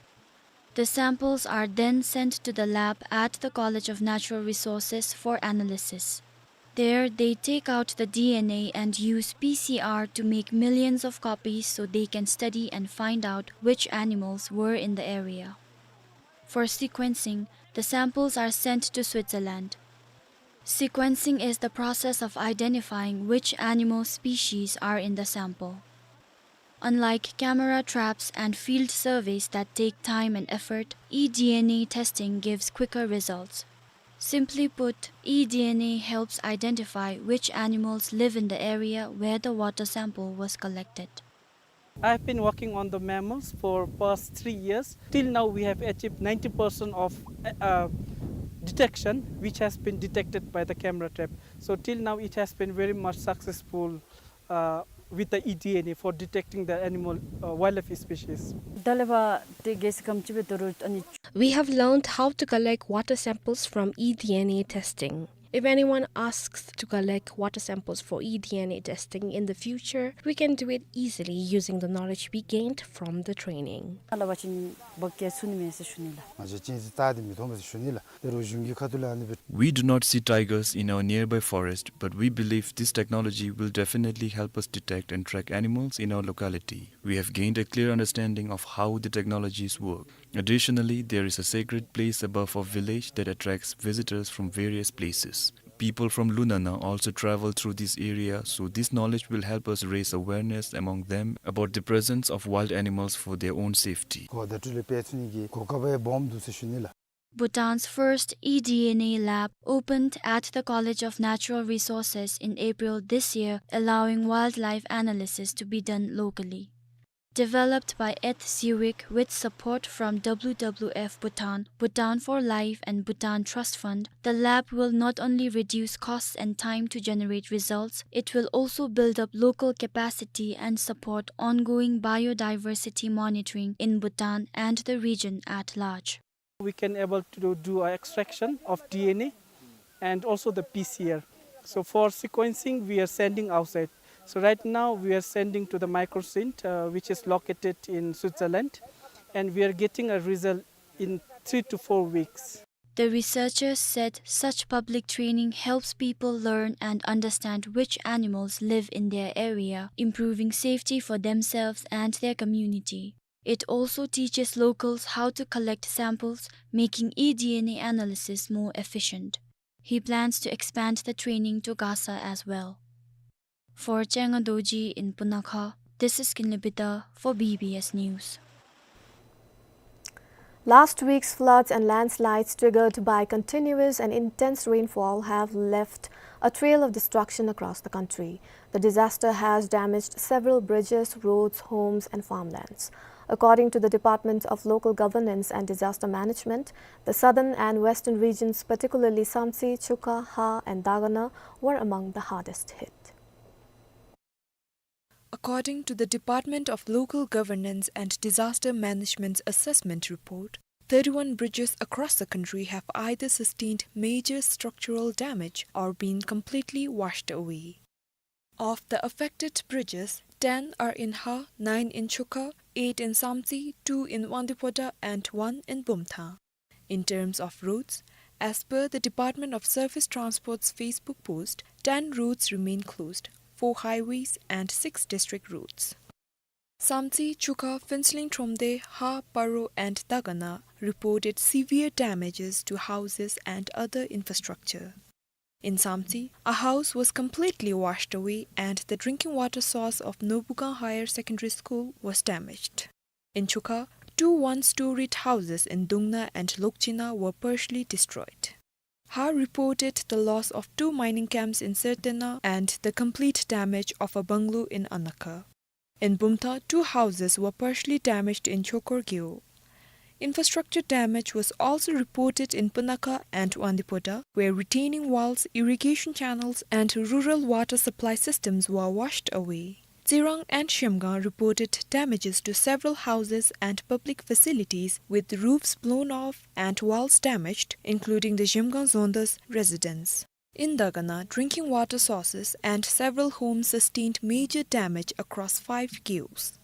The samples are then sent to the lab at the College of Natural Resources for analysis. There, they take out the D N A and use P C R to make millions of copies so they can study and find out which animals were in the area. For sequencing, the samples are sent to Switzerland. Sequencing is the process of identifying which animal species are in the sample. Unlike camera traps and field surveys that take time and effort, eDNA testing gives quicker results. Simply put, eDNA helps identify which animals live in the area where the water sample was collected. I've been working on the mammals for past three years. Till now, we have achieved ninety percent of, uh, detection, which has been detected by the camera trap. So till now, it has been very much successful, uh, with the eDNA for detecting the animal, uh, wildlife species. ད་ལས་ཕར་ཏེ་གལ་སྲིད་ཁམས་ཅིག་སྦེ་དོ་རུང་ཨ་ནི། We have learned how to collect water samples from eDNA testing. If anyone asks to collect water samples for eDNA testing in the future, we can do it easily using the knowledge we gained from the training. ལ་བ་ཅིན་བག་གེ་སུ་ནི་མེད་ཟེར་ཞུ་ནི་ལགས། ང་བཅས་ཅིན་ཙི་ཏ་དེ་མི་མཐོང་པས་ཟེར་ཞུ་ནི་ལགས། ད་རུང་གཞུང་གི་ཁ་ཐུག་ལས་ཨ་ནི་སྦེ། We do not see tigers in our nearby forest, but we believe this technology will definitely help us detect and track animals in our locality. We have gained a clear understanding of how the technologies work. Additionally, there is a sacred place above our village that attracts visitors from various places. People from Lunana also travel through this area, so this knowledge will help us raise awareness among them about the presence of wild animals for their own safety. གོ་བརྡ་སྤྲོད་ལས་སྤེལ་ཚུགས་ནི་གི་གོ་སྐབས་སྦོམ་འདུག་ཟེར་ཞུ་ནི་ལགས། Bhutan's first eDNA lab opened at the College of Natural Resources in April this year, allowing wildlife analysis to be done locally. Developed by Eth Zewik with support from W W F Bhutan, Bhutan for Life and Bhutan Trust Fund, the lab will not only reduce costs and time to generate results, it will also build up local capacity and support ongoing biodiversity monitoring in Bhutan and the region at large. We can able to do a extraction of D N A and also the P C R. So for sequencing, we are sending outside. So right now, we are sending to the Microcent, uh, which is located in Switzerland, and we are getting a result in three to four weeks. The researchers said such public training helps people learn and understand which animals live in their area, improving safety for themselves and their community. It also teaches locals how to collect samples, making eDNA analysis more efficient. He plans to expand the training to Gasa as well. For Chenga Dorji in Punakha, this is Kinley Bida for B B S News. Last week's floods and landslides triggered by continuous and intense rainfall have left a trail of destruction across the country. The disaster has damaged several bridges, roads, homes, and farmlands. According to the Department of Local Governance and Disaster Management, the southern and western regions, particularly Samtse, Chuka, Ha, and Dagana, were among the hardest hit. According to the Department of Local Governance and Disaster Management's assessment report, thirty-one bridges across the country have either sustained major structural damage or been completely washed away. Of the affected bridges, ten are in Ha, nine in Chuka, eight in Samtse, two in Wangdue Phodrang, and one in Bumthang. In terms of roads, as per the Department of Surface Transport's Facebook post, ten roads remain closed, four highways and six district roads. Samtse, Chuka, Phuentsholing Thromde, Ha, Paro, and Dagana reported severe damages to houses and other infrastructure. In Samtse, a house was completely washed away and the drinking water source of Nobugang Higher Secondary School was damaged. In Chuka, two one-storied houses in Dungna and Lokchina were partially destroyed. Ha reported the loss of two mining camps in Sertena and the complete damage of a bungalow in Anakha. In Bumthang, two houses were partially damaged in Chokor Gyo. Infrastructure damage was also reported in Punakha and Wangdue Phodrang, where retaining walls, irrigation channels, and rural water supply systems were washed away. Tsirang and Zhemgang reported damages to several houses and public facilities, with roofs blown off and walls damaged, including the Zhemgang Zonda's residence. In Dagana, drinking water sources and several homes sustained major damage across five gyos.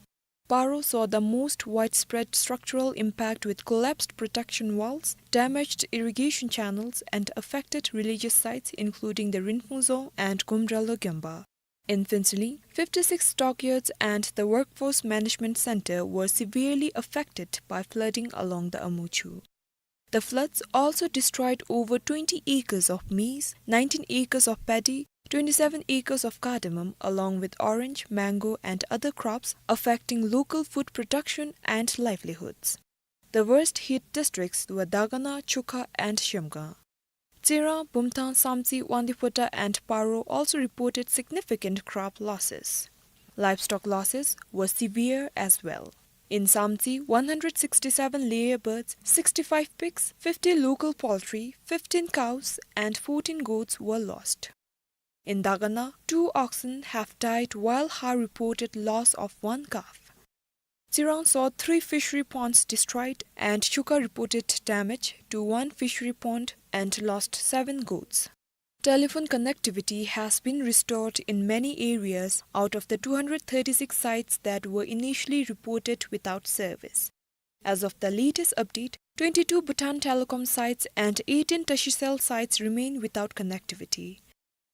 Paro saw the most widespread structural impact, with collapsed protection walls, damaged irrigation channels, and affected religious sites, including the Rinphung Dzong and Gomdralo Gyomba. In Phuentsholing, fifty-six stockyards and the Workforce Management Center were severely affected by flooding along the Amuchu. The floods also destroyed over twenty acres of maize, nineteen acres of paddy, twenty-seven acres of cardamom, along with orange, mango, and other crops, affecting local food production and livelihoods. The worst hit districts were Dagana, Chuka, and Zhemgang. Tsirang, Bumthang, Samtse, Wangdue Phodrang, and Paro also reported significant crop losses. Livestock losses were severe as well. In Samtse, one hundred sixty-seven layer birds, sixty-five pigs, fifty local poultry, fifteen cows, and fourteen goats were lost. In Dagana, two oxen have died, while Ha reported loss of one calf. Tsirang saw three fishery ponds destroyed, and Chuka reported damage to one fishery pond and lost seven goats. Telephone connectivity has been restored in many areas out of the two hundred thirty-six sites that were initially reported without service. As of the latest update, twenty-two Bhutan Telecom sites and eighteen Tashicel sites remain without connectivity.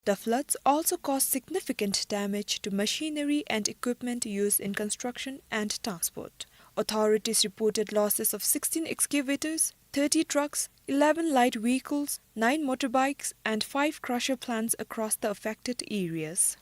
The floods also caused significant damage to machinery and equipment used in construction and transport. Authorities reported losses of sixteen excavators, thirty trucks, eleven light vehicles, nine motorbikes, and five crusher plants across the affected areas.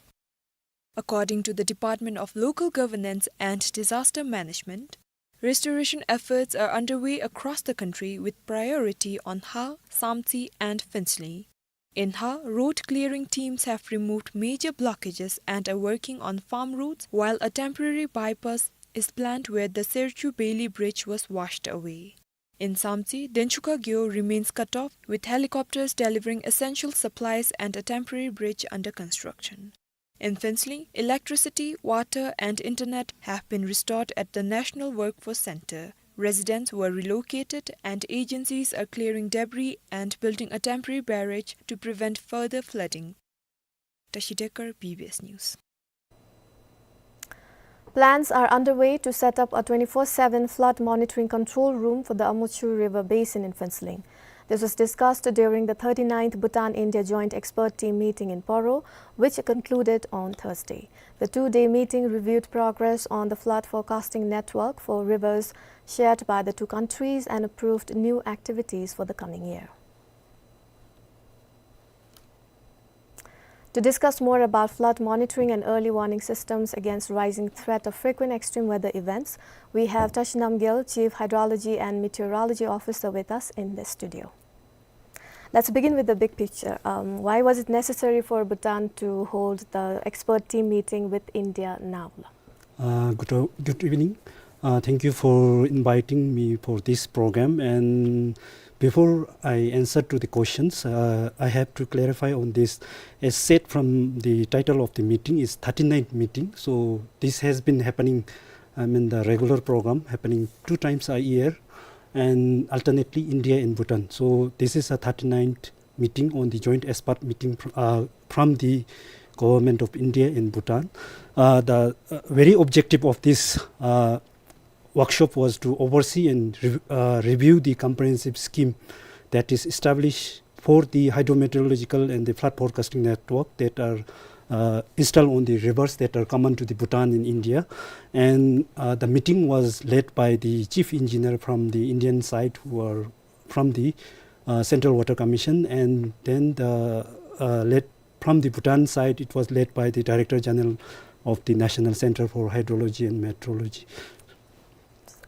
According to the Department of Local Governance and Disaster Management, restoration efforts are underway across the country, with priority on Ha, Samtse, and Phuentsholing. In Ha, road clearing teams have removed major blockages and are working on farm roads, while a temporary bypass is planned where the Serchu Bailey Bridge was washed away. In Samtse, Denchuka Gyo remains cut off, with helicopters delivering essential supplies and a temporary bridge under construction. In Phuentsholing, electricity, water, and internet have been restored at the National Workforce Center. Residents were relocated, and agencies are clearing debris and building a temporary barrage to prevent further flooding. Tashi Dekar, B B S News. Plans are underway to set up a twenty-four seven flood monitoring control room for the Amuchu River Basin in Phuentsholing. This was discussed during the thirty-ninth Bhutan-India Joint Expert Team meeting in Poro, which concluded on Thursday. The two-day meeting reviewed progress on the flood forecasting network for rivers shared by the two countries and approved new activities for the coming year. To discuss more about flood monitoring and early warning systems against rising threat of frequent extreme weather events, we have Tashi Namgyel, Chief Hydrology and Meteorology Officer, with us in the studio. Let's begin with the big picture. Um, why was it necessary for Bhutan to hold the expert team meeting with India now? Uh, good o-, good evening. Uh, thank you for inviting me for this program. And before I answer to the questions, uh, I have to clarify on this. As said from the title of the meeting, is thirty-ninth meeting. So this has been happening, I mean, the regular program happening two times a year, and alternately India and Bhutan. So this is a thirty-ninth meeting on the joint expert meeting fr-, uh, from the Government of India and Bhutan. Uh, the, uh, very objective of this, uh, workshop was to oversee and rev-, uh, review the comprehensive scheme that is established for the hydrometeorological and the flood forecasting network that are, uh, installed on the rivers that are common to the Bhutan and India. And, uh, the meeting was led by the chief engineer from the Indian side, who are from the, uh, Central Water Commission, and then the, uh, led, from the Bhutan side, it was led by the Director General of the National Center for Hydrology and Meteorology.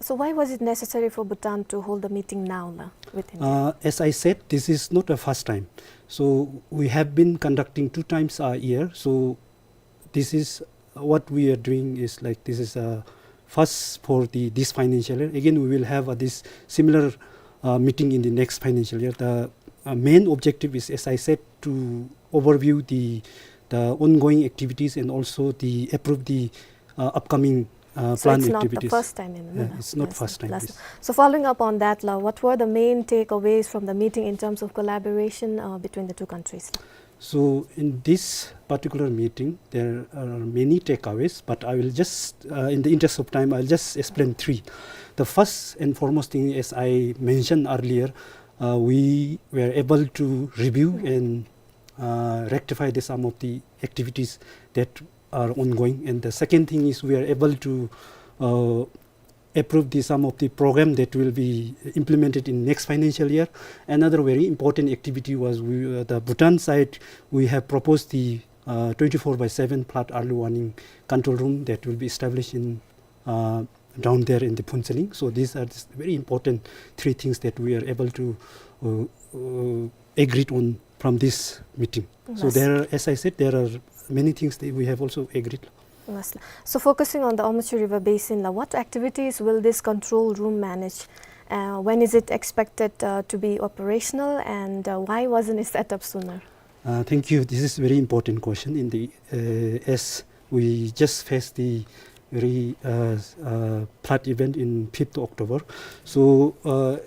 So why was it necessary for Bhutan to hold the meeting now, la, with India? Uh, as I said, this is not a first time. So we have been conducting two times a year. So this is, uh, what we are doing is, like, this is a first for the, this financial year. Again, we will have, uh, this similar, uh, meeting in the next financial year. The, uh, main objective is, as I said, to overview the, the ongoing activities and also the approve the, uh, upcoming, uh, So plan it's not the activities. First time in Yeah, it's not Yes, first time, yes. So following up on that, la, what were the main takeaways from the meeting in terms of collaboration, uh, between the two countries? So in this particular meeting, there are many takeaways, but I will just, uh, in the interest of time, I'll just explain three. The first and foremost thing, as I mentioned earlier, uh, we were able to review and, uh, rectify the, some of the activities that are ongoing. And the second thing is we are able to, uh, approve the, some of the program that will be implemented in next financial year. Another very important activity was we, uh, the Bhutan side, we have proposed the, uh, twenty-four by seven flood early warning control room that will be established in, uh, down there in the Phuentsholing. So these are the very important three things that we are able to, uh, uh, agreed on from this meeting. So Yes. there are, as I said, there are many things that we have also agreed. Yes. So focusing on the Amochu River Basin, la, what activities will this control room manage? Uh, when is it expected, uh, to be operational, and, uh, why wasn't it set up sooner? Uh, thank you. This is very important question. In the, uh, as we just faced the very, uh, uh, flood event in fifth October, so, uh,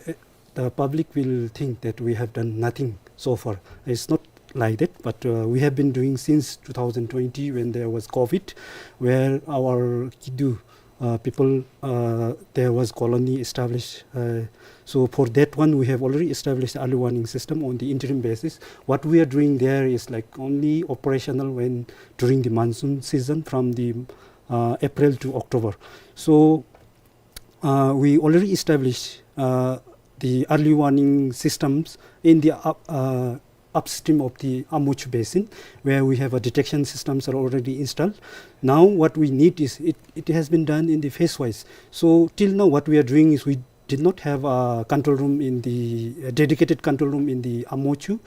the public will think that we have done nothing so far. It's not like that, but, uh, we have been doing since two thousand twenty when there was COVID, where our Kidu, uh, people, uh, there was colony established. Uh, so for that one, we have already established early warning system on the interim basis. What we are doing there is, like, only operational when during the monsoon season from the, uh, April to October. So uh, we already established, uh, the early warning systems in the up-, uh, upstream of the Amochu Basin, where we have a detection systems are already installed. Now what we need is, it, it has been done in the phase wise. So till now what we are doing is we did not have a control room in the, a dedicated control room in the Amochu.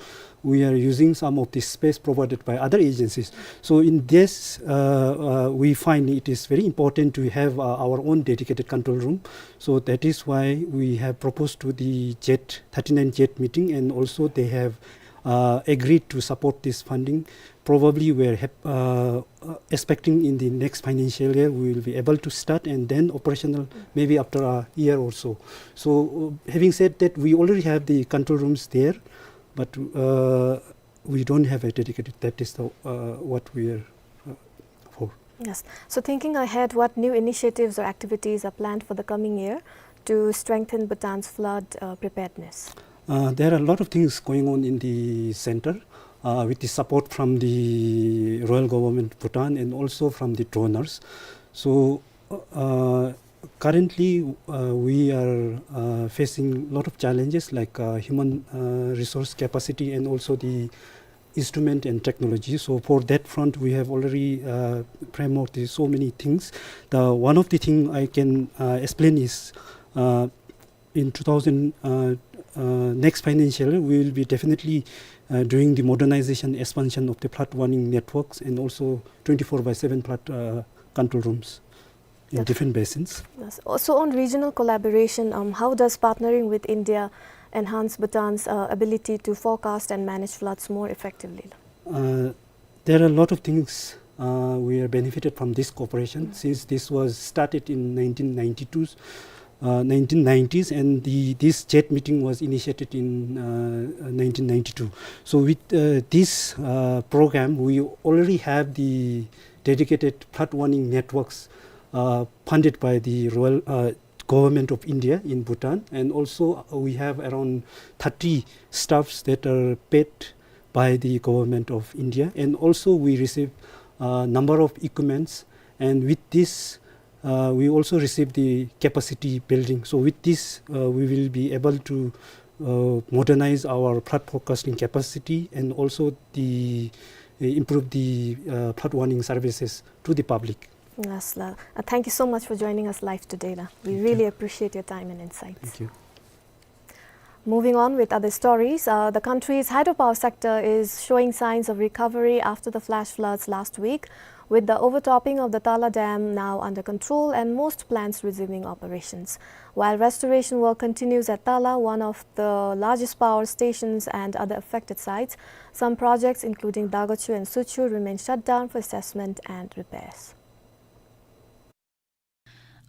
We are using some of the space provided by other agencies. So in this, uh, uh, we find it is very important to have, uh, our own dedicated control room. So that is why we have proposed to the JET, thirty-nine JET meeting, and also they have, uh, agreed to support this funding. Probably we are hap-, uh, uh, expecting in the next financial year we will be able to start and then operational maybe after a year or so. So, uh, having said that, we already have the control rooms there, but, uh, we don't have a dedicated, that is the, uh, what we are, uh, for. Yes. So thinking ahead, what new initiatives or activities are planned for the coming year to strengthen Bhutan's flood, uh, preparedness? Uh, there are a lot of things going on in the center, uh, with the support from the Royal Government of Bhutan and also from the donors. So, uh, currently, uh, we are, uh, facing a lot of challenges like, uh, human, uh, resource capacity and also the instrument and technology. So for that front, we have already, uh, frameworked so many things. The, one of the thing I can, uh, explain is, uh, in two thousand, uh, uh, next financial year, we will be definitely, uh, doing the modernization, expansion of the flood warning networks and also twenty-four by seven flood, uh, control rooms in, yeah, different basins. Yes. Also on regional collaboration, um, how does partnering with India enhance Bhutan's, uh, ability to forecast and manage floods more effectively? Uh, there are a lot of things, uh, we are benefited from this cooperation, mm, since this was started in nineteen ninety-two, uh, nineteen nineties, and the, this JET meeting was initiated in, uh, nineteen ninety-two. So with, uh, this, uh, program, we already have the dedicated flood warning networks, uh, funded by the Royal, uh, Government of India in Bhutan, and also, uh, we have around thirty staffs that are paid by the Government of India, and also we receive, uh, number of equipments, and with this, uh, we also receive the capacity building. So with this, uh, we will be able to, uh, modernize our flood forecasting capacity and also the, uh, improve the, uh, flood warning services to the public. Yes, la. Uh, thank you so much for joining us live today, la. We, thank you, really appreciate your time and insights. Thank you. Moving on with other stories, uh, the country's hydropower sector is showing signs of recovery after the flash floods last week, with the overtopping of the Tala Dam now under control and most plants resuming operations. While restoration work continues at Tala, one of the largest power stations, and other affected sites, some projects including Dagachu and Suchu remain shut down for assessment and repairs.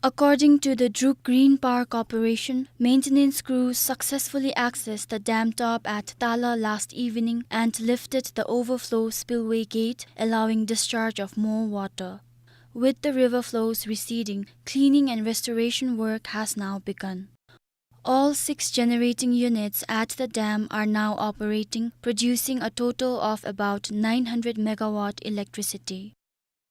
According to the Druk Green Power Corporation, maintenance crews successfully accessed the dam top at Tala last evening and lifted the overflow spillway gate, allowing discharge of more water. With the river flows receding, cleaning and restoration work has now begun. All six generating units at the dam are now operating, producing a total of about nine hundred megawatt electricity.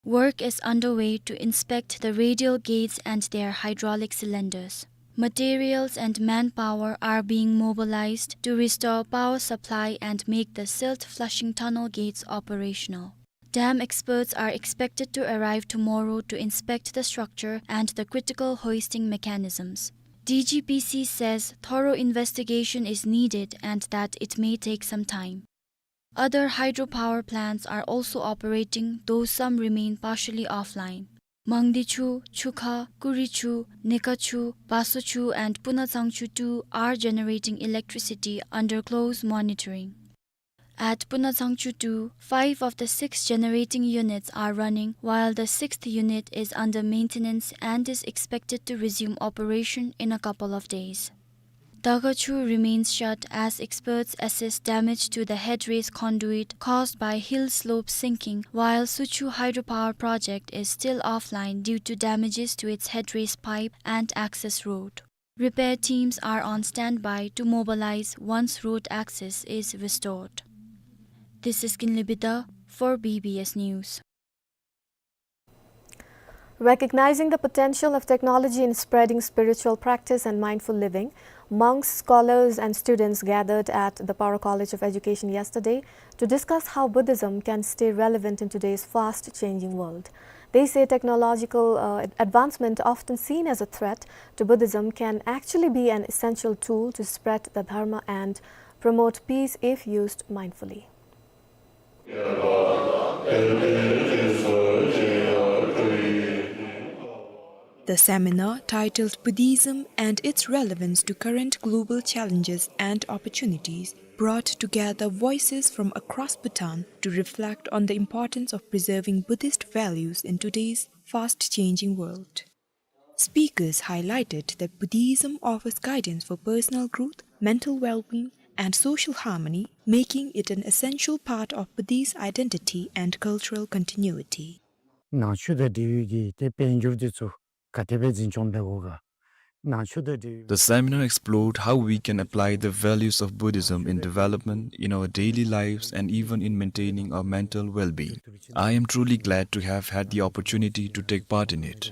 Work is underway to inspect the radial gates and their hydraulic cylinders. Materials and manpower are being mobilized to restore power supply and make the silt flushing tunnel gates operational. Dam experts are expected to arrive tomorrow to inspect the structure and the critical hoisting mechanisms. D G P C says thorough investigation is needed and that it may take some time. Other hydropower plants are also operating, though some remain partially offline. Mangdichu, Chukha, Kurichu, Nekachu, Basochu, and Punachangchu two are generating electricity under close monitoring. At Punachangchu two, five of the six generating units are running, while the sixth unit is under maintenance and is expected to resume operation in a couple of days. Dagachu remains shut as experts assess damage to the headrace conduit caused by hill slope sinking, while Suchu hydropower project is still offline due to damages to its headrace pipe and access road. Repair teams are on standby to mobilize once road access is restored. This is Kinley Bida for B B S News. Recognizing the potential of technology in spreading spiritual practice and mindful living, monks, scholars, and students gathered at the Paro College of Education yesterday to discuss how Buddhism can stay relevant in today's fast-changing world. They say technological, uh, advancement, often seen as a threat to Buddhism, can actually be an essential tool to spread the Dharma and promote peace if used mindfully. The seminar, titled Buddhism and Its Relevance to Current Global Challenges and Opportunities, brought together voices from across Bhutan to reflect on the importance of preserving Buddhist values in today's fast-changing world. Speakers highlighted that Buddhism offers guidance for personal growth, mental well-being, and social harmony, making it an essential part of Buddhist identity and cultural continuity. ནང་ཆོས་དང་འབྲེལ་བའི་གི་ཏེ་དཔལ་འབྱོར་འདི་ཚུ་ག་དེ་སྦེ་འཛིན་སྐྱོང་འབད་དགོ་ག། The seminar explored how we can apply the values of Buddhism in development, in our daily lives, and even in maintaining our mental well-being. I am truly glad to have had the opportunity to take part in it.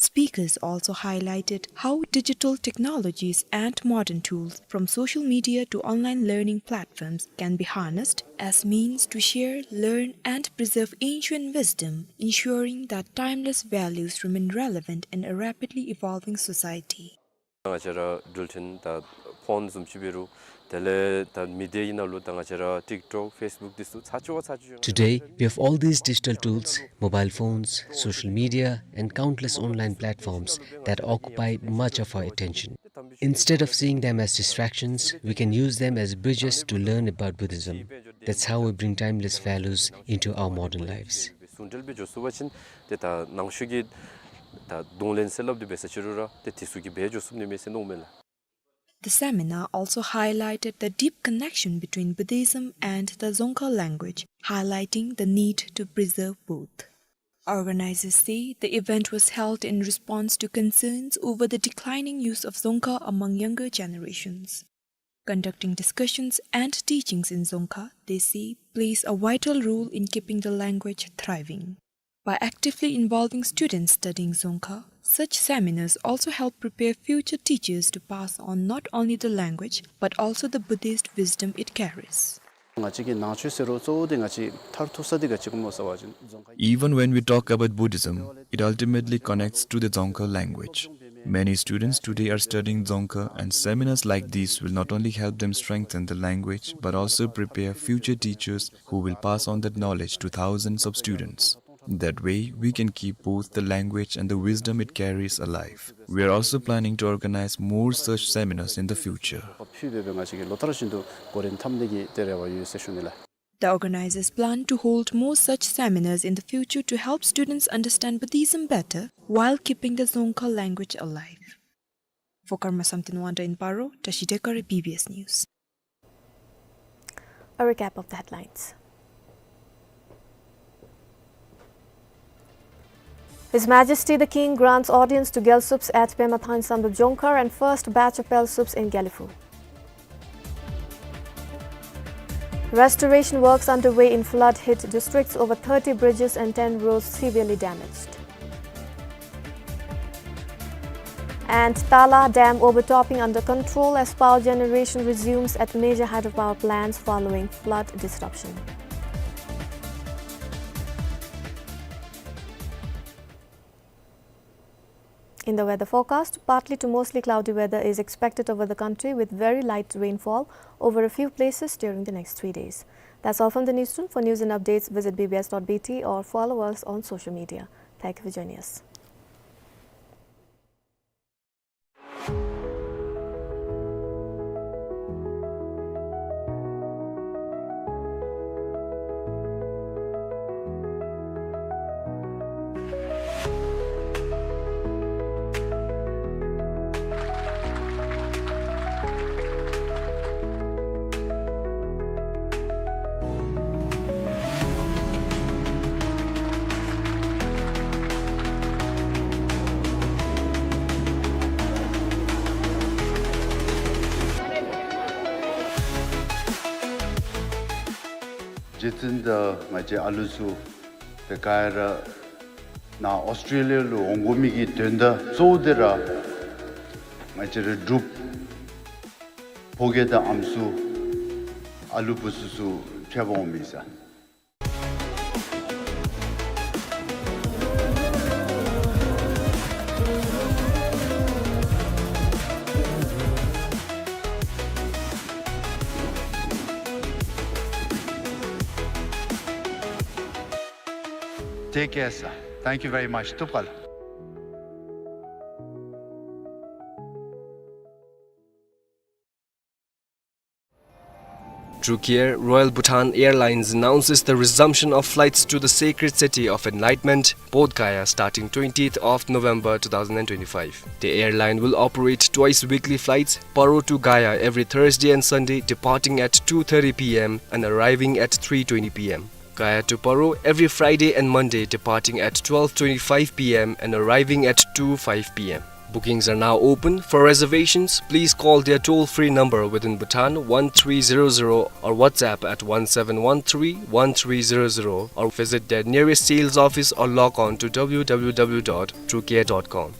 Speakers also highlighted how digital technologies and modern tools, from social media to online learning platforms, can be harnessed as means to share, learn, and preserve ancient wisdom, ensuring that timeless values remain relevant in a rapidly evolving society. ང་བཅས་ར་འགྲུལ་འཕྲིན་དང་ཕོན་བཟུམ་ཅིག་འབད་རུང་དེ་ལས་ད་མི་སྡེ་ཨིན་ན་ལུ་ད་ང་བཅས་ར་ཊིཀ་ཊོཀ་ཕེསི་བུཀ་འདི་ཚུ་ཚར་གཅིག་བ་ཚར་གཅིག་ཡོད། Today, we have all these digital tools, mobile phones, social media, and countless online platforms that occupy much of our attention. Instead of seeing them as distractions, we can use them as bridges to learn about Buddhism. That's how we bring timeless values into our modern lives. སུ་འབྲེལ་འབད་འགྱོ་ཚུགས་པ་ཅིན་ཏེ་ད་ནང་ཤུལ་གྱི་ད་གདོང་ལེན་ཟེར་སླབ་དེ་འབད་ས་ཅིག་རུང་ར་ཏེ་དེ་ཚུ་གིས་འབད་འགྱོ་ཚུགས་ནི་མས་ཟེར་མནོཝ་མས་ལགས། The seminar also highlighted the deep connection between Buddhism and the Dzongkha language, highlighting the need to preserve both. Organizers say the event was held in response to concerns over the declining use of Dzongkha among younger generations. Conducting discussions and teachings in Dzongkha, they say, plays a vital role in keeping the language thriving. By actively involving students studying Dzongkha, such seminars also help prepare future teachers to pass on not only the language, but also the Buddhist wisdom it carries. ང་བཅས་ཀྱི་ནང་ཆོས་ཟེར་རུང་གཙོ་བོ་དེ་ང་བཅས་མཐར་ཐུག་ས་དེ་ག་ཅི་སྨོ་ཟེར་བ་ཅིན་རྫོང་ཁ། Even when we talk about Buddhism, it ultimately connects to the Dzongkha language. Many students today are studying Dzongkha, and seminars like these will not only help them strengthen the language, but also prepare future teachers who will pass on that knowledge to thousands of students. That way, we can keep both the language and the wisdom it carries alive. We are also planning to organize more such seminars in the future. ཕུལ་བའི་ང་བཅས་ཀྱིས་ལོ་ལྟར་བཞིན་དུ་འགོ་འདྲེན་འཐབ་ནི་གི་ཏེ་རེ་བ་ཡོད་ཟེར་ཞུ་ནི་ལགས། The organizers plan to hold more such seminars in the future to help students understand Buddhism better while keeping the Dzongkha language alive. For Karma Samten Wangda in Paro, Tashi Dekar, B B S News. A recap of the headlines. His Majesty the King grants audience to Gyaltsubs at Pema Thansamdrup Dzongkhar and first batch of Peltsubs in Gelephu. Restoration works underway in flood-hit districts, over thirty bridges and ten roads severely damaged. And Tala Dam overtopping under control as power generation resumes at major hydropower plants following flood disruption. In the weather forecast, partly to mostly cloudy weather is expected over the country with very light rainfall over a few places during the next three days. That's all from the newsroom. For news and updates, visit B B S dot B T or follow us on social media. Thank you for joining us. རྗེ་བཙུན་དང་ང་བཅས་ཨ་ལུ་ཚུ་ཏེ་ག་ར་ནཱ་ཨོསི་ཊྲེ་ལི་ཡ་ལུ་འོང་དགོ་མི་གི་དོན་དག་གཙོ་བོ་དེ་ར་ང་བཅས་ར་འབྲུགཔ་ཕོ་སྐྱེས་དང་ཨམ་སྲུ་ཨ་ལུ་བུ་ཚུ་ཚུ་ཕྱད་པར་འོང་མི་ས། Take care, sir. Thank you very much. ཐུགས་རྗེ་ཆེ། Through Air, Royal Bhutan Airlines announces the resumption of flights to the sacred city of enlightenment, Bodh Gaya, starting twentieth of November two thousand and twenty-five. The airline will operate twice weekly flights, Paro to Gaya every Thursday and Sunday, departing at two thirty P M and arriving at three twenty P M. Prior to Paro, every Friday and Monday, departing at twelve twenty-five P M and arriving at two five P M. Bookings are now open. For reservations, please call their toll-free number within Bhutan, one three zero zero, or WhatsApp at one seven one three one three zero zero, or visit their nearest sales office or log on to W W W dot truecare dot com.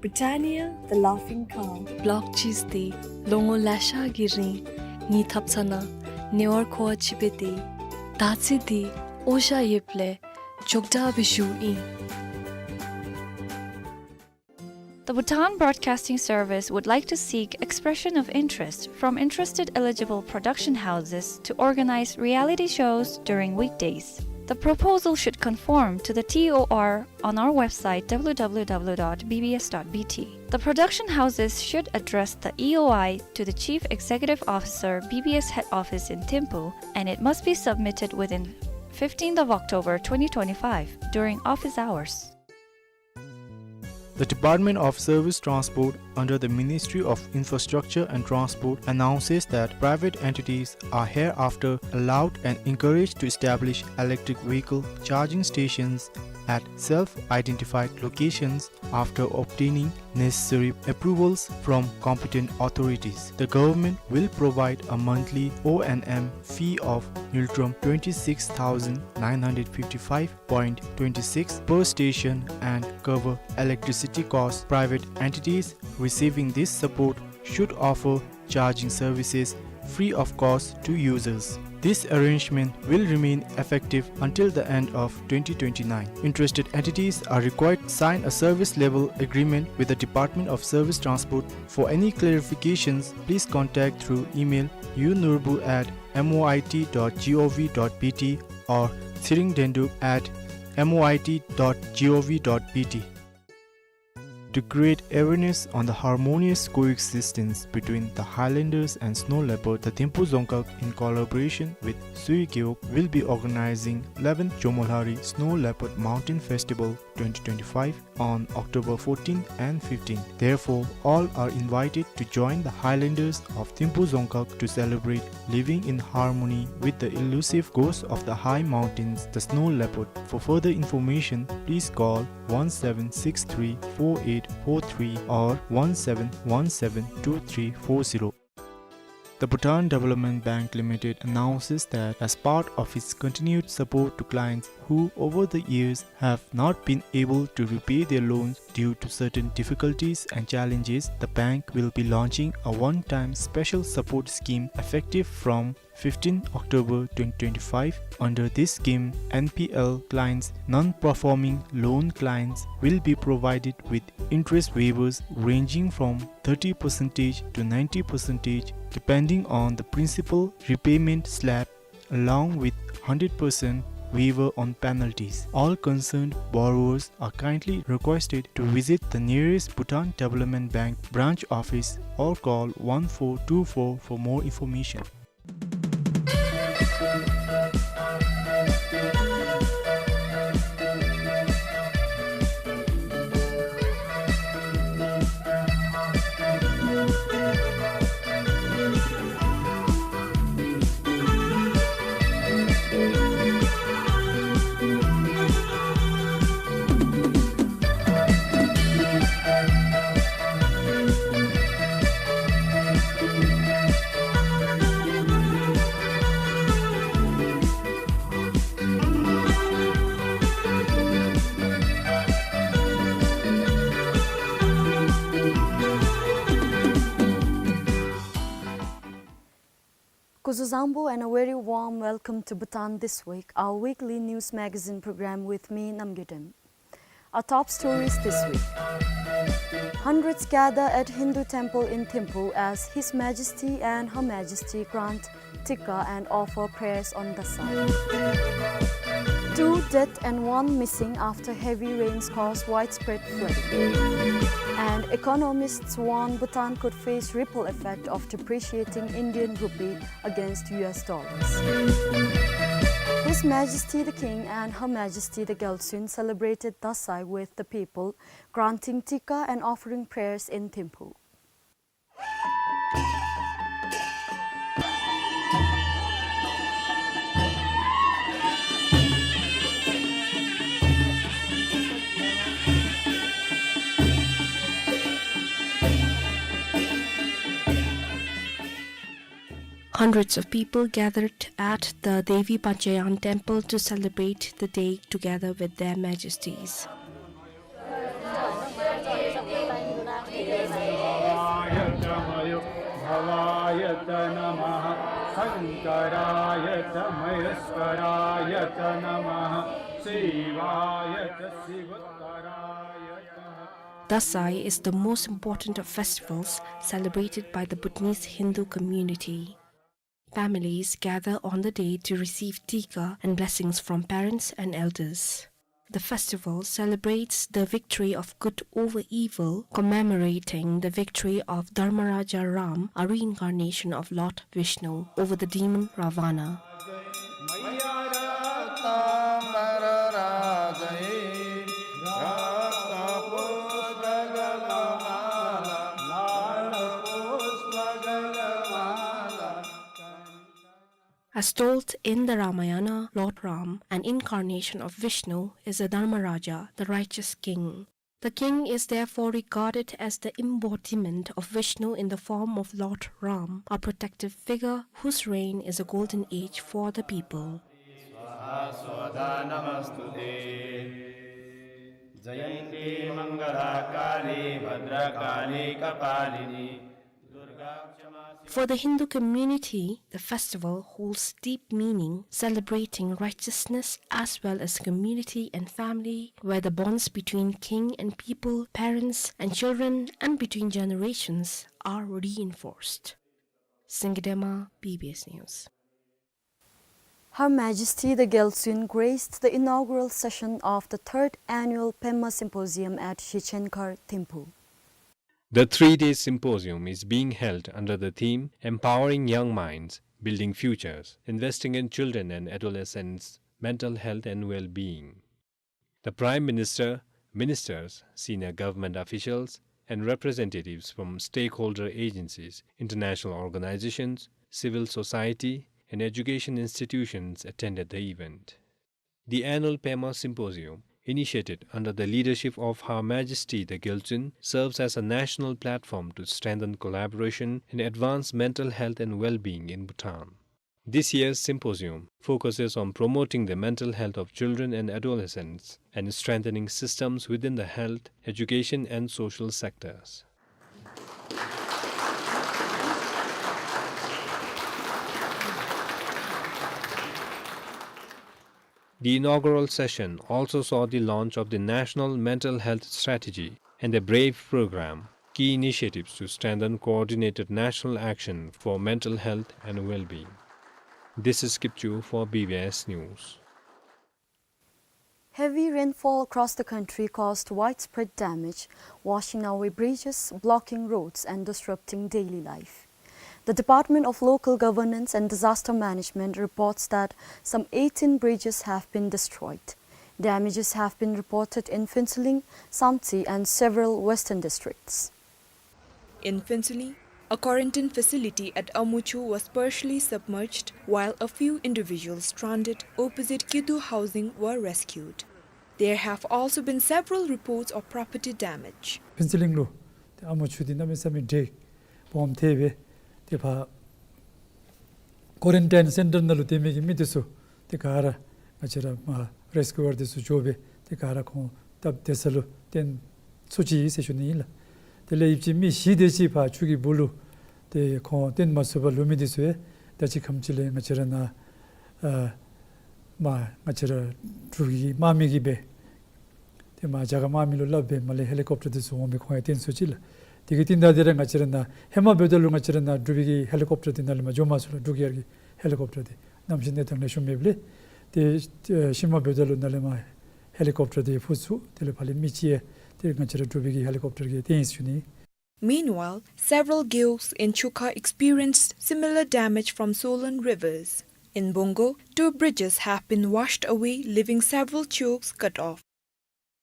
Britannia, the laughing cow. Block cheese དེ་ལོ་ངོ་ལེ་ཤ་གི་རིང་ངེའི་ཐབ་ཚང་ནང་ཉེ་བར་མཁོ་བ་ཅིག་སྦེ་སྡོད། དར་ཚི་དེ་འོ་ཞ་ཡོདཔ་ལས་མགྱོགས་དྲགས་སྦེ་བཞུ་ཡི། The Bhutan Broadcasting Service would like to seek expression of interest from interested eligible production houses to organize reality shows during weekdays. The proposal should conform to the T O R on our website, W W W dot B B S dot B T. The production houses should address the E O I to the Chief Executive Officer, B B S Head Office in Thimphu, and it must be submitted within fifteenth of October twenty twenty-five during office hours. The Department of Service Transport under the Ministry of Infrastructure and Transport announces that private entities are hereafter allowed and encouraged to establish electric vehicle charging stations at self-identified locations after obtaining necessary approvals from competent authorities. The government will provide a monthly O and M fee of ngultrum twenty-six thousand nine hundred fifty-five point twenty-six per station and cover electricity costs. Private entities receiving this support should offer charging services free of cost to users. This arrangement will remain effective until the end of twenty twenty-nine. Interested entities are required to sign a service level agreement with the Department of Service Transport. For any clarifications, please contact through email unurbu at M O I T dot G O V dot B T or tsiringdendup at M O I T dot G O V dot B T. To create awareness on the harmonious coexistence between the highlanders and snow leopard, the Thimphu Dzongkhag, in collaboration with Sui Gewog, will be organizing eleventh Jomolhari Snow Leopard Mountain Festival twenty twenty-five on October fourteenth and fifteenth. Therefore, all are invited to join the highlanders of Thimphu Dzongkhag to celebrate living in harmony with the elusive ghost of the high mountains, the snow leopard. For further information, please call one seven six three four eight four three or one seven one seven two three four zero. The Bhutan Development Bank Limited announces that as part of its continued support to clients who over the years have not been able to repay their loans due to certain difficulties and challenges, the bank will be launching a one-time special support scheme effective from fifteenth October twenty twenty-five. Under this scheme, N P L clients, non-performing loan clients, will be provided with interest waivers ranging from thirty percent to ninety percent, depending on the principal repayment slab, along with hundred percent waiver on penalties. All concerned borrowers are kindly requested to visit the nearest Bhutan Development Bank branch office or call one four two four for more information. Kuzuzangpo and a very warm welcome to Bhutan This Week, our weekly news magazine program with me, Namgay Dem. Our top stories this week. Hundreds gather at Hindu temple in Thimphu as His Majesty and Her Majesty grant tikka and offer prayers on Dasai. Two dead and one missing after heavy rains cause widespread flooding. And economists warn Bhutan could face ripple effect of depreciating Indian rupee against U S dollars. His Majesty the King and Her Majesty the Gyaltsuen celebrated Dasai with the people, granting tikka and offering prayers in Thimphu. Hundreds of people gathered at the Devi Panchayan temple to celebrate the day together with their majesties. Dasai is the most important of festivals celebrated by the Bhutanese Hindu community. Families gather on the day to receive tika and blessings from parents and elders. The festival celebrates the victory of good over evil, commemorating the victory of Dharmaraja Ram, a reincarnation of Lord Vishnu, over the demon Ravana. As told in the Ramayana, Lord Ram, an incarnation of Vishnu, is a Dharmaraja, the righteous king. The king is therefore regarded as the embodiment of Vishnu in the form of Lord Ram, a protective figure whose reign is a golden age for the people. स्वाहा स्वाहा नमोस्तुते। जयंती मंगला काली भद्रकाली कपालिनी। For the Hindu community, the festival holds deep meaning, celebrating righteousness as well as community and family, where the bonds between king and people, parents and children, and between generations are reinforced. Singye Dema, B B S News. Her Majesty the Gyaltsuen graced the inaugural session of the third annual Pema Symposium at Shichengkhar Thimphu. The three-day symposium is being held under the theme Empowering Young Minds, Building Futures, Investing in Children and Adolescents' Mental Health and Well-being. The Prime Minister, ministers, senior government officials, and representatives from stakeholder agencies, international organizations, civil society, and education institutions attended the event. The annual Pema Symposium, initiated under the leadership of Her Majesty the Gyaltsuen, serves as a national platform to strengthen collaboration and advance mental health and well-being in Bhutan. This year's symposium focuses on promoting the mental health of children and adolescents and strengthening systems within the health, education, and social sectors. The inaugural session also saw the launch of the National Mental Health Strategy and the BRAVE program, key initiatives to strengthen coordinated national action for mental health and well-being. This is Kipchu for B B S News. Heavy rainfall across the country caused widespread damage, washing away bridges, blocking roads, and disrupting daily life. The Department of Local Governance and Disaster Management reports that some eighteen bridges have been destroyed. Damages have been reported in Phuentsholing, Samtse, and several western districts. In Phuentsholing, a quarantine facility at Amuchu was partially submerged, while a few individuals stranded opposite Kidu Housing were rescued. There have also been several reports of property damage. ཕུན་ཚོགས་གླིང་ལུ་ཏེ་ཨ་མུ་ཆུ་འདི་གནམ་མེད་ས་མེད་འདྲེ་སྦོམ་ཐེབས་སྦེ་ཏེ་ཕར་ཀོ་རེན་ཊིན་སེན་ཊར་ནང་ལུ་སྡོད་མི་གི་མི་འདི་ཚུ་ཏེ་ག་ར་ང་བཅས་ར་མར་རེས་ཀིའུ་ཝར་འདི་ཚུ་འགྱོ་སྦེ་ཏེ་ག་ར་ཁོང་སྟབས་བདེ་ས་ལུ་བཏོན་ཚུགས་ཅི་ཟེར་ཞུ་ནི་ཨིན་ལགས། དེ་ལས་ཡིད་ཆེས་མི་བཞི་དེ་ཅིག་ཕར་ཆུ་གི་སྦུག་ལུ་ཏེ་ཁོང་བཏོན་མ་ཚུགས་པར་ལུས་མི་འདི་ཚུ་ཡང་ད་ཅི་ཁམས་ཅིག་ལས་ང་བཅས་ར་ནཱ་ཨ་མར་ང་བཅས་ར་འབྲུག་གི་དམག་མི་གིས་སྦེ་ཏེ་མར་རྒྱ་གར་དམག་མི་ལུ་སླབ་སྦེ་མར་ལས་ཧེ་ལི་ཀོབ་ཊར་འདི་ཚུ་འོང་སྦེ་ཁོང་ཡང་བཏོན་ཚུགས་ཅི་ལགས། དེ་གི་རྟིང་བདའ་སྟེ་ར་ང་བཅས་ར་ནཱ་ཧེ་མ་འབདཝ་ད་ལུ་ང་བཅས་ར་ནཱ་འབྲུག་པའི་གི་ཧེ་ལི་ཀོབ་ཊར་འདི་ནཱ་ལས་མར་འགྱོ་མ་ཚུགས་ལགས། འབྲུག་གི་ཨེར་གྱི་ཧེ་ལི་ཀོབ་ཊར་འདི་གནམ་གཤིས་གནས་སྟངས་ལེགས་ཤོམ་མེདཔ་ལས། ཏེ་ཨེ་ཤུལ་མ་འབདཝ་ད་ལུ་ནཱ་ལས་མར་ཧེ་ལི་ཀོབ་ཊར་འདི་འཕུར་ཚུགས། དེ་ལས་ཕར་ལས་མི་ཅིག་ཡང་ཏེ་ང་བཅས་ར་འབྲུག་པའི་གི་ཧེ་ལི་ཀོབ་ཊར་གྱིས་བཏོན་ཡི་ཟེར་ཞུ་ནི། Meanwhile, several gewogs in Chukha experienced similar damage from swollen rivers. In Bongo, two bridges have been washed away, leaving several gewogs cut off.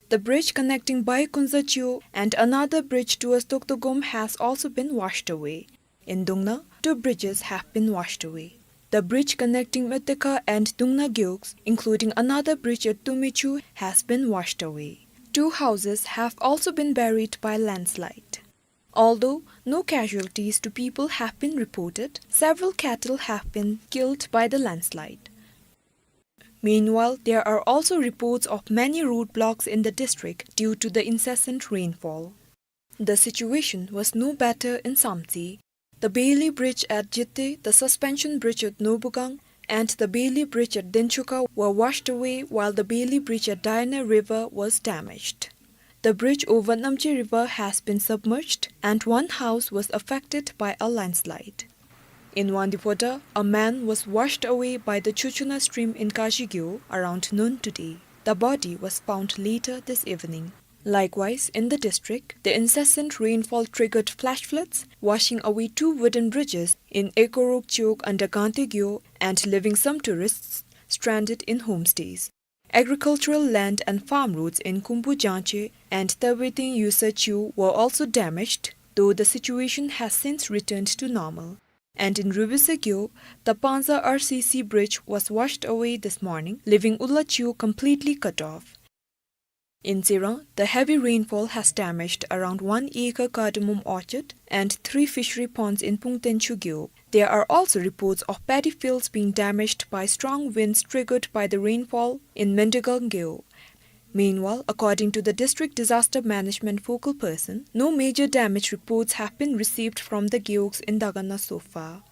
The bridge connecting Baikunza Gyo and another bridge towards Doktogom has also been washed away. In Dungna, two bridges have been washed away. The bridge connecting Meteka and Dungna gewogs, including another bridge at Tumichu, has been washed away. Two houses have also been buried by landslide. Although no casualties to people have been reported, several cattle have been killed by the landslide. Meanwhile, there are also reports of many roadblocks in the district due to the incessant rainfall. The situation was no better in Samtse. The Bailey Bridge at Jite, the suspension bridge at Nobugang, and the Bailey Bridge at Denchuka were washed away, while the Bailey Bridge at Diana River was damaged. The bridge over Namche River has been submerged, and one house was affected by a landslide. In Wangdue Phodrang, a man was washed away by the Chuchuna stream in Kazhi Gyeo around noon today. The body was found later this evening. Likewise, in the district, the incessant rainfall triggered flash floods, washing away two wooden bridges in Ekorog Chowk under Gangte Gyeo and leaving some tourists stranded in homestays. Agricultural land and farm roads in Kumbu Jangche and Tabeding Yusa Cheu were also damaged, though the situation has since returned to normal. And in Rubuse Gyeo, the Pangzang R C C bridge was washed away this morning, leaving Ula Cheu completely cut off. In Tsirang, the heavy rainfall has damaged around one acre cardamom orchard and three fishery ponds in Pungten Chugyo. There are also reports of paddy fields being damaged by strong winds triggered by the rainfall in Mendigang Gyeo. Meanwhile, according to the district disaster management focal person, no major damage reports have been received from the gyeoks in Dagana so far.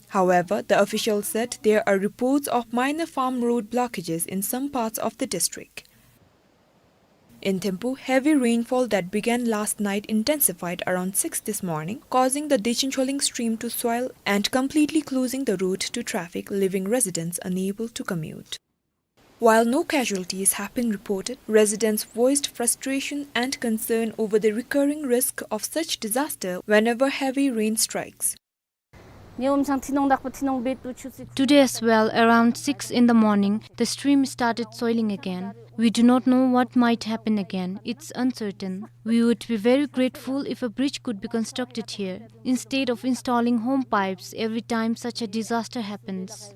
However, the official said there are reports of minor farm road blockages in some parts of the district. In Thimphu, heavy rainfall that began last night intensified around six this morning, causing the Dechincholing stream to swell and completely closing the road to traffic, leaving residents unable to commute. While no casualties have been reported, residents voiced frustration and concern over the recurring risk of such disaster whenever heavy rain strikes. Today as well, around six in the morning, the stream started swelling again. We do not know what might happen again. It's uncertain. We would be very grateful if a bridge could be constructed here, instead of installing home pipes every time such a disaster happens.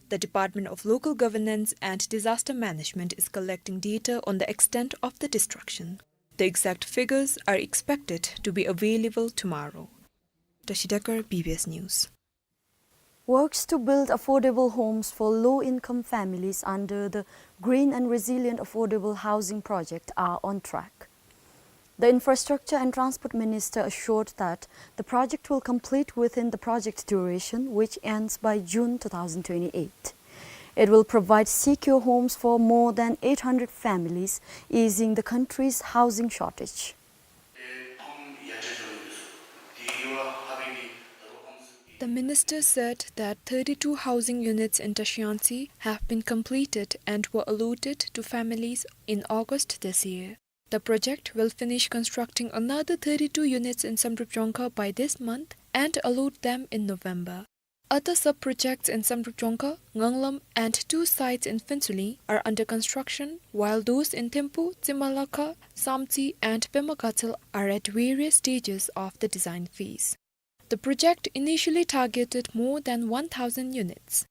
The Department of Local Governance and Disaster Management is collecting data on the extent of the destruction. The exact figures are expected to be available tomorrow. Tashi Dekar, B B S News. Works to build affordable homes for low-income families under the Green and Resilient Affordable Housing Project are on track. The Infrastructure and Transport Minister assured that the project will complete within the project duration, which ends by June two thousand twenty-eight. It will provide secure homes for more than eight hundred families, easing the country's housing shortage. The minister said that thirty-two housing units in Tashi Aung San have been completed and were allotted to families in August this year. The project will finish constructing another thirty-two units in Samdrup Jongkhar by this month and allot them in November. Other sub-projects in Samdrup Jongkhar, Nganglam, and two sites in Phuentsholing are under construction, while those in Thimphu, Tsimolakha, Samtse, and Pema Gatshel are at various stages of the design phase. The project initially targeted more than one thousand units.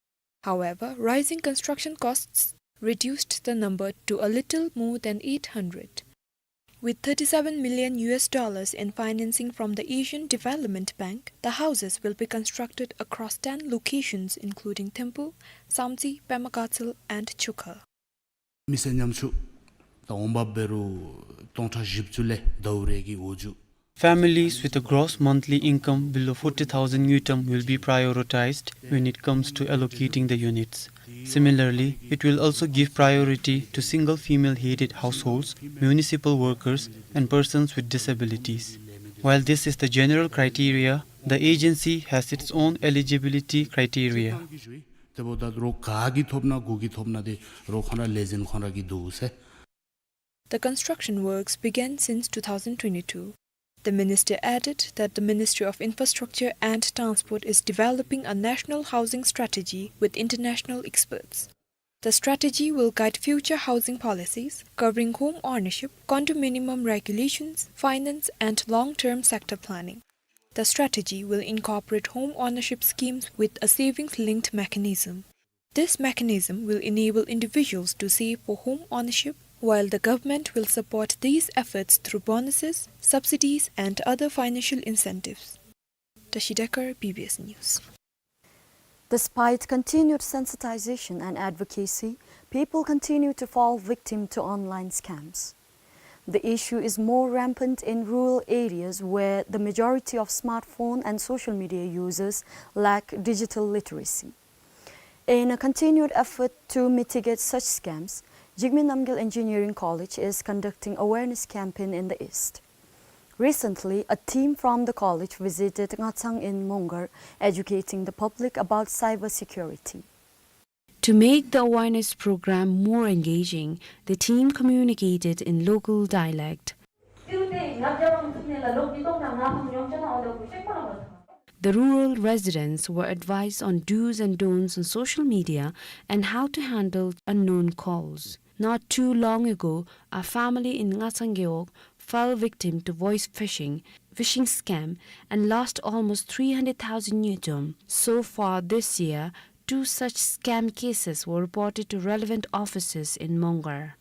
However, rising construction costs reduced the number to a little more than eight hundred. With thirty-seven million U S dollars in financing from the Asian Development Bank, the houses will be constructed across ten locations, including Thimphu, Samtse, Pema Gatshel, and Chukha. མི་སེར་ཉམ་ཆུང་དང་འོང་འབབ་འབད་རུང་སྟོང་ཕྲག་བཞི་བཅུ་ལས་ཟླཝ་རེ་གི་འོག་འཇུག Families with a gross monthly income below forty thousand ngultrum will be prioritized when it comes to allocating the units. Similarly, it will also give priority to single female-headed households, municipal workers, and persons with disabilities. While this is the general criteria, the agency has its own eligibility criteria. དེ་འབདཝ་ད་རོགས་ག་གིས་ཐོབ་ན་གུ་གིས་ཐོབ་ན་དེ་རོགས་ཁོང་ར་ལས་འཛིན་ཁོང་ར་གིས་བསྡུ་ཟེར། The construction works began since two thousand twenty-two. The minister added that the Ministry of Infrastructure and Transport is developing a national housing strategy with international experts. The strategy will guide future housing policies, covering home ownership, condominium regulations, finance, and long-term sector planning. The strategy will incorporate home ownership schemes with a savings-linked mechanism. This mechanism will enable individuals to save for home ownership while the government will support these efforts through bonuses, subsidies, and other financial incentives. Tashi Dekar, B B S News. Despite continued sensitization and advocacy, people continue to fall victim to online scams. The issue is more rampant in rural areas where the majority of smartphone and social media users lack digital literacy. In a continued effort to mitigate such scams, Jigme Namgyel Engineering College is conducting awareness campaign in the East. Recently, a team from the college visited Ngachang in Mongar, educating the public about cybersecurity. To make the awareness program more engaging, the team communicated in local dialect. The rural residents were advised on do's and don'ts on social media and how to handle unknown calls. Not too long ago, a family in Ngachang Gewog fell victim to voice phishing, phishing scam, and lost almost three hundred thousand ngultrum. So far this year, two such scam cases were reported to relevant officers in Mongar.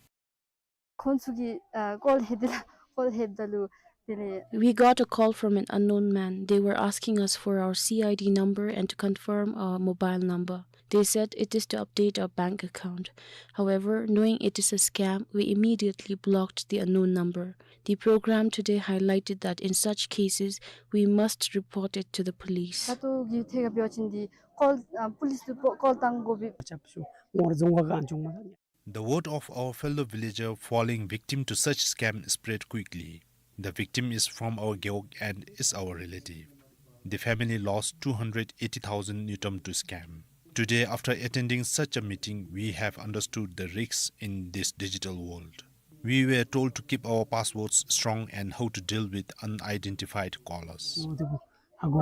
ཁོང་ཚུ་གིས་ཨ་ཀོལ་ལྷོད་དེ་ལགས། ཀོལ་ལྷོདཔ་ད་ལུ་དེ་ལས། We got a call from an unknown man. They were asking us for our C I D number and to confirm our mobile number. They said it is to update our bank account. However, knowing it is a scam, we immediately blocked the unknown number. The program today highlighted that in such cases, we must report it to the police. ད་ལྟོ་གི་ཐད་ཁར་འབད་བ་ཅིན་འདི་ཀོལ་ཨ་པོ་ལིསི་ལུ་ཀོལ་བཏང་དགོ་པས། The word of our fellow villager falling victim to such scam spread quickly. The victim is from our Gewog and is our relative. The family lost two hundred eighty thousand ngultrum to scam. Today, after attending such a meeting, we have understood the risks in this digital world. We were told to keep our passwords strong and how to deal with unidentified callers. མ་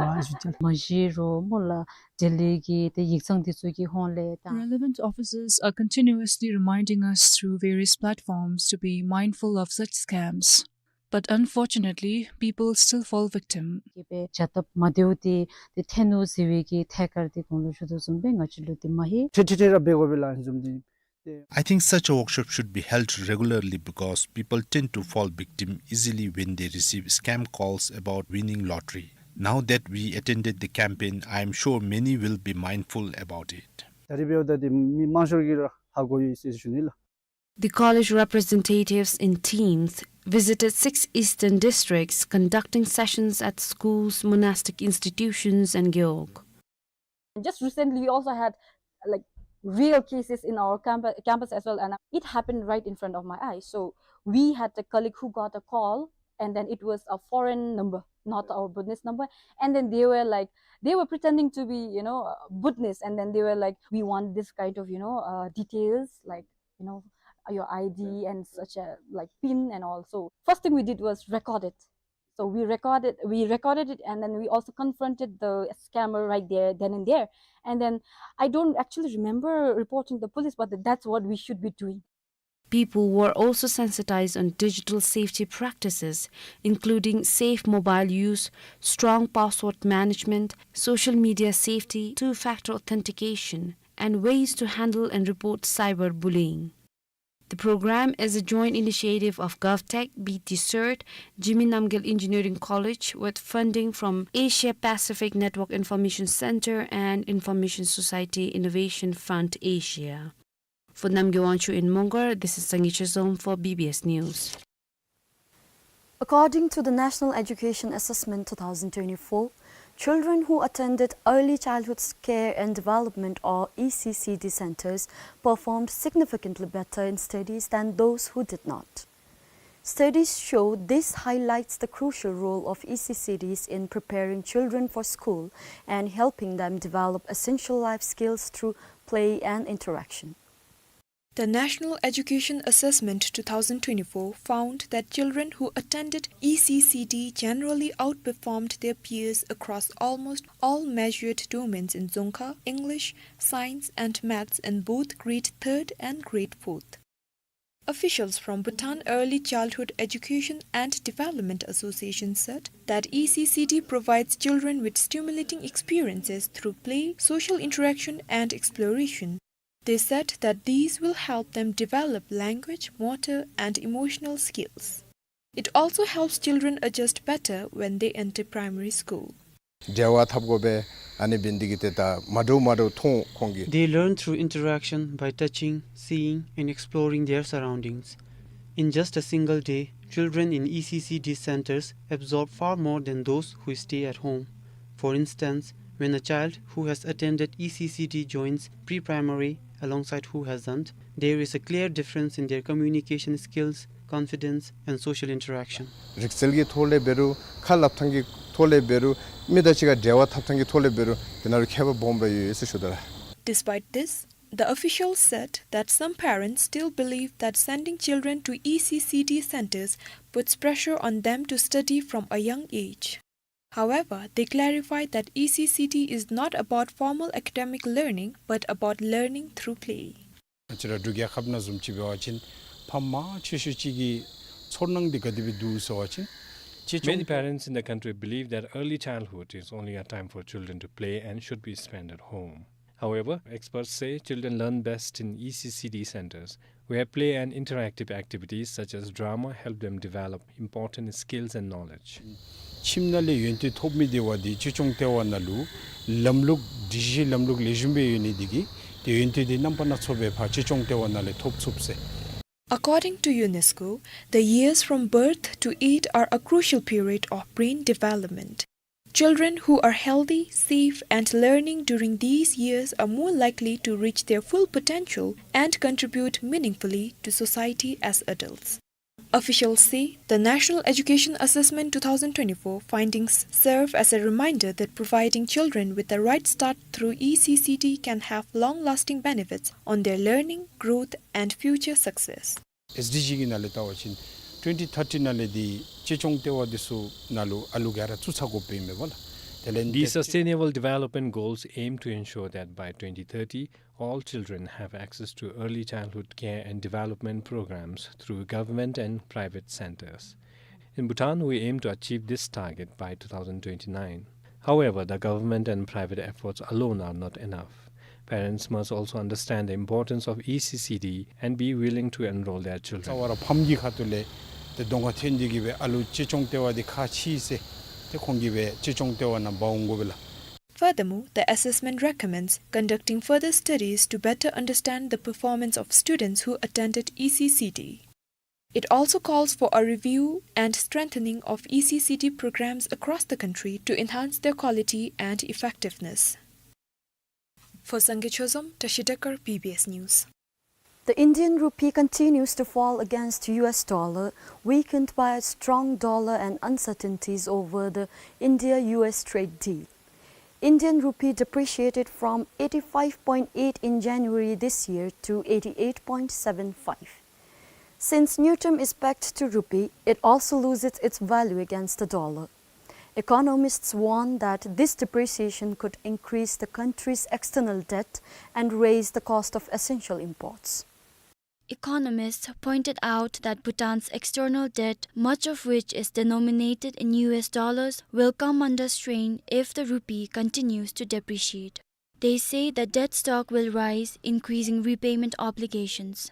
གཞི་རོགས་མོ་ལ་འབྲེལ་ཡོད་ཀྱི་དེ་ཡིག་ཚང་དེ་ཚུ་གི་ཧོངས་ལས་དང་། Relevant officers are continuously reminding us through various platforms to be mindful of such scams. But unfortunately, people still fall victim. གི་སྦེ་བྱ་སྟབས་མ་བདེཝ་དེ་དེ་ཐོན་ནུག་ཟེར་བའི་གི་ཐད་ཁར་དེ་གོང་ལུ་ཞུ་དོ་བཟུམ་སྦེ་ང་བཅས་ལུ་དེ་མ་ཧེ། ཐེ་ཐེ་ཐེ་ར་འབད་དགོ་པས་ལགས་བཟུམ་དེ། I think such a workshop should be held regularly because people tend to fall victim easily when they receive scam calls about winning lottery. Now that we attended the campaign, I am sure many will be mindful about it. ད་རིས་འབདཝ་ད་འདི་མི་མང་ཤོས་ཀྱིས་ར་ཧ་གོ་ཡི་ཟེར་ཞུ་ནི་ལགས། The college representatives in teams visited six eastern districts, conducting sessions at schools, monastic institutions, and Gewog. Just recently, we also had, like, real cases in our camp-, campus as well, and it happened right in front of my eyes. So we had a colleague who got a call, and then it was a foreign number, not our Bhutanese number. And then they were like, they were pretending to be, you know, uh, Bhutanese, and then they were like, "We want this kind of, you know, uh, details, like, you know, your I D and such a, like, pin and all." So first thing we did was record it. So we recorded, we recorded it, and then we also confronted the scammer right there, then and there. And then I don't actually remember reporting the police, but that's what we should be doing. People were also sensitized on digital safety practices, including safe mobile use, strong password management, social media safety, two-factor authentication, and ways to handle and report cyberbullying. The program is a joint initiative of GovTech, B T CERT, Jigme Namgyel Engineering College, with funding from Asia Pacific Network Information Center and Information Society Innovation Fund Asia. For Namgay Wangchuk in Mongar, this is Sangay Chezom for B B S News. According to the National Education Assessment two thousand twenty-four, children who attended Early Childhood Care and Development, or E C C D centers, performed significantly better in studies than those who did not. Studies show this highlights the crucial role of E C C Ds in preparing children for school and helping them develop essential life skills through play and interaction. The National Education Assessment two thousand twenty-four found that children who attended E C C D generally outperformed their peers across almost all measured domains in Dzongkha, English, Science and Maths in both grade third and grade fourth. Officials from Bhutan Early Childhood Education and Development Association said that E C C D provides children with stimulating experiences through play, social interaction, and exploration. They said that these will help them develop language, motor, and emotional skills. It also helps children adjust better when they enter primary school. འབྲེལ་བ་འཐབ་དགོ་པས། ཨ་ནི་འབད་ནི་འདི་གིས་ཏེ་ད་མ་འདྲཝ་མ་འདྲཝ་མཐོང་ཁོང་གིས། They learn through interaction by touching, seeing, and exploring their surroundings. In just a single day, children in E C C D centers absorb far more than those who stay at home. For instance, when a child who has attended E C C D joins pre-primary alongside who hasn't, there is a clear difference in their communication skills, confidence, and social interaction. རིག་རྩལ་གྱི་ཐོག་ལས་འབད་རུང་ཁ་སླབ་ཐངས་ཀྱི་ཐོག་ལས་འབད་རུང་མི་དང་གཅིག་ཁར་འབྲེལ་བ་འཐབ་ཐངས་ཀྱི་ཐོག་ལས་འབད་རུང་དེ་ནང་ལུ་ཁྱད་པར་སྦོམ་སྦེ་ཡོད་ཟེར་ཞུ་དོ་ལགས། Despite this, the officials said that some parents still believe that sending children to E C C D centers puts pressure on them to study from a young age. However, they clarified that E C C D is not about formal academic learning but about learning through play. ང་བཅས་ར་འབྲུག་རྒྱལ་ཁབ་ནང་བཟུམ་ཅིག་འབད་བ་ཅིན་ཕམ་མང་ཆེ་ཤོས་ཅིག་གི་ཚོར་སྣང་འདི་ག་དེ་སྦེ་འདུག་ཟེར་བ་ཅིན་གཅེས་སྐྱོང་། Many parents in the country believe that early childhood is only a time for children to play and should be spent at home. However, experts say children learn best in E C C D centers, where play and interactive activities such as drama help them develop important skills and knowledge. ཁྱིམ་ནང་ལས་ཡོན་ཏན་ཐོབ་མི་དེ་བ་འདི་གཅེས་སྐྱོང་ལྟེ་བ་ནང་ལུ་ལམ་ལུགས་སྒྲིག་གཞི་ལམ་ལུགས་ལེགས་ཤོམ་སྦེ་ཡོད་ནི་འདི་གིས་ཏེ་ཡོན་ཏན་འདི་རྣམ་པ་སྣ་ཚོགས་སྦེ་ཕར་གཅེས་སྐྱོང་ལྟེ་བ་ནང་ལས་ཐོབ་ཚུགས་ཟེར། According to UNESCO, the years from birth to eight are a crucial period of brain development. Children who are healthy, safe, and learning during these years are more likely to reach their full potential and contribute meaningfully to society as adults. Officials say the National Education Assessment two thousand twenty-four findings serve as a reminder that providing children with the right start through E C C D can have long-lasting benefits on their learning, growth, and future success. S D G གི་ནང་ལས་བལྟ་བ་ཅིན་twenty thirty ནང་ལས་འདི་གཅེས་སྐྱོང་ལྟེ་བ་འདི་ཚུ་ནང་ལུ་ཨ་ལུ་ག་ར་བཙུགས་ཚར་དགོཔ་ཨིན་མས་པ་ལགས། དེ་ལས་The Sustainable Development Goals aim to ensure that by twenty thirty, all children have access to early childhood care and development programs through government and private centers. In Bhutan, we aim to achieve this target by two thousand twenty-nine. However, the government and private efforts alone are not enough. Parents must also understand the importance of E C C D and be willing to enroll their children. རྩ་བ་ར་ཕམ་གྱི་ཁ་ཐུག་ལས་ཏེ་གདོང་ཁར་ཐོན་ཏེ་གིས་སྦེ་ཨ་ལུ་གཅེས་སྐྱོང་ལྟེ་བ་འདི་ཁག་ཆེ་ཟེར་ཏེ་ཁོང་གིས་སྦེ་གཅེས་སྐྱོང་ལྟེ་བ་ནང་འབག་འོང་དགོ་པས་ལགས། Furthermore, the assessment recommends conducting further studies to better understand the performance of students who attended E C C D. It also calls for a review and strengthening of E C C D programs across the country to enhance their quality and effectiveness. For Sangay Chozom, Tashi Dekar, B B S News. The Indian rupee continues to fall against U S dollar, weakened by a strong dollar and uncertainties over the India U S trade deal. Indian rupee depreciated from eighty-five point eight in January this year to eighty-eight point seven five. Since ngultrum is pegged to rupee, it also loses its value against the dollar. Economists warn that this depreciation could increase the country's external debt and raise the cost of essential imports. Economists pointed out that Bhutan's external debt, much of which is denominated in U S dollars, will come under strain if the rupee continues to depreciate. They say the debt stock will rise, increasing repayment obligations.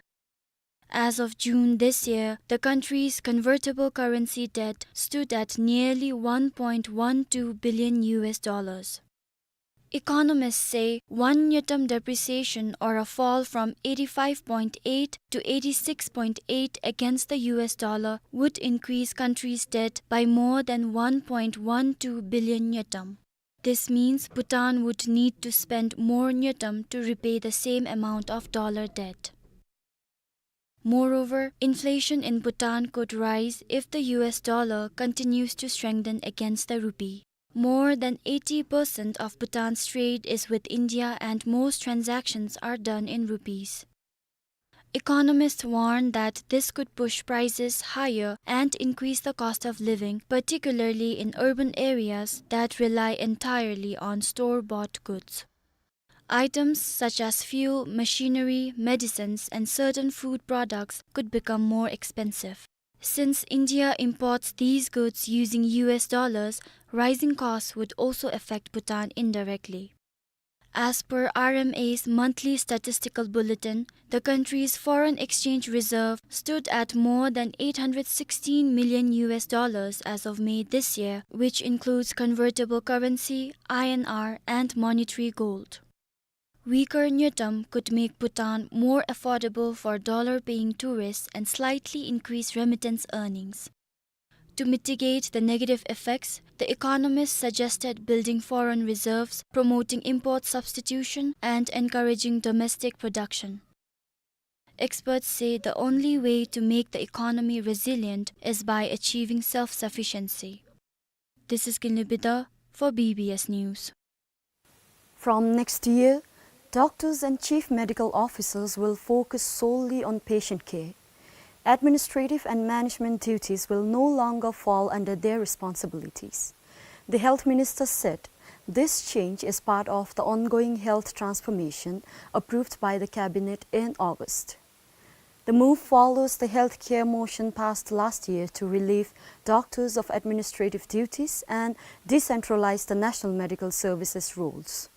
As of June this year, the country's convertible currency debt stood at nearly one point one two billion U S dollars. Economists say one ngultrum depreciation, or a fall from eighty-five point eight to eighty-six point eight against the U S dollar, would increase country's debt by more than one point one two billion ngultrum. This means Bhutan would need to spend more ngultrum to repay the same amount of dollar debt. Moreover, inflation in Bhutan could rise if the U S dollar continues to strengthen against the rupee. More than eighty percent of Bhutan's trade is with India, and most transactions are done in rupees. Economists warn that this could push prices higher and increase the cost of living, particularly in urban areas that rely entirely on store-bought goods. Items such as fuel, machinery, medicines, and certain food products could become more expensive. Since India imports these goods using U S dollars, rising costs would also affect Bhutan indirectly. As per R M A's monthly statistical bulletin, the country's foreign exchange reserve stood at more than eight hundred sixteen million U S dollars as of May this year, which includes convertible currency, I N R, and monetary gold. Weaker ngultrum could make Bhutan more affordable for dollar-paying tourists and slightly increase remittance earnings. To mitigate the negative effects, the economist suggested building foreign reserves, promoting import substitution, and encouraging domestic production. Experts say the only way to make the economy resilient is by achieving self-sufficiency. This is Kinley Bidha for B B S News. From next year, doctors and chief medical officers will focus solely on patient care. Administrative and management duties will no longer fall under their responsibilities. The health minister said this change is part of the ongoing health transformation approved by the cabinet in August. The move follows the healthcare motion passed last year to relieve doctors of administrative duties and decentralize the national medical services roles.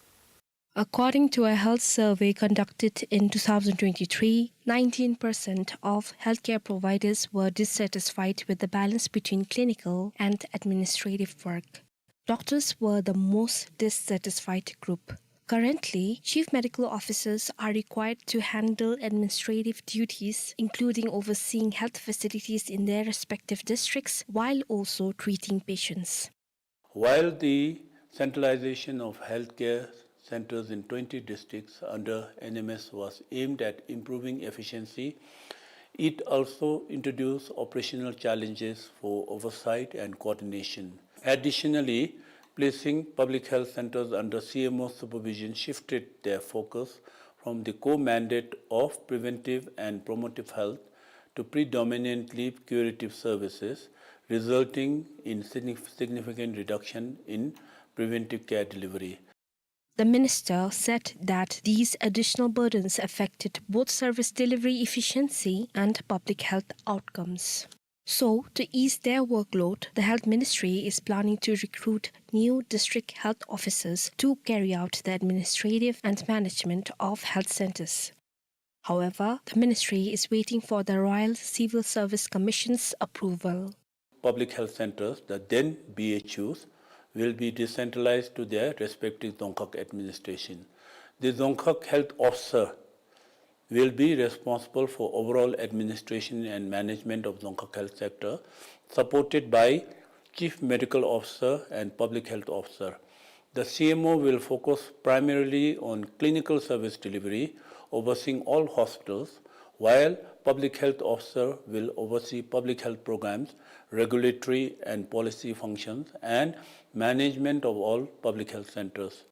According to a health survey conducted in two thousand twenty-three, nineteen percent of healthcare providers were dissatisfied with the balance between clinical and administrative work. Doctors were the most dissatisfied group. Currently, chief medical officers are required to handle administrative duties, including overseeing health facilities in their respective districts, while also treating patients. While the centralization of healthcare centers in twenty districts under N M S was aimed at improving efficiency, it also introduced operational challenges for oversight and coordination. Additionally, placing public health centers under C M O supervision shifted their focus from the core mandate of preventive and promotive health to predominantly curative services, resulting in signif-, significant reduction in preventive care delivery. The minister said that these additional burdens affected both service delivery efficiency and public health outcomes. So, to ease their workload, the health ministry is planning to recruit new district health officers to carry out the administrative and management of health centers. However, the ministry is waiting for the Royal Civil Service Commission's approval. Public health centers, the then B H Us, will be decentralized to their respective Dzongkhag administration. The Dzongkhag health officer will be responsible for overall administration and management of Dzongkhag health sector, supported by chief medical officer and public health officer. The C M O will focus primarily on clinical service delivery, overseeing all hospitals, while public health officer will oversee public health programs, regulatory and policy functions, and management of all public health centers.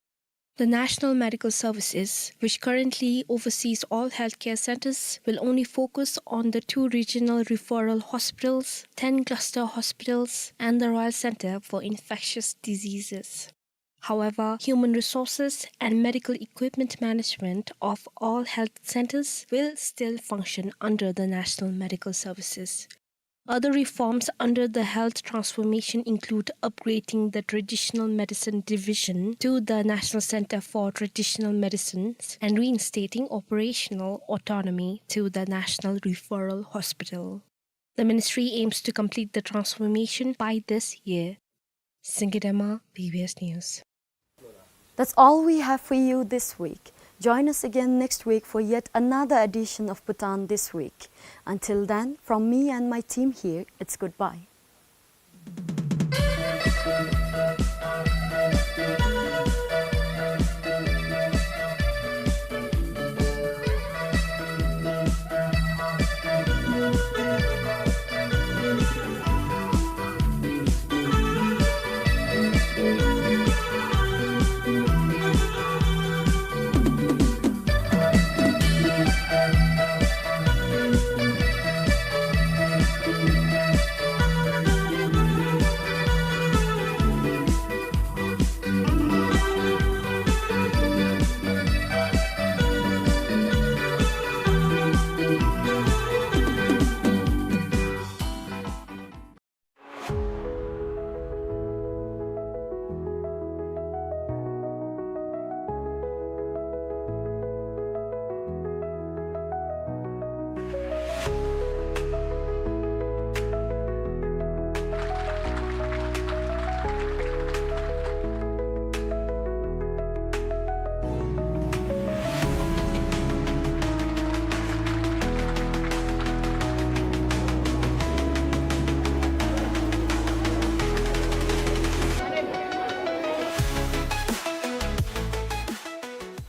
The National Medical Services, which currently oversees all healthcare centers, will only focus on the two regional referral hospitals, ten cluster hospitals, and the Royal Center for Infectious Diseases. However, human resources and medical equipment management of all health centers will still function under the National Medical Services. Other reforms under the health transformation include upgrading the Traditional Medicine Division to the National Center for Traditional Medicines and reinstating operational autonomy to the National Referral Hospital. The ministry aims to complete the transformation by this year. Singidema, B B S News. That's all we have for you this week. Join us again next week for yet another edition of Bhutan This Week. Until then, from me and my team here, it's goodbye.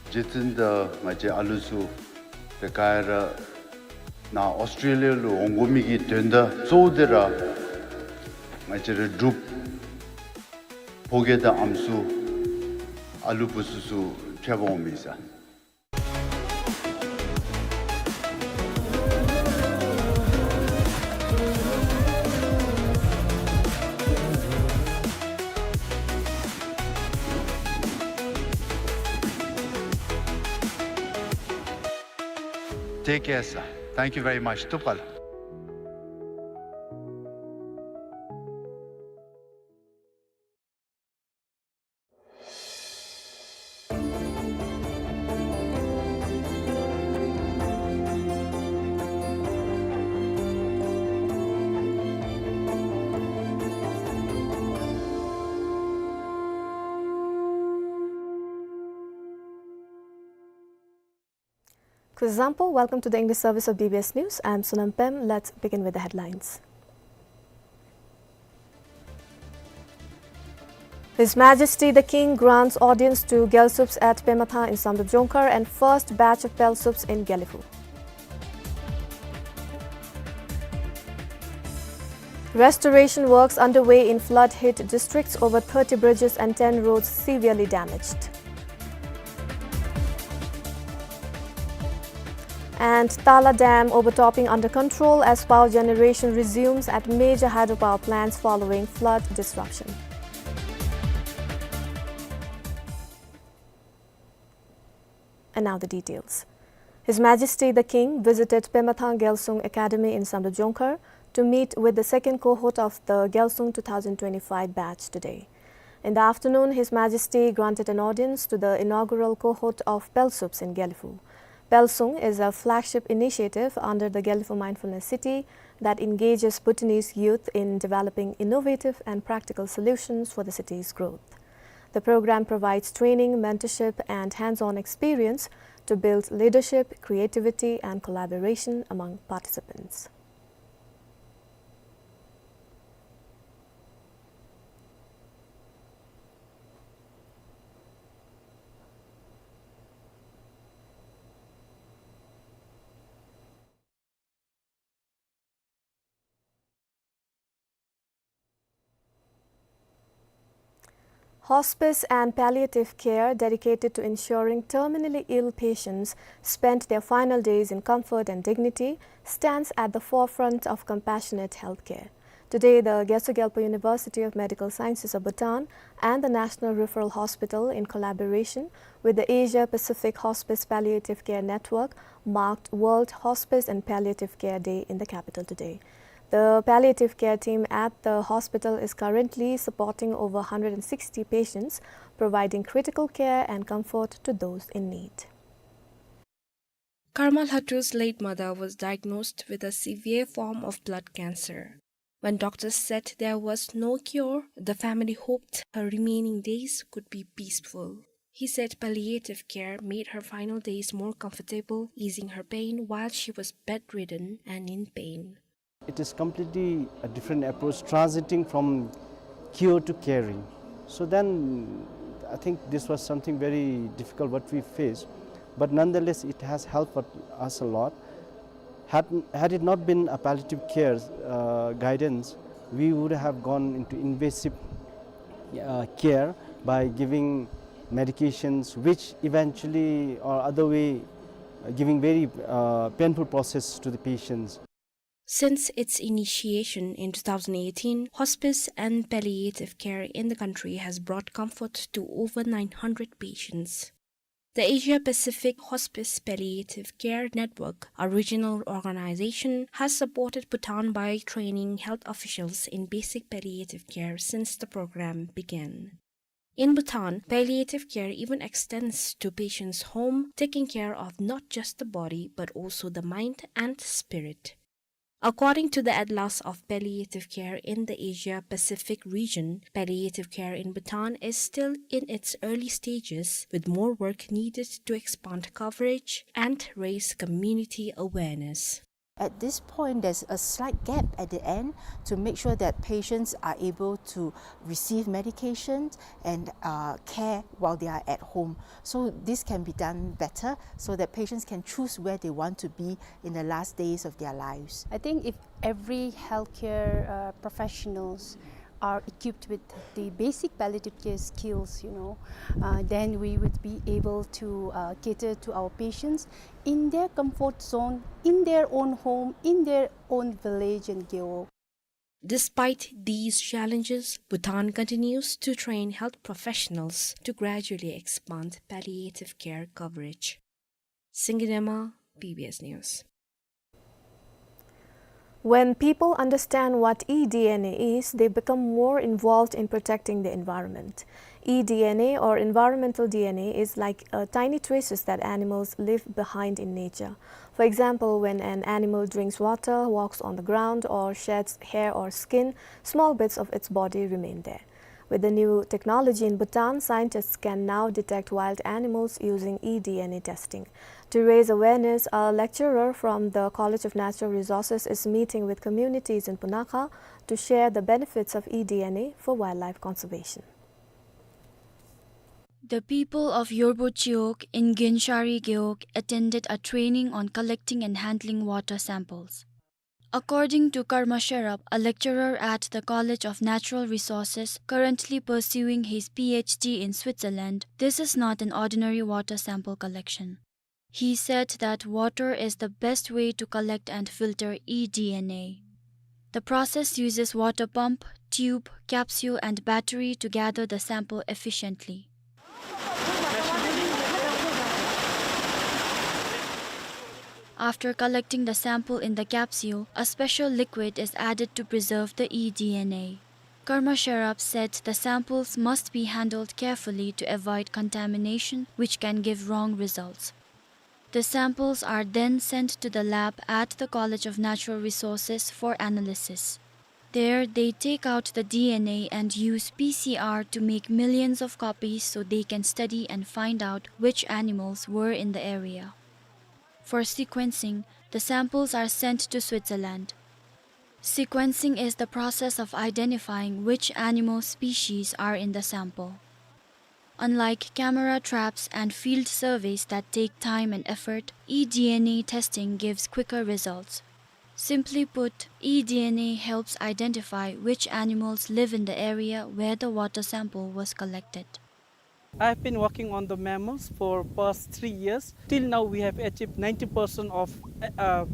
རྗེ་བཙུན་དང་ང་བཅས་ཨ་ལུ་ཚུ་ཏེ་ག་ར་ནཱ་ཨོསི་ཊྲེ་ལི་ཡ་ལུ་འོང་དགོ་མི་གི་དོན་དག་གཙོ་བོ་དེ་ར་ང་བཅས་ར་འབྲུག་ཕོ་སྐྱེས་དང་ཨམ་སྲུ་ཨ་ལུ་བུ་ཚུ་ཚུ་ཕྱད་པར་འོང་མི་ཟེར། Take care, sir. Thank you very much. ཐུགས་རྗེ་ཆེ། Kuzuzangpo, welcome to the English service of B B S News. I am Sonam Pem. Let's begin with the headlines. His Majesty the King grants audience to Gyalsups at Pemathang in Samdrup Jongkhar and first batch of Pelsups in Gelephu. Restoration works underway in flood-hit districts, over thirty bridges and ten roads severely damaged. And Tala Dam overtopping under control as power generation resumes at major hydropower plants following flood disruption. And now the details. His Majesty the King visited Pemathang Gyalsung Academy in Samdrup Jongkhar to meet with the second cohort of the Gyalsung two thousand twenty-five batch today. In the afternoon, His Majesty granted an audience to the inaugural cohort of Pelsups in Gelephu. Pelsung is a flagship initiative under the Gelephu Mindfulness City that engages Bhutanese youth in developing innovative and practical solutions for the city's growth. The program provides training, mentorship, and hands-on experience to build leadership, creativity, and collaboration among participants. Hospice and palliative care dedicated to ensuring terminally ill patients spend their final days in comfort and dignity stands at the forefront of compassionate healthcare. Today, the Gyatso Gyalpo University of Medical Sciences of Bhutan and the National Referral Hospital, in collaboration with the Asia Pacific Hospice Palliative Care Network, marked World Hospice and Palliative Care Day in the capital today. The palliative care team at the hospital is currently supporting over hundred and sixty patients, providing critical care and comfort to those in need. Karma Lhatu's late mother was diagnosed with a severe form of blood cancer. When doctors said there was no cure, the family hoped her remaining days could be peaceful. He said palliative care made her final days more comfortable, easing her pain while she was bedridden and in pain. It is completely a different approach, transiting from cure to caring. So then, I think this was something very difficult what we faced, but nonetheless, it has helped us a lot. Had, had it not been a palliative care, uh, guidance, we would have gone into invasive, uh, care by giving medications which eventually or other way, uh, giving very, uh, painful process to the patients. Since its initiation in two thousand eighteen, hospice and palliative care in the country has brought comfort to over nine hundred patients. The Asia Pacific Hospice Palliative Care Network, a regional organization, has supported Bhutan by training health officials in basic palliative care since the program began. In Bhutan, palliative care even extends to patients' home, taking care of not just the body, but also the mind and spirit. According to the Atlas of Palliative Care in the Asia Pacific region, palliative care in Bhutan is still in its early stages, with more work needed to expand coverage and raise community awareness. At this point, there's a slight gap at the end to make sure that patients are able to receive medication and, uh, care while they are at home. So this can be done better so that patients can choose where they want to be in the last days of their lives. I think if every healthcare, uh, professionals are equipped with the basic palliative care skills, you know, uh, then we would be able to, uh, cater to our patients in their comfort zone, in their own home, in their own village and gewog. Despite these challenges, Bhutan continues to train health professionals to gradually expand palliative care coverage. Singye Dema, B B S News. When people understand what eDNA is, they become more involved in protecting the environment. eDNA, or environmental D N A, is like, uh, tiny traces that animals leave behind in nature. For example, when an animal drinks water, walks on the ground, or sheds hair or skin, small bits of its body remain there. With the new technology in Bhutan, scientists can now detect wild animals using eDNA testing. To raise awareness, a lecturer from the College of Natural Resources is meeting with communities in Punakha to share the benefits of eDNA for wildlife conservation. The people of Yorbo Chiwog in Gyenshari Gewog attended a training on collecting and handling water samples. According to Karma Sherab, a lecturer at the College of Natural Resources currently pursuing his P H D in Switzerland, this is not an ordinary water sample collection. He said that water is the best way to collect and filter eDNA. The process uses water pump, tube, capsule, and battery to gather the sample efficiently. After collecting the sample in the capsule, a special liquid is added to preserve the eDNA. Karma Sherab said the samples must be handled carefully to avoid contamination, which can give wrong results. The samples are then sent to the lab at the College of Natural Resources for analysis. There, they take out the D N A and use P C R to make millions of copies so they can study and find out which animals were in the area. For sequencing, the samples are sent to Switzerland. Sequencing is the process of identifying which animal species are in the sample. Unlike camera traps and field surveys that take time and effort, eDNA testing gives quicker results. Simply put, eDNA helps identify which animals live in the area where the water sample was collected. I have been working on the mammals for past three years. Till now, we have achieved ninety percent of, uh,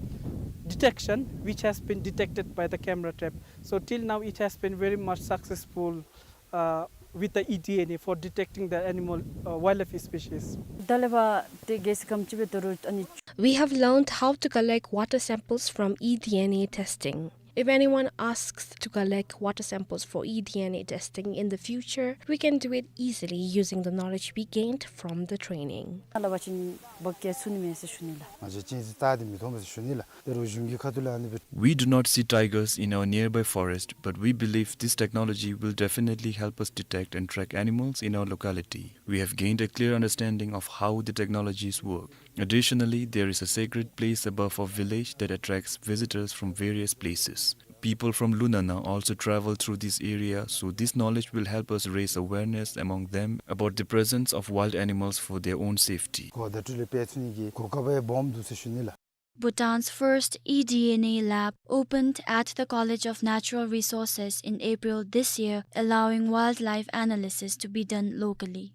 detection, which has been detected by the camera trap. So till now, it has been very much successful, uh, with the eDNA for detecting the animal, uh, wildlife species. ད་ལས་ཕར་ཏེ་གལ་སྲིད་ཁམས་ཅིག་སྦེ་དོ་རུང་ཨ་ནི། We have learned how to collect water samples from eDNA testing. If anyone asks to collect water samples for eDNA testing in the future, we can do it easily using the knowledge we gained from the training. ལ་བ་ཅིན་བག་གེ་སུ་ནི་མེད་ཟེར་ཞུ་ནི་ལགས། ང་བཅས་ཅིན་ཟི་ཏ་དེ་མི་མཐོང་པས་ཟེར་ཞུ་ནི་ལགས། ད་རུང་གཞུང་གི་ཁ་ཐུག་ལས་ཨ་ནི་སྦེ། We do not see tigers in our nearby forest, but we believe this technology will definitely help us detect and track animals in our locality. We have gained a clear understanding of how the technologies work. Additionally, there is a sacred place above our village that attracts visitors from various places. People from Lunana also travel through this area, so this knowledge will help us raise awareness among them about the presence of wild animals for their own safety. གོ་བརྡ་སྤྲོད་ལས་སྤེལ་ཚུགས་ནི་གི་གོ་སྐབས་སྦོམ་འདུག་ཟེར་ཞུ་ནི་ལགས། Bhutan's first eDNA lab opened at the College of Natural Resources in April this year, allowing wildlife analysis to be done locally.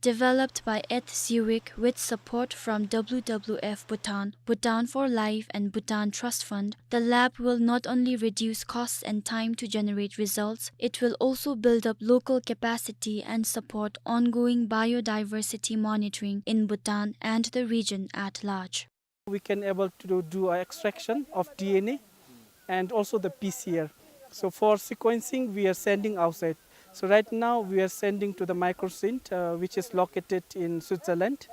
Developed by Eth Zurich with support from W W F Bhutan, Bhutan for Life and Bhutan Trust Fund, the lab will not only reduce costs and time to generate results, it will also build up local capacity and support ongoing biodiversity monitoring in Bhutan and the region at large. We can able to do a extraction of D N A and also the P C R. So for sequencing, we are sending outside. So right now, we are sending to the Microcent, uh, which is located in Switzerland,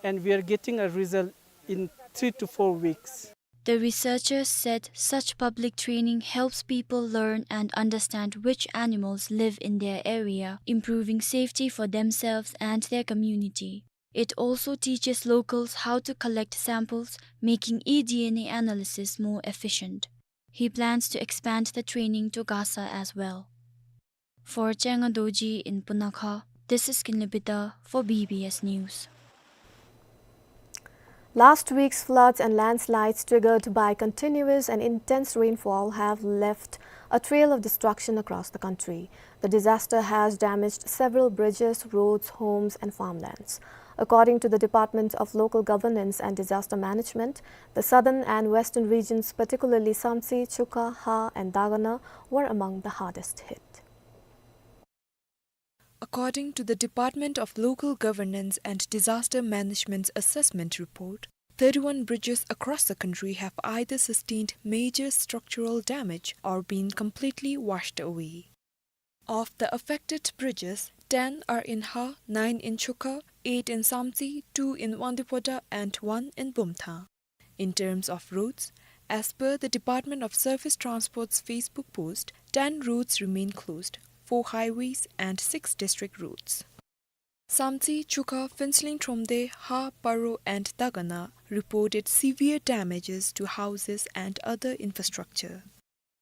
and we are getting a result in three to four weeks. The researchers said such public training helps people learn and understand which animals live in their area, improving safety for themselves and their community. It also teaches locals how to collect samples, making eDNA analysis more efficient. He plans to expand the training to Gasa as well. For Chenga Dorji in Punakha, this is Kinley Peter for B B S News. Last week's floods and landslides triggered by continuous and intense rainfall have left a trail of destruction across the country. The disaster has damaged several bridges, roads, homes, and farmlands. According to the Department of Local Governance and Disaster Management, the southern and western regions, particularly Samtse, Chuka, Ha, and Dagana, were among the hardest hit. According to the Department of Local Governance and Disaster Management's assessment report, thirty-one bridges across the country have either sustained major structural damage or been completely washed away. Of the affected bridges, ten are in Ha, nine in Chuka, eight in Samtse, two in Wangdue Phodrang, and one in Bumthang. In terms of roads, as per the Department of Surface Transport's Facebook post, ten roads remain closed, four highways and six district roads. Samtse, Chuka, Phuentsholing Thromde, Ha, Paro, and Dagana reported severe damages to houses and other infrastructure.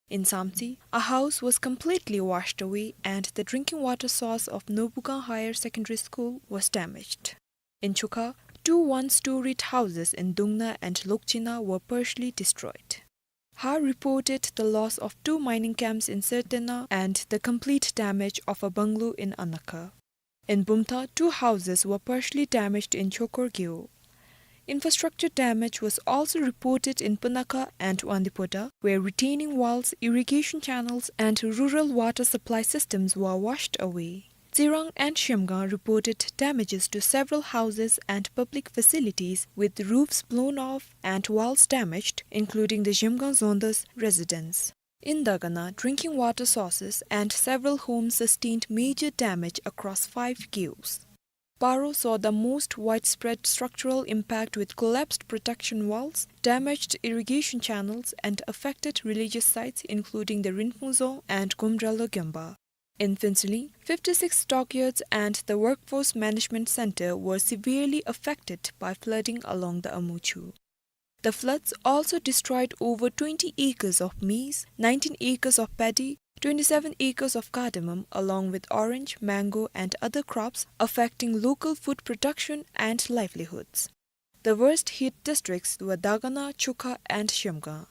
In Samtse, a house was completely washed away and the drinking water source of Nobugang Higher Secondary School was damaged. In Chuka, two one-storied houses in Dungna and Lokchina were partially destroyed. Ha reported the loss of two mining camps in Sertena and the complete damage of a bungalow in Anakha. In Bumthang, two houses were partially damaged in Chokor Gyo. Infrastructure damage was also reported in Punakha and Wangdue Phodrang, where retaining walls, irrigation channels, and rural water supply systems were washed away. Tsirang and Zhemgang reported damages to several houses and public facilities, with roofs blown off and walls damaged, including the Zhemgang Zonda's residence. In Dagana, drinking water sources and several homes sustained major damage across five gyos. Paro saw the most widespread structural impact, with collapsed protection walls, damaged irrigation channels, and affected religious sites, including the Rinphung Dzong and Gomdralo Gyomba. In Phuentsholing, fifty-six stockyards and the Workforce Management Center were severely affected by flooding along the Amuchu. The floods also destroyed over twenty acres of maize, nineteen acres of paddy, twenty-seven acres of cardamom, along with orange, mango, and other crops, affecting local food production and livelihoods. The worst hit districts were Dagana, Chuka, and Zhemgang.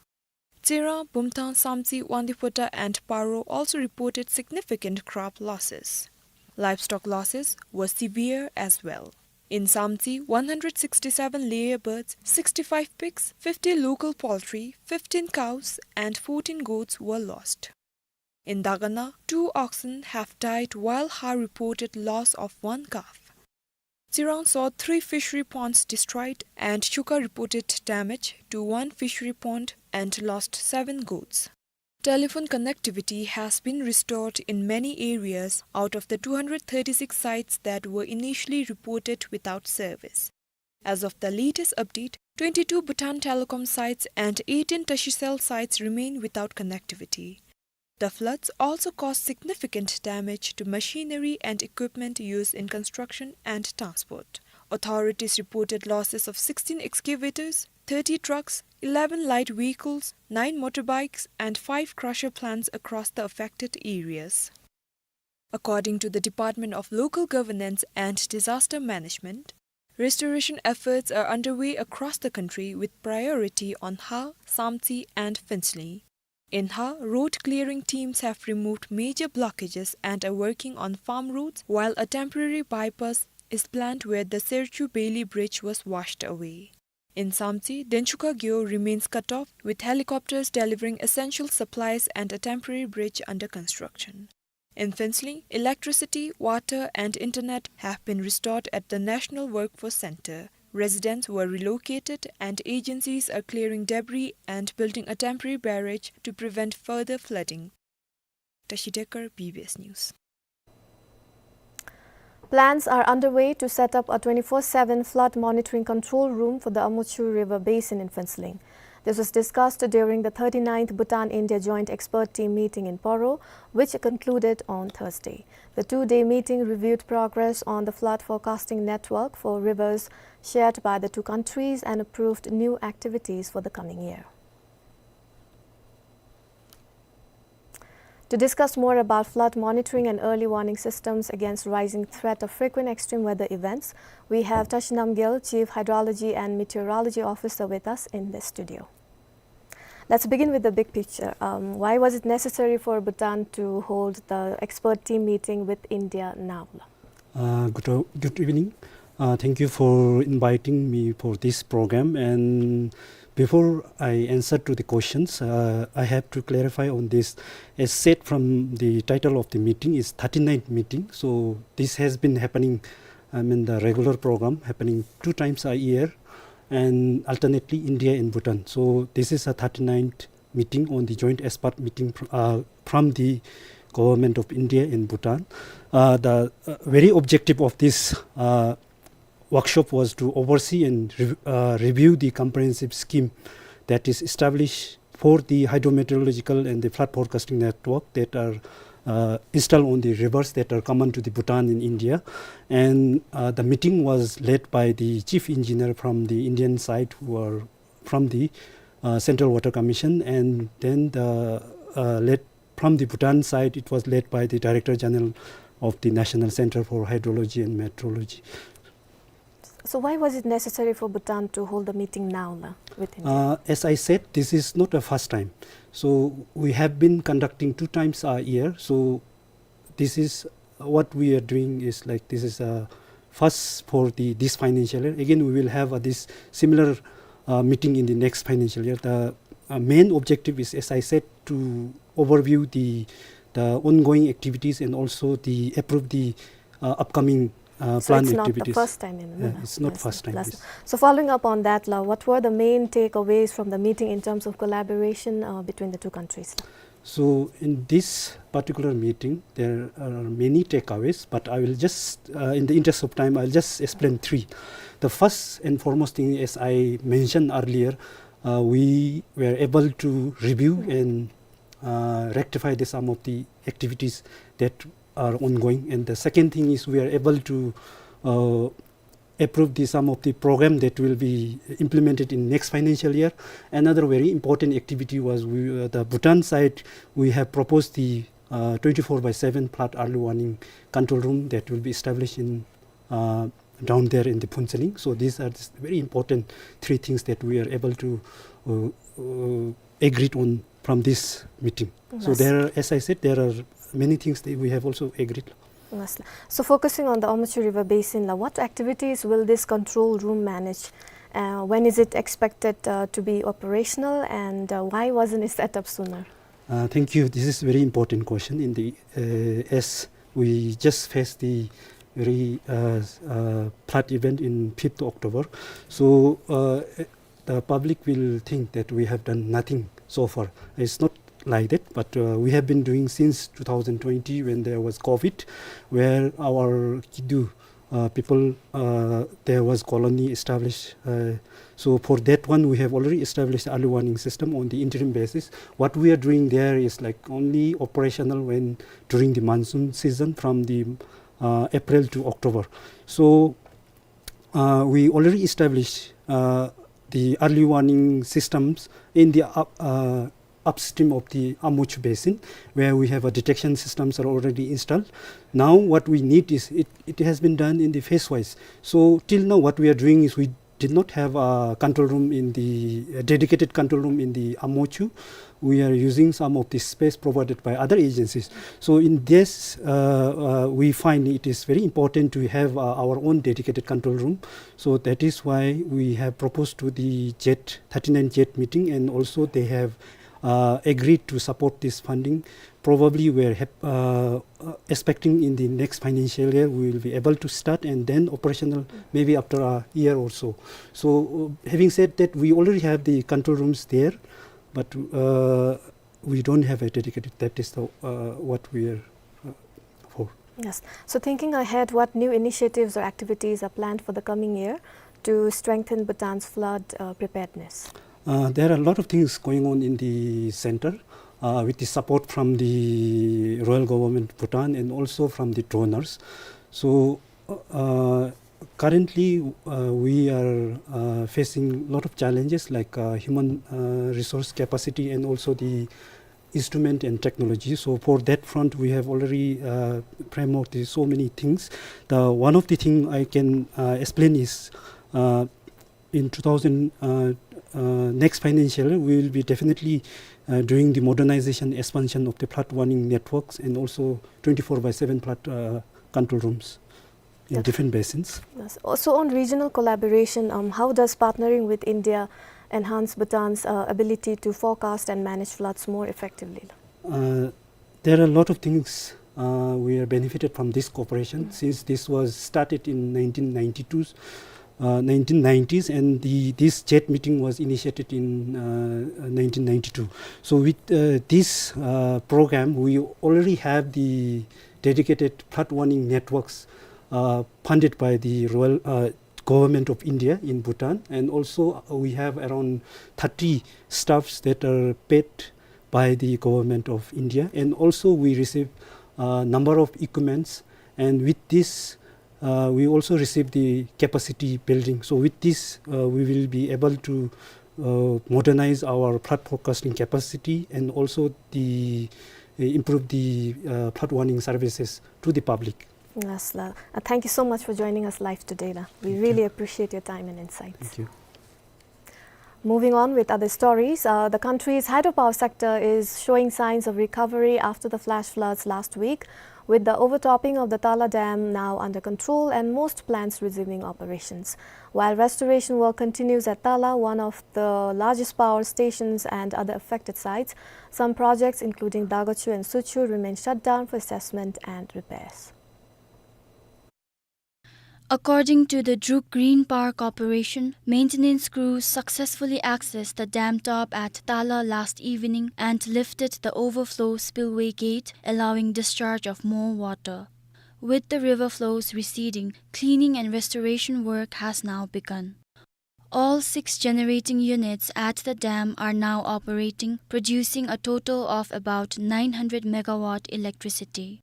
Tsirang, Bumthang, Samtse, Wangdue Phodrang, and Paro also reported significant crop losses. Livestock losses were severe as well. In Samtse, one hundred sixty-seven layer birds, sixty-five pigs, fifty local poultry, fifteen cows, and fourteen goats were lost. In Dagana, two oxen have died, while Ha reported loss of one calf. Tsirang saw three fishery ponds destroyed, and Chuka reported damage to one fishery pond and lost seven goats. Telephone connectivity has been restored in many areas out of the two hundred thirty-six sites that were initially reported without service. As of the latest update, twenty-two Bhutan Telecom sites and eighteen Tashicel sites remain without connectivity. The floods also caused significant damage to machinery and equipment used in construction and transport. Authorities reported losses of sixteen excavators, thirty trucks, eleven light vehicles, nine motorbikes, and five crusher plants across the affected areas. According to the Department of Local Governance and Disaster Management, restoration efforts are underway across the country, with priority on Ha, Samtse, and Phuentsholing. In Ha, road clearing teams have removed major blockages and are working on farm roads, while a temporary bypass is planned where the Serchu Bailey Bridge was washed away. In Samtse, Denchuka Gyo remains cut off, with helicopters delivering essential supplies and a temporary bridge under construction. In Phuentsholing, electricity, water, and internet have been restored at the National Workforce Center. Residents were relocated, and agencies are clearing debris and building a temporary barrage to prevent further flooding. Tashi Dekar, B B S News. Plans are underway to set up a twenty-four seven flood monitoring control room for the Amuchu River Basin in Phuentsholing. This was discussed during the thirty-ninth Bhutan-India Joint Expert Team meeting in Poro, which concluded on Thursday. The two-day meeting reviewed progress on the flood forecasting network for rivers shared by the two countries and approved new activities for the coming year. To discuss more about flood monitoring and early warning systems against rising threat of frequent extreme weather events, we have Tashi Namgyel, Chief Hydrology and Meteorology Officer, with us in the studio. Let's begin with the big picture. Um, why was it necessary for Bhutan to hold the expert team meeting with India now? Uh, good o-, good evening. Uh, thank you for inviting me for this program. And before I answer to the questions, uh, I have to clarify on this. As said from the title of the meeting, is thirty-ninth meeting. So this has been happening, I mean, the regular program happening two times a year, and alternately India and Bhutan. So this is a thirty-ninth meeting on the joint expert meeting fr-, uh, from the Government of India and Bhutan. Uh, the, uh, very objective of this, uh, workshop was to oversee and rev-, uh, review the comprehensive scheme that is established for the hydrometeorological and the flood forecasting network that are, uh, installed on the rivers that are common to the Bhutan and India. And, uh, the meeting was led by the chief engineer from the Indian side, who are from the, uh, Central Water Commission, and then the, uh, led, from the Bhutan side, it was led by the Director General of the National Center for Hydrology and Meteorology. So why was it necessary for Bhutan to hold the meeting now, la, with India? Uh, as I said, this is not a first time. So we have been conducting two times a year. So this is, uh, what we are doing is, like, this is a first for the, this financial year. Again, we will have, uh, this similar, uh, meeting in the next financial year. The, uh, main objective is, as I said, to overview the, the ongoing activities and also the approve the, uh, upcoming, uh, So plan it's not the activities. First time in, Yeah, no, it's not last, first time, last. Yes. So following up on that, la, what were the main takeaways from the meeting in terms of collaboration, uh, between the two countries? So in this particular meeting, there are many takeaways, but I will just, uh, in the interest of time, I'll just explain three. The first and foremost thing, as I mentioned earlier, uh, we were able to review and, uh, rectify the, some of the activities that are ongoing. And the second thing is we are able to, uh, approve the, some of the program that will be implemented in next financial year. Another very important activity was we, uh, the Bhutan side, we have proposed the, uh, twenty-four by seven flood early warning control room that will be established in, uh, down there in the Phuentsholing. So these are the very important three things that we are able to, uh, uh, agreed on from this meeting. So Yes. there are, as I said, there are many things that we have also agreed. Yes. So focusing on the Amochu River Basin, la, what activities will this control room manage? Uh, when is it expected, uh, to be operational, and, uh, why wasn't it set up sooner? Uh, thank you. This is very important question. In the, uh, as we just faced the very, uh, uh, flood event in fifth October, so, uh, the public will think that we have done nothing so far. It's not like that, but, uh, we have been doing since two thousand twenty when there was COVID, where our Kidu, uh, people, uh, there was colony established. Uh, so for that one, we have already established early warning system on the interim basis. What we are doing there is, like, only operational when during the monsoon season from the, uh, April to October. So uh, we already established, uh, the early warning systems in the up-, uh, upstream of the Amochu Basin, where we have a detection systems are already installed. Now what we need is, it, it has been done in the phase wise. So till now what we are doing is we did not have a control room in the, a dedicated control room in the Amochu. We are using some of the space provided by other agencies. So in this, uh, uh, we find it is very important to have, uh, our own dedicated control room. So that is why we have proposed to the JET, thirty-nine JET meeting, and also they have, uh, agreed to support this funding. Probably we are hap-, uh, uh, expecting in the next financial year we will be able to start and then operational maybe after a year or so. So, uh, having said that, we already have the control rooms there, but, uh, we don't have a dedicated, that is the, uh, what we are, uh, for. Yes. So thinking ahead, what new initiatives or activities are planned for the coming year to strengthen Bhutan's flood, uh, preparedness? Uh, there are a lot of things going on in the center, uh, with the support from the Royal Government of Bhutan and also from the donors. So, uh, currently, uh, we are, uh, facing a lot of challenges like, uh, human, uh, resource capacity and also the instrument and technology. So for that front, we have already, uh, frameworked so many things. The, one of the thing I can, uh, explain is, uh, in two thousand, uh, uh, next financial year, we will be definitely, uh, doing the modernization, expansion of the flood warning networks and also twenty-four by seven flood, uh, control rooms in, yeah, different basins. Yes. Also on regional collaboration, um, how does partnering with India enhance Bhutan's, uh, ability to forecast and manage floods more effectively? Uh, there are a lot of things, uh, we are benefited from this cooperation, mm, since this was started in nineteen ninety-two, uh, nineteen nineties, and the, this JET meeting was initiated in, uh, nineteen ninety-two. So with, uh, this, uh, program, we already have the dedicated flood warning networks, uh, funded by the Royal, uh, Government of India in Bhutan, and also, uh, we have around thirty staffs that are paid by the Government of India, and also we receive a number of equipments, and with this, uh, we also receive the capacity building. So with this, uh, we will be able to, uh, modernize our flood forecasting capacity and also the, uh, improve the, uh, flood warning services to the public. Yes, la. Uh, thank you so much for joining us live today, la. We, thank you, really appreciate your time and insights. Thank you. Moving on with other stories, uh, the country's hydropower sector is showing signs of recovery after the flash floods last week, with the overtopping of the Tala Dam now under control and most plants resuming operations. While restoration work continues at Tala, one of the largest power stations, and other affected sites, some projects including Dagachu and Suchu remain shut down for assessment and repairs. According to the Druk Green Power Corporation, maintenance crews successfully accessed the dam top at Tala last evening and lifted the overflow spillway gate, allowing discharge of more water. With the river flows receding, cleaning and restoration work has now begun. All six generating units at the dam are now operating, producing a total of about nine hundred megawatt electricity.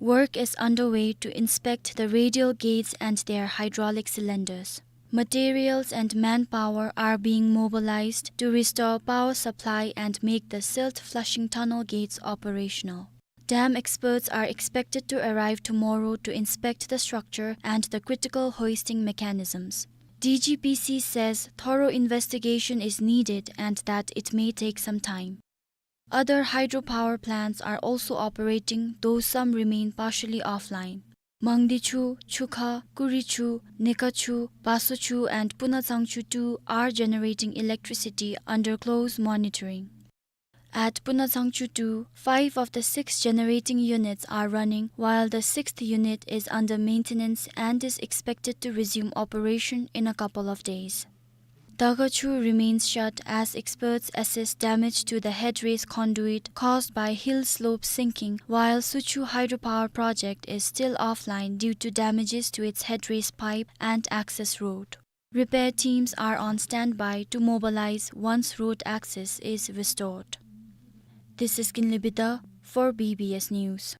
Work is underway to inspect the radial gates and their hydraulic cylinders. Materials and manpower are being mobilized to restore power supply and make the silt flushing tunnel gates operational. Dam experts are expected to arrive tomorrow to inspect the structure and the critical hoisting mechanisms. D G P C says thorough investigation is needed and that it may take some time. Other hydropower plants are also operating, though some remain partially offline. Mangdichu, Chukha, Kurichu, Nekachu, Basochu, and Punatsangchu two are generating electricity under close monitoring. At Punatsangchu two, five of the six generating units are running, while the sixth unit is under maintenance and is expected to resume operation in a couple of days. Dagachu remains shut as experts assess damage to the headrace conduit caused by hill slope sinking, while Suchu hydropower project is still offline due to damages to its headrace pipe and access road. Repair teams are on standby to mobilize once road access is restored. This is Kinley Bida for B B S News.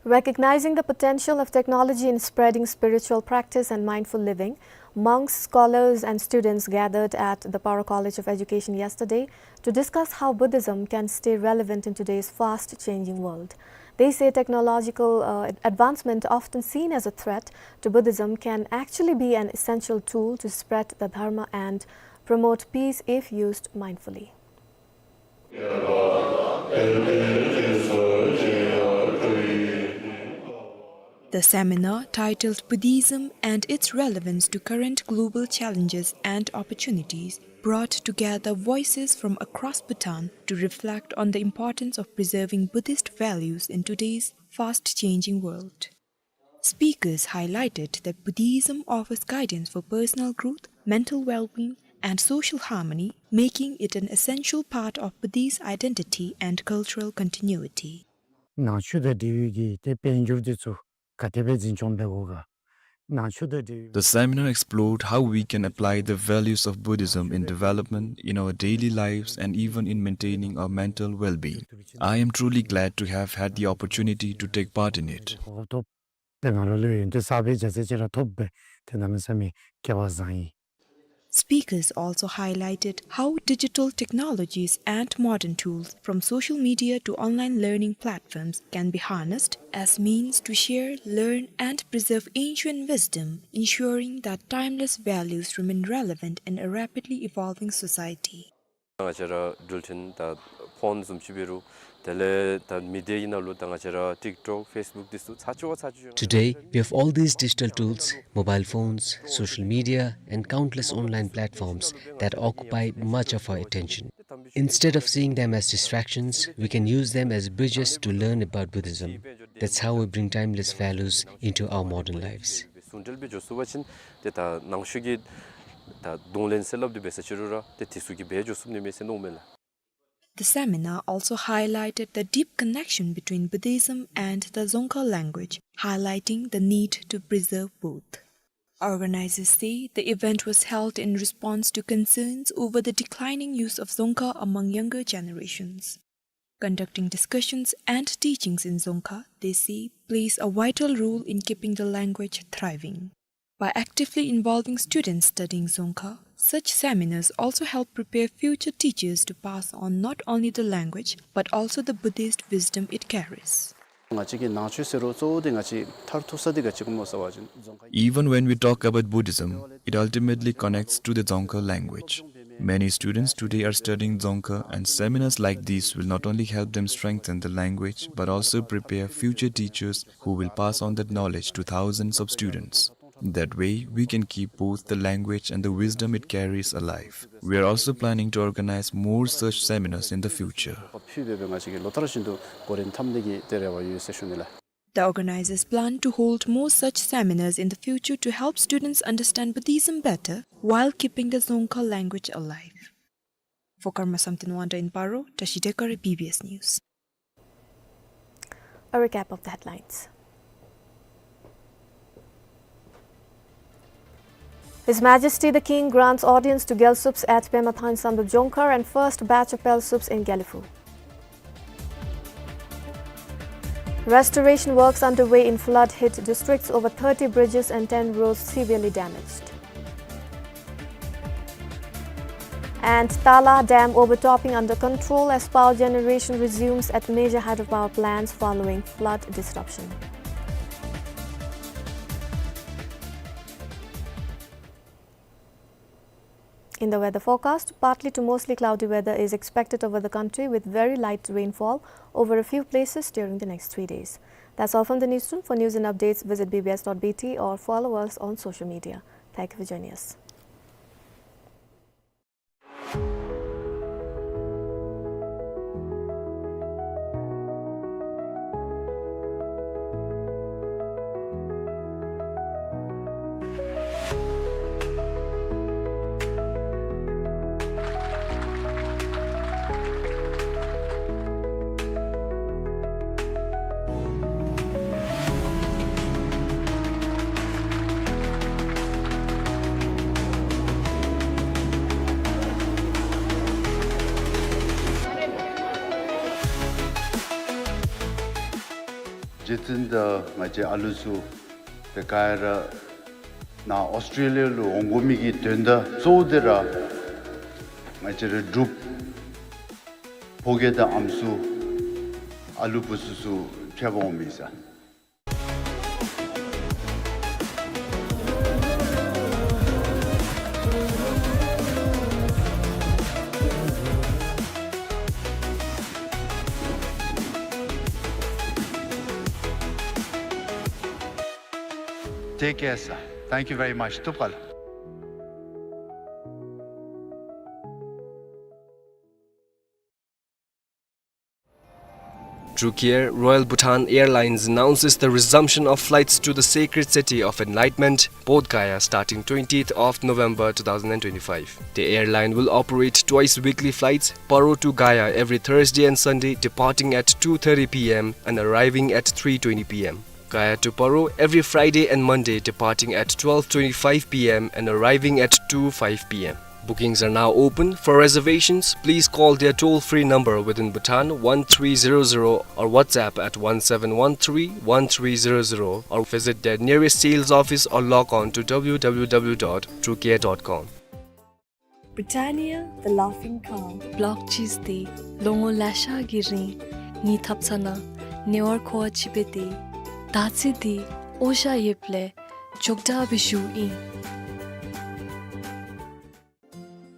Recognizing the potential of technology in spreading spiritual practice and mindful living, monks, scholars, and students gathered at the Paro College of Education yesterday to discuss how Buddhism can stay relevant in today's fast-changing world. They say technological, uh, advancement, often seen as a threat to Buddhism, can actually be an essential tool to spread the Dharma and promote peace if used mindfully. The seminar, titled Buddhism and Its Relevance to Current Global Challenges and Opportunities, brought together voices from across Bhutan to reflect on the importance of preserving Buddhist values in today's fast-changing world. Speakers highlighted that Buddhism offers guidance for personal growth, mental well-being, and social harmony, making it an essential part of Buddhist identity and cultural continuity. ནང་ཆོས་དང་འབྲེལ་བའི་གི་ཏེ་དཔལ་འབྱོར་འདི་ཚུ་ག་དེ་སྦེ་འཛིན་སྐྱོང་འབད་དགོ་ག། The seminar explored how we can apply the values of Buddhism in development, in our daily lives, and even in maintaining our mental well-being. I am truly glad to have had the opportunity to take part in it. Speakers also highlighted how digital technologies and modern tools, from social media to online learning platforms, can be harnessed as means to share, learn, and preserve ancient wisdom, ensuring that timeless values remain relevant in a rapidly evolving society. ང་བཅས་ར་འགྲུལ་འཕྲིན་དང་ཕོན་བཟུམ་ཅིག་འབད་རུང་དེ་ལས་ད་མི་སྡེ་ཨིན་ན་ལུ་ད་ང་བཅས་ར་ཊིཀ་ཊོཀ་ཕེསི་བུཀ་འདི་ཚུ་ཚར་གཅིག་བ་ཚར་གཅིག་ཡོད། Today, we have all these digital tools, mobile phones, social media, and countless online platforms that occupy much of our attention. Instead of seeing them as distractions, we can use them as bridges to learn about Buddhism. That's how we bring timeless values into our modern lives. ཟུང་འབྲེལ་འབད་འགྱོ་ཚུགས་པ་ཅིན་ཏེ་ད་ནང་ཤོས་ཀྱི་ད་གདོང་ལེན་ཟེར་སླབ་སྟེ་འབད་ས་ཅིག་རུང་ར་ཏེ་དེ་ཚུ་གིས་འབད་འགྱོ་ཚུགས་ནི་མས་ཟེར་མནོཝ་མས་ལགས། The seminar also highlighted the deep connection between Buddhism and the Dzongkha language, highlighting the need to preserve both. Organizers say the event was held in response to concerns over the declining use of Dzongkha among younger generations. Conducting discussions and teachings in Dzongkha, they say, plays a vital role in keeping the language thriving. By actively involving students studying Dzongkha, such seminars also help prepare future teachers to pass on not only the language, but also the Buddhist wisdom it carries. ང་བཅས་ཀྱི་ནང་ཆོས་ཟེར་རུང་གཙོ་བོ་འདི་ང་བཅས་མཐར་ཐུག་ས་འདི་ག་ཅི་སྨོ་ཟེར་བ་ཅིན་རྫོང་ཁ། Even when we talk about Buddhism, it ultimately connects to the Dzongkha language. Many students today are studying Dzongkha, and seminars like these will not only help them strengthen the language, but also prepare future teachers who will pass on that knowledge to thousands of students. That way, we can keep both the language and the wisdom it carries alive. We are also planning to organize more such seminars in the future. ཕུལ་སྦེ་ང་བཅས་ཀྱིས་ལོ་ལྟར་བཞིན་དུ་འགོ་འདྲེན་འཐབ་ནི་གི་ཏེ་རེ་བ་ཡོད་ཟེར་ཞུ་ནི་ལགས། The organizers plan to hold more such seminars in the future to help students understand Buddhism better while keeping the Dzongkha language alive. For Karma Samten Wangda in Paro, Tashi Dekar, B B S News. A recap of the headlines. His Majesty the King grants audience to Gyaltsubs at Pema Than Samdrup Dzongkhar and first batch of Peltsubs in Gelephu. Restoration works underway in flood-hit districts, over thirty bridges and ten roads severely damaged. And Tala Dam overtopping under control as power generation resumes at major hydropower plants following flood disruption. In the weather forecast, partly to mostly cloudy weather is expected over the country with very light rainfall over a few places during the next three days. That's all from the newsroom. For news and updates, visit B B S dot B T or follow us on social media. Thank you for joining us. རྗེ་བཙུན་དང་ང་བཅས་ཨ་ལུ་ཚུ་ཏེ་ག་ར་ནཱ་ཨོསི་ཊྲེ་ལི་ཡ་ལུ་འོང་དགོ་མི་གི་དོན་དག་གཙོ་བོ་འདི་ར་ང་བཅས་ར་འབྲུགཔ་ཕོ་སྐྱེས་དང་ཨམ་སྲུ་ཨ་ལུ་བུ་ཚུ་ཚུ་ཕྱད་པར་འོང་མི་ས། Take care, sir. Thank you very much. ཐུགས་རྗེ་ཆེ། Through Air, Royal Bhutan Airlines announces the resumption of flights to the sacred city of enlightenment, Bodh Gaya, starting twentieth of November two thousand and twenty-five. The airline will operate twice weekly flights, Paro to Gaya every Thursday and Sunday, departing at two thirty P M and arriving at three twenty P M. Gaya to Paro every Friday and Monday, departing at twelve twenty-five P M and arriving at two five P M. Bookings are now open. For reservations, please call their toll-free number within Bhutan, one three zero zero, or WhatsApp at one seven one three one three zero zero, or visit their nearest sales office or log on to W W W dot truecare dot com. Britannia, the laughing cow. Block cheese དེ་ལོ་ངོ་ལེ་ཤ་གི་རིང་ངེའི་ཐབ་ཚང་ནང་ཉེ་བར་མཁོ་བ་ཅིག་སྦེ་སྡོད། དར་ཚི་དེ་འོ་ཞ་ཡོདཔ་ལས་མགྱོགས་དྲགས་སྦེ་ཞུཝ་ཨིན།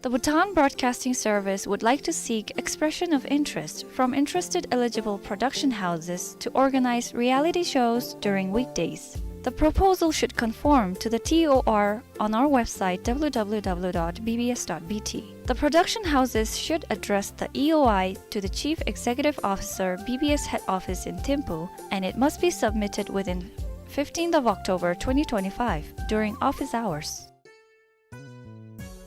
The Bhutan Broadcasting Service would like to seek expression of interest from interested eligible production houses to organize reality shows during weekdays. The proposal should conform to the T O R on our website, W W W dot B B S dot B T. The production houses should address the E O I to the Chief Executive Officer, B B S Head Office in Thimphu, and it must be submitted within fifteenth of October twenty twenty-five during office hours.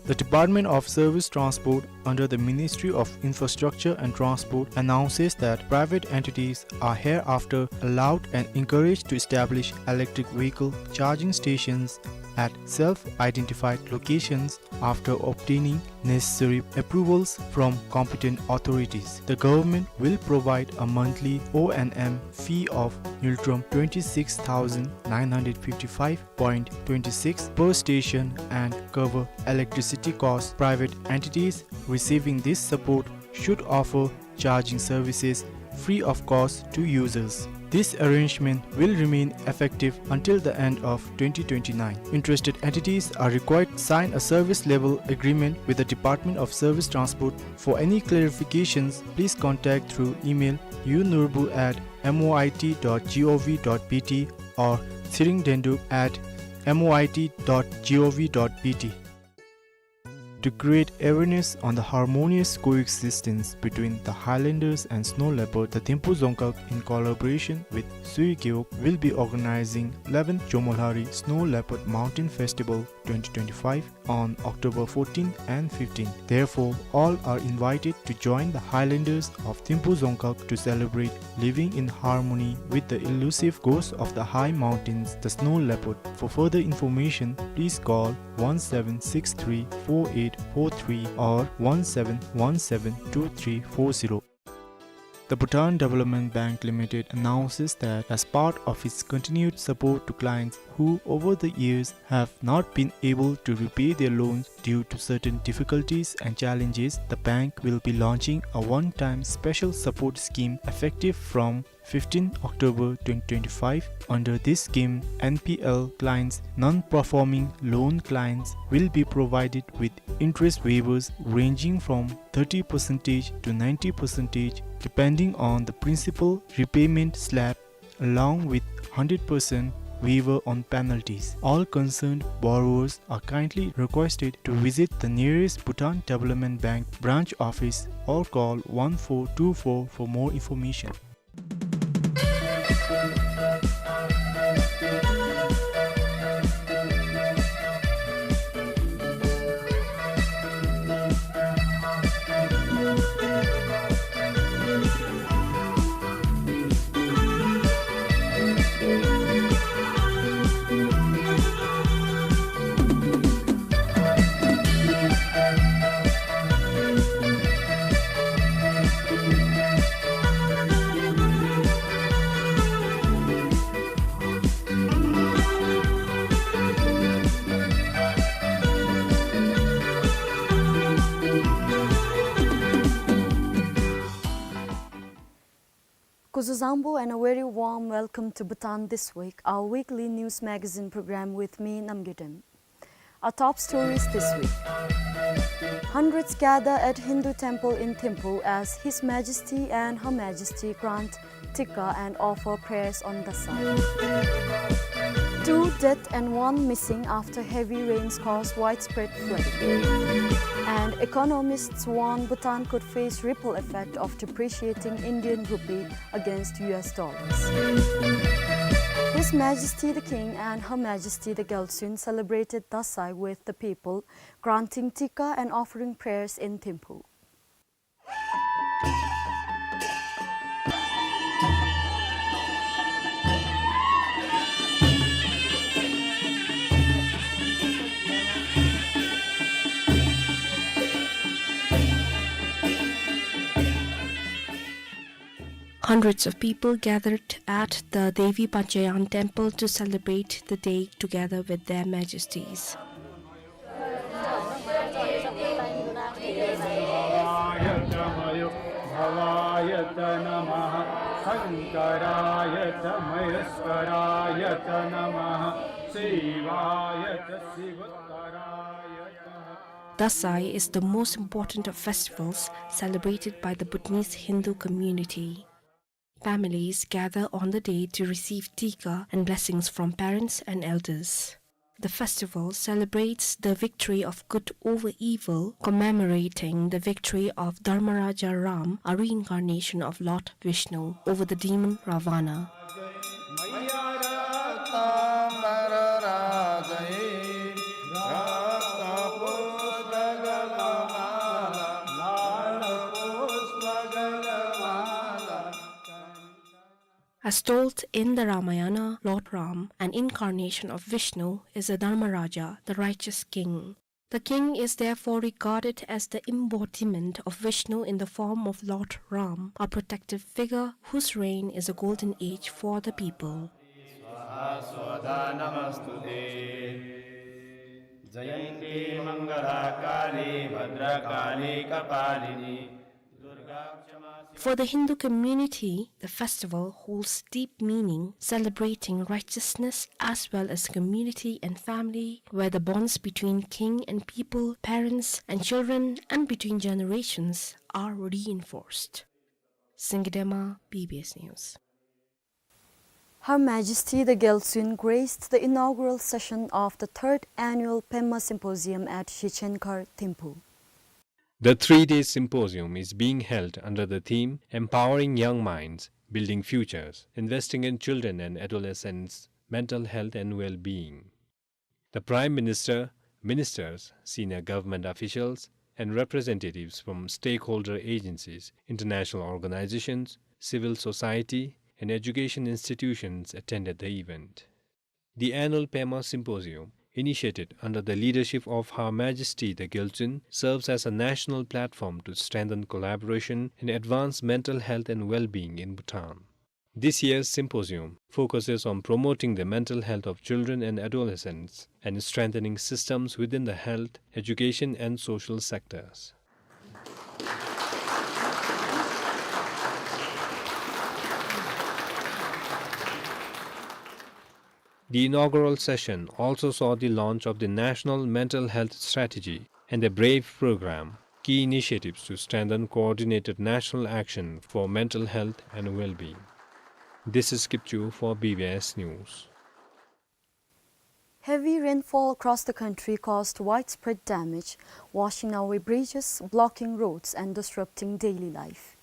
The Department of Service Transport under the Ministry of Infrastructure and Transport announces that private entities are hereafter allowed and encouraged to establish electric vehicle charging stations at self-identified locations after obtaining necessary approvals from competent authorities. The government will provide a monthly O and M fee of Ngultrum twenty-six thousand nine hundred fifty-five point twenty-six per station and cover electricity costs. Private entities receiving this support should offer charging services free of cost to users. This arrangement will remain effective until the end of twenty twenty-nine. Interested entities are required to sign a service level agreement with the Department of Service Transport. For any clarifications, please contact through email unurbu at M O I T dot G O V dot B T or Tshering Dendup at M O I T dot G O V dot B T. To create awareness on the harmonious coexistence between the highlanders and snow leopard, the Thimphu Dzongkhag, in collaboration with Sui Gewog, will be organizing eleventh Jomolhari Snow Leopard Mountain Festival twenty twenty-five on October fourteenth and fifteenth. Therefore, all are invited to join the highlanders of Thimphu Dzongkhag to celebrate living in harmony with the elusive ghost of the high mountains, the snow leopard. For further information, please call one seven six three four eight four three or one seven one seven two three four zero. The Bhutan Development Bank Limited announces that as part of its continued support to clients who over the years have not been able to repay their loans due to certain difficulties and challenges, the bank will be launching a one-time special support scheme effective from fifteenth October twenty twenty-five. Under this scheme, N P L clients, non-performing loan clients, will be provided with interest waivers ranging from thirty percent to ninety percent, depending on the principal repayment slab, along with hundred percent waiver on penalties. All concerned borrowers are kindly requested to visit the nearest Bhutan Development Bank branch office or call one four two four for more information. Kuzuzangpo and a very warm welcome to Bhutan This Week, our weekly news magazine program with me, Namgay Dem. Our top stories this week. Hundreds gather at Hindu temple in Thimphu as His Majesty and Her Majesty grant tikka and offer prayers on Dasai. Two dead and one missing after heavy rains cause widespread flooding. And economists warn Bhutan could face ripple effect of depreciating Indian rupee against U S dollars. His Majesty the King and Her Majesty the Gyaltsuen celebrated Dasai with the people, granting tikka and offering prayers in Thimphu. Hundreds of people gathered at the Devi Panchayan temple to celebrate the day together with their majesties. Dasai is the most important of festivals celebrated by the Bhutanese Hindu community. Families gather on the day to receive tikka and blessings from parents and elders. The festival celebrates the victory of good over evil, commemorating the victory of Dharmaraja Ram, a reincarnation of Lord Vishnu, over the demon Ravana. As told in the Ramayana, Lord Ram, an incarnation of Vishnu, is a Dharmaraja, the righteous king. The king is therefore regarded as the embodiment of Vishnu in the form of Lord Ram, a protective figure whose reign is a golden age for the people. For the Hindu community, the festival holds deep meaning, celebrating righteousness as well as community and family, where the bonds between king and people, parents and children, and between generations are reinforced. Singye Dema, B B S News. Her Majesty the Gyaltsuen graced the inaugural session of the third annual Pema Symposium at Shichengkhar, Thimphu. The three-day symposium is being held under the theme Empowering Young Minds, Building Futures, Investing in Children and Adolescents' Mental Health and Well-Being. The Prime Minister, ministers, senior government officials, and representatives from stakeholder agencies, international organizations, civil society, and education institutions attended the event. The annual Pema Symposium, initiated under the leadership of Her Majesty the Gyaltsuen, serves as a national platform to strengthen collaboration and advance mental health and well-being in Bhutan. This year's symposium focuses on promoting the mental health of children and adolescents and strengthening systems within the health, education, and social sectors. The inaugural session also saw the launch of the National Mental Health Strategy and the BRAVE program, key initiatives to strengthen coordinated national action for mental health and well-being. This is Kipchu for B B S News. Heavy rainfall across the country caused widespread damage, washing away bridges, blocking roads, and disrupting daily life.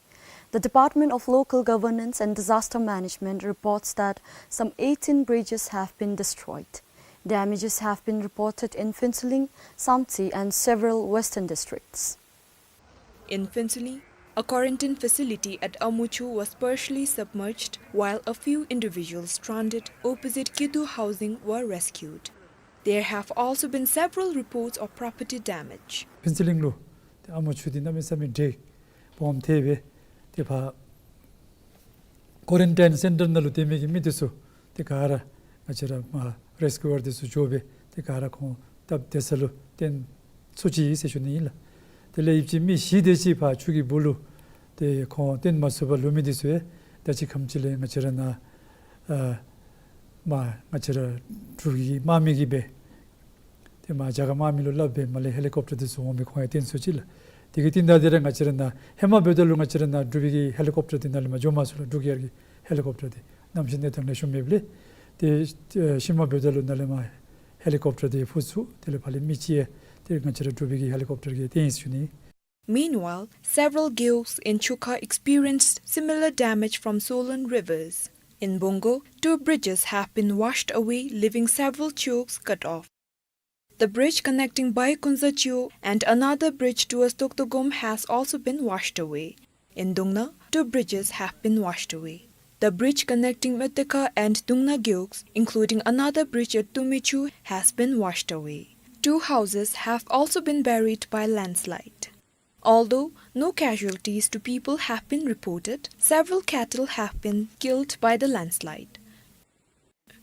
The Department of Local Governance and Disaster Management reports that some eighteen bridges have been destroyed. Damages have been reported in Phuentsholing, Samtse, and several western districts. In Phuentsholing, a quarantine facility at Amuchu was partially submerged, while a few individuals stranded opposite Kidu Housing were rescued. There have also been several reports of property damage. Phuentsholing ལུ་ཏེ་ཨ་མུ་ཆུ་འདི་གནམ་མེད་ས་མེད་འདྲེ་སྦོམ་ཐེབས་སྦེ་ཏེ་ཕར་ཀོ་རེན་ཊིན་སེན་ཊར་ནང་ལུ་སྡོད་མི་གི་མི་འདི་ཚུ་ཏེ་ག་ར་ང་བཅས་ར་མར་རེས་ཀིའུ་ཝར་འདི་ཚུ་འགྱོ་སྦེ་ཏེ་ག་ར་ཁོང་སྟབས་བདེ་ས་ལུ་བཏོན་ཚུགས་ཅི་ཟེར་ཞུ་ནི་ཨིན་ལགས། དེ་ལས་ཡིད་ཆེས་མི་བཞི་དེ་ཅིག་ཕར་ཆུ་གི་སྦུག་ལུ་ཏེ་ཁོང་བཏོན་མ་ཚུགས་པར་ལུས་མི་འདི་ཚུ་ཡང་ད་ཅི་ཁམས་ཅིག་ལས་ང་བཅས་ར་ནཱ་ཨ་མར་ང་བཅས་ར་འབྲུག་གི་དམག་མི་གིས་སྦེ་ཏེ་མར་རྒྱ་གར་དམག་མི་ལུ་སླབ་སྦེ་མར་ལས་ཧེ་ལི་ཀོབ་ཊར་འདི་ཚུ་འོང་སྦེ་ཁོང་ཡང་བཏོན་ཚུགས་ཅི་ལགས། དེ་གི་རྟིང་བདའ་སྟེ་ར་ང་བཅས་ར་ནཱ་ཧེ་མ་འབདཝ་ད་ལུ་ང་བཅས་ར་ནཱ་འབྲུག་པའི་གི་ཧེ་ལི་ཀོབ་ཊར་འདི་ནཱ་ལས་མར་འགྱོ་མ་ཚུགས་ལགས། འབྲུག་གཡར་གྱི་ཧེ་ལི་ཀོབ་ཊར་འདི་གནམ་གཤིས་གནས་སྟངས་ལེགས་ཤོམ་མེདཔ་ལས། ཏེ་ཨེ་ཤུལ་མ་འབདཝ་ད་ལུ་ནཱ་ལས་མར་ཧེ་ལི་ཀོབ་ཊར་འདི་འཕུར་ཚུགས། དེ་ལས་ཕར་ལས་མི་ཅིག་ཡང་ཏེ་ང་བཅས་ར་འབྲུག་པའི་གི་ཧེ་ལི་ཀོབ་ཊར་གྱིས་བཏོན་ཡི་ཟེར་ཞུ་ནི། Meanwhile, several geoks in Chukha experienced similar damage from swollen rivers. In Bongo, two bridges have been washed away, leaving several geoks cut off. The bridge connecting Baikunza Geo and another bridge towards Doktogom has also been washed away. In Dungna, two bridges have been washed away. The bridge connecting Metekha and Dungna Geoks, including another bridge at Tumichu, has been washed away. Two houses have also been buried by landslide. Although no casualties to people have been reported, several cattle have been killed by the landslide.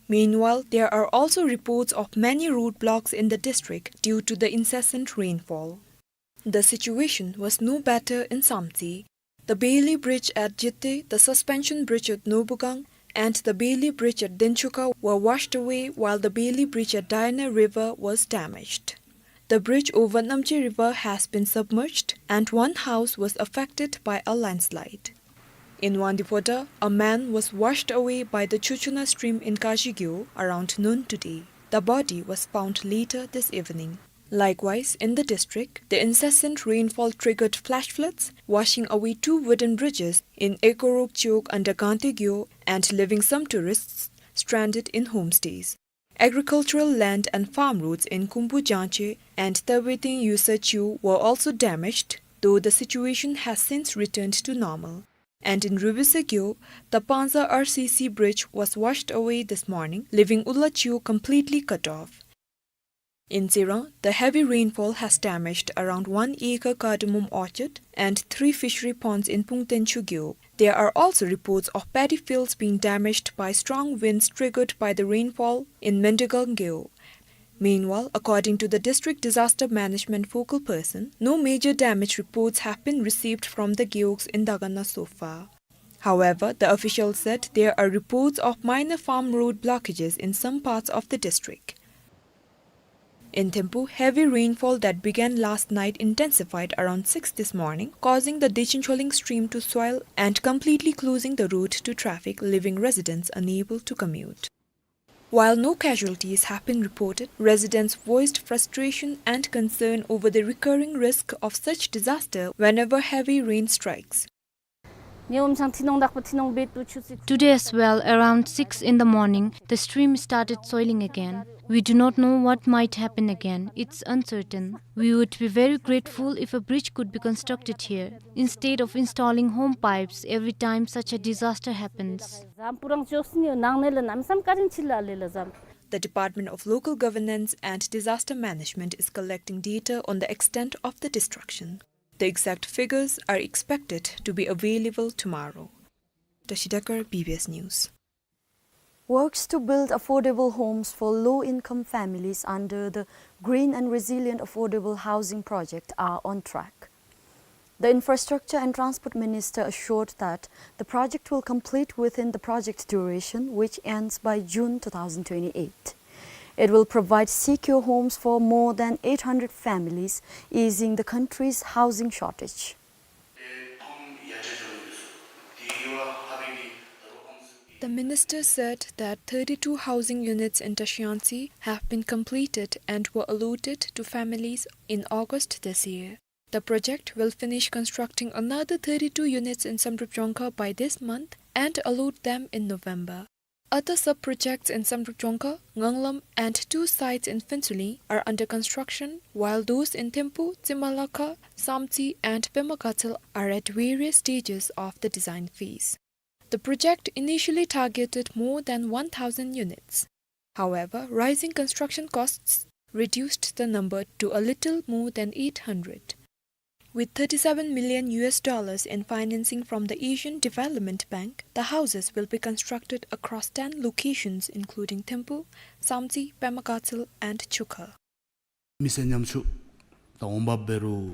Meanwhile, there are also reports of many roadblocks in the district due to the incessant rainfall. The situation was no better in Samtse. The Bailey Bridge at Jite, the suspension bridge at Nobugang, and the Bailey Bridge at Denchuka were washed away, while the Bailey Bridge at Diana River was damaged. The bridge over Namche River has been submerged, and one house was affected by a landslide. In Wangdue Phodrang, a man was washed away by the Chuchuna stream in Kazhi Gyeo around noon today. The body was found later this evening. Likewise, in the district, the incessant rainfall triggered flash floods, washing away two wooden bridges in Ekorok Chowk under Gangte Gyeo and leaving some tourists stranded in homestays. Agricultural land and farm roads in Kumbu Jangche and Tabeteng Yusa Cheu were also damaged, though the situation has since returned to normal. And in Rubuse Gyeo, the Panza R C C bridge was washed away this morning, leaving Ula Cheu completely cut off. In Tsirang, the heavy rainfall has damaged around one acre cardamom orchard and three fishery ponds in Pungten Chugyo. There are also reports of paddy fields being damaged by strong winds triggered by the rainfall in Mendigang Gyeo. Meanwhile, according to the district disaster management focal person, no major damage reports have been received from the gyeoks in Dagana so far. However, the official said there are reports of minor farm road blockages in some parts of the district. In Thimphu, heavy rainfall that began last night intensified around six this morning, causing the Dechincholing stream to swell and completely closing the road to traffic, leaving residents unable to commute. While no casualties have been reported, residents voiced frustration and concern over the recurring risk of such disaster whenever heavy rain strikes. Today as well, around six in the morning, the stream started swelling again. We do not know what might happen again. It's uncertain. We would be very grateful if a bridge could be constructed here, instead of installing home pipes every time such a disaster happens. The Department of Local Governance and Disaster Management is collecting data on the extent of the destruction. The exact figures are expected to be available tomorrow. Tashi Dekar, B B S News. Works to build affordable homes for low-income families under the Green and Resilient Affordable Housing Project are on track. The Infrastructure and Transport Minister assured that the project will complete within the project duration, which ends by June two thousand twenty-eight. It will provide secure homes for more than eight hundred families, easing the country's housing shortage. The minister said that thirty-two housing units in Tashi Aung San have been completed and were allotted to families in August this year. The project will finish constructing another thirty-two units in Samdrup Jongkhar by this month and allot them in November. Other sub-projects in Samdrup Jongkhar, Nganglam, and two sites in Phuentsholing are under construction, while those in Thimphu, Tsimolakha, Samtse, and Pema Gatshel are at various stages of the design phase. The project initially targeted more than one thousand units. However, rising construction costs reduced the number to a little more than eight hundred. With thirty-seven million U S dollars in financing from the Asian Development Bank, the houses will be constructed across ten locations, including Thimphu, Samtse, Pema Gatshel, and Chukha. མི་སེར་ཉམ་ཆུང་དང་འོང་འབབ་འབད་རུང་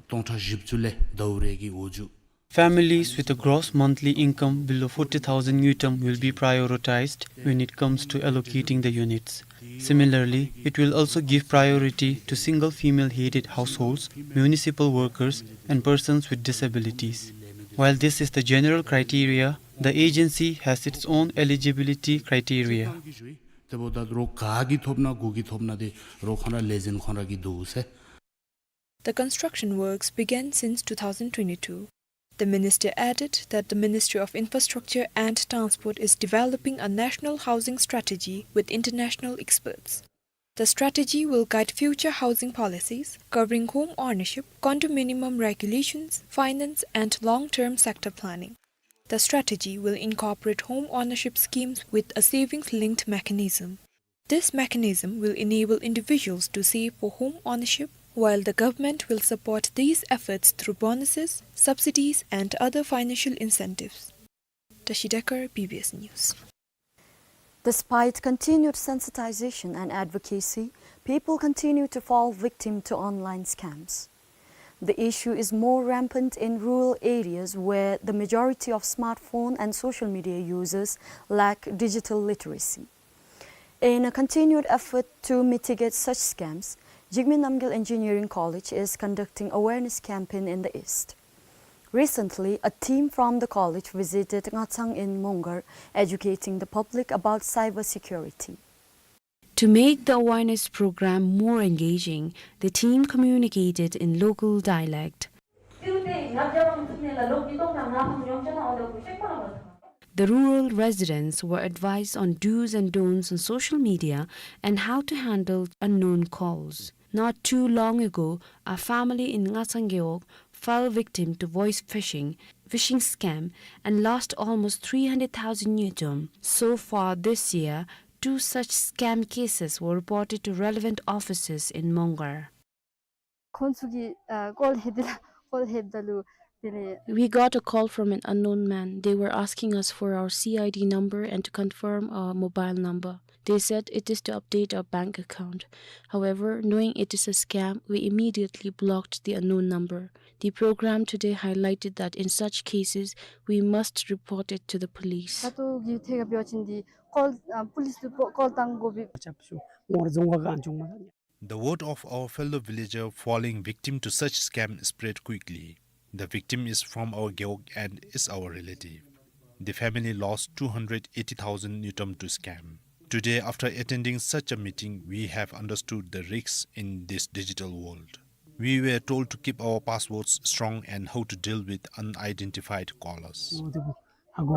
སྟོང་ཕྲག་བཞི་བཅུ་ལས་ཟླཝ་རེ་གི་འོག་འཇུག Families with a gross monthly income below forty thousand ngultrum will be prioritized when it comes to allocating the units. Similarly, it will also give priority to single female-headed households, municipal workers, and persons with disabilities. While this is the general criteria, the agency has its own eligibility criteria. དེ་འབདཝ་ད་རོགས་ག་གིས་ཐོབ་ན་གུ་གིས་ཐོབ་ན་དེ་རོགས་ཁོང་ར་ལས་འཛིན་ཁོང་ར་གིས་འདུག་ཟེར། The construction works began since two thousand twenty-two. The minister added that the Ministry of Infrastructure and Transport is developing a national housing strategy with international experts. The strategy will guide future housing policies, covering home ownership, condominium regulations, finance, and long-term sector planning. The strategy will incorporate home ownership schemes with a savings-linked mechanism. This mechanism will enable individuals to save for home ownership while the government will support these efforts through bonuses, subsidies, and other financial incentives. Tashi Dekar, B B S News. Despite continued sensitization and advocacy, people continue to fall victim to online scams. The issue is more rampant in rural areas where the majority of smartphone and social media users lack digital literacy. In a continued effort to mitigate such scams, Jigme Namgyel Engineering College is conducting awareness campaign in the East. Recently, a team from the college visited Ngachang in Mongar, educating the public about cyber security. To make the awareness program more engaging, the team communicated in local dialect. The rural residents were advised on do's and don'ts on social media and how to handle unknown calls. Not too long ago, a family in Ngachang Gewog fell victim to voice phishing, phishing scam, and lost almost three hundred thousand ngultrum. So far this year, two such scam cases were reported to relevant officers in Mongar. ཁོང་ཚུ་གིས་ཨ་ཀོལ་ལྷོད་དེ་ལགས། ཀོལ་ལྷོདཔ་ད་ལུ་དེ་ལས། We got a call from an unknown man. They were asking us for our C I D number and to confirm our mobile number. They said it is to update our bank account. However, knowing it is a scam, we immediately blocked the unknown number. The program today highlighted that in such cases, we must report it to the police. ད་ལྟོ་གི་ཐད་ཁར་འབད་བ་ཅིན་འདི་ཀོལ་ཨ་པོ་ལིསི་ལུ་ཀོལ་བཏང་དགོ་པས། The word of our fellow villager falling victim to such scam spread quickly. The victim is from our Gewog and is our relative. The family lost two hundred eighty thousand ngultrum to scam. Today, after attending such a meeting, we have understood the risks in this digital world. We were told to keep our passwords strong and how to deal with unidentified callers. མ་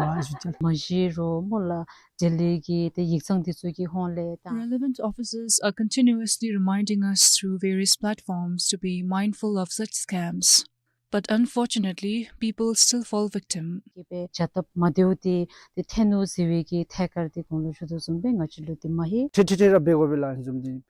གཞི་རོགས་མོ་ལ་འབྲེལ་ཡོད་ཀྱི་དེ་ཡིག་ཚང་དེ་ཚུ་གི་ཧོངས་ལས་དང་། Relevant officers are continuously reminding us through various platforms to be mindful of such scams. But unfortunately, people still fall victim. གི་སྦེ་བྱ་སྟབས་མ་བདེཝ་དེ་དེ་ཐོན་ནུག་ཟེར་བའི་གི་ཐད་ཀར་དེ་གོང་ལུ་ཞུ་དོ་བཟུམ་སྦེ་ང་བཅས་ལུ་དེ་མ་ཧེ། ཐེ་ཐེ་ཐེ་ར་འབད་དགོ་པས་ལགས་བཟུམ་དེ།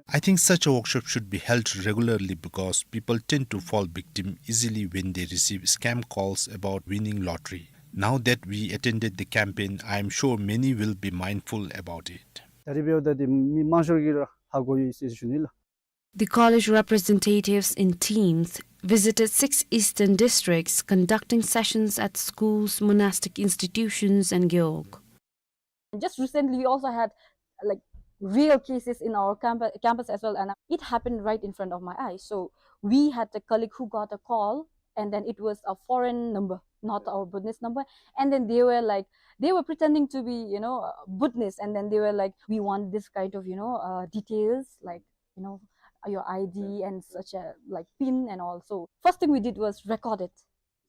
I think such a workshop should be held regularly because people tend to fall victim easily when they receive scam calls about winning lottery. Now that we attended the campaign, I am sure many will be mindful about it. ད་རིས་འབདཝ་ད་འདི་མི་མང་ཤོས་ཀྱིས་ར་ཧ་གོ་ཡི་ཟེར་ཞུ་ནི་ལགས། The college representatives in teams visited six eastern districts, conducting sessions at schools, monastic institutions, and Gewog. Just recently, we also had, like, real cases in our camp-, campus as well, and it happened right in front of my eyes. So we had a colleague who got a call, and then it was a foreign number, not our Bhutanese number. And then they were like, they were pretending to be, you know, uh, Bhutanese, and then they were like, "We want this kind of, you know, uh, details, like, you know, your I D and such a, like, pin and all." So first thing we did was record it.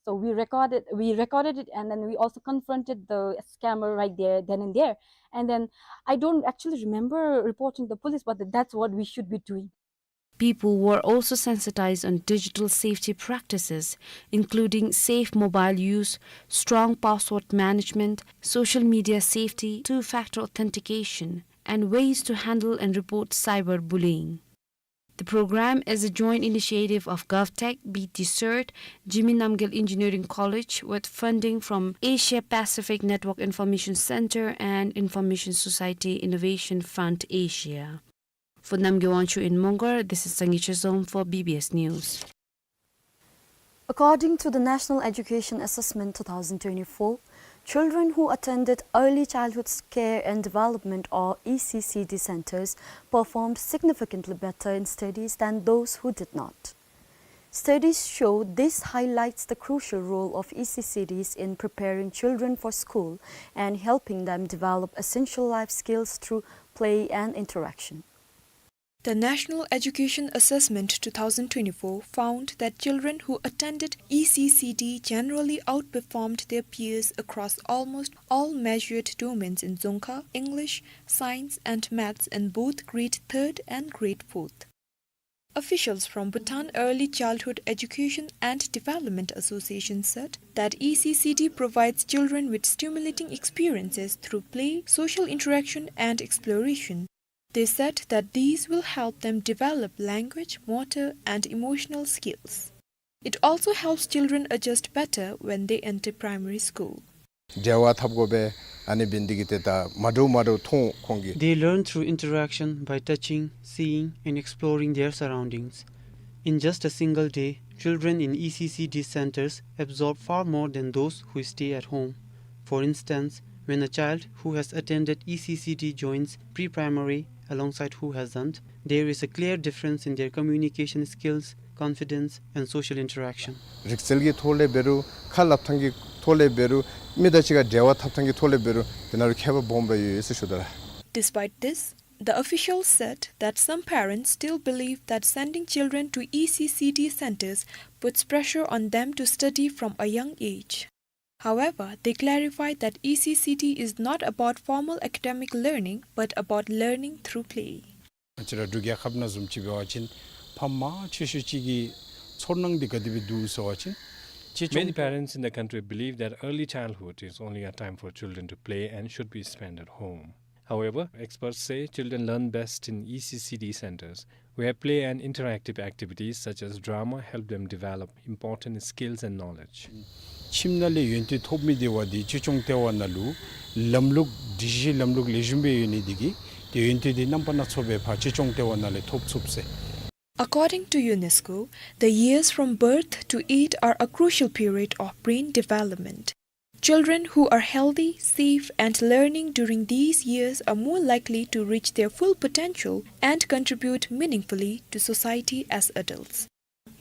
So we recorded, we recorded it, and then we also confronted the scammer right there, then and there. And then I don't actually remember reporting the police, but that's what we should be doing. People were also sensitized on digital safety practices, including safe mobile use, strong password management, social media safety, two-factor authentication, and ways to handle and report cyberbullying. The program is a joint initiative of GovTech, B T CERT, Jigme Namgyel Engineering College, with funding from Asia Pacific Network Information Center and Information Society Innovation Fund Asia. For Namgay Wangchuk in Mongar, this is Sangay Chezom for B B S News. According to the National Education Assessment two thousand twenty-four, children who attended Early Childhood Care and Development, or E C C D centers, performed significantly better in studies than those who did not. Studies show this highlights the crucial role of E C C Ds in preparing children for school and helping them develop essential life skills through play and interaction. The National Education Assessment two thousand twenty-four found that children who attended E C C D generally outperformed their peers across almost all measured domains in Dzongkha, English, Science and Maths in both grade third and grade fourth. Officials from Bhutan Early Childhood Education and Development Association said that E C C D provides children with stimulating experiences through play, social interaction, and exploration. They said that these will help them develop language, motor, and emotional skills. It also helps children adjust better when they enter primary school. འབྲེལ་བ་འཐབ་དགོ་པས། ཨ་ནི་འབད་ནི་འདི་གིས་ཏེ་ད་མ་འདྲཝ་མ་འདྲཝ་མཐོང་ཁོང་གིས། They learn through interaction by touching, seeing, and exploring their surroundings. In just a single day, children in E C C D centers absorb far more than those who stay at home. For instance, when a child who has attended E C C D joins pre-primary alongside who hasn't, there is a clear difference in their communication skills, confidence, and social interaction. རིག་རྩལ་གྱི་ཐོག་ལས་འབད་རུང་ཁ་སླབ་ཐངས་ཀྱི་ཐོག་ལས་འབད་རུང་མི་དང་གཅིག་ཁར་འབྲེལ་བ་འཐབ་ཐངས་ཀྱི་ཐོག་ལས་འབད་རུང་དེ་ནང་ལུ་ཁྱད་པར་སྦོམ་སྦེ་ཡོད་ཟེར་ཞུ་དོ་ར། Despite this, the officials said that some parents still believe that sending children to E C C D centers puts pressure on them to study from a young age. However, they clarified that E C C D is not about formal academic learning but about learning through play. ང་བཅས་ར་འབྲུག་རྒྱལ་ཁབ་ནང་བཟུམ་ཅིག་འབད་བ་ཅིན་ཕམ་མང་ཆེ་ཤོས་ཅིག་གི་ཚོར་སྣང་འདི་ག་དེ་སྦེ་འདུག་ཟེར་བ་ཅིན་ཅེ་ཅོང་། Many parents in the country believe that early childhood is only a time for children to play and should be spent at home. However, experts say children learn best in E C C D centers, where play and interactive activities such as drama help them develop important skills and knowledge. ཁྱིམ་ནང་ལས་ཡོན་ཏན་ཐོབ་མི་དེ་བ་འདི་ཅེ་ཅོང་ལྟེ་བ་ནང་ལུ་ལམ་ལུགས་སྒྲིག་གཞི་ལམ་ལུགས་ལེགས་ཤོམ་སྦེ་ཡོད་ནི་འདི་གིས་ཏེ་ཡོན་ཏན་འདི་རྣམ་པ་སྣ་ཚོགས་སྦེ་ཕར་ཅེ་ཅོང་ལྟེ་བ་ནང་ལས་ཐོབ་ཚུགས་ཟེར། According to UNESCO, the years from birth to eight are a crucial period of brain development. Children who are healthy, safe, and learning during these years are more likely to reach their full potential and contribute meaningfully to society as adults.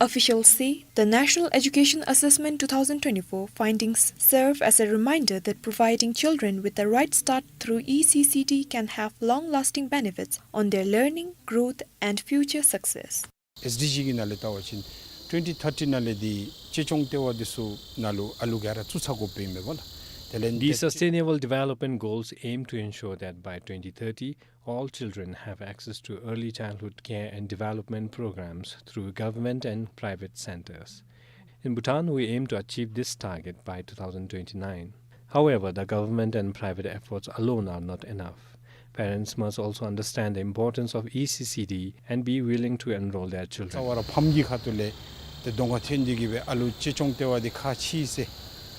Officials say the National Education Assessment two thousand twenty-four findings serve as a reminder that providing children with the right start through E C C D can have long-lasting benefits on their learning, growth, and future success. S D G གི་ནང་ལས་བལྟ་བ་ཅིན་twenty thirty ནང་ལས་འདི་ཅེ་ཅོང་ལྟེ་བ་འདི་ཚུ་ནང་ལུ་ཨ་ལུ་ག་ར་བཙུགས་ཚར་དགོཔ་ཨིན་མས་པ་ལགས། དེ་ལས་These sustainable development goals aim to ensure that by twenty thirty, all children have access to early childhood care and development programs through government and private centers. In Bhutan, we aim to achieve this target by two thousand twenty-nine. However, the government and private efforts alone are not enough. Parents must also understand the importance of E C C D and be willing to enroll their children. རྩ་བ་ར་ཕམ་གྱི་ཁ་ཐུག་ལས་ཏེ་གདོང་ཁར་ཐོན་ཏེ་གིས་སྦེ་ཨ་ལུ་ཅེ་ཅོང་ལྟེ་བ་འདི་ཁག་ཆེ་ཟེར་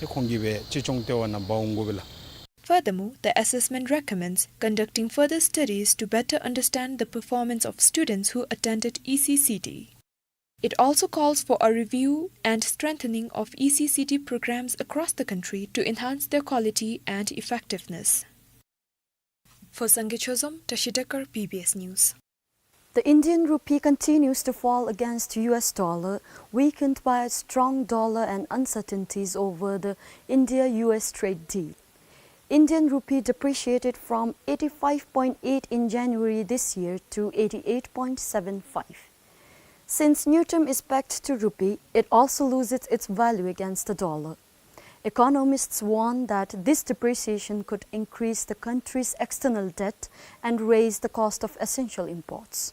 ཏེ་ཁོང་གིས་སྦེ་ཅེ་ཅོང་ལྟེ་བ་ནང་འབག་འོང་དགོ་པས་ལགས། Furthermore, the assessment recommends conducting further studies to better understand the performance of students who attended E C C D. It also calls for a review and strengthening of E C C D programs across the country to enhance their quality and effectiveness. For Sangay Chozom, Tashi Dekar, B B S News. The Indian rupee continues to fall against U S dollar, weakened by a strong dollar and uncertainties over the India U S trade deal. Indian rupee depreciated from eighty-five point eight in January this year to eighty-eight point seven five. Since ngultrum is pegged to rupee, it also loses its value against the dollar. Economists warn that this depreciation could increase the country's external debt and raise the cost of essential imports.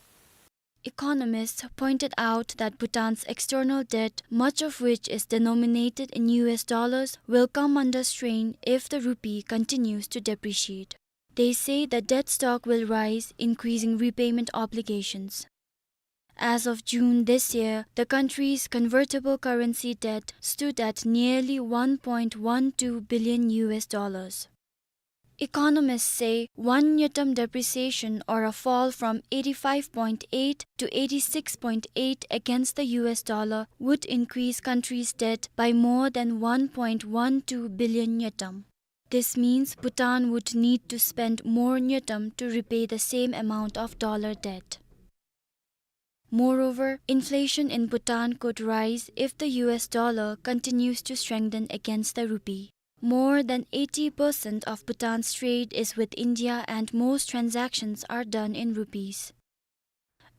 Economists pointed out that Bhutan's external debt, much of which is denominated in U S dollars, will come under strain if the rupee continues to depreciate. They say the debt stock will rise, increasing repayment obligations. As of June this year, the country's convertible currency debt stood at nearly one point one two billion U S dollars. Economists say one ngultrum depreciation or a fall from eighty-five point eight to eighty-six point eight against the U S dollar would increase country's debt by more than one point one two billion ngultrum. This means Bhutan would need to spend more ngultrum to repay the same amount of dollar debt. Moreover, inflation in Bhutan could rise if the U S dollar continues to strengthen against the rupee. More than eighty percent of Bhutan's trade is with India and most transactions are done in rupees.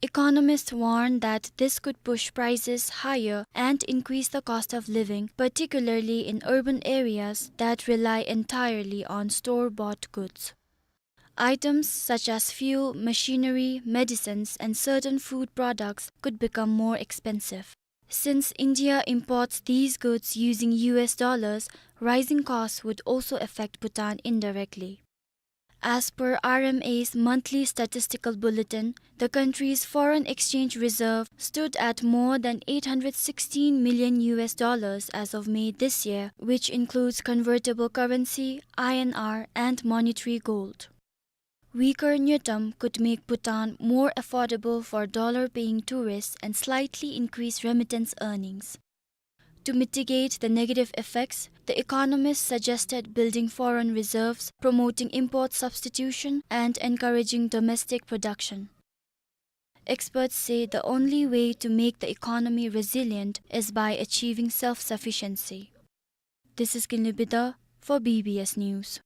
Economists warn that this could push prices higher and increase the cost of living, particularly in urban areas that rely entirely on store-bought goods. Items such as fuel, machinery, medicines, and certain food products could become more expensive. Since India imports these goods using U S dollars, rising costs would also affect Bhutan indirectly. As per R M A's monthly statistical bulletin, the country's foreign exchange reserve stood at more than eight hundred sixteen million U S dollars as of May this year, which includes convertible currency, I N R, and monetary gold. Weaker ngultrum could make Bhutan more affordable for dollar-paying tourists and slightly increase remittance earnings. To mitigate the negative effects, the economist suggested building foreign reserves, promoting import substitution, and encouraging domestic production. Experts say the only way to make the economy resilient is by achieving self-sufficiency. This is Kinley Bidha for B B S News.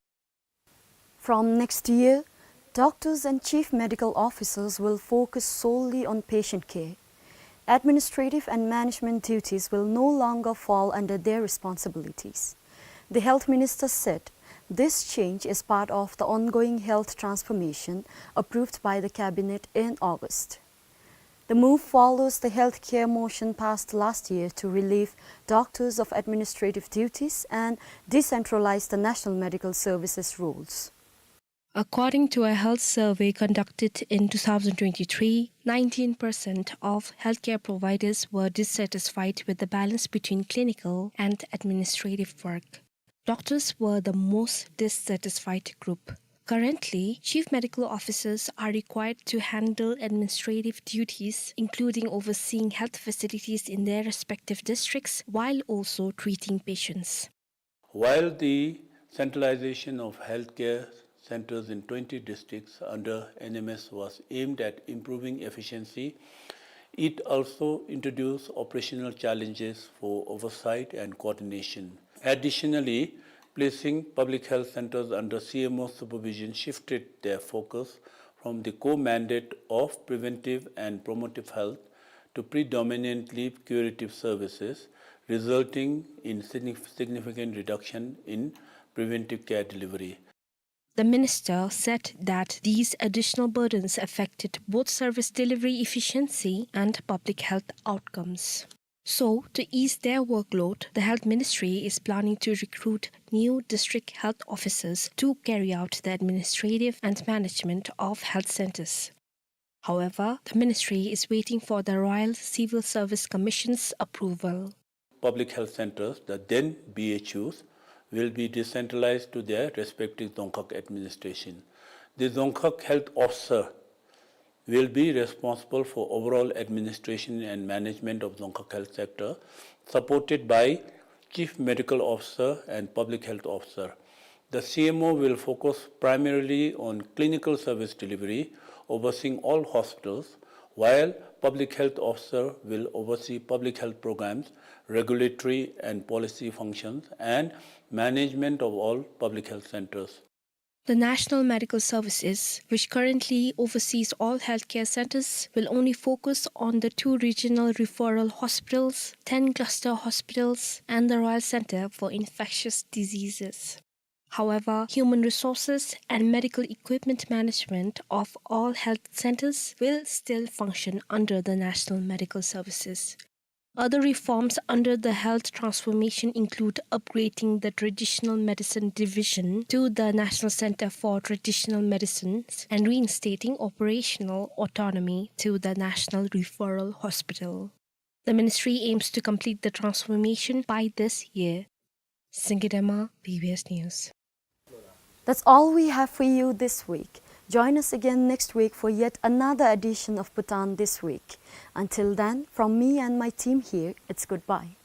From next year, doctors and chief medical officers will focus solely on patient care. Administrative and management duties will no longer fall under their responsibilities. The health minister said this change is part of the ongoing health transformation approved by the cabinet in August. The move follows the healthcare motion passed last year to relieve doctors of administrative duties and decentralize the national medical services roles. According to a health survey conducted in two thousand twenty-three, nineteen percent of healthcare providers were dissatisfied with the balance between clinical and administrative work. Doctors were the most dissatisfied group. Currently, chief medical officers are required to handle administrative duties, including overseeing health facilities in their respective districts, while also treating patients. While the centralization of healthcare centers in twenty districts under N M S was aimed at improving efficiency, it also introduced operational challenges for oversight and coordination. Additionally, placing public health centers under C M O supervision shifted their focus from the core mandate of preventive and promotive health to predominantly curative services, resulting in signif-, significant reduction in preventive care delivery. The minister said that these additional burdens affected both service delivery efficiency and public health outcomes. So, to ease their workload, the health ministry is planning to recruit new district health officers to carry out the administrative and management of health centers. However, the ministry is waiting for the Royal Civil Service Commission's approval. Public health centers, the then B H Us, will be decentralized to their respective Dzongkhag administration. The Dzongkhag health officer will be responsible for overall administration and management of Dzongkhag health sector, supported by chief medical officer and public health officer. The C M O will focus primarily on clinical service delivery, overseeing all hospitals, while public health officer will oversee public health programs, regulatory and policy functions, and management of all public health centers. The National Medical Services, which currently oversees all healthcare centers, will only focus on the two regional referral hospitals, ten cluster hospitals, and the Royal Center for Infectious Diseases. However, human resources and medical equipment management of all health centers will still function under the National Medical Services. Other reforms under the health transformation include upgrading the Traditional Medicine Division to the National Center for Traditional Medicines and reinstating operational autonomy to the National Referral Hospital. The ministry aims to complete the transformation by this year. Singidema, B B S News. That's all we have for you this week. Join us again next week for yet another edition of Bhutan This Week. Until then, from me and my team here, it's goodbye.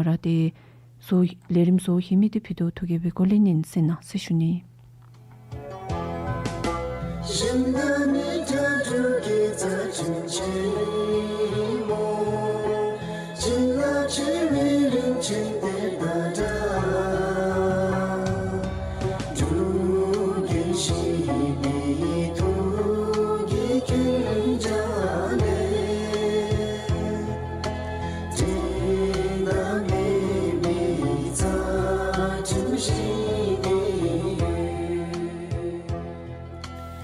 ར་ཏེ་བཟོ་ལས་རིམ་བཟོ་ཧེ་མི་འདི་ཕུད་རྡོག་ཐུགས་དགྱེས་པའི་སྒོ་ལས་ཨིན་ཟེར་ན་ཟེར་ཞུ་ནི།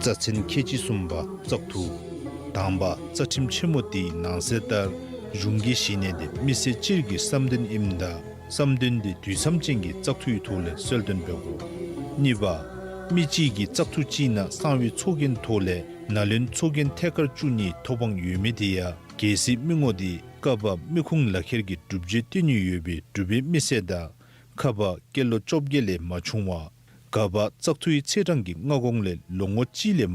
རྩ་ཚན་ཁལ་གཅིག་གསུམ་པ་བཙག་འཐུ། དང་པ་རྩ་ཁྲིམས་ཆེན་མོ་དེའི་ནང་གསེས་ལྟར་གཞུང་གི་བཞེས་ནི་དེ་མི་སེར་སྤྱིར་གྱི་བསམ་དོན་ཨིནམ་ད་བསམ་དོན་དེ་དུས་མཚམས་ཅན་གྱི་བཙག་འཐུའི་ཐོག་ལས་གསལ་སྟོན་འབད་དགོ། གཉིས་པ་མི་གཅིག་གིས་བཙག་འཐུ་ཅིག་ནང་གསང་བའི་ཚོགས་རྒྱན་ཐོག་ལས་ནང་བློན་ཚོགས་རྒྱན་ཐད་ཀར་བཅུག་ནིའི་ཐོབ་དབང་ཡོད་མི་དེ་ཡང་གལ་སྲིད་མི་ངོ་དེ་ཀ་པ་མི་ཁུངས་ལག་ཁྱེར་གྱི་གྲུབ་ཆ་བཏོན་ནི་ཡོད་པའི་འབྲུག་པའི་མི་སེར་དང་ཁ་པ་སྐྱེས་ལོ་བཅོ་བརྒྱད་ལས་མ་ཆུང་བ། ག་པ་བཙག་འཐུའི་ཚེས་གྲངས་ཀྱི་སྔ་གོང་ལས་ལོ་ངོ་གཅིག་ལས་